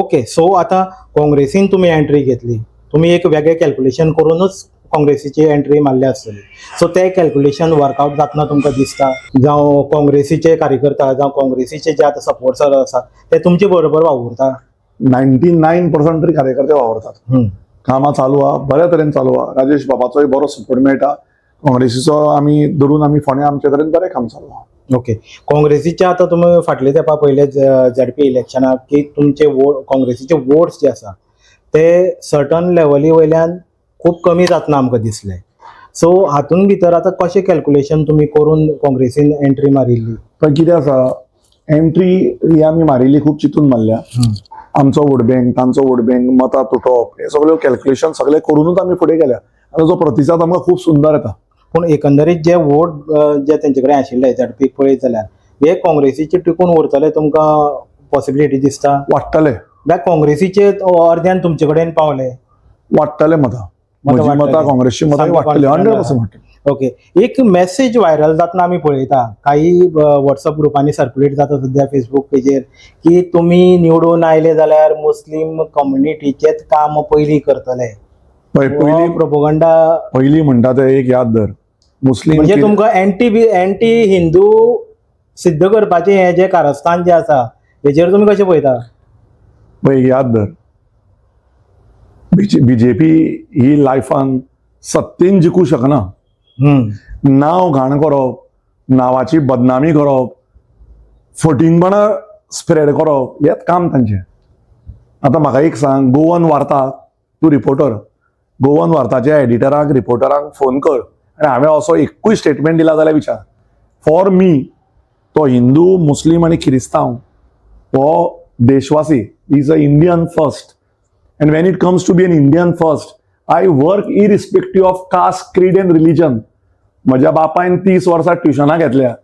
Okay, so आतां काँग्रेसीन तुमी एंट्री घेतली, तुमी एक वेगळें कॅल्क्युलेशन करूनच काँग्रेसीची एंट्री मारल्या आसतली. सो ते कॅल्क्युलेशन वर्कआउट जातना तुमकां दिसता, जावं काँग्रेसीचे कार्यकर्ता जावं काँग्रेसीचे जे आतां सपोर्टर आसा ते तुमचे बरोबर वावुरता? 99% तरी कार्यकर्ते वावरतात. कामां चालू आहा, बऱ्या तरेन चालू आहा. राजेश बाबाचोय बरो सपोर्ट मेळटा. काँग्रेसीचो आमी धरून आमी फोंड्या आमचे तरेन बरें काम चालू आहा. ओके, काँग्रेसीचे आतां तुमी फाटले तेंपा पयले झेडपी इलेक्शनाक की तुमचे वोट, काँग्रेसीचे वोट्स जे आसा ते सर्टन लेवली वयल्यान खूब कमी जातना आमकां दिसले. सो हातून भितर आतां कशें कॅल्क्युलेशन तुमी करून काँग्रेसीन एंट्री मारिल्ली? पण कितें आसा, एंट्री ही आमी मारिल्ली खूब चिंतून मारल्या. आमचो वोट बँक, तांचो वोट बँक, मतां तुटप, हे सगळे कॅल्क्युलेशन सगळे करूनच आमी फुडें गेल्या आनी ताचो प्रतिसाद आमकां खूब सुंदर येता. पूण एकंदरीत जे वोट जे तेंचे कडेन आशिल्ले झेडपीक पळयत जाल्यार हे काँग्रेसीचे टिकून उरतले तुमकां पॉसिबिलिटी दिसता? वाडटले. म्हळ्यार काँग्रेसीचे अर्द्यान तुमचे कडेन पावले? वाडटले मतां. मतां म्हजी मतां, वाडटली. काँग्रेसची मतां सामकी वाडटली, confident 100% वाडटली. ओके, एक मेसेज व्हायरल जातना आमी पळयता, काही व्हॉट्सअप ग्रुपांनी सर्क्युलेट जाता सद्या फेसबूक पेजेर, की तुमी निवडून आयले जाल्यार मुस्लीम कम्युनिटीचेच काम पयलीं करतले. पळय, पयलीं प्रोपोगंडा. पयलीं म्हणटा ते एक याद धर, मुस्लीम म्हणजे तुमकां एंटी हिंदू सिद्ध करपाचें हें जें कारस्थान जें आसा हेजेर तुमी कशें पळयता? पळय, एक याद धर, बीजेपी ही लायफान सत्तेन जिखूं शकना. नांव घाण करप, नांवाची बदनामी करप, फटींगपणां स्प्रेड करप, हेंच काम तांचें. आतां म्हाका एक सांग, गोवन वार्ता, तूं रिपोर्टर, गोवन वार्ताच्या एडिटराक, रिपोर्टराक फोन कर आनी हांवें असो एकूय स्टेटमेंट दिला जाल्यार विचार. फॉर मी तो हिंदू, मुस्लीम आनी क्रिस्तांव हो देशवासी, is a Indian first, and when it comes to be an Indian first, I work irrespective of caste, creed and religion. म्हज्या बापायन 30 वर्सां ट्युशनां घेतल्या,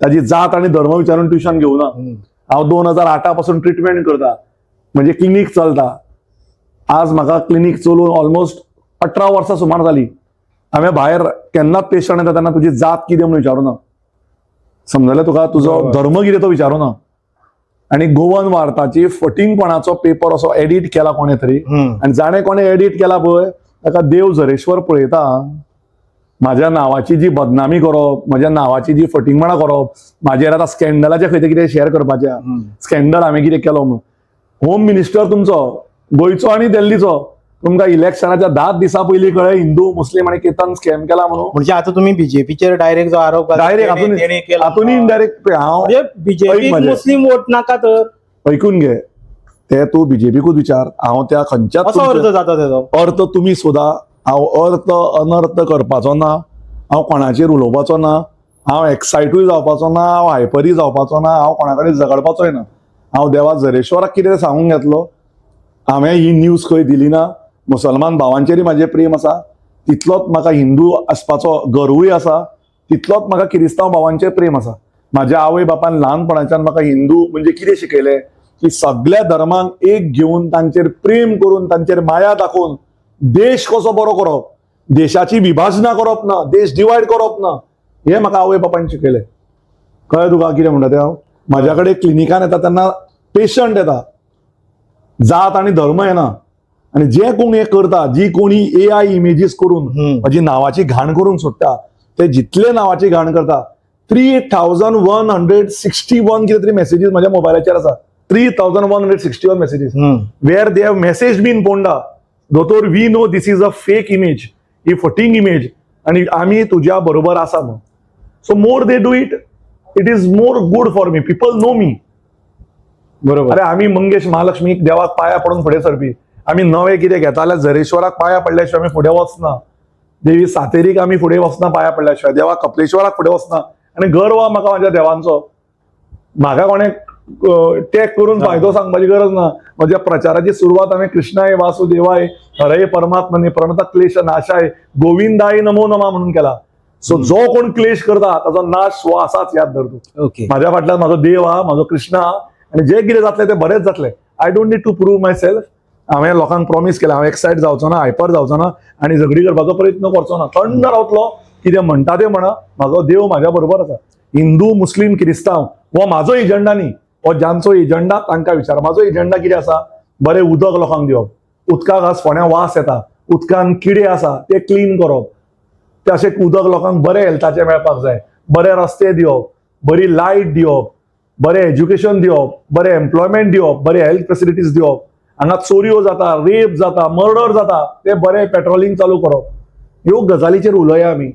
ताजी जात आनी धर्म विचारून ट्युशन घेवना. हांव 2008 पासून ट्रिटमेंट करता, म्हणजे क्लिनीक चलता. आज म्हाका क्लिनीक चलोवन ऑलमोस्ट 18 वर्सां सुमार जाली. हांवें भायर केन्नाच पेशंट येता तेन्ना तुजी जात कितें म्हणून विचारूना. समजलें तुका? तुजो धर्म कितें तो विचारूना. आनी गोवन वार्ताची फटींगपणाचो पेपर असो एडिट केला कोणें तरी आनी जाणें कोणें एडिट केला पळय, ताका देव झरेश्वर पळयता. माझ्या नांवाची जी बदनामी करप, म्हज्या नांवाची जी फटींगपणां करप, म्हाजेर आतां स्कॅन्डलाचे खंय ते कितें शेअर करपाचें, स्कॅन्डल हांवें कितें केलो म्हणून. होम मिनिस्टर तुमचो गोंयचो आनी दिल्लीचो, तुमकां इलेक्शनाच्या 10 दिसां पयलीं कळ्ळें हिंदू, मुस्लीम आनी केतन स्कॅम केला म्हणून? म्हणजे आता तुम्ही बीजेपीचेर डायरेक्ट जो आरोप घाला, डायरेक्ट तेणी केला. हातून इनडायरेक्ट हांव म्हणजे बीजेपी ऐक म्हजें. मुस्लिम वोट नाका तर? ऐकून घे, ते तूं बीजेपीकूच विचार. हांव त्या खंयच्याच असो अर्थ तुमच्या- जाता तेजो. अर्थ तुमी सोदा. हांव अर्थ अनर्थ करपाचो ना. हांव कोणाचेर उलोवपाचो ना. हांव एक्सायटूय जावपाचो ना. हांव हायपरूय जावपाचो ना. हांव कोणा कडेन झगडपाचोय ना. हांव देवा झरेश्वराक कितें सांगूंक घेतलो. हांवें ही न्यूज खंय दिली ना. मुसलमान भावांचेरय म्हाजें प्रेम आसा, तितलोच म्हाका हिंदू आसपाचो गर्वूय आसा, तितलोच म्हाका किरिस्तांव भावांचेर प्रेम आसा. माझ्या आवय बापान ल्हानपणाच्यान म्हाका हिंदू म्हणजे कितें शिकयलें की सगळ्या धर्मांक एक घेवन तांचेर प्रेम करून तांचेर माया दाखोवन देश कसो बरो करप, देशाची विभाजनां करप ना, देश डिवायड करप ना, हें म्हाका आवय बापान शिकयलें. कळ्ळें तुका कितें म्हणटा तें हांव? म्हाज्या कडेन क्लिनिकान येता तेन्ना पेशंट येता, जात आनी धर्म येना. आनी जे कोण हें करता, जी कोणी एआय इमेजीस करून म्हाजी नांवाची घाण करूंक सोदता, ते जितले नांवाची घाण करता, 3161 कितें तरी मॅसेजीस म्हाज्या मोबायलाचेर आसा. 3161 messages where they have message been, "Ponda दोतोर, we know this is a fake image, he फटींग इमेज आणि आमी तुज्या बरोबर आसा" म्हणून. So more they do it, it is more good for me. People know me. अरे, आमी मंगेश महालक्ष्मीक देवाक पाया पडून फुडें सरपी. आमी नवें कितें घेता जाल्यार झरेश्वराक पाया पडल्या शिवाय आमी फुडें वचना. देवी सातेरीक आमी फुडें वचना पाया पडल्या शिवाय. देवा कपलेश्वराक फुडें वचना. आनी गर्व आहा म्हाका म्हाज्या देवांचो. म्हाका कोणें टॅग करून फायदो सांगपाची गरज ना. म्हज्या प्रचाराची सुरवात हांवें "कृष्णाय वासुदेवाय हरय परमात्मने प्रणत क्लेश नाशाय गोविंदाय नमो नमा" म्हणून केला. सो जो कोण क्लेश करता ताचो नाश हो आसाच, याद धर तूं. माझ्या फाटल्यान म्हाजो देव आहा, म्हाजो कृष्ण आहा आनी जे कितें जातलें तें बरेंच जातलें. I don't need to prove myself. हांवें लोकांक प्रॉमीस केलें, हांव एक्सायट जावचो ना, हायपर जावचो ना आनी झगडी करपाचो प्रयत्न करचो ना. थंड रावतलो. कितें म्हणटा तें म्हणा, म्हाजो देव म्हाज्या बरोबर आसा. हिंदू, मुस्लीम, क्रिस्तांव हो म्हाजो एजंडा न्ही. हो ज्यांचो एजंडा तांकां विचार. म्हाजो एजंडा कितें आसा? बरें उदक लोकांक दिवप. उदकाक आज फोंड्या वास येता, उदकान किडे आसा, ते क्लीन करप. ते अशें उदक लोकांक बरें हेल्थाचें मेळपाक जाय. बरे रस्ते दिवप, बरी लायट दिवप, बरें एज्युकेशन दिवप, बरें एम्प्लॉयमेंट दिवप, बरें हेल्थ फेसिलिटीज दिवप. हांगा चोरयो जाता, रेप जाता, मर्डर जाता, ते बरें पेट्रोलिंग चालू करप. ह्यो गजालीचेर उलोवया आमी.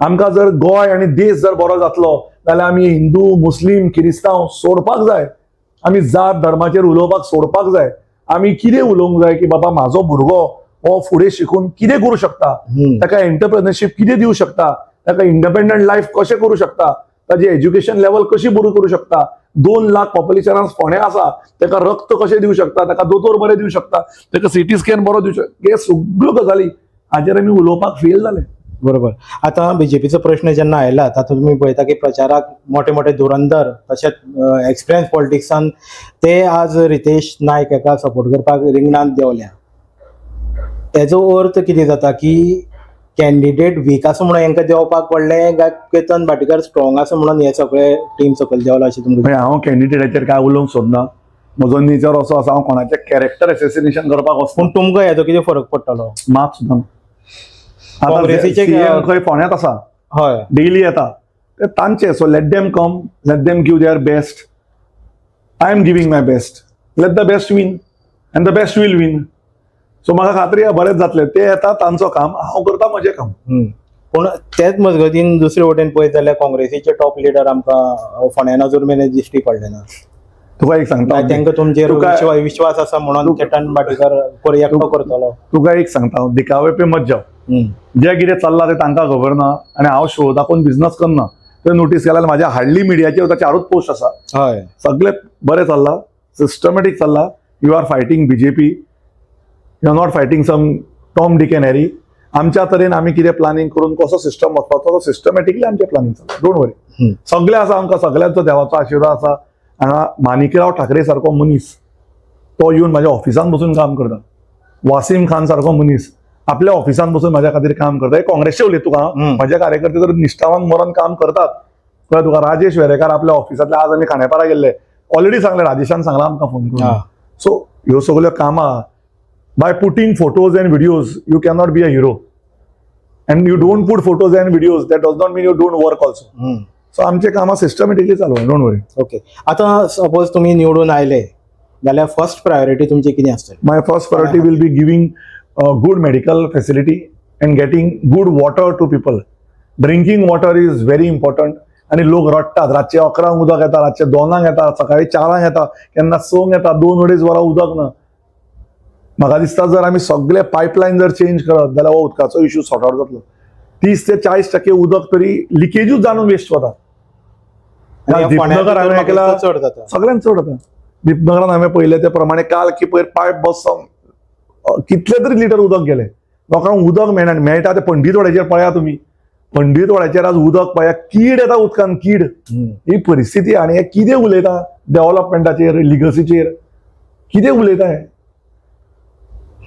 आमकां जर गोंय आनी देश जर बरो जातलो जाल्यार आमी हिंदू, मुस्लीम, किरिस्तांव सोडपाक जाय. आमी जात धर्माचेर उलोवपाक सोडपाक जाय. आमी कितें उलोवंक जाय की बाबा, म्हाजो भुरगो हो फुडें शिकून कितें करूं शकता, ताका एंटरप्रेनरशीप कितें दिवं शकता, ताका इंडिपेंडंट लायफ कशें करूं शकता, ताजी एज्युकेशन लेवल कशी बरी करूं शकता. 2 लाख पॉप्युलेशनान फोंडें आसा, ताका रक्त कशें दिवं शकता, ताका दोतोर बरें दिवं शकता, ताका सिटी स्कॅन बरो दिवं शकता. हे सगळ्यो गजाली हाजेर आमी उलोवपाक फेल जाले. बरोबर. आतां बीजेपीचो प्रश्न जेन्ना आयला, तातूंत तुमी पळयता की प्रचाराक मोठे मोठे धुरंधर तशेंच एक्सपिरियन्स पॉलिटिक्सान ते आज रितेश नायक हाका सपोर्ट करपाक रिंगणांत देंवल्या. हेजो अर्थ कितें जाता की कॅन्डिडेट वीक आसा म्हणून हेंकां देंवपाक पडलें काय केतन भाटीकार स्ट्रॉंग आसा म्हणून हे सगळे टीम सकयल देंवला अशें तुमकां? म्हणजे हांव कॅन्डिडेटाचेर काय उलोवंक सोदना. म्हजो नेचर असो आसा, हांव कोणाचें कॅरेक्टर एसेसिनेशन करपाक वचना. पूण तुमकां हेजो कितें फरक पडटलो? मात सुद्दां ना. काँग्रेसीचे सीएम खंय फोंड्यांत आसा, डेली येता ते तांचे. So let them come, let them give their best. I am giving my best. Let the best win and the best will win. So म्हाका खात्री आहा, बरेंच जातलें. ते येता तांचो काम, हांव करता म्हजें काम. पूण तेच मजगतीन दुसरे वटेन पळयत जाल्यार काँग्रेसीचे टॉप लिडर आमकां फोंड्यान अजून मेरेन दिश्टी पडले ना. तुका एक सांगता. तांकां तुमचेर विश्वास आसा म्हणून केतन भाटीकार एकटो करतलो? तुका एक सांगता हांव, दिखावे पे मत जाव. जे कितें चल्लां तें तांकां खबर ना आनी हांव शो दाखोवन बिझनस करना. तुवें नोटीस केल्यार म्हाज्या हार्डली मिडियाचेर वता, चारूच पोस्ट आसा. सगळे बरें चल्लां, सिस्टमॅटीक चल्लां. You are fighting BJP, you are not fighting some Tom, Dick and Harry. आमच्या तरेन आमी कितें प्लॅनिंग करून कसो सिस्टम वचपाचो, तो सिस्टमॅटिकली आमचें प्लॅनिंग चल्लां. Don't worry. सगळें आसा आमकां, सगळ्यांचो देवाचो आशिर्वाद आसा. हांगा माणिकराव ठाकरे सारको मनीस तो येवन म्हाज्या ऑफिसान बसून काम करता. वासीम खान सारको मनीस आपल्या ऑफिसान बसून म्हाज्या खातीर काम करता. हे काँग्रेसचे उलयत तुका. म्हजे कार्यकर्ते तर निश्ठावान मरण काम करतात, कळ्ळें तुका? राजेश वेरेकार आपल्या ऑफिसांतले, आज आमी खांडेपारा गेल्ले, ऑलरेडी सांगलें, राजेशान सांगलां आमकां फोन करून. सो ह्यो सगल्यो कामां, by putting photos and videos you cannot be a hero, and you don't put photos and videos, that does not mean you don't work also. So आमचे कामां सिस्टमॅटिकली चालू, don't worry. Okay, आतां suppose तुमी निवडून आयले जाल्यार first priority तुमची कितें आसतली? My first priority will be giving good medical facility and getting good water to people. Drinking water is very important. आणि लोक रडटात. रातचे 11 उदक येता, रातचे 2 येता, सकाळी 4 येता, केन्ना 6 येता, 2-2.5 वरां उदक ना. म्हाका दिसता, जर आमी सगळे पायपलायन जर चेंज करत जाल्यार हो उदकाचो इशू सॉर्ट आउट जातलो. 30 ते 40% उदक तरी लिकेजूच जावन वेस्ट वता. आनी ह्या फोंड्या दीपनगर भितर हांवें म्हाका ऐकलां. दिसता चड जाता. सगळ्यांत चड जाता. दीपनगरान हांवें पळयलें ते प्रमाणे काल की पयर पायप बसोन कितले तरी लिटर उदक गेले. लोकांक उदक मेळना आनी मेळटा ते पंडीतवाड्याचेर पळया तुमी. पंडीतवाड्याचेर आज उदक पळया, कीड येता उदकान, कीड. ही परिस्थिती. आनी हे कितें उलयता डेव्हलपमेंटाचेर, लिगसीचेर कितें उलयता हे?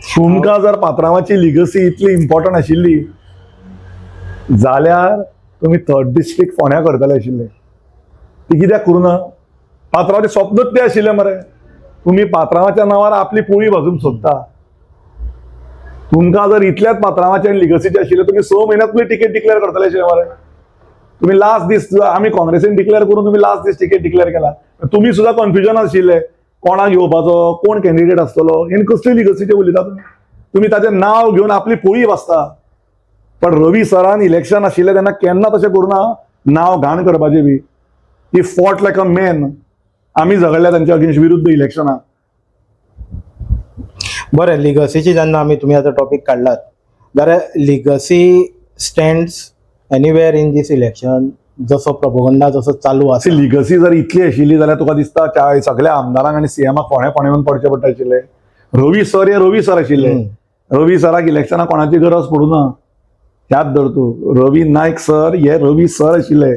तुमकां जर पात्रांवाची लिगसी इतली इम्पॉर्टंट आशिल्ली जाल्यार तुमी थर्ड डिस्ट्रिक्ट फोंड्या करतले आशिल्ले. ती कित्याक करूं ना? पात्रांवाचें स्वप्नूच तें आशिल्लें मरे. तुमी पात्रांवाच्या नांवार आपली पोळी भाजूंक सोदता. तुमकां जर इतल्याच पात्रांवाचें आनी लिगसीचें आशिल्लें, तुमी 6 म्हयन्यात तुमी तिकेट डिक्लेअर करतले आशिल्ले मरे. तुमी लास्ट दीस, आमी काँग्रेसीन डिक्लेअर करून तुमी लास्ट दीस तिकेट डिक्लेअर केला. तुमी सुद्दां कन्फ्युजन आशिल्ले, कोणाक घेवपाचो, कोण कॅन्डिडेट आसतलो. आनी कसली लिगसीचें उलयता तुमी? तुमी ताचें नांव घेवन आपली पोळी भाजता. पण रवी सरान इलेक्शन आशिल्लें तेन्ना केन्ना तशें करूं ना, नांव घाण करपाचें बी. He fought like a man. आमी झगडल्या तांच्या अगेन्स्ट विरुद्ध इलेक्शनाक. बरें, लिगसीची जेन्ना आमी तुमी आतां टॉपीक काडलात जाल्यार legacy stands anywhere in this election, जसो प्रपोगंडा जसो चालू आसा? लिगसी जर इतली आशिल्ली जाल्यार तुका दिसता सगळ्या आमदारांक आनी सीएमाक फोंड्या फोंड्या येवन पडचें पडटा आशिल्लें? रवी सर हे रवी सर आशिल्ले. रवी सराक इलेक्शनाक कोणाची गरज पडूं ना, याद धर तूं. रवी नायक सर हे रवी सर आशिल्ले.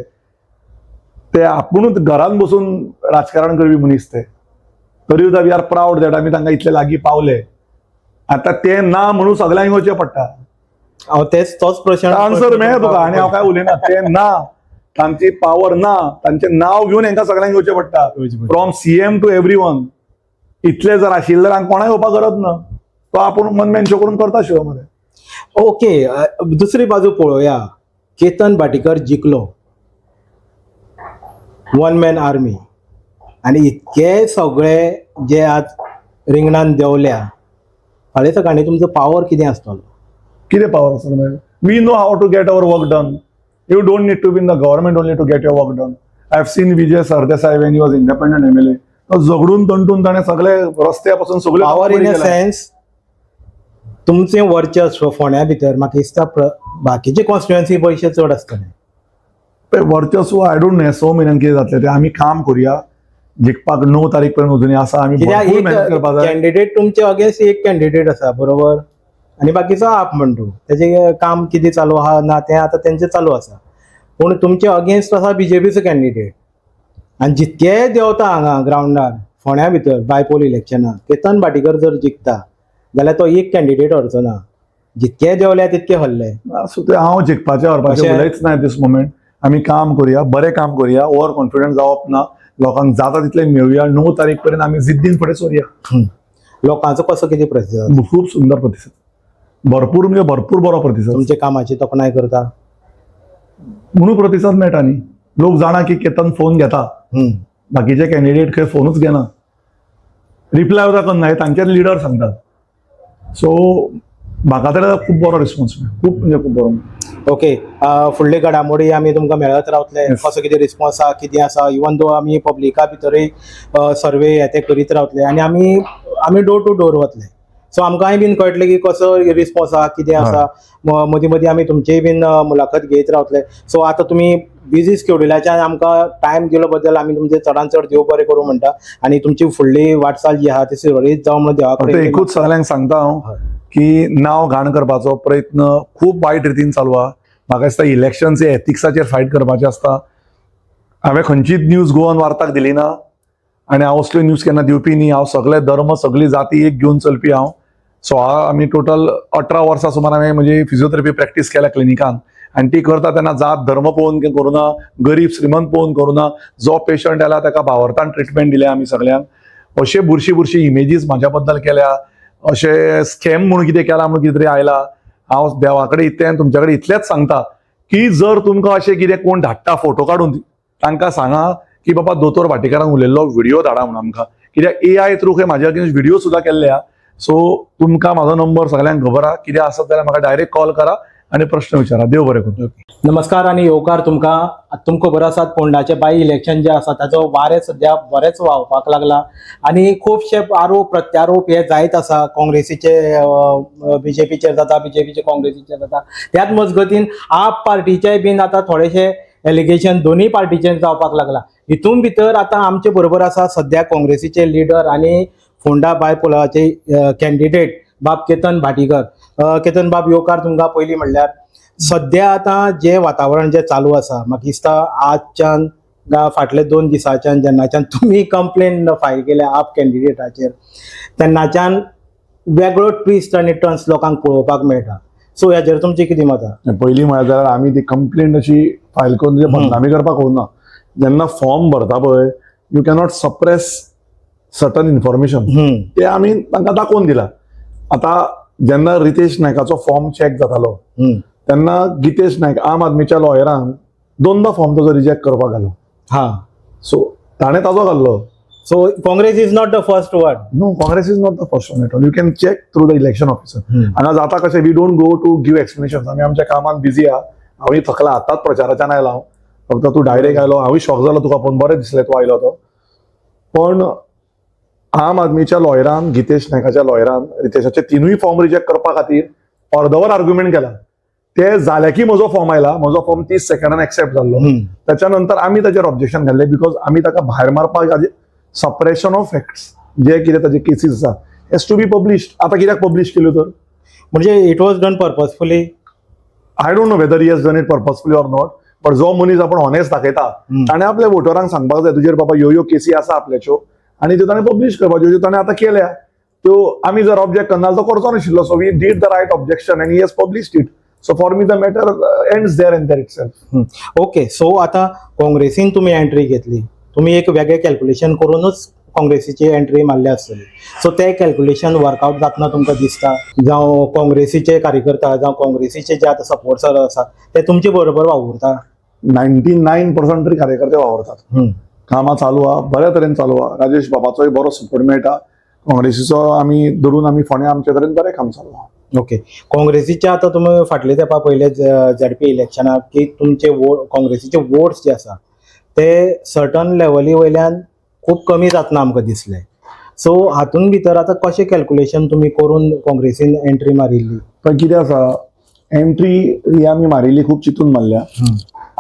ते आपुणूच घरान बसून राजकारण करपी मनीस ते. तरी सुद्दां we are proud that आमी तांकां इतले लागीं पावले. आतां ते ना म्हणून सगळ्यांक येवचें पडटा. हांव तेच तोच प्रश्न. आन्सर मेळ्ळा तुका आनी हांव काय उलयना. ते ना, तांची पावर ना, तांचें नांव घेवन हांकां सगळ्यांक येवचें पडटा, from CM to every one. इतले जर आशिल्ले जाल्यार हांकां कोणाक येवपाक गरज ना. तो आपूण वन मॅन शो करून करता शो मरे. ओके, दुसरी बाजू पळोवया. केतन भाटीकर जिखलो, वन मॅन आर्मी, आनी इतके सगळे जे आज रिंगणान देंवल्या, फाल्यां सकाळी तुमचो पावर कितें आसतलो? कितें पावर आसा मागीर? We know how to get our work done. You don't need to be in the government only to get your work done. I have seen Vijay Sardesai when he was independent MLA. तो झगडून तंटून ताणें सगळे रस्त्या पासून सगळे power in a sense, तुमचें वर्चस्व फोंड्या भितर म्हाका दिसता बाकीचे कॉन्स्टिट्युएन्सी पयशे चड आसतले. वर्चस्व I don't know, 6 म्हयन्यान कितें जातलें तें. आमी काम करुया जिखपाक. 9 तारीख पर्यंत अजूनय आसा. आमी कित्याक भरपूर एक मेहनत करपाक जाय. कॅन्डिडेट तुमचे अगेन्स्ट एक कॅन्डिडेट आसा, बरोबर, आनी बाकीचो आप म्हणटू तेजें काम कितें चालू आहा ना तें आतां तेंचें चालू आसा. पूण तुमचे अगेन्स्ट आसा बीजेपीचो कॅन्डिडेट आनी जितके देंवता हांगा ग्रावंडार फोंड्या भितर बायपोल इलेक्शनाक केतन भाटीकर जर जिखता जाल्यार तो एक कॅन्डिडेट हरचो ना. जितके देंवल्या तितके हरले. सो ते हांव जिखपाचें हरपाचें उलयच ना दीस मोमेंट. आमी काम करुया, बरें काम करुया. ओवर कॉन्फिडंट जावप ना. लोकांक जाता तितलें मेळुया. 9 तारीख पर्यंत आमी जिद्दीन फुडें सरुया. लोकांचो कसो कितें प्रतिसाद? खूब सुंदर प्रतिसाद, भरपूर म्हणजे भरपूर बरो प्रतिसाद. तुमच्या कामाची तोखणाय करता? म्हणून प्रतिसाद मेळटा न्ही. लोक जाणा की केतन फोन घेता. बाकीचे कॅन्डिडेट खंय फोनूच घेना, रिप्लाय सुद्दां करना, हे तांचेच लिडर सांगतात. सो म्हाका तर खूब बरो रिस्पॉन्स मेळ्ळो, खूब म्हणजे खूब बरो. ओके, फुडले घडामोडी आमी तुमकां मेळत रावतले. कसो कितें रिस्पॉन्स आहा, कितें आसा, इवन दो आमी पब्लिका भितरूय सर्वे हे ते करीत रावतले आनी आमी आमी डोर टू डोर वतले. सो आमकांय बीन कळटलें की कसो रिस्पॉन्स आहा, कितें आसा. मदीं मदीं आमी तुमचीय बीन मुलाखत घेयत रावतले. सो आतां तुमी बिजी स्केड्युलाच्यान आमकां टायम दिलो बद्दल आमी तुमचे चडान चड देव बरें करूं म्हणटा आनी तुमची फुडली वाटचाल जी आहा ती सुरळीत जावं म्हणून देवा फक्त कडेन एकूच सगळ्यांक सांगता हांव की नांव घाण करपाचो प्रयत्न खूब वायट रितीन चालू आहा. म्हाका दिसता इलेक्शन्स हे एथिक्साचेर फायट करपाचें आसता. हांवें खंयचीच न्यूज गोवन वार्ताक दिली ना आनी हांव असल्यो न्यूज केन्ना दिवपी न्ही. हांव सगळे धर्म, सगळी जाती एक घेवन चलपी हांव. 16, आमी टोटल 18 वर्सां सुमार हांवें म्हजी फिजियोथेरपी प्रॅक्टीस केल्या क्लिनिकान आनी ती करता तेन्ना जात धर्म पळोवन करूं ना, गरीब श्रीमंत पळोवन करूं ना. जो पेशंट आयला ताका भावार्थान ट्रिटमेंट दिल्या आमी सगळ्यांक. अशे बुरशी बुरशी इमेजीस म्हाज्या बद्दल केल्या, अशें स्कॅम म्हणून कितें केलां म्हणून कितें तरी आयला. हांव देवा कडेन इतलें आनी तुमच्या कडेन इतलेंच सांगता की जर तुमकां अशें कितें कोण धाडटा फोटो काडून, तांकां सांगा की बाबा दोतोर भाटीकारान उलयल्लो व्हिडिओ धाडा म्हणून आमकां, कित्याक एआय थ्रू खंय म्हाज्या अगेन्स्ट व्हिडिओ सुद्दां केल्ले आहा. सो तुमकां म्हाजो नंबर सगळ्यांक खबर आहा. कितें आसत जाल्यार म्हाका डायरेक्ट कॉल करा आनी प्रश्न विचारा. देव बरें करूं. नमस्कार आनी येवकार तुमकां. तुमकां खबर आसात, फोंडाचे बाय इलेक्शन जे आसा ताचो वारें सद्या बरेंच व्हांवपाक लागला आनी खुबशे आरोप प्रत्यारोप हे जायत आसा. काँग्रेसीचे बीजेपीचेर जाता, बीजेपीचे काँग्रेसीचेर जाता. त्याच मजगतीन आप पार्टीचे बीन आतां थोडेशे एलिगेशन दोनूय पार्टीचेर जावपाक लागला. हितून भितर आतां आमचे बरोबर आसा सद्या काँग्रेसीचे लिडर आनी फोंडा बायपोलाचे कॅन्डिडेट बाब केतन भाटीकर. केतन बाब, येवकार तुमकां. पयलीं म्हणल्यार सद्या आतां जें वातावरण जें चालू आसा, म्हाका दिसता आजच्यान फाटले 2 दिसाच्यान जेन्नाच्यान तुमी कंप्लेन फायल केल्या आप कॅन्डिडेटाचेर, तेन्नाच्यान वेगळो ट्विस्ट आनी टर्न्स लोकांक पळोवपाक मेळटा. सो हेजेर तुमचें कितें मत आहा? पयलीं म्हळ्यार जाल्यार आमी ती कंप्लेंट अशी फायल करून तुजे बदनामी करपाक वचना. जेन्ना फॉर्म भरता पळय, you cannot suppress certain information. ते आमी तांकां दाखोवन दिला. आतां जेन्ना रितेश नायकाचो फॉर्म चॅक जातालो, तेन्ना गितेश नायक आम आदमीच्या लॉयरान दोनदा फॉर्म ताजो रिजेक्ट करपाक घालो. सो ताणें ताजो घाल्लो. So Congress is not the first one? No, Congress is not the first one at all. You can check through the election officer. हांगा जाता कशें, we don't go to give explanation. आमी आमच्या कामान बिजी आहा. हांवूय थकला, आतांच प्रचाराच्यान आयला हांव. फक्त तूं डायरेक्ट आयलो, हांवूय शॉक जालो तुका पळोवन. बरें दिसलें तूं आयलो तो. पण आम आदमीच्या लॉयरान, गितेश नायकाच्या लॉयरान रितेशाचे तिनूय फॉर्म रिजेक्ट करपा खातीर अर्दवर आर्ग्युमेंट केला. ते जाले की म्हजो फॉर्म आयला. म्हजो फॉर्म 30 सेकंडान एक्सेप्ट जाल्लो. त्याच्या नंतर आमी ताचेर ऑब्जेक्शन घाल्लें, because आमी ताका भायर मारपाक, सप्रेशन ऑफ फॅक्ट्स, जे कितें ताचे केसीस आसा हेज टू बी पब्लिश्ड. आतां कित्याक पब्लिश केल्यो तर? म्हणजे it was done purposefully? I don't know whether he has done it purposefully or not, but जो मनीस आपण ऑनेस्ट दाखयता, ताणें आपल्या वोटरांक सांगपाक जाय, तुजेर बाबा ह्यो ह्यो केसी आसा आपल्याच्यो, आनी त्यो ताणें पब्लिश करपाच्यो, ज्यो ताणें आतां केल्या त्यो आमी जर ऑब्जेक्ट करना जाल्यार तो करचो नाशिल्लो. So we did the right objection and he has published it. So for me the matter ends there and there itself. Okay, so आतां काँग्रेसीन तुमी एंट्री घेतली. तुमी एक वेगळें कॅल्क्युलेशन करूनच काँग्रेसीची एंट्री मारल्या आसतली. सो ते कॅल्क्युलेशन वर्कआउट जातना तुमकां दिसता? जावं काँग्रेसीचे कार्यकर्ता, जावं काँग्रेसीचे जे आतां सपोर्टर आसा, ते तुमचे बरोबर वावुरता? 99% तरी कार्यकर्ते वावरतात. कामां चालू आहा, बऱ्या तरेन चालू आहा. राजेश बाबाचोय बरो सपोर्ट मेळटा. काँग्रेसीचो आमी धरून आमी फोंड्या आमचे तरेन बरें काम चालू आहा. ओके, काँग्रेसीचे आतां तुमी फाटले तेंपा पयले झेडपी इलेक्शनाक की तुमचे वोट, काँग्रेसीचे वोट्स जे आसा ते सर्टन लेवली वयल्यान खूब कमी जातना आमकां दिसले. सो हातून भितर आतां कशें कॅल्क्युलेशन तुमी करून काँग्रेसीन एंट्री मारिल्ली? पण कितें आसा, एंट्री ही आमी मारिल्ली खूब चिंतून मारल्या.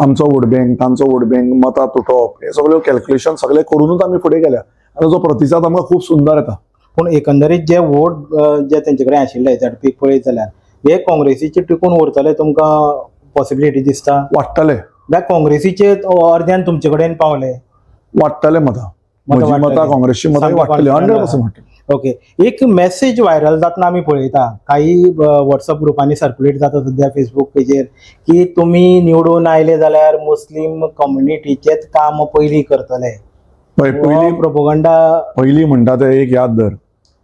आमचो वोट बँक, तांचो वोट बँक, मतां तुटप, हे सगळे कॅल्क्युलेशन सगळे करूनच आमी फुडें गेल्या आनी ताचो प्रतिसाद आमकां खूब सुंदर येता. पूण एकंदरीत जे वोट जे तेंचे कडेन आशिल्ले झेडपीक पळयत जाल्यार, हे काँग्रेसीचे टिकून उरतले तुमकां पॉसिबिलिटी दिसता? वाडटले. जाल्यार काँग्रेसीचे अर्द्यान तुमचे कडेन पावले? वाडटले मतां. मतां म्हजी मतां, वाडटली. काँग्रेसची मतां सामकें वाडटली. confident. 100% वाडटली. ओके, एक मेसेज व्हायरल जातना आमी पळयता, काही व्हॉट्सअप ग्रुपांनी सर्क्युलेट जाता सद्या, फेसबूक पेजेर, की तुमी निवडून आयले जाल्यार मुस्लीम कम्युनिटीचेच काम पयलीं करतले. पळय, पयलीं प्रोपोगंडा. पयलीं म्हणटा ते एक याद धर,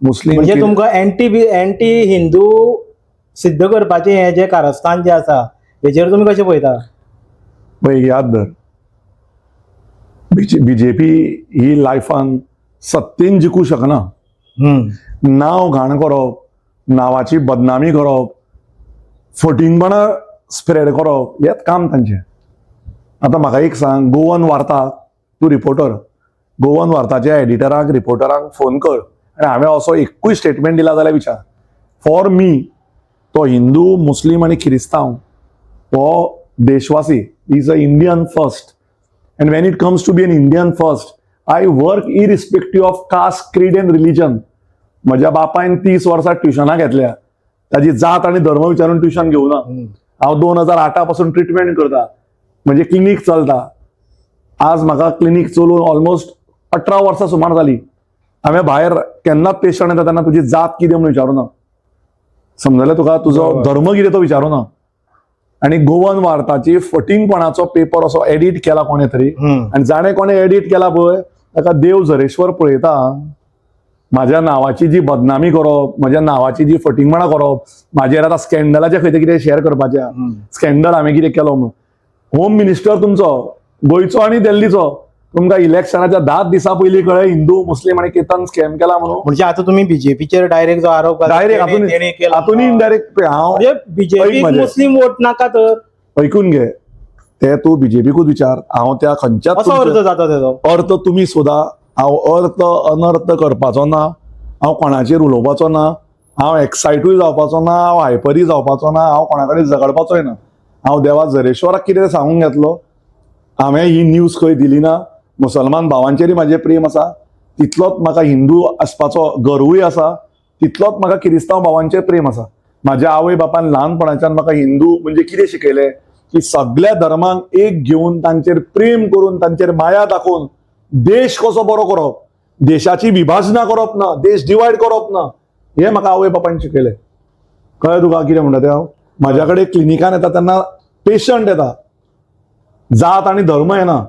मुस्लीम म्हणजे तुमकां एंटी हिंदू सिद्ध करपाचें हें जें कारस्थान जें आसा, हेजेर तुमी कशें पळयता? पळय, एक याद धर, बीजेपी ही लायफान सत्तेन जिखूं शकना. नांव घाण करप, नांवाची बदनामी करप, फटींगपणां स्प्रेड करप, हेच काम तांचें. आतां म्हाका एक सांग, गोवन वार्ता, तूं रिपोर्टर, गोवन वार्ताच्या एडिटराक, रिपोर्टरांक फोन कर आनी हांवें असो एकूय स्टेटमेंट दिला जाल्यार विचार. फॉर मी तो हिंदू, मुस्लीम आनी क्रिस्तांव हो देशवासी, is a Indian first, and when it comes to be an Indian first, I work irrespective of caste, creed and religion. म्हज्या बापायन 30 वर्सां ट्युशनां घेतल्या. ताजी जात आनी धर्म विचारून ट्युशन घेवना. हांव 2008 पासून ट्रिटमेंट करता, म्हणजे क्लिनीक चलता. आज म्हाका क्लिनीक चलोवन ऑलमोस्ट 18 वर्सां सुमार जाली. हांवें भायर केन्नाच पेशंट येता तेन्ना तुजी जात कितें म्हणून विचारूना. समजलें तुका? तुजो धर्म कितें तो विचारूना. आनी गोवन वार्ताची फटींगपणाचो पेपर असो एडिट केला कोणें तरी आनी जाणें कोणें एडिट केला पळय, ताका देव झरेश्वर पळयता. माझ्या नावाची जी बदनामी करप, म्हज्या नावाची जी फटींगपणां करप, म्हाजेर आतां स्कॅन्डलाचे खंय ते कितें शेअर करपाचें, स्कॅन्डल हांवें कितें केलो म्हणून. होम मिनिस्टर तुमचो गोंयचो आनी दिल्लीचो, तुमकां इलेक्शनाच्या 10 दिसां पयलीं कळ्ळें हिंदू, मुस्लीम आनी केतन स्कॅम केला म्हणून? म्हणजे आता तुम्ही बीजेपीचेर डायरेक्ट जो आरोप घाला, डायरेक्ट तेणी केला. हातून इनडायरेक्ट हांव म्हणजे बीजेपी ऐक म्हजें. मुस्लीम वोट नाका तर? ऐकून घे, ते तूं बीजेपीकूच विचार. हांव त्या खंयच्याच असो अर्थ जाता तेजो. अर्थ तुमी सोदा. हांव अर्थ अनर्थ करपाचो ना. हांव कोणाचेर उलोवपाचो ना. हांव एक्सायटूय जावपाचो ना. हांव हायपरूय जावपाचो ना. हांव कोणा कडेन झगडपाचोय ना. हांव देवा झरेश्वराक कितें सांगूंक घेतलो. हांवें ही न्यूज खंय दिली ना. मुसलमान भावांचेरय म्हाजें प्रेम आसा, तितलोच म्हाका हिंदू आसपाचो गर्वूय आसा, तितलोच म्हाका किरिस्तांव भावांचेर प्रेम आसा. माझ्या आवय बापान ल्हानपणाच्यान म्हाका हिंदू म्हणजे कितें शिकयलें की सगळ्या धर्मांक एक घेवन तांचेर प्रेम करून तांचेर माया दाखोवन देश कसो बरो करप, देशाची विभाजनां करप ना, देश डिवायड करप ना, हें म्हाका आवय बापायन शिकयलें. कळ्ळें तुका कितें म्हणटा तें हांव? म्हाज्या कडेन क्लिनिकान येता तेन्ना पेशंट येता, जात आनी धर्म येना.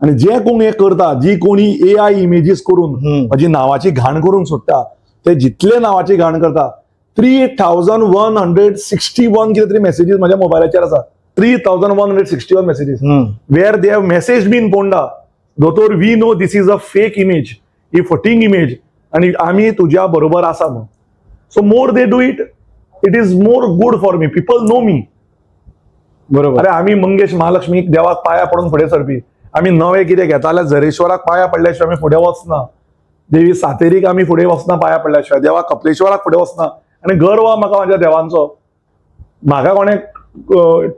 आनी जे कोण हें करता, जी कोणी एआय इमेजीस करून म्हजी नांवाची घाण करूंक सोदता, ते जितले नांवाची घाण करता, 3161 कितें तरी मॅसेजीस म्हज्या मोबायलाचेर आसा. 3161 messages where they have message been Ponda, "दोतोर, we know this is a fake image, he फटींग image आणि आमी तुज्या बरोबर आसा" म्हणून. So more they do it, it is more good for me. People know me. अरे, आमी मंगेश महालक्ष्मीक देवाक पाया पडून फुडें सरपी. आमी नवें कितें घेता जाल्यार झरेश्वराक पाया पडल्या शिवाय आमी फुडें वचना. देवी सातेरीक आमी फुडें वचना पाया पडल्या शिवाय. देवा कपलेश्वराक फुडें वचना. आनी गर्व आहा म्हाका म्हाज्या देवांचो. म्हाका कोणें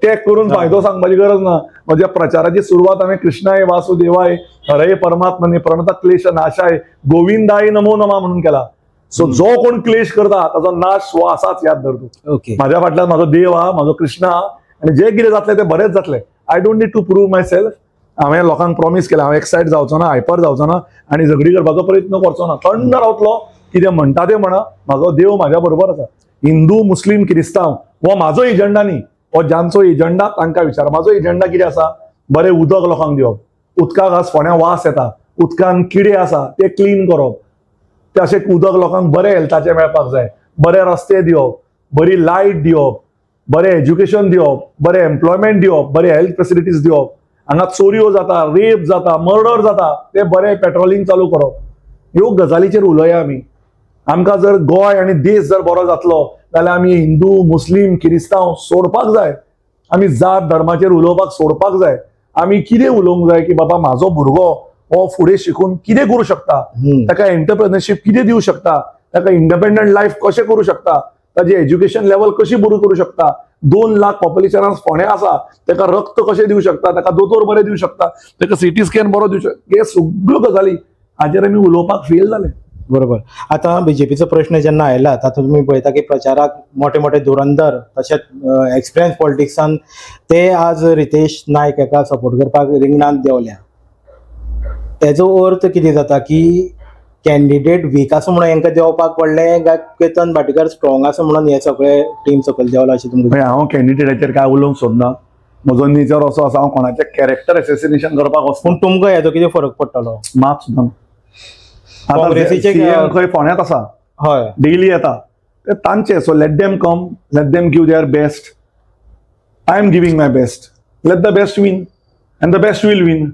टॅग करून फायदो सांगपाची गरज ना. म्हज्या प्रचाराची सुरवात हांवें "कृष्णाय वासुदेवाय हरये परमात्मने प्रणत क्लेश नाशाय गोविंदाय नमो नमा" म्हणून केला. सो जो कोण क्लेश करता ताचो नाश हो आसाच, याद धर तूं. माझ्या फाटल्यान म्हाजो देव आहा, म्हाजो कृष्ण आहा आनी जे कितें जातलें तें बरेंच जातलें. I don't need to prove myself. हांवें लोकांक प्रॉमीस केलां, हांव एक्सायट जावचो ना, हायपर जावचो ना आनी झगडी करपाचो प्रयत्न करचो ना. थंड रावतलो. कितें म्हणटा तें म्हणा, म्हाजो देव म्हाज्या बरोबर आसा. हिंदू, मुस्लीम, क्रिस्तांव हो म्हाजो एजंडा न्ही. हो ज्यांचो एजंडा तांकां विचार. म्हाजो एजंडा कितें आसा? बरें उदक लोकांक दिवप. उदकाक आज फोंड्या वास येता, उदकान किडे आसा, ते क्लीन करप. ते अशें उदक लोकांक बरें हेल्थाचें मेळपाक जाय. बरे रस्ते दिवप, बरी लायट दिवप, बरें एज्युकेशन दिवप, बरें एम्प्लॉयमेंट दिवप, बरें हेल्थ फेसिलिटीज दिवप. हांगा चोरयो जाता, रेप जाता, मर्डर जाता, ते बरें पेट्रोलिंग चालू करप. ह्यो गजालीचेर उलोवया आमी. आमकां जर गोंय आनी देश जर बरो जातलो जाल्यार आमी हिंदू, मुस्लीम, किरिस्तांव सोडपाक जाय. आमी जात धर्माचेर उलोवपाक सोडपाक जाय. आमी कितें उलोवंक जाय की बाबा, म्हाजो भुरगो हो फुडें शिकून कितें करूं शकता, ताका एंटरप्रेनरशीप कितें दिवं शकता, ताका इंडिपेंडंट लायफ कशें करूं शकता, ताजी एज्युकेशन लेवल कशी बरी करूं शकता. 2 लाख पॉप्युलेशनान फोंडें आसा, ताका रक्त कशें दिवं शकता, ताका दोतोर बरे दिवं शकता, ताका सिटी स्कॅन बरो दिवं शकता, हे सगळ्यो गजाली हाजेर आमी उलोवपाक फेल जाले. बरोबर. आतां बीजेपीचो प्रश्न जेन्ना आयला, तातूंत तुमी पळयता की प्रचाराक मोठे मोठे धुरंधर तशेंच एक्सपिरियन्स पॉलिटिक्सान ते आज रितेश नायक हाका सपोर्ट करपाक रिंगणांत देंवल्या. तेजो अर्थ कितें जाता की कॅन्डिडेट वीक आसा म्हणून हेंकां देंवपाक पडलें काय केतन भाटीकार स्ट्रॉंग आसा म्हणून हे सगळे टीम सकयल देंवला अशें तुमकां? म्हणजे हांव कॅन्डिडेटाचेर काय उलोवंक सोदना. म्हजो नेचर असो आसा, हांव कोणाचें कॅरेक्टर एसेसिनेशन करपाक वचना. पूण तुमकां हेजो कितें फरक पडटलो? मात सुद्दां ना. आतां CM खंय फोंड्यांत आसा, डेली येता ते तांचे. So let them come, let them give their best. I am giving my best. Let the best win and the best will win.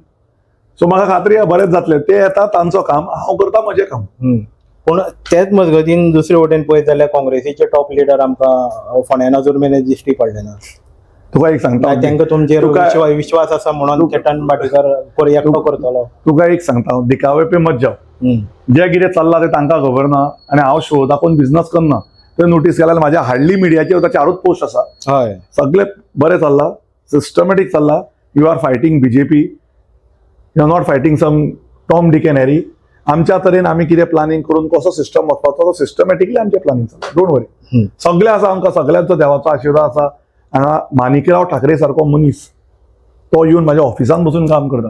So म्हाका खात्री आहा, बरेंच जातलें. ते येता तांचो काम, हांव करता म्हजें काम. पूण तेच मजगतीन दुसरे वटेन पळयत जाल्यार काँग्रेसीचे टॉप लिडर आमकां फोंड्यान अजून मेरेन दिश्टी पडले ना. तुका एक सांगता. तांकां तुमचेर विश्वास आसा म्हणून केतन भाटीकार एकटो करतलो? तुका एक सांगता, दिखावे पे मत जाव. जे कितें चल्लां तें तांकां खबर ना आनी हांव शो दाखोवन बिझनस करना. तुवें नोटीस केल्यार म्हाज्या हार्डली मिडियाचेर वता, चारूच पोस्ट आसा. सगळे बरें चल्लां, सिस्टमॅटीक चल्लां. You are fighting BJP, you are not fighting some Tom, Dick and Harry. आमच्या तरेन आमी कितें प्लॅनिंग करून कसो सिस्टम वचपाचो, तो सिस्टमॅटिकली आमचें प्लॅनिंग चल्लां. Don't worry. सगळे आसा आमकां, सगळ्यांचो देवाचो आशिर्वाद आसा. हांगा माणिकराव ठाकरे सारको मनीस तो येवन म्हाज्या ऑफिसान बसून काम करता.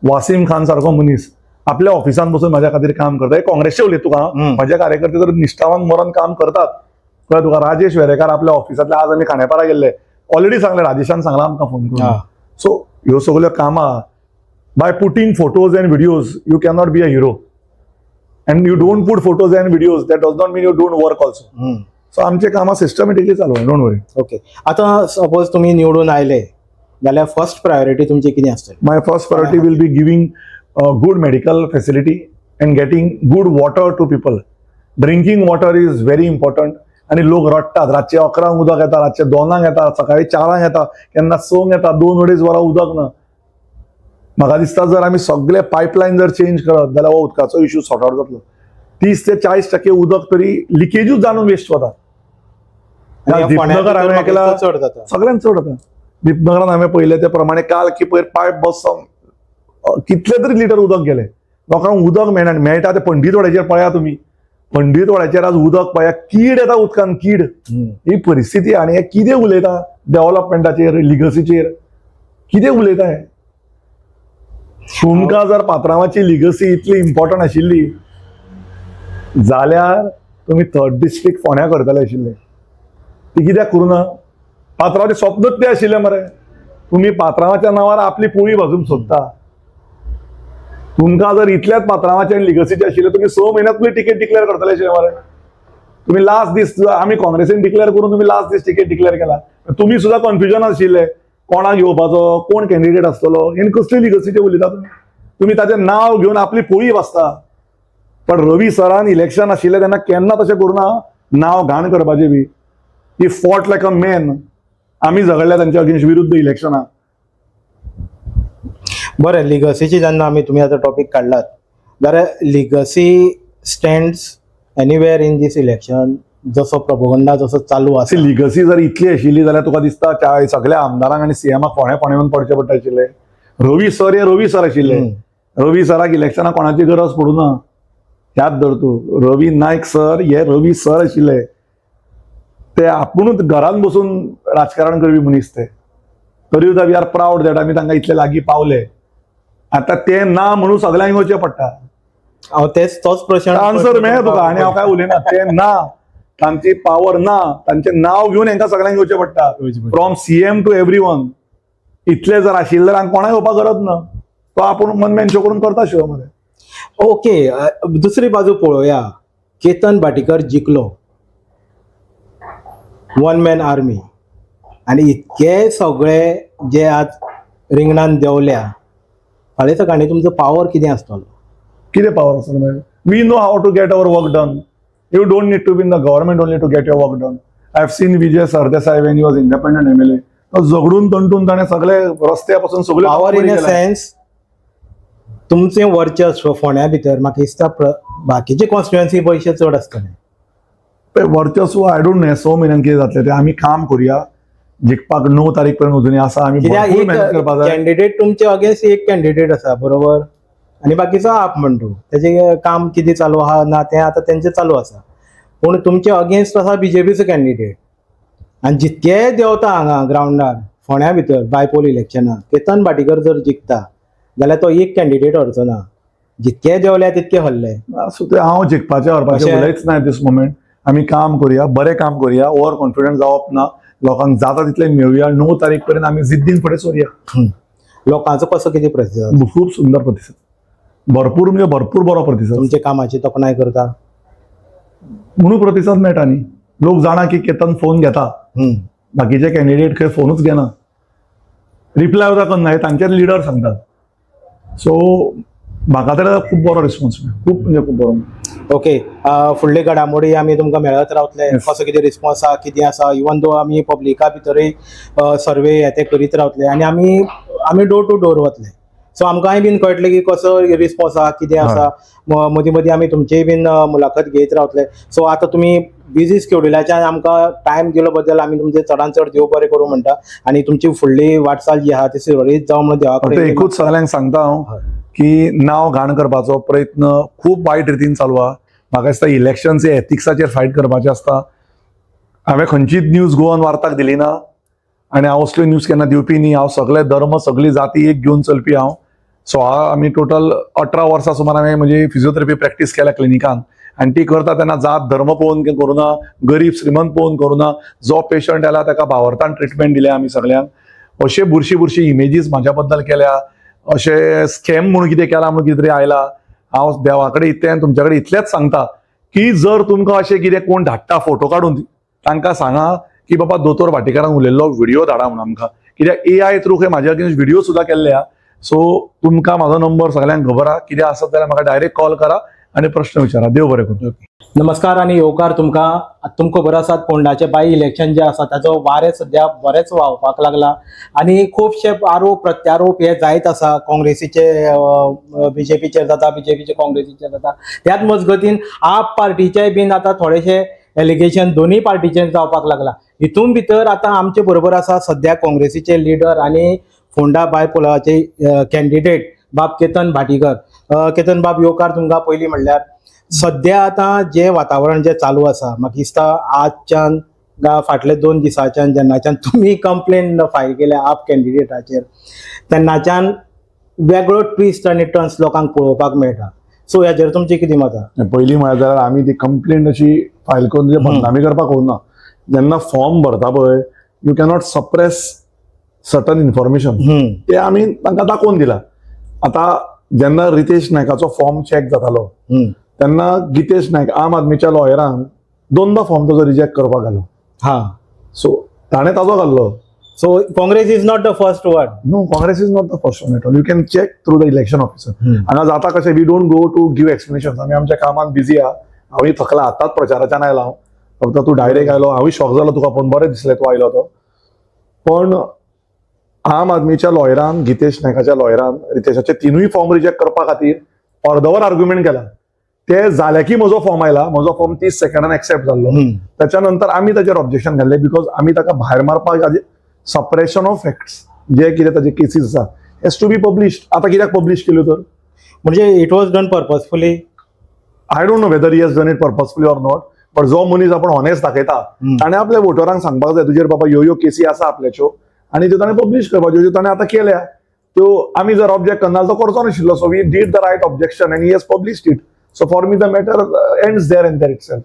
वासीम खान सारको मनीस आपल्या ऑफिसान बसून म्हाज्या खातीर काम करता. हे काँग्रेसचे उलयत तुका. म्हजे कार्यकर्ते तर निश्ठावान मरण काम करतात, कळ्ळें तुका? राजेश वेरेकार आपल्या ऑफिसांतले, आज आमी खांडेपारा गेल्ले, ऑलरेडी सांगलें, राजेशान सांगलां आमकां फोन करून. सो ह्यो सगल्यो कामां, by putting photos and videos you cannot be a hero, and you don't put photos and videos, that does not mean you don't work also. So आमचे कामां सिस्टमॅटिकली चालू, don't worry. Okay, आतां suppose तुमी निवडून आयले जाल्यार first priority तुमची कितें आसतली? My first priority will be giving good medical facility and getting good water to people. Drinking water is very important. आणि लोक रडटात. रातचे 11 उदक येता, रातचे 2 येता, सकाळी 4 येता, केन्ना 6 येता, 2-2.5 वरां उदक ना. म्हाका दिसता, जर आमी सगळे पायपलायन जर चेंज करत जाल्यार हो उदकाचो इशू सॉर्ट आउट जातलो. 30 ते 40% उदक तरी लिकेजूच जावन वेस्ट वता. आनी ह्या फोंड्या दीपनगर भितर हांवें म्हाका ऐकला. दिसता चड जाता. सगळ्यांत चड जाता. दीपनगरान हांवें पळयलें ते प्रमाणे काल की पयर पायप बसोन कितले तरी लिटर उदक गेले. लोकांक उदक मेळना. मेळटा ते पंडीतवाड्याचेर पळया तुमी. पंडीतवाड्याचेर आज उदक पळया, कीड येता उदकान, कीड. ही परिस्थिती. आनी हे कितें उलयता डेव्हलपमेंटाचेर, लिगसीचेर कितें उलयता हे? तुमकां जर पात्रांवाची लिगसी इतली इम्पॉर्टंट आशिल्ली जाल्यार तुमी थर्ड डिस्ट्रिक्ट फोंड्या करतले आशिल्ले. ती कित्याक करूं ना? पात्रांवाचें स्वप्नूच तें आशिल्लें मरे. तुमी पात्रांवाच्या नांवार आपली पोळी भाजूंक सोदता. तुमकां जर इतल्याच पात्रांवाचें आनी लिगसीचें आशिल्लें, तुमी 6 म्हयन्यात तुमी तिकेट डिक्लेअर करतले आशिल्ले मरे. तुम्ही लास्ट दीस आमी काँग्रेसीन डिक्लेअर करून तुम्ही लास्ट दीस तिकेट डिक्लेअर केला. तुमी सुद्धा कन्फ्युजन आशिल्ले, कोणाक घेवपाचो, कोण कॅन्डिडेट आसतलो. आनी कसली लिगसीचे उलयता तुमी? तुमी ताचें नांव घेवन आपली पोळी भाजता. पण रवी सरान इलेक्शन आशिल्लें तेन्ना केन्ना तशें करूं ना, नांव घाण करपाचें बी. He fought like a man. आमी झगडल्या तांच्या अगेन्स्ट विरुद्ध इलेक्शनाक. बरें, लिगसीची जेन्ना आमी तुमी आतां टॉपीक काडलात जाल्यार legacy stands anywhere in this election, जसो प्रपोगंडा जसो चालू आसा? लिगसी जर इतली आशिल्ली जाल्यार तुका दिसता त्या सगळ्या आमदारांक आनी सीएमाक फोंड्या फोंड्या येवन पडचें पडटा आशिल्लें? रवी सर हे रवी सर आशिल्ले. रवी सराक इलेक्शनाक कोणाची गरज पडूं ना, याद धर तूं. रवी नायक सर हे रवी सर आशिल्ले. ते आपुणूच घरान बसून राजकारण करपी मनीस ते. तरी सुद्दां we are proud that आमी तांकां इतले लागीं पावले. आतां ते ना म्हणून सगळ्यांक येवचें पडटा. हांव तेच तोच प्रश्न. आन्सर मेळ्ळें तुका आनी हांव काय उलयना. ते ना, तांची पावर ना, तांचें नांव घेवन हांकां सगळ्यांक येवचें पडटा, from CM to every one. इतले जर आशिल्ले जाल्यार कोणाक येवपाक गरज ना. तो आपूण वन मॅन शो करून करता शो मरे. ओके, दुसरी बाजू पळोवया. केतन भाटीकर जिखलो, वन मॅन आर्मी, आनी इतके सगळे जे आज रिंगणान देंवल्या, फाल्यां सकाळी तुमचो पावर कितें आसतलो? कितें पावर आसा मागीर? We know how to get our work done. You don't need to be in the government only to get your work done. I have seen Vijay Sardesai when he was independent MLA. तो झगडून तंटून ताणें सगळे रस्त्या पासून सगळे power in a sense, तुमचें वर्चस्व फोंड्या भितर म्हाका दिसता बाकीचे कॉन्स्टिट्युएन्सी पयशे चड आसतले. वर्चस्व I don't know, 6 म्हयन्यान कितें जातलें तें. आमी काम करुया जिखपाक. 9 तारीख पर्यंत अजूनय आसा. आमी कित्याक भरपूर एक मेहनत करपाक जाय. कॅन्डिडेट तुमचे अगेन्स्ट एक कॅन्डिडेट आसा, बरोबर, आनी बाकीचो आप म्हणटू तेजें काम कितें चालू आहा ना तें आतां तेंचें चालू आसा. पूण तुमचे अगेन्स्ट आसा बीजेपीचो कॅन्डिडेट आनी जितके देंवता हांगा ग्रावंडार फोंड्या भितर बायपोल इलेक्शनाक केतन भाटीकर जर जिखता जाल्यार तो एक कॅन्डिडेट हरचो ना. जितके देंवल्या तितके हरले. आसूं तें, हांव जिखपाचें हरपाचें उलयच ना दीस मोमेंट. आमी काम करुया, बरें काम करुया. ओवर कॉन्फिडंट जावप ना. लोकांक जाता तितलें मेळुया. 9 तारीख पर्यंत आमी जिद्दीन फुडें सरुया. लोकांचो कसो कितें प्रतिसाद? खूब सुंदर प्रतिसाद, भरपूर म्हणजे भरपूर बरो प्रतिसाद. तुमच्या कामाची तोखणाय करता? म्हणून प्रतिसाद मेळटा न्ही. लोक जाणा की केतन फोन घेता. बाकीचे कॅन्डिडेट खंय फोनूच घेना, रिप्लाय सुद्दां करना, हे तांचेच लिडर सांगतात. सो म्हाका तर खूब बरो रिस्पॉन्स मेळ्ळो, खूब म्हणजे खूब बरो. ओके, फुडले घडामोडी आमी तुमकां मेळत रावतले. कसो कितें रिस्पॉन्स आहा, कितें आसा, इवन दो आमी पब्लिका भितरूय सर्वे हे ते करीत रावतले आनी आमी आमी डोर टू डोर वतले. सो आमकांय बीन कळटलें की कसो रिस्पॉन्स आहा, कितें आसा. मदीं मदीं आमी तुमचीय बीन मुलाखत घेयत रावतले. सो आतां तुमी बिजी स्केड्युलाच्यान आमकां टायम दिलो बद्दल आमी तुमचे चडान चड देव बरें करूं म्हणटा आनी तुमची फुडली वाटचाल जी आहा ती सुरळीत जावं म्हणून देवा फक्त कडेन एकूच सगळ्यांक सांगता हांव की नांव घाण करपाचो प्रयत्न खूब वायट रितीन चालू आहा. म्हाका दिसता इलेक्शन्स हे एथिक्साचेर फायट करपाचें आसता. हांवें खंयचीच न्यूज गोवन वार्ताक दिली ना आनी हांव असल्यो न्यूज केन्ना दिवपी न्ही. हांव सगळे धर्म, सगळी जाती एक घेवन चलपी हांव. सो आमी टोटल 18 वर्सां सुमार हांवें म्हजी फिजियोथेरपी प्रॅक्टीस केल्या क्लिनिकान आनी ती करता तेन्ना जात धर्म पळोवन करूना, गरीब श्रीमंत पळोवन करूना. जो पेशंट आयला ताका भावार्थान ट्रिटमेंट दिल्या आमी सगळ्यांक. अशे बुरशी बुरशी इमेजीस म्हाज्या बद्दल केल्या, अशे स्कॅम म्हणून कितें केला म्हणून कितें तरी आयला. हांव देवा कडेन इतलें, तुमच्या कडेन इतलेंच सांगता की जर तुमकां अशें कितें कोण धाडटा फोटो काडून, तांकां सांगा की बाबा दोतोर भाटीकारान उलयल्लो व्हिडिओ धाडा म्हणून आमकां, कित्याक एआय थ्रू खंय म्हाज्या अगेन्स्ट व्हिडिओ सुद्दां केल्ले आहा. सो तुमकां म्हाजो नंबर सगळ्यांक खबर आहा. कितें आसत जाल्यार म्हाका डायरेक्ट कॉल करा आनी प्रश्न विचारा. देव बरें करूं. नमस्कार आनी येवकार तुमकां. तुमकां खबर आसात, फोंडाचे बाय इलेक्शन जे आसा ताचो वारें सद्या बरेंच व्हांवपाक लागला आनी खुबशे आरोप प्रत्यारोप हे जायत आसा. काँग्रेसीचे बीजेपीचेर जाता, बीजेपीचे काँग्रेसीचेर जाता. त्याच मजगतीन आप पार्टीचे बीन आतां थोडेशे एलिगेशन दोनूय पार्टीचेर जावपाक लागला. हितून भितर आतां आमचे बरोबर आसा सद्या काँग्रेसीचे लिडर आनी फोंडा बायपोलाचे कॅन्डिडेट बाब केतन भाटीकर. केतन बाब, येवकार तुमकां. पयलीं म्हणल्यार सद्या आतां जें वातावरण जें चालू आसा, म्हाका दिसता आजच्यान फाटले 2 दिसांच्यान जेन्नाच्यान तुमी कंप्लेन फायल केल्या आप कॅन्डिडेटाचेर, तेन्नाच्यान वेगळो ट्विस्ट आनी टर्न्स लोकांक पळोवपाक मेळटा. सो हेजेर तुमचें कितें मत आहा? पयलीं म्हळ्यार जाल्यार आमी ती कंप्लेंट अशी फायल करून तुजे बदनामी करपाक वचना. जेन्ना फॉर्म भरता पळय, you cannot suppress certain information. ते आमी तांकां दाखोवन दिला. आतां जेन्ना रितेश नायकाचो फॉर्म चॅक जातालो तेन्ना गितेश नायक आम आदमीच्या लॉयरान दोनदा फॉर्म ताजो रिजेक्ट करपाक घालो. सो ताणें ताजो घाल्लो. So Congress is not the first one? No, Congress is not the first one at all. You can check through the election officer. हांगा जाता कशें, we don't go to give explanation. आमी आमच्या कामात बिजी आहा. हांवूय थकला, आतांच प्रचाराच्यान आयला हांव. फक्त तूं डायरेक्ट आयलो, हांवूय शॉक जालो तुका पळोवन. बरें दिसलें तूं आयलो तो. पण आम आदमीच्या लॉयरान, गितेश नायकाच्या लॉयरान रितेशाचे तिनूय फॉर्म रिजेक्ट करपा खातीर अर्दवर आर्ग्युमेंट केला. ते जाले की म्हजो फॉर्म आयला. म्हजो फॉर्म 30 सेकंडान एक्सेप्ट जाल्लो. त्याच्या नंतर आमी ताचेर ऑब्जेक्शन घाल्लें, because आमी ताका भायर मारपाक, सप्रेशन ऑफ फॅक्ट्स, जे कितें ताजे केसीस आसा हेज टू बी पब्लिश्ड. आतां कित्याक पब्लिश केल्यो तर? म्हणजे it was done purposefully? I don't know whether he has done it purposefully or not, but जो मनीस आपण ऑनेस्ट दाखयता ताणें आपल्या वोटरांक सांगपाक जाय, तुजेर बाबा ह्यो ह्यो केसी आसा आपल्याच्यो, आनी त्यो ताणें पब्लिश करपाच्यो, ज्यो ताणें आतां केल्या त्यो. आमी जर ऑब्जेक्ट करना तो करचो नाशिल्लो. So we did the right objection and he has published it. So for me the matter ends there and there itself.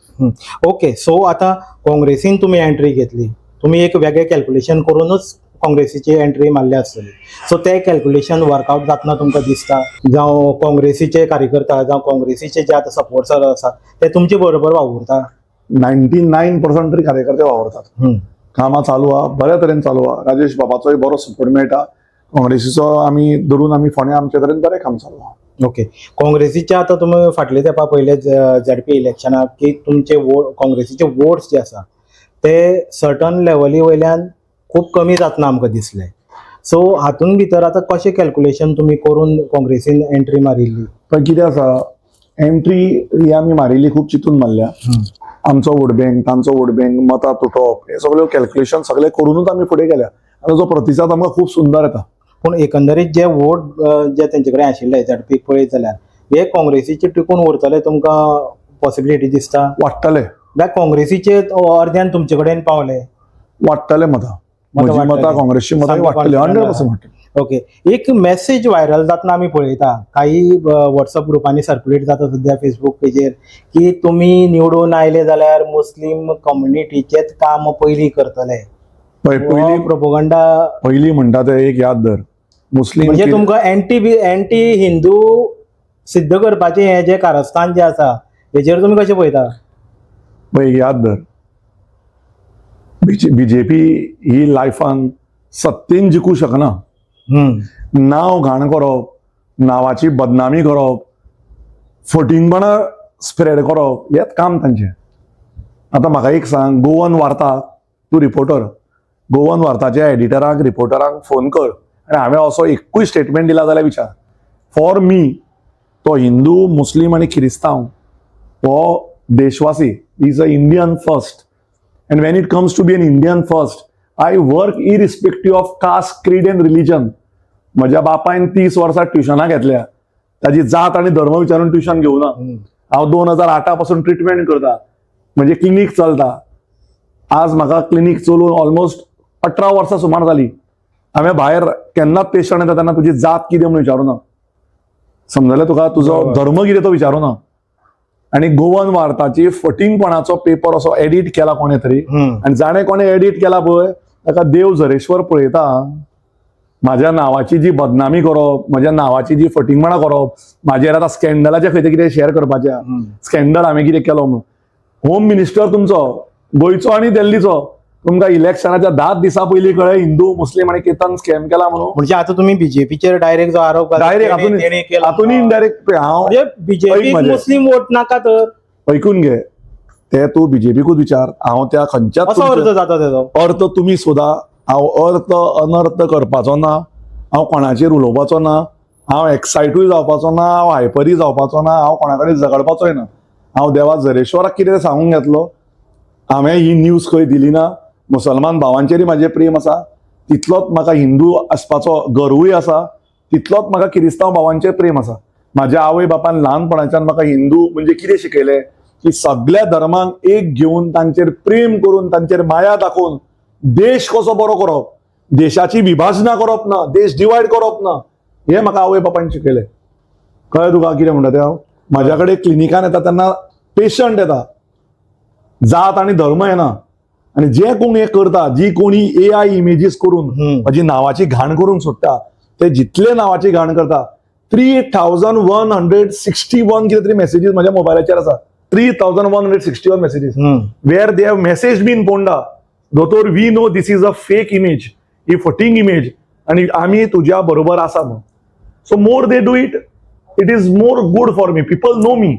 Okay, so आतां काँग्रेसीन तुमी एंट्री घेतली, तुमी एक वेगळें कॅल्क्युलेशन करूनच काँग्रेसीची एंट्री मारल्या आसतली. सो ते कॅल्क्युलेशन वर्कआउट जातना तुमकां दिसता, जावं काँग्रेसीचे कार्यकर्ता जावं काँग्रेसीचे जे आतां सपोर्टर आसा ते तुमचे बरोबर वावुरता? 99% तरी कार्यकर्ते वावरतात. कामां चालू आहा, बऱ्या तरेन चालू आहा. राजेश बाबाचोय बरो सपोर्ट मेळटा. काँग्रेसीचो आमी धरून आमी फोंड्या आमचे तरेन बरें काम चालू आहा. ओके, काँग्रेसीच्या आतां तुमी फाटले तेंपा पयले झेडपी इलेक्शनाक की तुमचे वोट, काँग्रेसीचे वोट्स जे आसा ते सर्टन लेवली वयल्यान खूब कमी जातना आमकां दिसले. सो हातून भितर आतां कशें कॅल्क्युलेशन तुमी करून काँग्रेसीन एंट्री मारिल्ली? पण कितें आसा, एंट्री ही आमी मारिल्ली खूब चिंतून मारल्या. आमचो वोट बँक, तांचो वोट बँक, मतां तुटप, हे सगळे कॅल्क्युलेशन सगळे करूनच आमी फुडें गेल्या आनी ताजो प्रतिसाद आमकां खूब सुंदर येता. पूण एकंदरीत जे वोट जे तेंचे कडेन आशिल्ले झेडपीक पळयत जाल्यार, हे काँग्रेसीचे टिकून उरतले तुमकां पॉसिबिलिटी दिसता? वाडटले. जाल्यार काँग्रेसीचे अर्द्यान तुमचे कडेन पावले? वाडटले मतां. मतां म्हजी वाडटली. मतां, काँग्रेसची मतां सामकी वाडटली. confident. 100% वाडटली. ओके, एक मेसेज व्हायरल जातना आमी पळयता, काही व्हॉट्सअप ग्रुपांनी सर्क्युलेट जाता सध्या फेसबूक पेजेर, की तुमी निवडून आयले जाल्यार मुस्लीम कम्युनिटीचेच काम पयलीं करतले. पळय, पयलीं प्रोपोगंडा. पयलीं म्हणटा ते एक याद धर, मुस्लीम म्हणजे तुमकां एंटी हिंदू सिद्ध करपाचें हें जें कारस्थान जें आसा, हेजेर तुमी कशें पळयता? पळय, एक याद धर, बीजेपी ही लायफान सत्तेन जिखूं शकना. नांव घाण करप, नांवाची बदनामी करप, फटींगपणां स्प्रेड करप, हेच काम तांचें. आतां म्हाका एक सांग, गोवन वार्ता, तूं रिपोर्टर, गोवन वार्ताच्या एडिटराक, रिपोर्टरांक फोन कर आनी हांवें असो एकूय स्टेटमेंट दिला जाल्यार विचार. फॉर मी तो हिंदू, मुस्लीम आनी किरिस्तांव हो देशवासी, is a Indian first, and when it comes to be an Indian first, I work irrespective of caste, creed and religion. म्हज्या बापायन 30 वर्सां ट्युशनां घेतल्या, ताजी जात आनी धर्म विचारून ट्युशन घेवना. हांव 2008 पासून ट्रिटमेंट करता, म्हणजे क्लिनीक चलता. आज म्हाका क्लिनीक चलोवन ऑलमोस्ट 18 वर्सां सुमार जाली. हांवें भायर केन्नाच पेशंट येता तेन्ना तुजी जात कितें म्हणून विचारूना. समजलें तुका? तुजो धर्म कितें तो विचारूना. आनी गोवन वार्ताची फटींगपणाचो पेपर असो एडिट केला कोणें तरी आनी जाणें कोणें एडिट केला पळय, ताका देव झरेश्वर पळयता. माझ्या नावाची जी बदनामी करप, म्हज्या नावाची जी फटींगपणां करप, म्हाजेर आतां स्कॅन्डलाचे खंय ते कितें शेअर करपाचें, स्कॅन्डल हांवें कितें केलो म्हणून. होम मिनिस्टर तुमचो गोंयचो आनी दिल्लीचो, तुमकां इलेक्शनाच्या 10 दिसां पयलीं कळ्ळें हिंदू, मुस्लीम आनी केतन स्कॅम केला म्हणून? म्हणजे आता तुम्ही बीजेपीचेर डायरेक्ट जो आरोप घाला, डायरेक्ट तेणे केला. हातून इनडायरेक्ट हांव म्हणजे बीजेपी ऐक म्हजें. मुस्लिम वोट नाका तर? ऐकून घे, ते तूं बीजेपीकूच विचार. हांव त्या खंयच्याच असो अर्थ जाता तेजो. अर्थ तुमी सोदा. हांव अर्थ अनर्थ करपाचो ना. हांव कोणाचेर उलोवपाचो ना. हांव एक्सायटूय जावपाचो ना. हांव हायपरूय जावपाचो ना. हांव कोणा कडेन झगडपाचोय ना. हांव देवा झरेश्वराक कितें सांगूंक घेतलो. हांवें ही न्यूज खंय दिली ना. मुसलमान भावांचेरय म्हाजें प्रेम आसा, तितलोच म्हाका हिंदू आसपाचो गर्वूय आसा, तितलोच म्हाका किरिस्तांव भावांचेर प्रेम आसा. माझ्या आवय बापान ल्हानपणाच्यान म्हाका हिंदू म्हणजे कितें शिकयलें की सगळ्या धर्मांक एक घेवन तांचेर प्रेम करून तांचेर माया दाखोवन देश कसो बरो करप, देशाची विभाजनां करप ना, देश डिवायड करप ना, हें म्हाका आवय बापायन शिकयलें. कळ्ळें तुका कितें म्हणटा तें हांव? म्हाज्या कडेन क्लिनिकान येता तेन्ना पेशंट येता, जात आनी धर्म येना. आनी जे कोण हें करता, जी कोणी एआय इमेजीस करून म्हजी नांवाची घाण करूंक सोदता, ते जितले नांवाची घाण करता, 3161 कितें तरी मॅसेजीस म्हज्या मोबायलाचेर आसा. 3161 messages where they have message me in Ponda, "दोतोर, we know this is a fake image, he फटींग image आणि आमी तुज्या बरोबर आसा" म्हणून. So more they do it, it is more good for me. People know me.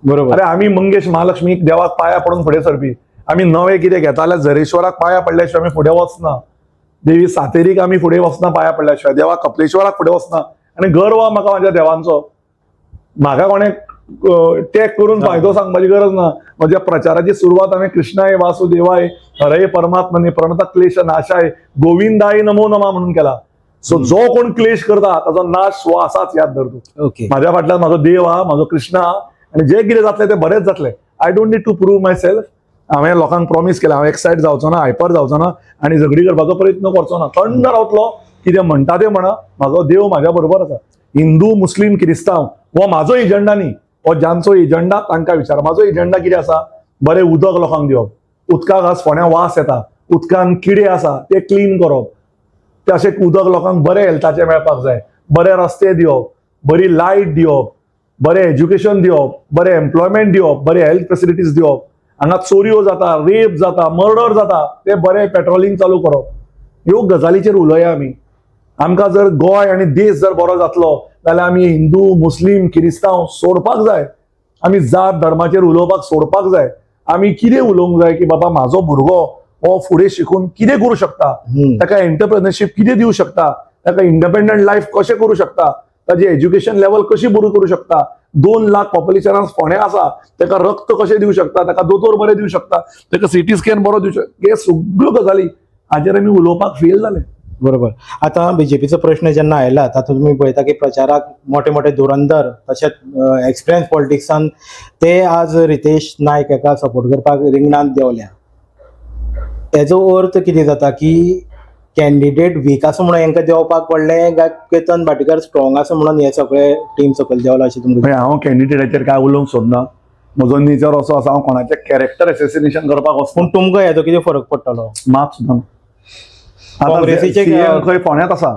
अरे, आमी मंगेश महालक्ष्मीक देवाक पाया पडून फुडें सरपी. आमी नवें कितें घेता जाल्यार झरेश्वराक पाया पडल्या शिवाय आमी फुडें वचना. देवी सातेरीक आमी फुडें वचना पाया पडल्या शिवाय. देवा कपलेश्वराक फुडें वचना. आनी गर्व आहा म्हाका म्हाज्या देवांचो. म्हाका कोणें टॅग करून फायदो सांगपाची गरज ना. म्हज्या प्रचाराची सुरवात हांवें "कृष्णाय वासुदेवाय हरये परमात्मने प्रणत क्लेश नाशाय गोविंदाय नमो नमा" म्हणून केला. सो जो कोण क्लेश करता ताचो नाश हो आसाच, याद धर तूं. माझ्या फाटल्यान म्हाजो देव आहा, म्हाजो कृष्ण आहा आनी जे कितें जातलें तें बरेंच जातलें. I don't need to prove myself. हांवें लोकांक प्रॉमीस केलें, हांव एक्सायट जावचो ना, हायपर जावचो ना आनी झगडी करपाचो प्रयत्न करचो ना. थंड रावतलो. कितें म्हणटा तें म्हणा, म्हाजो देव म्हाज्या बरोबर आसा. हिंदू, मुस्लीम, क्रिस्तांव हो म्हाजो एजंडा न्ही. हो जांचो एजंडा तांकां विचार. म्हाजो एजंडा कितें आसा? बरें उदक लोकांक दिवप. उदकाक आज फोंड्या वास येता, उदकान किडे आसा, ते क्लीन करप. ते अशें उदक लोकांक बरें हेल्थाचें मेळपाक जाय. बरे रस्ते दिवप, बरी लायट दिवप, बरें एज्युकेशन दिवप, बरें एम्प्लॉयमेंट दिवप, बरें हेल्थ फेसिलिटीज दिवप. हांगा चोरयो जाता, रेप जाता, मर्डर जाता, ते बरें पेट्रोलिंग चालू करप. ह्यो गजालीचेर उलोवया आमी. आमकां जर गोंय आनी देश जर बरो जातलो जाल्यार आमी हिंदू, मुस्लीम, किरिस्तांव सोडपाक जाय. आमी जात धर्माचेर उलोवपाक सोडपाक जाय. आमी कितें उलोवंक जाय की बाबा, म्हाजो भुरगो हो फुडें शिकून कितें करूं शकता, ताका एंटरप्रेनरशीप कितें दिवं शकता, ताका इंडिपेंडंट लायफ कशें करूं शकता, ताजी एज्युकेशन लेवल कशी बरी करूं शकता. 2 लाख पॉप्युलेशनान फोंडें आसा, ताका रक्त कशें दिवं शकता, ताका दोतोर बरे दिवं शकता, ताका सिटी स्कॅन बरो दिवं शकता. हे सगळ्यो गजाली हाजेर आमी उलोवपाक फेल जाले. बरोबर. आतां बीजेपीचो प्रश्न जेन्ना आयला, तातूंत तुमी पळयता की प्रचाराक मोठे मोठे धुरंधर तशेंच एक्सपिरियन्स पॉलिटिक्सान ते आज रितेश नायक हाका सपोर्ट करपाक रिंगणांत देंवल्या. हेजो अर्थ कितें जाता की कॅन्डिडेट वीक आसा म्हणून हेंकां देंवपाक पडलें काय केतन भाटीकर स्ट्रॉंग आसा म्हणून हे सगळे टीम सकयल देंवला अशें तुमकां? म्हणजे हांव कॅन्डिडेटाचेर काय उलोवंक सोदना. म्हजो नेचर असो आसा, हांव कोणाचें कॅरेक्टर एसेसिनेशन करपाक वचना. पूण तुमकां हेजो कितें फरक पडटलो? मात सुद्दां ना. आतां काँग्रेसीचे CM खंय फोंड्यांत आसा,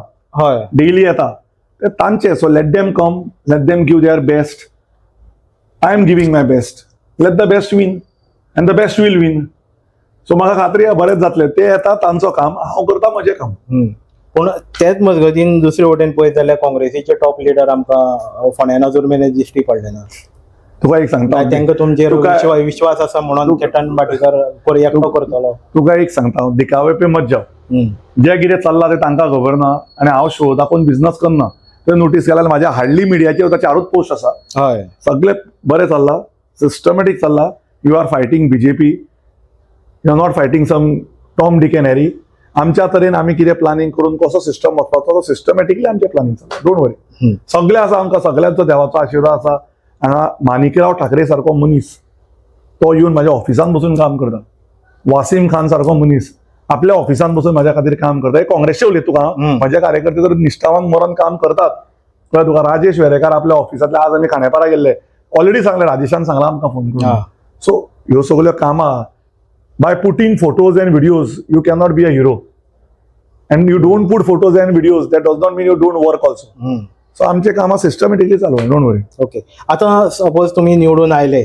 डेली येता ते तांचे. So let them come, let them give their best. I am giving my best. Let the best win and the best will win. So म्हाका खात्री आहा, बरेंच जातलें. ते येता तांचो काम, हांव करता म्हजें काम. पूण तेच मजगतीन दुसरे वटेन पळयत जाल्यार काँग्रेसीचे टॉप लिडर आमकां फोंड्यान अजून मेरेन दिश्टी पडले ना. तुका एक सांगता. तांकां तुमचेर विश्वास आसा म्हणून केतन भाटीकर एकटो करतलो? तुका एक सांगता हांव, दिखावे पे मत जाव. जे कितें चल्लां तें तांकां खबर ना आनी हांव शो दाखोवन बिझनस करना. तुवें नोटीस केल्यार म्हाज्या हार्डली मिडियाचेर चारूच पोस्ट आसा. सगळे बरें चल्लां, सिस्टमॅटीक चल्लां. You are fighting BJP, you are not fighting some Tom, Dick and Harry. आमच्या तरेन आमी कितें प्लॅनिंग करून कसो सिस्टम वचपाचो, तो सिस्टमॅटिकली आमचें प्लॅनिंग चल्लां. Don't worry. सगळें आसा आमकां, सगळ्यांचो देवाचो आशिर्वाद आसा. हांगा माणिकराव ठाकरे सारको मनीस तो येवन म्हाज्या ऑफिसान बसून काम करता. वासीम खान सारको मनीस आपल्या ऑफिसान बसून म्हाज्या खातीर काम करता. हे काँग्रेसचे उलयता तुका. म्हाजे कार्यकर्ते तर निश्ठावान मरण काम करतात. कळ्ळें तुका? राजेश वेरेकार आपल्या ऑफिसांतले, आज आमी खांडेपारा गेल्ले, ऑलरेडी सांगलें, राजेशान सांगलां आमकां फोन करून. सो ह्यो सगल्यो कामां, by putting photos and videos you cannot be a hero, and you don't put photos and videos, that does not mean you don't work also. So आमचे कामां सिस्टमॅटिकली चालू आहे. Don't worry. Okay, आतां suppose तुमी निवडून आयले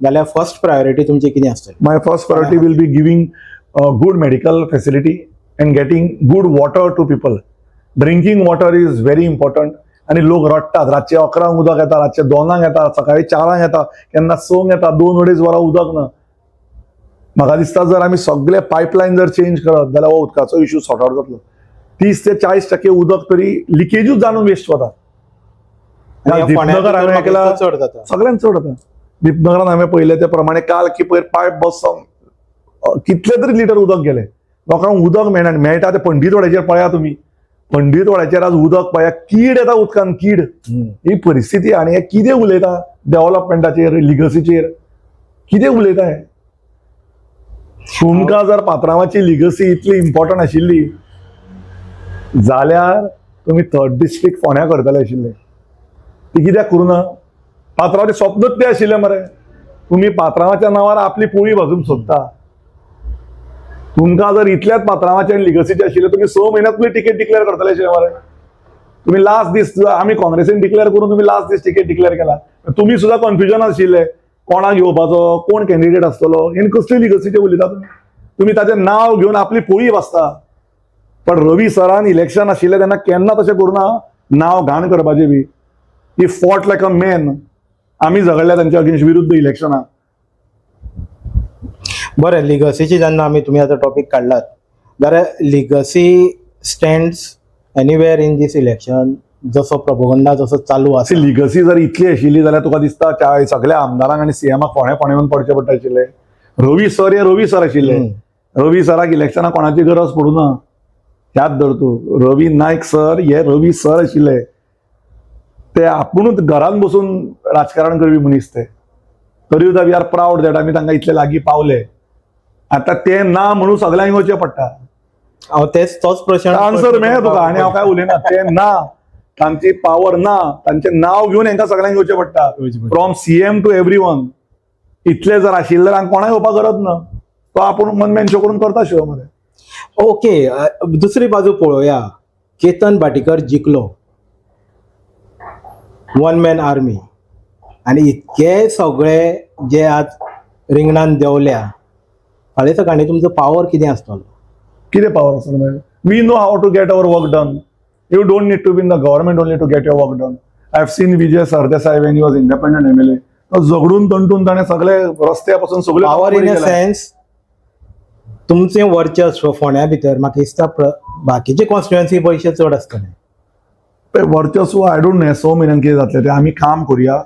जाल्यार first priority तुमची कितें आसतली? My first priority will be giving good medical facility and getting good water to people. Drinking water is very important. आणि लोक रडटात. रातचे 11ंक उदक येता, रातचे 2ांक येता, सकाळी 4ांक येता, केन्ना 6ंक येता. 2-2.5 वरां उदक ना. म्हाका दिसता, जर आमी सगळे पायपलायन जर चेंज करत जाल्यार हो उदकाचो इशू सॉर्ट आउट जातलो. 30 ते 40% उदक तरी लिकेजूच जावन वेस्ट वता. आनी ह्या फोंड्या दीपनगर भितर हांवें म्हाका ऐकला दिसता चड जाता. सगळ्यांत चड जाता. दीपनगरान हांवें पळयलें ते प्रमाणे काल की पयर पायप बसोन कितले तरी लिटर उदक गेले. लोकांक उदक मेळना आनी मेळटा ते पंडीतवाड्याचेर पळया तुमी. पंडीतवाड्याचेर आज उदक पळया, कीड येता उदकान, कीड. ही परिस्थिती. आनी हे कितें उलयता डेव्हलपमेंटाचेर, लिगसीचेर कितें उलयता हे? तुमकां जर पात्रांवाची लिगसी इतली इम्पॉर्टंट आशिल्ली जाल्यार तुमी थर्ड डिस्ट्रिक्ट फोंड्या करतले आशिल्ले. ती कित्याक करूं ना? पात्रांवाचें स्वप्नूच तें आशिल्लें मरे. तुमी पात्रांवाच्या नांवार आपली पोळी भाजूंक सोदता. तुमकां जर इतल्याच पात्रांवाचें आनी लिगसीचें आशिल्लें, तुमी 6 म्हयन्यात तुमी तिकेट डिक्लेअर करतले आशिल्ले मरे. तुम्ही लास्ट दीस आमी काँग्रेसीन डिक्लेअर करून तुम्ही लास्ट दीस तिकेट डिक्लेअर केला. तुम्ही सुद्धा कन्फ्युजन आशिल्ले कोणाक घेवपाचो, कोण कॅन्डिडेट आसतलो. आनी कसली लिगसीचे उलयता तुमी? तुमी ताचें नांव घेवन आपली पोळी भाजता. पण रवी सरान इलेक्शन आशिल्लें तेन्ना केन्ना तशें करूं ना, नांव घाण करपाचें बी. He fought like a man. आमी झगडल्या तांच्या अगेन्स्ट विरुद्ध इलेक्शनाक. बरें, लिगसीची जेन्ना आमी तुमी आतां टॉपीक काडलात जाल्यार legacy stands anywhere in this election, जसो प्रपोगंडा जसो चालू आसा. लिगसी जर इतली आशिल्ली जाल्यार तुका दिसता त्या सगळ्या आमदारांक आनी सीएमाक फोंड्या फोंड्या येवन पडचें पडटा आशिल्लें? रवी सर हे रवी सर आशिल्ले. रवी सराक इलेक्शनाक कोणाची गरज पडूं ना. याद धर तूं, रवी नायक सर हे रवी सर आशिल्ले. ते आपुणूच घरान बसून राजकारण करपी मनीस ते. तरी सुद्दां we are proud that आमी तांकां इतले लागीं पावले. आतां ते ना म्हणून सगल्यांक येवचें पडटा. हांव तेच तोच प्रश्न. आन्सर मेळ्ळा तुका आनी हांव काय उलयना. ते ना, तांची पावर ना, तांचें नांव घेवन हांकां सगल्यांक येवचें पडटा, from CM to every one. इतले जर आशिल्ले जाल्यार कोणाक येवपाक गरज ना. तो आपूण वन मॅन शो करून करता शो मरे. ओके, दुसरी बाजू पळोवया. केतन भाटीकर जिखलो, वन मॅन आर्मी, आनी इतके सगळे जे आज रिंगणान देंवल्या, फाल्यां सकाळी तुमचो पावर कितें आसतलो? कितें पावर आसता मागीर? We know how to get our work done. You don't need to be in the government only to get your work done. I have seen Vijay Sardesai when he was independent MLA. तो झगडून तंटून ताणें सगळे रस्त्या पासून सगळे power in a sense, तुमचें वर्चस्व फोंड्या भितर म्हाका दिसता बाकीचे कॉन्स्टिट्युएन्सी पयशे चड आसतले. वर्चस्व I don't know, 6 म्हयन्यान कितें जातलें तें. आमी काम करुया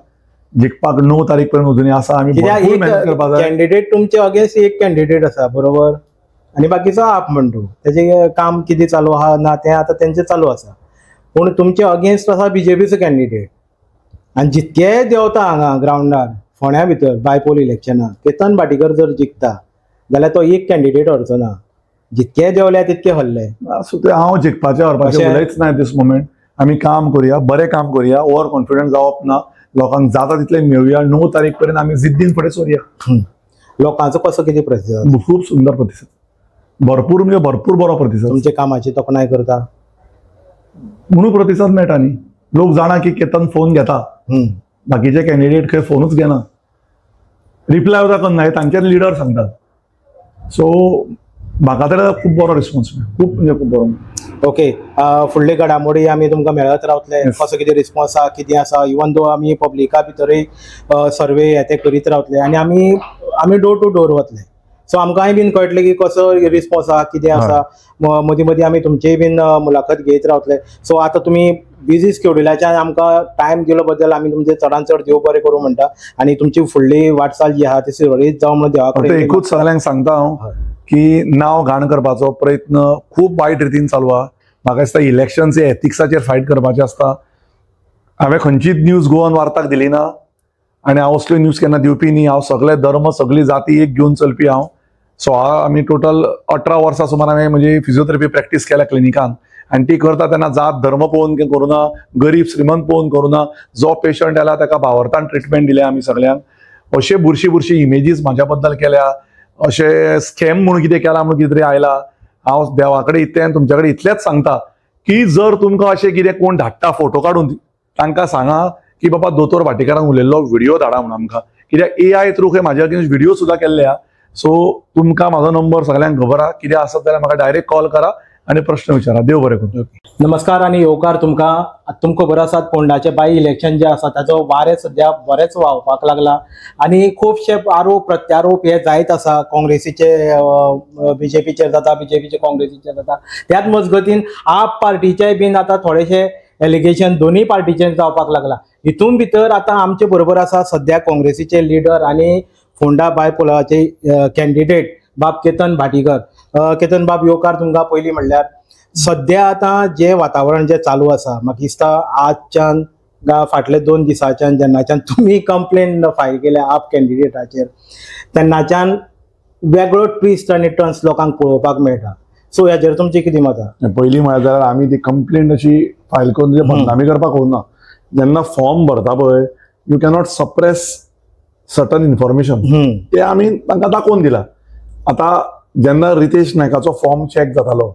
जिखपाक. 9 तारीख पर्यंत अजूनय आसा. आमी कित्याक भरपूर एक मेहनत करपाक जाय. कॅन्डिडेट तुमचे अगेन्स्ट एक कॅन्डिडेट आसा, बरोबर, आनी बाकीचो आप म्हणटू तेजें काम कितें चालू आहा ना तें आतां तेंचें चालू आसा. पूण तुमचे अगेन्स्ट आसा बीजेपीचो कॅन्डिडेट आनी जितके देंवता हांगा ग्रावंडार फोंड्या भितर बायपोल इलेक्शनाक केतन भाटीकर जर जिखता जाल्यार तो एक कॅन्डिडेट हरचो ना. जितके देंवल्या तितके हरले. सो ते हांव जिखपाचें हरपाचें उलयच ना दीस मोमेंट. आमी काम करुया, बरें काम करुया. ओवर कॉन्फिडंट जावप ना. लोकांक जाता तितलें मेळुया. 9 तारीख पर्यंत आमी जिद्दीन फुडें सरुया. लोकांचो कसो कितें प्रतिसाद? खूब सुंदर प्रतिसाद, भरपूर म्हणजे भरपूर बरो प्रतिसाद. तुमच्या कामाची तोखणाय करता? म्हणून प्रतिसाद मेळटा न्ही. लोक जाणा की केतन फोन घेता. बाकीचे कॅन्डिडेट खंय फोनूच घेना, रिप्लाय सुद्दां करना, हे तांचेच लिडर सांगतात. सो म्हाका तर खूब बरो रिस्पॉन्स मेळ्ळो, खूब म्हणजे खूब बरो. ओके, फुडले घडामोडी आमी तुमकां मेळत रावतले. कसो कितें रिस्पॉन्स आसा, कितें आसा, इवन दो आमी पब्लिका भितरूय सर्वे हे ते करीत रावतले आनी आमी आमी डोर टू डोर वतले. सो आमकांय बीन कळटलें की कसो रिस्पॉन्स आसा, कितें आसा. मदीं मदीं आमी तुमचीय बीन मुलाखत घेयत रावतले. सो आतां तुमी बिजी स्केड्युलाच्यान आमकां टायम दिलो बद्दल आमी तुमचे चडान चड देव बरें करूं म्हणटा आनी तुमची फुडली वाटचाल जी आहा ती सुरळीत जावं म्हणून देवा फक्त कडेन एकूच सगळ्यांक सांगता हांव की नांव घाण करपाचो प्रयत्न खूब वायट रितीन चालू आहा. म्हाका दिसता इलेक्शन्स हे एथिक्साचेर फायट करपाचें आसता. हांवें खंयचीच न्यूज गोवन वार्ताक दिली ना आनी हांव असल्यो न्यूज केन्ना दिवपी न्ही. हांव सगळे धर्म, सगळी जाती एक घेवन चलपी हांव. सो हांव आमी टोटल 18 वर्सां सुमार हांवें म्हजी फिजियोथेरपी प्रॅक्टीस केल्या क्लिनिकान आनी ती करता तेन्ना जात धर्म पळोवन करूना, गरीब श्रीमंत पळोवन करूना. जो पेशंट आयला ताका भावार्थान ट्रिटमेंट दिल्या आमी सगळ्यांक. अशे बुरशी बुरशी इमेजीस म्हाज्या बद्दल केल्या, अशें स्कॅम म्हणून कितें केलां म्हणून कितें तरी आयला. हांव देवा कडेन इतलें आनी तुमच्या कडेन इतलेंच सांगता की जर तुमकां अशें कितें कोण धाडटा फोटो काडून, तांकां सांगा की बाबा दोतोर भाटीकारान उलयल्लो व्हिडिओ धाडा म्हणून आमकां, कित्याक एआय थ्रू खंय म्हाज्या अगेन्स्ट व्हिडिओ सुद्दां केल्ले आहा. सो तुमकां म्हाजो नंबर सगळ्यांक खबर आहा. कितें आसत जाल्यार म्हाका डायरेक्ट कॉल करा आनी प्रश्न विचारा. देव बरें करूं. नमस्कार आनी येवकार तुमकां. तुमकां खबर आसात, फोंडाचे बाय इलेक्शन जे आसा ताचो वारें सद्या बरेंच व्हांवपाक लागला आनी खुबशे आरोप प्रत्यारोप हे जायत आसा. काँग्रेसीचे बीजेपीचेर जाता, बीजेपीचे काँग्रेसीचेर जाता. त्याच मजगतीन आप पार्टीचे बीन आतां थोडेशे एलिगेशन दोनूय पार्टीचेर जावपाक लागला. हितून भितर आतां आमचे बरोबर आसा सद्या काँग्रेसीचे लिडर आनी फोंडा बायपोलाचे कॅन्डिडेट बाब केतन भाटीकर. केतन बाब, येवकार तुमकां. पयलीं म्हणल्यार सद्या आतां जें वातावरण जें चालू आसा, म्हाका दिसता आजच्यान गा फाटले 2 दिसांच्यान जेन्नाच्यान तुमी कंप्लेन फायल केल्या आप कॅन्डिडेटाचेर, तेन्नाच्यान वेगळो ट्विस्ट आनी टर्न्स लोकांक पळोवपाक मेळटा. सो हेजेर तुमचें कितें मत आहा? पयलीं म्हळ्यार जाल्यार आमी ती कंप्लेंट अशी फायल करून तुजे बदनामी करपाक वचना. जेन्ना फॉर्म भरता पळय, you cannot suppress certain information. ते आमी तांकां दाखोवन दिला. आतां जेन्ना रितेश नायकाचो फॉर्म चॅक जातालो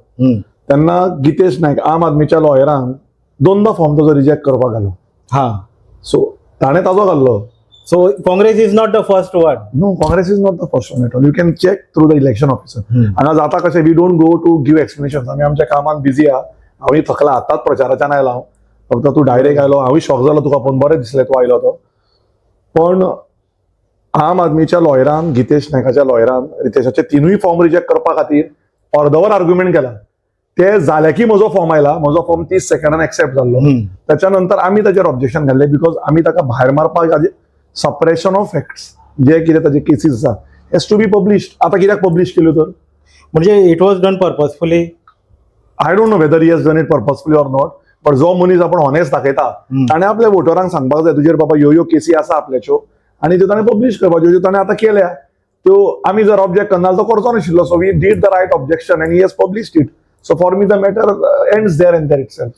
तेन्ना गितेश नायक आम आदमीच्या लॉयरान दोनदा फॉर्म ताजो रिजेक्ट करपाक घालो. सो ताणें ताजो घाल्लो. So Congress is not the first one? No, Congress is not the first one at all. You can check through the election officer. हांगा जाता कशें, we don't go to give explanation. आमी आमच्या कामात बिजी आहा. हांवूय थकला, आतांच प्रचाराच्यान आयला हांव. फक्त तूं डायरेक्ट आयलो, हांवूय शॉक जालो तुका पळोवन, बरें दिसलें तूं आयलो तो. पण आम आदमीच्या लॉयरान, गितेश नायकाच्या लॉयरान रितेशाचे तिनूय फॉर्म रिजेक्ट करपा खातीर अर्दवर आर्ग्युमेंट केला. ते जाले की म्हजो फॉर्म आयला, म्हजो फॉर्म 30 सेकंडान एक्सेप्ट जाल्लो. त्याच्या नंतर आमी ताचेर ऑब्जेक्शन घाल्लें, because आमी ताका भायर मारपाक, सप्रेशन ऑफ फॅक्ट्स, जे कितें ताजे केसीस आसा हेज टू बी पब्लिश्ड. आतां कित्याक पब्लिश केल्यो तर? म्हणजे it was done purposefully? I don't know whether he has done it purposefully or not, but जो मनीस आपण ऑनेस्ट दाखयता ताणें आपल्या वोटरांक सांगपाक जाय, तुजेर बाबा ह्यो ह्यो केसी आसा आपल्याच्यो, आनी त्यो ताणें पब्लिश करपाच्यो, ज्यो ताणें आतां केल्या त्यो आमी जर ऑब्जेक्ट करना जाल्यार तो करचो नाशिल्लो. So we did the right objection and he has published it. So for me the matter ends there and there itself.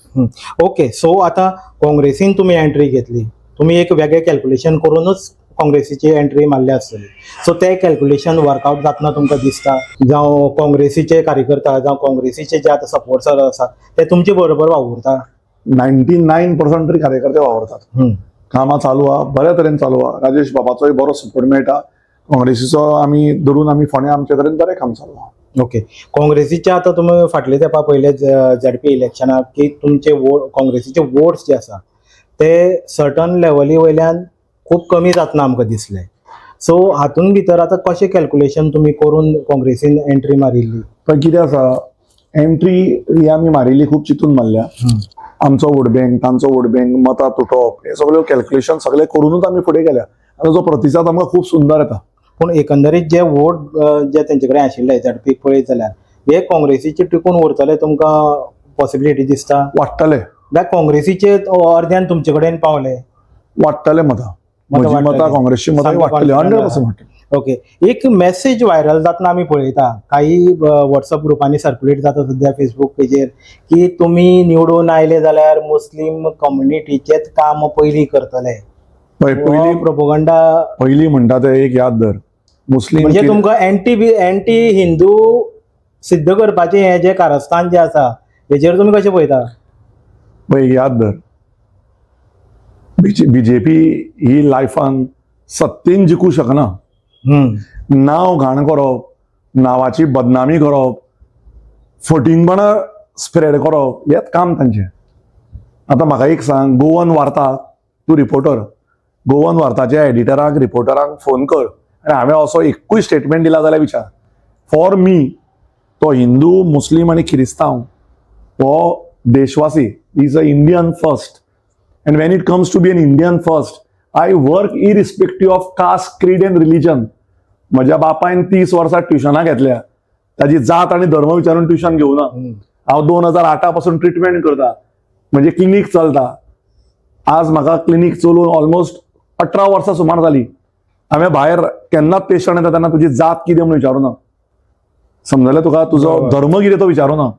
Okay, so आतां काँग्रेसीन तुमी एंट्री घेतली, तुमी एक वेगळें कॅल्क्युलेशन करूनच काँग्रेसीची एंट्री मारल्या आसतली. सो ते कॅल्क्युलेशन वर्कआउट जातना तुमकां दिसता, जावं काँग्रेसीचे कार्यकर्ता जावं काँग्रेसीचे जे आतां सपोर्टर आसा ते तुमचे बरोबर वावुरता? 99% तरी कार्यकर्ते वावरतात. कामां चालू आहा, बऱ्या तरेन चालू आहा. राजेश बाबाचोय बरो सपोर्ट मेळटा. काँग्रेसीचो आमी धरून आमी फोंड्या आमचे तरेन बरें काम चालू आहा. ओके, काँग्रेसीचे आतां तुमी फाटले तेंपा पयले झेडपी इलेक्शनाक की तुमचे वोट, काँग्रेसीचे वोट्स जे आसा ते सर्टन लेवली वयल्यान खूब कमी जातना आमकां दिसले. सो हातून भितर आतां कशें कॅल्क्युलेशन तुमी करून काँग्रेसीन एंट्री मारिल्ली? पण कितें आसा, एंट्री ही आमी मारिल्ली खूब चिंतून मारल्या. आमचो वोट बँक, तांचो वोट बँक, मतां तुटप, हे सगळे कॅल्क्युलेशन सगळे करूनच आमी फुडें गेल्या आनी ताचो प्रतिसाद आमकां खूब सुंदर येता. पूण एकंदरीत जे वोट जे तेंचे कडेन आशिल्ले झेडपीक पळयत जाल्यार हे काँग्रेसीचे टिकून उरतले तुमकां पॉसिबिलिटी दिसता? वाडटले. जाल्यार काँग्रेसीचे अर्द्यान तुमचे कडेन पावले? वाडटले मतां. मतां म्हजी मतां, वाडटली. काँग्रेसची मतां सामकी वाडटली, confident. 100% वाडटली. ओके, एक मेसेज व्हायरल जातना आमी पळयता, काही व्हॉट्सअप ग्रुपांनी सर्क्युलेट जाता सद्या फेसबूक पेजेर, की तुमी निवडून आयले जाल्यार मुस्लीम कम्युनिटीचेच काम पयलीं करतले. पळय, पयलीं प्रोपोगंडा. पयलीं म्हणटा ते एक याद धर, मुस्लीम म्हणजे तुमकां एंटी हिंदू सिद्ध करपाचें हें जें कारस्थान जें आसा, हेजेर तुमी कशें पळयता? पळय, याद धर, बीजेपी ही लायफान सत्तेन जिखूं शकना. नांव घाण करप, नांवाची बदनामी करप, फटींगपणां स्प्रेड करप, हेंच काम तांचें. आतां म्हाका एक सांग, गोवन वार्ता, तूं रिपोर्टर, गोवन वार्ताच्या एडिटराक, रिपोर्टरांक फोन कर आनी हांवें असो एकूय स्टेटमेंट दिला जाल्यार विचार. फॉर मी तो हिंदू, मुस्लीम आनी क्रिस्तांव हो देशवासी, is a Indian first, and when it comes to be an Indian first, I work irrespective of caste, creed and religion. म्हज्या बापायन 30 वर्सां ट्युशनां घेतल्या, ताजी जात आनी धर्म विचारून ट्युशन घेवना. हांव 2008 पासून ट्रिटमेंट करता, म्हणजे क्लिनीक चलता. आज म्हाका क्लिनीक चलोवन ऑलमोस्ट 18 वर्सां सुमार जाली. हांवें भायर केन्नाच पेशंट येता तेन्ना तुजी जात कितें म्हणून विचारूना. समजलें तुका? तुजो धर्म कितें तो विचारूना.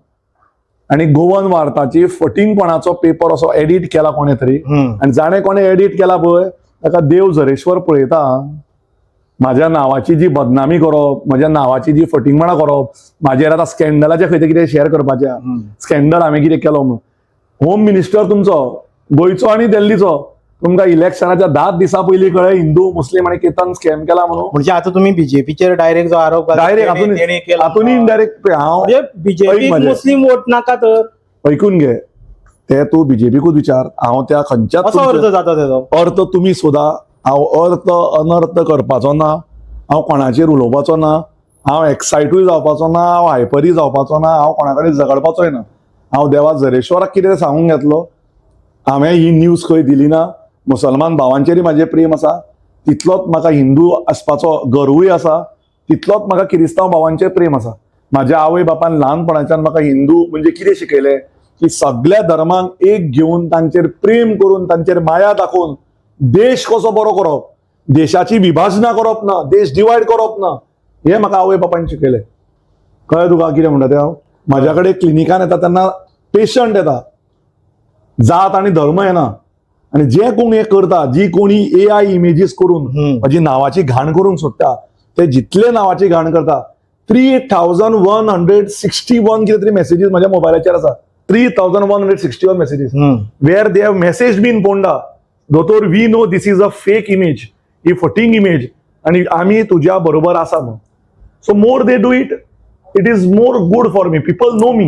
आनी गोवन वार्ताची फटींगपणाचो पेपर असो एडिट केला कोणें तरी आनी जाणें कोणें एडिट केला पळय, ताका देव झरेश्वर पळयता. माझ्या नांवाची जी बदनामी करप, म्हज्या नांवाची जी फटींगपणां करप, म्हाजेर आतां स्कॅन्डलाचे खंय ते कितें शेअर करपाचें, स्कॅन्डल हांवें कितें केलो म्हणून. होम मिनिस्टर तुमचो गोंयचो आनी दिल्लीचो, तुमकां इलेक्शनाच्या 10 दिसां पयलीं कळ्ळें हिंदू, मुस्लीम आनी केतन स्कॅम केला म्हणून? म्हणजे आता तुम्ही बीजेपीचेर डायरेक्ट जो आरोप घाला, डायरेक्ट तेणी केला. हातून इनडायरेक्ट हांव म्हणजे बीजेपी ऐक म्हजें. मुस्लीम वोट नाका तर? ऐकून घे, ते तूं बीजेपीकूच विचार. हांव त्या खंयच्याच असो अर्थ तुमच्या- जाता तेजो. अर्थ तुमी सोदा. हांव अर्थ अनर्थ करपाचो ना. हांव कोणाचेर उलोवपाचो ना. हांव एक्सायटूय जावपाचो ना. हांव हायपरूय जावपाचो ना. हांव कोणा कडेन झगडपाचोय ना. हांव देवा झरेश्वराक कितें सांगूंक घेतलो. हांवें ही न्यूज खंय दिली ना. मुसलमान भावांचेरय म्हाजें प्रेम आसा, तितलोच म्हाका हिंदू आसपाचो गर्वूय आसा, तितलोच म्हाका किरिस्तांव भावांचेर प्रेम आसा. माझ्या आवय बापान ल्हानपणाच्यान म्हाका हिंदू म्हणजे कितें शिकयलें की सगळ्या धर्मांक एक घेवन तांचेर प्रेम करून तांचेर माया दाखोवन देश कसो बरो करप, देशाची विभाजनां करप ना, देश डिवायड करप ना, हें म्हाका आवय बापान शिकयलें. कळ्ळें तुका कितें म्हणटा तें हांव? म्हाज्या कडेन क्लिनिकान येता तेन्ना पेशंट येता, जात आनी धर्म येना. आनी जे कोण हें करता, जी कोणी एआय इमेजीस करून म्हाजी नांवाची घाण करूंक सोदता, ते जितले नांवाची घाण करता, 3161 कितें तरी मॅसेजीस म्हाज्या मोबायलाचेर आसा. 3161 messages where they have message been Ponda, "दोतोर, we know this is a fake image, he फटींग इमेज आनी आमी तुज्या बरोबर आसा" म्हणून. So more they do it, it is more good for me. People know me.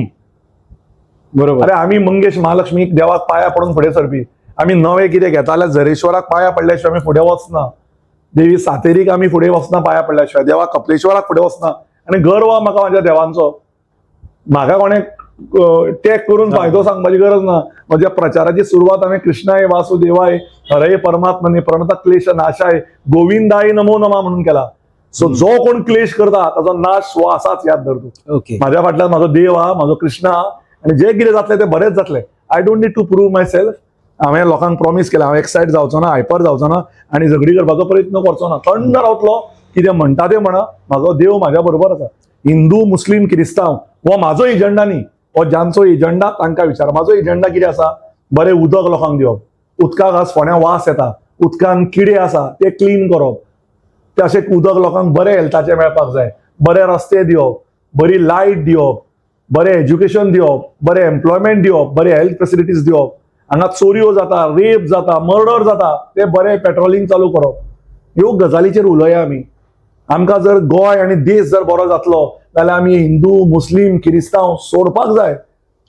अरे, आमी मंगेश महालक्ष्मीक देवाक पाया पडून फुडें सरपी. आमी नवें कितें घेता जाल्यार झरेश्वराक पाया पडल्या शिवाय आमी फुडें वचना. देवी सातेरीक आमी फुडें वचना पाया पडल्या शिवाय. देवा कपलेश्वराक फुडें वचना. आनी गर्व आहा म्हाका म्हाज्या देवांचो. म्हाका कोणें टॅग करून फायदो सांगपाची गरज ना. म्हज्या प्रचाराची सुरवात हांवें "कृष्णाय वासुदेवाय हरय परमात्मने प्रणत क्लेश नाशाय गोविंदाय नमो नमा" म्हणून केला. सो जो कोण क्लेश करता ताचो नाश हो आसाच, याद धर तूं. माझ्या फाटल्यान म्हाजो देव आहा, म्हाजो कृष्ण आहा आनी जे कितें जातलें तें बरेंच जातलें. I don't need to prove myself. हांवें लोकांक प्रॉमीस केलें, हांव एक्सायट जावचो ना, हायपर जावचो ना आनी झगडी करपाचो प्रयत्न करचो ना. थंड रावतलो. कितें म्हणटा तें म्हणा, म्हाजो देव म्हाज्या बरोबर आसा. हिंदू, मुस्लीम, क्रिस्तांव हो म्हाजो एजंडा न्ही. हो ज्यांचो एजंडा तांकां विचार. म्हाजो एजंडा कितें आसा? बरें उदक लोकांक दिवप. उदकाक आज फोंड्या वास येता, उदकान किडे आसा, ते क्लीन करप. ते अशें उदक लोकांक बरें हेल्थाचें मेळपाक जाय. बरे रस्ते दिवप, बरी लायट दिवप, बरें एज्युकेशन दिवप, बरें एम्प्लॉयमेंट दिवप, बरें हेल्थ फेसिलिटीज दिवप. हांगा चोरयो जाता, रेप जाता, मर्डर जाता, ते बरें पेट्रोलिंग चालू करप. ह्यो गजालीचेर उलोवया आमी. आमकां जर गोंय आनी देश जर बरो जातलो जाल्यार आमी हिंदू, मुस्लीम, किरिस्तांव सोडपाक जाय.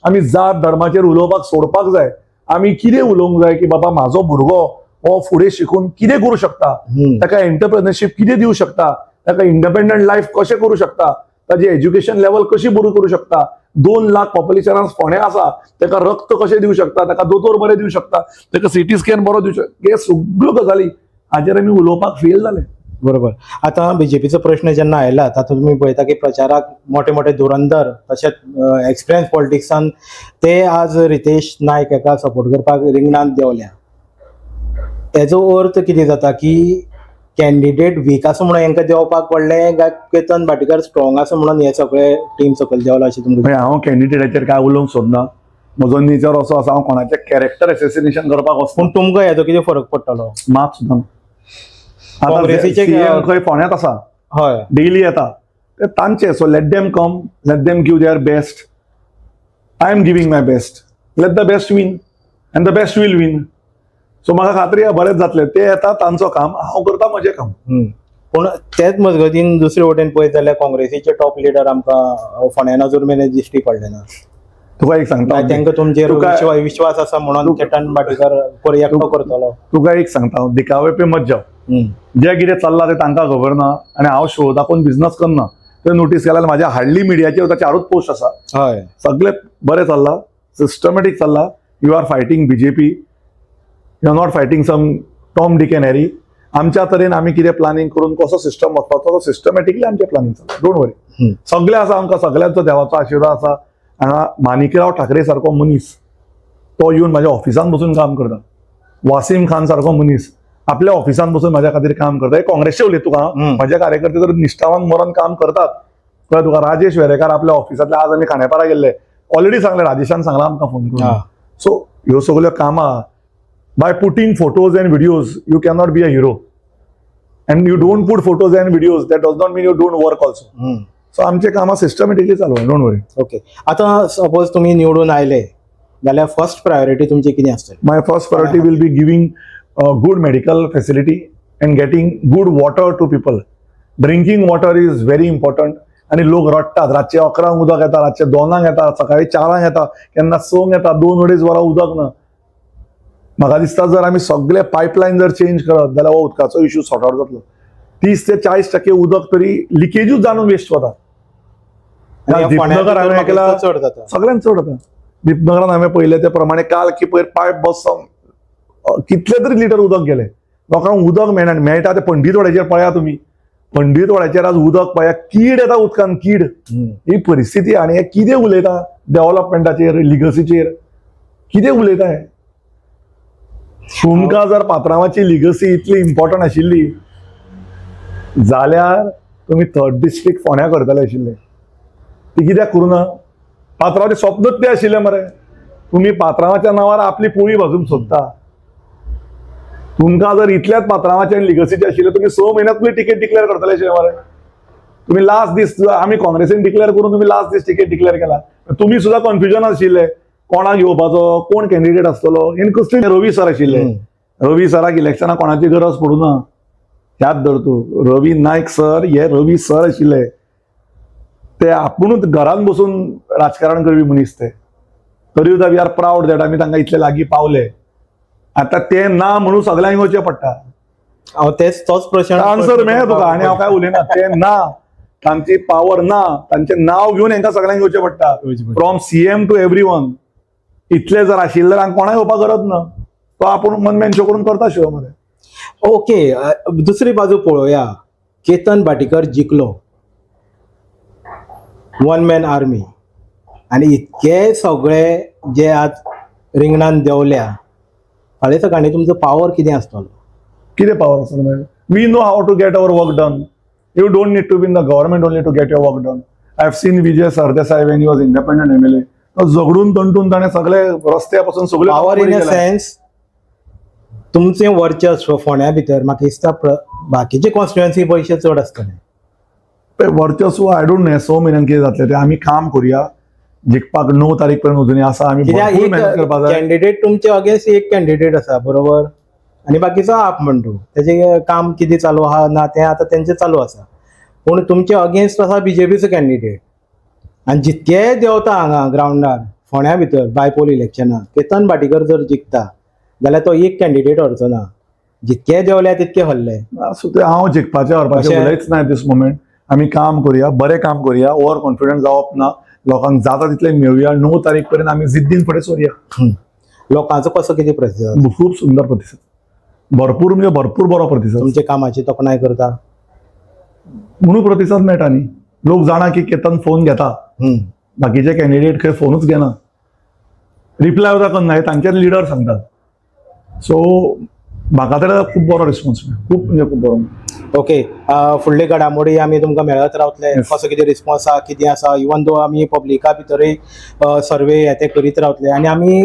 आमी जात धर्माचेर उलोवपाक सोडपाक जाय. आमी कितें उलोवंक जाय की बाबा, म्हाजो भुरगो हो फुडें शिकून कितें करूं शकता, ताका एंटरप्रेनरशीप कितें दिवं शकता, ताका इंडिपेंडंट लायफ कशें करूं शकता, ताजी एज्युकेशन लेवल कशी बरी करूं शकता. 2 लाख पॉप्युलेशनान फोंडें आसा, ताका रक्त कशें दिवं शकता, ताका दोतोर बरें दिवं शकता, ताका सिटी स्कॅन बरो दिवं शकता, हे सगळ्यो गजाली हाजेर आमी उलोवपाक फेल जाले. बरोबर. आतां बीजेपीचो प्रश्न जेन्ना आयला, तातूंत तुमी पळयता की प्रचाराक मोठे मोठे धुरंधर तशेंच एक्सपिरियन्स पॉलिटिक्सान ते आज रितेश नायक हाका सपोर्ट करपाक रिंगणांत देंवल्या. हेजो अर्थ कितें जाता की कॅन्डिडेट वीक आसा म्हणून हेंकां देंवपाक पडलें काय केतन भाटीकार स्ट्रॉंग आसा म्हणून हे सगळे टीम सकयल देंवला अशें तुमकां? म्हणजे हांव कॅन्डिडेटाचेर काय उलोवंक सोदना. म्हजो नेचर असो आसा, हांव कोणाचें कॅरेक्टर एसेसिनेशन करपाक वचना. पूण तुमकां हेजो कितें फरक पडटलो? मात सुद्दां. आतां CM खंय फोंड्यांत आसा, डेली येता ते तांचे. So let them come, let them give their best. I am giving my best. Let the best win and the best will win. So म्हाका खात्री आहा, बरेंच जातलें. ते येता तांचो काम, हांव करता म्हजें काम. पूण तेच मजगतीन दुसरे वटेन पळयत जाल्यार काँग्रेसीचे टॉप लिडर आमकां फोंड्यान अजून मेरेन दिश्टी पडले ना. तुका एक सांगता. तांकां तुमचेर विश्वास आसा म्हणून केतन भाटीकार एकटो करतलो? तुका एक सांगता हांव, दिखावे पे मत जाव. जे कितें चल्लां तें तांकां खबर ना आनी हांव शो दाखोवन बिझनस करना. ते नोटीस केल्यार म्हाज्या हार्डली मिडियाचेर वता, चारूच पोस्ट आसा. सगळे बरें चल्लां, सिस्टमॅटीक चल्लां. You are fighting BJP, you are not fighting some Tom, Dick and Harry. आमच्या तरेन आमी कितें प्लॅनिंग करून कसो सिस्टम वचपाचो, तो सिस्टमॅटिकली आमचें प्लॅनिंग चल्लां. Don't worry. सगळें आसा आमकां, सगळ्यांचो देवाचो आशिर्वाद आसा. हांगा माणिकराव ठाकरे सारको मनीस तो येवन म्हाज्या ऑफिसान बसून काम करता. वासीम खान सारको मनीस आपल्या ऑफिसान बसून म्हाज्या खातीर काम करता. हे काँग्रेसचे उलयत तुका. म्हजे कार्यकर्ते तर निश्ठावान मरण काम करतात, कळ्ळें तुका? राजेश वेरेकार आपल्या ऑफिसांतले, आज आमी खांडेपारा गेल्ले, ऑलरेडी सांगलें, राजेशान सांगलां आमकां फोन करून. सो ह्यो सगल्यो कामां, by putting photos and videos you cannot be a hero, and you don't put photos and videos, that does not mean you don't work also. So आमचे कामां सिस्टमॅटिकली चालू आहे, don't worry. Okay, आतां suppose तुमी निवडून आयले जाल्यार first priority तुमची कितें आसतली? My first priority will be giving good medical facility and getting good water to people. Drinking water is very important. आणि लोक रडटात. रातचे 11 उदक येता, रातचे 2 येता, सकाळी 4 येता, केन्ना 6 येता, 2-2.5 वरां उदक ना. म्हाका दिसता, जर आमी सगळे पायपलायन जर चेंज करत जाल्यार हो उदकाचो इशू सॉर्ट आउट जातलो. 30 ते 40% उदक तरी लिकेजूच जावन वेस्ट वता. आनी ह्या फोंड्या दीपनगर भितर हांवें म्हाका ऐकला. दिसता चड जाता. सगळ्यांत चड जाता. दीपनगरान हांवें पळयलें ते प्रमाणे काल की पयर पायप बसोन कितले तरी लिटर उदक गेले. लोकांक उदक मेळना आनी मेळटा ते पंडीतवाड्याचेर पळया तुमी. पंडीतवाड्याचेर आज उदक पळया, कीड येता उदकान, कीड. ही परिस्थिती. आनी हे कितें उलयता डेव्हलपमेंटाचेर, लिगसीचेर कितें उलयता हे? तुमकां जर पात्रांवाची लिगसी इतली इम्पॉर्टंट आशिल्ली जाल्यार तुमी थर्ड डिस्ट्रिक्ट फोंड्या करतले आशिल्ले. ती कित्याक करूं ना? पात्रांवाचें स्वप्नूच तें आशिल्लें मरे. तुमी पात्रांवाच्या नांवार आपली पोळी भाजूंक सोदता. तुमकां जर इतल्याच पात्रांवाचें आनी लिगसीचें आशिल्लें, तुमी 6 म्हयन्यात तुमी तिकेट डिक्लेअर करतले आशिल्ले मरे. तुमी लास्ट दीस, आमी काँग्रेसीन डिक्लेअर करून तुमी लास्ट दीस तिकेट डिक्लेअर केला. तुमी सुद्दां कन्फ्युजन आशिल्ले, कोणाक घेवपाचो, कोण कॅन्डिडेट आसतलो. आनी कसली रवी सर आशिल्ले. रवी सराक इलेक्शनाक कोणाची गरज पडूं ना, याद धर तूं. रवी नायक सर हे रवी सर आशिल्ले, ते आपुणूच घरान बसून राजकारण करपी मनीस ते. तरी सुद्दां we are proud that आमी तांकां इतले लागीं पावले. आतां ते ना म्हणून सगल्यांक येवचें पडटा. हांव तेच तोच प्रश्न. आन्सर मेळ्ळा तुका आनी हांव काय उलयना. ते ना, तांची पावर ना, तांचें नांव घेवन हांकां सगल्यांक येवचें पडटा, from CM to everyone. इतले जर आशिल्ले जाल्यार कोणाक येवपाक गरज ना. तो आपूण वन मॅन शो करून करता शो मरे. ओके, दुसरी बाजू पळोवया. केतन भाटीकर जिखलो, वन मॅन आर्मी, आनी इतके सगळे जे आज रिंगणान देंवल्या, फाल्यां सकाळी तुमचो पावर कितें आसतलो? कितें पावर आसता मागीर? We know how to get our work done. You don't need to be in the government only to get your work done. I have seen Vijay Sardesai when he was independent MLA. तो झगडून तंटून ताणें सगळे रस्त्या पासून सगळे power in a sense, तुमचें वर्चस्व फोंड्या भितर म्हाका दिसता बाकीचे कॉन्स्टिट्युएन्सी पयशे चड आसतले. वर्चस्व I don't know, 6 म्हयन्यान कितें जातलें तें. आमी काम करुया जिखपाक. 9 तारीख पर्यंत अजूनय आसा. आमी कित्याक भरपूर एक मेहनत करपाक जाय. कॅन्डिडेट तुमचे अगेन्स्ट एक कॅन्डिडेट आसा, बरोबर, आनी बाकीचो आप म्हणटू तेजें काम कितें चालू आहा ना तें आतां तेंचें चालू आसा. पूण तुमचे अगेन्स्ट आसा बीजेपीचो कॅन्डिडेट आनी जितके देंवता हांगा ग्रावंडार फोंड्या भितर बायपोल इलेक्शनाक केतन भाटीकर जर जिखता जाल्यार तो एक कॅन्डिडेट हरचो ना. जितके देंवल्या तितके हरले. सो ते हांव जिखपाचें हरपाचें उलयच ना दीस मोमेंट. आमी काम करुया, बरें काम करुया, ओवर कॉन्फिडंट जावप ना. लोकांक जाता तितलें मेळुया. 9 तारीख पर्यंत आमी जिद्दीन फुडें सरुया. लोकांचो कसो कितें प्रतिसाद? खूब सुंदर प्रतिसाद, भरपूर म्हणजे भरपूर बरो प्रतिसाद. तुमच्या कामाची तोखणाय करता? म्हणून प्रतिसाद मेळटा न्ही. लोक जाणा की केतन फोन घेता. बाकीचे कॅन्डिडेट खंय फोनूच घेना, रिप्लाय सुद्दां करना, हे तांचेच लिडर सांगतात. सो म्हाका तर खूब बरो रिस्पॉन्स मेळ्ळो, खूब म्हणजे खूब बरो. ओके, फुडले घडामोडी आमी तुमकां मेळत रावतले. कसो कितें रिस्पॉन्स आहा, कितें आसा, इवन दो आमी पब्लिका भितरूय सर्वे हे ते करीत रावतले आनी आमी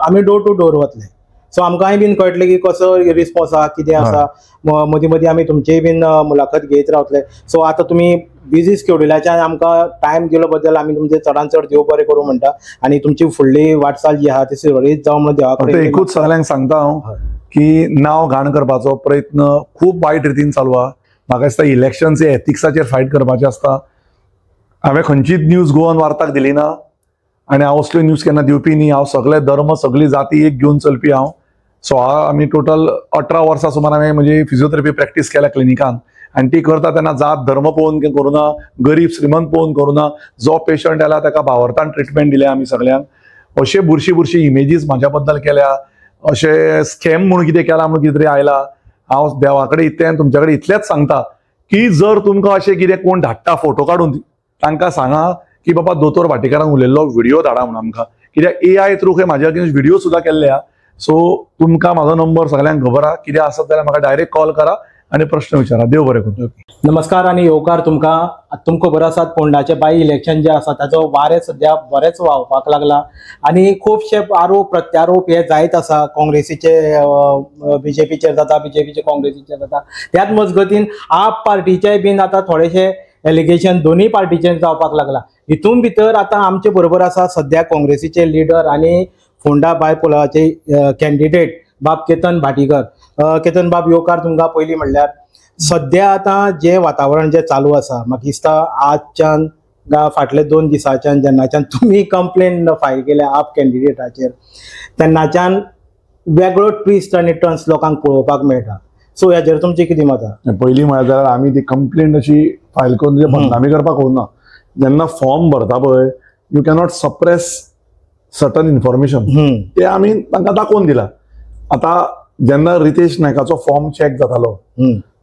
आमी डोर टू डोर वतले. सो आमकांय बीन कळटलें की कसो रिस्पॉन्स आहा, कितें आसा. मदीं मदीं आमी तुमचीय बीन मुलाखत घेयत रावतले. सो आतां तुमी बिजी स्केड्युलाच्यान आमकां टायम दिलो बद्दल आमी तुमचे चडान चड देव बरें करूं म्हणटा आनी तुमची फुडली वाटचाल जी आहा ती सुरळीत जावं म्हणून देवा फक्त कडेन एकूच सगळ्यांक सांगता हांव की नांव घाण करपाचो प्रयत्न खूब वायट रितीन चालू आहा. म्हाका दिसता इलेक्शन्स हे एथिक्साचेर फायट करपाचें आसता. हांवें खंयचीच न्यूज गोवन वार्ताक दिली ना आनी हांव असल्यो न्यूज केन्ना दिवपी न्ही. हांव सगळे धर्म, सगळी जाती एक घेवन चलपी हांव. सो हांव आमी टोटल 18 वर्सां सुमार हांवें म्हजी फिजियोथेरपी प्रॅक्टीस केल्या क्लिनिकान आनी ती करता तेन्ना जात धर्म पळोवन करूना, गरीब श्रीमंत पळोवन करूना. जो पेशंट आयला ताका भावार्थान ट्रिटमेंट दिल्या आमी सगळ्यांक. अशे बुरशी बुरशी इमेजीस म्हाज्या बद्दल केल्या, अशें स्कॅम म्हणून कितें केलां म्हणून कितें तरी आयला. हांव देवा कडेन इतलें आनी तुमच्या कडेन इतलेंच सांगता की जर तुमकां अशें कितें कोण धाडटा फोटो काडून, तांकां सांगा की बाबा दोतोर भाटीकारान उलयल्लो व्हिडिओ धाडा म्हणून आमकां, कित्याक एआय थ्रू खंय म्हाज्या अगेन्स्ट व्हिडिओ सुद्दां केल्ले आहा. सो तुमकां म्हाजो नंबर सगळ्यांक खबर आहा. कितें आसत जाल्यार म्हाका डायरेक्ट कॉल करा आनी प्रश्न विचारा. देव बरें करूं. नमस्कार आनी येवकार तुमकां. तुमकां खबर आसात, फोंडाचे बाय इलेक्शन जे आसा ताचो वारें सद्या बरेंच व्हांवपाक लागला आनी खुबशे आरोप प्रत्यारोप हे जायत आसा. काँग्रेसीचे बीजेपीचेर जाता, बीजेपीचे काँग्रेसीचेर जाता. त्याच मजगतीन आप पार्टीचे बीन आतां थोडेशे एलिगेशन दोनूय पार्टीचेर जावपाक लागला. हितून भितर आतां आमचे बरोबर आसा सद्या काँग्रेसीचे लिडर आनी फोंडा बायपोलाचे कॅन्डिडेट बाब केतन भाटीकर. केतन बाब, येवकार तुमकां. पयलीं म्हणल्यार सद्या आतां जें वातावरण जें चालू आसा, म्हाका दिसता आजच्यान फाटले 2 दिसांच्यान जेन्नाच्यान तुमी कंप्लेन फायल केल्या आप कॅन्डिडेटाचेर तेन्नाच्यान वेगळो ट्विस्ट आनी टर्न्स लोकांक पळोवपाक मेळटा. सो हेजेर तुमचें कितें मत आहा? पयलीं म्हळ्यार जाल्यार आमी ती कंप्लेंट अशी फायल करून तुजे बदनामी करपाक वचना. जेन्ना फॉर्म भरता पळय, you cannot suppress certain information. ते आमी तांकां दाखोवन दिला. आतां जेन्ना रितेश नायकाचो फॉर्म चॅक जातालो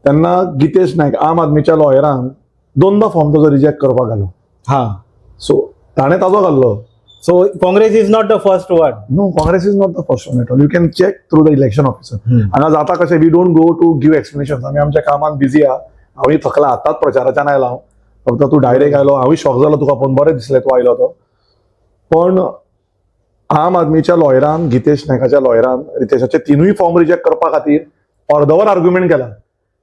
तेन्ना गितेश नायक आम आदमीच्या लॉयरान दोनदा फॉर्म ताजो रिजेक्ट करपाक घालो. हा. सो ताणें ताजो घाल्लो. So Congress is not the first one? No, Congress is not the first one at all. You can check through the election officer. हांगा जाता कशें, we don't go to give explanation. आमी आमच्या कामात बिजी आहा. हांवूय थकला, आतांच प्रचाराच्यान आयला हांव. फक्त तूं डायरेक्ट आयलो, हांवूय शॉक जालो तुका पळोवन, बरें दिसलें तूं आयलो तो. पण आम आदमीच्या लॉयरान, गितेश नायकाच्या लॉयरान रितेशाचे तिनूय फॉर्म रिजेक्ट करपा खातीर अर्दवर आर्ग्युमेंट केला.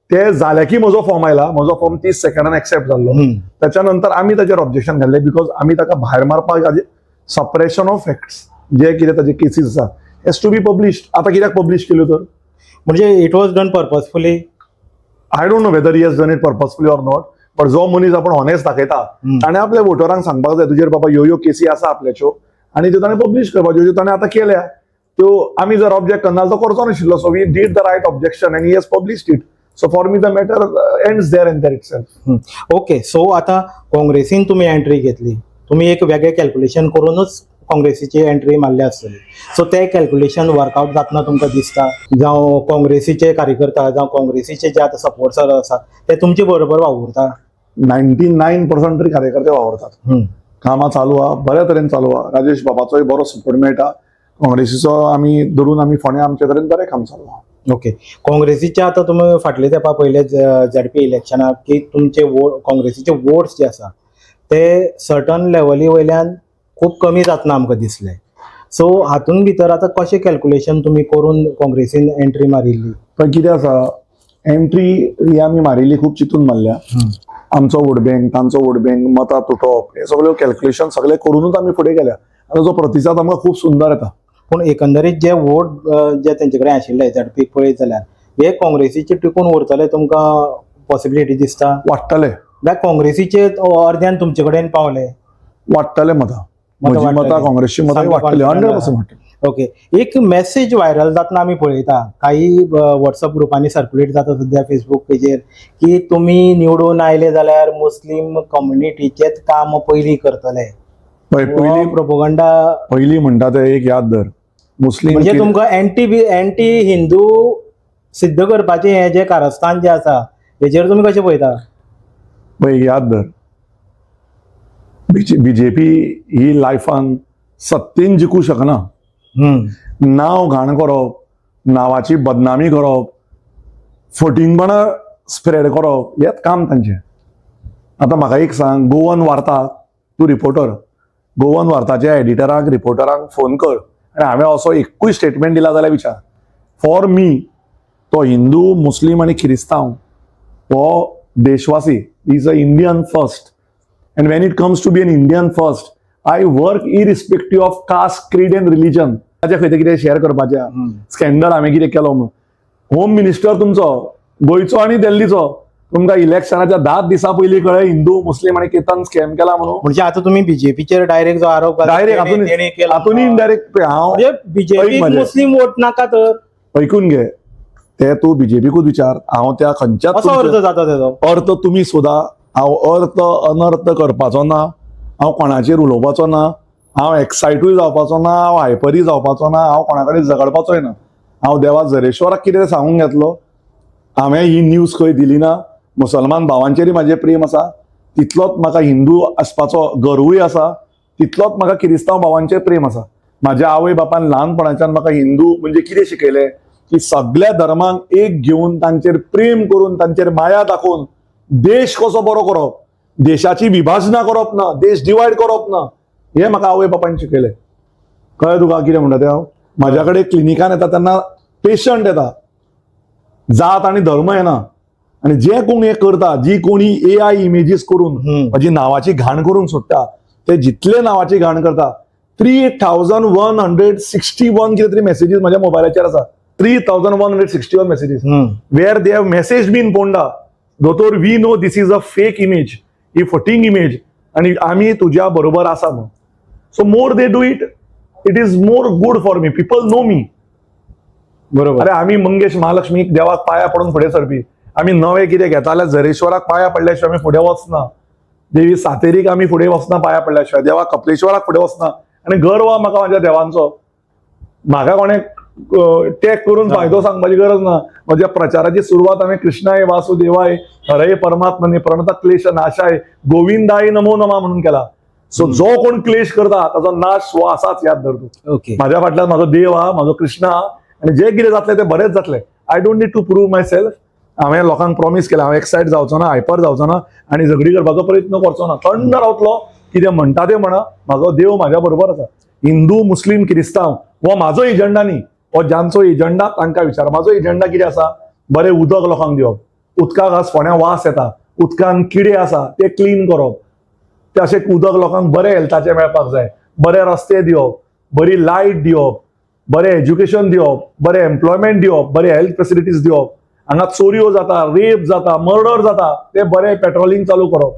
ते जाले की म्हजो फॉर्म आयला, म्हजो फॉर्म 30 सेकंडान एक्सेप्ट जाल्लो. त्याच्या नंतर आमी ताचेर ऑब्जेक्शन घाल्लें, because आमी ताका भायर मारपाक, सप्रेशन ऑफ फॅक्ट्स, जे कितें ताजे केसीस आसा हेज टू बी पब्लिश्ड. आतां कित्याक पब्लिश केल्यो तर? म्हणजे it was done purposefully? I don't know whether he has done it purposefully or not, but जो मनीस आपण ऑनेस्ट दाखयता, ताणें आपल्या वोटरांक सांगपाक जाय, तुजेर बाबा ह्यो ह्यो केसी आसा आपल्याच्यो, आनी त्यो ताणें पब्लिश करपाच्यो, ज्यो ताणें आतां केल्या त्यो. आमी जर ऑब्जेक्ट करना जाल्यार तो करचो नाशिल्लो. So we did the right objection and he has published it. So for me the matter ends there and there itself. Okay, so आता काँग्रेसीन तुमी एंट्री घेतली, तुमी एक वेगळें कॅल्क्युलेशन करूनच काँग्रेसीची एंट्री मारल्या आसतली. सो ते कॅल्क्युलेशन वर्कआउट जातना तुमकां दिसता? जावं काँग्रेसीचे कार्यकर्ता, जावं काँग्रेसीचे जे आतां सपोर्टर आसा, ते तुमचे बरोबर वावुरता? 99% तरी कार्यकर्ते वावरतात. कामां चालू आहा, बऱ्या तरेन चालू आहा. राजेश बाबाचोय बरो सपोर्ट मेळटा. काँग्रेसीचो आमी धरून आमी फोंड्या आमचे तरेन बरें काम चालू आहा. ओके, काँग्रेसीच्या आतां तुमी फाटले तेंपा पयले झेडपी इलेक्शनाक की तुमचे वोट, काँग्रेसीचे वोट्स जे आसा ते सर्टन लेवली वयल्यान खूब कमी जातना आमकां दिसले. सो हातून भितर आतां कशें कॅल्क्युलेशन तुमी करून काँग्रेसीन एंट्री मारिल्ली? पण कितें आसा, एंट्री ही आमी मारिल्ली खूब चिंतून मारल्या. आमचो वोट बँक, तांचो वोट बँक, मतां तुटप, हे सगळे कॅल्क्युलेशन सगळे करूनच आमी फुडें गेल्या. आतां जो प्रतिसाद आमकां खूब सुंदर येता. पूण एकंदरीत जे वोट जे तेंचे कडेन आशिल्ले झेडपीक पळयत जाल्यार, हे काँग्रेसीचे टिकून उरतले तुमकां पॉसिबिलिटी दिसता? वाडटले. जाल्यार काँग्रेसीचे अर्द्यान तुमचे कडेन पावले? वाडटले मतां. मतां म्हजी मतां, वाडटली. काँग्रेसची मतां सामकी वाडटली. confident. 100% वाडटली. ओके, एक मेसेज व्हायरल जातना आमी पळयता, काही व्हॉट्सअप ग्रुपांनी सर्क्युलेट जाता सध्या, फेसबूक पेजेर, की तुमी निवडून आयले जाल्यार मुस्लीम कम्युनिटीचेच काम पयलीं करतले. पळय, पयलीं प्रोपोगंडा. पयलीं म्हणटा ते एक याद धर, मुस्लीम म्हणजे तुमकां एंटी हिंदू सिद्ध करपाचें हें जें कारस्थान जें आसा, हेजेर तुमी कशें पळयता? पळय, एक याद धर, बीजेपी ही लायफान सत्तेन जिखूं शकना. नांव घाण करप, नांवाची बदनामी करप, फटींगपणां स्प्रेड करप, हेच काम तांचें. आतां म्हाका एक सांग, गोवन वार्ता, तूं रिपोर्टर, गोवन वार्ताच्या एडिटराक, रिपोर्टराक फोन कर आनी हांवें असो एकूय स्टेटमेंट दिला जाल्यार विचार. फॉर मी तो हिंदू, मुस्लीम आनी क्रिस्तांव हो देशवासी, is a Indian first, and when it comes to be an Indian first, I work irrespective of caste, creed and religion. ताचे खंय कितें शेअर करपाचें स्कॅन्डल हांवें कितें केलो म्हणून, होम मिनिस्टर तुमचो गोंयचो आनी दिल्लीचो, तुमकां इलेक्शनाच्या 10 दिसां पयलीं कळ्ळें हिंदू, मुस्लीम आनी केतन स्कॅम केला म्हणून? म्हणजे आता तुम्ही बीजेपीचेर डायरेक्ट जो आरोप घाला, डायरेक्ट तेणी केला. हातून इनडायरेक्ट हांव म्हणजे बीजेपी ऐक म्हजें. मुस्लीम वोट नाका तर? ऐकून घे, ते तूं बीजेपीकूच विचार. हांव त्या खंयच्याच असो अर्थ तुमच्या- जाता तेजो. अर्थ तुमी सुद्दां. हांव अर्थ अनर्थ करपाचो ना. हांव कोणाचेर उलोवपाचो ना. हांव एक्सायटूय जावपाचो ना. हांव हायपरूय जावपाचो ना. हांव कोणा कडेन झगडपाचोय ना. हांव देवा जरेश्वराक कितें सांगूंक घेतलो, हांवें ही न्यूज खंय दिली ना. मुसलमान भावांचेरय म्हाजें प्रेम आसा, तितलोच म्हाका हिंदू आसपाचो गर्वूय आसा, तितलोच म्हाका किरिस्तांव भावांचेर प्रेम आसा. म्हाज्या आवय बापान ल्हानपणाच्यान म्हाका हिंदू म्हणजे कितें शिकयलें की सगळ्या धर्मांक एक घेवन, तांचेर प्रेम करून, तांचेर माया दाखोवन देश कसो बरो करप, देशाची विभाजनां करप ना, देश डिवायड करप ना, हें म्हाका आवय बापायन शिकयलें. कळ्ळें तुका कितें म्हणटा तें हांव? म्हाज्या कडेन क्लिनिकान येता तेन्ना पेशंट येता, जात आनी धर्म येना. आनी जे कोण हें करता, जी कोणी एआय इमेजीस करून म्हाजी नांवाची घाण करूंक सोदता, ते जितले नांवाची घाण करता, 3161 कितें तरी मेसेजीस म्हाज्या मोबायलाचेर आसा, 3161 messages where they have message me in Ponda, "दोतोर, we know this is a fake image, he फटींग इमेज आणि आमी तुज्या बरोबर आसा" म्हणून. So more they do it, it is more good for me. People know me. अरे, आमी मंगेश महालक्ष्मीक देवाक पाया पडून फुडें सरपी. आमी नवें कितें घेता जाल्यार झरेश्वराक पाया पडल्या शिवाय आमी फुडें वचना. देवी सातेरीक आमी फुडें वचना पाया पडल्या शिवाय. देवा कपलेश्वराक फुडें वचना. आनी गर्व आहा म्हाका म्हाज्या देवांचो. म्हाका कोणें टॅग करून फायदो सांगपाची गरज ना. म्हज्या प्रचाराची सुरवात हांवें कृष्णाय वासुदेवाय हरय परमात्मने प्रणत क्लेश नाशाय गोविंदाय नमो नमा म्हणून केला. सो जो कोण क्लेश करता ताचो नाश हो असाच याद धरतो. माझ्या फाटल्यान म्हाजो देव आहा, म्हाजो कृष्ण आहा आनी जे कितें जातलें तें बरेंच जातलें. I don't need to prove myself. हांवें लोकांक प्रॉमीस केलां, हांव एक्सायट जावचो ना, हायपर जावचो ना आनी झगडी करपाचो प्रयत्न करचो ना. थंड रावतलो, कितें म्हणटा तें म्हणा, म्हाजो देव म्हाज्या बरोबर आसा. हिंदू, मुस्लीम, क्रिस्तांव हो म्हाजो एजंडा न्ही, हो जांचो एजंडा तांकां विचार. म्हाजो एजंडा कितें आसा? बरें उदक लोकांक दिवप. उदकाक आज फोंड्या वास येता, उदकान किडे आसा, ते क्लीन करप. ते अशें उदक लोकांक बरें हेल्थाचें मेळपाक जाय, बरे रस्ते दिवप, बरी लायट दिवप, बरें एज्युकेशन दिवप, बरें एम्प्लॉयमेंट दिवप, बरें हेल्थ फेसिलिटीज दिवप. हांगा चोरयो जाता, रेप जाता, मर्डर जाता, ते बरें पेट्रोलिंग चालू करप.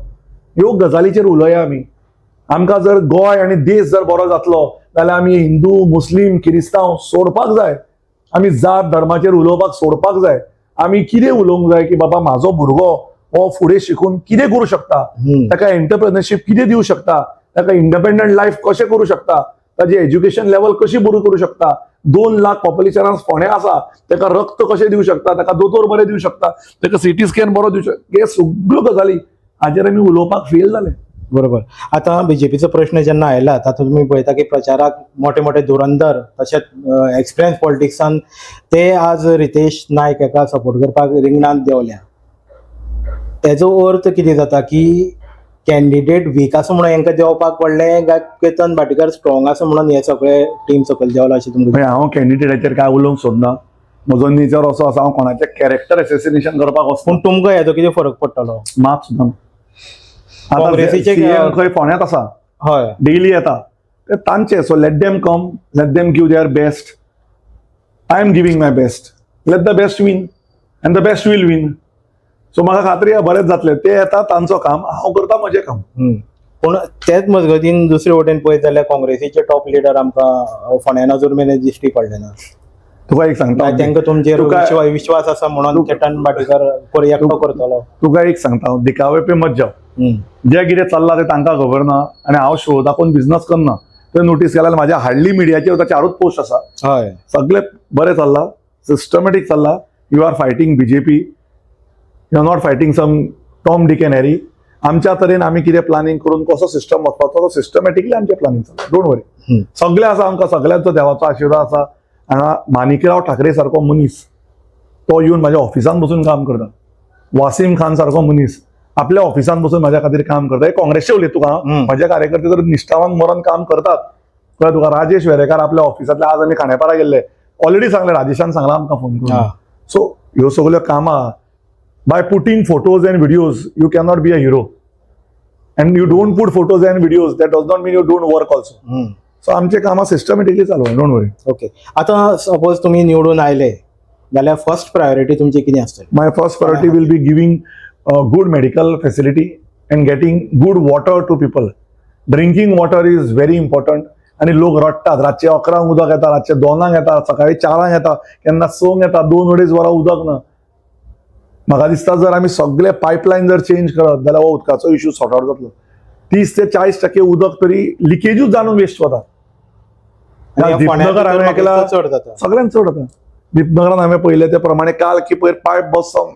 ह्यो गजालीचेर उलोवया आमी. आमकां जर गोंय आनी देश जर बरो जातलो जाल्यार आमी हिंदू, मुस्लीम, किरिस्तांव सोडपाक जाय. आमी जात धर्माचेर उलोवपाक सोडपाक जाय. आमी कितें उलोवंक जाय की बाबा म्हाजो भुरगो हो फुडें शिकून कितें करूं शकता, ताका एंटरप्रेनरशीप कितें दिवं शकता, ताका इंडिपेंडंट लायफ कशें करूं शकता, ताजी एज्युकेशन लेवल कशी बरी करूं शकता. 2 लाख पॉप्युलेशनान फोंड्या आसा, ताका रक्त कशें दिवं शकता, ताका दोतोर बरे दिवं शकता, ताका सिटी स्कॅन बरो दिवं शकता. हे सगळ्यो गजाली हाजेर आमी उलोवपाक फेल जाले. बरोबर. आतां बीजेपीचो प्रश्न जेन्ना आयला, तातूंत तुमी पळयता की प्रचाराक मोठे मोठे धुरंधर तशेंच एक्सपिरियन्स पॉलिटिक्सान ते आज रितेश नायक हाका सपोर्ट करपाक रिंगणांत देंवल्या. तेजो अर्थ कितें जाता की कॅन्डिडेट वीक आसा म्हणून हेंकां देंवपाक पडलें काय केतन भाटीकार स्ट्रॉंग आसा म्हणून हे सगळे टीम सकयल देंवला अशें तुमकां? म्हणजे हांव कॅन्डिडेटाचेर काय उलोवंक सोदना. म्हजो नेचर असो आसा, हांव कोणाचें कॅरेक्टर एसेसिनेशन करपाक वचना. पूण तुमकां हेजो कितें फरक पडटलो? मात सुद्दां. आतां काँग्रेसीचे सीएम खंय फोंड्यांत आसा, डेली येता ते तांचे. So let them come, let them give their best. I am giving my best. Let the best win and the best will win. So म्हाका खात्री आहा बरेंच जातलें. ते येता तांचो काम, हांव करता म्हजें काम. पूण तेच मजगतीन दुसरे वटेन पळयत जाल्यार काँग्रेसीचे टॉप लिडर आमकां फोंड्यान अजून मेरेन दिश्टी पडले ना. तुका एक सांगता, तांकां तुमचेर विश्वास आसा म्हणून केतन भाटीकार एकटो करतलो? तुका एक सांगता हांव, दिखावे पे मत जाव. जे कितें चल्लां तें तांकां खबर ना आनी हांव शो दाखोवन बिझनस करना. तुवें नोटीस केल्यार म्हाज्या हार्डली मिडियाचेर चारूच पोस्ट आसा. सगळे बरें चल्लां, सिस्टमॅटीक चल्लां. You are fighting BJP, you are not fighting some Tom, Dick and Harry. आमच्या तरेन आमी कितें प्लॅनिंग करून कसो सिस्टम वचपाचो, तो सिस्टमॅटिकली आमचें प्लॅनिंग चल्लां. Don't worry. सगळें आसा आमकां, सगळ्यांचो देवाचो आशिर्वाद आसा. हांगा माणिकराव ठाकरे सारको मनीस तो येवन म्हाज्या ऑफिसान बसून काम करता. वासीम खान सारको मनीस आपल्या ऑफिसान बसून म्हाज्या खातीर काम करता. हे काँग्रेसचे उलयत तुका. म्हाजे कार्यकर्ते तर निश्ठावान मरण काम करतात, कळ्ळें तुका? राजेश वेरेकार आपल्या ऑफिसांतले, आज आमी खांडेपारा गेल्ले, ऑलरेडी सांगलें, राजेशान सांगलां आमकां फोन करून. सो ह्यो सगल्यो कामां, by putting photos and videos you cannot be a hero, and you don't put photos and videos, that does not mean you don't work also. So आमचे कामां सिस्टमॅटिकली चालू, don't worry. Okay, आतां suppose तुमी निवडून आयले जाल्यार first priority तुमची कितें आसतली? My first priority will be giving good medical facility and getting good water to people. Drinking water is very important. आणि लोक रडटात. रातचे 11 उदक येता, रातचे 2 येता, सकाळी 4 येता, केन्ना 6 येता, 2-2.5 वरां उदक ना. म्हाका दिसता जर आमी सगळे पायपलायन जर चेंज करत जाल्यार हो उदकाचो इशू सॉर्ट आउट जातलो. 30 ते 40% उदक तरी लिकेजूच जावन वेस्ट वता. आनी ह्या फोंड्या दीपनगर भितर हांवें म्हाका ऐकलां. दिसता चड जाता. सगळ्यांत चड जाता. दीपनगरान हांवें पळयलें ते प्रमाणे काल की पयर पायप बसोन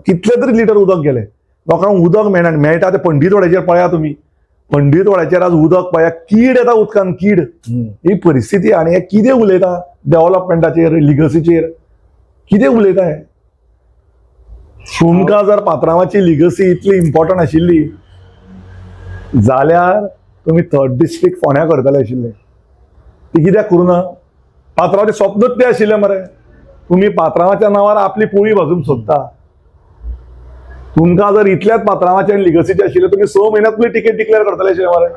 कितले तरी लिटर उदक गेले. लोकांक उदक मेळना आनी मेळटा ते पंडीतवाड्याचेर पळया तुमी, पंडीतवाड्याचेर आज उदक पळया, कीड येता उदकान, कीड. ही परिस्थिती. आनी हे कितें उलयता डेव्हलपमेंटाचेर, लिगसीचेर कितें उलयता हे? तुमकां जर पात्रांवाची लिगसी इतली इम्पॉर्टंट आशिल्ली जाल्यार तुमी थर्ड डिस्ट्रिक्ट फोंड्या करतले आशिल्ले. ती कित्याक करूं ना? पात्रांवाचें स्वप्नूच तें आशिल्लें मरे. तुमी पात्रांवाच्या नांवार आपली पोळी भाजूंक सोदता. तुमकां जर इतल्याच पात्रांवाचें आनी लिगसीचें आशिल्लें, तुमी 6 म्हयन्यात तुमी तिकेट डिक्लेअर करतले आशिल्ले मरे.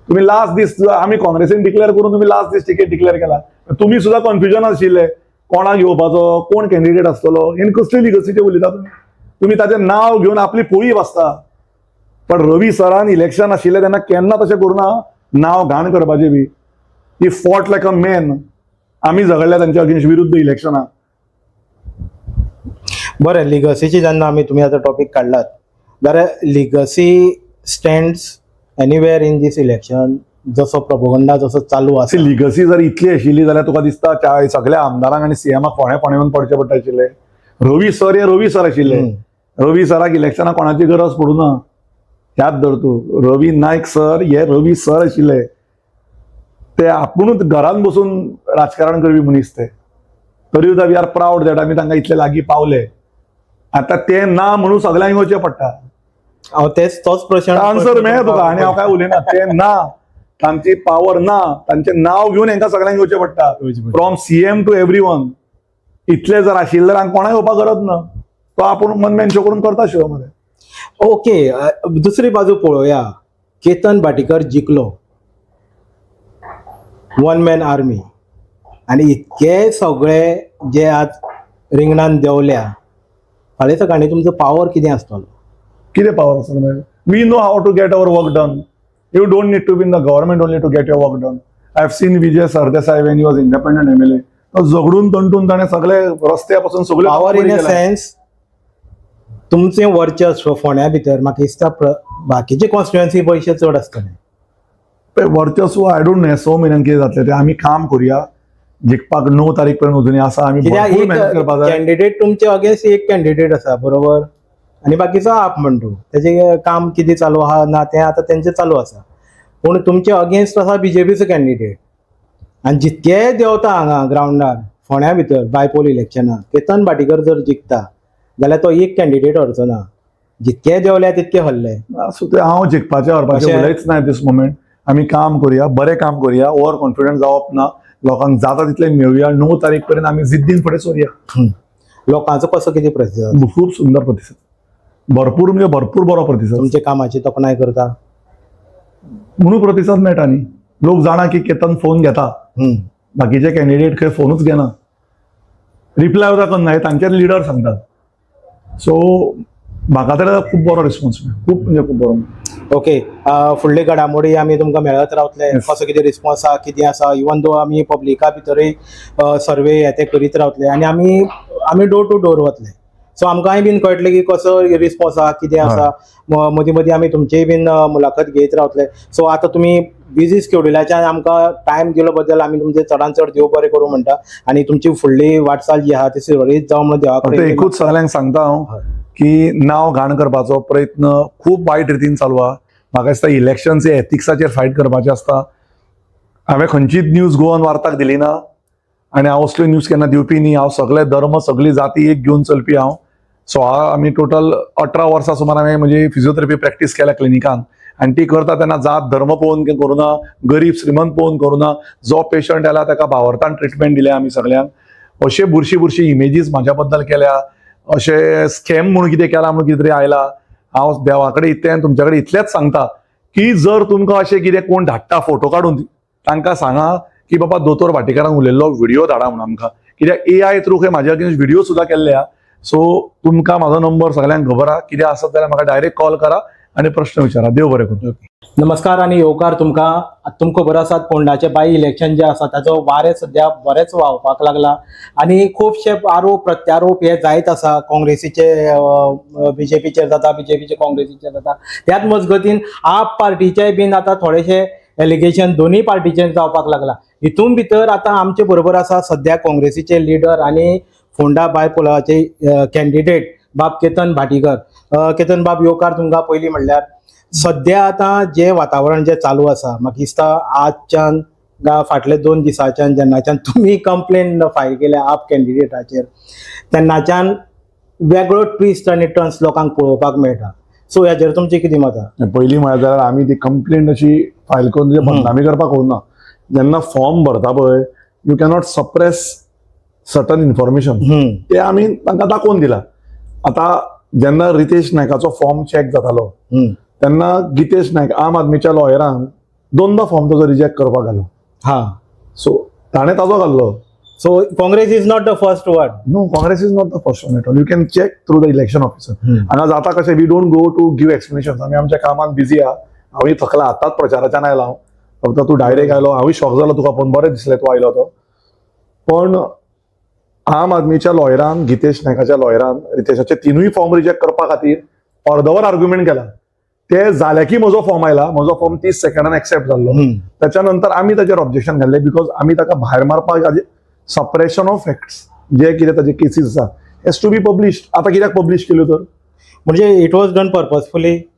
तुमी लास्ट दीस, आमी काँग्रेसीन डिक्लेअर करून तुमी लास्ट दीस तिकेट डिक्लेअर केला. तुमी सुद्दां कन्फ्युजन आशिल्ले, कोणाक घेवपाचो, कोण कॅन्डिडेट आसतलो. आनी कसली लिगसीचें उलयता तुमी? तुमी ताचें नांव घेवन आपली पोळी भाजता. पण रवी सरान इलेक्शन आशिल्लें तेन्ना केन्ना तशें करूना, नांव घाण करपाचें बी. He fought like a man. आमी झगडल्या तांच्या अगेन्स्ट विरुद्ध इलेक्शनाक. बरें, लिगसीची जेन्ना आमी तुमी आतां टॉपीक काडलात, जाल्यार legacy stands anywhere in this election जसो प्रपोगंडा जसो चालू आसा. लिगसी जर इतली आशिल्ली जाल्यार तुका दिसता सगळ्या आमदारांक आनी सीएमाक फोंड्या फोंड्या येवन पडचें पडटा आशिल्लें. रवी सर हे रवी सर आशिल्ले. रवी सराक इलेक्शनाक कोणाची गरज पडूं ना, याद धर तूं. रवी नायक सर हे रवी सर आशिल्ले, ते आपुणूच घरान बसून राजकारण करपी मनीस ते. तरी सुद्दां we are proud that आमी तांकां इतले लागीं पावले. आतां ते ना म्हणून सगल्यांक येवचें पडटा. हांव तेच तोच प्रश्न. आन्सर मेळ्ळा तुका आनी हांव काय उलयना. ते ना, तांची पावर ना, तांचें नांव घेवन हांकां सगल्यांक येवचें पडटा, from CM to every one. इतले जर आशिल्ले जाल्यार हांकां कोणाक येवपाक गरज ना. तो आपूण वन मॅन शो करून करता शो मरे. ओके, दुसरी बाजू पळोवया. केतन भाटीकर जिखलो, वन मॅन आर्मी, आनी इतके सगळे जे आज रिंगणान देंवल्या, फाल्यां सकाळी तुमचो पावर कितें आसतलो? कितें पावर आसा मागीर? We know how to get our work done. You don't need to be in the government only to get your work done. I have seen Vijay Sardesai when he was independent MLA. तो झगडून तंटून ताणें सगळे रस्त्या पासून सगळे power in a sense तुमचें वर्चस्व फोंड्या भितर म्हाका दिसता बाकीचे कॉन्स्टिट्युएन्सी पयशे चड आसतले. वर्चस्व I don't know, 6 म्हयन्यान कितें जातलें तें. आमी काम करुया जिखपाक. 9 तारीख पर्यंत अजूनय आसा, आमी कित्याक भरपूर एक मेहनत करपाक जाय. कॅन्डिडेट तुमचे अगेन्स्ट एक कॅन्डिडेट आसा, बरोबर, आनी बाकीचो आप म्हणटू तेजें काम कितें चालू आहा ना तें आतां तेंचें चालू आसा. पूण तुमचे अगेन्स्ट आसा बीजेपीचो कॅन्डिडेट आनी जितके देंवता हांगा ग्रावंडार फोंड्या भितर बायपोल इलेक्शनाक केतन भाटीकर जर जिखता जाल्यार तो एक कॅन्डिडेट हरचो ना. जितके देंवल्या तितके हरले. सो ते हांव जिखपाचें हरपाचें उलयच ना दीस मोमेंट. आमी काम करुया, बरें काम करुया, ओवर कॉन्फिडंट जावप ना. लोकांक जाता तितलें मेळुया. 9 तारीख पर्यंत आमी जिद्दीन फुडें सरुया. लोकांचो कसो कितें प्रतिसाद? खूब सुंदर प्रतिसाद, भरपूर म्हणजे भरपूर बरो प्रतिसाद. तुमच्या कामाची तोखणाय करता? म्हणून प्रतिसाद मेळटा न्ही. लोक जाणा की केतन फोन घेता. बाकीचे कॅन्डिडेट खंय फोनूच घेना, रिप्लाय सुद्दां करना, हे तांचेच लिडर सांगतात. सो म्हाका तर खूब बरो रिस्पॉन्स मेळ्ळो, खूब म्हणजे खूब बरो. ओके, फुडले घडामोडी आमी तुमकां मेळत रावतले. कसो कितें रिस्पॉन्स आहा, कितें आसा, इवन दो आमी पब्लिका भितरूय सर्वे हे ते करीत रावतले आनी आमी आमी डोर टू डोर वतले. सो आमकांय बीन कळटलें की कसो रिस्पॉन्स आहा, कितें आसा. मदीं मदीं आमी तुमचीय बीन मुलाखत घेयत रावतले. सो आतां तुमी बिजी स्केड्युलाच्यान आमकां टायम दिलो बद्दल आमी तुमचे चडान चड देव बरें करूं म्हणटा आनी तुमची फुडली वाटचाल जी आहा ती सुरळीत जावं म्हणून देवा फक्त कडेन एकूच सगळ्यांक सांगता हांव की नांव घाण करपाचो प्रयत्न खूब वायट रितीन चालू आहा. म्हाका दिसता इलेक्शन्स हे एथिक्साचेर फायट करपाचें आसता. हांवें खंयचीच न्यूज गोवन वार्ताक दिली ना आनी हांव असल्यो न्यूज केन्ना दिवपी न्ही. हांव सगळे धर्म सगळी जाती एक घेवन चलपी हांव. 16 आमी टोटल 18 वर्सां सुमार हांवें म्हजी फिजियोथेरपी प्रॅक्टीस केल्या क्लिनिकान आनी ती करता तेन्ना जात धर्म पळोवन करूना, गरीब श्रीमंत पळोवन करूना. जो पेशंट आयला ताका भावार्थान ट्रिटमेंट दिल्या आमी सगळ्यांक. अशे बुरशी बुरशी इमेजीस म्हाज्या बद्दल केल्या, अशे स्कॅम म्हणून कितें केला म्हणून कितें तरी आयला. हांव देवा कडेन इतलें, तुमच्या कडेन इतलेंच सांगता की जर तुमकां अशें कितें कोण धाडटा फोटो काडून, तांकां सांगा की बाबा दोतोर भाटीकारान उलयल्लो व्हिडिओ धाडा म्हणून आमकां, कित्याक एआय थ्रू खंय म्हाज्या अगेन्स्ट व्हिडिओ सुद्दां केल्ले आहा. सो तुमकां म्हाजो नंबर सगळ्यांक खबर आहा. कितें आसत जाल्यार म्हाका डायरेक्ट कॉल करा आनी प्रश्न विचारा. देव बरें करूं. नमस्कार आनी येवकार तुमकां. तुमकां खबर आसात फोंडाचे बाय इलेक्शन जे आसा ताचो वारें सद्या बरेंच व्हांवपाक लागला आनी खुबशे आरोप प्रत्यारोप हे जायत आसा. काँग्रेसीचे बीजेपीचेर जाता, बीजेपीचे काँग्रेसीचेर जाता. त्याच मजगतीन आप पार्टीचे बीन आतां थोडेशे एलिगेशन दोनूय पार्टीचेर जावपाक लागला. हितून भितर आतां आमचे बरोबर आसा सद्या काँग्रेसीचे लिडर आनी फोंडा बायपोलाचे कॅन्डिडेट बाब केतन भाटीकर. केतन बाब, येवकार तुमकां. पयलीं म्हणल्यार सद्या आतां जें वातावरण जें चालू आसा, म्हाका दिसता आजच्यान गा फाटले 2 दिसांच्यान जेन्नाच्यान तुमी कंप्लेन फायल केल्या आप कॅन्डिडेटाचेर तेन्नाच्यान वेगळो ट्विस्ट आनी टर्न्स लोकांक पळोवपाक मेळटा. सो हेजेर तुमचें कितें मत आहा? पयलीं म्हळ्यार जाल्यार आमी ती कंप्लेंट अशी फायल करून तुजे बदनामी करपाक वचना. जेन्ना फॉर्म भरता पळय, you cannot suppress certain information. ते आमी तांकां दाखोवन दिला. आतां जेन्ना रितेश नायकाचो फॉर्म चॅक जातालो तेन्ना गितेश नायक आम आदमीच्या लॉयरान दोनदा फॉर्म ताजो रिजेक्ट करपाक घालो. सो ताणें ताजो घाल्लो. So Congress is not the first one? No, Congress is not the first one at all. You can check through the election officer. हांगा जाता कशें, we don't go to give explanation. आमी आमच्या कामात बिजी आहा. हांवूय थकला, आतांच प्रचाराच्यान आयला हांव. फक्त तूं डायरेक्ट आयलो, हांवूय शॉक जालो तुका पळोवन, बरें दिसलें तूं आयलो तो. पण आम आदमीच्या लॉयरान, गितेश नायकाच्या लॉयरान रितेशाचे तिनूय फॉर्म रिजेक्ट करपा खातीर अर्दवर आर्ग्युमेंट केला. ते जाले की म्हजो फॉर्म आयला. म्हजो फॉर्म 30 सेकंडान एक्सेप्ट जाल्लो. त्याच्या नंतर आमी ताचेर ऑब्जेक्शन घाल्लें, because आमी ताका भायर मारपाक सप्रेशन ऑफ फॅक्ट्स, जे कितें ताचे केसीस आसा, हेज टू बी पब्लिश्ड. आतां कित्याक पब्लिश केल्यो तर? म्हणजे it was done purposefully?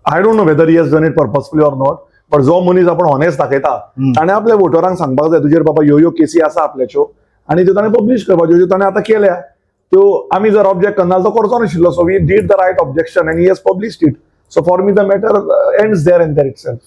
I don't know whether he has done it purposefully or not, but जो मनीस आपण ऑनेस्ट दाखयता, ताणें आपल्या वोटरांक सांगपाक जाय, तुजेर बाबा ह्यो ह्यो केसी आसा आपल्याच्यो, आनी त्यो ताणें पब्लिश करपाच्यो, ज्यो ताणें आतां केल्या त्यो. आमी जर ऑब्जेक्ट करना जाल्यार तो करचो नाशिल्लो. So we did the right objection and he has published it, so for me the matter ends there and there itself.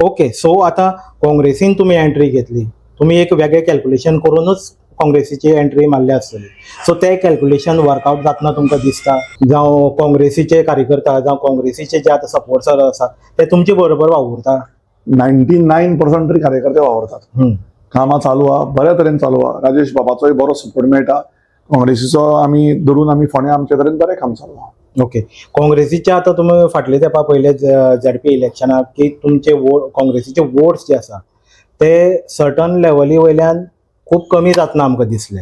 Okay, so आता काँग्रेसीन तुमी एंट्री घेतली, तुमी एक वेगळें कॅल्क्युलेशन करूनच काँग्रेसीची एंट्री मारली आसतली. सो ते कॅल्क्युलेशन वर्कआउट जातना तुमकां दिसता, जावं काँग्रेसीचे कार्यकर्ता जावं काँग्रेसीचे जे आतां सपोर्टर आसा ते तुमचे बरोबर वावुरता? 99% तरी कार्यकर्ते वावरतात. कामां चालू आहा, बऱ्या तरेन चालू आहा. राजेश बाबाचोय बरो सपोर्ट मेळटा. काँग्रेसीचो आमी धरून आमी फोंड्या आमचे तरेन बरें काम चालू आहा. ओके, काँग्रेसीचे आतां तुमी फाटले तेंपा पयले झेडपी इलेक्शनाक की तुमचे वोट, काँग्रेसीचे वोट्स जे आसा ते सर्टन लेवली वयल्यान खूब कमी जातना आमकां दिसले.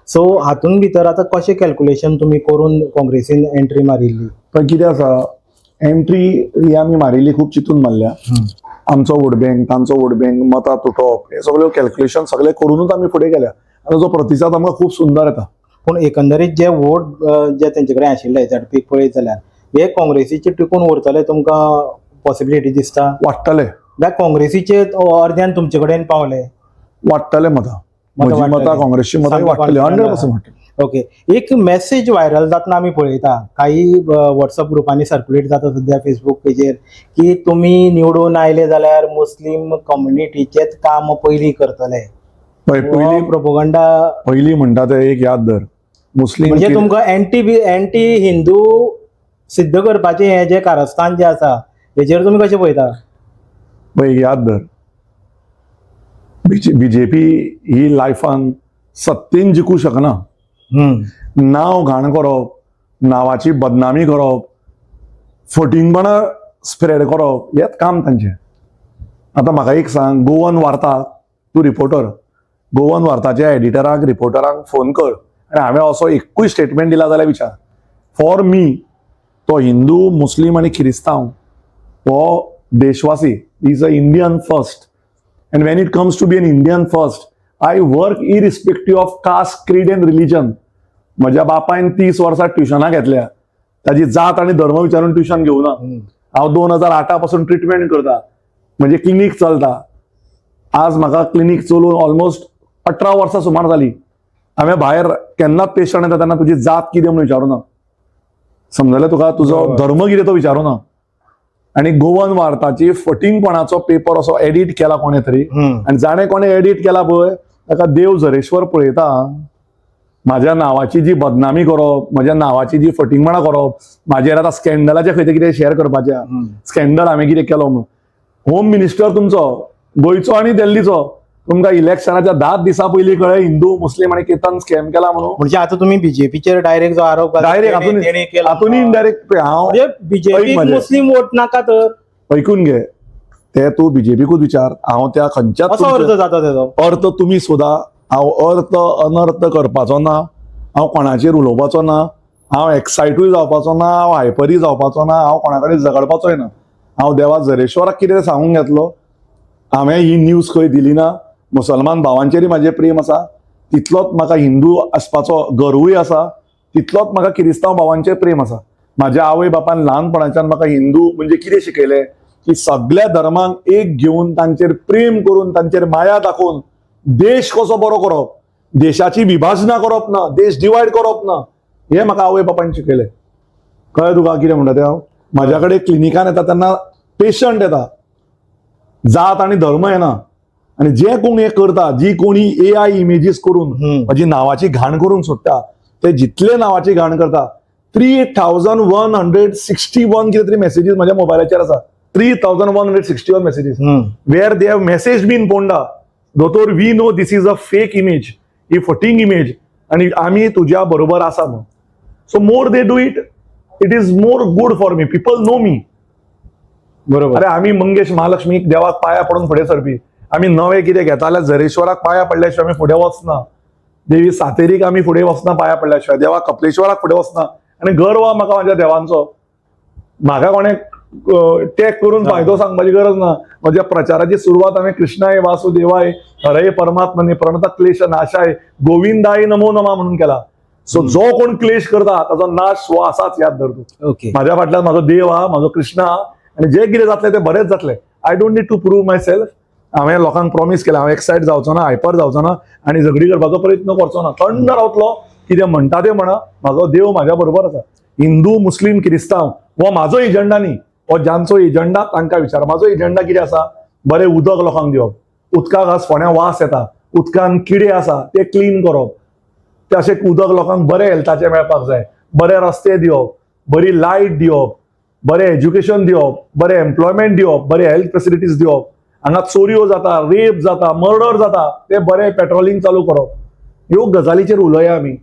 सो हातून भितर आतां कशें कॅल्क्युलेशन तुमी करून काँग्रेसीन एंट्री मारिल्ली? पण कितें आसा, एंट्री ही आमी मारिल्ली खूब चिंतून मारल्या. आमचो वोट बँक, तांचो वोट बँक, मतां तुटप, हे सगळे कॅल्क्युलेशन सगळे करूनच आमी फुडें गेल्या आनी जो प्रतिसाद आमकां खूब सुंदर येता. पूण एकंदरीत जे वोट जे तेंचे कडेन आशिल्ले झेडपीक पळयत जाल्यार हे काँग्रेसीचे टिकून उरतले तुमकां पॉसिबिलिटी दिसता? वाडटले. जाल्यार काँग्रेसीचे अर्द्यान तुमचे कडेन पावले? वाडटले मतां. मतां म्हजी वाडटली. मतां, काँग्रेसची मतां सामकी वाडटली. confident. 100% वाडटली. ओके, एक मेसेज व्हायरल जातना आमी पळयता, काही व्हॉट्सअप ग्रुपांनी सर्क्युलेट जाता सद्या, फेसबूक पेजेर, की तुमी निवडून आयले जाल्यार मुस्लीम कम्युनिटीचेच काम पयलीं करतले. पळय, पयलीं प्रोपोगंडा. पयलीं म्हणटा ते एक याद धर, मुस्लीम म्हणजे तुमकां एंटी हिंदू सिद्ध करपाचें हें जें कारस्थान जें आसा, हेजेर तुमी कशें पळयता? पळय, एक याद धर, बीजेपी ही लायफान सत्तेन जिखूं शकना. नांव घाण करप, नांवाची बदनामी करप, फटींगपणां स्प्रेड करप, हेच काम तांचें. आतां म्हाका एक सांग, गोवन वार्ता, तूं रिपोर्टर, गोवन वार्ताच्या एडिटराक, रिपोर्टरांक फोन कर आनी हांवें असो एकूय स्टेटमेंट दिला जाल्यार विचार. फॉर मी तो हिंदू, मुस्लीम आनी क्रिस्तांव हो देशवासी, is a Indian first, and when it comes to be an Indian first, I work irrespective of caste, creed and religion. म्हज्या बापायन 30 वर्सां ट्युशनां घेतल्या, ताजी जात आनी धर्म विचारून ट्युशन घेवना. हांव 2008 पासून ट्रिटमेंट करता, म्हणजे क्लिनीक चलता. आज म्हाका क्लिनीक चलोवन ऑलमोस्ट 18 वर्सां सुमार जाली. हांवें भायर केन्नाच पेशंट येता तेन्ना तुजी जात कितें म्हणून विचारूना. समजलें तुका? तुजो धर्म कितें तो विचारूना. आनी गोवन वार्ताची फटींगपणाचो पेपर असो एडिट केला कोणें तरी आनी जाणें कोणें एडिट केला पळय, ताका देव झरेश्वर पळयता. माझ्या नावाची जी बदनामी करप, म्हज्या नावाची जी फटींगपणां करप, म्हाजेर आतां स्कॅन्डलाचे खंय ते कितें शेअर करपाचें, स्कॅन्डल हांवें कितें केलो म्हणून. होम मिनिस्टर तुमचो गोंयचो आनी दिल्लीचो, तुमकां इलेक्शनाच्या 10 दिसां पयलीं कळ्ळें हिंदू, मुस्लीम आनी केतन स्कॅम केला म्हणून? म्हणजे आता तुम्ही बीजेपीचेर डायरेक्ट जो आरोप घाला, डायरेक्ट तेणी केला. हातून इनडायरेक्ट हांव म्हणजे बीजेपी ऐक म्हजें. मुस्लीम वोट नाका तर? ऐकून घे, ते तूं बीजेपीकूच विचार. हांव त्या खंयच्याच असो अर्थ जाता तेजो. अर्थ तुमी सोदा. हांव अर्थ अनर्थ करपाचो ना. हांव कोणाचेर उलोवपाचो ना. हांव एक्सायटूय जावपाचो ना. हांव हायपरूय जावपाचो ना. हांव कोणा कडेन झगडपाचोय ना. हांव देवा झरेश्वराक कितें सांगूंक घेतलो. हांवें ही न्यूज खंय दिली ना. मुसलमान भावांचेरय म्हाजें प्रेम आसा, तितलोच म्हाका हिंदू आसपाचो गर्वूय आसा, तितलोच म्हाका किरिस्तांव भावांचेर प्रेम आसा. म्हाज्या आवय बापान ल्हानपणाच्यान म्हाका हिंदू म्हणजे कितें शिकयलें की सगळ्या धर्मांक एक घेवन, तांचेर प्रेम करून, तांचेर माया दाखोवन देश कसो बरो करप, देशाची विभाजनां करप ना, देश डिवायड करप ना, हें म्हाका आवय बापायन शिकयलें. कळ्ळें तुका कितें म्हणटा तें हांव? म्हाज्या कडेन क्लिनिकान येता तेन्ना पेशंट येता, जात आनी धर्म येना. आनी जे कोण हें करता, जी कोणी एआय इमेजीस करून म्हजी नांवाची घाण करूंक सोदता, ते जितले नांवाची घाण करता, 3161 कितें तरी मॅसेजीस म्हज्या मोबायलाचेर आसा. 3161 messages where they have message been, "Ponda दोतोर, we know this is a fake image, ही फटींग इमेज आणि आमी तुज्या बरोबर आसा" म्हणून. So more they do it, it is more good for me. People know me. अरे, आमी मंगेश महालक्ष्मीक देवाक पाया पडून फुडें सरपी. आमी नवें कितें घेता जाल्यार झरेश्वराक पाया पडल्या शिवाय आमी फुडें वचना. देवी सातेरीक आमी फुडें वचना पाया पडल्या शिवाय. देवा कपलेश्वराक फुडें वचना. आनी गर्व आहा म्हाका म्हाज्या देवांचो. म्हाका कोणें टॅग करून फायदो सांगपाची गरज ना. म्हज्या प्रचाराची सुरवात हांवें कृष्णाय वासुदेवाय हरय परमात्मने प्रणत क्लेश नाशाय गोविंदाय नमो नमा म्हणून केला. सो जो कोण क्लेश करता ताचो नाश हो आसाच, याद धर तूं. माझ्या फाटल्यान म्हाजो देव आहा, म्हाजो कृष्ण आहा आनी जे कितें जातलें तें बरेंच जातलें. I don't need to prove myself. हांवें लोकांक प्रॉमीस केलां, हांव एक्सायट जावचो ना, हायपर जावचो ना आनी झगडी करपाचो प्रयत्न करचो ना. थंड रावतलो, कितें म्हणटा तें म्हणा, म्हाजो देव म्हाज्या बरोबर आसा. हिंदू, मुस्लीम, क्रिस्तांव हो म्हाजो एजंडा न्ही, हो जांचो एजंडा तांकां विचार. म्हाजो एजंडा कितें आसा? बरें उदक लोकांक दिवप. उदकाक आज फोंड्या वास येता, उदकान किडे आसा, ते क्लीन करप. ते अशें उदक लोकांक बरें हेल्थाचें मेळपाक जाय, बरे रस्ते दिवप, बरी लायट दिवप, बरें एज्युकेशन दिवप, बरें एम्प्लॉयमेंट दिवप, बरें हेल्थ फेसिलिटीज दिवप. हांगा चोरयो जाता, रेप जाता, मर्डर जाता, ते बरें पेट्रोलिंग चालू करप. ह्यो गजालीचेर उलोवया आमी.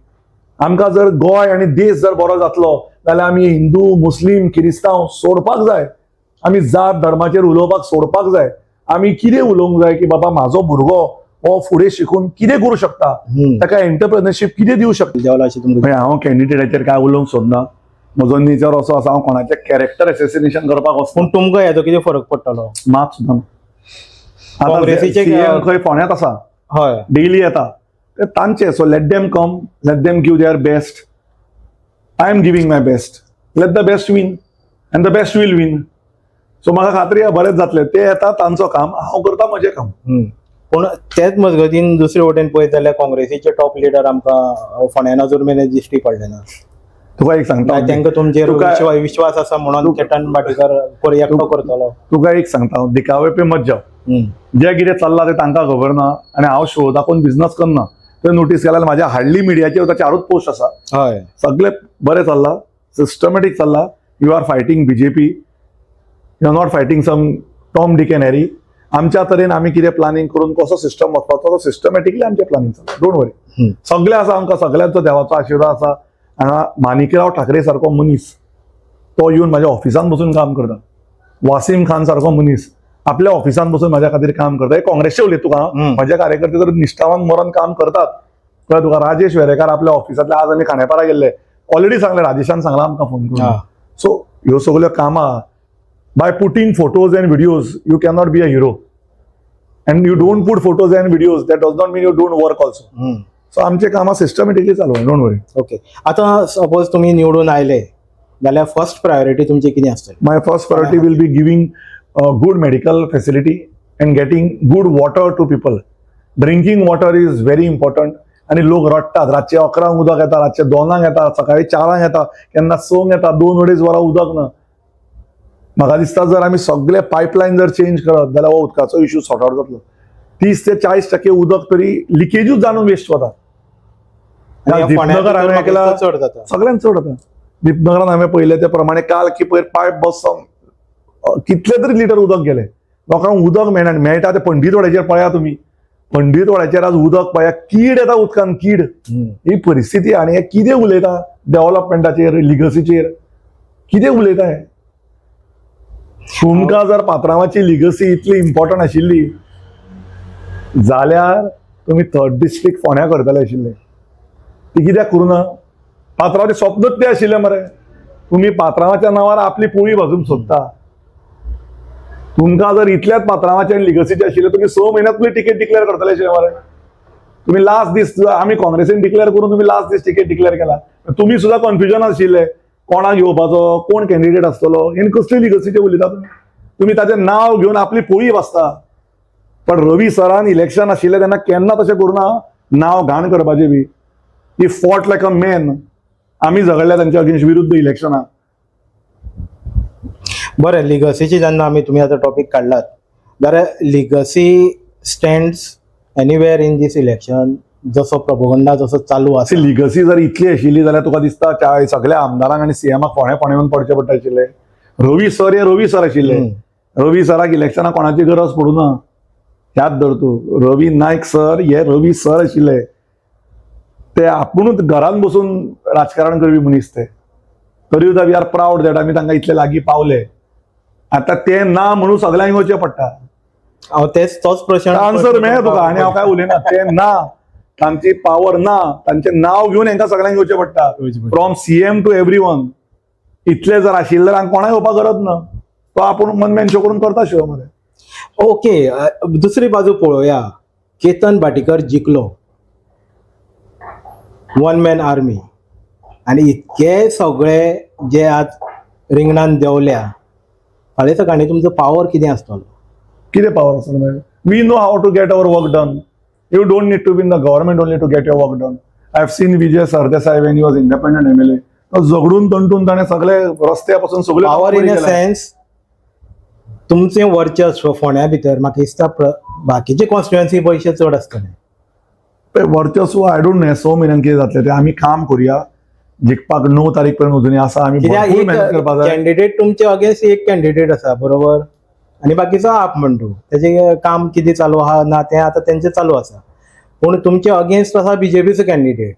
आमकां जर गोंय आनी देश जर बरो जातलो जाल्यार आमी हिंदू, मुस्लीम, किरिस्तांव सोडपाक जाय. आमी जात धर्माचेर उलोवपाक सोडपाक जाय. आमी कितें उलोवंक जाय की बाबा म्हाजो भुरगो हो फुडें शिकून कितें करूं शकता, ताका एंटरप्रेनरशीप कितें दिवं शकता. देवला अशें तुमकां? म्हणजे हांव कॅन्डिडेटाचेर काय उलोवंक सोदना. म्हजो नेचर असो आसा, हांव कोणाचें कॅरेक्टर एसेसिनेशन करपाक वचना. पूण तुमकां हेजो कितें फरक पडटलो? मात सुद्दां ना. आतां काँग्रेसीचे CM खंय फोंड्यांत आसा, डेली येता ते तांचे. So let them come, let them give their best. I am giving my best. Let the best win and the best will win. So म्हाका खात्री आहा, बरेंच जातलें. ते येता तांचो काम, हांव करता म्हजें काम. पूण तेच मजगतीन दुसरे वटेन पळयत जाल्यार काँग्रेसीचे टॉप लिडर आमकां फोंड्यान अजून मेरेन दिश्टी पडले ना. तुका एक सांगता, तांकां तुमचेर विश्वास आसा म्हणून केतन भाटीकार एकटो करतलो? तुका एक सांगता, दिखावे पे मत जाव. जे कितें चल्लां तें तांकां खबर ना आनी हांव शो दाखोवन बिझनस करना. तुवें नोटीस केल्यार म्हाज्या हार्डली मिडियाचेर वता, चारूच पोस्ट आसा. सगळे बरें चल्लां, सिस्टमॅटीक चल्लां. You are fighting BJP, you are not fighting some Tom, Dick and Harry. आमच्या तरेन आमी कितें प्लॅनिंग करून कसो सिस्टम वचपाचो, तो सिस्टमॅटिकली आमचें प्लॅनिंग चल्लां. Don't worry. सगळें आसा आमकां, सगळ्यांचो देवाचो आशिर्वाद आसा. हांगा माणिकराव ठाकरे सारको मनीस तो येवन म्हाज्या ऑफिसान बसून काम करता. वासीम खान सारको मनीस आपल्या ऑफिसान बसून म्हाज्या खातीर काम करता. हे काँग्रेसचे उलयत तुका. म्हजे कार्यकर्ते तर निश्ठावान मरण काम करतात, कळ्ळें तुका? राजेश वेरेकार आपल्या ऑफिसांतले, आज आमी खांडेपारा गेल्ले, ऑलरेडी सांगलें, राजेशान सांगलां आमकां फोन करून. सो ह्यो सगल्यो कामां, by putting photos and videos you cannot be a hero, and you don't put photos and videos, that does not mean you don't work also. So आमचे कामां सिस्टमॅटिकली चालू, don't worry. Okay, आतां suppose तुमी निवडून आयले जाल्यार first priority तुमची कितें आसतली? My first priority will be giving good medical facility and getting good water to people. Drinking water is very important. आणि लोक रडटात. रातचे 11ंक उदक येता, रातचे 2ांक येता, सकाळी 4ांक येता, केन्ना 6ंक येता, 2-2.5 वरां उदक ना. म्हाका दिसता जर आमी सगळे पायपलायन जर चेंज करत जाल्यार हो उदकाचो इशू सॉर्ट आउट जातलो. 30 ते 40% उदक तरी लिकेजूच जावन वेस्ट वता. आणि दीपनगर फोंड्या हांवें भितर ऐकला. म्हाका दिसता चड जाता. सगळ्यांत चड जाता. दीपनगरान हांवें पळयलें ते प्रमाणे काल की पयर पायप बसोन कितले तरी लिटर उदक गेले. लोकांक उदक मेळना आनी मेळटा ते पंडीतवाड्याचेर पळया तुमी, पंडीतवाड्याचेर आज उदक पळया, कीड येता उदकान, कीड. ही परिस्थिती. आनी हे कितें उलयता डेव्हलपमेंटाचेर, लिगसीचेर कितें उलयता हे? तुमकां जर पात्रांवाची लिगसी इतली इम्पॉर्टंट आशिल्ली जाल्यार तुमी थर्ड डिस्ट्रिक्ट फोंड्या करतले आशिल्ले. ती कित्याक करूं ना? पात्रांवाचें स्वप्नच तें आशिल्लें मरे. तुमी पात्रांवाच्या नांवार आपली पोळी भाजूंक सोदता. तुमकां जर इतल्याच पात्रांवाचे आनी लिगसीचे आशिल्ले, तुमी 6 म्हयन्यात तुमी तिकेट डिक्लेअर करतले आशिल्ले मरे. तुमी लास्ट दीस, आमी काँग्रेसीन डिक्लेअर करून तुमी लास्ट दीस तिकेट डिक्लेअर केला. तुमी सुद्दां कन्फ्युजन आशिल्ले, कोणाक घेवपाचो, कोण कॅन्डिडेट आसतलो. आनी कसली लिगसीचे उलयता तुमी? तुमी ताचें नांव घेवन आपली पोळी भाजता. पण रवी सरान इलेक्शन आशिल्लें तेन्ना केन्ना तशें करूं ना, नांव घाण करपाचें बी. He fought like a man. आमी झगडले तांच्या अगेन्स्ट विरुद्ध इलेक्शनाक. बरें, लिगसीची जेन्ना आमी तुमी आतां टॉपीक काडलात जाल्यार legacy stands anywhere in this election, जसो प्रपोगंडा जसो चालू आसा? लिगसी जर इतली आशिल्ली जाल्यार तुका दिसता सगळ्या आमदारांक आनी सीएमाक फोंड्या फोंड्या येवन पडचें पडटा आशिल्लें? रवी सर हे रवी सर आशिल्ले. रवी सराक इलेक्शनाक कोणाची गरज पडूं ना, याद धर तूं. रवी नायक सर हे रवी सर आशिल्ले. ते आपुणूच घरान बसून राजकारण करपी मनीस ते. तरी सुद्दां we are proud that आमी तांकां इतले लागीं पावले. आतां ते ना म्हणून सगळ्यांक येवचें पडटा. हांव तेच तोच प्रश्न. आन्सर मेळ्ळें तुका आनी हांव काय उलयना. ते ना, तांची पावर ना, तांचें नांव घेवन हांकां सगळ्यांक येवचें पडटा, from CM to everyone. इतले जर आशिल्ले जाल्यार कोणाक येवपाक गरज ना. तो आपूण वन मॅन शो करून करता शिव मरे. ओके, दुसरी बाजू पळोवया. केतन भाटीकर जिखलो, वन मॅन आर्मी, आनी इतके सगळे जे आज रिंगणान देंवल्या, फाल्यां सकाळीं तुमचो पावर कितें आसतलो? कितें पावर आसतलो मागीर? We know how to get our work done. You don't need to be in the government only to get your work done. I have seen Vijay Sardesai when he was independent MLA. तो झगडून तंटून ताणें सगळे रस्त्या पासून सगळे power in a sense, तुमचें वर्चस्व फोंड्या भितर म्हाका दिसता बाकीचे कॉन्स्टिट्युएन्सी पयशे चड आसतले. वर्चस्व I don't know, 6 म्हयन्यान कितें जातलें तें. आमी काम करुया जिखपाक. 9 तारीख पर्यंत अजूनय आसा, आमी कित्याक भरपूर एक मेहनत करपाक जाय. कॅन्डिडेट तुमचे अगेन्स्ट एक कॅन्डिडेट आसा, बरोबर, आनी बाकीचो आप म्हणटू तेजें काम कितें चालू आहा ना तें आतां तेंचें चालू आसा. पूण तुमचे अगेन्स्ट आसा बीजेपीचो कॅन्डिडेट,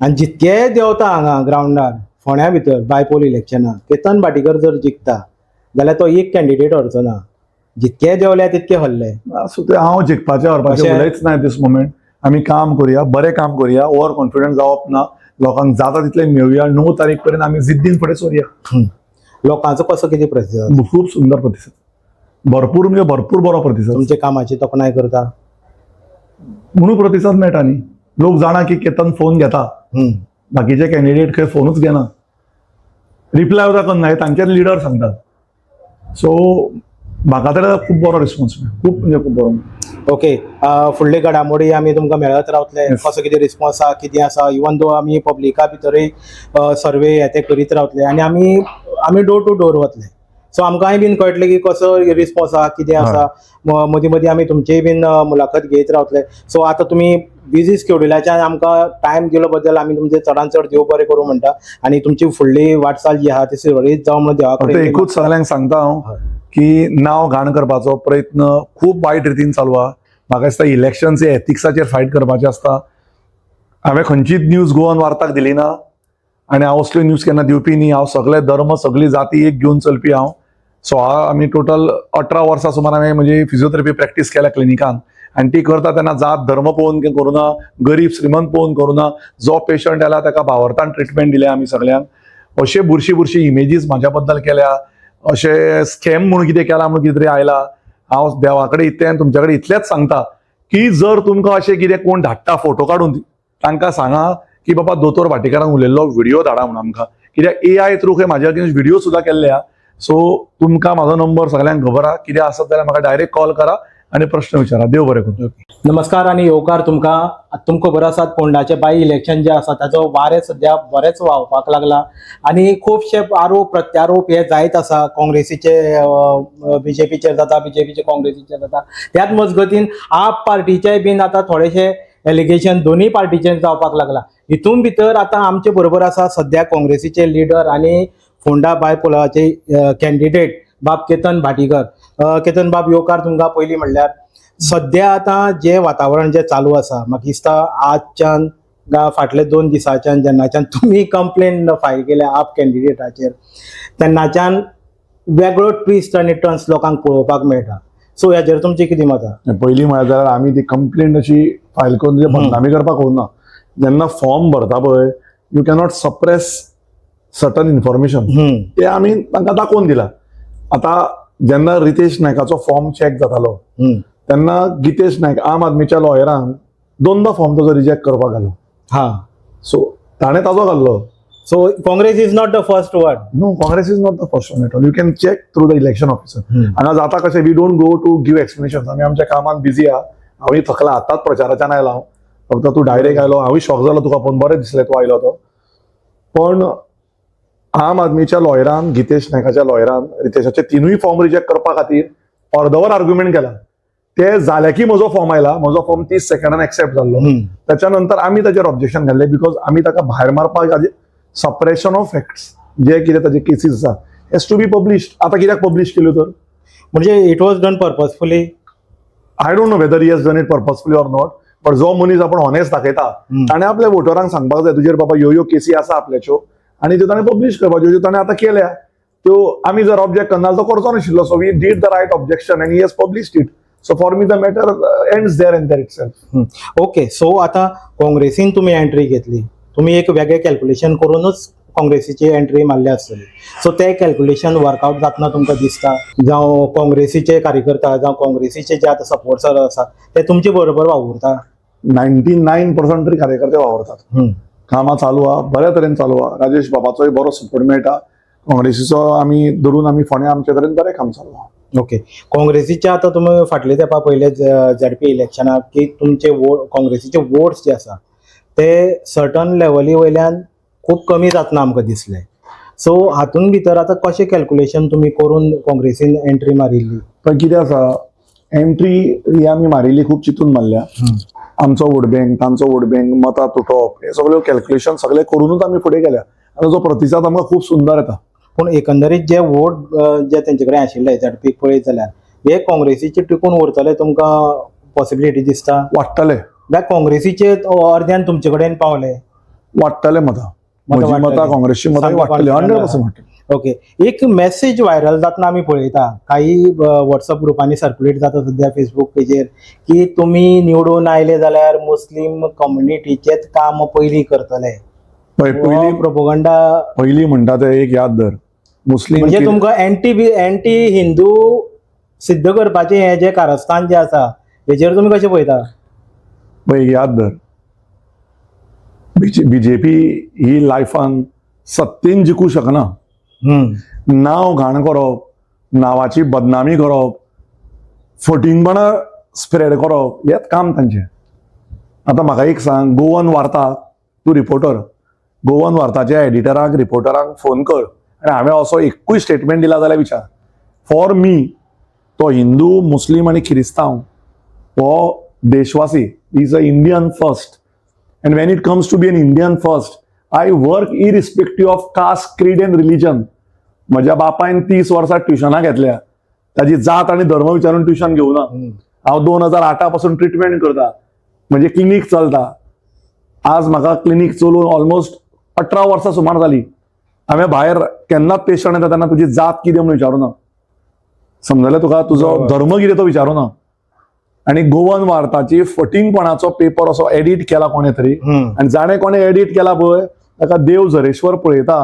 आनी जितके देंवता हांगा ग्रावंडार फोंड्या भितर बायपोल इलेक्शनाक केतन भाटीकर जर जिखता जाल्यार तो एक कॅन्डिडेट हरचो ना. जितके देंवल्या तितके हरले. सो ते हांव जिखपाचें हरपाचें उलयच ना दीस मोमेंट. आमी काम करुया, बरें काम करुया, ओवर कॉन्फिडंट जावप ना, लोकांक जाता तितलें मेळुया. 9 तारीख पर्यंत आमी जिद्दीन फुडें सरुया. लोकांचो कसो कितें प्रतिसाद? खूब सुंदर प्रतिसाद, भरपूर म्हणजे भरपूर बरो प्रतिसाद. तुमच्या कामाची तोखणाय करता? म्हणून प्रतिसाद मेळटा न्ही. लोक जाणा की केतन फोन घेता, बाकीचे कॅन्डिडेट खंय फोनूच घेना, रिप्लाय सुद्दां करना, हे तांचेच लिडर सांगतात. सो म्हाका तर खूब बरो रिस्पॉन्स मेळ्ळो, खूब म्हणजे खूब बरो. ओके, फुडले घडामोडी आमी तुमकां मेळत रावतले. कसो कितें रिस्पॉन्स आहा, कितें आसा, इवन दो आमी पब्लिका भितरूय सर्वे हे ते करीत रावतले आनी आमी आमी डोर टू डोर वतले. सो आमकांय बीन कळटलें की कसो रिस्पॉन्स आहा, कितें आसा. मदीं मदीं आमी तुमचीय बीन मुलाखत घेत रावतले. सो आतां तुमी बिजी स्केड्युलाच्यान आमकां टायम दिलो बद्दल आमी तुमचे चडान चड देव बरें करूं म्हणटा आनी तुमची फुडली वाटचाल जी आहा ती सुरळीत जावं म्हणून देवा फक्त कडेन एकूच सगळ्यांक सांगता हांव की नांव घाण करपाचो प्रयत्न खूब वायट रितीन चालू आहा. म्हाका दिसता इलेक्शन्स हे एथिक्साचेर फायट करपाचें आसता. हांवें खंयचीच न्यूज गोवन वार्ताक दिली ना आनी हांव असल्यो न्यूज केन्ना दिवपी न्ही. हांव सगळे धर्म सगळी जाती एक घेवन चलपी हांव. 16 आमी टोटल 18 वर्सां सुमार हांवें म्हजी फिजियोथेरपी प्रॅक्टीस केल्या क्लिनिकान, आनी ती करता तेन्ना जात धर्म पळोवन करुना, गरीब श्रीमंत पळोवन करुना. जो पेशंट आयला ताका भावार्थान ट्रिटमेंट दिल्या आमी सगळ्यांक. अशे बुरशी बुरशी इमेजीस म्हाज्या बद्दल केल्या, अशे स्कॅम म्हणून कितें केला म्हणून कितें तरी आयला. हांव देवा कडेन इतलें आनी तुमच्या कडेन इतलेंच सांगता की जर तुमकां अशें कितें कोण धाडटा फोटो काडून, तांकां सांगा की बाबा दोतोर भाटीकारान उलयल्लो व्हिडिओ धाडा म्हणून आमकां, कित्याक एआय थ्रू खंय म्हाज्या अगेन्स्ट व्हिडिओ सुद्दां केल्ले आहा. सो तुमकां म्हाजो नंबर सगळ्यांक खबर आहा, कितें आसत जाल्यार म्हाका डायरेक्ट कॉल करा आनी प्रश्न विचारा. देव बरें करूं. नमस्कार आनी येवकार तुमकां. तुमकां खबर आसात, फोंडाचे बाय इलेक्शन जे आसा ताचो वारें सद्या बरेंच व्हांवपाक लागला आनी खुबशे आरोप प्रत्यारोप हे जायत आसा. काँग्रेसीचे बीजेपीचेर जाता, बीजेपीचे काँग्रेसीचेर जाता. त्याच मजगतीन आप पार्टीचे बीन आतां थोडेशे एलिगेशन दोनूय पार्टीचेर जावपाक लागला. हितून भितर आतां आमचे बरोबर आसा सद्या काँग्रेसीचे लिडर आनी फोंडा बायपोलाचे कॅन्डिडेट बाब केतन भाटीकर. केतन बाब, येवकार तुमकां. पयलीं म्हणल्यार सद्या आतां जें वातावरण जें चालू आसा, म्हाका दिसता आजच्यान फाटले 2 दिसांच्यान जेन्नाच्यान तुमी कंप्लेन फायल केल्या आप कॅन्डिडेटाचेर, तेन्नाच्यान वेगळो ट्विस्ट आनी टर्न्स लोकांक पळोवपाक मेळटा. सो हेजेर तुमचें कितें मत आहा? पयलीं म्हळ्यार जाल्यार आमी ती कंप्लेंट अशी फायल करून तुजे बदनामी करपाक वचना. जेन्ना फॉर्म भरता पळय, you cannot suppress certain information. ते आमी तांकां दाखोवन दिला. आतां जेन्ना रितेश नायकाचो फॉर्म चॅक जातालो तेन्ना गितेश नायक आम आदमीच्या लॉयरान दोनदा फॉर्म ताजो रिजेक्ट करपाक घालो. सो ताणें ताजो घाल्लो. So Congress is not the first one? No, Congress is not the first one at all. You can check through the election officer. हांगा जाता कशें, we don't go to give explanation. आमी आमच्या कामात बिजी आहा. हांवूय थकला, आतांच प्रचाराच्यान आयला हांव. फक्त तूं डायरेक्ट आयलो, हांवूय शॉक जालो तुका पळोवन, बरें दिसलें तूं आयलो तो. पण आम आदमीच्या लॉयरान, गितेश नायकाच्या लॉयरान रितेशाचे तिनूय फॉर्म रिजेक्ट करपा खातीर अर्दवर आर्ग्युमेंट केला. ते जाले की म्हजो फॉर्म आयला, म्हजो फॉर्म 30 सेकंडान एक्सेप्ट जाल्लो. त्याच्या नंतर आमी ताचेर ऑब्जेक्शन घाल्लें, because आमी ताका भायर मारपाक सप्रेशन ऑफ फॅक्ट्स जे कितें ताचे केसीस आसा हेज टू बी पब्लिश्ड. आतां कित्याक पब्लिश केल्यो तर? म्हणजे it was done purposefully? I don't know whether he has done it purposefully or not, but जो मनीस आपण ऑनेस्ट दाखयता ताणें आपल्या वोटरांक सांगपाक जाय तुजेर बाबा ह्यो ह्यो केसी आसा आपल्याच्यो, आनी त्यो ताणें पब्लिश करपाच्यो, ज्यो ताणें आतां केल्या त्यो आमी जर ऑब्जेक्ट करना तो करचो नाशिल्लो. So we did the right objection and he has published it. So for me the matter ends there and there itself. Okay, so आतां काँग्रेसीन तुमी एंट्री घेतली, तुमी एक वेगळें कॅल्क्युलेशन करूनच काँग्रेसीची एंट्री मारल्या आसतली. सो ते कॅल्क्युलेशन वर्कआउट जातना तुमकां दिसता, जावं काँग्रेसीचे कार्यकर्ता जावं काँग्रेसीचे जे आतां सपोर्टर आसा ते तुमचे बरोबर वावुरता? 99% तरी कार्यकर्ते वावरतात. कामां चालू आहा, बऱ्या तरेन चालू आहा. राजेश बाबाचोय बरो सपोर्ट मेळटा. काँग्रेसीचो आमी धरून आमी फोंड्या आमचे तरेन बरें काम चालू आहा. ओके, काँग्रेसीच्या आतां तुमी फाटले तेंपा पयले झेडपी इलेक्शनाक की तुमचे वोट, काँग्रेसीचे वोट्स जे आसा ते सर्टन लेवली वयल्यान खूब कमी जातना आमकां दिसले. सो हातून भितर आतां कशें कॅल्क्युलेशन तुमी करून काँग्रेसीन एंट्री मारिल्ली? पण कितें आसा, एंट्री ही आमी मारिल्ली खूब चिंतून मारल्या. आमचो वोट बँक, तांचो वोट बँक, मतां तुटप, हे सगळे कॅल्क्युलेशन सगळे करूनच आमी फुडें गेल्या आनी ताचो प्रतिसाद आमकां खूब सुंदर येता. पूण एकंदरीत जे वोट जे तेंचे कडेन आशिल्ले झेडपीक पळयत जाल्यार हे काँग्रेसीचे टिकून उरतले तुमकां पॉसिबिलिटी दिसता? वाडटले. काय काँग्रेसीचे अर्द्यान तुमचे कडेन पावले? वाडटले मतां. मतां म्हजी मतां, वाडटली. काँग्रेसची मतां सामकें वाडटली, confident. 100% वाडटली. ओके, एक मेसेज व्हायरल जातना आमी पळयता, काही व्हॉट्सअप ग्रुपांनी सर्क्युलेट जाता सध्या फेसबूक पेजेर की तुमी निवडून आयले जाल्यार मुस्लीम कम्युनिटीचेच काम पयलीं करतले. पळय, पयलीं प्रोपोगंडा. पयलीं म्हणटा ते एक याद धर, मुस्लीम म्हणजे तुमकां एंटी हिंदू सिद्ध करपाचें हें जें कारस्थान जें आसा हेजेर तुमी कशें पळयता? पळय, एक याद धर, बीजेपी ही लायफान सत्तेन जिखूं शकना. नांव घाण करप, नांवाची बदनामी करप, फटींगपणां स्प्रेड करप हेंच काम तांचें. आतां म्हाका एक सांग, गोवन वार्ता, तूं रिपोर्टर, गोवन वार्ताच्या एडिटराक, रिपोर्टराक फोन कर आनी हांवें असो एकूय स्टेटमेंट दिला जाल्यार विचार. फॉर मी तो हिंदू, मुस्लीम आनी क्रिस्तांव हो देशवासी, is a Indian first, and when it comes to be an Indian first, I work irrespective of caste, creed and religion. म्हज्या बापायन 30 वर्सां ट्युशनां घेतल्या, ताजी जात आनी धर्म विचारून ट्युशन घेवना. हांव 2008 पासून ट्रिटमेंट करता, म्हणजे क्लिनीक चलता. आज म्हाका क्लिनीक चलोवन ऑलमोस्ट 18 वर्सां सुमार जाली. हांवें भायर केन्नाच पेशंट येता तेन्ना तुजी जात कितें म्हणून विचारूना. समजलें तुका? तुजो धर्म कितें तो विचारूना. आनी गोवन वार्ताची फटींगपणाचो पेपर असो एडिट केला कोणें तरी आनी जाणें कोणें एडिट केला पळय, ताका देव झरेश्वर पळयता.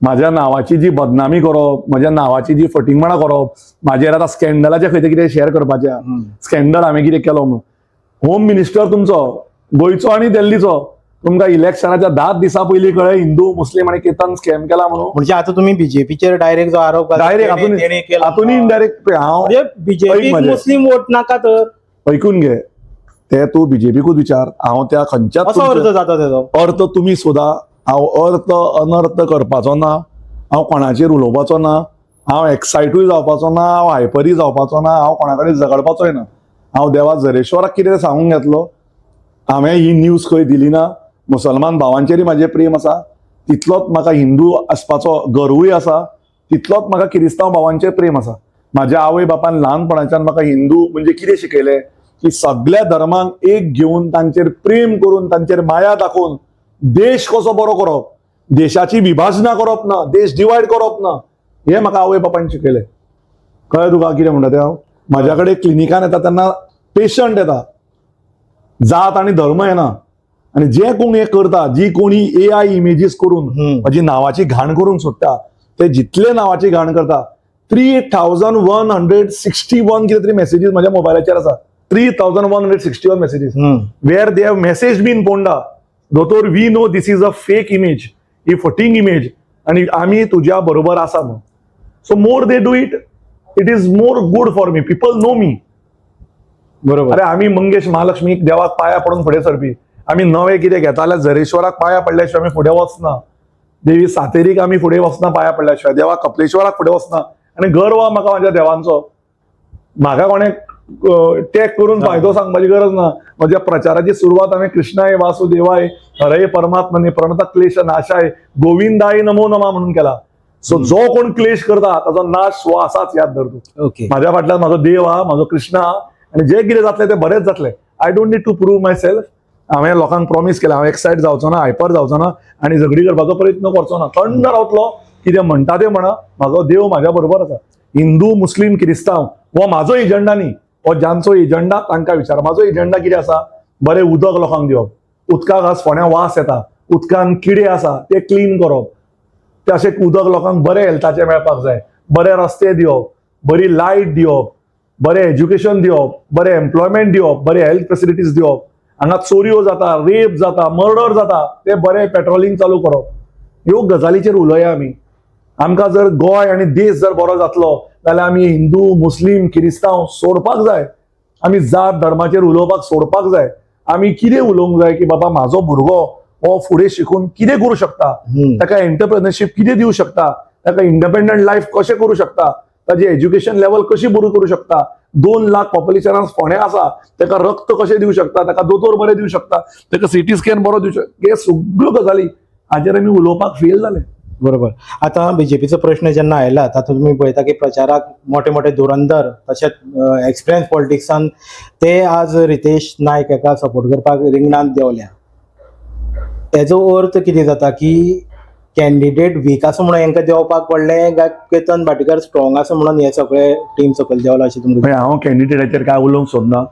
म्हाज्या नांवाची जी बदनामी करप, म्हज्या नांवाची जी फटींगपणां करप, म्हाजेर आतां स्कॅन्डलाचें खंय तें कितें शेअर करपाचें, स्कॅन्डल हांवें कितें केलो म्हणून. होम मिनिस्टर तुमचो गोंयचो आनी दिल्लीचो, तुमकां इलेक्शनाच्या 10 दिसां पयलीं कळ्ळें हिंदू, मुस्लीम आनी केतन स्कॅम केला म्हणून? म्हणजे आता तुम्ही बीजेपीचेर डायरेक्ट जो आरोप घाला, डायरेक्ट तेणे केला. हातून इनडायरेक्ट हांव म्हणजे बीजेपी ऐक म्हजें. मुस्लीम वोट नाका तर ऐकून घे, ते तूं बीजेपीकूच विचार. हांव त्या खंयच्याच असो अर्थ जाता तेजो. अर्थ तुमी सोदा. हांव अर्थ अनर्थ करपाचो ना. हांव कोणाचेर उलोवपाचो ना. हांव एक्सायटूय जावपाचो ना. हांव हायपरूय जावपाचो ना. हांव कोणा कडेन झगडपाचोय ना. हांव देवा झरेश्वराक कितें सांगूंक घेतलो. हांवें ही न्यूज खंय दिली ना. मुसलमान भावांचेरय म्हाजें प्रेम आसा, तितलोच म्हाका हिंदू आसपाचो गर्वूय आसा, तितलोच म्हाका किरिस्तांव भावांचेर प्रेम आसा. म्हाज्या आवय बापान ल्हानपणाच्यान म्हाका हिंदू म्हणजे कितें शिकयलें की सगळ्या धर्मांक एक घेवन, तांचेर प्रेम करून, तांचेर माया दाखोवन देश कसो बरो करप, देशाची विभाजनां करप ना, देश डिवायड करप ना, हें म्हाका आवय बापायन शिकयलें. कळ्ळें तुका कितें म्हणटा तें हांव? म्हाज्या कडेन क्लिनिकान येता तेन्ना पेशंट येता, जात आनी धर्म येना. आनी जे कोण हें करता, जी कोणी एआय इमेजीस करून म्हजी नांवाची घाण करूंक सोदता, ते जितले नांवाची घाण करता, 3161 कितें तरी मॅसेजीस म्हज्या मोबायलाचेर आसा. 3161 messages where they have message me in Ponda, "दोतोर, we know this is a fake image, ही फटींग इमेज आणि आमी तुज्या बरोबर आसा" म्हणून. So more they do it, it is more good for me. People know me. अरे, आमी मंगेश महालक्ष्मीक देवाक पाया पडून फुडें सरपी. आमी नवें कितें घेता जाल्यार झरेश्वराक पाया पडल्या शिवाय आमी फुडें वचना. देवी सातेरीक आमी फुडें वचना पाया पडल्या शिवाय. देवा कपलेश्वराक फुडें वचना. आनी गर्व आहा म्हाका म्हाज्या देवांचो. म्हाका कोणें टॅग करून फायदो सांगपाची गरज ना. म्हज्या प्रचाराची सुरवात हांवें "कृष्णाय वासुदेवाय हरये परमात्मने प्रणत क्लेश नाशाय गोविंदाय नमो नमा" म्हणून केला. सो जो कोण क्लेश करता ताचो नाश हो आसाच, याद धर तूं. माझ्या फाटल्यान म्हाजो देव आहा, म्हाजो कृष्ण आहा आनी जे कितें जातलें तें बरेंच जातलें. I don't need to prove myself. हांवें लोकांक प्रॉमीस केलें, हांव एक्सायट जावचो ना, हायपर जावचो ना आनी झगडी करपाचो प्रयत्न करचो ना. थंड रावतलो. कितें म्हणटा तें म्हणा, म्हाजो देव म्हाज्या बरोबर आसा. हिंदू, मुस्लीम, क्रिस्तांव हो म्हाजो एजंडा न्ही. हो जांचो एजंडा तांकां विचार. म्हाजो एजंडा कितें आसा? बरें उदक लोकांक दिवप. उदकाक आज फोंड्या वास येता. उदकान किडे आसा ते क्लीन करप, ते अशें उदक लोकांक बरें हेल्थाचें मेळपाक जाय, बरे रस्ते दिवप, बरी लायट दिवप, बरें एज्युकेशन दिवप, बरें एम्प्लॉयमेंट दिवप, बरें हेल्थ फेसिलिटीज दिवप. हांगा चोरयो जाता, रेप जाता, मर्डर जाता, ते बरें पेट्रोलिंग चालू करप. ह्यो गजालीचेर उलोवया आमी. आमकां जर गोंय आनी देश जर बरो जातलो जाल्यार आमी हिंदू, मुस्लीम, किरिस्तांव सोडपाक जाय. आमी जात धर्माचेर उलोवपाक सोडपाक जाय. आमी कितें उलोवंक जाय की बाबा म्हाजो भुरगो हो फुडें शिकून कितें करूं शकता, ताका एंटरप्रेनरशीप कितें दिवं शकता, ताका इंडिपेंडंट लायफ कशें करूं शकता, ताजी एज्युकेशन लेवल कशी बरी करूं शकता. 2 लाख पॉप्युलेशनान फोंड्या आसा, ताका रक्त कशें दिवं शकता, ताका दोतोर बरें दिवं शकता, ताका सिटी स्कॅन बरो दिवं शकता. हे सगळ्यो गजाली हाजेर आमी उलोवपाक फेल जाले. बरोबर. आतां बीजेपीचो प्रश्न जेन्ना आयला, तातूंत तुमी पळयता की प्रचाराक मोठे मोठे धुरंधर तशेंच एक्सपिरियन्स पॉलिटिक्सान ते आज रितेश नायक हाका सपोर्ट करपाक रिंगणांत देंवल्या. हेजो अर्थ कितें जाता की कॅन्डिडेट वीक आसा म्हणून हेंकां देंवपाक पडलें काय केतन भाटीकार स्ट्रॉंग आसा म्हणून हे सगळे टीम सकयल देंवला अशें तुमकां? म्हणजे हांव कॅन्डिडेटाचेर काय उलोवंक सोदना.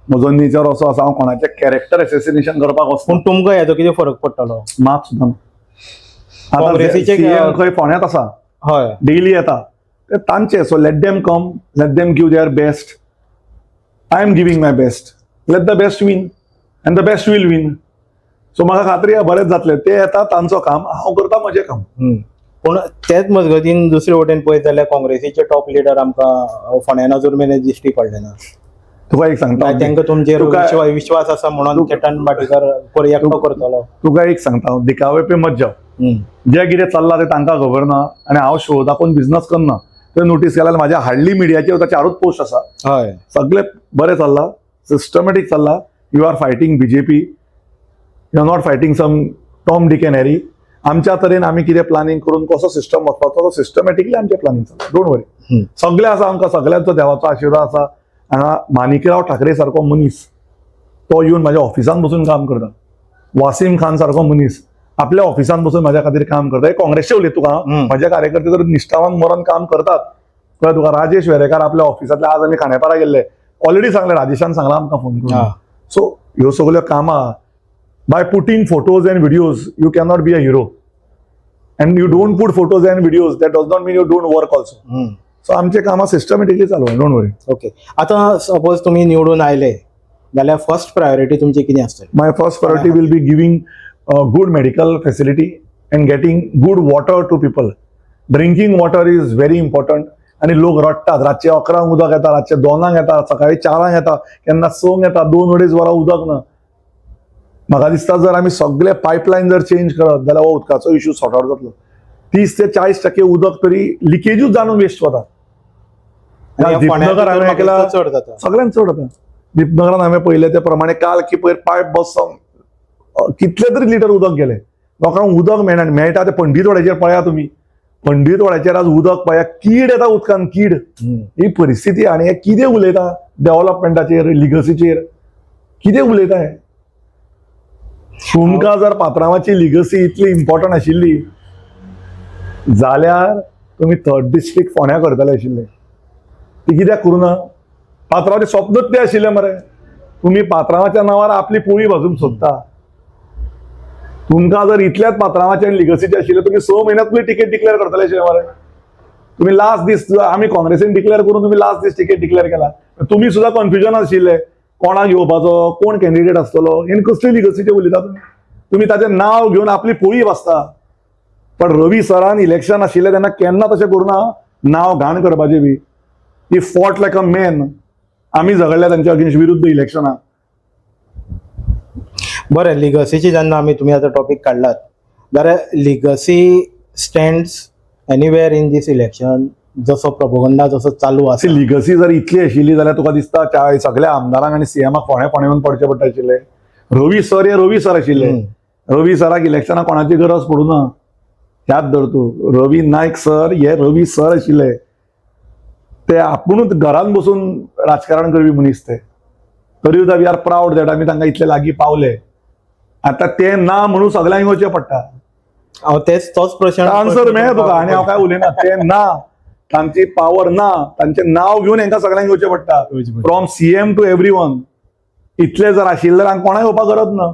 म्हजो नेचर असो आसा, हांव कोणाचें कॅरेक्टर एसेसिनेशन करपाक वचना. पूण तुमकां हेजो कितें फरक पडटलो? मात सुद्दां ना. आतां सीएम खंय फोंड्यांत आसा, डेली येता ते तांचे. So let them come, let them give their best. I am giving my best. Let the best win and the best will win. So म्हाका खात्री आहा बरेंच जातलें. ते येता तांचो काम, हांव करता म्हजें काम. पूण तेच मजगतीन दुसरे वटेन पळयत जाल्यार काँग्रेसीचे टॉप लिडर आमकां फोंड्यान अजून मेरेन दिश्टी पडले ना. तुका एक सांगता, तांकां तुमचेर विश्वास आसा म्हणून केतन भाटीकार एकटो करतलो? तुका एक सांगता हांव, दिखावे पे मत जाव. जें कितें चल्लां तें तांकां खबर ना आनी हांव शो दाखोवन बिजनस करना. तुवें नोटीस केल्यार म्हाज्या हार्डली मिडियाचेर चारूच पोस्ट आसा. सगळे बरें चल्लां, सिस्टमॅटीक चल्लां. You are fighting BJP, you are not fighting some Tom, Dick and Harry. आमच्या तरेन आमी कितें प्लॅनिंग करून कसो सिस्टम वचपाचो तो सिस्टमॅटिकली आमचें प्लॅनिंग चल्लां. Don't worry. सगळें आसा आमकां, सगळ्यांचो देवाचो आशिर्वाद आसा. हांगा माणिकराव ठाकरे सारको मनीस तो येवन म्हाज्या ऑफिसान बसून काम करता. वासीम खान सारको मनीस आपल्या ऑफिसान बसून म्हाज्या खातीर काम करता. हे काँग्रेसचे उलयता तुका. म्हजे कार्यकर्ते तर निश्ठावान मरण काम करतात, कळ्ळें तुका? राजेश वेरेकार आपल्या ऑफिसांतले, आज आमी खांडेपारा गेल्ले, ऑलरेडी सांगलें, राजेशान सांगलां आमकां फोन करून. सो ह्यो सगळ्यो कामां, by putting photos and videos you cannot be a hero, and you don't put photos and videos, that does not mean you don't work also. So आमचे कामां सिस्टमॅटिकली चालू आहे, don't worry. Okay, आतां suppose तुमी निवडून आयले जाल्यार first priority तुमची कितें आसतली? My first priority will be giving good medical facility and getting good water to people. Drinking water is very important. आणि लोक रडटात. रातचे 11ंक उदक येता, रातचे 2ांक येता, सकाळी 4ांक येता, केन्ना 6ंक येता, 2-2.5 वरां उदक ना. म्हाका दिसता जर आमी सगळे पायपलायन जर चेंज करत जाल्यार हो उदकाचो इशू सॉर्ट आवट जातलो. 30 ते 40% उदक तरी लिकेजूच जावन वेस्ट वता. आनी ह्या फोंड्या दीपनगर भितर हांवें म्हाका ऐकला दिसता चड जाता. सगळ्यांत चड जाता. दीपनगरान हांवें पळयलें ते प्रमाणे काल की पयर पायप बसोन कितले तरी लिटर उदक गेले. लोकांक उदक मेळना आनी मेळटा ते पंडीतवाड्याचेर पळया तुमी, पंडीतवाड्याचेर आज उदक पळया, कीड येता उदकान, कीड. ही परिस्थिती. आनी हे कितें उलयता डेव्हलपमेंटाचेर, लिगसीचेर कितें उलयता हे? तुमकां जर पात्रांवाची लिगसी इतली इम्पॉर्टंट आशिल्ली जाल्यार तुमी थर्ड डिस्ट्रिक्ट फोंड्या करतले आशिल्ले. ती कित्याक करूं ना? पात्रांवाचें स्वप्नच तें आशिल्लें मरे. तुमी पात्रांवाच्या नांवार आपली पोळी भाजूंक सोदता. तुमकां जर इतल्याच पात्रांवाचें आनी लिगसीचें आशिल्लें, तुमी 6 म्हयन्यात तुमी तिकेट डिक्लेअर करतले आशिल्ले मरे. तुमी लास्ट दीस आमी काँग्रेसीन डिक्लेअर करून तुमी लास्ट दीस तिकेट डिक्लेअर केला. तुमी सुद्दां कन्फ्युजन आशिल्ले कोणाक घेवपाचो, कोण कॅन्डिडेट आसतलो. आनी कसली लिगसीचें उलयता तुमी? तुमी ताचें नांव घेवन आपली पोळी भाजता. पण रवी सरान इलेक्शन आशिल्लें तेन्ना केन्ना तशें करूं ना, नांव घाण करपाचें बी. He fought like a man. आमी झगडले तांच्या अगेन्स्ट विरुद्ध इलेक्शनाक. बरें, लिगसीची जेन्ना आमी तुमी आतां टॉपीक काडलात जाल्यार legacy stands anywhere in this election, जसो प्रपोगंडा जसो चालू आसा? लिगसी जर इतली आशिल्ली जाल्यार तुका दिसता सगळ्या आमदारांक आनी सीएमाक फोंड्या फोंड्या येवन पडचें पडटा आशिल्लें? रवी सर हे रवी सर आशिल्ले. रवी सराक इलेक्शनाक कोणाची गरज पडूं ना. याद धर तूं, रवी नायक सर हे रवी सर आशिल्ले. ते आपुणूच घरान बसून राजकारण करपी मनीस ते. तरी सुद्दां we are proud that आमी तांकां इतले लागीं पावले. आतां ते ना म्हणून सगळ्यांक येवचें पडटा. हांव तेच तोच प्रश्न. आन्सर मेळ्ळा तुका आनी हांव काय उलयना. ते ना, तांची पावर ना, तांचें नांव घेवन हांकां सगळ्यांक येवचें पडटा, from CM to every one. इतले जर आशिल्ले जाल्यार कोणाक येवपाक गरज ना.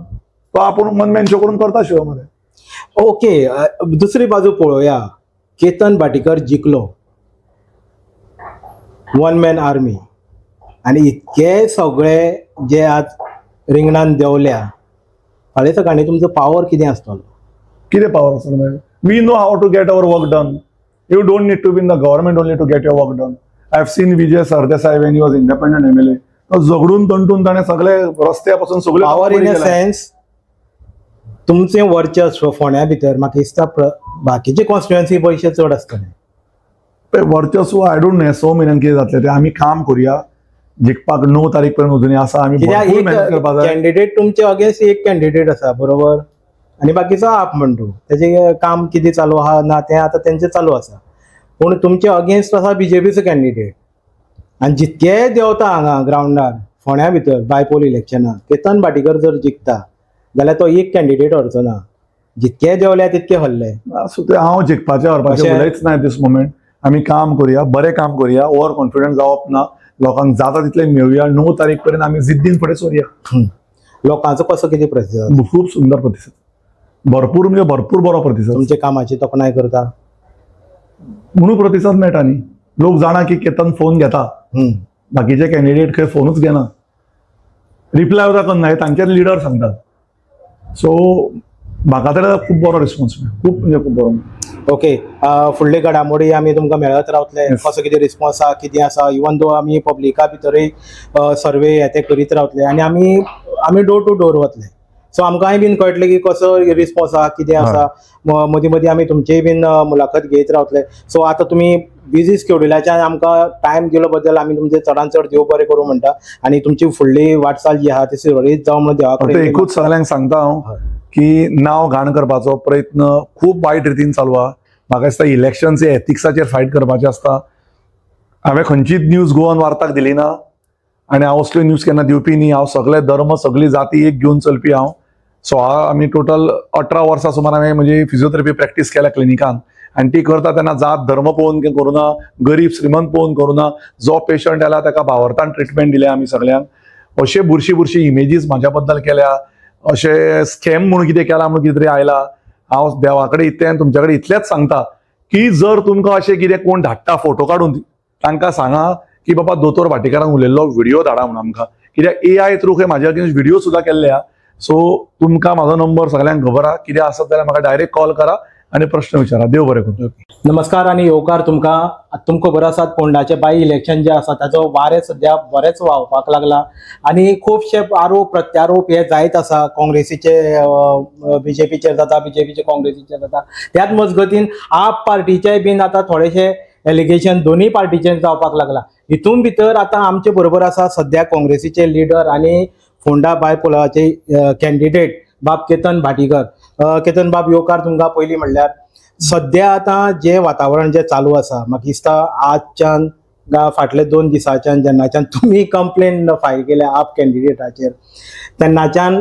तो आपूण वन मॅन शो करून करता शो मरे. ओके, दुसरी बाजू पळोवया. केतन भाटीकर जिखलो, वन मॅन आर्मी, आनी इतके सगळे जे आज रिंगणान देंवल्या, फाल्यां सकाळीं तुमचो पावर कितें आसतलो? कितें पावर आसतलो मागीर? We know how to get our work done. You don't need to be in the government only to get your work done. I have seen Vijay Sardesai when he was independent MLA. तो झगडून तंटून ताणें सगळे रस्त्या पासून सगळे power in a sense, तुमचें वर्चस्व फोंड्या भितर म्हाका दिसता बाकीचे कॉन्स्टिट्युएन्सी पयशे चड आसतले. वर्चस्व, I don't know, 6 म्हयन्यान कितें जातलें तें. आमी काम करुया. जिखपाक 9 तारीख पर्यंत अजुनूय आसा. आमी कित्याक, भरपूर एक मेहनत करपाक जाय. कॅन्डिडेट तुमचे अगेन्स्ट एक कॅन्डिडेट आसा, बरोबर, आनी बाकीचो आप म्हणटू तेजें काम कितें चालू आहा ना तें आतां तेंचें चालू आसा. पूण तुमचे अगेन्स्ट आसा बीजेपीचो कॅन्डिडेट आनी जितके देंवता हांगा ग्रावंडार फोंड्या भितर बायपोल इलेक्शनाक केतन भाटीकर जर जिखता जाल्यार तो एक कॅन्डिडेट हरचो ना. जितके देंवल्या तितके हरले. सो ते हांव जिखपाचें हरपाचें उलयच ना दीस मोमेंट. आमी काम करुया, बरें काम करुया. ओवर कॉन्फिडंट जावप ना. लोकांक जाता तितलें मेळुया. 9 तारीख पर्यंत आमी जिद्दीन फुडें सरुया. लोकांचो कसो कितें प्रतिसाद? खूब सुंदर प्रतिसाद, भरपूर म्हणजे भरपूर बरो प्रतिसाद. तुमच्या कामाची तोखणाय करता? म्हणून प्रतिसाद मेळटा न्ही. लोक जाणा की केतन फोन घेता. बाकीचे कॅन्डिडेट खंय फोनूच घेना, रिप्लाय सुद्दां करना, हे तांचेच लिडर सांगतात. सो म्हाका तर खूब बरो रिस्पॉन्स मेळ्ळो, खूब म्हणजे खूब बरो. ओके, फुडले घडामोडी आमी तुमकां मेळत रावतले. कसो कितें रिस्पॉन्स आहा, कितें आसा, इवन दो आमी पब्लिका भितरूय सर्वे हे ते करीत रावतले आनी आमी आमी डोर टू डोर वतले. सो आमकांय बीन कळटलें की कसो रिस्पॉन्स आहा, कितें आसा. मदीं मदीं आमी तुमचीय बीन मुलाखत घेयत रावतले. सो आतां तुमी बिजी स्केड्युलाच्यान आमकां टायम दिलो बद्दल आमी तुमचे चडान चड देव बरें करूं म्हणटा आनी तुमची फुडली वाटचाल जी आहा ती सुरळीत जावं म्हणून देवा फक्त कडेन एकूच सगळ्यांक सांगता हांव की नांव घाण करपाचो प्रयत्न खूब वायट रितीन चालू आहा. म्हाका दिसता इलेक्शन्स हे एथिक्साचेर फायट करपाचें आसता. हांवें खंयचीच न्यूज गोवन वार्ताक दिली ना आनी हांव असल्यो न्यूज केन्ना दिवपी न्ही. हांव सगळे धर्म, सगळी जाती एक घेवन चलपी हांव. 16, आमी टोटल 18 वर्सां सुमार हांवें म्हजी फिजियोथेरपी प्रॅक्टीस केल्या क्लिनिकान आनी ती करता तेन्ना जात धर्म पळोवन करुना, गरीब श्रीमंत पळोवन करुना. जो पेशंट आयला ताका भावार्थान ट्रिटमेंट दिल्या आमी सगळ्यांक. अशे बुरशी बुरशी इमेजीस म्हाज्या बद्दल केल्या, अशे स्कॅम म्हणून कितें केला म्हणून कितें तरी आयला. हांव देवा कडेन इतलें आनी तुमच्या कडेन इतलेंच सांगता की जर तुमकां अशें कितें कोण धाडटा फोटो काडून, तांकां सांगा की बाबा दोतोर भाटीकारान उलयल्लो व्हिडिओ धाडा म्हणून आमकां, कित्याक एआय थ्रू खंय म्हाज्या अगेन्स्ट व्हिडिओ सुद्दां केल्ले आहा. सो तुमकां म्हाजो नंबर सगळ्यांक खबर आहा. कितें आसत जाल्यार म्हाका डायरेक्ट कॉल करा आनी प्रश्न विचारा. देव बरें करूं. नमस्कार आनी येवकार तुमकां. तुमकां खबर आसात, फोंडाचे बाय इलेक्शन जे आसा ताचो वारें सद्या बरेंच व्हांवपाक लागला आनी खुबशे आरोप प्रत्यारोप हे जायत आसा. काँग्रेसीचे बीजेपीचेर जाता, बीजेपीचे काँग्रेसीचेर जाता. त्याच मजगतीन आप पार्टीचे बीन आतां थोडेशे एलिगेशन दोनूय पार्टीचेर जावपाक लागला. हितून भितर आतां आमचे बरोबर आसा सद्या काँग्रेसीचे लिडर आनी फोंडा बायपोलाचे कॅन्डिडेट बाब केतन भाटीकर. केतन बाब, येवकार तुमकां. पयलीं म्हणल्यार सद्या आतां जें वातावरण जें चालू आसा, म्हाका दिसता आजच्यान गा फाटले 2 दिसांच्यान जेन्नाच्यान तुमी कंप्लेन फायल केल्या आप कॅन्डिडेटाचेर तेन्नाच्यान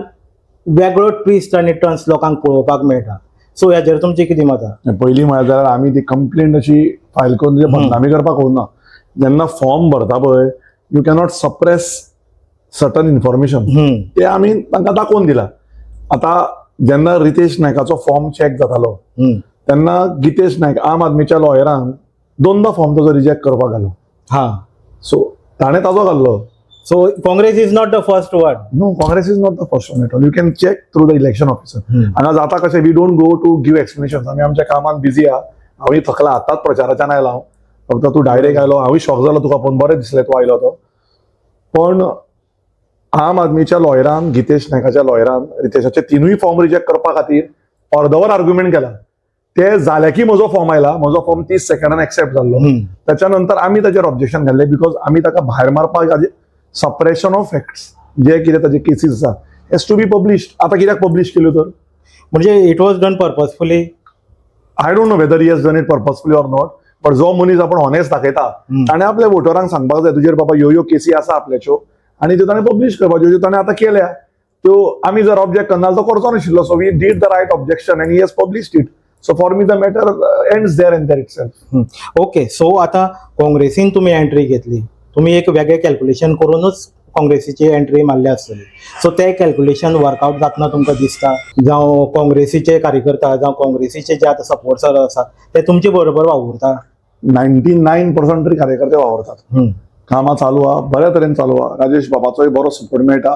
वेगळो ट्विस्ट आनी टर्न्स लोकांक पळोवपाक मेळटा. सो हेजेर तुमचें कितें मत आहा? पयलीं म्हळ्यार जाल्यार आमी ती कंप्लेंट अशी फायल करून तिची बदनामी करपाक वचना. जेन्ना फॉर्म भरता पळय, you cannot suppress certain information. ते आमी तांकां दाखोवन दिला. आतां जेन्ना रितेश नायकाचो फॉर्म चॅक जातालो तेन्ना गितेश नायक आम आदमीच्या लॉयरान दोनदा फॉर्म ताजो रिजेक्ट करपाक घालो. सो ताणें ताजो घाल्लो. So Congress is not the first one? No, Congress is not the first one at all. You can check through the election officer. हांगा जाता कशें, we don't go to give explanation. आमी आमच्या कामात बिजी आहा. हांवूय थकला, आतांच प्रचाराच्यान आयला हांव. फक्त तूं डायरेक्ट आयलो, हांवूय शॉक जालो तुका पळोवन, बरें दिसलें तूं आयलो तो. पण आम आदमीच्या लॉयरान, गितेश नायकाच्या लॉयरान रितेशाचे तिनूय फॉर्म रिजेक्ट करपा खातीर अर्दवर आर्ग्युमेंट केला. ते जाले की म्हजो फॉर्म आयला. म्हजो फॉर्म 30 सेकंडान एक्सेप्ट जाल्लो. त्याच्या नंतर आमी ताचेर ऑब्जेक्शन घाल्लें, because आमी ताका भायर मारपाक, सप्रेशन ऑफ फॅक्ट्स, जे कितें ताजे केसीस आसा हेज टू बी पब्लिश्ड. आतां कित्याक पब्लिश केल्यो तर? म्हणजे it was done purposefully? I don't know whether he has done it purposefully or not, but जो मनीस आपण ऑनेस्ट दाखयता ताणें आपल्या वोटरांक सांगपाक जाय, तुजेर बाबा ह्यो ह्यो केसी आसा आपल्याच्यो, आनी त्यो ताणें पब्लिश करपाच्यो, ज्यो ताणें आतां केल्या त्यो आमी जर ऑब्जेक्ट करना जाल्यार तो करचो नाशिल्लो. So we did the right objection and he has published it. So for me the matter ends there and there itself. Okay, so आतां काँग्रेसीन तुमी एंट्री घेतली, तुमी एक वेगळें कॅल्क्युलेशन करूनच काँग्रेसीची एंट्री मारल्या आसतली. सो ते कॅल्क्युलेशन वर्कआउट जातना तुमकां दिसता, जावं काँग्रेसीचे कार्यकर्ता जावं काँग्रेसीचे जे आतां सपोर्टर आसा ते तुमचे बरोबर वावुरता? 99% तरी कार्यकर्ते वावरतात. कामां चालू आहा, बऱ्या तरेन चालू आहा. राजेश बाबाचोय बरो सपोर्ट मेळटा.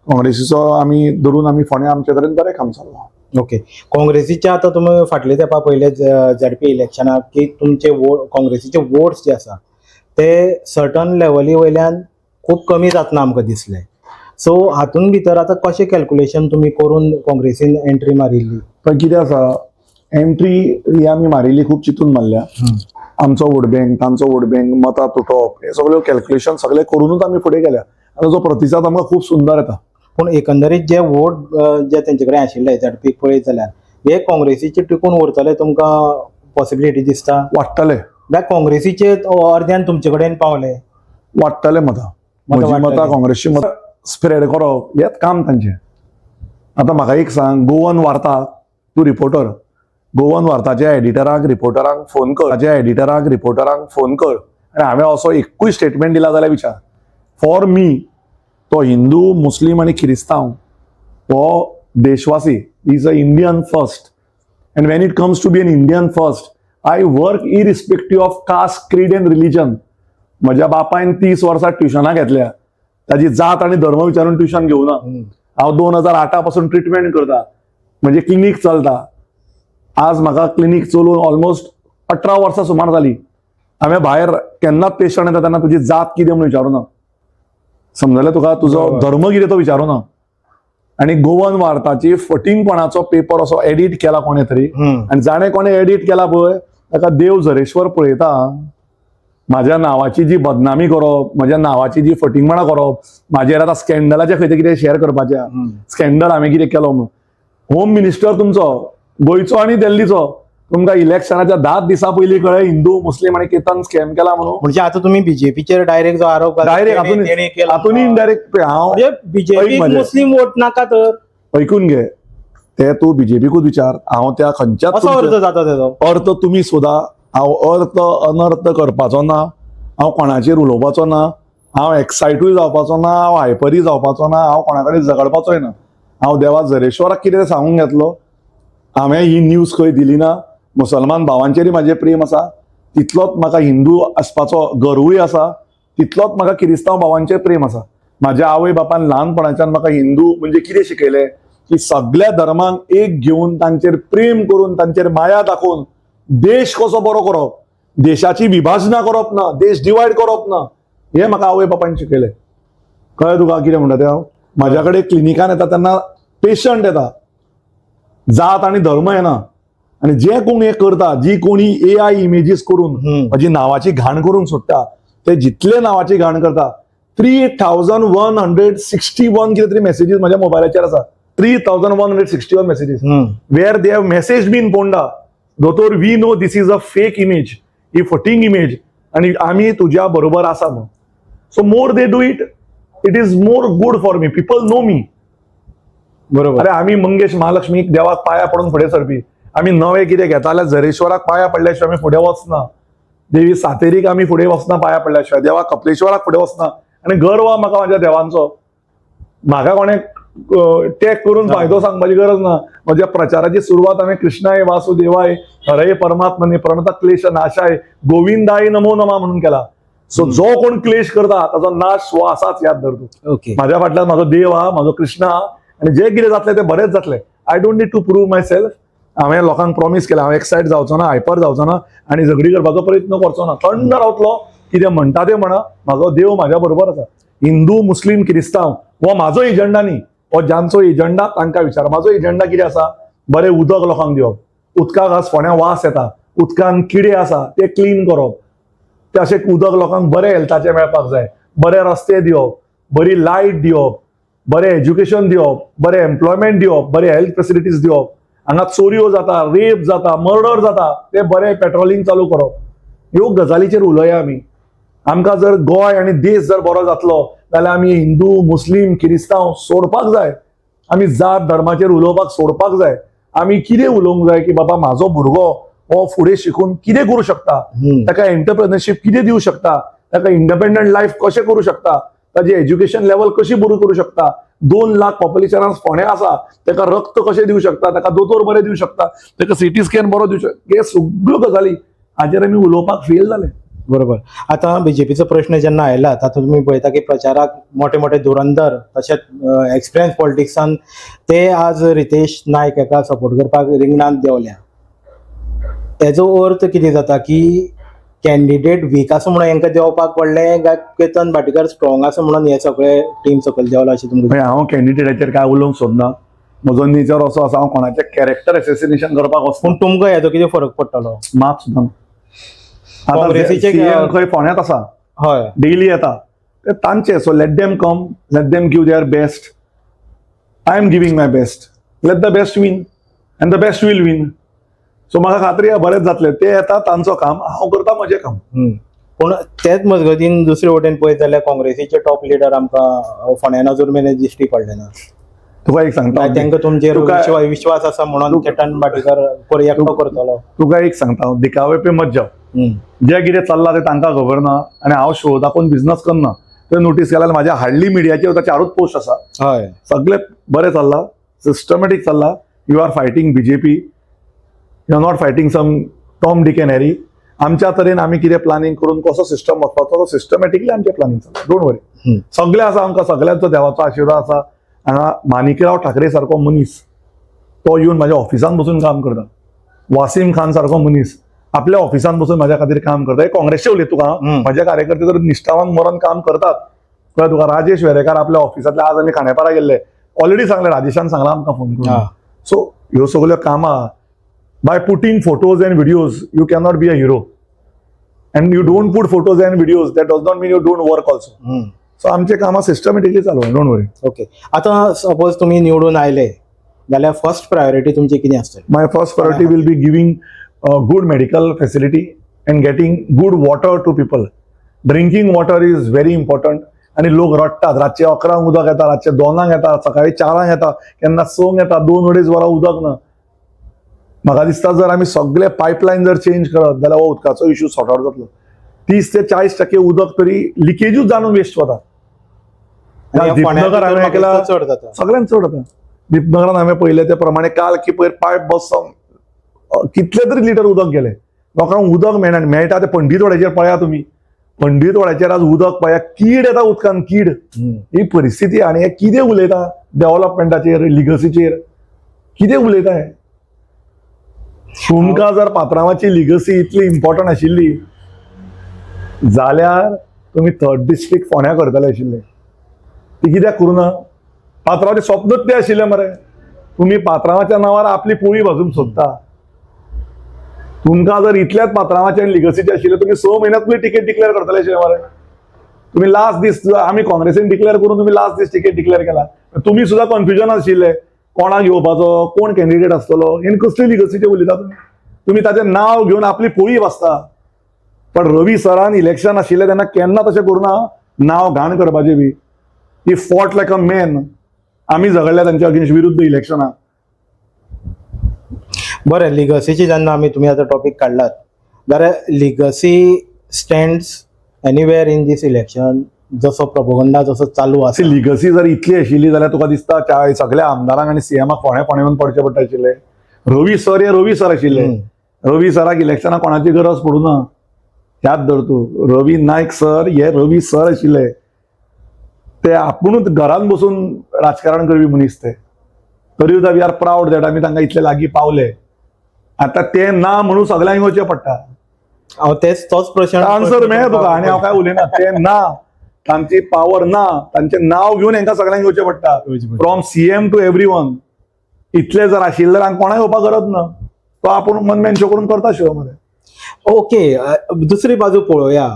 काँग्रेसीचो आमी धरून आमी फोंड्या आमचे तरेन बरें काम चालू आहा. ओके, काँग्रेसीचे आतां तुमी फाटले तेंपा पयले झेडपी इलेक्शनाक की तुमचे वोट, काँग्रेसीचे वोट्स जे आसा ते सर्टन लेवली वयल्यान खूब कमी जातना आमकां दिसले. सो हातून भितर आतां कशें कॅल्क्युलेशन तुमी करून काँग्रेसीन एंट्री मारिल्ली? पण कितें आसा, एंट्री ही आमी मारिल्ली खूब चिंतून मारल्या. आमचो वोट बँक, तांचो वोट बँक, मतां तुटप, हे सगळे कॅल्क्युलेशन सगळे करूनच आमी फुडें गेल्या आनी ताचो प्रतिसाद आमकां खूब सुंदर येता. पूण एकंदरीत जे वोट जे तेंचे कडेन आशिल्ले झेडपीक पळयत जाल्यार हे काँग्रेसीचे टिकून उरतले तुमकां पॉसिबिलिटी दिसता? वाडटले. म्हळ्यार काँग्रेसीचे अर्द्यान तुमचे कडेन पावले? वाडटले मतां. मतां म्हजी मतां, वाडटली. काँग्रेसची मतां स्प्रेड करप हेंच काम तांचें. आतां म्हाका एक सांग, गोवन वार्ता, तूं रिपोर्टर, गोवन वार्ताच्या एडिटराक रिपोर्टरांक फोन कर, ताच्या एडिटराक रिपोर्टरांक फोन कर आनी हांवें असो एकूय स्टेटमेंट दिला जाल्यार विचार. फॉर मी तो हिंदू, मुस्लीम आनी किरिस्तांव हो देशवासी, is a Indian first, and when it comes to be an Indian first, I work irrespective of caste, creed and religion. म्हज्या बापायन 30 वर्सां ट्युशनां घेतल्या, ताजी जात आनी धर्म विचारून ट्युशन घेवना. हांव 2008 पासून ट्रिटमेंट करता, म्हणजे क्लिनीक चलता. आज म्हाका क्लिनीक चलोवन ऑलमोस्ट 18 वर्सां सुमार जाली. हांवें भायर केन्नाच पेशंट येता तेन्ना तुजी जात कितें म्हणून विचारूना. समजलें तुका? तुजो धर्म कितें तो विचारूना. आनी गोवन वार्ताची फटींगपणाचो पेपर असो एडिट केला कोणें तरी आनी जाणें कोणें एडिट केला पळय, ताका देव झरेश्वर पळयता. माझ्या नावाची जी बदनामी करप, म्हज्या नावाची जी फटींगपणां करप, म्हाजेर आतां स्कॅन्डलाचे खंय ते कितें शेअर करपाचें, स्कॅन्डल हांवें कितें केलो म्हणून. होम मिनिस्टर तुमचो गोंयचो आनी दिल्लीचो, तुमकां इलेक्शनाच्या 10 दिसां पयलीं कळ्ळें हिंदू, मुस्लीम आनी केतन स्कॅम केला म्हणून? म्हणजे आता तुम्ही बीजेपीचेर डायरेक्ट जो आरोप घाला, डायरेक्ट तेणी केला. हातून इनडायरेक्ट हांव म्हणजे बीजेपी ऐक म्हजें. मुस्लिम वोट नाका तर ऐकून घे, ते तूं बीजेपीकूच विचार. हांव त्या खंयच्याच असो अर्थ जाता तेजो. अर्थ तुमी सोदा. हांव अर्थ अनर्थ करपाचो ना. हांव कोणाचेर उलोवपाचो ना. हांव एक्सायटूय जावपाचो ना. हांव हायपरूय जावपाचो ना. हांव कोणा कडेन झगडपाचोय ना. हांव देवा झरेश्वराक कितें सांगूंक घेतलो. हांवें ही न्यूज खंय दिली ना. मुसलमान भावांचेरय म्हाजें प्रेम आसा, तितलोच म्हाका हिंदू आसपाचो गर्वूय आसा, तितलोच म्हाका किरिस्तांव भावांचेर प्रेम आसा. म्हाज्या आवय बापान ल्हानपणाच्यान म्हाका हिंदू म्हणजे कितें शिकयलें की सगळ्या धर्मांक एक घेवन, तांचेर प्रेम करून, तांचेर माया दाखोवन देश कसो बरो करप, देशाची विभाजनां करप ना, देश डिवायड करप ना, हें म्हाका आवय बापायन शिकयलें. कळ्ळें तुका कितें म्हणटा तें हांव? म्हाज्या कडेन क्लिनिकान येता तेन्ना पेशंट येता, जात आनी धर्म येना. आनी जे कोण हें करता, जी कोणी एआय इमेजीस करून म्हजी नांवाची घाण करूंक सोदता, ते जितले नांवाची घाण करता, 3161 कितें तरी मॅसेजीस म्हज्या मोबायलाचेर आसा. 3161 messages where they have message me in Ponda, "दोतोर, we know this is a fake image, ही फटींग इमेज आणि आमी तुज्या बरोबर आसा" म्हणून. So more they do it, it is more good for me. People know me. अरे, आमी मंगेश महालक्ष्मीक देवाक पाया पडून फुडें सरपी. आमी नवें कितें घेता जाल्यार झरेश्वराक पाया पडल्या शिवाय आमी फुडें वचना. देवी सातेरीक आमी फुडें वचना पाया पडल्या शिवाय. देवा कपलेश्वराक फुडें वचना. आनी गर्व आहा म्हाका म्हाज्या देवांचो. म्हाका कोणें टॅग करून फायदो सांगपाची गरज ना. म्हज्या प्रचाराची सुरवात हांवें "कृष्णाय वासुदेवाय हरये परमात्मने प्रणत क्लेश नाशाय गोविंदाय नमो नमा" म्हणून केला. सो जो कोण क्लेश करता ताचो नाश हो आसाच, याद धर तूं. माझ्या फाटल्यान म्हाजो देव आहा, म्हाजो कृष्ण आहा आनी जे कितें जातलें तें बरेंच जातलें. I don't need to prove myself. हांवें लोकांक प्रॉमीस केलें, हांव एक्सायट जावचो ना, हायपर जावचो ना आनी झगडी करपाचो प्रयत्न करचो ना. थंड रावतलो. कितें म्हणटा तें म्हणा, म्हाजो देव म्हाज्या बरोबर आसा. हिंदू, मुस्लीम, क्रिस्तांव हो म्हाजो एजंडा न्ही. हो जांचो एजंडा तांकां विचार. म्हाजो एजंडा कितें आसा? बरें उदक लोकांक दिवप. उदकाक आज फोंड्या वास येता, उदकान किडे आसा, ते क्लीन करप. ते अशें उदक लोकांक बरें हेल्थाचें मेळपाक जाय. बरे रस्ते दिवप, बरी लायट दिवप, बरें एज्युकेशन दिवप, बरें एम्प्लॉयमेंट दिवप, बरें हेल्थ फेसिलिटीज दिवप. हांगा चोरयो जाता, रेप जाता, मर्डर जाता, ते बरें पेट्रोलिंग चालू करप. ह्यो गजालीचेर उलोवया आमी. आमकां जर गोंय आनी देश जर बरो जातलो जाल्यार आमी हिंदू, मुस्लीम, किरिस्तांव सोडपाक जाय. आमी जात धर्माचेर उलोवपाक सोडपाक जाय. आमी कितें उलोवंक जाय की बाबा, म्हाजो भुरगो हो फुडें शिकून कितें करूं शकता, ताका एंटरप्रेनरशीप कितें दिवं शकता, ताका इंडिपेंडंट लायफ कशें करूं शकता. ताजी एज्युकेशन लेवल कशी बरी करूं शकता. 2 लाख पॉप्युलेशनान फोंड्या आसा, ताका रक्त कशें दिवं शकता, ताका दोतोर बरे दिवं शकता, ताका सिटी स्कॅन बरो दिवं शकता, हे सगळ्यो गजाली हाजेर आमी उलोवपाक फेल जाले. बरोबर. आतां बीजेपीचो प्रश्न जेन्ना आयला, तातूंत तुमी पळयता की प्रचाराक मोठे मोठे धुरंधर तशेंच एक्सपिरियन्स पॉलिटिक्सान ते आज रितेश नायक हाका सपोर्ट करपाक रिंगणांत देंवल्या. हेजो अर्थ कितें जाता की कॅन्डिडेट वीक आसा म्हणून हेंकां देंवपाक पडलें काय केतन भाटीकार स्ट्रॉंग आसा म्हणून हे सगळे टीम सकयल देंवला अशें तुमकां? म्हणजे हांव कॅन्डिडेटाचेर काय उलोवंक सोदना. म्हजो नेचर असो आसा, हांव कोणाचें कॅरेक्टर एसेसिनेशन करपाक वचना. पूण तुमकां हेजो कितें फरक पडटलो? मात सुद्दां. आतां CM खंय फोंड्यांत आसा, डेली येता ते तांचे. So let them come, let them give their best. I am giving my best. Let the best win and the best will win. So म्हाका खात्री आहा, बरेंच जातलें. ते येता तांचो काम, हांव करता म्हजें काम. पूण तेच मजगतीन दुसरे वटेन पळयत जाल्यार काँग्रेसीचे टॉप लिडर आमकां फोंड्यान अजून मेरेन दिश्टी पडले ना. तुका एक सांगता, तांकां तुमचेर विश्वास आसा म्हणून केतन भाटीकार एकटो करतलो? तुका एक सांगता हांव, दिखावे पे मत जाव. जें कितें चल्लां तें तांकां खबर ना आनी हांव शो दाखोवन बिजनस करना. तुवें नोटीस केल्यार म्हाज्या हार्डली मिडियाचेर चारूच पोस्ट आसा. सगळे बरें चल्लां, सिस्टमॅटीक चल्लां. You are fighting BJP, you are not fighting some Tom, Dick and Harry. आमच्या तरेन आमी कितें प्लॅनिंग करून कसो सिस्टम वचपाचो, तो सिस्टमॅटिकली आमचें प्लॅनिंग चल्लां. Don't worry. सगळें आसा आमकां, सगळ्यांचो देवाचो आशिर्वाद आसा. हांगा माणिकराव ठाकरे सारको मनीस तो येवन म्हाज्या ऑफिसान बसून काम करता. वासीम खान सारको मनीस आपल्या ऑफिसान बसून म्हाज्या खातीर काम करता. हे काँग्रेसचे उलयता तुका. म्हजे कार्यकर्ते तर निश्ठावान मरण काम करतात, कळ्ळें तुका? राजेश वेरेकार आपल्या ऑफिसांतले, आज आमी खांडेपारा गेल्ले, ऑलरेडी सांगलें, राजेशान सांगलां आमकां फोन करून. सो ह्यो सगळ्यो कामां, by putting photos and videos you cannot be a hero, and you don't put photos and videos, that does not mean you don't work also. So आमचे कामां सिस्टमॅटिकली चालू, don't worry. Okay, आतां suppose तुमी निवडून आयले जाल्यार first priority तुमची कितें आसतली? My first priority will be giving good medical facility and getting good water to people. Drinking water is very important. आणि लोक रडटात, रातचे 11 उदक येता, रातचे 2 येता, सकाळी 4 येता, केन्ना 6 येता, 2-2.5 वरां उदक ना. म्हाका दिसता जर आमी सगळे पायपलायन जर चेंज करत जाल्यार हो उदकाचो इशू सॉर्ट आवट जातलो. 30 ते 40% उदक तरी लिकेजूच जावन वेस्ट वता. आनी ह्या फोंड्या दीपनगर भितर हांवें म्हाका ऐकला, दिसता चड जाता. सगळ्यांत चड जाता. दीपनगरान हांवें पळयलें ते प्रमाणे काल की पयर पायप बसोन कितले तरी लिटर उदक गेले. लोकांक उदक मेळना. आनी मेळटा ते पंडीतवाड्याचेर पळया तुमी, पंडीतवाड्याचेर आज उदक पळया, कीड येता उदकान, कीड. ही परिस्थिती. आनी हे कितें उलयता डेव्हलपमेंटाचेर, लिगसीचेर कितें उलयता हे? तुमकां जर पात्रांवाची लिगसी इतली इम्पॉर्टंट आशिल्ली जाल्यार तुमी थर्ड डिस्ट्रिक्ट फोंड्या करतले आशिल्ले. ती कित्याक करूं ना? पात्रांवाचें स्वप्नूच तें आशिल्लें मरे. तुमी पात्रांवाच्या नांवार आपली पोळी भाजूंक सोदता. तुमकां जर इतल्याच पात्रांवाचें आनी लिगसीचें आशिल्लें, तुमी 6 म्हयन्यात तुमी तिकेट डिक्लेअर करतले आशिल्ले मरे. तुमी लास्ट दीस, आमी काँग्रेसीन डिक्लेअर करून तुमी लास्ट दीस तिकेट डिक्लेअर केला. तुमी सुद्दां कन्फ्युजन आशिल्ले, कोणाक घेवपाचो, कोण कॅन्डिडेट आसतलो. आनी कसली लिगसीचें उलयता तुमी? तुमी ताचें नांव घेवन आपली पोळी भाजता. पण रवी सरान इलेक्शन आशिल्लें तेन्ना केन्ना तशें करूं ना, नांव घाण करपाचें बी. He fought like a man. आमी झगडले तांच्या अगेन्स्ट विरुद्ध इलेक्शनाक. बरें, लिगसीची जेन्ना आमी तुमी आतां टॉपीक काडलात जाल्यार legacy stands anywhere in this election, जसो प्रपोगंडा जसो चालू आसा? लिगसी जर इतली आशिल्ली जाल्यार तुका दिसता सगळ्या आमदारांक आनी सीएमाक फोंड्या फोंड्या येवन पडचें पडटा आशिल्लें? रवी सर हे रवी सर आशिल्ले. रवी सराक इलेक्शनाक कोणाची गरज पडूं ना, याद धर तूं. रवी नायक सर हे रवी सर आशिल्ले. ते आपुणूच घरान बसून राजकारण करपी मनीस ते. तरी सुद्दां we are proud that आमी तांकां इतले लागीं पावले. आतां ते ना म्हणून सगळ्यांक येवचें पडटा. हांव तेच तोच प्रश्न आन्सर मेळ्ळें तुका आनी हांव काय उलयना. ते ना, तांची पावर ना, तांचें नांव घेवन हांकां सगळ्यांक येवचें पडटा, from CM to every one. इतले जर आशिल्ले जाल्यार कोणाक येवपाक गरज ना. तो आपूण वन मॅन शो करून करता शो मरे. ओके, दुसरी बाजू पळोवया.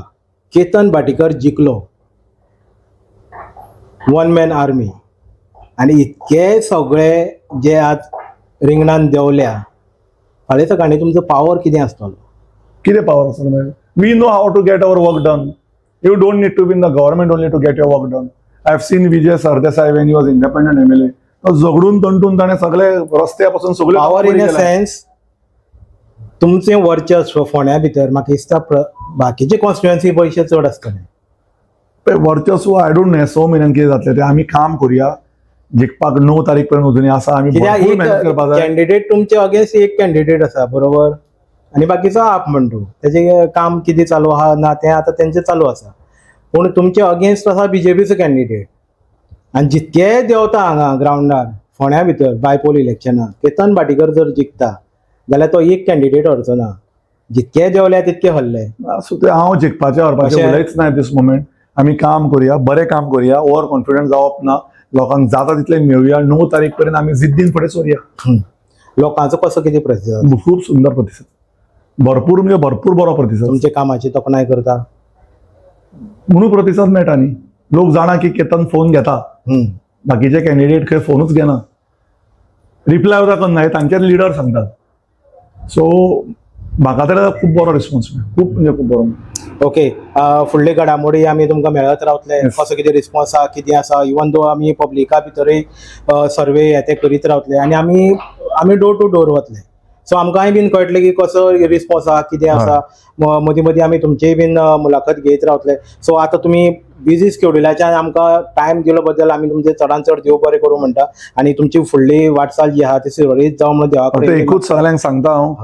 केतन भाटीकर जिखलो, वन मॅन आर्मी, आनी इतके सगळे जे आज रिंगणान देंवल्या, फाल्यां सकाळी तुमचो पावर कितें आसतलो? कितें पावर आसा मागीर? We know how to get our work done. You don't need to be in the government only to get your work done. I have seen Vijay Sardesai when he was independent MLA. तो झगडून तंटून ताणें सगळे रस्त्या पासून सगळे power in a sense, तुमचें वर्चस्व फोंड्या भितर म्हाका दिसता बाकीचे कॉन्स्टिट्युएन्सी पयशे चड आसतले. पळय, वर्चस्व I don't know, 6 म्हयन्यान कितें जातलें तें. आमी काम करुया, जिखपाक 9 तारीख पर्यंत अजुनूय आसा. आमी कित्याक भरपूर एक मेहनत करपाक जाय. कॅन्डिडेट तुमचे अगेन्स्ट एक कॅन्डिडेट आसा, बरोबर, आनी बाकीचो आप म्हणटू तेजें काम कितें चालू आहा ना तें आतां तेंचें चालू आसा. पूण तुमचे अगेन्स्ट आसा बीजेपीचो कॅन्डिडेट आनी जितके देंवता हांगा ग्रावंडार फोंड्या भितर बायपोल इलेक्शनाक केतन भाटीकर जर जिखता जाल्यार तो एक कॅन्डिडेट हरचो ना. जितके देंवले तितके हरले. सो ते हांव जिखपाचें हरपाचें उलयच ना दीस मोमेंट. आमी काम करुया, बरें काम करुया, ओवर कॉन्फिडंट जावप ना. लोकांक जाता तितलें मेळुया. 9 तारीख पर्यंत आमी जिद्दीन फुडें सरुया. लोकांचो कसो कितें प्रतिसाद? खूब सुंदर प्रतिसाद, भरपूर म्हणजे भरपूर बरो प्रतिसाद. तुमच्या कामाची तोखणाय करता? म्हणून प्रतिसाद मेळटा न्ही. लोक जाणा की केतन फोन घेता. बाकीचे कॅन्डिडेट खंय फोनूच घेना, रिप्लाय सुद्दां करना, हे तांचेच लिडर सांगतात. सो म्हाका तर खूब बरो रिस्पॉन्स मेळ्ळो, खूब म्हणजे खूब बरो. ओके, फुडले घडामोडी आमी तुमकां मेळत रावतले. कसो कितें रिस्पॉन्स आहा, कितें आसा, इवन दो आमी पब्लिका भितरूय सर्वे हे ते करीत रावतले आनी आमी आमी डोर टू डोर वतले. सो आमकांय बीन कळटलें की कसो रिस्पॉन्स आहा, कितें आसा. मदीं मदीं आमी तुमचीय बीन मुलाखत घेयत रावतले. सो आतां तुमी बिजी स्केड्युलाच्यान आमकां टायम दिलो बद्दल आमी तुमचे चडान चड देव बरें करूं म्हणटा आनी तुमची फुडली वाटचाल जी आहा ती सुरळीत जावं म्हणून देवा फक्त कडेन एकूच सगळ्यांक सांगता हांव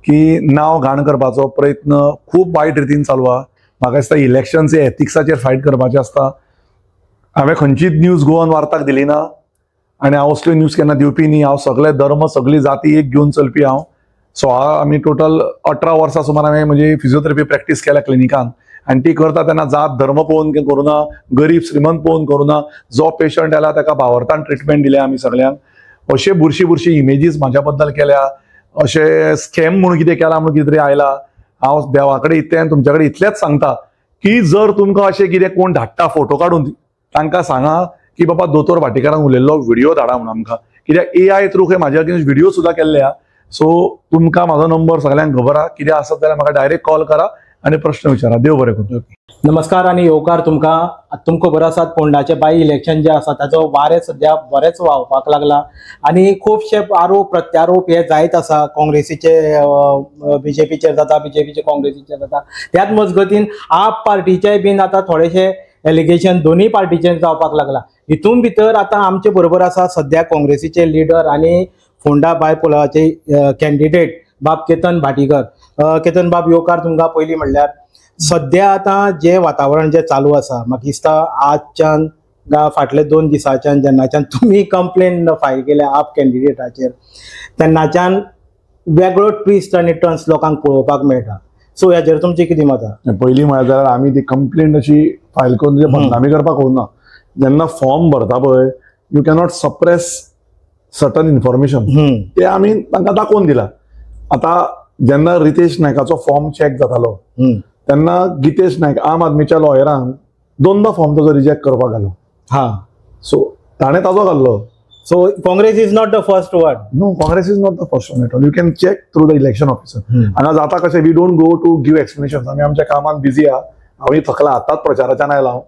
की नांव घाण करपाचो प्रयत्न खूब वायट रितीन चालू आहा. म्हाका दिसता इलेक्शन्स हे एथिक्साचेर फायट करपाचें आसता. हांवें खंयचीच न्यूज गोवन वार्ताक दिली ना आनी हांव असल्यो न्यूज केन्ना दिवपी न्ही. हांव सगळे धर्म, सगळी जाती एक घेवन चलपी हांव. सो आमी टोटल 18 वर्सां सुमार हांवें म्हजी फिजियोथेरपी प्रॅक्टीस केल्या क्लिनिकान आनी ती करता तेन्ना जात धर्म पळोवन करुना, गरीब श्रीमंत पळोवन करुना. जो पेशंट आयला ताका भावार्थान ट्रिटमेंट दिल्या आमी सगळ्यांक. अशे बुरशी बुरशी इमेजीस म्हाज्या बद्दल केल्या, अशे स्कॅम म्हणून कितें केला म्हणून कितें तरी आयला. हांव देवा कडेन इतलें आनी तुमच्या कडेन इतलेंच सांगता की जर तुमकां अशें कितें कोण धाडटा फोटो काडून, तांकां सांगा की बाबा दोतोर भाटीकारान उलयल्लो व्हिडिओ धाडा म्हणून आमकां, कित्याक एआय थ्रू खंय म्हाज्या अगेन्स्ट व्हिडिओ सुद्दां केल्ले आहा. सो तुमकां म्हाजो नंबर सगळ्यांक खबर आहा. कितें आसत जाल्यार म्हाका डायरेक्ट कॉल करा आनी प्रश्न विचारा. देव बरें करूं. नमस्कार आनी येवकार तुमकां. तुमकां खबर आसात, फोंडाचे बाय इलेक्शन जे आसा ताचो वारें सद्या बरेंच व्हांवपाक लागला आनी खुबशे आरोप प्रत्यारोप हे जायत आसा. काँग्रेसीचे बीजेपीचेर जाता, बीजेपीचे काँग्रेसीचेर जाता. त्याच मजगतीन आप पार्टीचे बीन आतां थोडेशे एलिगेशन दोनूय पार्टीचेर जावपाक लागला. हितून भितर आतां आमचे बरोबर आसा सद्या काँग्रेसीचे लिडर आनी फोंडा बायपोलाचे कॅन्डिडेट बाब केतन भाटीकर. केतन बाब, येवकार तुमकां. पयलीं म्हणल्यार सद्या आतां जें वातावरण जें चालू आसा, म्हाका दिसता आजच्यान फाटले 2 दिसाच्यान जेन्नाच्यान तुमी कंप्लेन फायल केल्या आप कॅन्डिडेटाचेर तेन्नाच्यान वेगळो ट्विस्ट आनी टर्न्स लोकांक पळोवपाक मेळटा. सो हेजेर तुमचें कितें मत आहा? पयलीं म्हळ्यार जाल्यार आमी ती कंप्लेंट अशी फायल करून तुजे बदनामी करपाक वचना. जेन्ना फॉर्म भरता पळय, you cannot suppress certain information. ते आमी तांकां दाखोवन दिला. आतां जेन्ना रितेश नायकाचो फॉर्म चॅक जातालो तेन्ना गितेश नायक आम आदमीच्या लॉयरान दोनदा फॉर्म ताजो रिजेक्ट करपाक घालो. सो ताणें ताजो घाल्लो. So Congress is not the first one? No, Congress is not the first one at all. You can check through the election officer. हांगा जाता कशें, we don't go to give explanation. आमी आमच्या कामात बिजी आहा. हांवूय थकला, आतांच प्रचाराच्यान आयला हांव.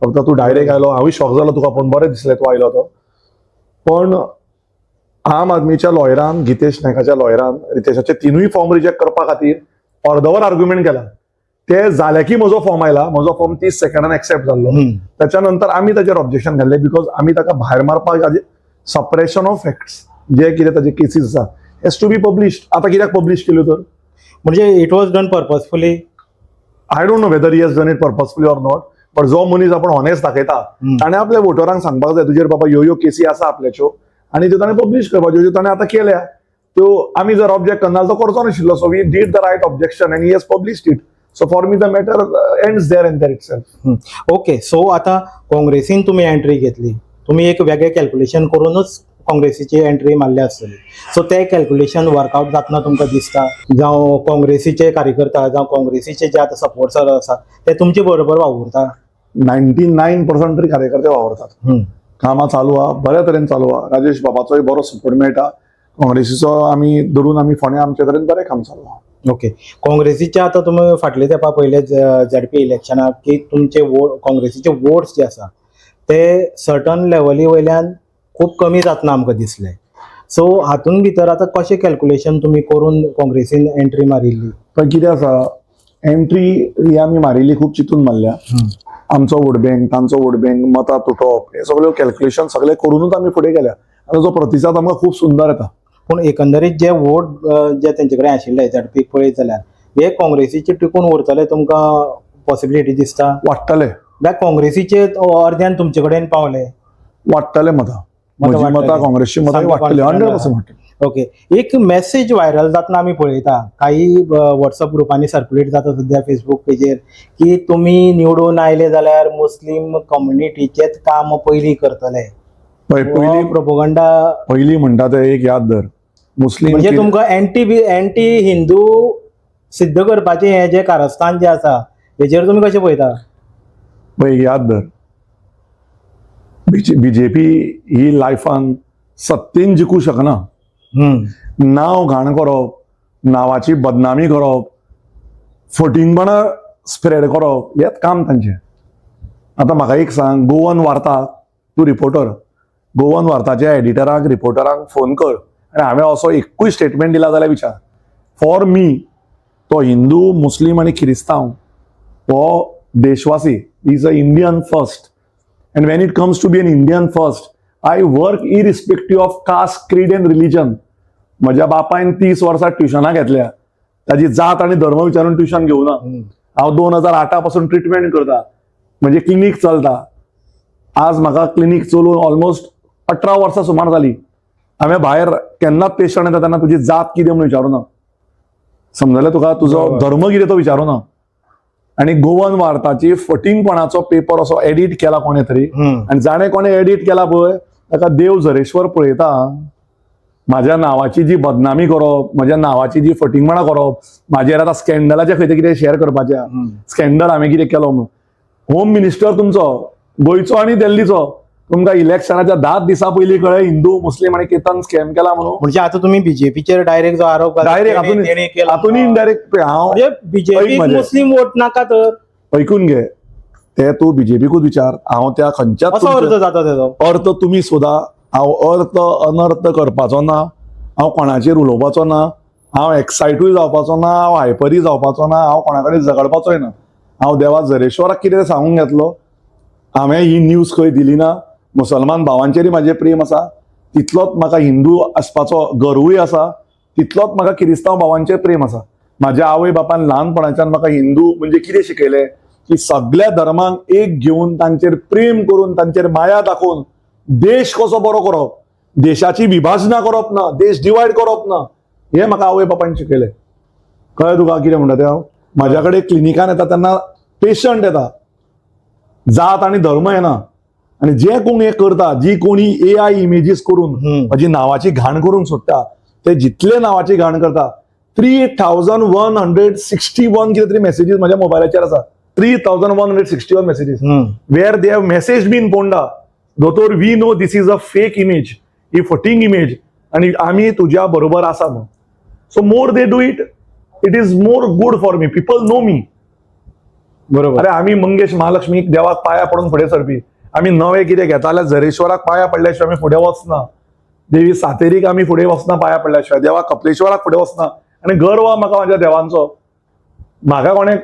फक्त तूं डायरेक्ट आयलो, हांवूय शॉक जालो तुका पळोवन, बरें दिसलें तूं आयलो तो. पण आम आदमीच्या लॉयरान, गितेश नायकाच्या लॉयरान रितेशाचे तिनूय फॉर्म रिजेक्ट करपा खातीर अर्दवर आर्ग्युमेंट केला. ते जाले की म्हजो फॉर्म आयला, म्हजो फॉर्म 30 सेकंडान एक्सेप्ट जाल्लो. त्याच्या नंतर आमी ताचेर ऑब्जेक्शन घाल्लें, because आमी ताका भायर मारपाक सप्रेशन ऑफ फॅक्ट्स जे कितें ताचे केसीस आसा हेज टू बी पब्लिश्ड. आतां कित्याक पब्लिश केल्यो तर? म्हणजे it was done purposefully? I don't know whether he has done it purposefully or not, but जो मनीस आपण ऑनेस्ट दाखयता ताणें आपल्या वोटरांक सांगपाक जाय तुजेर बाबा ह्यो ह्यो केसी आसा आपल्याच्यो आनी त्यो ताणें पब्लिश करपाच्यो, ज्यो ताणें आतां केल्या त्यो आमी जर ऑब्जेक्ट करना जाल्यार तो करचो नाशिल्लो. So we did the right objection and he has published it. So for me the matter ends there and there itself. Okay, so आतां काँग्रेसीन तुमी एंट्री घेतली, तुमी एक वेगळें कॅल्क्युलेशन करूनच काँग्रेसीची एंट्री मारल्या आसतली. सो ते कॅल्क्युलेशन वर्कआउट जातना तुमकां दिसता, जावं काँग्रेसीचे कार्यकर्ता जावं काँग्रेसीचे जे आतां सपोर्टर आसा ते तुमचे बरोबर वावुरता? 99% तरी कार्यकर्ते वावरतात. कामां चालू आहा, बऱ्या तरेन चालू आहा. राजेश बाबाचोय बरो सपोर्ट मेळटा. काँग्रेसीचो आमी धरून आमी फोंड्या आमचे तरेन बरें काम चालू आहा. ओके, काँग्रेसीचे आतां तुमी फाटले तेंपा पयले झेडपी इलेक्शनाक की तुमचे वो काँग्रेसीचे वोट्स जे आसा ते सर्टन लेवली वयल्यान खूब कमी जातना आमकां दिसले. सो हातून भितर आतां कशें कॅल्क्युलेशन तुमी करून काँग्रेसीन एंट्री मारिल्ली? पण कितें आसा, एंट्री ही आमी मारिल्ली खूब चिंतून मारल्या. आमचो वोट बँक, तांचो वोट बँक, मतां तुटप, हे सगळे कॅल्क्युलेशन सगळे करूनच आमी फुडें गेल्या आनी ताचो प्रतिसाद आमकां खूब सुंदर येता. पूण एकंदरीत जे वोट जे तेंचे कडेन आशिल्ले झेडपीक पळयत जाल्यार हे काँग्रेसीचे टिकून उरतले तुमकां पॉसिबिलिटी दिसता? वाडटले. जाल्यार काँग्रेसीचे अर्द्यान तुमचे कडेन पावले. वाडटले मतां. मतां म्हजी मतां, वाडटली. काँग्रेसची मतां सामकें वाडटली, confident 100% वाडटली. ओके, एक मेसेज व्हायरल जातना आमी पळयता, काही व्हॉट्सअप ग्रुपांनी सर्क्युलेट जाता सद्या फेसबूक पेजेर की तुमी निवडून आयले जाल्यार मुस्लीम कम्युनिटीचेच काम पयलीं करतले. पळय, पयलीं प्रोपोगंडा. पयलीं म्हणटा ते एक याद धर, मुस्लीम म्हणजे तुमकां एंटी हिंदू सिद्ध करपाचें हें जें कारस्थान जें आसा हेजेर तुमी कशें पळयता? पळय, एक याद धर, बीजेपी ही लायफान सत्तेन जिखूं शकना. नांव घाण करप, नांवाची बदनामी करप, फटींगपणां स्प्रेड करप हेंच काम तांचें. आतां म्हाका एक सांग, गोवन वार्ता, तूं रिपोर्टर, गोवन वार्ताच्या एडिटराक, रिपोर्टरांक फोन कर आनी हांवें असो एकूय स्टेटमेंट दिला जाल्यार विचार. फॉर मी तो हिंदू, मुस्लीम आनी क्रिस्तांव हो देशवासी, is a Indian first, and when it comes to be an Indian first, I work irrespective of caste, creed and religion. म्हज्या बापायन 30 वर्सां ट्युशनां घेतल्या, ताजी जात आनी धर्म विचारून ट्युशन घेवना. हांव 2008 पासून ट्रिटमेंट करता, म्हणजे क्लिनीक चलता. आज म्हाका क्लिनीक चलोवन ऑलमोस्ट 18 वर्सां सुमार जाली. हांवें भायर केन्नाच पेशंट येता तेन्ना तुजी जात कितें म्हणून विचारूना. समजलें तुका? तुजो धर्म कितें तो विचारूना. आनी गोवन वार्ताची फटींगपणाचो पेपर असो एडिट केला कोणें तरी आनी जाणें कोणें एडिट केला पळय, ताका देव झरेश्वर पळयता. म्हाज्या नांवाची जी बदनामी करप, म्हज्या नांवाची जी फटींगपणां करप, म्हाजेर आतां स्कॅन्डलाचें खंय तें कितें शेअर करपाचें, स्कॅन्डल हांवें कितें केलो म्हणून. होम मिनिस्टर तुमचो गोंयचो आनी दिल्लीचो, तुमकां इलेक्शनाच्या 10 दिसां पयलीं कळ्ळें हिंदू, मुस्लीम आनी केतन स्कॅम केला म्हणून? म्हणजे आता तुम्ही बीजेपीचेर डायरेक्ट जो आरोप घाला, डायरेक्ट तेणी केला. हातून इनडायरेक्ट हांव म्हणजे बीजेपी ऐक म्हजें. मुस्लीम वोट नाका तर ऐकून घे, ते तूं बीजेपीकूच विचार. हांव त्या खंयच्याच असो अर्थ जाता तेजो. अर्थ तुमी सोदा. हांव अर्थ अनर्थ करपाचो ना. हांव कोणाचेर उलोवपाचो ना. हांव एक्सायटूय जावपाचो ना. हांव हायपरूय जावपाचो ना. हांव कोणा कडेन झगडपाचोय ना. हांव देवा झरेश्वराक कितें सांगूंक घेतलो. हांवें ही न्यूज खंय दिली ना. मुसलमान भावांचेरय म्हाजें प्रेम आसा, तितलोच म्हाका हिंदू आसपाचो गर्वूय आसा, तितलोच म्हाका किरिस्तांव भावांचेर प्रेम आसा. म्हाज्या आवय बापान ल्हानपणाच्यान म्हाका हिंदू म्हणजे कितें शिकयलें की सगळ्या धर्मांक एक घेवन, तांचेर प्रेम करून, तांचेर माया दाखोवन देश कसो बरो करप, देशाची विभाजनां करप ना, देश डिवायड करप ना, हें म्हाका आवय बापायन शिकयलें. कळ्ळें तुका कितें म्हणटा तें हांव? म्हाज्या कडेन क्लिनिकान येता तेन्ना पेशंट येता, जात आनी धर्म येना. आनी जे कोण हें करता, जी कोणी एआय इमेजीस करून म्हजी नांवाची घाण करूंक सोदता, ते जितले नांवाची घाण करता, 3161 कितें तरी मॅसेजीस म्हज्या मोबायलाचेर आसा. 3161 messages where they have message been, "Ponda दोतोर, we know this is a fake image, ही फटींग इमेज आणि आमी तुज्या बरोबर आसा" म्हणून. So more they do it, it is more good for me. People know me. अरे, आमी मंगेश महालक्ष्मीक देवाक पाया पडून फुडें सरपी. आमी नवें कितें घेता जाल्यार झरेश्वराक पाया पडल्या शिवाय आमी फुडें वचना. देवी सातेरीक आमी फुडें वचना पाया पडल्या शिवाय. देवा कपलेश्वराक फुडें वचना. आनी गर्व आहा म्हाका म्हाज्या देवांचो. म्हाका कोणें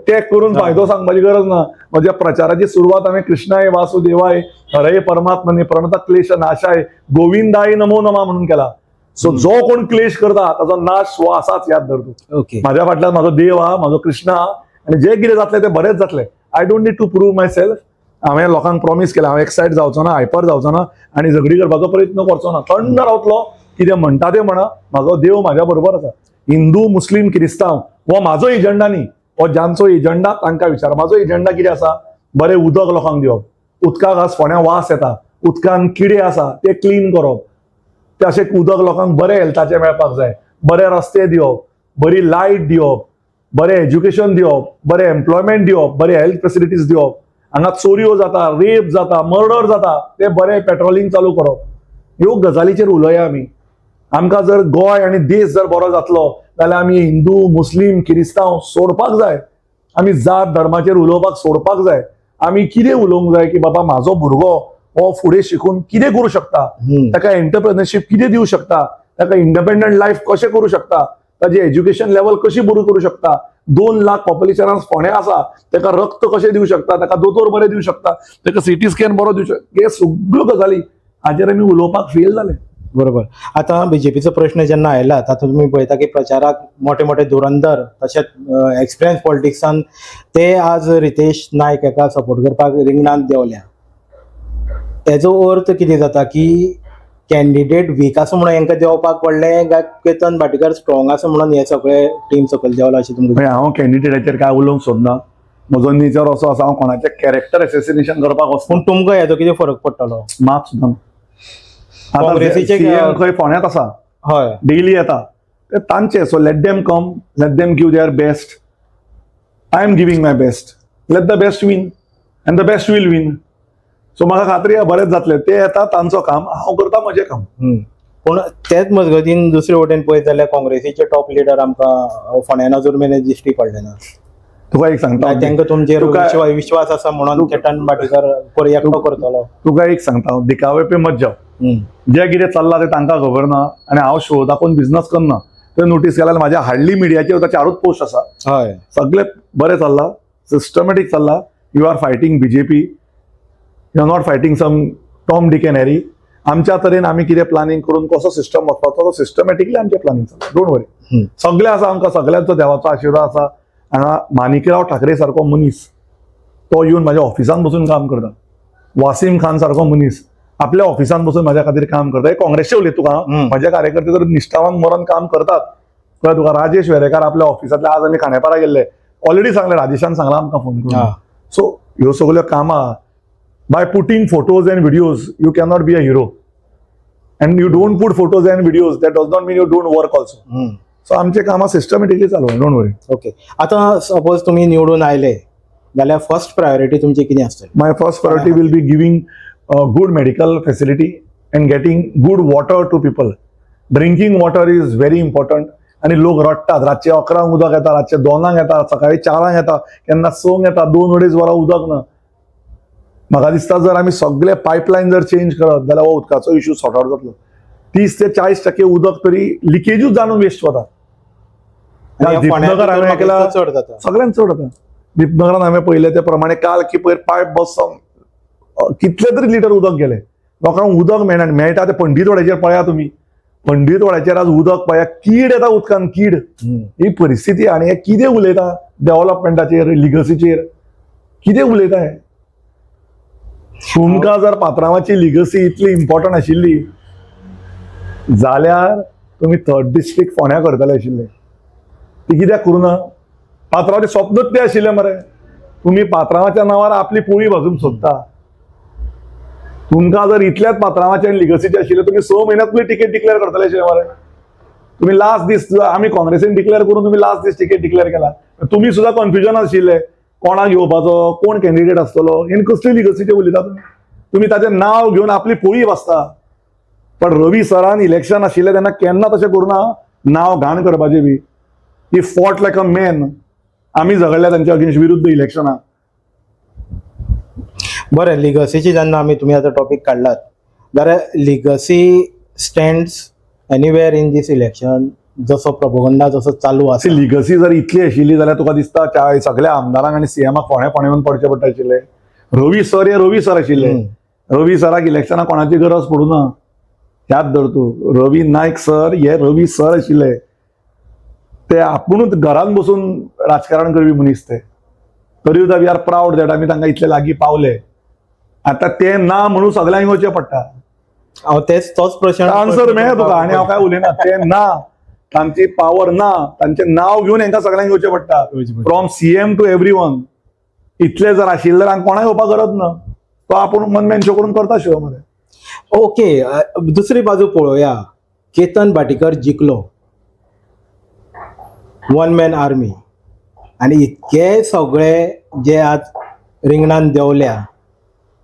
टॅग करून फायदो सांगपाची गरज ना. म्हज्या प्रचाराची सुरवात हांवें "कृष्णाय वासुदेवाय हरये परमात्मने प्रणत क्लेश नाशाय गोविंदाय नमो नमा" म्हणून केला. सो जो कोण क्लेश करता ताचो नाश हो आसाच, याद धर तूं. माझ्या फाटल्यान म्हाजो देव आहा, म्हाजो कृष्ण आहा आनी जे कितें जातलें तें बरेंच जातलें. I don't need to prove myself. हांवें लोकांक प्रॉमीस केलां, हांव एक्सायट जावचो ना, हायपर जावचो ना आनी झगडी करपाचो प्रयत्न करचो ना. थंड रावतलो. कितें म्हणटा तें म्हणा, म्हाजो देव म्हाज्या बरोबर आसा. हिंदू, मुस्लीम, क्रिस्तांव हो म्हाजो एजंडा न्ही. हो जांचो एजंडा तांकां विचार. म्हाजो एजंडा कितें आसा? बरें उदक लोकांक दिवप. उदकाक आज फोंड्या वास येता, उदकान किडे आसा, ते क्लीन करप. ते अशें उदक लोकांक बरें हेल्थाचें मेळपाक जाय. बरे रस्ते दिवप, बरी लायट दिवप, बरें एज्युकेशन दिवप, बरें एम्प्लॉयमेंट दिवप, बरे हेल्थ फेसिलिटीज दिवप. हांगा चोरयो जाता, रेप जाता, मर्डर जाता, ते बरें पेट्रोलिंग चालू करप. ह्यो गजालीचेर उलोवया आमी. आमकां जर गोंय आनी देश जर बरो जातलो जाल्यार आमी हिंदू, मुस्लीम, किरिस्तांव सोडपाक जाय. आमी जात धर्माचेर उलोवपाक सोडपाक जाय. आमी कितें उलोवंक जाय की बाबा, म्हाजो भुरगो हो फुडें शिकून कितें करूं शकता, ताका एंटरप्रेनरशीप कितें दिवं शकता, ताका इंडिपेंडंट लायफ कशें करूं शकता, ताजी एज्युकेशन लेवल कशी बरी करूं शकता. 2 लाख पॉप्युलेशनान फोंडें आसा, ताका रक्त कशें दिवं शकता, ताका दोतोर बरे दिवं शकता, ताका सिटी स्कॅन बरो दिवं शकता, हे सगळ्यो गजाली हाजेर आमी उलोवपाक फेल जाले. बरोबर. आतां बीजेपीचो प्रश्न जेन्ना आयला, तातूंत तुमी पळयता की प्रचाराक मोठे मोठे धुरंधर तशेंच एक्सपिरियन्स पॉलिटिक्सान ते आज रितेश नायक हाका सपोर्ट करपाक रिंगणांत देंवल्या. तेजो अर्थ कितें जाता की कॅन्डिडेट वीक आसा म्हणून हेंकां देंवपाक पडलें काय केतन भाटीकर स्ट्रॉंग आसा म्हणून हे सगळे टीम सकयल देंवला अशें तुमकां? म्हणजे हांव कॅन्डिडेटाचेर काय उलोवंक सोदना. म्हजो नेचर असो आसा, हांव कोणाचें कॅरेक्टर एसेसिनेशन करपाक वचना. पूण तुमकां हेजो कितें फरक पडटलो? मात सुद्दां ना. आतां काँग्रेसीचे- CM खंय फोंड्यांत आसा, डेली येता ते तांचे. So let them come, let them give their best. I am giving my best. Let the best win and the best will win. So म्हाका खात्री आहा, बरेंच जातलें. ते येता तांचो काम, हांव करता म्हजें काम. पूण तेच मजगतीन दुसरे वटेन पळयत जाल्यार काँग्रेसीचे टॉप लिडर आमकां फोंड्यान अजून मेरेन दिश्टी पडले ना. तुका एक सांगता, तांकां तुमचेर तुका- विश्वास आसा म्हणून केतन भाटीकर एकटो करतलो? तुका एक सांगता हांव, दिखावे पे मत जाव. जे कितें चल्लां तें तांकां खबर ना आनी हांव शो दाखोवन बिझनस करना. तुवें नोटीस केल्यार म्हाज्या हार्डली मिडियाचेर वता, चारूच पोस्ट आसा. सगळे बरें चल्लां, सिस्टमॅटीक चल्लां. You are fighting BJP, you are not fighting some Tom, Dick and Harry. आमच्या तरेन आमी कितें प्लॅनिंग करून कसो सिस्टम वचपाचो, तो सिस्टमॅटिकली आमचें प्लॅनिंग चल्लां. Don't worry. सगळे आसा आमकां, सगळ्यांचो देवाचो आशिर्वाद आसा. हांगा माणिकराव ठाकरे सारको मनीस तो येवन म्हाज्या ऑफिसान बसून काम करता. वासीम खान सारको मनीस आपल्या ऑफिसान बसून म्हाज्या खातीर काम करता. हे काँग्रेसचे उलयता तुका हांव. म्हजे कार्यकर्ते तर निश्ठावान मरण काम करतात, कळ्ळें तुका? राजेश वेरेकार आपल्या ऑफिसांतले, आज आमी खांडेपारा गेल्ले, ऑलरेडी सांगलें, राजेशान सांगलां आमकां फोन करून. सो ह्यो सगल्यो कामां, by putting photos and videos you cannot be a hero, and you don't put photos and videos, that does not mean you don't work also. So आमचे कामां सिस्टमॅटिकली चालू, don't worry. Okay, आतां suppose तुमी निवडून आयले जाल्यार first priority तुमची कितें आसतली? My first priority will be giving good medical facility and getting good water to people. Drinking water is very important. आणि लोक रडटात, रातचे 11 उदक येता, रातचे 2 येता, सकाळी 4 येता, केन्ना 6 येता, 2-2.5 वरां उदक ना. म्हाका दिसता जर आमी सगळे पायपलायन जर चेंज करत जाल्यार हो उदकाचो इशू सॉर्ट आउट जातलो. 30 ते 40% उदक तरी लिकेजूच जावन वेस्ट वता. आनी ह्या फोंड्या दीपनगर भितर हांवें म्हाका ऐकलां. दिसता चड जाता. सगळ्यांत चड आतां दीपनगरान हांवें पळयलें, ते प्रमाणे काल की पयर पायप बसोन कितले तरी लिटर उदक गेले. लोकांक उदक मेळना आनी मेळटा ते पंडीतवाड्याचेर पळया तुमी, पंडीतवाड्याचेर आज उदक पळया, कीड येता उदकान, कीड. ही परिस्थिती. आनी हे कितें उलयता डेव्हलपमेंटाचेर, लिगसीचेर कितें उलयता हे? तुमकां जर पात्रांवाची लिगसी इतली इम्पॉर्टंट आशिल्ली जाल्यार तुमी थर्ड डिस्ट्रिक्ट फोंड्या करतले आशिल्ले. ती कित्याक करूं ना? पात्रांवाचें स्वप्नूच तें आशिल्लें मरे. तुमी पात्रांवाच्या नांवार आपली पोळी भाजूंक सोदता. तुमकां जर इतल्याच पात्रांवाचें आनी लिगसीचें आशिल्लें, तुमी 6 म्हयन्यात तुमी तिकेट डिक्लेअर करतले आशिल्ले मरे. तुमी लास्ट दीस, आमी काँग्रेसीन डिक्लेअर करून तुमी लास्ट दीस तिकेट डिक्लेअर केला. तुमी सुद्दां कन्फ्युजन आशिल्ले, कोणाक घेवपाचो, कोण कॅन्डिडेट आसतलो. आनी कसली लिगसीचें उलयता तुमी? तुमी ताचें नांव घेवन आपली पोळी भाजता. पण रवी सरान इलेक्शन आशिल्लें तेन्ना केन्ना तशें करूं ना, नांव घाण करपाचें बी. He fought like a man. आमी झगडल्या तांच्या अगेन्स्ट विरुद्ध इलेक्शनाक. बरें, लिगसीची जेन्ना आमी तुमी आतां टॉपीक काडलात जाल्यार legacy stands anywhere in this election, जसो प्रपोगंडा जसो चालू आसा? लिगसी जर इतली आशिल्ली जाल्यार तुका दिसता त्या सगळ्या आमदारांक आनी सीएमाक फोंड्या फोंड्या येवन पडचें पडटा आशिल्लें? रवी सर हे रवी सर आशिल्ले. रवी सराक इलेक्शनाक कोणाची गरज पडूं ना, याद धर तूं. रवी नायक सर हे रवी सर आशिल्ले. ते आपुणूच घरान बसून राजकारण करपी मनीस ते. तरी सुद्दां we are proud that आमी तांकां इतले लागीं पावले. आतां ते ना म्हणून सगळ्यांक येवचें पडटा. हांव तेच तोच प्रश्न. आन्सर मेळ्ळें तुका आनी हांव काय उलयना. ते ना, तांची पावर ना, तांचें नांव घेवन हांकां सगळ्यांक येवचें पडटा, from CM to every one. इतले जर आशिल्ले जाल्यार कोणाक येवपाक गरज ना. तो आपूण वन मॅन शो करून करता शो मरे. ओके, दुसरी बाजू पळोवया. केतन भाटीकर जिखलो, वन मॅन आर्मी, आनी इतके सगळे जे आज रिंगणान देंवल्या,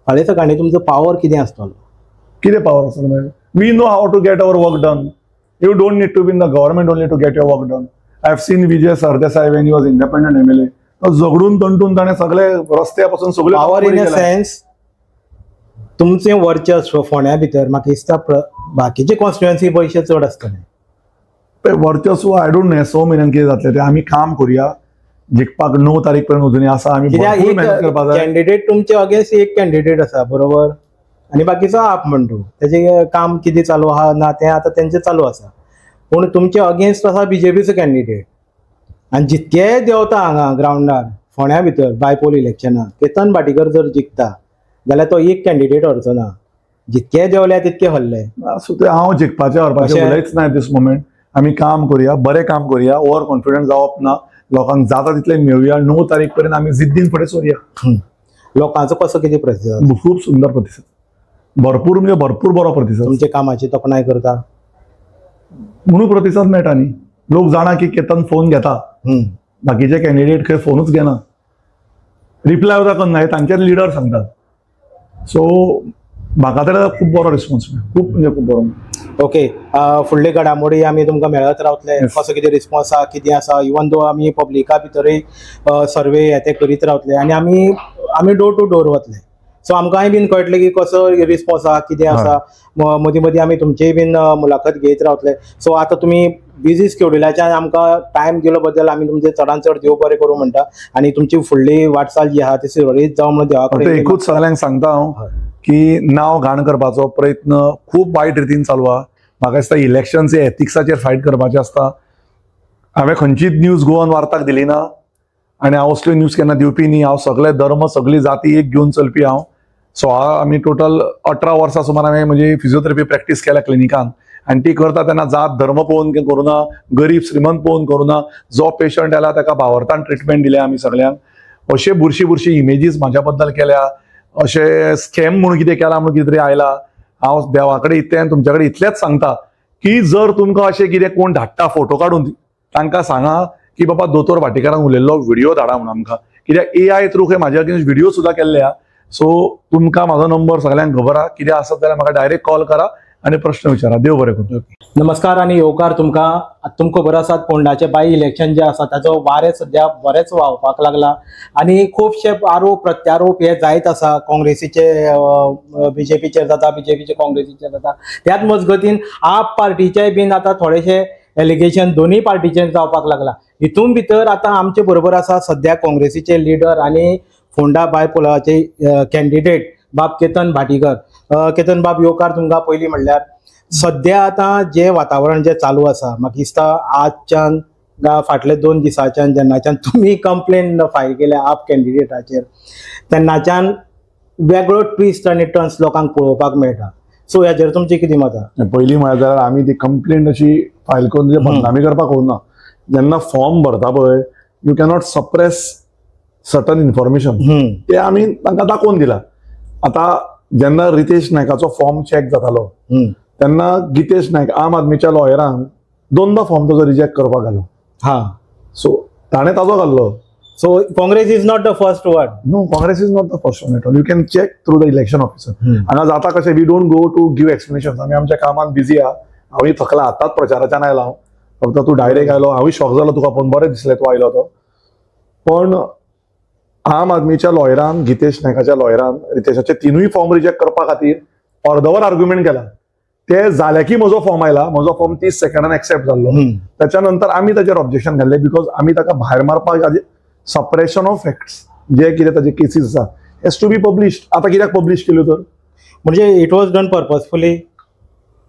फाल्यां सकाळी तुमचो पावर कितें आसतलो? कितें पावर आसा मागीर? We know how to get our work done. You don't need to be in the government only to get your work done. I have seen Vijay Sardesai when he was independent MLA. तो झगडून तंटून ताणें सगळे रस्त्या पासून सगळे power in a sense, तुमचें वर्चस्व फोंड्या भितर म्हाका दिसता बाकीचे कॉन्स्टिट्युएन्सी पयशे चड आसतले. वर्चस्व, I don't know, 6 म्हयन्यान कितें जातलें तें. आमी काम करुया. जिखपाक 9 तारीख पर्यंत अजूनय आसा. आमी कित्याक भरपूर एक मेहनत करपा जाय. कॅन्डिडेट तुमचे अगेन्स्ट एक कॅन्डिडेट आसा, बरोबर, आनी बाकीचो आप म्हणटू तेजें काम कितें चालू आहा ना तें आतां तेंचें चालू आसा, पूण तुमचे अगेन्स्ट आसा बीजेपीचो कॅन्डिडेट आनी जितके देंवता हांगा ग्रावंडार फोंड्या भितर बायपोल इलेक्शनाक केतन भाटीकर जर जिखता जाल्यार तो एक कॅन्डिडेट हरचो ना. जितके देंवल्या तितके हरले. सो ते हांव जिखपाचें हरपाचें अशें? उलयच ना. दीस मोमेंट आमी काम करुया, बरें काम करुया, ओवर कॉन्फिडंट जावप ना. लोकांक जाता तितलें मेळुया. 9 तारीख पर्यंत आमी जिद्दीन फुडें सरुया. लोकांचो कसो कितें प्रतिसाद? खूब सुंदर प्रतिसाद, भरपूर म्हणजे भरपूर बरो प्रतिसाद. तुमच्या कामाची तोखणाय करता? म्हणून प्रतिसाद मेळटा न्ही. लोक जाणा की केतन फोन घेता. बाकीचे कॅन्डिडेट खंय फोनूच घेना, रिप्लाय सुद्दां करना, हे तांचेच लिडर सांगतात. सो म्हाका तर खूब बरो रिस्पॉन्स मेळ्ळो, खूब म्हणजे खूब बरो मेळ्ळो. ओके, फुडले घडामोडी आमी तुमकां मेळत रावतले. कसो कितें रिस्पॉन्स आहा, कितें आसा, इवन दो आमी पब्लिका भितरूय सर्वे हे ते करीत रावतले आनी आमी आमी डोर टू डोर वतले. सो आमकांय बीन कळटलें की कसो रिस्पॉन्स आहा, कितें आसा. मदीं मदीं आमी तुमचीय बीन मुलाखत घेयत रावतले. सो आतां तुमी बिजी स्केड्युलाच्यान आमकां टायम दिलो बद्दल आमी तुमचे चडान चड देव बरें करूं म्हणटा आनी तुमची फुडली वाटचाल जी आहा ती सुरळीत जावं म्हणून देवा फक्त कडेन एकूच सगळ्यांक सांगता हांव की नांव घाण करपाचो प्रयत्न खूब वायट रितीन चालू आहा. म्हाका दिसता इलेक्शन्स हे एथिक्साचेर फायट करपाचें आसता. हांवें खंयचीच न्यूज गोवन वार्ताक दिली ना आनी हांव असल्यो न्यूज केन्ना दिवपी न्ही. हांव सगळे धर्म, सगळी जाती एक घेवन चलपी हांव. सो आमी टोटल 18 वर्सां सुमार हांवें म्हजी फिजियोथेरपी प्रॅक्टीस केल्या क्लिनिकान आनी ती करता तेन्ना जात धर्म पळोवन करुना, गरीब श्रीमंत पळोवन करुना. जो पेशंट आयला ताका भावार्थान ट्रिटमेंट दिल्या आमी सगळ्यांक. अशे बुरशी बुरशी इमेजीस म्हाज्या बद्दल केल्या, अशे स्कॅम म्हणून कितें केला म्हणून कितें तरी आयला. हांव देवा कडेन इतलें, तुमच्या कडेन इतलेंच सांगता की जर तुमकां अशें कितें कोण धाडटा फोटो काडून, तांकां सांगा की बाबा दोतोर भाटीकारान उलयल्लो व्हिडिओ धाडा म्हणून आमकां, कित्याक एआय थ्रू खंय म्हाज्या अगेन्स्ट व्हिडिओ सुद्दां केल्ले आहा. सो तुमकां म्हाजो नंबर सगळ्यांक खबर आहा. कितें आसत जाल्यार म्हाका डायरेक्ट कॉल करा आनी प्रश्न विचारा. देव बरें करूं. नमस्कार आनी येवकार तुमकां. तुमकां खबर आसात, फोंडाचे बाय इलेक्शन जे आसा ताजो वारें सद्या बरेंच व्हांवपाक लागला आनी खुबशे आरोप प्रत्यारोप हे जायत आसा. काँग्रेसीचे बीजेपीचेर जाता, बीजेपीचे काँग्रेसीचेर जाता. त्याच मजगतीन आप पार्टीचे बीन आतां थोडेशे एलिगेशन दोनूय पार्टीचेर जावपाक लागला. हितून भितर आतां आमचे बरोबर आसा सद्या काँग्रेसीचे लिडर आनी फोंडा बायपोलाचे कॅन्डिडेट बाब केतन भाटीकर. केतन बाब, येवकार तुमकां. पयलीं म्हणल्यार सद्या आतां जें वातावरण जें चालू आसा, म्हाका दिसता आजच्यान गा फाटले 2 दिसाच्यान जेन्नाच्यान तुमी कंप्लेन फायल केल्या आप कॅन्डिडेटाचेर तेन्नाच्यान वेगळो ट्विस्ट आनी टर्न्स लोकांक पळोवपाक मेळटा. सो हेजेर तुमचें कितें मत आहा? पयलीं म्हळ्यार जाल्यार आमी ती कंप्लेंट अशी फायल करून तुजे बदनामी करपाक वचना. जेन्ना फॉर्म भरता पळय, you cannot suppress certain information. ते आमी तांकां दाखोवन दिला. आतां जेन्ना रितेश नायकाचो फॉर्म चॅक जातालो तेन्ना गितेश नायक आम आदमीच्या लॉयरान दोनदा फॉर्म ताजो रिजेक्ट करपाक घालो. सो ताणें ताजो घाल्लो. So Congress is not the first one? No, Congress is not the first one at all. You can check through the election officer. हांगा जाता कशें, we don't go to give explanation. आमी आमच्या कामान बिजी आहा. हांवूय थकला, आतांच प्रचाराच्यान आयला हांव. फक्त तूं डायरेक्ट आयलो, हांवूय शॉक जालो तुका पळोवन, बरें दिसलें तूं आयलो तो. पण आम आदमीच्या लॉयरान, गितेश नायकाच्या लॉयरान रितेशाचे तिनूय फॉर्म रिजेक्ट करपा खातीर अर्दवर आर्ग्युमेंट केला. ते जाले की म्हजो फॉर्म आयला. म्हजो फॉर्म 30 सेकंडान एक्सेप्ट जाल्लो. त्याच्या नंतर आमी ताचेर ऑब्जेक्शन घाल्लें, because आमी ताका भायर मारपाक सप्रेशन ऑफ फॅक्ट्स जे कितें ताचे केसीस आसा हेज टू बी पब्लिश्ड. आतां कित्याक पब्लिश केल्यो तर? म्हणजे it was done purposefully?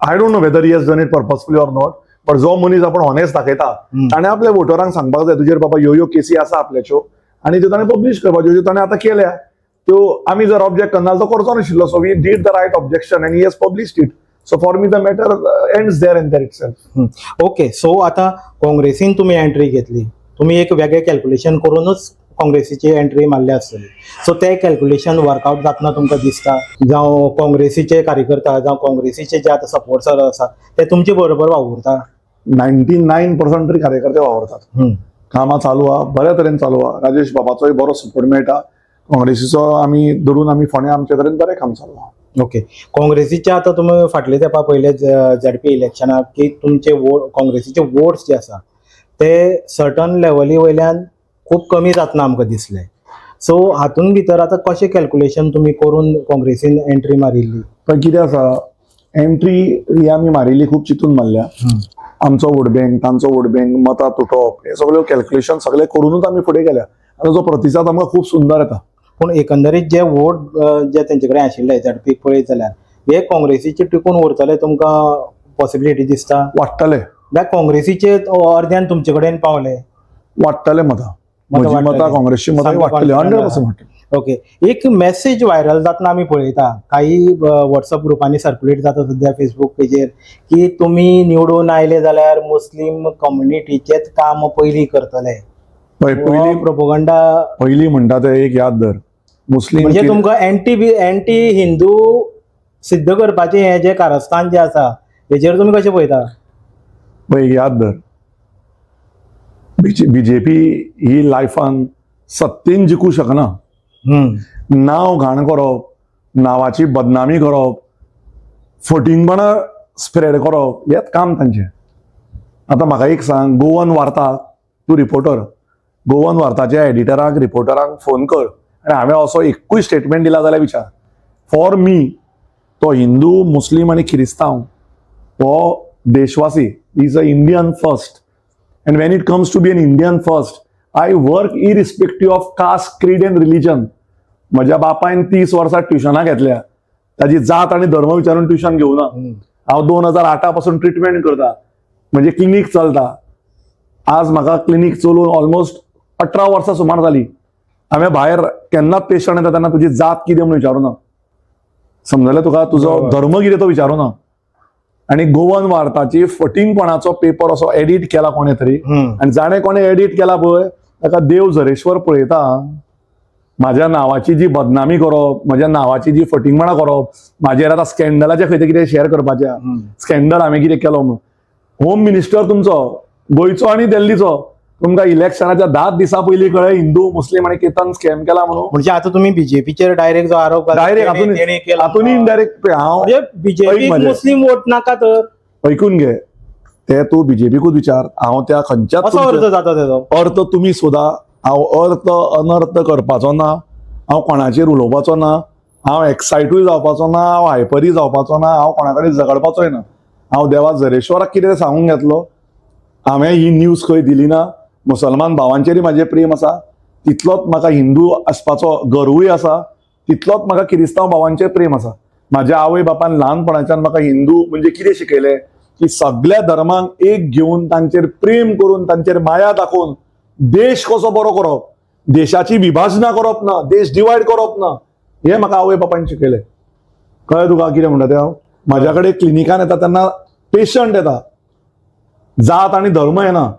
I don't know whether he has done it purposefully or not, but जो मनीस आपण ऑनेस्ट दाखयता ताणें आपल्या वोटरांक सांगपाक जाय तुजेर बाबा ह्यो ह्यो केसी आसा आपल्याच्यो आनी त्यो ताणें पब्लिश करपाच्यो, ज्यो ताणें आतां केल्या त्यो आमी जर ऑब्जेक्ट करना तो करचो नाशिल्लो. So we did the right objection and he has published it. So for me the matter ends there and there itself. Okay, so आतां काँग्रेसीन तुमी एंट्री घेतली, तुमी एक वेगळें कॅल्क्युलेशन करूनच काँग्रेसीची एंट्री मारल्या आसतली. सो ते कॅल्क्युलेशन वर्कआउट जातना तुमकां दिसता, जावं काँग्रेसीचे कार्यकर्ता जावं काँग्रेसीचे जे आतां सपोर्टर आसा ते तुमचे बरोबर वावुरता? 99% तरी कार्यकर्ते वावरतात. कामां चालू आहा, बऱ्या तरेन चालू आहा. राजेश बाबाचोय बरो सपोर्ट मेळटा काँग्रेसीचो. आमी धरून आमी फोंड्या आमचे तरेन बरें काम चालू आहा. ओके, काँग्रेसीच्या आतां तुमी फाटले तेंपा पयले झेडपी इलेक्शनाक की तुमचे वोट, काँग्रेसीचे वोट्स जे आसा ते सर्टन लेवली वयल्यान खूब कमी जातना आमकां दिसले. सो हातून भितर आतां कशें कॅल्क्युलेशन तुमी करून काँग्रेसीन एंट्री मारिल्ली? पण कितें आसा, एंट्री ही आमी मारिल्ली खूब चिंतून मारल्या. आमचो वोट बँक, तांचो वोट बँक, मतां तुटप, हे सगळ्यो कॅल्क्युलेशन सगळे करूनच आमी फुडें गेल्या आनी ताचो प्रतिसाद आमकां खूब सुंदर येता. पूण एकंदरीत जे वोट जे तेंचे कडेन आशिल्ले झेडपीक पळयत जाल्यार हे काँग्रेसीचे टिकून उरतले तुमकां पॉसिबिलिटी दिसता? वाडटले. काय काँग्रेसीचे अर्द्यान तुमचे कडेन पावले? वाडटले मतां. मतां म्हजी मतां, वाडटली. काँग्रेसची मतां सामकी वाडटली, confident. 100% वाडटली. ओके, एक मेसेज व्हायरल जातना आमी पळयता, काही व्हॉट्सअप ग्रुपांनी सर्क्युलेट जाता सध्या फेसबूक पेजेर की तुमी निवडून आयले जाल्यार मुस्लीम कम्युनिटीचेच काम पयलीं करतले. पळय, पयलीं प्रोपोगंडा. पयलीं म्हणटा ते एक याद धर, मुस्लीम म्हणजे तुमकां एंटी एंटी हिंदू सिद्ध करपाचें हें जें कारस्थान जें आसा हेजेर तुमी कशें पळयता? पळय, एक याद धर, बीजेपी ही लायफान सत्तेन जिखूं शकना. नांव घाण करप, नांवाची बदनामी करप, फटींगपणां स्प्रेड करप हेंच काम तांचें. आतां म्हाका एक सांग, गोवन वार्ता, तूं रिपोर्टर, गोवन वार्ताच्या एडिटराक, रिपोर्टराक फोन कर आनी हांवें असो एकूय स्टेटमेंट दिला जाल्यार विचार. फॉर मी तो हिंदू, मुस्लीम आनी किरिस्तांव हो देशवासी, is a Indian first, and when it comes to be an Indian first, I work irrespective of caste, creed and religion. म्हज्या बापायन 30 वर्सां ट्युशनां घेतल्या, ताजी जात आनी धर्म विचारून ट्युशन घेवना. हांव 2008 पासून ट्रिटमेंट करता, म्हणजे क्लिनीक चलता. आज म्हाका क्लिनीक चलोवन ऑलमोस्ट 18 वर्सां सुमार जाली. हांवें भायर केन्नाच पेशंट येता तेन्ना तुजी जात कितें म्हणून विचारूना. समजलें तुका? तुजो धर्म कितें तो विचारूना. आनी गोवन वार्ताची फटींगपणाचो पेपर असो एडिट केला कोणें तरी आनी जाणें कोणें एडिट केला पळय, ताका देव झरेश्वर पळयता. म्हाज्या नांवाची जी बदनामी करप, म्हज्या नांवाची जी फटींगपणां करप, म्हाजेर आतां स्कॅन्डलाचें खंय तें कितें शेअर करपाचें, स्कॅन्डल हांवें कितें केलो म्हणून. होम मिनिस्टर तुमचो गोंयचो आनी दिल्लीचो, तुमकां इलेक्शनाच्या 10 दिसां पयलीं कळ्ळें हिंदू, मुस्लीम आनी केतन स्कॅम केला म्हणून? म्हणजे आता तुम्ही बीजेपीचेर डायरेक्ट जो आरोप घाला, डायरेक्ट तेणे केला. हातून इनडायरेक्ट हांव म्हणजे बीजेपी ऐक म्हजें. मुस्लीम वोट नाका तर ऐकून घे, ते तूं बीजेपीकूच विचार. हांव त्या खंयच्याच असो तुमच्या- अर्थ जाता तेजो. अर्थ तुमी सोदा. हांव अर्थ अनर्थ करपाचो ना, हांव कोणाचेर उलोवपाचो ना, हांव एक्सायटूय जावपाचो ना, हांव हायपरूय जावपाचो ना, हांव कोणा कडेन झगडपाचोय ना. हांव देवा झरेश्वराक कितें सांगूंक घेतलो. हांवें ही न्यूज खंय दिली ना. मुसलमान भावांचेरय म्हाजें प्रेम आसा, तितलोच म्हाका हिंदू आसपाचो गर्वूय आसा, तितलोच म्हाका किरिस्तांव भावांचेर प्रेम आसा. म्हाज्या आवय बापान ल्हानपणाच्यान म्हाका हिंदू म्हणजे कितें शिकयलें की सगळ्या धर्मांक एक घेवन, तांचेर प्रेम करून, तांचेर माया दाखोवन देश कसो बरो करप, देशाची विभाजनां करप ना, देश डिवायड करप ना, हें म्हाका आवय बापायन शिकयलें. कळ्ळें तुका कितें म्हणटा तें हांव? म्हाज्या कडेन क्लिनिकान येता तेन्ना पेशंट येता, जात आनी धर्म येना.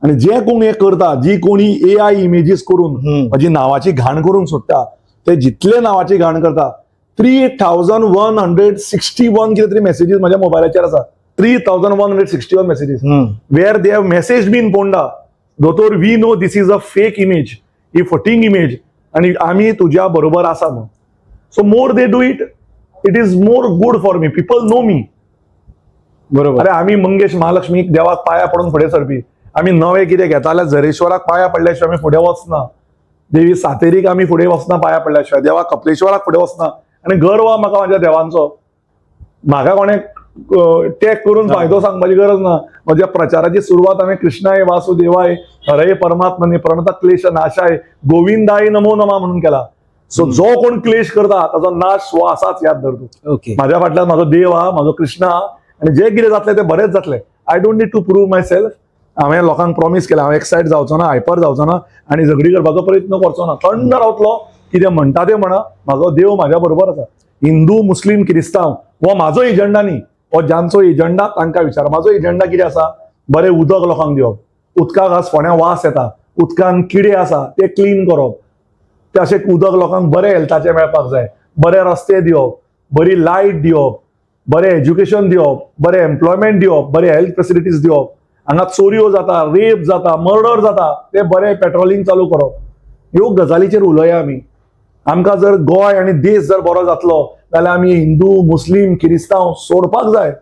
आनी जे कोण हें करता, जी कोणी एआय इमेजीस करून म्हजी नांवाची घाण करूंक सोदता, ते जितले नांवाची घाण करता, 3161 कितें तरी मॅसेजीस म्हाज्या मोबायलाचेर आसा, 3161 messages where they have message me in Ponda, "दोतोर, we know this is a fake image, he फटींग image आणि आमी तुज्या बरोबर आसा" म्हणून. So more they do it, it is more good for me. People know me. अरे, आमी मंगेश महालक्ष्मीक देवाक पाया पडून फुडें सरपी. आमी नवें कितें घेता जाल्यार झरेश्वराक पाया पडल्या शिवाय आमी फुडें वचना. देवी सातेरीक आमी फुडें वचना पाया पडल्या शिवाय, देवा कपलेश्वराक फुडें वचना. आनी गर्व आहा म्हाका म्हाज्या देवांचो. म्हाका कोणें टॅग करून फायदो सांगपाची गरज ना. म्हज्या प्रचाराची सुरवात हांवें "कृष्णाय वासुदेवाय हरये परमात्मने प्रणत क्लेश नाशाय गोविंदाय नमो नमा" म्हणून केला. सो जो कोण क्लेश करता ताचो नाश हो आसाच, याद धर तूं. माझ्या फाटल्यान म्हाजो देव आहा, म्हाजो कृष्ण आहा आनी जे कितें जातलें तें बरेंच जातलें. I don't need to prove myself. हांवें लोकांक प्रॉमीस केलां, हांव एक्सायट जावचो ना, हायपर जावचो ना आनी झगडी करपाचो प्रयत्न करचो ना. थंड रावतलो. कितें म्हणटा तें म्हणा, म्हाजो देव म्हाज्या बरोबर आसा. हिंदू, मुस्लीम, क्रिस्तांव हो म्हाजो एजंडा न्ही. हो जांचो एजंडा तांकां विचार. म्हाजो एजंडा कितें आसा? बरें उदक लोकांक दिवप. उदकाक आज फोंड्या वास येता, उदकान किडे आसा, ते क्लीन करप. ते अशें उदक लोकांक बरें हेल्थाचें मेळपाक जाय. बरे रस्ते दिवप, बरी लायट दिवप, बरें एज्युकेशन दिवप, बरें एम्प्लॉयमेंट दिवप, बरें हेल्थ फेसिलिटीज दिवप. हांगा चोरयो जाता, रेप जाता, मर्डर जाता, ते बरें पेट्रोलिंग चालू करप. ह्यो गजालीचेर उलोवया आमी. आमकां जर गोंय आनी देश जर बरो जातलो जाल्यार आमी हिंदू, मुस्लीम, किरिस्तांव सोडपाक जाय.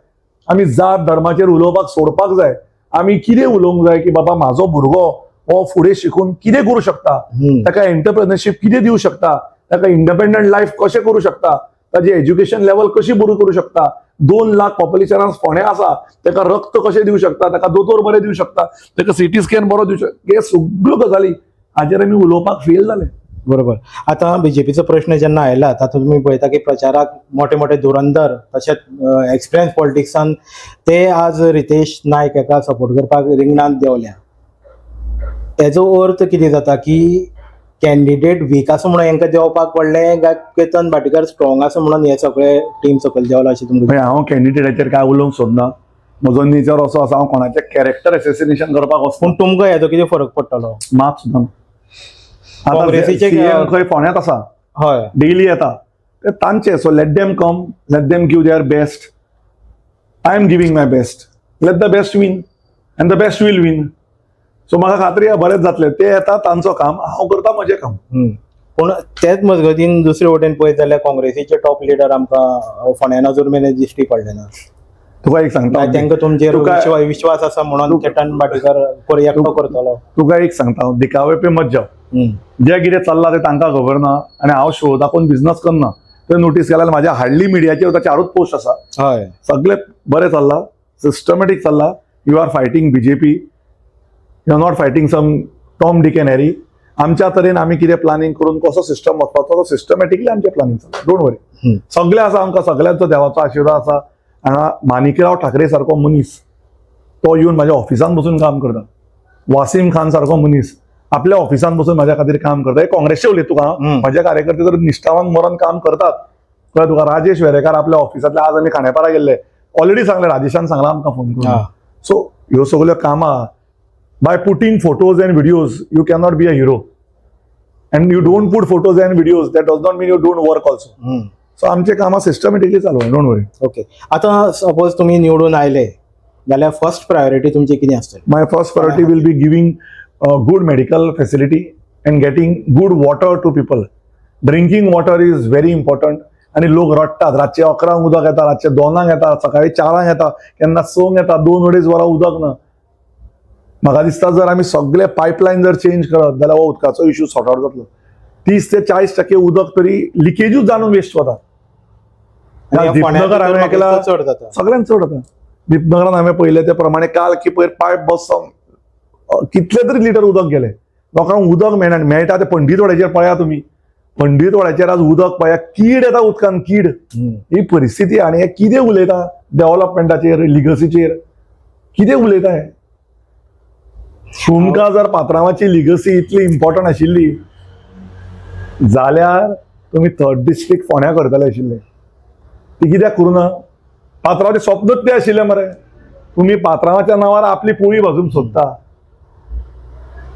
आमी जात धर्माचेर उलोवपाक सोडपाक जाय. आमी कितें उलोवंक जाय की बाबा, म्हाजो भुरगो हो फुडें शिकून कितें करूं शकता, ताका एंटरप्रेनरशीप कितें दिवं शकता, ताका इंडिपेंडंट लायफ कशें करूं शकता, ताजी एज्युकेशन लेवल कशी बरी करूं शकता. 2 लाख पॉप्युलेशनान फोंड्या आसा, ताका रक्त कशें दिवं शकता, ताका दोतोर बरे दिवं शकता, ताका सिटी स्कॅन बरो दिवं शकता, हे सगळ्यो गजाली हाजेर आमी उलोवपाक फेल जाले. बरोबर. आतां बीजेपीचो प्रश्न जेन्ना आयला, तातूंत तुमी पळयता की प्रचाराक मोठे मोठे धुरंधर तशेंच एक्सपिरियन्स पॉलिटिक्सान ते आज रितेश नायक हाका सपोर्ट करपाक रिंगणांत देंवल्या. हेजो अर्थ कितें जाता की कॅन्डिडेट वीक आसा म्हणून हेंकां देंवपाक पडलें काय केतन भाटीकर स्ट्रॉंग आसा म्हणून हे सगळे टीम सकयल देंवला अशें तुमकां? म्हणजे हांव कॅन्डिडेटाचेर काय उलोवंक सोदना. म्हजो नेचर असो आसा, हांव कोणाचें कॅरेक्टर एसेसिनेशन करपाक वचना. पूण तुमकां हेजो कितें फरक पडटलो? मात सुद्दां ना. आतां काँग्रेसीचे सीएम खंय फोंड्यांत आसा, डेली येता ते तांचे. So let them come, let them give their best. I am giving my best. Let the best win and the best will win. So म्हाका खात्री आहा, बरेंच जातलें. ते येता तांचो काम, हांव करता म्हजें काम. पूण तेच मजगतीन दुसरे वटेन पळयत जाल्यार काँग्रेसीचे टॉप लिडर आमकां फोंड्यान अजून मेरेन दिश्टी पडले ना. तुका एक सांगता, काय तांकां तुमचेर विश्वास आसा म्हणून केतन भाटीकर एकटो करतलो? तुका एक सांगता हांव, दिखावे पे मत जाव. जे कितें चल्लां तें तांकां खबर ना आनी हांव शो दाखोवन बिझनस करना. तुवें नोटीस केल्यार म्हाज्या हार्डली मिडियाचेर चारूच पोस्ट आसा. सगळे बरें चल्लां, सिस्टमॅटीक चल्लां. You are fighting BJP, you are not fighting some Tom, Dick and Harry. आमच्या तरेन आमी कितें प्लॅनिंग करून कसो सिस्टम वचपाचो, तो सिस्टमॅटिकली आमचें प्लॅनिंग चल्लां. Don't worry. सगळें आसा आमकां, सगळ्यांचो देवाचो आशिर्वाद आसा. हांगा माणिकराव ठाकरे सारको मनीस तो येवन म्हाज्या ऑफिसान बसून काम करता. वासीम खान सारको मनीस आपल्या ऑफिसान बसून म्हाज्या खातीर काम करता. हे काँग्रेसचे उलयता तुका हांव. म्हजे कार्यकर्ते तर निश्ठावान मरण काम करतात, कळ्ळें तुका? राजेश वेरेकार आपल्या ऑफिसांतले, आज आमी खांडेपारा गेल्ले, ऑलरेडी सांगलें, राजेशान सांगलां आमकां फोन करून. सो ह्यो सगल्यो कामां, by putting photos and videos you cannot be a hero, and you don't put photos and videos, that does not mean you don't work also. So आमचे कामां सिस्टमॅटिकली चालू, don't worry. Okay, आतां suppose तुमी निवडून आयले जाल्यार first priority तुमची कितें आसतली? My first priority will be giving good medical facility and getting good water to people. Drinking water is very important. आणि लोक रडटात. रातचे 11ंक उदक येता, रातचे 2ांक येता, सकाळी 4ांक येता, केन्ना 6ंक येता, 2-2.5 वरां उदक ना. म्हाका दिसता जर आमी सगळे पायपलायन जर चेंज करत जाल्यार हो उदकाचो इशू सॉर्ट आउट जातलो. 30 ते 40% उदक तरी लिकेजूच जावन वेस्ट वता. आनी ह्या फोंड्या दीपनगर भितर हांवें म्हाका ऐकला दिसता चड जाता. सगळ्यांत चड जाता. दीपनगरान हांवें पळयलें ते प्रमाणे काल की पयर पायप बसोन कितले तरी लिटर उदक गेले. लोकांक उदक मेळना आनी मेळटा ते पंडीतवाड्याचेर पळया तुमी, पंडीतवाड्याचेर आज उदक पळया, कीड येता उदकान, कीड. ही परिस्थिती. आनी हे कितें उलयता डेव्हलपमेंटाचेर, लिगसीचेर कितें उलयता हे? तुमकां जर पात्रांवाची लिगसी इतली इम्पॉर्टंट आशिल्ली जाल्यार तुमी थर्ड डिस्ट्रिक्ट फोंड्या करतले आशिल्ले. ती कित्याक करूं ना? पात्रांवाचें स्वप्नच तें आशिल्लें मरे. तुमी पात्रांवाच्या नांवार आपली पोळी भाजूंक सोदता.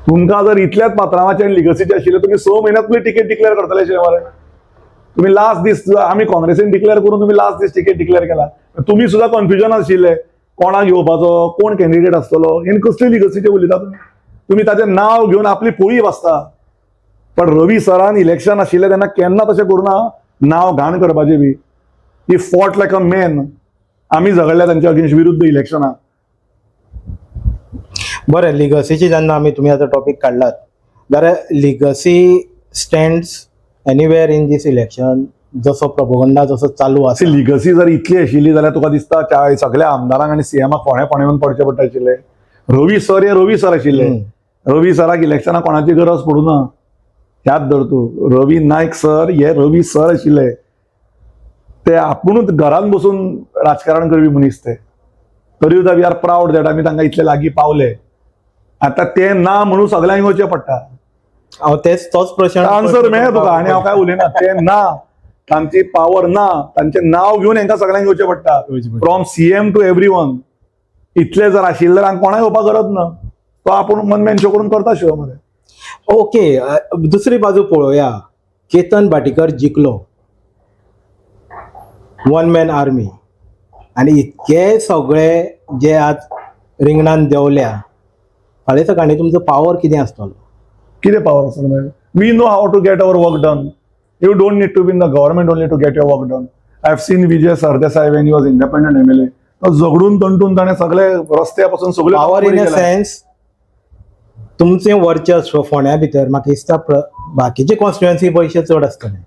तुमकां जर इतल्याच पात्रांवाचें आनी लिगसीचें आशिल्लें, तुमी 6 म्हयन्यात तुमी तिकेट डिक्लेअर करतले आशिल्ले मरे. तुमी लास्ट दीस, आमी काँग्रेसीन डिक्लेअर करून तुमी लास्ट दीस तिकेट डिक्लेअर केला. तुमी सुद्दां कन्फ्युजन आशिल्ले, कोणाक घेवपाचो, कोण कॅन्डिडेट आसतलो. आनी कसली लिगसीचें उलयता तुमी? तुमी ताचें नांव घेवन आपली पोळी भाजता. पण रवी सरान इलेक्शन आशिल्लें तेन्ना केन्ना तशें करूं ना, नांव घाण करपाचें बी. He fought like a man. आमी झगडले तांच्या अगेन्स्ट विरुद्ध इलेक्शनाक. बरें, लिगसीची जेन्ना आमी तुमी आतां टॉपीक काडलात जाल्यार legacy stands anywhere in this election, जसो प्रपोगंडा जसो चालू आसा? लिगसी जर इतली आशिल्ली जाल्यार तुका दिसता सगळ्या आमदारांक आनी सीएमाक फोंड्या फोंड्या येवन पडचें पडटा आशिल्लें? रवी सर हे रवी सर आशिल्ले. रवी सराक इलेक्शनाक कोणाची गरज पडूं ना. याद धर तूं, रवी नायक सर हे रवी सर आशिल्ले. ते आपुणूच घरान बसून राजकारण करपी मनीस ते. तरी सुद्दां we are proud that आमी तांकां इतले लागीं पावले. आतां ते ना म्हणून सगळ्यांक येवचें पडटा. हांव तेच तोच प्रश्न. आन्सर मेळ्ळें तुका आनी हांव काय उलयना. ते ना, तांची पावर ना, तांचें नांव घेवन हांकां सगळ्यांक येवचें पडटा, from CM to every one. इतले जर आशिल्ले जाल्यार कोणाक येवपाक गरज ना. तो आपूण वन मॅन शो करून करता शो मरे. ओके, दुसरी बाजू पळोवया. केतन भाटीकर जिखलो, वन मॅन आर्मी, आनी इतके सगळे जे आज रिंगणान देंवल्या, फाल्यां सकाळी तुमचो पावर कितें आसतलो? कितें पावर आसता मागीर? We know how to get our work done. You don't need to be in the government only to get your work done. I have seen Vijay Sardesai when he was independent MLA. तो झगडून तंटून ताणें सगळे रस्त्या पासून सगळे power in a sense, तुमचें वर्चस्व फोंड्या भितर म्हाका दिसता बाकीचे कॉन्स्टिट्युएन्सी पयशे चड आसतले.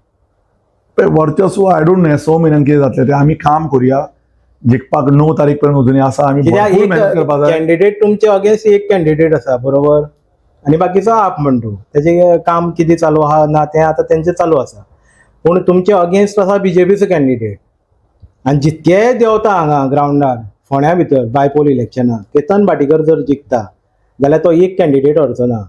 वर्चस्व, I don't know, 6 म्हयन्यान कितें जातलें तें. आमी काम करुया. जिखपाक 9 तारीख पर्यंत अजूनय आसा. आमी कित्याक भरपूर एक मेहनत करपा जाय. कॅन्डिडेट तुमचे अगेन्स्ट एक कॅन्डिडेट आसा, बरोबर, आनी बाकीचो आप म्हणटू तेजें काम कितें चालू आहा ना तें आतां तेंचें चालू आसा, पूण तुमचे अगेन्स्ट आसा बीजेपीचो कॅन्डिडेट आनी जितके देंवता हांगा ग्रावंडार फोंड्या भितर बायपोल इलेक्शनाक केतन भाटीकर जर जिखता जाल्यार तो एक कॅन्डिडेट हरचो ना.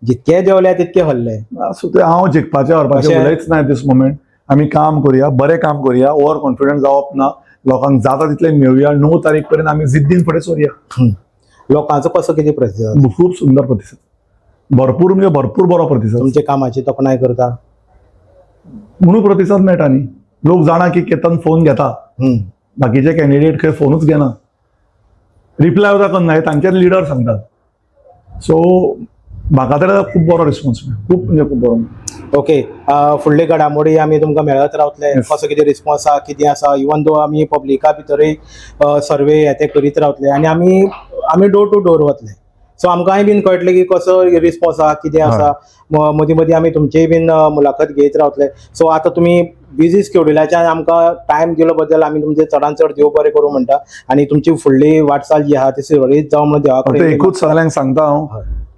जितके देंवले तितके हरले. सो ते हांव जिखपाचें हरपाचें उलयच ना दीस मोमेंट. आमी काम करुया, बरें काम करुया, ओवर कॉन्फिडंट जावप ना, लोकांक जाता तितलें मेळुया. 9 तारीख पर्यंत आमी जिद्दीन फुडें सरुया. लोकांचो कसो कितें प्रतिसाद? खूब सुंदर प्रतिसाद, भरपूर म्हणजे भरपूर बरो प्रतिसाद. तुमच्या कामाची तोखणाय करता? म्हणून प्रतिसाद मेळटा न्ही. लोक जाणा की केतन फोन घेता. बाकीचे कॅन्डिडेट खंय फोनूच घेना, रिप्लाय सुद्दां करना, हे तांचेच लिडर सांगतात. सो म्हाका तर खूब बरो रिस्पॉन्स मेळ्ळो, खूब म्हणजे खूब बरो. ओके, फुडले घडामोडी आमी तुमकां मेळत रावतले. कसो कितें रिस्पॉन्स आहा, कितें आसा, इवन दो आमी पब्लिका भितरूय सर्वे हे ते करीत रावतले आनी आमी आमी डोर टू डोर वतले, सो आमकांय बीन कळटलें की कसो रिस्पॉन्स आहा, कितें आसा. मदीं मदीं आमी तुमचीय बीन मुलाखत घेत रावतले. सो आतां तुमी बिजी स्केड्युलाच्यान आमकां टायम दिलो बद्दल आमी तुमचे चडान चड देव बरें करूं म्हणटा आनी तुमची फुडली वाटचाल जी आहा ती सुरळीत जावं म्हणून देवा फक्त कडेन एकूच सगळ्यांक सांगता हांव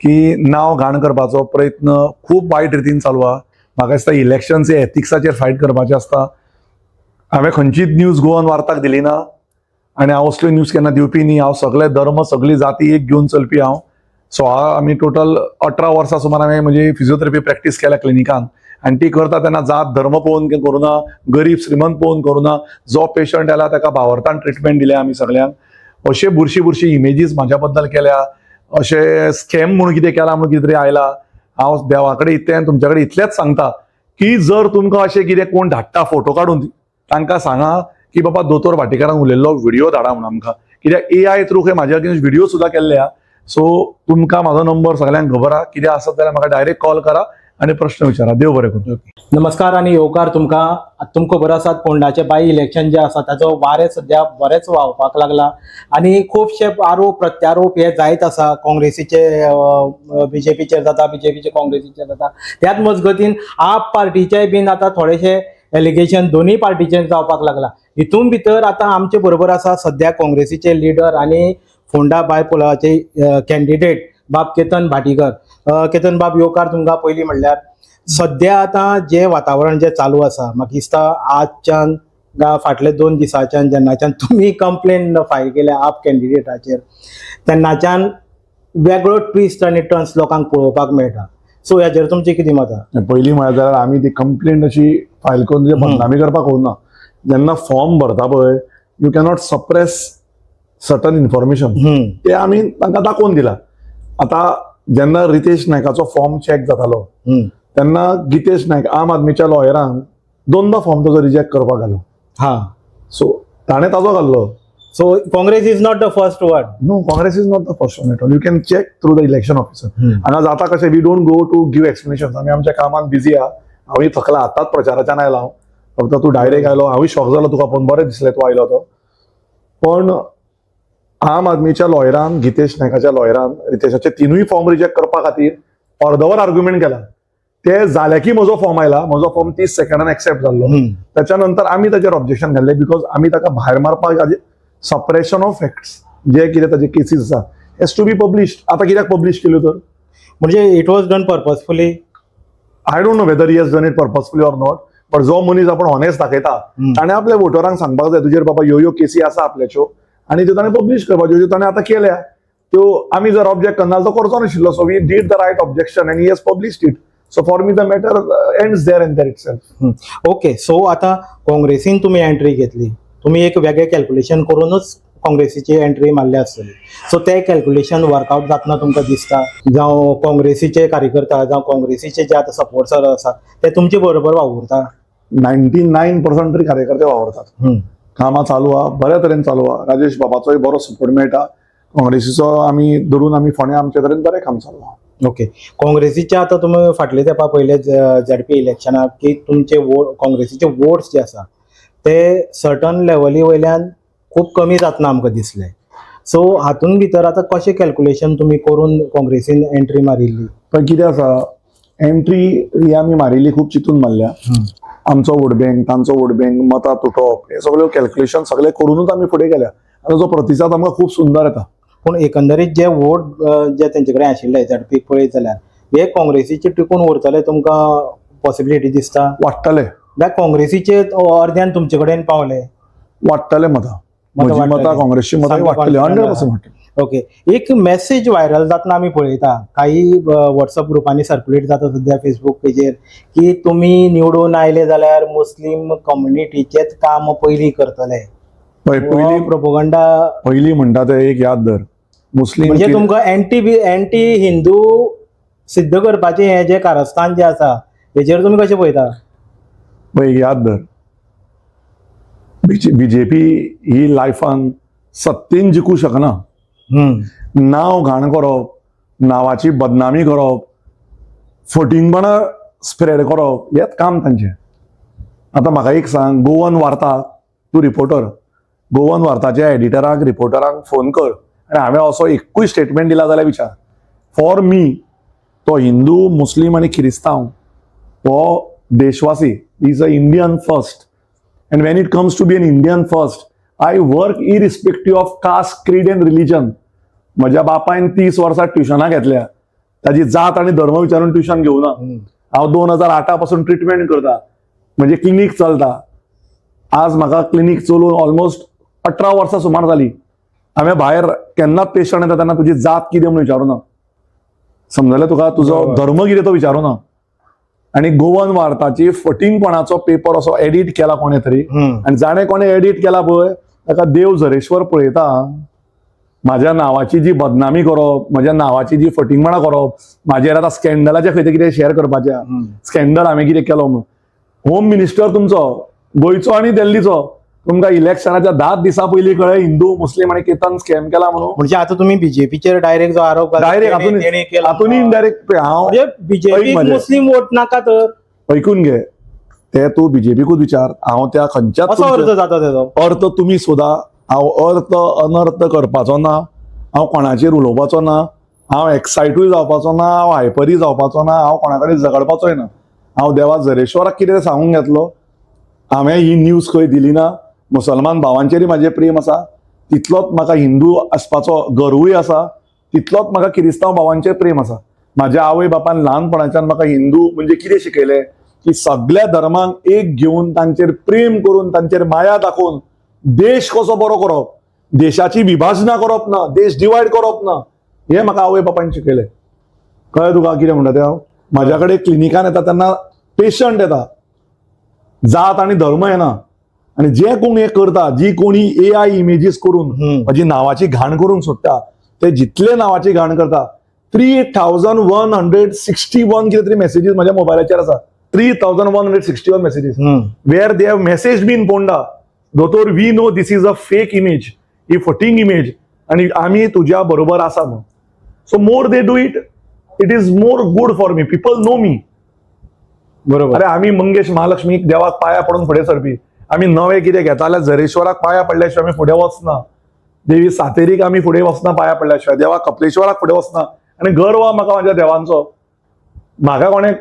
की नांव घाण करपाचो प्रयत्न खूब वायट रितीन चालू आहा. म्हाका दिसता इलेक्शन्स हे एथिक्साचेर फायट करपाचें आसता. हांवें खंयचीच न्यूज गोवन वार्ताक दिली ना आनी हांव असल्यो न्यूज केन्ना दिवपी न्ही. हांव सगळे धर्म, सगळी जाती एक घेवन चलपी हांव. सो आमी टोटल 18 वर्सां सुमार हांवें म्हजी फिजियोथेरपी प्रॅक्टीस केल्या क्लिनिकान आनी ती करता तेन्ना जात धर्म पळोवन करुना, गरीब श्रीमंत पळोवन करुना. जो पेशंट आयला ताका भावार्थान ट्रिटमेंट दिल्या आमी सगळ्यांक. अशे बुरशी बुरशी इमेजीस म्हाज्या बद्दल केल्या, अशे स्कॅम म्हणून कितें केला म्हणून कितें तरी आयला. हांव देवा कडेन इतलें आनी तुमच्या कडेन इतलेंच सांगता की जर तुमकां अशें कितें कोण धाडटा फोटो काडून, तांकां सांगा की बाबा दोतोर भाटीकारान उलयल्लो व्हिडिओ धाडा म्हणून आमकां, कित्याक एआय थ्रू खंय म्हाज्या अगेन्स्ट व्हिडिओ सुद्दां केल्ले आहा. सो तुमकां म्हाजो नंबर सगळ्यांक खबर आहा. कितें आसत जाल्यार म्हाका डायरेक्ट कॉल करा आनी प्रश्न विचारा. देव बरें करूं. नमस्कार आनी येवकार तुमकां. तुमकां खबर आसात फोंडाचे बाय इलेक्शन जे आसा ताचो वारें सद्या बरेंच व्हांवपाक लागला आनी खुबशे आरोप प्रत्यारोप हे जायत आसा. काँग्रेसीचे बीजेपीचेर जाता, बीजेपीचे काँग्रेसीचेर जाता. त्याच मजगतीन आप पार्टीचे बीन आतां थोडेशे एलिगेशन दोनूय पार्टीचेर जावपाक लागला. हितून भितर आतां आमचे बरोबर आसा सद्या काँग्रेसीचे लिडर आनी फोंडा बायपोलाचे कॅन्डिडेट बाब केतन भाटीकर. केतन बाब, येवकार तुमकां. पयलीं म्हणल्यार सद्या आतां जें वातावरण जें चालू आसा, म्हाका दिसता आजच्यान गा फाटले 2 दिसाच्यान जेन्नाच्यान तुमी कंप्लेन फायल केल्या आप कॅन्डिडेटाचेर तेन्नाच्यान वेगळो ट्विस्ट आनी टर्न्स लोकांक पळोवपाक मेळटा. सो हेजेर तुमचें कितें मत आहा? पयलीं म्हळ्यार जाल्यार आमी ती कंप्लेंट अशी फायल करून तुजे बदनामी करपाक वचना. जेन्ना फॉर्म भरता पळय, you cannot suppress certain information. ते आमी तांकां दाखोवन दिला. आतां जेन्ना रितेश नायकाचो फॉर्म चॅक जातालो तेन्ना गितेश नायक आम आदमीच्या लॉयरान दोनदा फॉर्म ताजो रिजेक्ट करपाक घालो. सो ताणें ताजो घाल्लो. So Congress is not the first one? No, Congress is not the first one at all. You can check through the election officer. हांगा जाता कशें, we don't go to give explanation. आमी आमच्या कामात बिजी आहा. हांवूय थकला, आतांच प्रचाराच्यान आयला हांव. फक्त तूं डायरेक्ट आयलो, हांवूय शॉक जालो तुका पळोवन, बरें दिसलें तूं आयलो तो. पण आम आदमीच्या लॉयरान, गितेश नायकाच्या लॉयरान रितेशाचे तिनूय फॉर्म रिजेक्ट करपा खातीर अर्दवर आर्ग्युमेंट केला. ते जाले की म्हजो फॉर्म आयला, म्हजो फॉर्म 30 सेकंडान एक्सेप्ट जाल्लो. त्याच्या नंतर आमी ताचेर ऑब्जेक्शन घाल्लें, because आमी ताका भायर मारपाक, सप्रेशन ऑफ फॅक्ट्स, जे कितें ताजे केसीस आसा हेज टू बी पब्लिश्ड. आतां कित्याक पब्लिश केल्यो तर? म्हणजे it was done purposefully? I don't know whether he has done it purposefully or not, but जो मनीस आपण ऑनेस्ट दाखयता ताणें आपल्या वोटरांक सांगपाक जाय तुजेर बाबा ह्यो ह्यो केसी आसा आपल्याच्यो आनी त्यो ताणें पब्लिश करपाच्यो, ज्यो ताणें आतां केल्या त्यो आमी जर ऑब्जेक्ट करना तो करचो नाशिल्लो. So we did the right objection and he has published it. So for me the matter ends there and there itself. Okay, so आतां काँग्रेसीन तुमी एंट्री घेतली, तुमी एक वेगळें कॅल्क्युलेशन करूनच काँग्रेसीची एंट्री मारल्या आसतली. सो ते कॅल्क्युलेशन वर्कआउट जातना तुमकां दिसता, जावं काँग्रेसीचे कार्यकर्ता जावं काँग्रेसीचे जे आतां सपोर्टर आसा ते तुमचे बरोबर वावुरता? 99% तरी कार्यकर्ते वावरतात. कामां चालू आहा, बऱ्या तरेन चालू आहा. राजेश बाबाचोय बरो सपोर्ट मेळटा. काँग्रेसीचो आमी धरून आमी फोंड्या आमचे तरेन बरें काम चालू आहा. ओके, काँग्रेसीचे आतां तुमी फाटले तेंपा पयले झेडपी इलेक्शनाक की तुमचे वोट, काँग्रेसीचे वोट्स जे आसा ते सर्टन लेवली वयल्यान खूब कमी जातना आमकां दिसले. सो हातून भितर आतां कशें कॅल्क्युलेशन तुमी करून काँग्रेसीन एंट्री मारिल्ली? पण कितें आसा, एंट्री ही आमी मारिल्ली खूब चिंतून मारल्या. आमचो वोट बँक, तांचो वोट बँक, मतां तुटप, हे सगळे कॅल्क्युलेशन सगळे करूनच आमी फुडें गेल्या आनी ताचो प्रतिसाद आमकां खूब सुंदर येता. पूण एकंदरीत जे वोट जे तेंचे कडेन आशिल्ले झेडपीक पळयत जाल्यार हे काँग्रेसीचे टिकून उरतले तुमकां पॉसिबिलिटी दिसता? वाडटले. काय काँग्रेसीचे अर्द्यान तुमचे कडेन पावले? वाडटले मतां. मतां म्हजी मतां, वाडटली. काँग्रेसची मतां सामकें वाडटली, confident 100% वाडटली. ओके, एक मेसेज व्हायरल जातना आमी पळयता, काही व्हॉट्सअप ग्रुपांनी सर्क्युलेट जाता सध्या फेसबूक पेजेर की तुमी निवडून आयले जाल्यार मुस्लीम कम्युनिटीचेच काम पयलीं करतले. पळय, पयलीं प्रोपोगंडा. पयलीं म्हणटा ते एक याद धर, मुस्लीम म्हणजे तुमकां एंटी हिंदू सिद्ध करपाचें हें जें कारस्थान जें आसा हेजेर तुमी कशें पळयता? पळय, एक याद धर, बीजेपी ही लायफान सत्तेन जिखूं शकना. नांव घाण करप, नांवाची बदनामी करप, फटींगपणां स्प्रेड करप हेंच काम तांचें. आतां म्हाका एक सांग, गोवन वार्ता, तूं रिपोर्टर, गोवन वार्ताच्या एडिटराक, रिपोर्टराक फोन कर आनी हांवें असो एकूय स्टेटमेंट दिला जाल्यार विचार. फॉर मी तो हिंदू, मुस्लीम आनी किरिस्तांव हो देशवासी, is a Indian first, and when it comes to be an Indian first, I work irrespective of caste, creed and religion. म्हज्या बापायन 30 वर्सां ट्युशनां घेतल्या, ताजी जात आनी धर्म विचारून ट्युशन घेवना. हांव 2008 पासून ट्रिटमेंट करता, म्हणजे क्लिनीक चलता. आज म्हाका क्लिनीक चलोवन ऑलमोस्ट 18 वर्सां सुमार जाली. हांवें भायर केन्नाच पेशंट येता तेन्ना तुजी जात कितें म्हणून विचारूना. समजलें तुका? तुजो धर्म कितें तो विचारूना. आनी गोवन वार्ताची फटींगपणाचो पेपर असो एडिट केला कोणें तरी आनी जाणें कोणें एडिट केला पळय, ताका देव झरेश्वर पळयता. म्हाज्या नांवाची जी बदनामी करप, म्हज्या नांवाची जी फटींगपणां करप, म्हाजेर आतां स्कॅन्डलाचे खंय ते कितें शेअर करपाचें, स्कॅन्डल हांवें कितें केलो म्हणून. होम मिनिस्टर तुमचो गोंयचो आनी दिल्लीचो, तुमकां इलेक्शनाच्या 10 दिसां पयलीं कळ्ळें हिंदू, मुस्लीम आनी केतन स्कॅम केला म्हणून? म्हणजे आता तुम्ही बीजेपीचेर डायरेक्ट जो आरोप घाला, डायरेक्ट तेणी केला. हातून इनडायरेक्ट हांव म्हणजे बीजेपी ऐक म्हजें. मुस्लीम वोट नाका तर ऐकून घे, ते तूं बीजेपीकूच विचार. हांव त्या खंयच्याच असो अर्थ जाता तेजो. अर्थ तुमी सोदा. हांव अर्थ अनर्थ करपाचो ना, हांव कोणाचेर उलोवपाचो ना, हांव एक्सायटूय जावपाचो ना, हांव हायपरूय जावपाचो ना, हांव कोणा कडेन झगडपाचोय ना. हांव देवा झरेश्वराक कितें सांगूंक घेतलो. हांवें ही न्यूज खंय दिली ना. मुसलमान भावांचेरय म्हाजें प्रेम आसा, तितलोच म्हाका हिंदू आसपाचो गर्वूय आसा, तितलोच म्हाका किरिस्तांव भावांचेर प्रेम आसा. म्हाज्या आवय बापान ल्हानपणाच्यान म्हाका हिंदू म्हणजे कितें शिकयलें की सगळ्या धर्मांक एक घेवन, तांचेर प्रेम करून, तांचेर माया दाखोवन देश कसो बरो करप, देशाची विभाजनां करप ना, देश डिवायड करप ना, हें म्हाका आवय बापायन शिकयलें. कळ्ळें तुका कितें म्हणटा तें हांव? म्हाज्या कडेन क्लिनिकान येता तेन्ना पेशंट येता, जात आनी धर्म येना. आनी जे कोण हें करता, जी कोणी एआय इमेजीस करून म्हजी नांवाची घाण करूंक सोदता, ते जितले नांवाची घाण करता, 3161 कितें तरी मॅसेजीस म्हज्या मोबायलाचेर आसा. 3161 messages where they have message me in Ponda, "दोतोर, we know this is a fake image, ही फटींग इमेज आणि आमी तुज्या बरोबर आसा" म्हणून. So more they do it, it is more good for me. People know me. अरे, आमी मंगेश महालक्ष्मीक देवाक पाया पडून फुडें सरपी. आमी नवें कितें घेता जाल्यार झरेश्वराक पाया पडल्या शिवाय आमी फुडें वचना. देवी सातेरीक आमी फुडें वचना पाया पडल्या शिवाय, देवा कपलेश्वराक फुडें वचना. आनी गर्व आहा म्हाका म्हाज्या देवांचो. म्हाका कोणें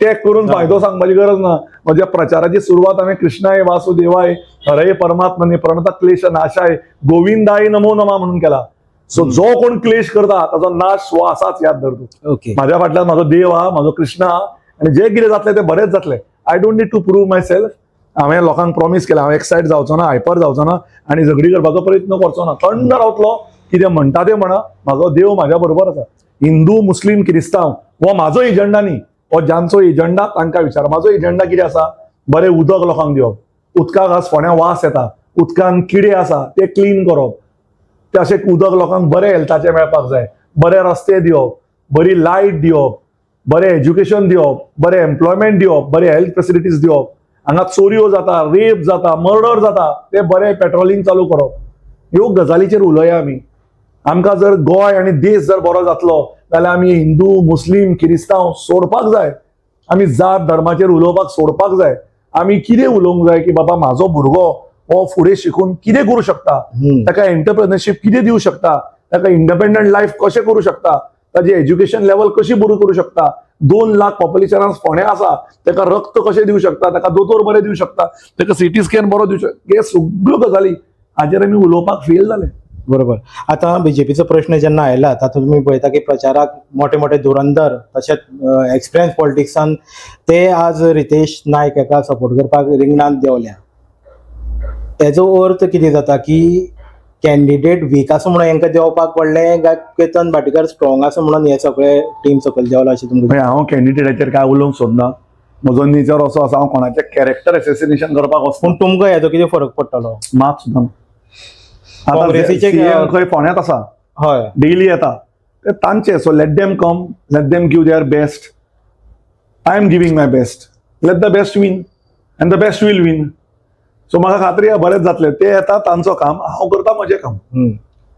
टॅग करून फायदो सांगपाची गरज ना. म्हज्या प्रचाराची सुरवात हांवें कृष्णाय वासुदेवाय हरय परमात्मने प्रणत क्लेश नाशाय गोविंदाय नमो नमा म्हणून केला. सो जो कोण क्लेश करता ताचो नाश हो आसाच, याद धर तूं. म्हाज्या फाटल्यान म्हाजो देव आहा, म्हाजो कृष्ण आहा आनी जे कितें जातलें तें बरेंच जातलें. I don't need to prove myself. हांवें लोकांक प्रॉमीस केलां, हांव एक्सायट जावचो ना, हायपर जावचो ना आनी झगडी करपाचो प्रयत्न करचो ना. थंड रावतलो. कितें म्हणटा तें म्हणा, म्हाजो देव म्हाज्या बरोबर आसा. हिंदू, मुस्लीम, क्रिस्तांव हो म्हाजो एजंडा न्ही. हो जांचो एजंडा तांकां विचार. म्हाजो एजंडा कितें आसा? बरें उदक लोकांक दिवप. उदकाक आज फोंड्या वास येता, उदकान किडे आसा, ते क्लीन करप. ते अशें उदक लोकांक बरें हेल्थाचें मेळपाक जाय. बरे रस्ते दिवप, बरी लायट दिवप, बरें एज्युकेशन दिवप, बरें एम्प्लॉयमेंट दिवप, बरें हेल्थ फेसिलिटीज दिवप. हांगा चोरयो जाता, रेप जाता, मर्डर जाता, ते बरें पेट्रोलिंग चालू करप. ह्यो गजालीचेर उलोवया आमी. आमकां जर गोंय आनी देश जर बरो जातलो जाल्यार आमी हिंदू, मुस्लीम, किरिस्तांव सोडपाक जाय. आमी जात धर्माचेर उलोवपाक सोडपाक जाय. आमी कितें उलोवंक जाय की बाबा, म्हाजो भुरगो हो फुडें शिकून कितें करूं शकता, ताका एंटरप्रेनरशीप कितें दिवं शकता, ताका इंडिपेंडंट लायफ कशें करूं शकता, ताजी एज्युकेशन लेवल कशी बरी करूं शकता. 2 लाख पॉप्युलेशन फोंड्या आसा, ताका रक्त कशें दिवं शकता, ताका दोतोर बरे दिवं शकता, ताका सिटी स्कॅन बरो दिवं शकता, हे सगळ्यो गजाली हाजेर आमी उलोवपाक फेल जाले. बरोबर. आता बीजेपीचो प्रश्न जेन्ना आयला, तातूंत तुमी पळयता की प्रचाराक मोठे मोठे धुरंधर तशेंच एक्सपिरियन्स पॉलिटिक्सान ते आज रितेश नायक हाका सपोर्ट करपाक रिंगणांत देंवल्या. हेजो अर्थ कितें जाता की कॅन्डिडेट वीक आसा म्हणून हेंकां देंवपाक पडलें काय केतन भाटीकार स्ट्रॉंग आसा म्हणून हे सगळे टीम सकयल देंवला अशें तुमकां? म्हणजे हांव कॅन्डिडेटाचेर काय उलोवंक सोदना. म्हजो नेचर असो आसा, हांव कोणाचें कॅरेक्टर एसेसिनेशन करपाक वचना. पूण तुमकां हेजो कितें फरक पडटलो? मात सुद्दां ना. काँग्रेसीचे सीएम खंय फोंड्यांत आसा, डेली येता ते तांचे. So let them come, let them give their best. I am giving my best. Let the best win and the best will win. So म्हाका खात्री आहा, बरेंच जातलें. ते येता तांचो काम, हांव करता म्हजें काम.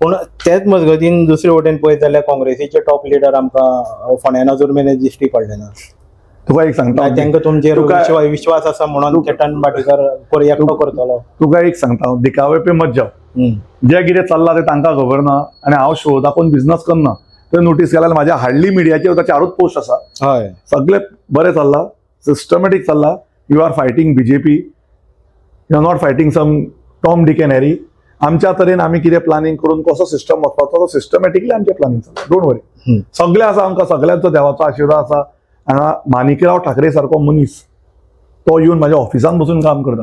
पूण तेच मजगतीन दुसरे वटेन पळयत जाल्यार काँग्रेसीचे टॉप लिडर आमकां फोंड्यान अजून मेरेन दिश्टी पडले ना. तुका एक सांगता, तांकां तुमचेर विश्वास आसा म्हणून केतन भाटीकार एकटो करतलो? तुका एक सांगता हांव, दिखावे पे मत जाव. जे कितें चल्लां तें तांकां खबर ना आनी हांव शो दाखोवन बिझनस करना. तुवें नोटीस केल्यार म्हाज्या हार्डली मिडियाचेर चारूच पोस्ट आसा. सगळे बरें चल्लां, सिस्टमॅटीक चल्लां. You are fighting BJP, you are not fighting some Tom, Dick and Harry. आमच्या तरेन आमी कितें प्लॅनिंग करून कसो सिस्टम वचपाचो, तो सिस्टमॅटिकली आमचें प्लॅनिंग चल्लां. Don't worry. सगळें आसा आमकां, सगळ्यांचो देवाचो आशिर्वाद आसा. हांगा माणिकराव ठाकरे सारको मनीस तो येवन म्हाज्या ऑफिसान बसून काम करता.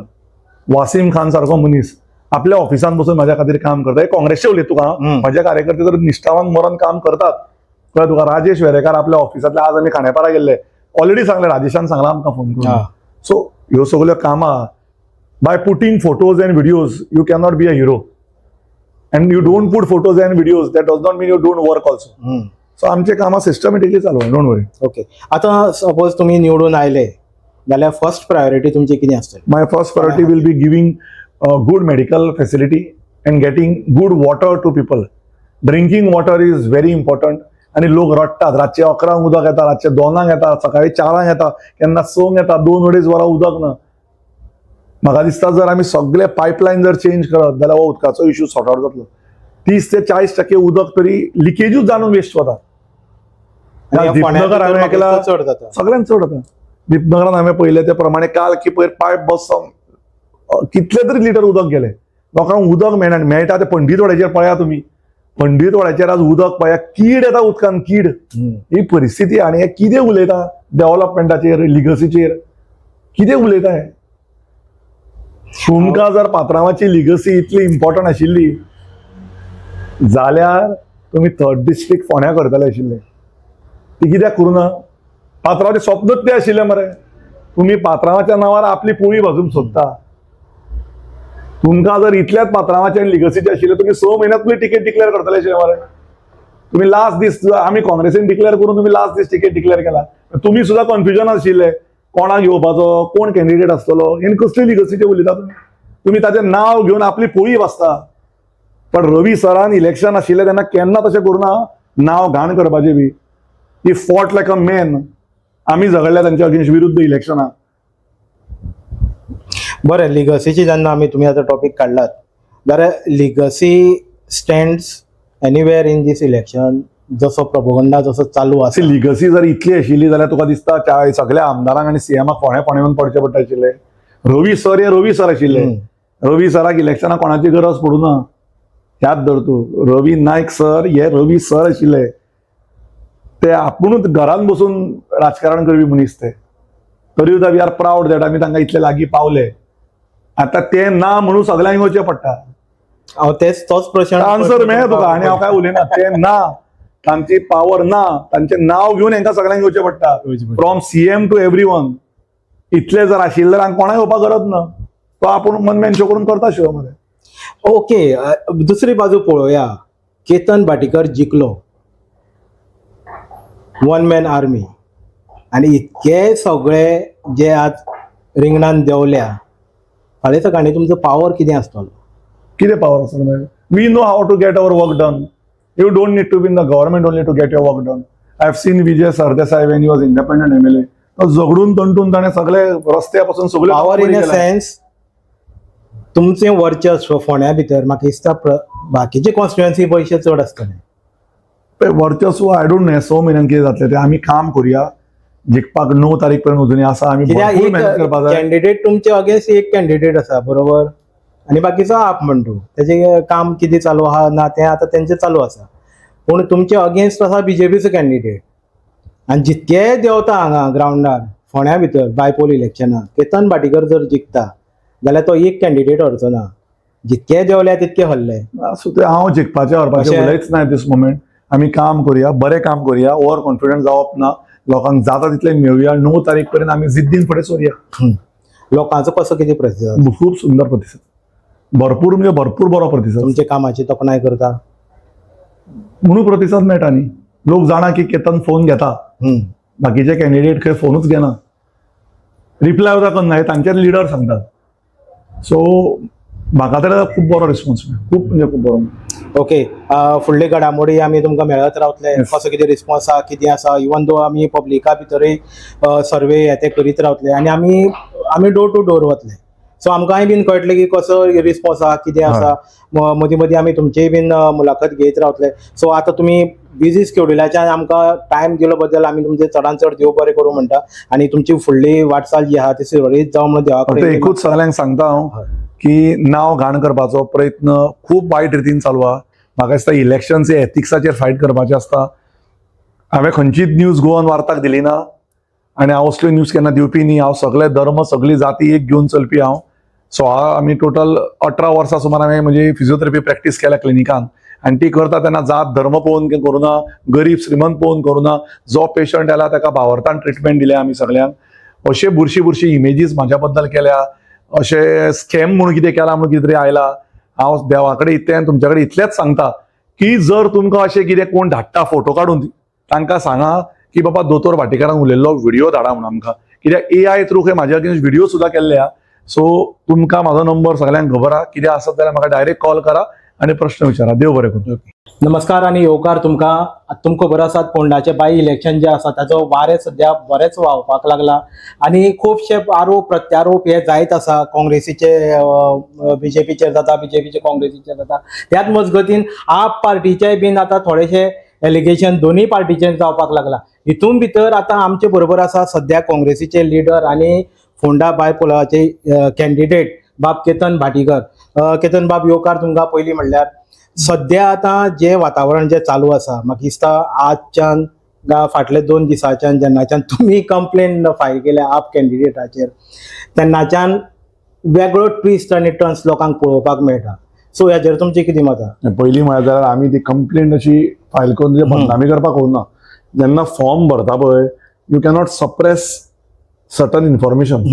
वासीम खान सारको मनीस आपल्या ऑफिसान बसून म्हाज्या खातीर काम करता. हे काँग्रेसचे उलयता तुका. म्हजे कार्यकर्ते तर निश्ठावान मरण काम करतात, कळ्ळें तुका? राजेश वेरेकार आपल्या ऑफिसांतले, आज आमी खांडेपारा गेल्ले, ऑलरेडी सांगलें, राजेशान सांगलां आमकां फोन करून. सो ह्यो सगल्यो कामां, by putting photos and videos you cannot be a hero, and you don't put photos and videos, that does not mean you don't work also. So आमचे कामां सिस्टमॅटिकली चालू, don't worry. Okay, आतां suppose तुमी निवडून आयले जाल्यार first priority तुमची कितें आसतली? My first priority will be giving good medical facility and getting good water to people. Drinking water is very important. आणि लोक रडटात. रातचे 11 उदक येता, रातचे 2 येता, सकाळी 4 येता, केन्ना 6 येता, 2-2.5 वरां उदक ना. म्हाका दिसता, जर आमी सगळे पायपलायन जर चेंज करत जाल्यार हो उदकाचो इशू सॉर्ट आउट जातलो. 30 ते 40% उदक तरी लिकेजूच जावन वेस्ट वता. आनी ह्या फोंड्या दीपनगर भितर हांवें म्हाका ऐकलां. दिसता चड जाता. सगळ्यांत चड आतां दीपनगरान हांवें पळयलें ते प्रमाणे काल की पयर पायप बसोन कितले तरी लिटर उदक गेले. लोकांक उदक मेळना आनी मेळटा ते पंडीतवाड्याचेर पळया तुमी, पंडीतवाड्याचेर आज उदक पळया, कीड येता उदकान, कीड. ही परिस्थिती. आनी हे कितें उलयता डेव्हलपमेंटाचेर, लिगसीचेर कितें उलयता हे? तुमकां जर पात्रांवाची लिगसी इतली इम्पॉर्टंट आशिल्ली जाल्यार तुमी थर्ड डिस्ट्रिक्ट फोंड्या करतले आशिल्ले. ती कित्याक करूं ना? पात्रांवाचें स्वप्नच तें आशिल्लें मरे. तुमी पात्रांवाच्या नांवार आपली पोळी भाजूंक सोदता. तुमकां जर इतल्याच पात्रांवाचें आनी लिगसीचें आशिल्लें, तुमी 6 म्हयन्यात तुमी तिकेट डिक्लेअर करतले आशिल्ले मरे. तुमी लास्ट दीस, आमी काँग्रेसीन डिक्लेअर करून तुमी लास्ट दीस तिकेट डिक्लेअर केला. तुमी सुद्दां कन्फ्युजन आशिल्ले, कोणाक घेवपाचो, कोण कॅन्डिडेट आसतलो. आनी कसली लिगसीचें उलयता तुमी? तुमी ताचें नांव घेवन आपली पोळी भाजता. पण रवी सरान इलेक्शन आशिल्लें तेन्ना केन्ना तशें करूना, नांव घाण करपाचें बी. He fought like a man. आमी झगडल्या तांच्या अगेन्स्ट विरुद्ध इलेक्शनाक. बरें, लिगसीची जेन्ना आमी तुमी आतां टॉपीक काडलात जाल्यार legacy stands anywhere in this election, जसो प्रपोगंडा जसो चालू आसा? लिगसी जर इतली आशिल्ली जाल्यार तुका दिसता सगळ्या आमदारांक आनी सीएमाक फोंड्या फोंड्या येवन पडचें पडटा आशिल्लें? रवी सर हे रवी सर आशिल्ले. रवी सराक इलेक्शनाक कोणाची गरज पडूं ना, याद धर तूं. रवी नायक सर हे रवी सर आशिल्ले. ते आपुणूच घरान बसून राजकारण करपी मनीस ते. तरी सुद्दां we are proud that आमी तांकां इतले लागीं पावले. आतां ते ना म्हणून सगळ्यांक येवचें पडटा. हांव तेच तोच प्रश्न आन्सर मेळ्ळा तुका आनी हांव काय उलयना. ते ना, तांची पावर ना, तांचें नांव घेवन हांकां सगळ्यांक येवचें पडटा, from CM to every one. इतले जर आशिल्ले जाल्यार कोणाक येवपाक गरज ना. तो आपूण वन मॅन शो करून करता शो मरे. ओके, दुसरी बाजू पळोवया. केतन भाटीकर जिखलो, वन मॅन आर्मी, आनी इतके सगळे जे आज रिंगणान देंवल्या, फाल्यां सकाळी तुमचो पावर कितें आसतलो? कितें पावर आसा मागीर? We know how to get our work done. You don't need to be in the government only to get your work done. I have seen Vijay Sardesai when he was independent MLA. तो झगडून तंटून ताणें सगळे रस्त्या पासून सगळे power in a sense, तुमचें वर्चस्व फोंड्या भितर म्हाका दिसता बाकीचे कॉन्स्टिट्युएन्सी पयशे चड आसतले. वर्चस्व, I don't know. 6 म्हयन्यान कितें जातलें तें. आमी काम करुया. जिखपाक 9 तारीख पर्यंत अजूनय आसा. आमी कित्याक भरपूर एक मेहनत करपाक जाय. कॅन्डिडेट तुमचे अगेन्स्ट एक कॅन्डिडेट आसा, बरोबर, आनी बाकीचो आप म्हणटू तेजें काम कितें चालू आहा ना तें आतां तेंचें चालू आसा, पूण तुमचे अगेन्स्ट आसा बीजेपीचो कॅन्डिडेट. आनी जितके देंवता हांगा ग्रावंडार फोंड्या भितर बायपोल इलेक्शनाक केतन भाटीकर जर जिखता जाल्यार तो एक कॅन्डिडेट हरचो ना. जितके देंवल्या तितके हरले. सो ते हांव जिखपाचें हरपाचें उलयच ना दीस मोमेंट. आमी काम करुया, बरें काम करुया, ओवर कॉन्फिडंट जावप ना. लोकांक जाता तितलें मेळुया. 9 तारीख पर्यंत आमी जिद्दीन फुडें सरुया. लोकांचो कसो कितें प्रतिसाद? खूब सुंदर प्रतिसाद, भरपूर म्हणजे भरपूर बरो प्रतिसाद. तुमच्या कामाची तोखणाय करता? म्हणून प्रतिसाद मेळटा न्ही. लोक जाणा की केतन फोन घेता. बाकीचे कॅन्डिडेट खंय फोनूच घेना, रिप्लाय सुद्दां करना, हे तांचेच लिडर सांगतात. सो म्हाका तर खूब बरो रिस्पॉन्स मेळ्ळो, खूब म्हणजे खूब बरो. ओके, फुडले घडामोडी आमी तुमकां मेळत रावतले. कसो कितें रिस्पॉन्स आहा, कितें आसा, इवन दो आमी पब्लिका भितरूय सर्वे हे ते करीत रावतले आनी आमी आमी डोर टू डोर वतले. सो आमकांय बीन कळटलें की कसो रिस्पॉन्स आहा, कितें आसा. मदीं मदीं आमी तुमचीय बीन मुलाखत घेयत रावतले. सो आतां तुमी बिजी स्केड्युलाच्यान आमकां टायम दिलो बद्दल आमी तुमचे चडान चड देव बरें करूं म्हणटा आनी तुमची फुडली वाटचाल जी आहा ती सुरळीत जावं म्हणून देवा फक्त कडेन एकूच सगळ्यांक सांगता हांव की नांव घाण करपाचो प्रयत्न खूब वायट रितीन चालू आहा. म्हाका दिसता इलेक्शन्स हे एथिक्साचेर फायट करपाचें आसता. हांवें खंयचीच न्यूज गोवन वार्ताक दिली ना आनी हांव असल्यो न्यूज केन्ना दिवपी न्ही. हांव सगळे धर्म, सगळी जाती एक घेवन चलपी हांव. 16, आमी टोटल 18 वर्सां सुमार हांवें म्हजी फिजियोथेरपी प्रॅक्टीस केल्या क्लिनिकान आनी ती करता तेन्ना जात धर्म पळोवन करुना, गरीब श्रीमंत पळोवन करुना. जो पेशंट आयला ताका भावार्थान ट्रिटमेंट दिल्या आमी सगळ्यांक. अशे बुरशी बुरशी इमेजीस म्हाज्या बद्दल केल्या, अशें स्कॅम म्हणून कितें केलां म्हणून कितें तरी आयला. हांव देवा कडेन इतलें आनी तुमच्या कडेन इतलेंच सांगता की जर तुमकां अशें कितें कोण धाडटा फोटो काडून, तांकां सांगा की बाबा दोतोर भाटीकारान उलयल्लो व्हिडिओ धाडा म्हणून आमकां, कित्याक एआय थ्रू खंय म्हाज्या अगेन्स्ट व्हिडिओ सुद्दां केल्ले आहा. सो तुमकां म्हाजो नंबर सगळ्यांक खबर आहा. कितें आसत जाल्यार म्हाका डायरेक्ट कॉल करा आनी प्रश्न विचारा. देव बरें करूं. नमस्कार आनी येवकार तुमकां. तुमकां खबर आसात, फोंडाचे बाय इलेक्शन जे आसा ताचो वारें सद्या बरेंच व्हांवपाक लागला आनी खुबशे आरोप प्रत्यारोप हे जायत आसा. काँग्रेसीचे बीजेपीचेर जाता, बीजेपीचे काँग्रेसीचेर जाता. त्याच मजगतीन आप पार्टीचे बीन आतां थोडेशे एलिगेशन दोनूय पार्टीचेर जावपाक लागला. हितून भितर आतां आमचे बरोबर आसा सद्या काँग्रेसीचे लिडर आनी फोंडा बायपोलाचे कॅन्डिडेट बाब केतन भाटीकर. केतन बाब, येवकार तुमकां. पयलीं म्हणल्यार सद्या आतां जें वातावरण जें चालू आसा, म्हाका दिसता आजच्यान गा फाटले 2 दिसाच्यान जेन्नाच्यान तुमी कंप्लेन फायल केल्या आप कॅन्डिडेटाचेर तेन्नाच्यान वेगळो ट्विस्ट आनी टर्न्स लोकांक पळोवपाक मेळटा. सो हेजेर तुमचें कितें मत आहा? पयलीं म्हळ्यार जाल्यार आमी ती कंप्लेंट अशी फायल करून तुजे बदनामी करपाक वचना. जेन्ना फॉर्म भरता पळय, you cannot suppress certain information.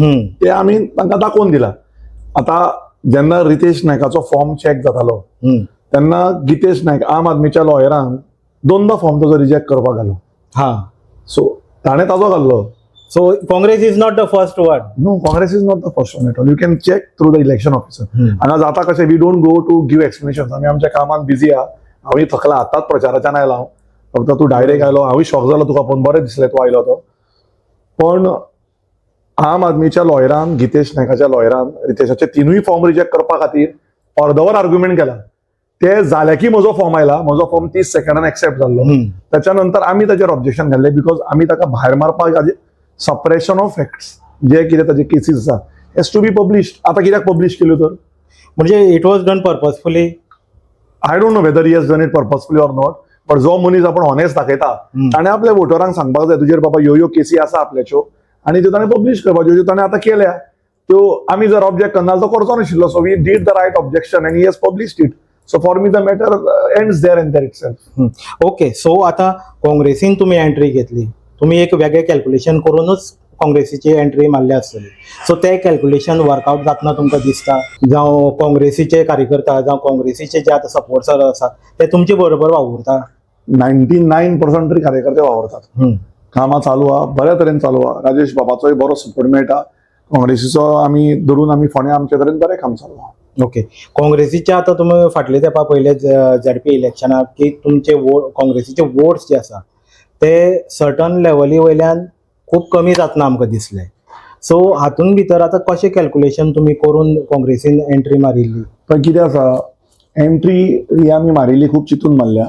ते आमी तांकां दाखोवन दिला. आतां जेन्ना रितेश नायकाचो फॉर्म चॅक जातालो तेन्ना गितेश नायक आम आदमीच्या लॉयरान दोनदा फॉर्म ताजो रिजेक्ट करपाक घालो. सो ताणें ताजो घाल्लो. So Congress is not the first one? No, Congress is not the first one at all. You can check through the election officer. हांगा जाता कशें, we don't go to give explanation. आमी आमच्या कामात बिजी आहा. हांवूय थकला, आतांच प्रचाराच्यान आयला हांव. फक्त तूं डायरेक्ट आयलो, हांवूय शॉक जालो तुका पळोवन. बरें दिसलें तूं आयलो तो. पण आम आदमीच्या लॉयरान, गितेश नायकाच्या लॉयरान रितेशाचे तिनूय फॉर्म रिजेक्ट करपा खातीर अर्दवर आर्ग्युमेंट केला. ते जाले की म्हजो फॉर्म आयला. म्हजो फॉर्म 30 सेकंडान एक्सेप्ट जाल्लो. त्याच्या नंतर आमी ताचेर ऑब्जेक्शन घाल्लें, because आमी ताका भायर मारपाक सप्रेशन ऑफ फॅक्ट्स जे कितें ताचे केसीस आसा हेज टू बी पब्लिश्ड. आतां कित्याक पब्लिश केल्यो तर? म्हणजे it was done purposefully? I don't know whether he has done it purposefully or not, but जो मनीस आपण ऑनेस्ट दाखयता ताणें आपल्या वोटरांक सांगपाक जाय, तुजेर बाबा ह्यो ह्यो केसी आसा आपल्याच्यो आनी त्यो ताणें पब्लिश करपाच्यो, ज्यो ताणें आतां केल्या त्यो आमी जर ऑब्जेक्ट करना जाल्यार तो करचो नाशिल्लो. So we did the right objection and he has published it. So for me the matter ends there and there itself. Okay, so आतां काँग्रेसीन तुमी एंट्री घेतली, तुमी एक वेगळें कॅल्क्युलेशन करूनच काँग्रेसीची एंट्री मारल्या आसतली. सो ते कॅल्क्युलेशन वर्कआउट जातना तुमकां दिसता, जावं काँग्रेसीचे कार्यकर्ता जावं काँग्रेसीचे जे आतां सपोर्टर आसा ते तुमचे बरोबर वावुरता? 99% तरी कार्यकर्ते वावरतात. कामां चालू आहा, बऱ्या तरेन चालू आहा. राजेश बाबाचोय बरो सपोर्ट मेळटा. काँग्रेसीचो आमी धरून आमी फोंड्या आमचे तरेन बरें काम चालू आहा. ओके, काँग्रेसीचे आतां तुमी फाटले तेंपा पयले झेडपी इलेक्शनाक की तुमचे वो काँग्रेसीचे वोट्स जे आसा ते सर्टन लेवली वयल्यान खूब कमी जातना आमकां दिसले. सो हातून भितर आतां कशें कॅल्क्युलेशन तुमी करून काँग्रेसीन एंट्री मारिल्ली? पण कितें आसा, एंट्री ही आमी मारिल्ली खूब चिंतून मारल्या.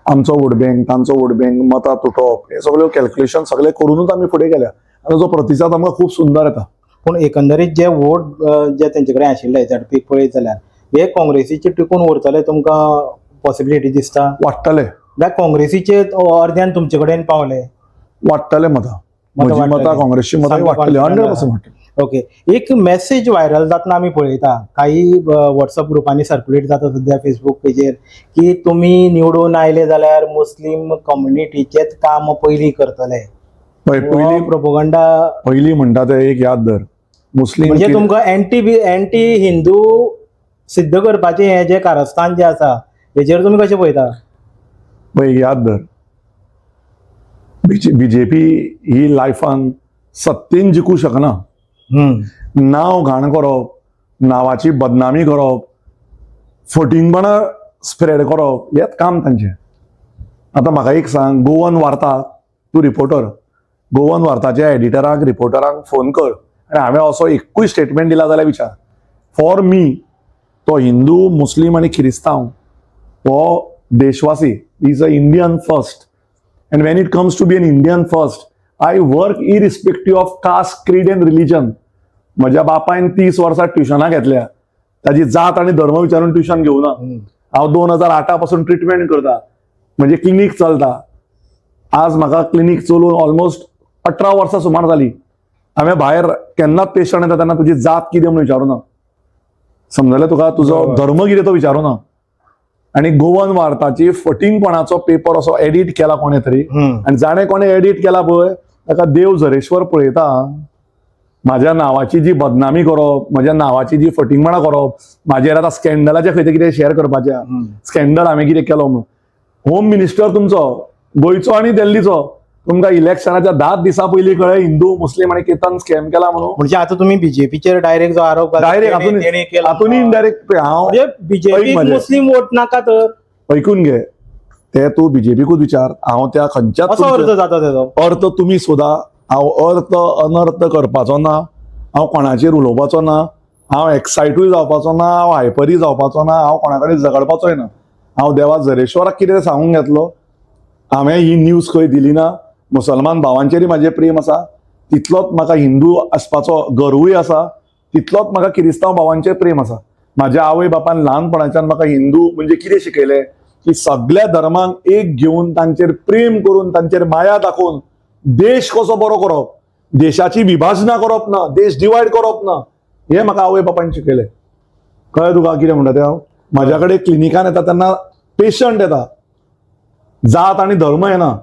आमचो वोट बँक, तांचो वोट बँक, मतां तुटप, हे सगळ्यो कॅल्क्युलेशन सगळे करूनच आमी फुडें गेल्या आनी ताचो प्रतिसाद आमकां खूब सुंदर येता. पूण एकंदरीत जे वोट जे तेंचे कडेन आशिल्ले झेडपीक पळयत जाल्यार हे काँग्रेसीचे टिकून उरतले तुमकां पॉसिबिलिटी दिसता? वाडटले. जाल्यार काँग्रेसीचे अर्द्यान तुमचे कडेन पावले. वाडटले मतां. मतां म्हजी मतां, वाडटली. काँग्रेसची मतां सामकी वाडटली, confident. 100% वाडटली. ओके, एक मेसेज व्हायरल जातना आमी पळयता, काही व्हॉट्सअप ग्रुपांनी सर्क्युलेट जाता सद्या, फेसबूक पेजेर, की तुमी निवडून आयले जाल्यार मुस्लीम कम्युनिटीचेच काम पयलीं करतले. पळय, पयलीं प्रोपोगंडा. पयलीं म्हणटा ते एक याद धर, मुस्लीम म्हणजे तुमकां एंटी हिंदू सिद्ध करपाचें हें जें कारस्थान जें आसा, हेजेर तुमी कशें पळयता? पळय, एक याद धर, बीजेपी ही लायफान सत्तेन जिखूं शकना. नांव घाण करप, नांवाची बदनामी करप, फटींगपणां स्प्रेड करप हेंच काम तांचें. आतां म्हाका एक सांग, गोवन वार्ता, तूं रिपोर्टर, गोवन वार्ताच्या एडिटराक, रिपोर्टरांक फोन कर आनी हांवें असो एकूय स्टेटमेंट दिला जाल्यार विचार. फॉर मी तो हिंदू, मुस्लीम आनी क्रिस्तांव हो देशवासी, is a Indian first, and when it comes to be an Indian first, I work irrespective of caste, creed and religion. म्हज्या बापायन 30 वर्सां ट्युशनां घेतल्या, ताजी जात आनी धर्म विचारून ट्युशन घेवना. हांव 2008 पासून ट्रिटमेंट करता, म्हणजे क्लिनीक चलता. आज म्हाका क्लिनीक चलोवन ऑलमोस्ट 18 वर्सां सुमार जाली. हांवें भायर केन्नाच पेशंट येता तेन्ना तुजी जात कितें म्हणून विचारूना. समजलें तुका? तुजो धर्म कितें तो विचारूना. आनी गोवन वार्ताची फटींगपणाचो पेपर असो एडिट केला कोणें तरी आनी जाणें कोणें एडिट केला पळय, ताका देव झरेश्वर पळयता. म्हाज्या नांवाची जी बदनामी करप, म्हज्या नांवाची जी फटींगपणां करप, म्हाजेर आतां स्कॅन्डलाचे खंय ते कितें शेअर करपाचें, स्कॅन्डल हांवें कितें केलो म्हणून. होम मिनिस्टर तुमचो गोंयचो आनी दिल्लीचो, तुमकां इलेक्शनाच्या 10 दिसां पयलीं कळ्ळें हिंदू, मुस्लीम आनी केतन स्कॅम केला म्हणून? म्हणजे आता तुम्ही बीजेपीचेर डायरेक्ट जो आरोप घाला, डायरेक्ट तेणे केला. हातून इनडायरेक्ट हांव म्हणजे बीजेपी ऐक म्हजें. मुस्लीम वोट नाका तर ऐकून घे, ते तूं बीजेपीकूच विचार. हांव त्या खंयच्याच असो तुमच्या- अर्थ जाता तेजो. अर्थ तुमी सोदा. हांव अर्थ अनर्थ करपाचो ना. हांव कोणाचेर उलोवपाचो ना. हांव एक्सायटूय जावपाचो ना. हांव हायपरूय जावपाचो ना. हांव कोणा कडेन झगडपाचोय ना. हांव देवा झरेश्वराक कितें सांगूंक घेतलो. हांवें ही न्यूज खंय दिली ना. मुसलमान भावांचेरय म्हाजें प्रेम आसा, तितलोच म्हाका हिंदू आसपाचो गर्वूय आसा, तितलोच म्हाका किरिस्तांव भावांचेर प्रेम आसा. म्हाज्या आवय बापान ल्हानपणाच्यान म्हाका हिंदू म्हणजे कितें शिकयलें की सगळ्या धर्मांक एक घेवन, तांचेर प्रेम करून, तांचेर माया दाखोवन देश कसो बरो करप, देशाची विभाजनां करप ना, देश डिवायड करप ना, हें म्हाका आवय बापायन शिकयलें. कळ्ळें तुका कितें म्हणटा तें हांव? म्हाज्या कडेन क्लिनिकान येता तेन्ना पेशंट येता, जात आनी धर्म येना.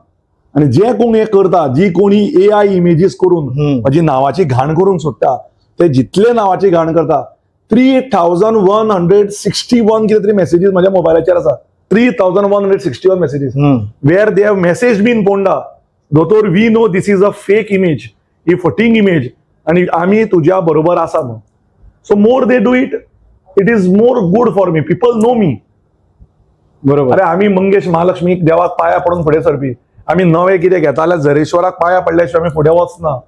आनी जे कोण हें करता, जी कोणी एआय इमेजीस करून म्हजी नांवाची घाण करूंक सोदता, ते जितले नांवाची घाण करता, 3161 कितें तरी मॅसेजीस म्हज्या मोबायलाचेर आसा, 3161 messages where they have message been, "Ponda दोतोर, we know this is a fake image, ही फटींग इमेज आणि आमी तुज्या बरोबर आसा" म्हणून. So more they do it, it is more good for me. People know me. अरे, आमी मंगेश महालक्ष्मीक देवाक पाया पडून फुडें सरपी. आमी नवें कितें घेता जाल्यार झरेश्वराक पाया पडल्या शिवाय आमी फुडें वचना.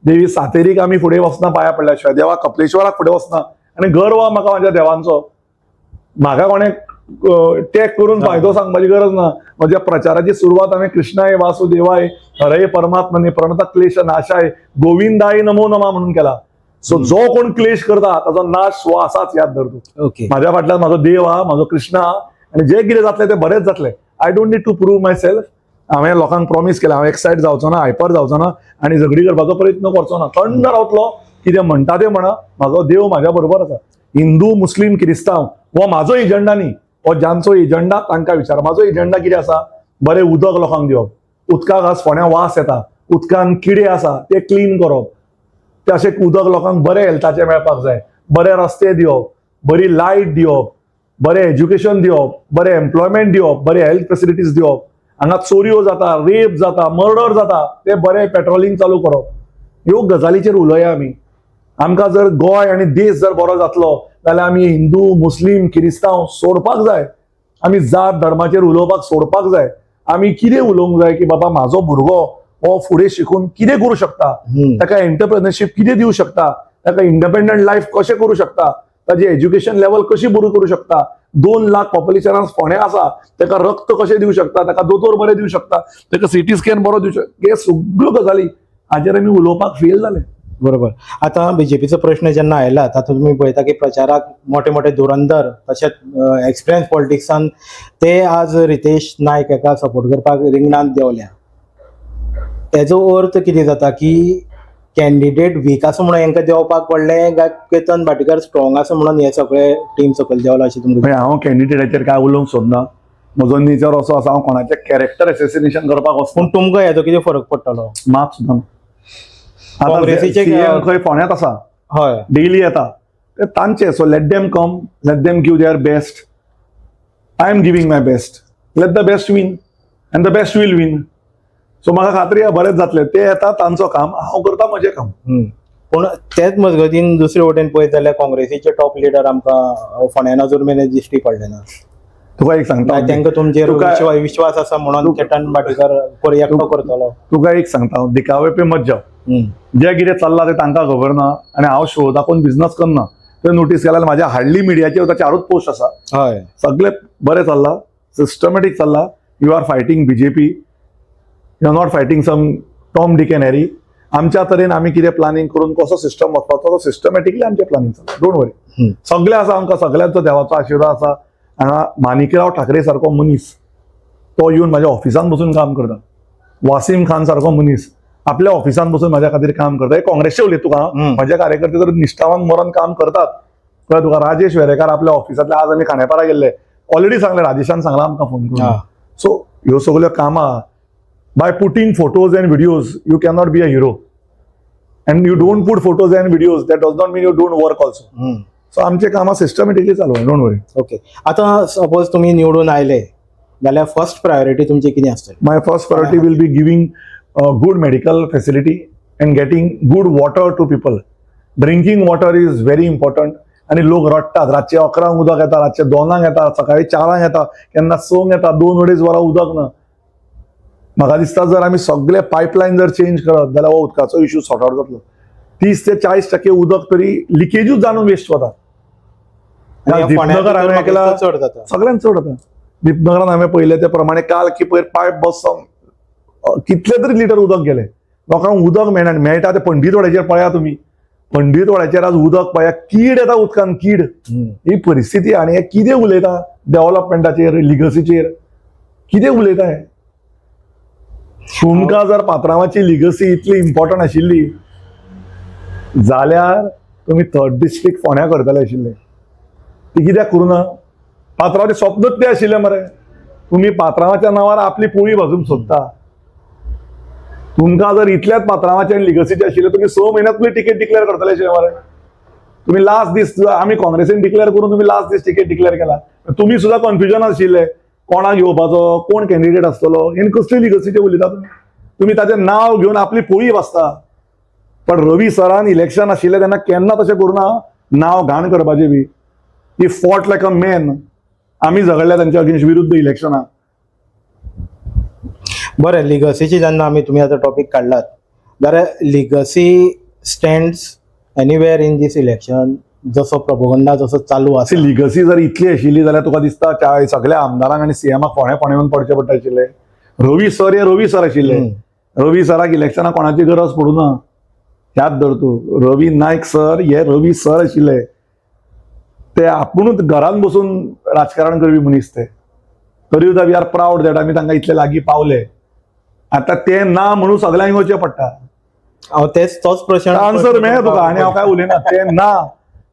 देवी सातेरीक आमी फुडें वचना पाया पडल्या शिवाय. देवा कपलेश्वराक फुडें वचना. आनी गर्व आहा म्हाका म्हाज्या देवांचो. म्हाका कोणें टॅग करून फायदो सांगपाची गरज ना. म्हज्या प्रचाराची सुरवात हांवें "कृष्णाय वासुदेवाय हरये परमात्मने प्रणत क्लेश नाशाय गोविंदाय नमो नमा" म्हणून केला. सो जो कोण क्लेश करता ताचो नाश हो आसाच, याद धर तूं. माझ्या फाटल्यान म्हाजो देव आहा, म्हाजो कृष्ण आहा आनी जे कितें जातलें तें बरेंच जातलें. I don't need to prove myself. हांवें लोकांक प्रॉमीस केलें, हांव एक्सायट जावचो ना, हायपर जावचो ना आनी झगडी करपाचो प्रयत्न करचो ना. थंड रावतलो. कितें म्हणटा तें म्हणा, म्हाजो देव म्हाज्या बरोबर आसा. हिंदू, मुस्लीम, क्रिस्तांव हो म्हाजो एजंडा न्ही. हो जांचो एजंडा तांकां विचार. म्हाजो एजंडा कितें आसा? बरें उदक लोकांक दिवप. उदकाक आज फोंड्या वास येता, उदकान किडे आसा, ते क्लीन करप. ते अशें उदक लोकांक बरें हेल्थाचें मेळपाक जाय. बरे रस्ते दिवप, बरी लायट दिवप, बरें एज्युकेशन दिवप, बरें एम्प्लॉयमेंट दिवप, बरें हेल्थ फेसिलिटीज दिवप. हांगा चोरयो जाता, रेप जाता, मर्डर जाता, ते बरें पेट्रोलिंग चालू करप. ह्यो गजालीचेर उलोवया आमी. आमकां जर गोंय आनी देश जर बरो जातलो जाल्यार आमी हिंदू, मुस्लीम, किरिस्तांव सोडपाक जाय. आमी जात धर्माचेर उलोवपाक सोडपाक जाय. आमी कितें उलोवंक जाय की बाबा, म्हाजो भुरगो हो फुडें शिकून कितें करूं शकता, ताका एंटरप्रेनरशीप कितें दिवं शकता, ताका इंडिपेंडंट लायफ कशें करूं शकता, ताजी एज्युकेशन लेवल कशी बरी करूं शकता. 2 लाख पॉप्युलेशनान फोंड्या आसा, ताका रक्त कशें दिवं शकता, ताका दोतोर बरें दिवं शकता, ताका सिटी स्कॅन बरो दिवं शकता, हे सगळ्यो गजाली हाजेर आमी उलोवपाक फेल जाले. बरोबर. आतां बीजेपीचो प्रश्न जेन्ना आयला, तातूंत तुमी पळयता की प्रचाराक मोठे मोठे धुरंधर तशेंच एक्सपिरियन्स पॉलिटिक्सान ते आज रितेश नायक हाका सपोर्ट करपाक रिंगणांत देंवल्या. तेजो अर्थ कितें जाता की कॅन्डिडेट वीक आसा म्हणून हेंकां देंवपाक पडलें काय केतन भाटीकर स्ट्रॉंग आसा म्हणून हे सगळे टीम सकयल देंवला अशें तुमकां? म्हणजे हांव कॅन्डिडेटाचेर काय उलोवंक सोदना. म्हजो नेचर असो आसा, हांव कोणाचें कॅरेक्टर एसेसिनेशन करपाक वचना. पूण तुमकां हेजो कितें फरक पडटलो? मात सुद्दां ना. आतां काँग्रेसीचे सीएम खंय फोंड्यांत आसा, डेली येता ते तांचे. So let them come, let them give their best. I am giving my best. Let the best win and the best will win. So म्हाका खात्री आहा, बरेंच जातलें. ते येता तांचो काम, हांव करता म्हजें काम. पूण तेच मजगतीन दुसरे वटेन पळयत जाल्यार काँग्रेसीचे टॉप लिडर आमकां फोंड्यान अजून मेरेन दिश्टी पडले ना. तुका एक सांगता, तांकां तुमचेर विश्वास आसा म्हणून केतन भाटीकर एकटो करतलो? तुका एक सांगता हांव, दिखावे पे मत जाव. जें कितें चल्लां तें तांकां खबर ना आनी हांव शो दाखोवन बिजनस करना. तुवें नोटीस केल्यार म्हाज्या हार्डली मिडियाचेर वता, चारूच पोस्ट आसा. सगळे बरें चल्लां, सिस्टमॅटीक चल्लां. You are fighting BJP, you are not fighting some Tom, Dick and Harry. आमच्या तरेन आमी कितें प्लॅनिंग करून कसो सिस्टम वचपाचो, तो सिस्टमॅटिकली आमचें प्लॅनिंग चल्लां. Don't worry. सगळे आसा आमकां, सगळ्यांचो देवाचो आशिर्वाद आसा. हांगा माणिकराव ठाकरे सारको मनीस तो येवन म्हाज्या ऑफिसान बसून काम करता. वासीम खान सारको मनीस आपल्या ऑफिसान बसून म्हाज्या खातीर काम करता. हे काँग्रेसचे उलयता तुका. म्हजे कार्यकर्ते तर निश्ठावान मरण काम करतात, कळ्ळें तुका? राजेश वेरेकार आपल्या ऑफिसांतले, आज आमी खांडेपारा गेल्ले, ऑलरेडी सांगलें, राजेशान सांगलां आमकां फोन करून. सो ह्यो सगल्यो कामां, by putting photos and videos you cannot be a hero, and you don't put photos and videos, that does not mean you don't work also. So आमचे कामां सिस्टमॅटिकली चालू, don't worry. Okay, आतां suppose तुमी निवडून आयले जाल्यार first priority तुमची कितें आसतली? My first priority will be giving good medical facility and getting good water to people. Drinking water is very important. आणि लोक रडटात, रातचे 11 उदक येता, रातचे 2 येता, सकाळी 4 येता, केन्ना 6 येता, 2-2.5 वरां उदक ना. म्हाका दिसता जर आमी सगळे पायपलायन जर चेंज करत जाल्यार हो उदकाचो इशू सॉर्ट आउट जातलो. 30 ते 40% उदक तरी लिकेजूच जावन वेस्ट वता. आणि ह्या फोंड्या दीपनगर भितर हांवें म्हाका केला दिसता चड जाता. सगळ्यांत चड जाता. दीपनगरान हांवें पळयलें ते प्रमाणे काल की पयर पायप बसोन कितले तरी लिटर उदक गेले. लोकांक उदक मेळना आनी मेळटा ते पंडीतवाड्याचेर पळया तुमी, पंडीतवाड्याचेर आज उदक पळया, कीड येता उदकान, कीड. ही परिस्थिती. आनी हे कितें उलयता डेव्हलपमेंटाचेर, लिगसीचेर कितें उलयता हे? तुमकां जर पात्रांवाची लिगसी इतली इम्पॉर्टंट आशिल्ली जाल्यार तुमी थर्ड डिस्ट्रिक्ट फोंड्या करतले आशिल्ले. ती कित्याक करूं ना? पात्रांवाचें स्वप्नूच तें आशिल्लें मरे. तुमी पात्रांवाच्या नांवार आपली पोळी भाजूंक सोदता. तुमकां जर इतल्याच पात्रांवाचें आनी लिगसीचें आशिल्लें, तुमी 6 म्हयन्यात तुमी तिकेट डिक्लेअर करतले आशिल्ले मरे. तुमी लास्ट दीस, आमी काँग्रेसीन डिक्लेअर करून तुमी लास्ट दीस तिकेट डिक्लेअर केला. तुमी सुद्दां कन्फ्युजन आशिल्ले, कोणाक घेवपाचो, कोण कॅन्डिडेट आसतलो. आनी कसली लिगसीचें उलयता तुमी? तुमी ताचें नांव घेवन आपली पोळी भाजता. पण रवी सरान इलेक्शन आशिल्लें तेन्ना केन्ना तशें करूं ना, नांव घाण करपाचें बी. He fought like a man. आमी झगडले तांच्या अगेन्स्ट विरुद्ध इलेक्शनाक. बरें, लिगसीची जेन्ना आमी तुमी आतां टॉपीक काडलात जाल्यार legacy stands anywhere in this election, जसो प्रपोगंडा जसो चालू आसा? लिगसी जर इतली आशिल्ली जाल्यार तुका दिसता सगळ्या आमदारांक आनी सीएमाक फोंड्या फोंड्या येवन पडचें पडटा आशिल्लें? रवी सर हे रवी सर आशिल्ले. रवी सराक इलेक्शनाक कोणाची गरज पडूं ना, याद धर तूं. रवी नायक सर हे रवी सर आशिल्ले. ते आपुणूच घरान बसून राजकारण करपी मनीस ते. तरी सुद्दां we are proud that आमी तांकां इतले लागीं पावले. आतां ते ना म्हणून सगळ्यांक येवचें पडटा. हांव तेच तोच प्रश्न. आन्सर मेळ्ळें तुका आनी हांव काय उलयना. ते ना,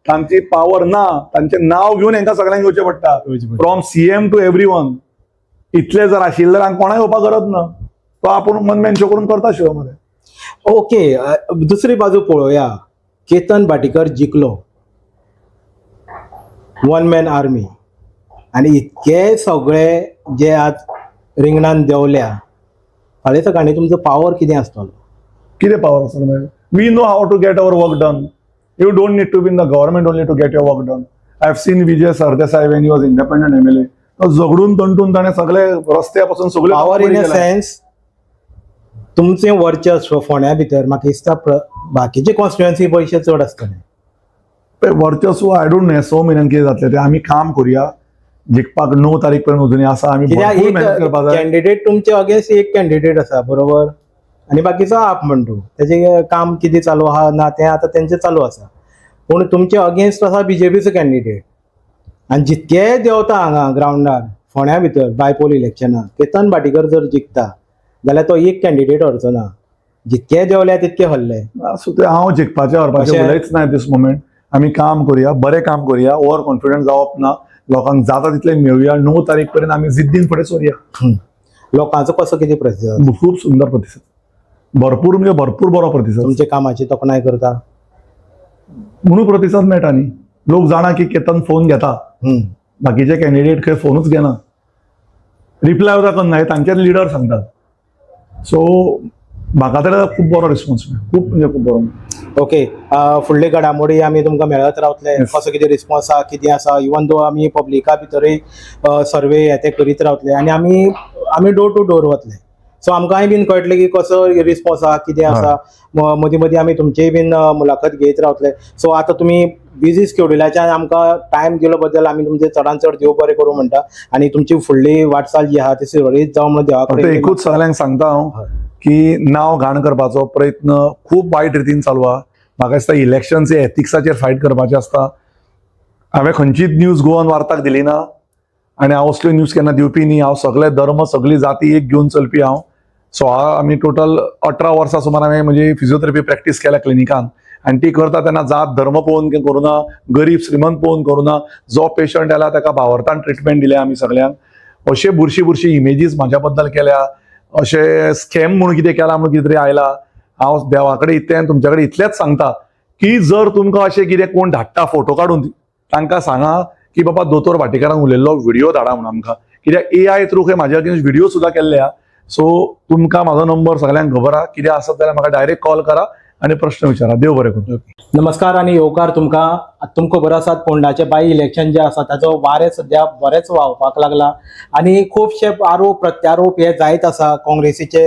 तांची पावर ना, तांचें नांव घेवन हांकां सगळ्यांक येवचें पडटा, from CM to every one. इतले जर आशिल्ले जाल्यार कोणाक येवपाक गरज ना. तो आपूण वन मॅन शो करून करता शो मरे. ओके, दुसरी बाजू पळोवया. केतन भाटीकर जिखलो, वन मॅन आर्मी, आनी इतके सगळे जे आज रिंगणान देंवल्या, फाल्यां सकाळी तुमचो पावर कितें आसतलो? कितें पावर आसता मागीर? We know how to get our work done. You don't need to be in the government only to get your work done. I have seen Vijay Sardesai when he was independent MLA. तो झगडून तंटून ताणें सगळे रस्त्या पासून सगळे power in a sense, तुमचें वर्चस्व फोंड्या भितर म्हाका दिसता बाकीचे कॉन्स्टिट्युएन्सी पयशे चड आसतले. वर्चस्व, I don't know, 6 म्हयन्यान कितें जातलें तें. आमी काम करुया. जिखपाक 9 तारीख पर्यंत अजूनय आसा. आमी कित्याक भरपूर एक मेहनत करपाक जाय. कॅन्डिडेट तुमचे अगेन्स्ट एक कॅन्डिडेट आसा, बरोबर, आनी बाकीचो आप म्हणटू तेजें काम कितें चालू आहा ना तें आतां तेंचें चालू आसा. पूण तुमचे अगेन्स्ट आसा बीजेपीचो कॅन्डिडेट आनी जितके देंवता हांगा ग्रावंडार फोंड्या भितर बायपोल इलेक्शनाक केतन भाटीकर जर जिखता जाल्यार तो एक कॅन्डिडेट हरचो ना. जितके देंवल्या तितके हरले. सो ते हांव जिखपाचें हरपाचें अशें? उलयच ना. दीस मोमेंट आमी काम करुया, बरें काम करुया, ओवर कॉन्फिडंट जावप ना, लोकांक जाता तितलें मेळुया. 9 तारीख पर्यंत आमी जिद्दीन फुडें सरुया. लोकांचो कसो कितें प्रतिसाद? खूब सुंदर प्रतिसाद, भरपूर म्हणजे भरपूर बरो प्रतिसाद. तुमच्या कामाची तोखणाय करता? म्हणून प्रतिसाद मेळटा न्ही. लोक जाणा की केतन फोन घेता, बाकीचे कॅन्डिडेट खंय फोनूच घेना, रिप्लाय सुद्दां करना, हे तांचेच लिडर सांगतात. सो म्हाका तर खूब बरो रिस्पॉन्स मेळ्ळो, खूब म्हणजे खूब बरो मेळ्ळो. ओके, फुडले घडामोडी आमी तुमकां मेळत रावतले. कसो कितें रिस्पॉन्स आहा, कितें आसा, इवन दो आमी पब्लिका भितरूय सर्वे हे ते करीत रावतले आनी आमी आमी डोर टू डोर वतले. सो आमकांय बीन कळटलें की कसो रिस्पॉन्स आहा, कितें आसा. मदीं मदीं आमी तुमचीय बीन मुलाखत घेत रावतले. सो आतां तुमी बिजी स्केड्युलाच्यान आमकां टायम दिलो बद्दल आमी तुमचे चडान चड देव बरें करूं म्हणटा आनी तुमची फुडली वाटचाल जी आहा ती सुरळीत जावं म्हणून देवा फक्त कडेन एकूच सगळ्यांक सांगता हांव की नांव घाण करपाचो प्रयत्न खूब वायट रितीन चालू आहा. म्हाका दिसता इलेक्शन्स हे एथिक्साचेर फायट करपाचें आसता. हांवें खंयचीच न्यूज गोवन वार्ताक दिली ना आनी हांव असल्यो न्यूज केन्ना दिवपी न्ही. हांव सगळे धर्म सगळी जाती एक घेवन चलपी हांव. सो आमी टोटल 18 वर्सां सुमार हांवें म्हजी फिजियोथेरपी प्रॅक्टीस केल्या क्लिनिकान आनी ती करता तेन्ना जात धर्म पळोवन करुना, गरीब श्रीमंत पळोवन करुना. जो पेशंट आयला ताका भावार्थान ट्रिटमेंट दिल्या आमी सगळ्यांक. अशे बुरशी बुरशी इमेजीस म्हाज्या बद्दल केल्या, अशे स्कॅम म्हणून कितें केला म्हणून कितें तरी आयला. हांव देवा कडेन इतलें तुमच्या कडेन इतलेंच सांगता की जर तुमकां अशें कितें कोण धाडटा फोटो काडून, तांकां सांगा की बाबा दोतोर भाटीकारान उलयल्लो व्हिडिओ धाडा म्हणून आमकां, कित्याक एआय थ्रू खंय म्हाज्या अगेन्स्ट व्हिडिओ सुद्दां केल्ले आहा. सो तुमकां म्हाजो नंबर सगळ्यांक खबर आहा, कितें आसत जाल्यार म्हाका डायरेक्ट कॉल करा आनी प्रश्न विचारा. देव बरें करूं. नमस्कार आनी येवकार तुमकां. तुमकां खबर आसात फोंडाचे बाय इलेक्शन जे आसा ताचो वारें सद्या बरेंच व्हांवपाक लागला आनी खुबशे आरोप प्रत्यारोप हे जायत आसा. काँग्रेसीचे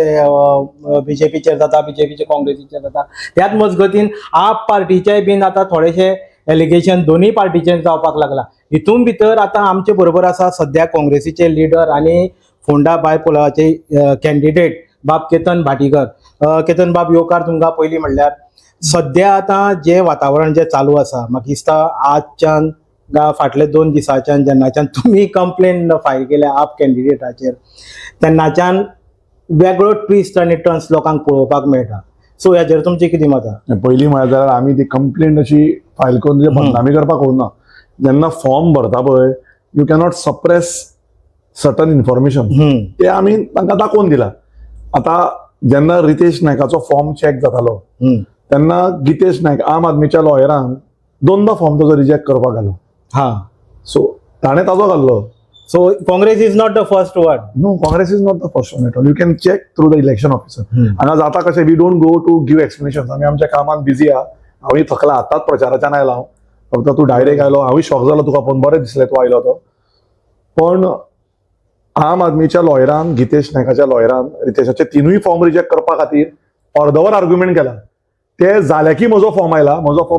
बीजेपीचेर जाता, बीजेपीचे काँग्रेसीचेर जाता. त्याच मजगतीन आप पार्टीचे बीन आतां थोडेशे एलिगेशन दोनूय पार्टीचेर जावपाक लागला. हितून भितर आतां आमचे बरोबर आसा सद्या काँग्रेसीचे लिडर आनी फोंडा बायपोलाचे कॅन्डिडेट बाब केतन भाटीकर. केतन बाब, येवकार तुमकां. पयलीं म्हणल्यार सद्या आतां जें वातावरण जें चालू आसा, म्हाका दिसता आजच्यान गा फाटले 2 दिसांच्यान जेन्नाच्यान तुमी कंप्लेन फायल केल्या आप कॅन्डिडेटाचेर तेन्नाच्यान वेगळो ट्विस्ट आनी टर्न्स लोकांक पळोवपाक मेळटा. सो हेजेर तुमचें कितें मत आहा? पयलीं म्हळ्यार जाल्यार आमी ती कंप्लेंट अशी फायल करून तुजे बदनामी करपाक वचना. जेन्ना फॉर्म भरता पळय, you cannot suppress certain information, ते आमी तांकां दाखोवन दिला. आतां जेन्ना रितेश नायकाचो फॉर्म चॅक जातालो तेन्ना गितेश नायक आम आदमीच्या लॉयरान दोनदा फॉर्म ताजो रिजेक्ट करपाक घालो. सो ताणें ताजो घाल्लो. So Congress is not the first one? No, Congress is not the first one at all. You can check through the election officer. हांगा जाता कशें, we don't go to give explanation. आमी आमच्या कामात बिजी आहा. हांवूय थकला, आतांच प्रचाराच्यान आयला हांव. फक्त तूं डायरेक्ट आयलो, हांवूय शॉक जालो तुका पळोवन, बरें दिसलें तूं आयलो तो. पण आम आदमीच्या लॉयरान, गितेश नायकाच्या लॉयरान रितेशाचे तिनूय फॉर्म रिजेक्ट करपा खातीर अर्दवर आर्ग्युमेंट केला. ते जाले की म्हजो फॉर्म आयला, म्हजो फॉर्म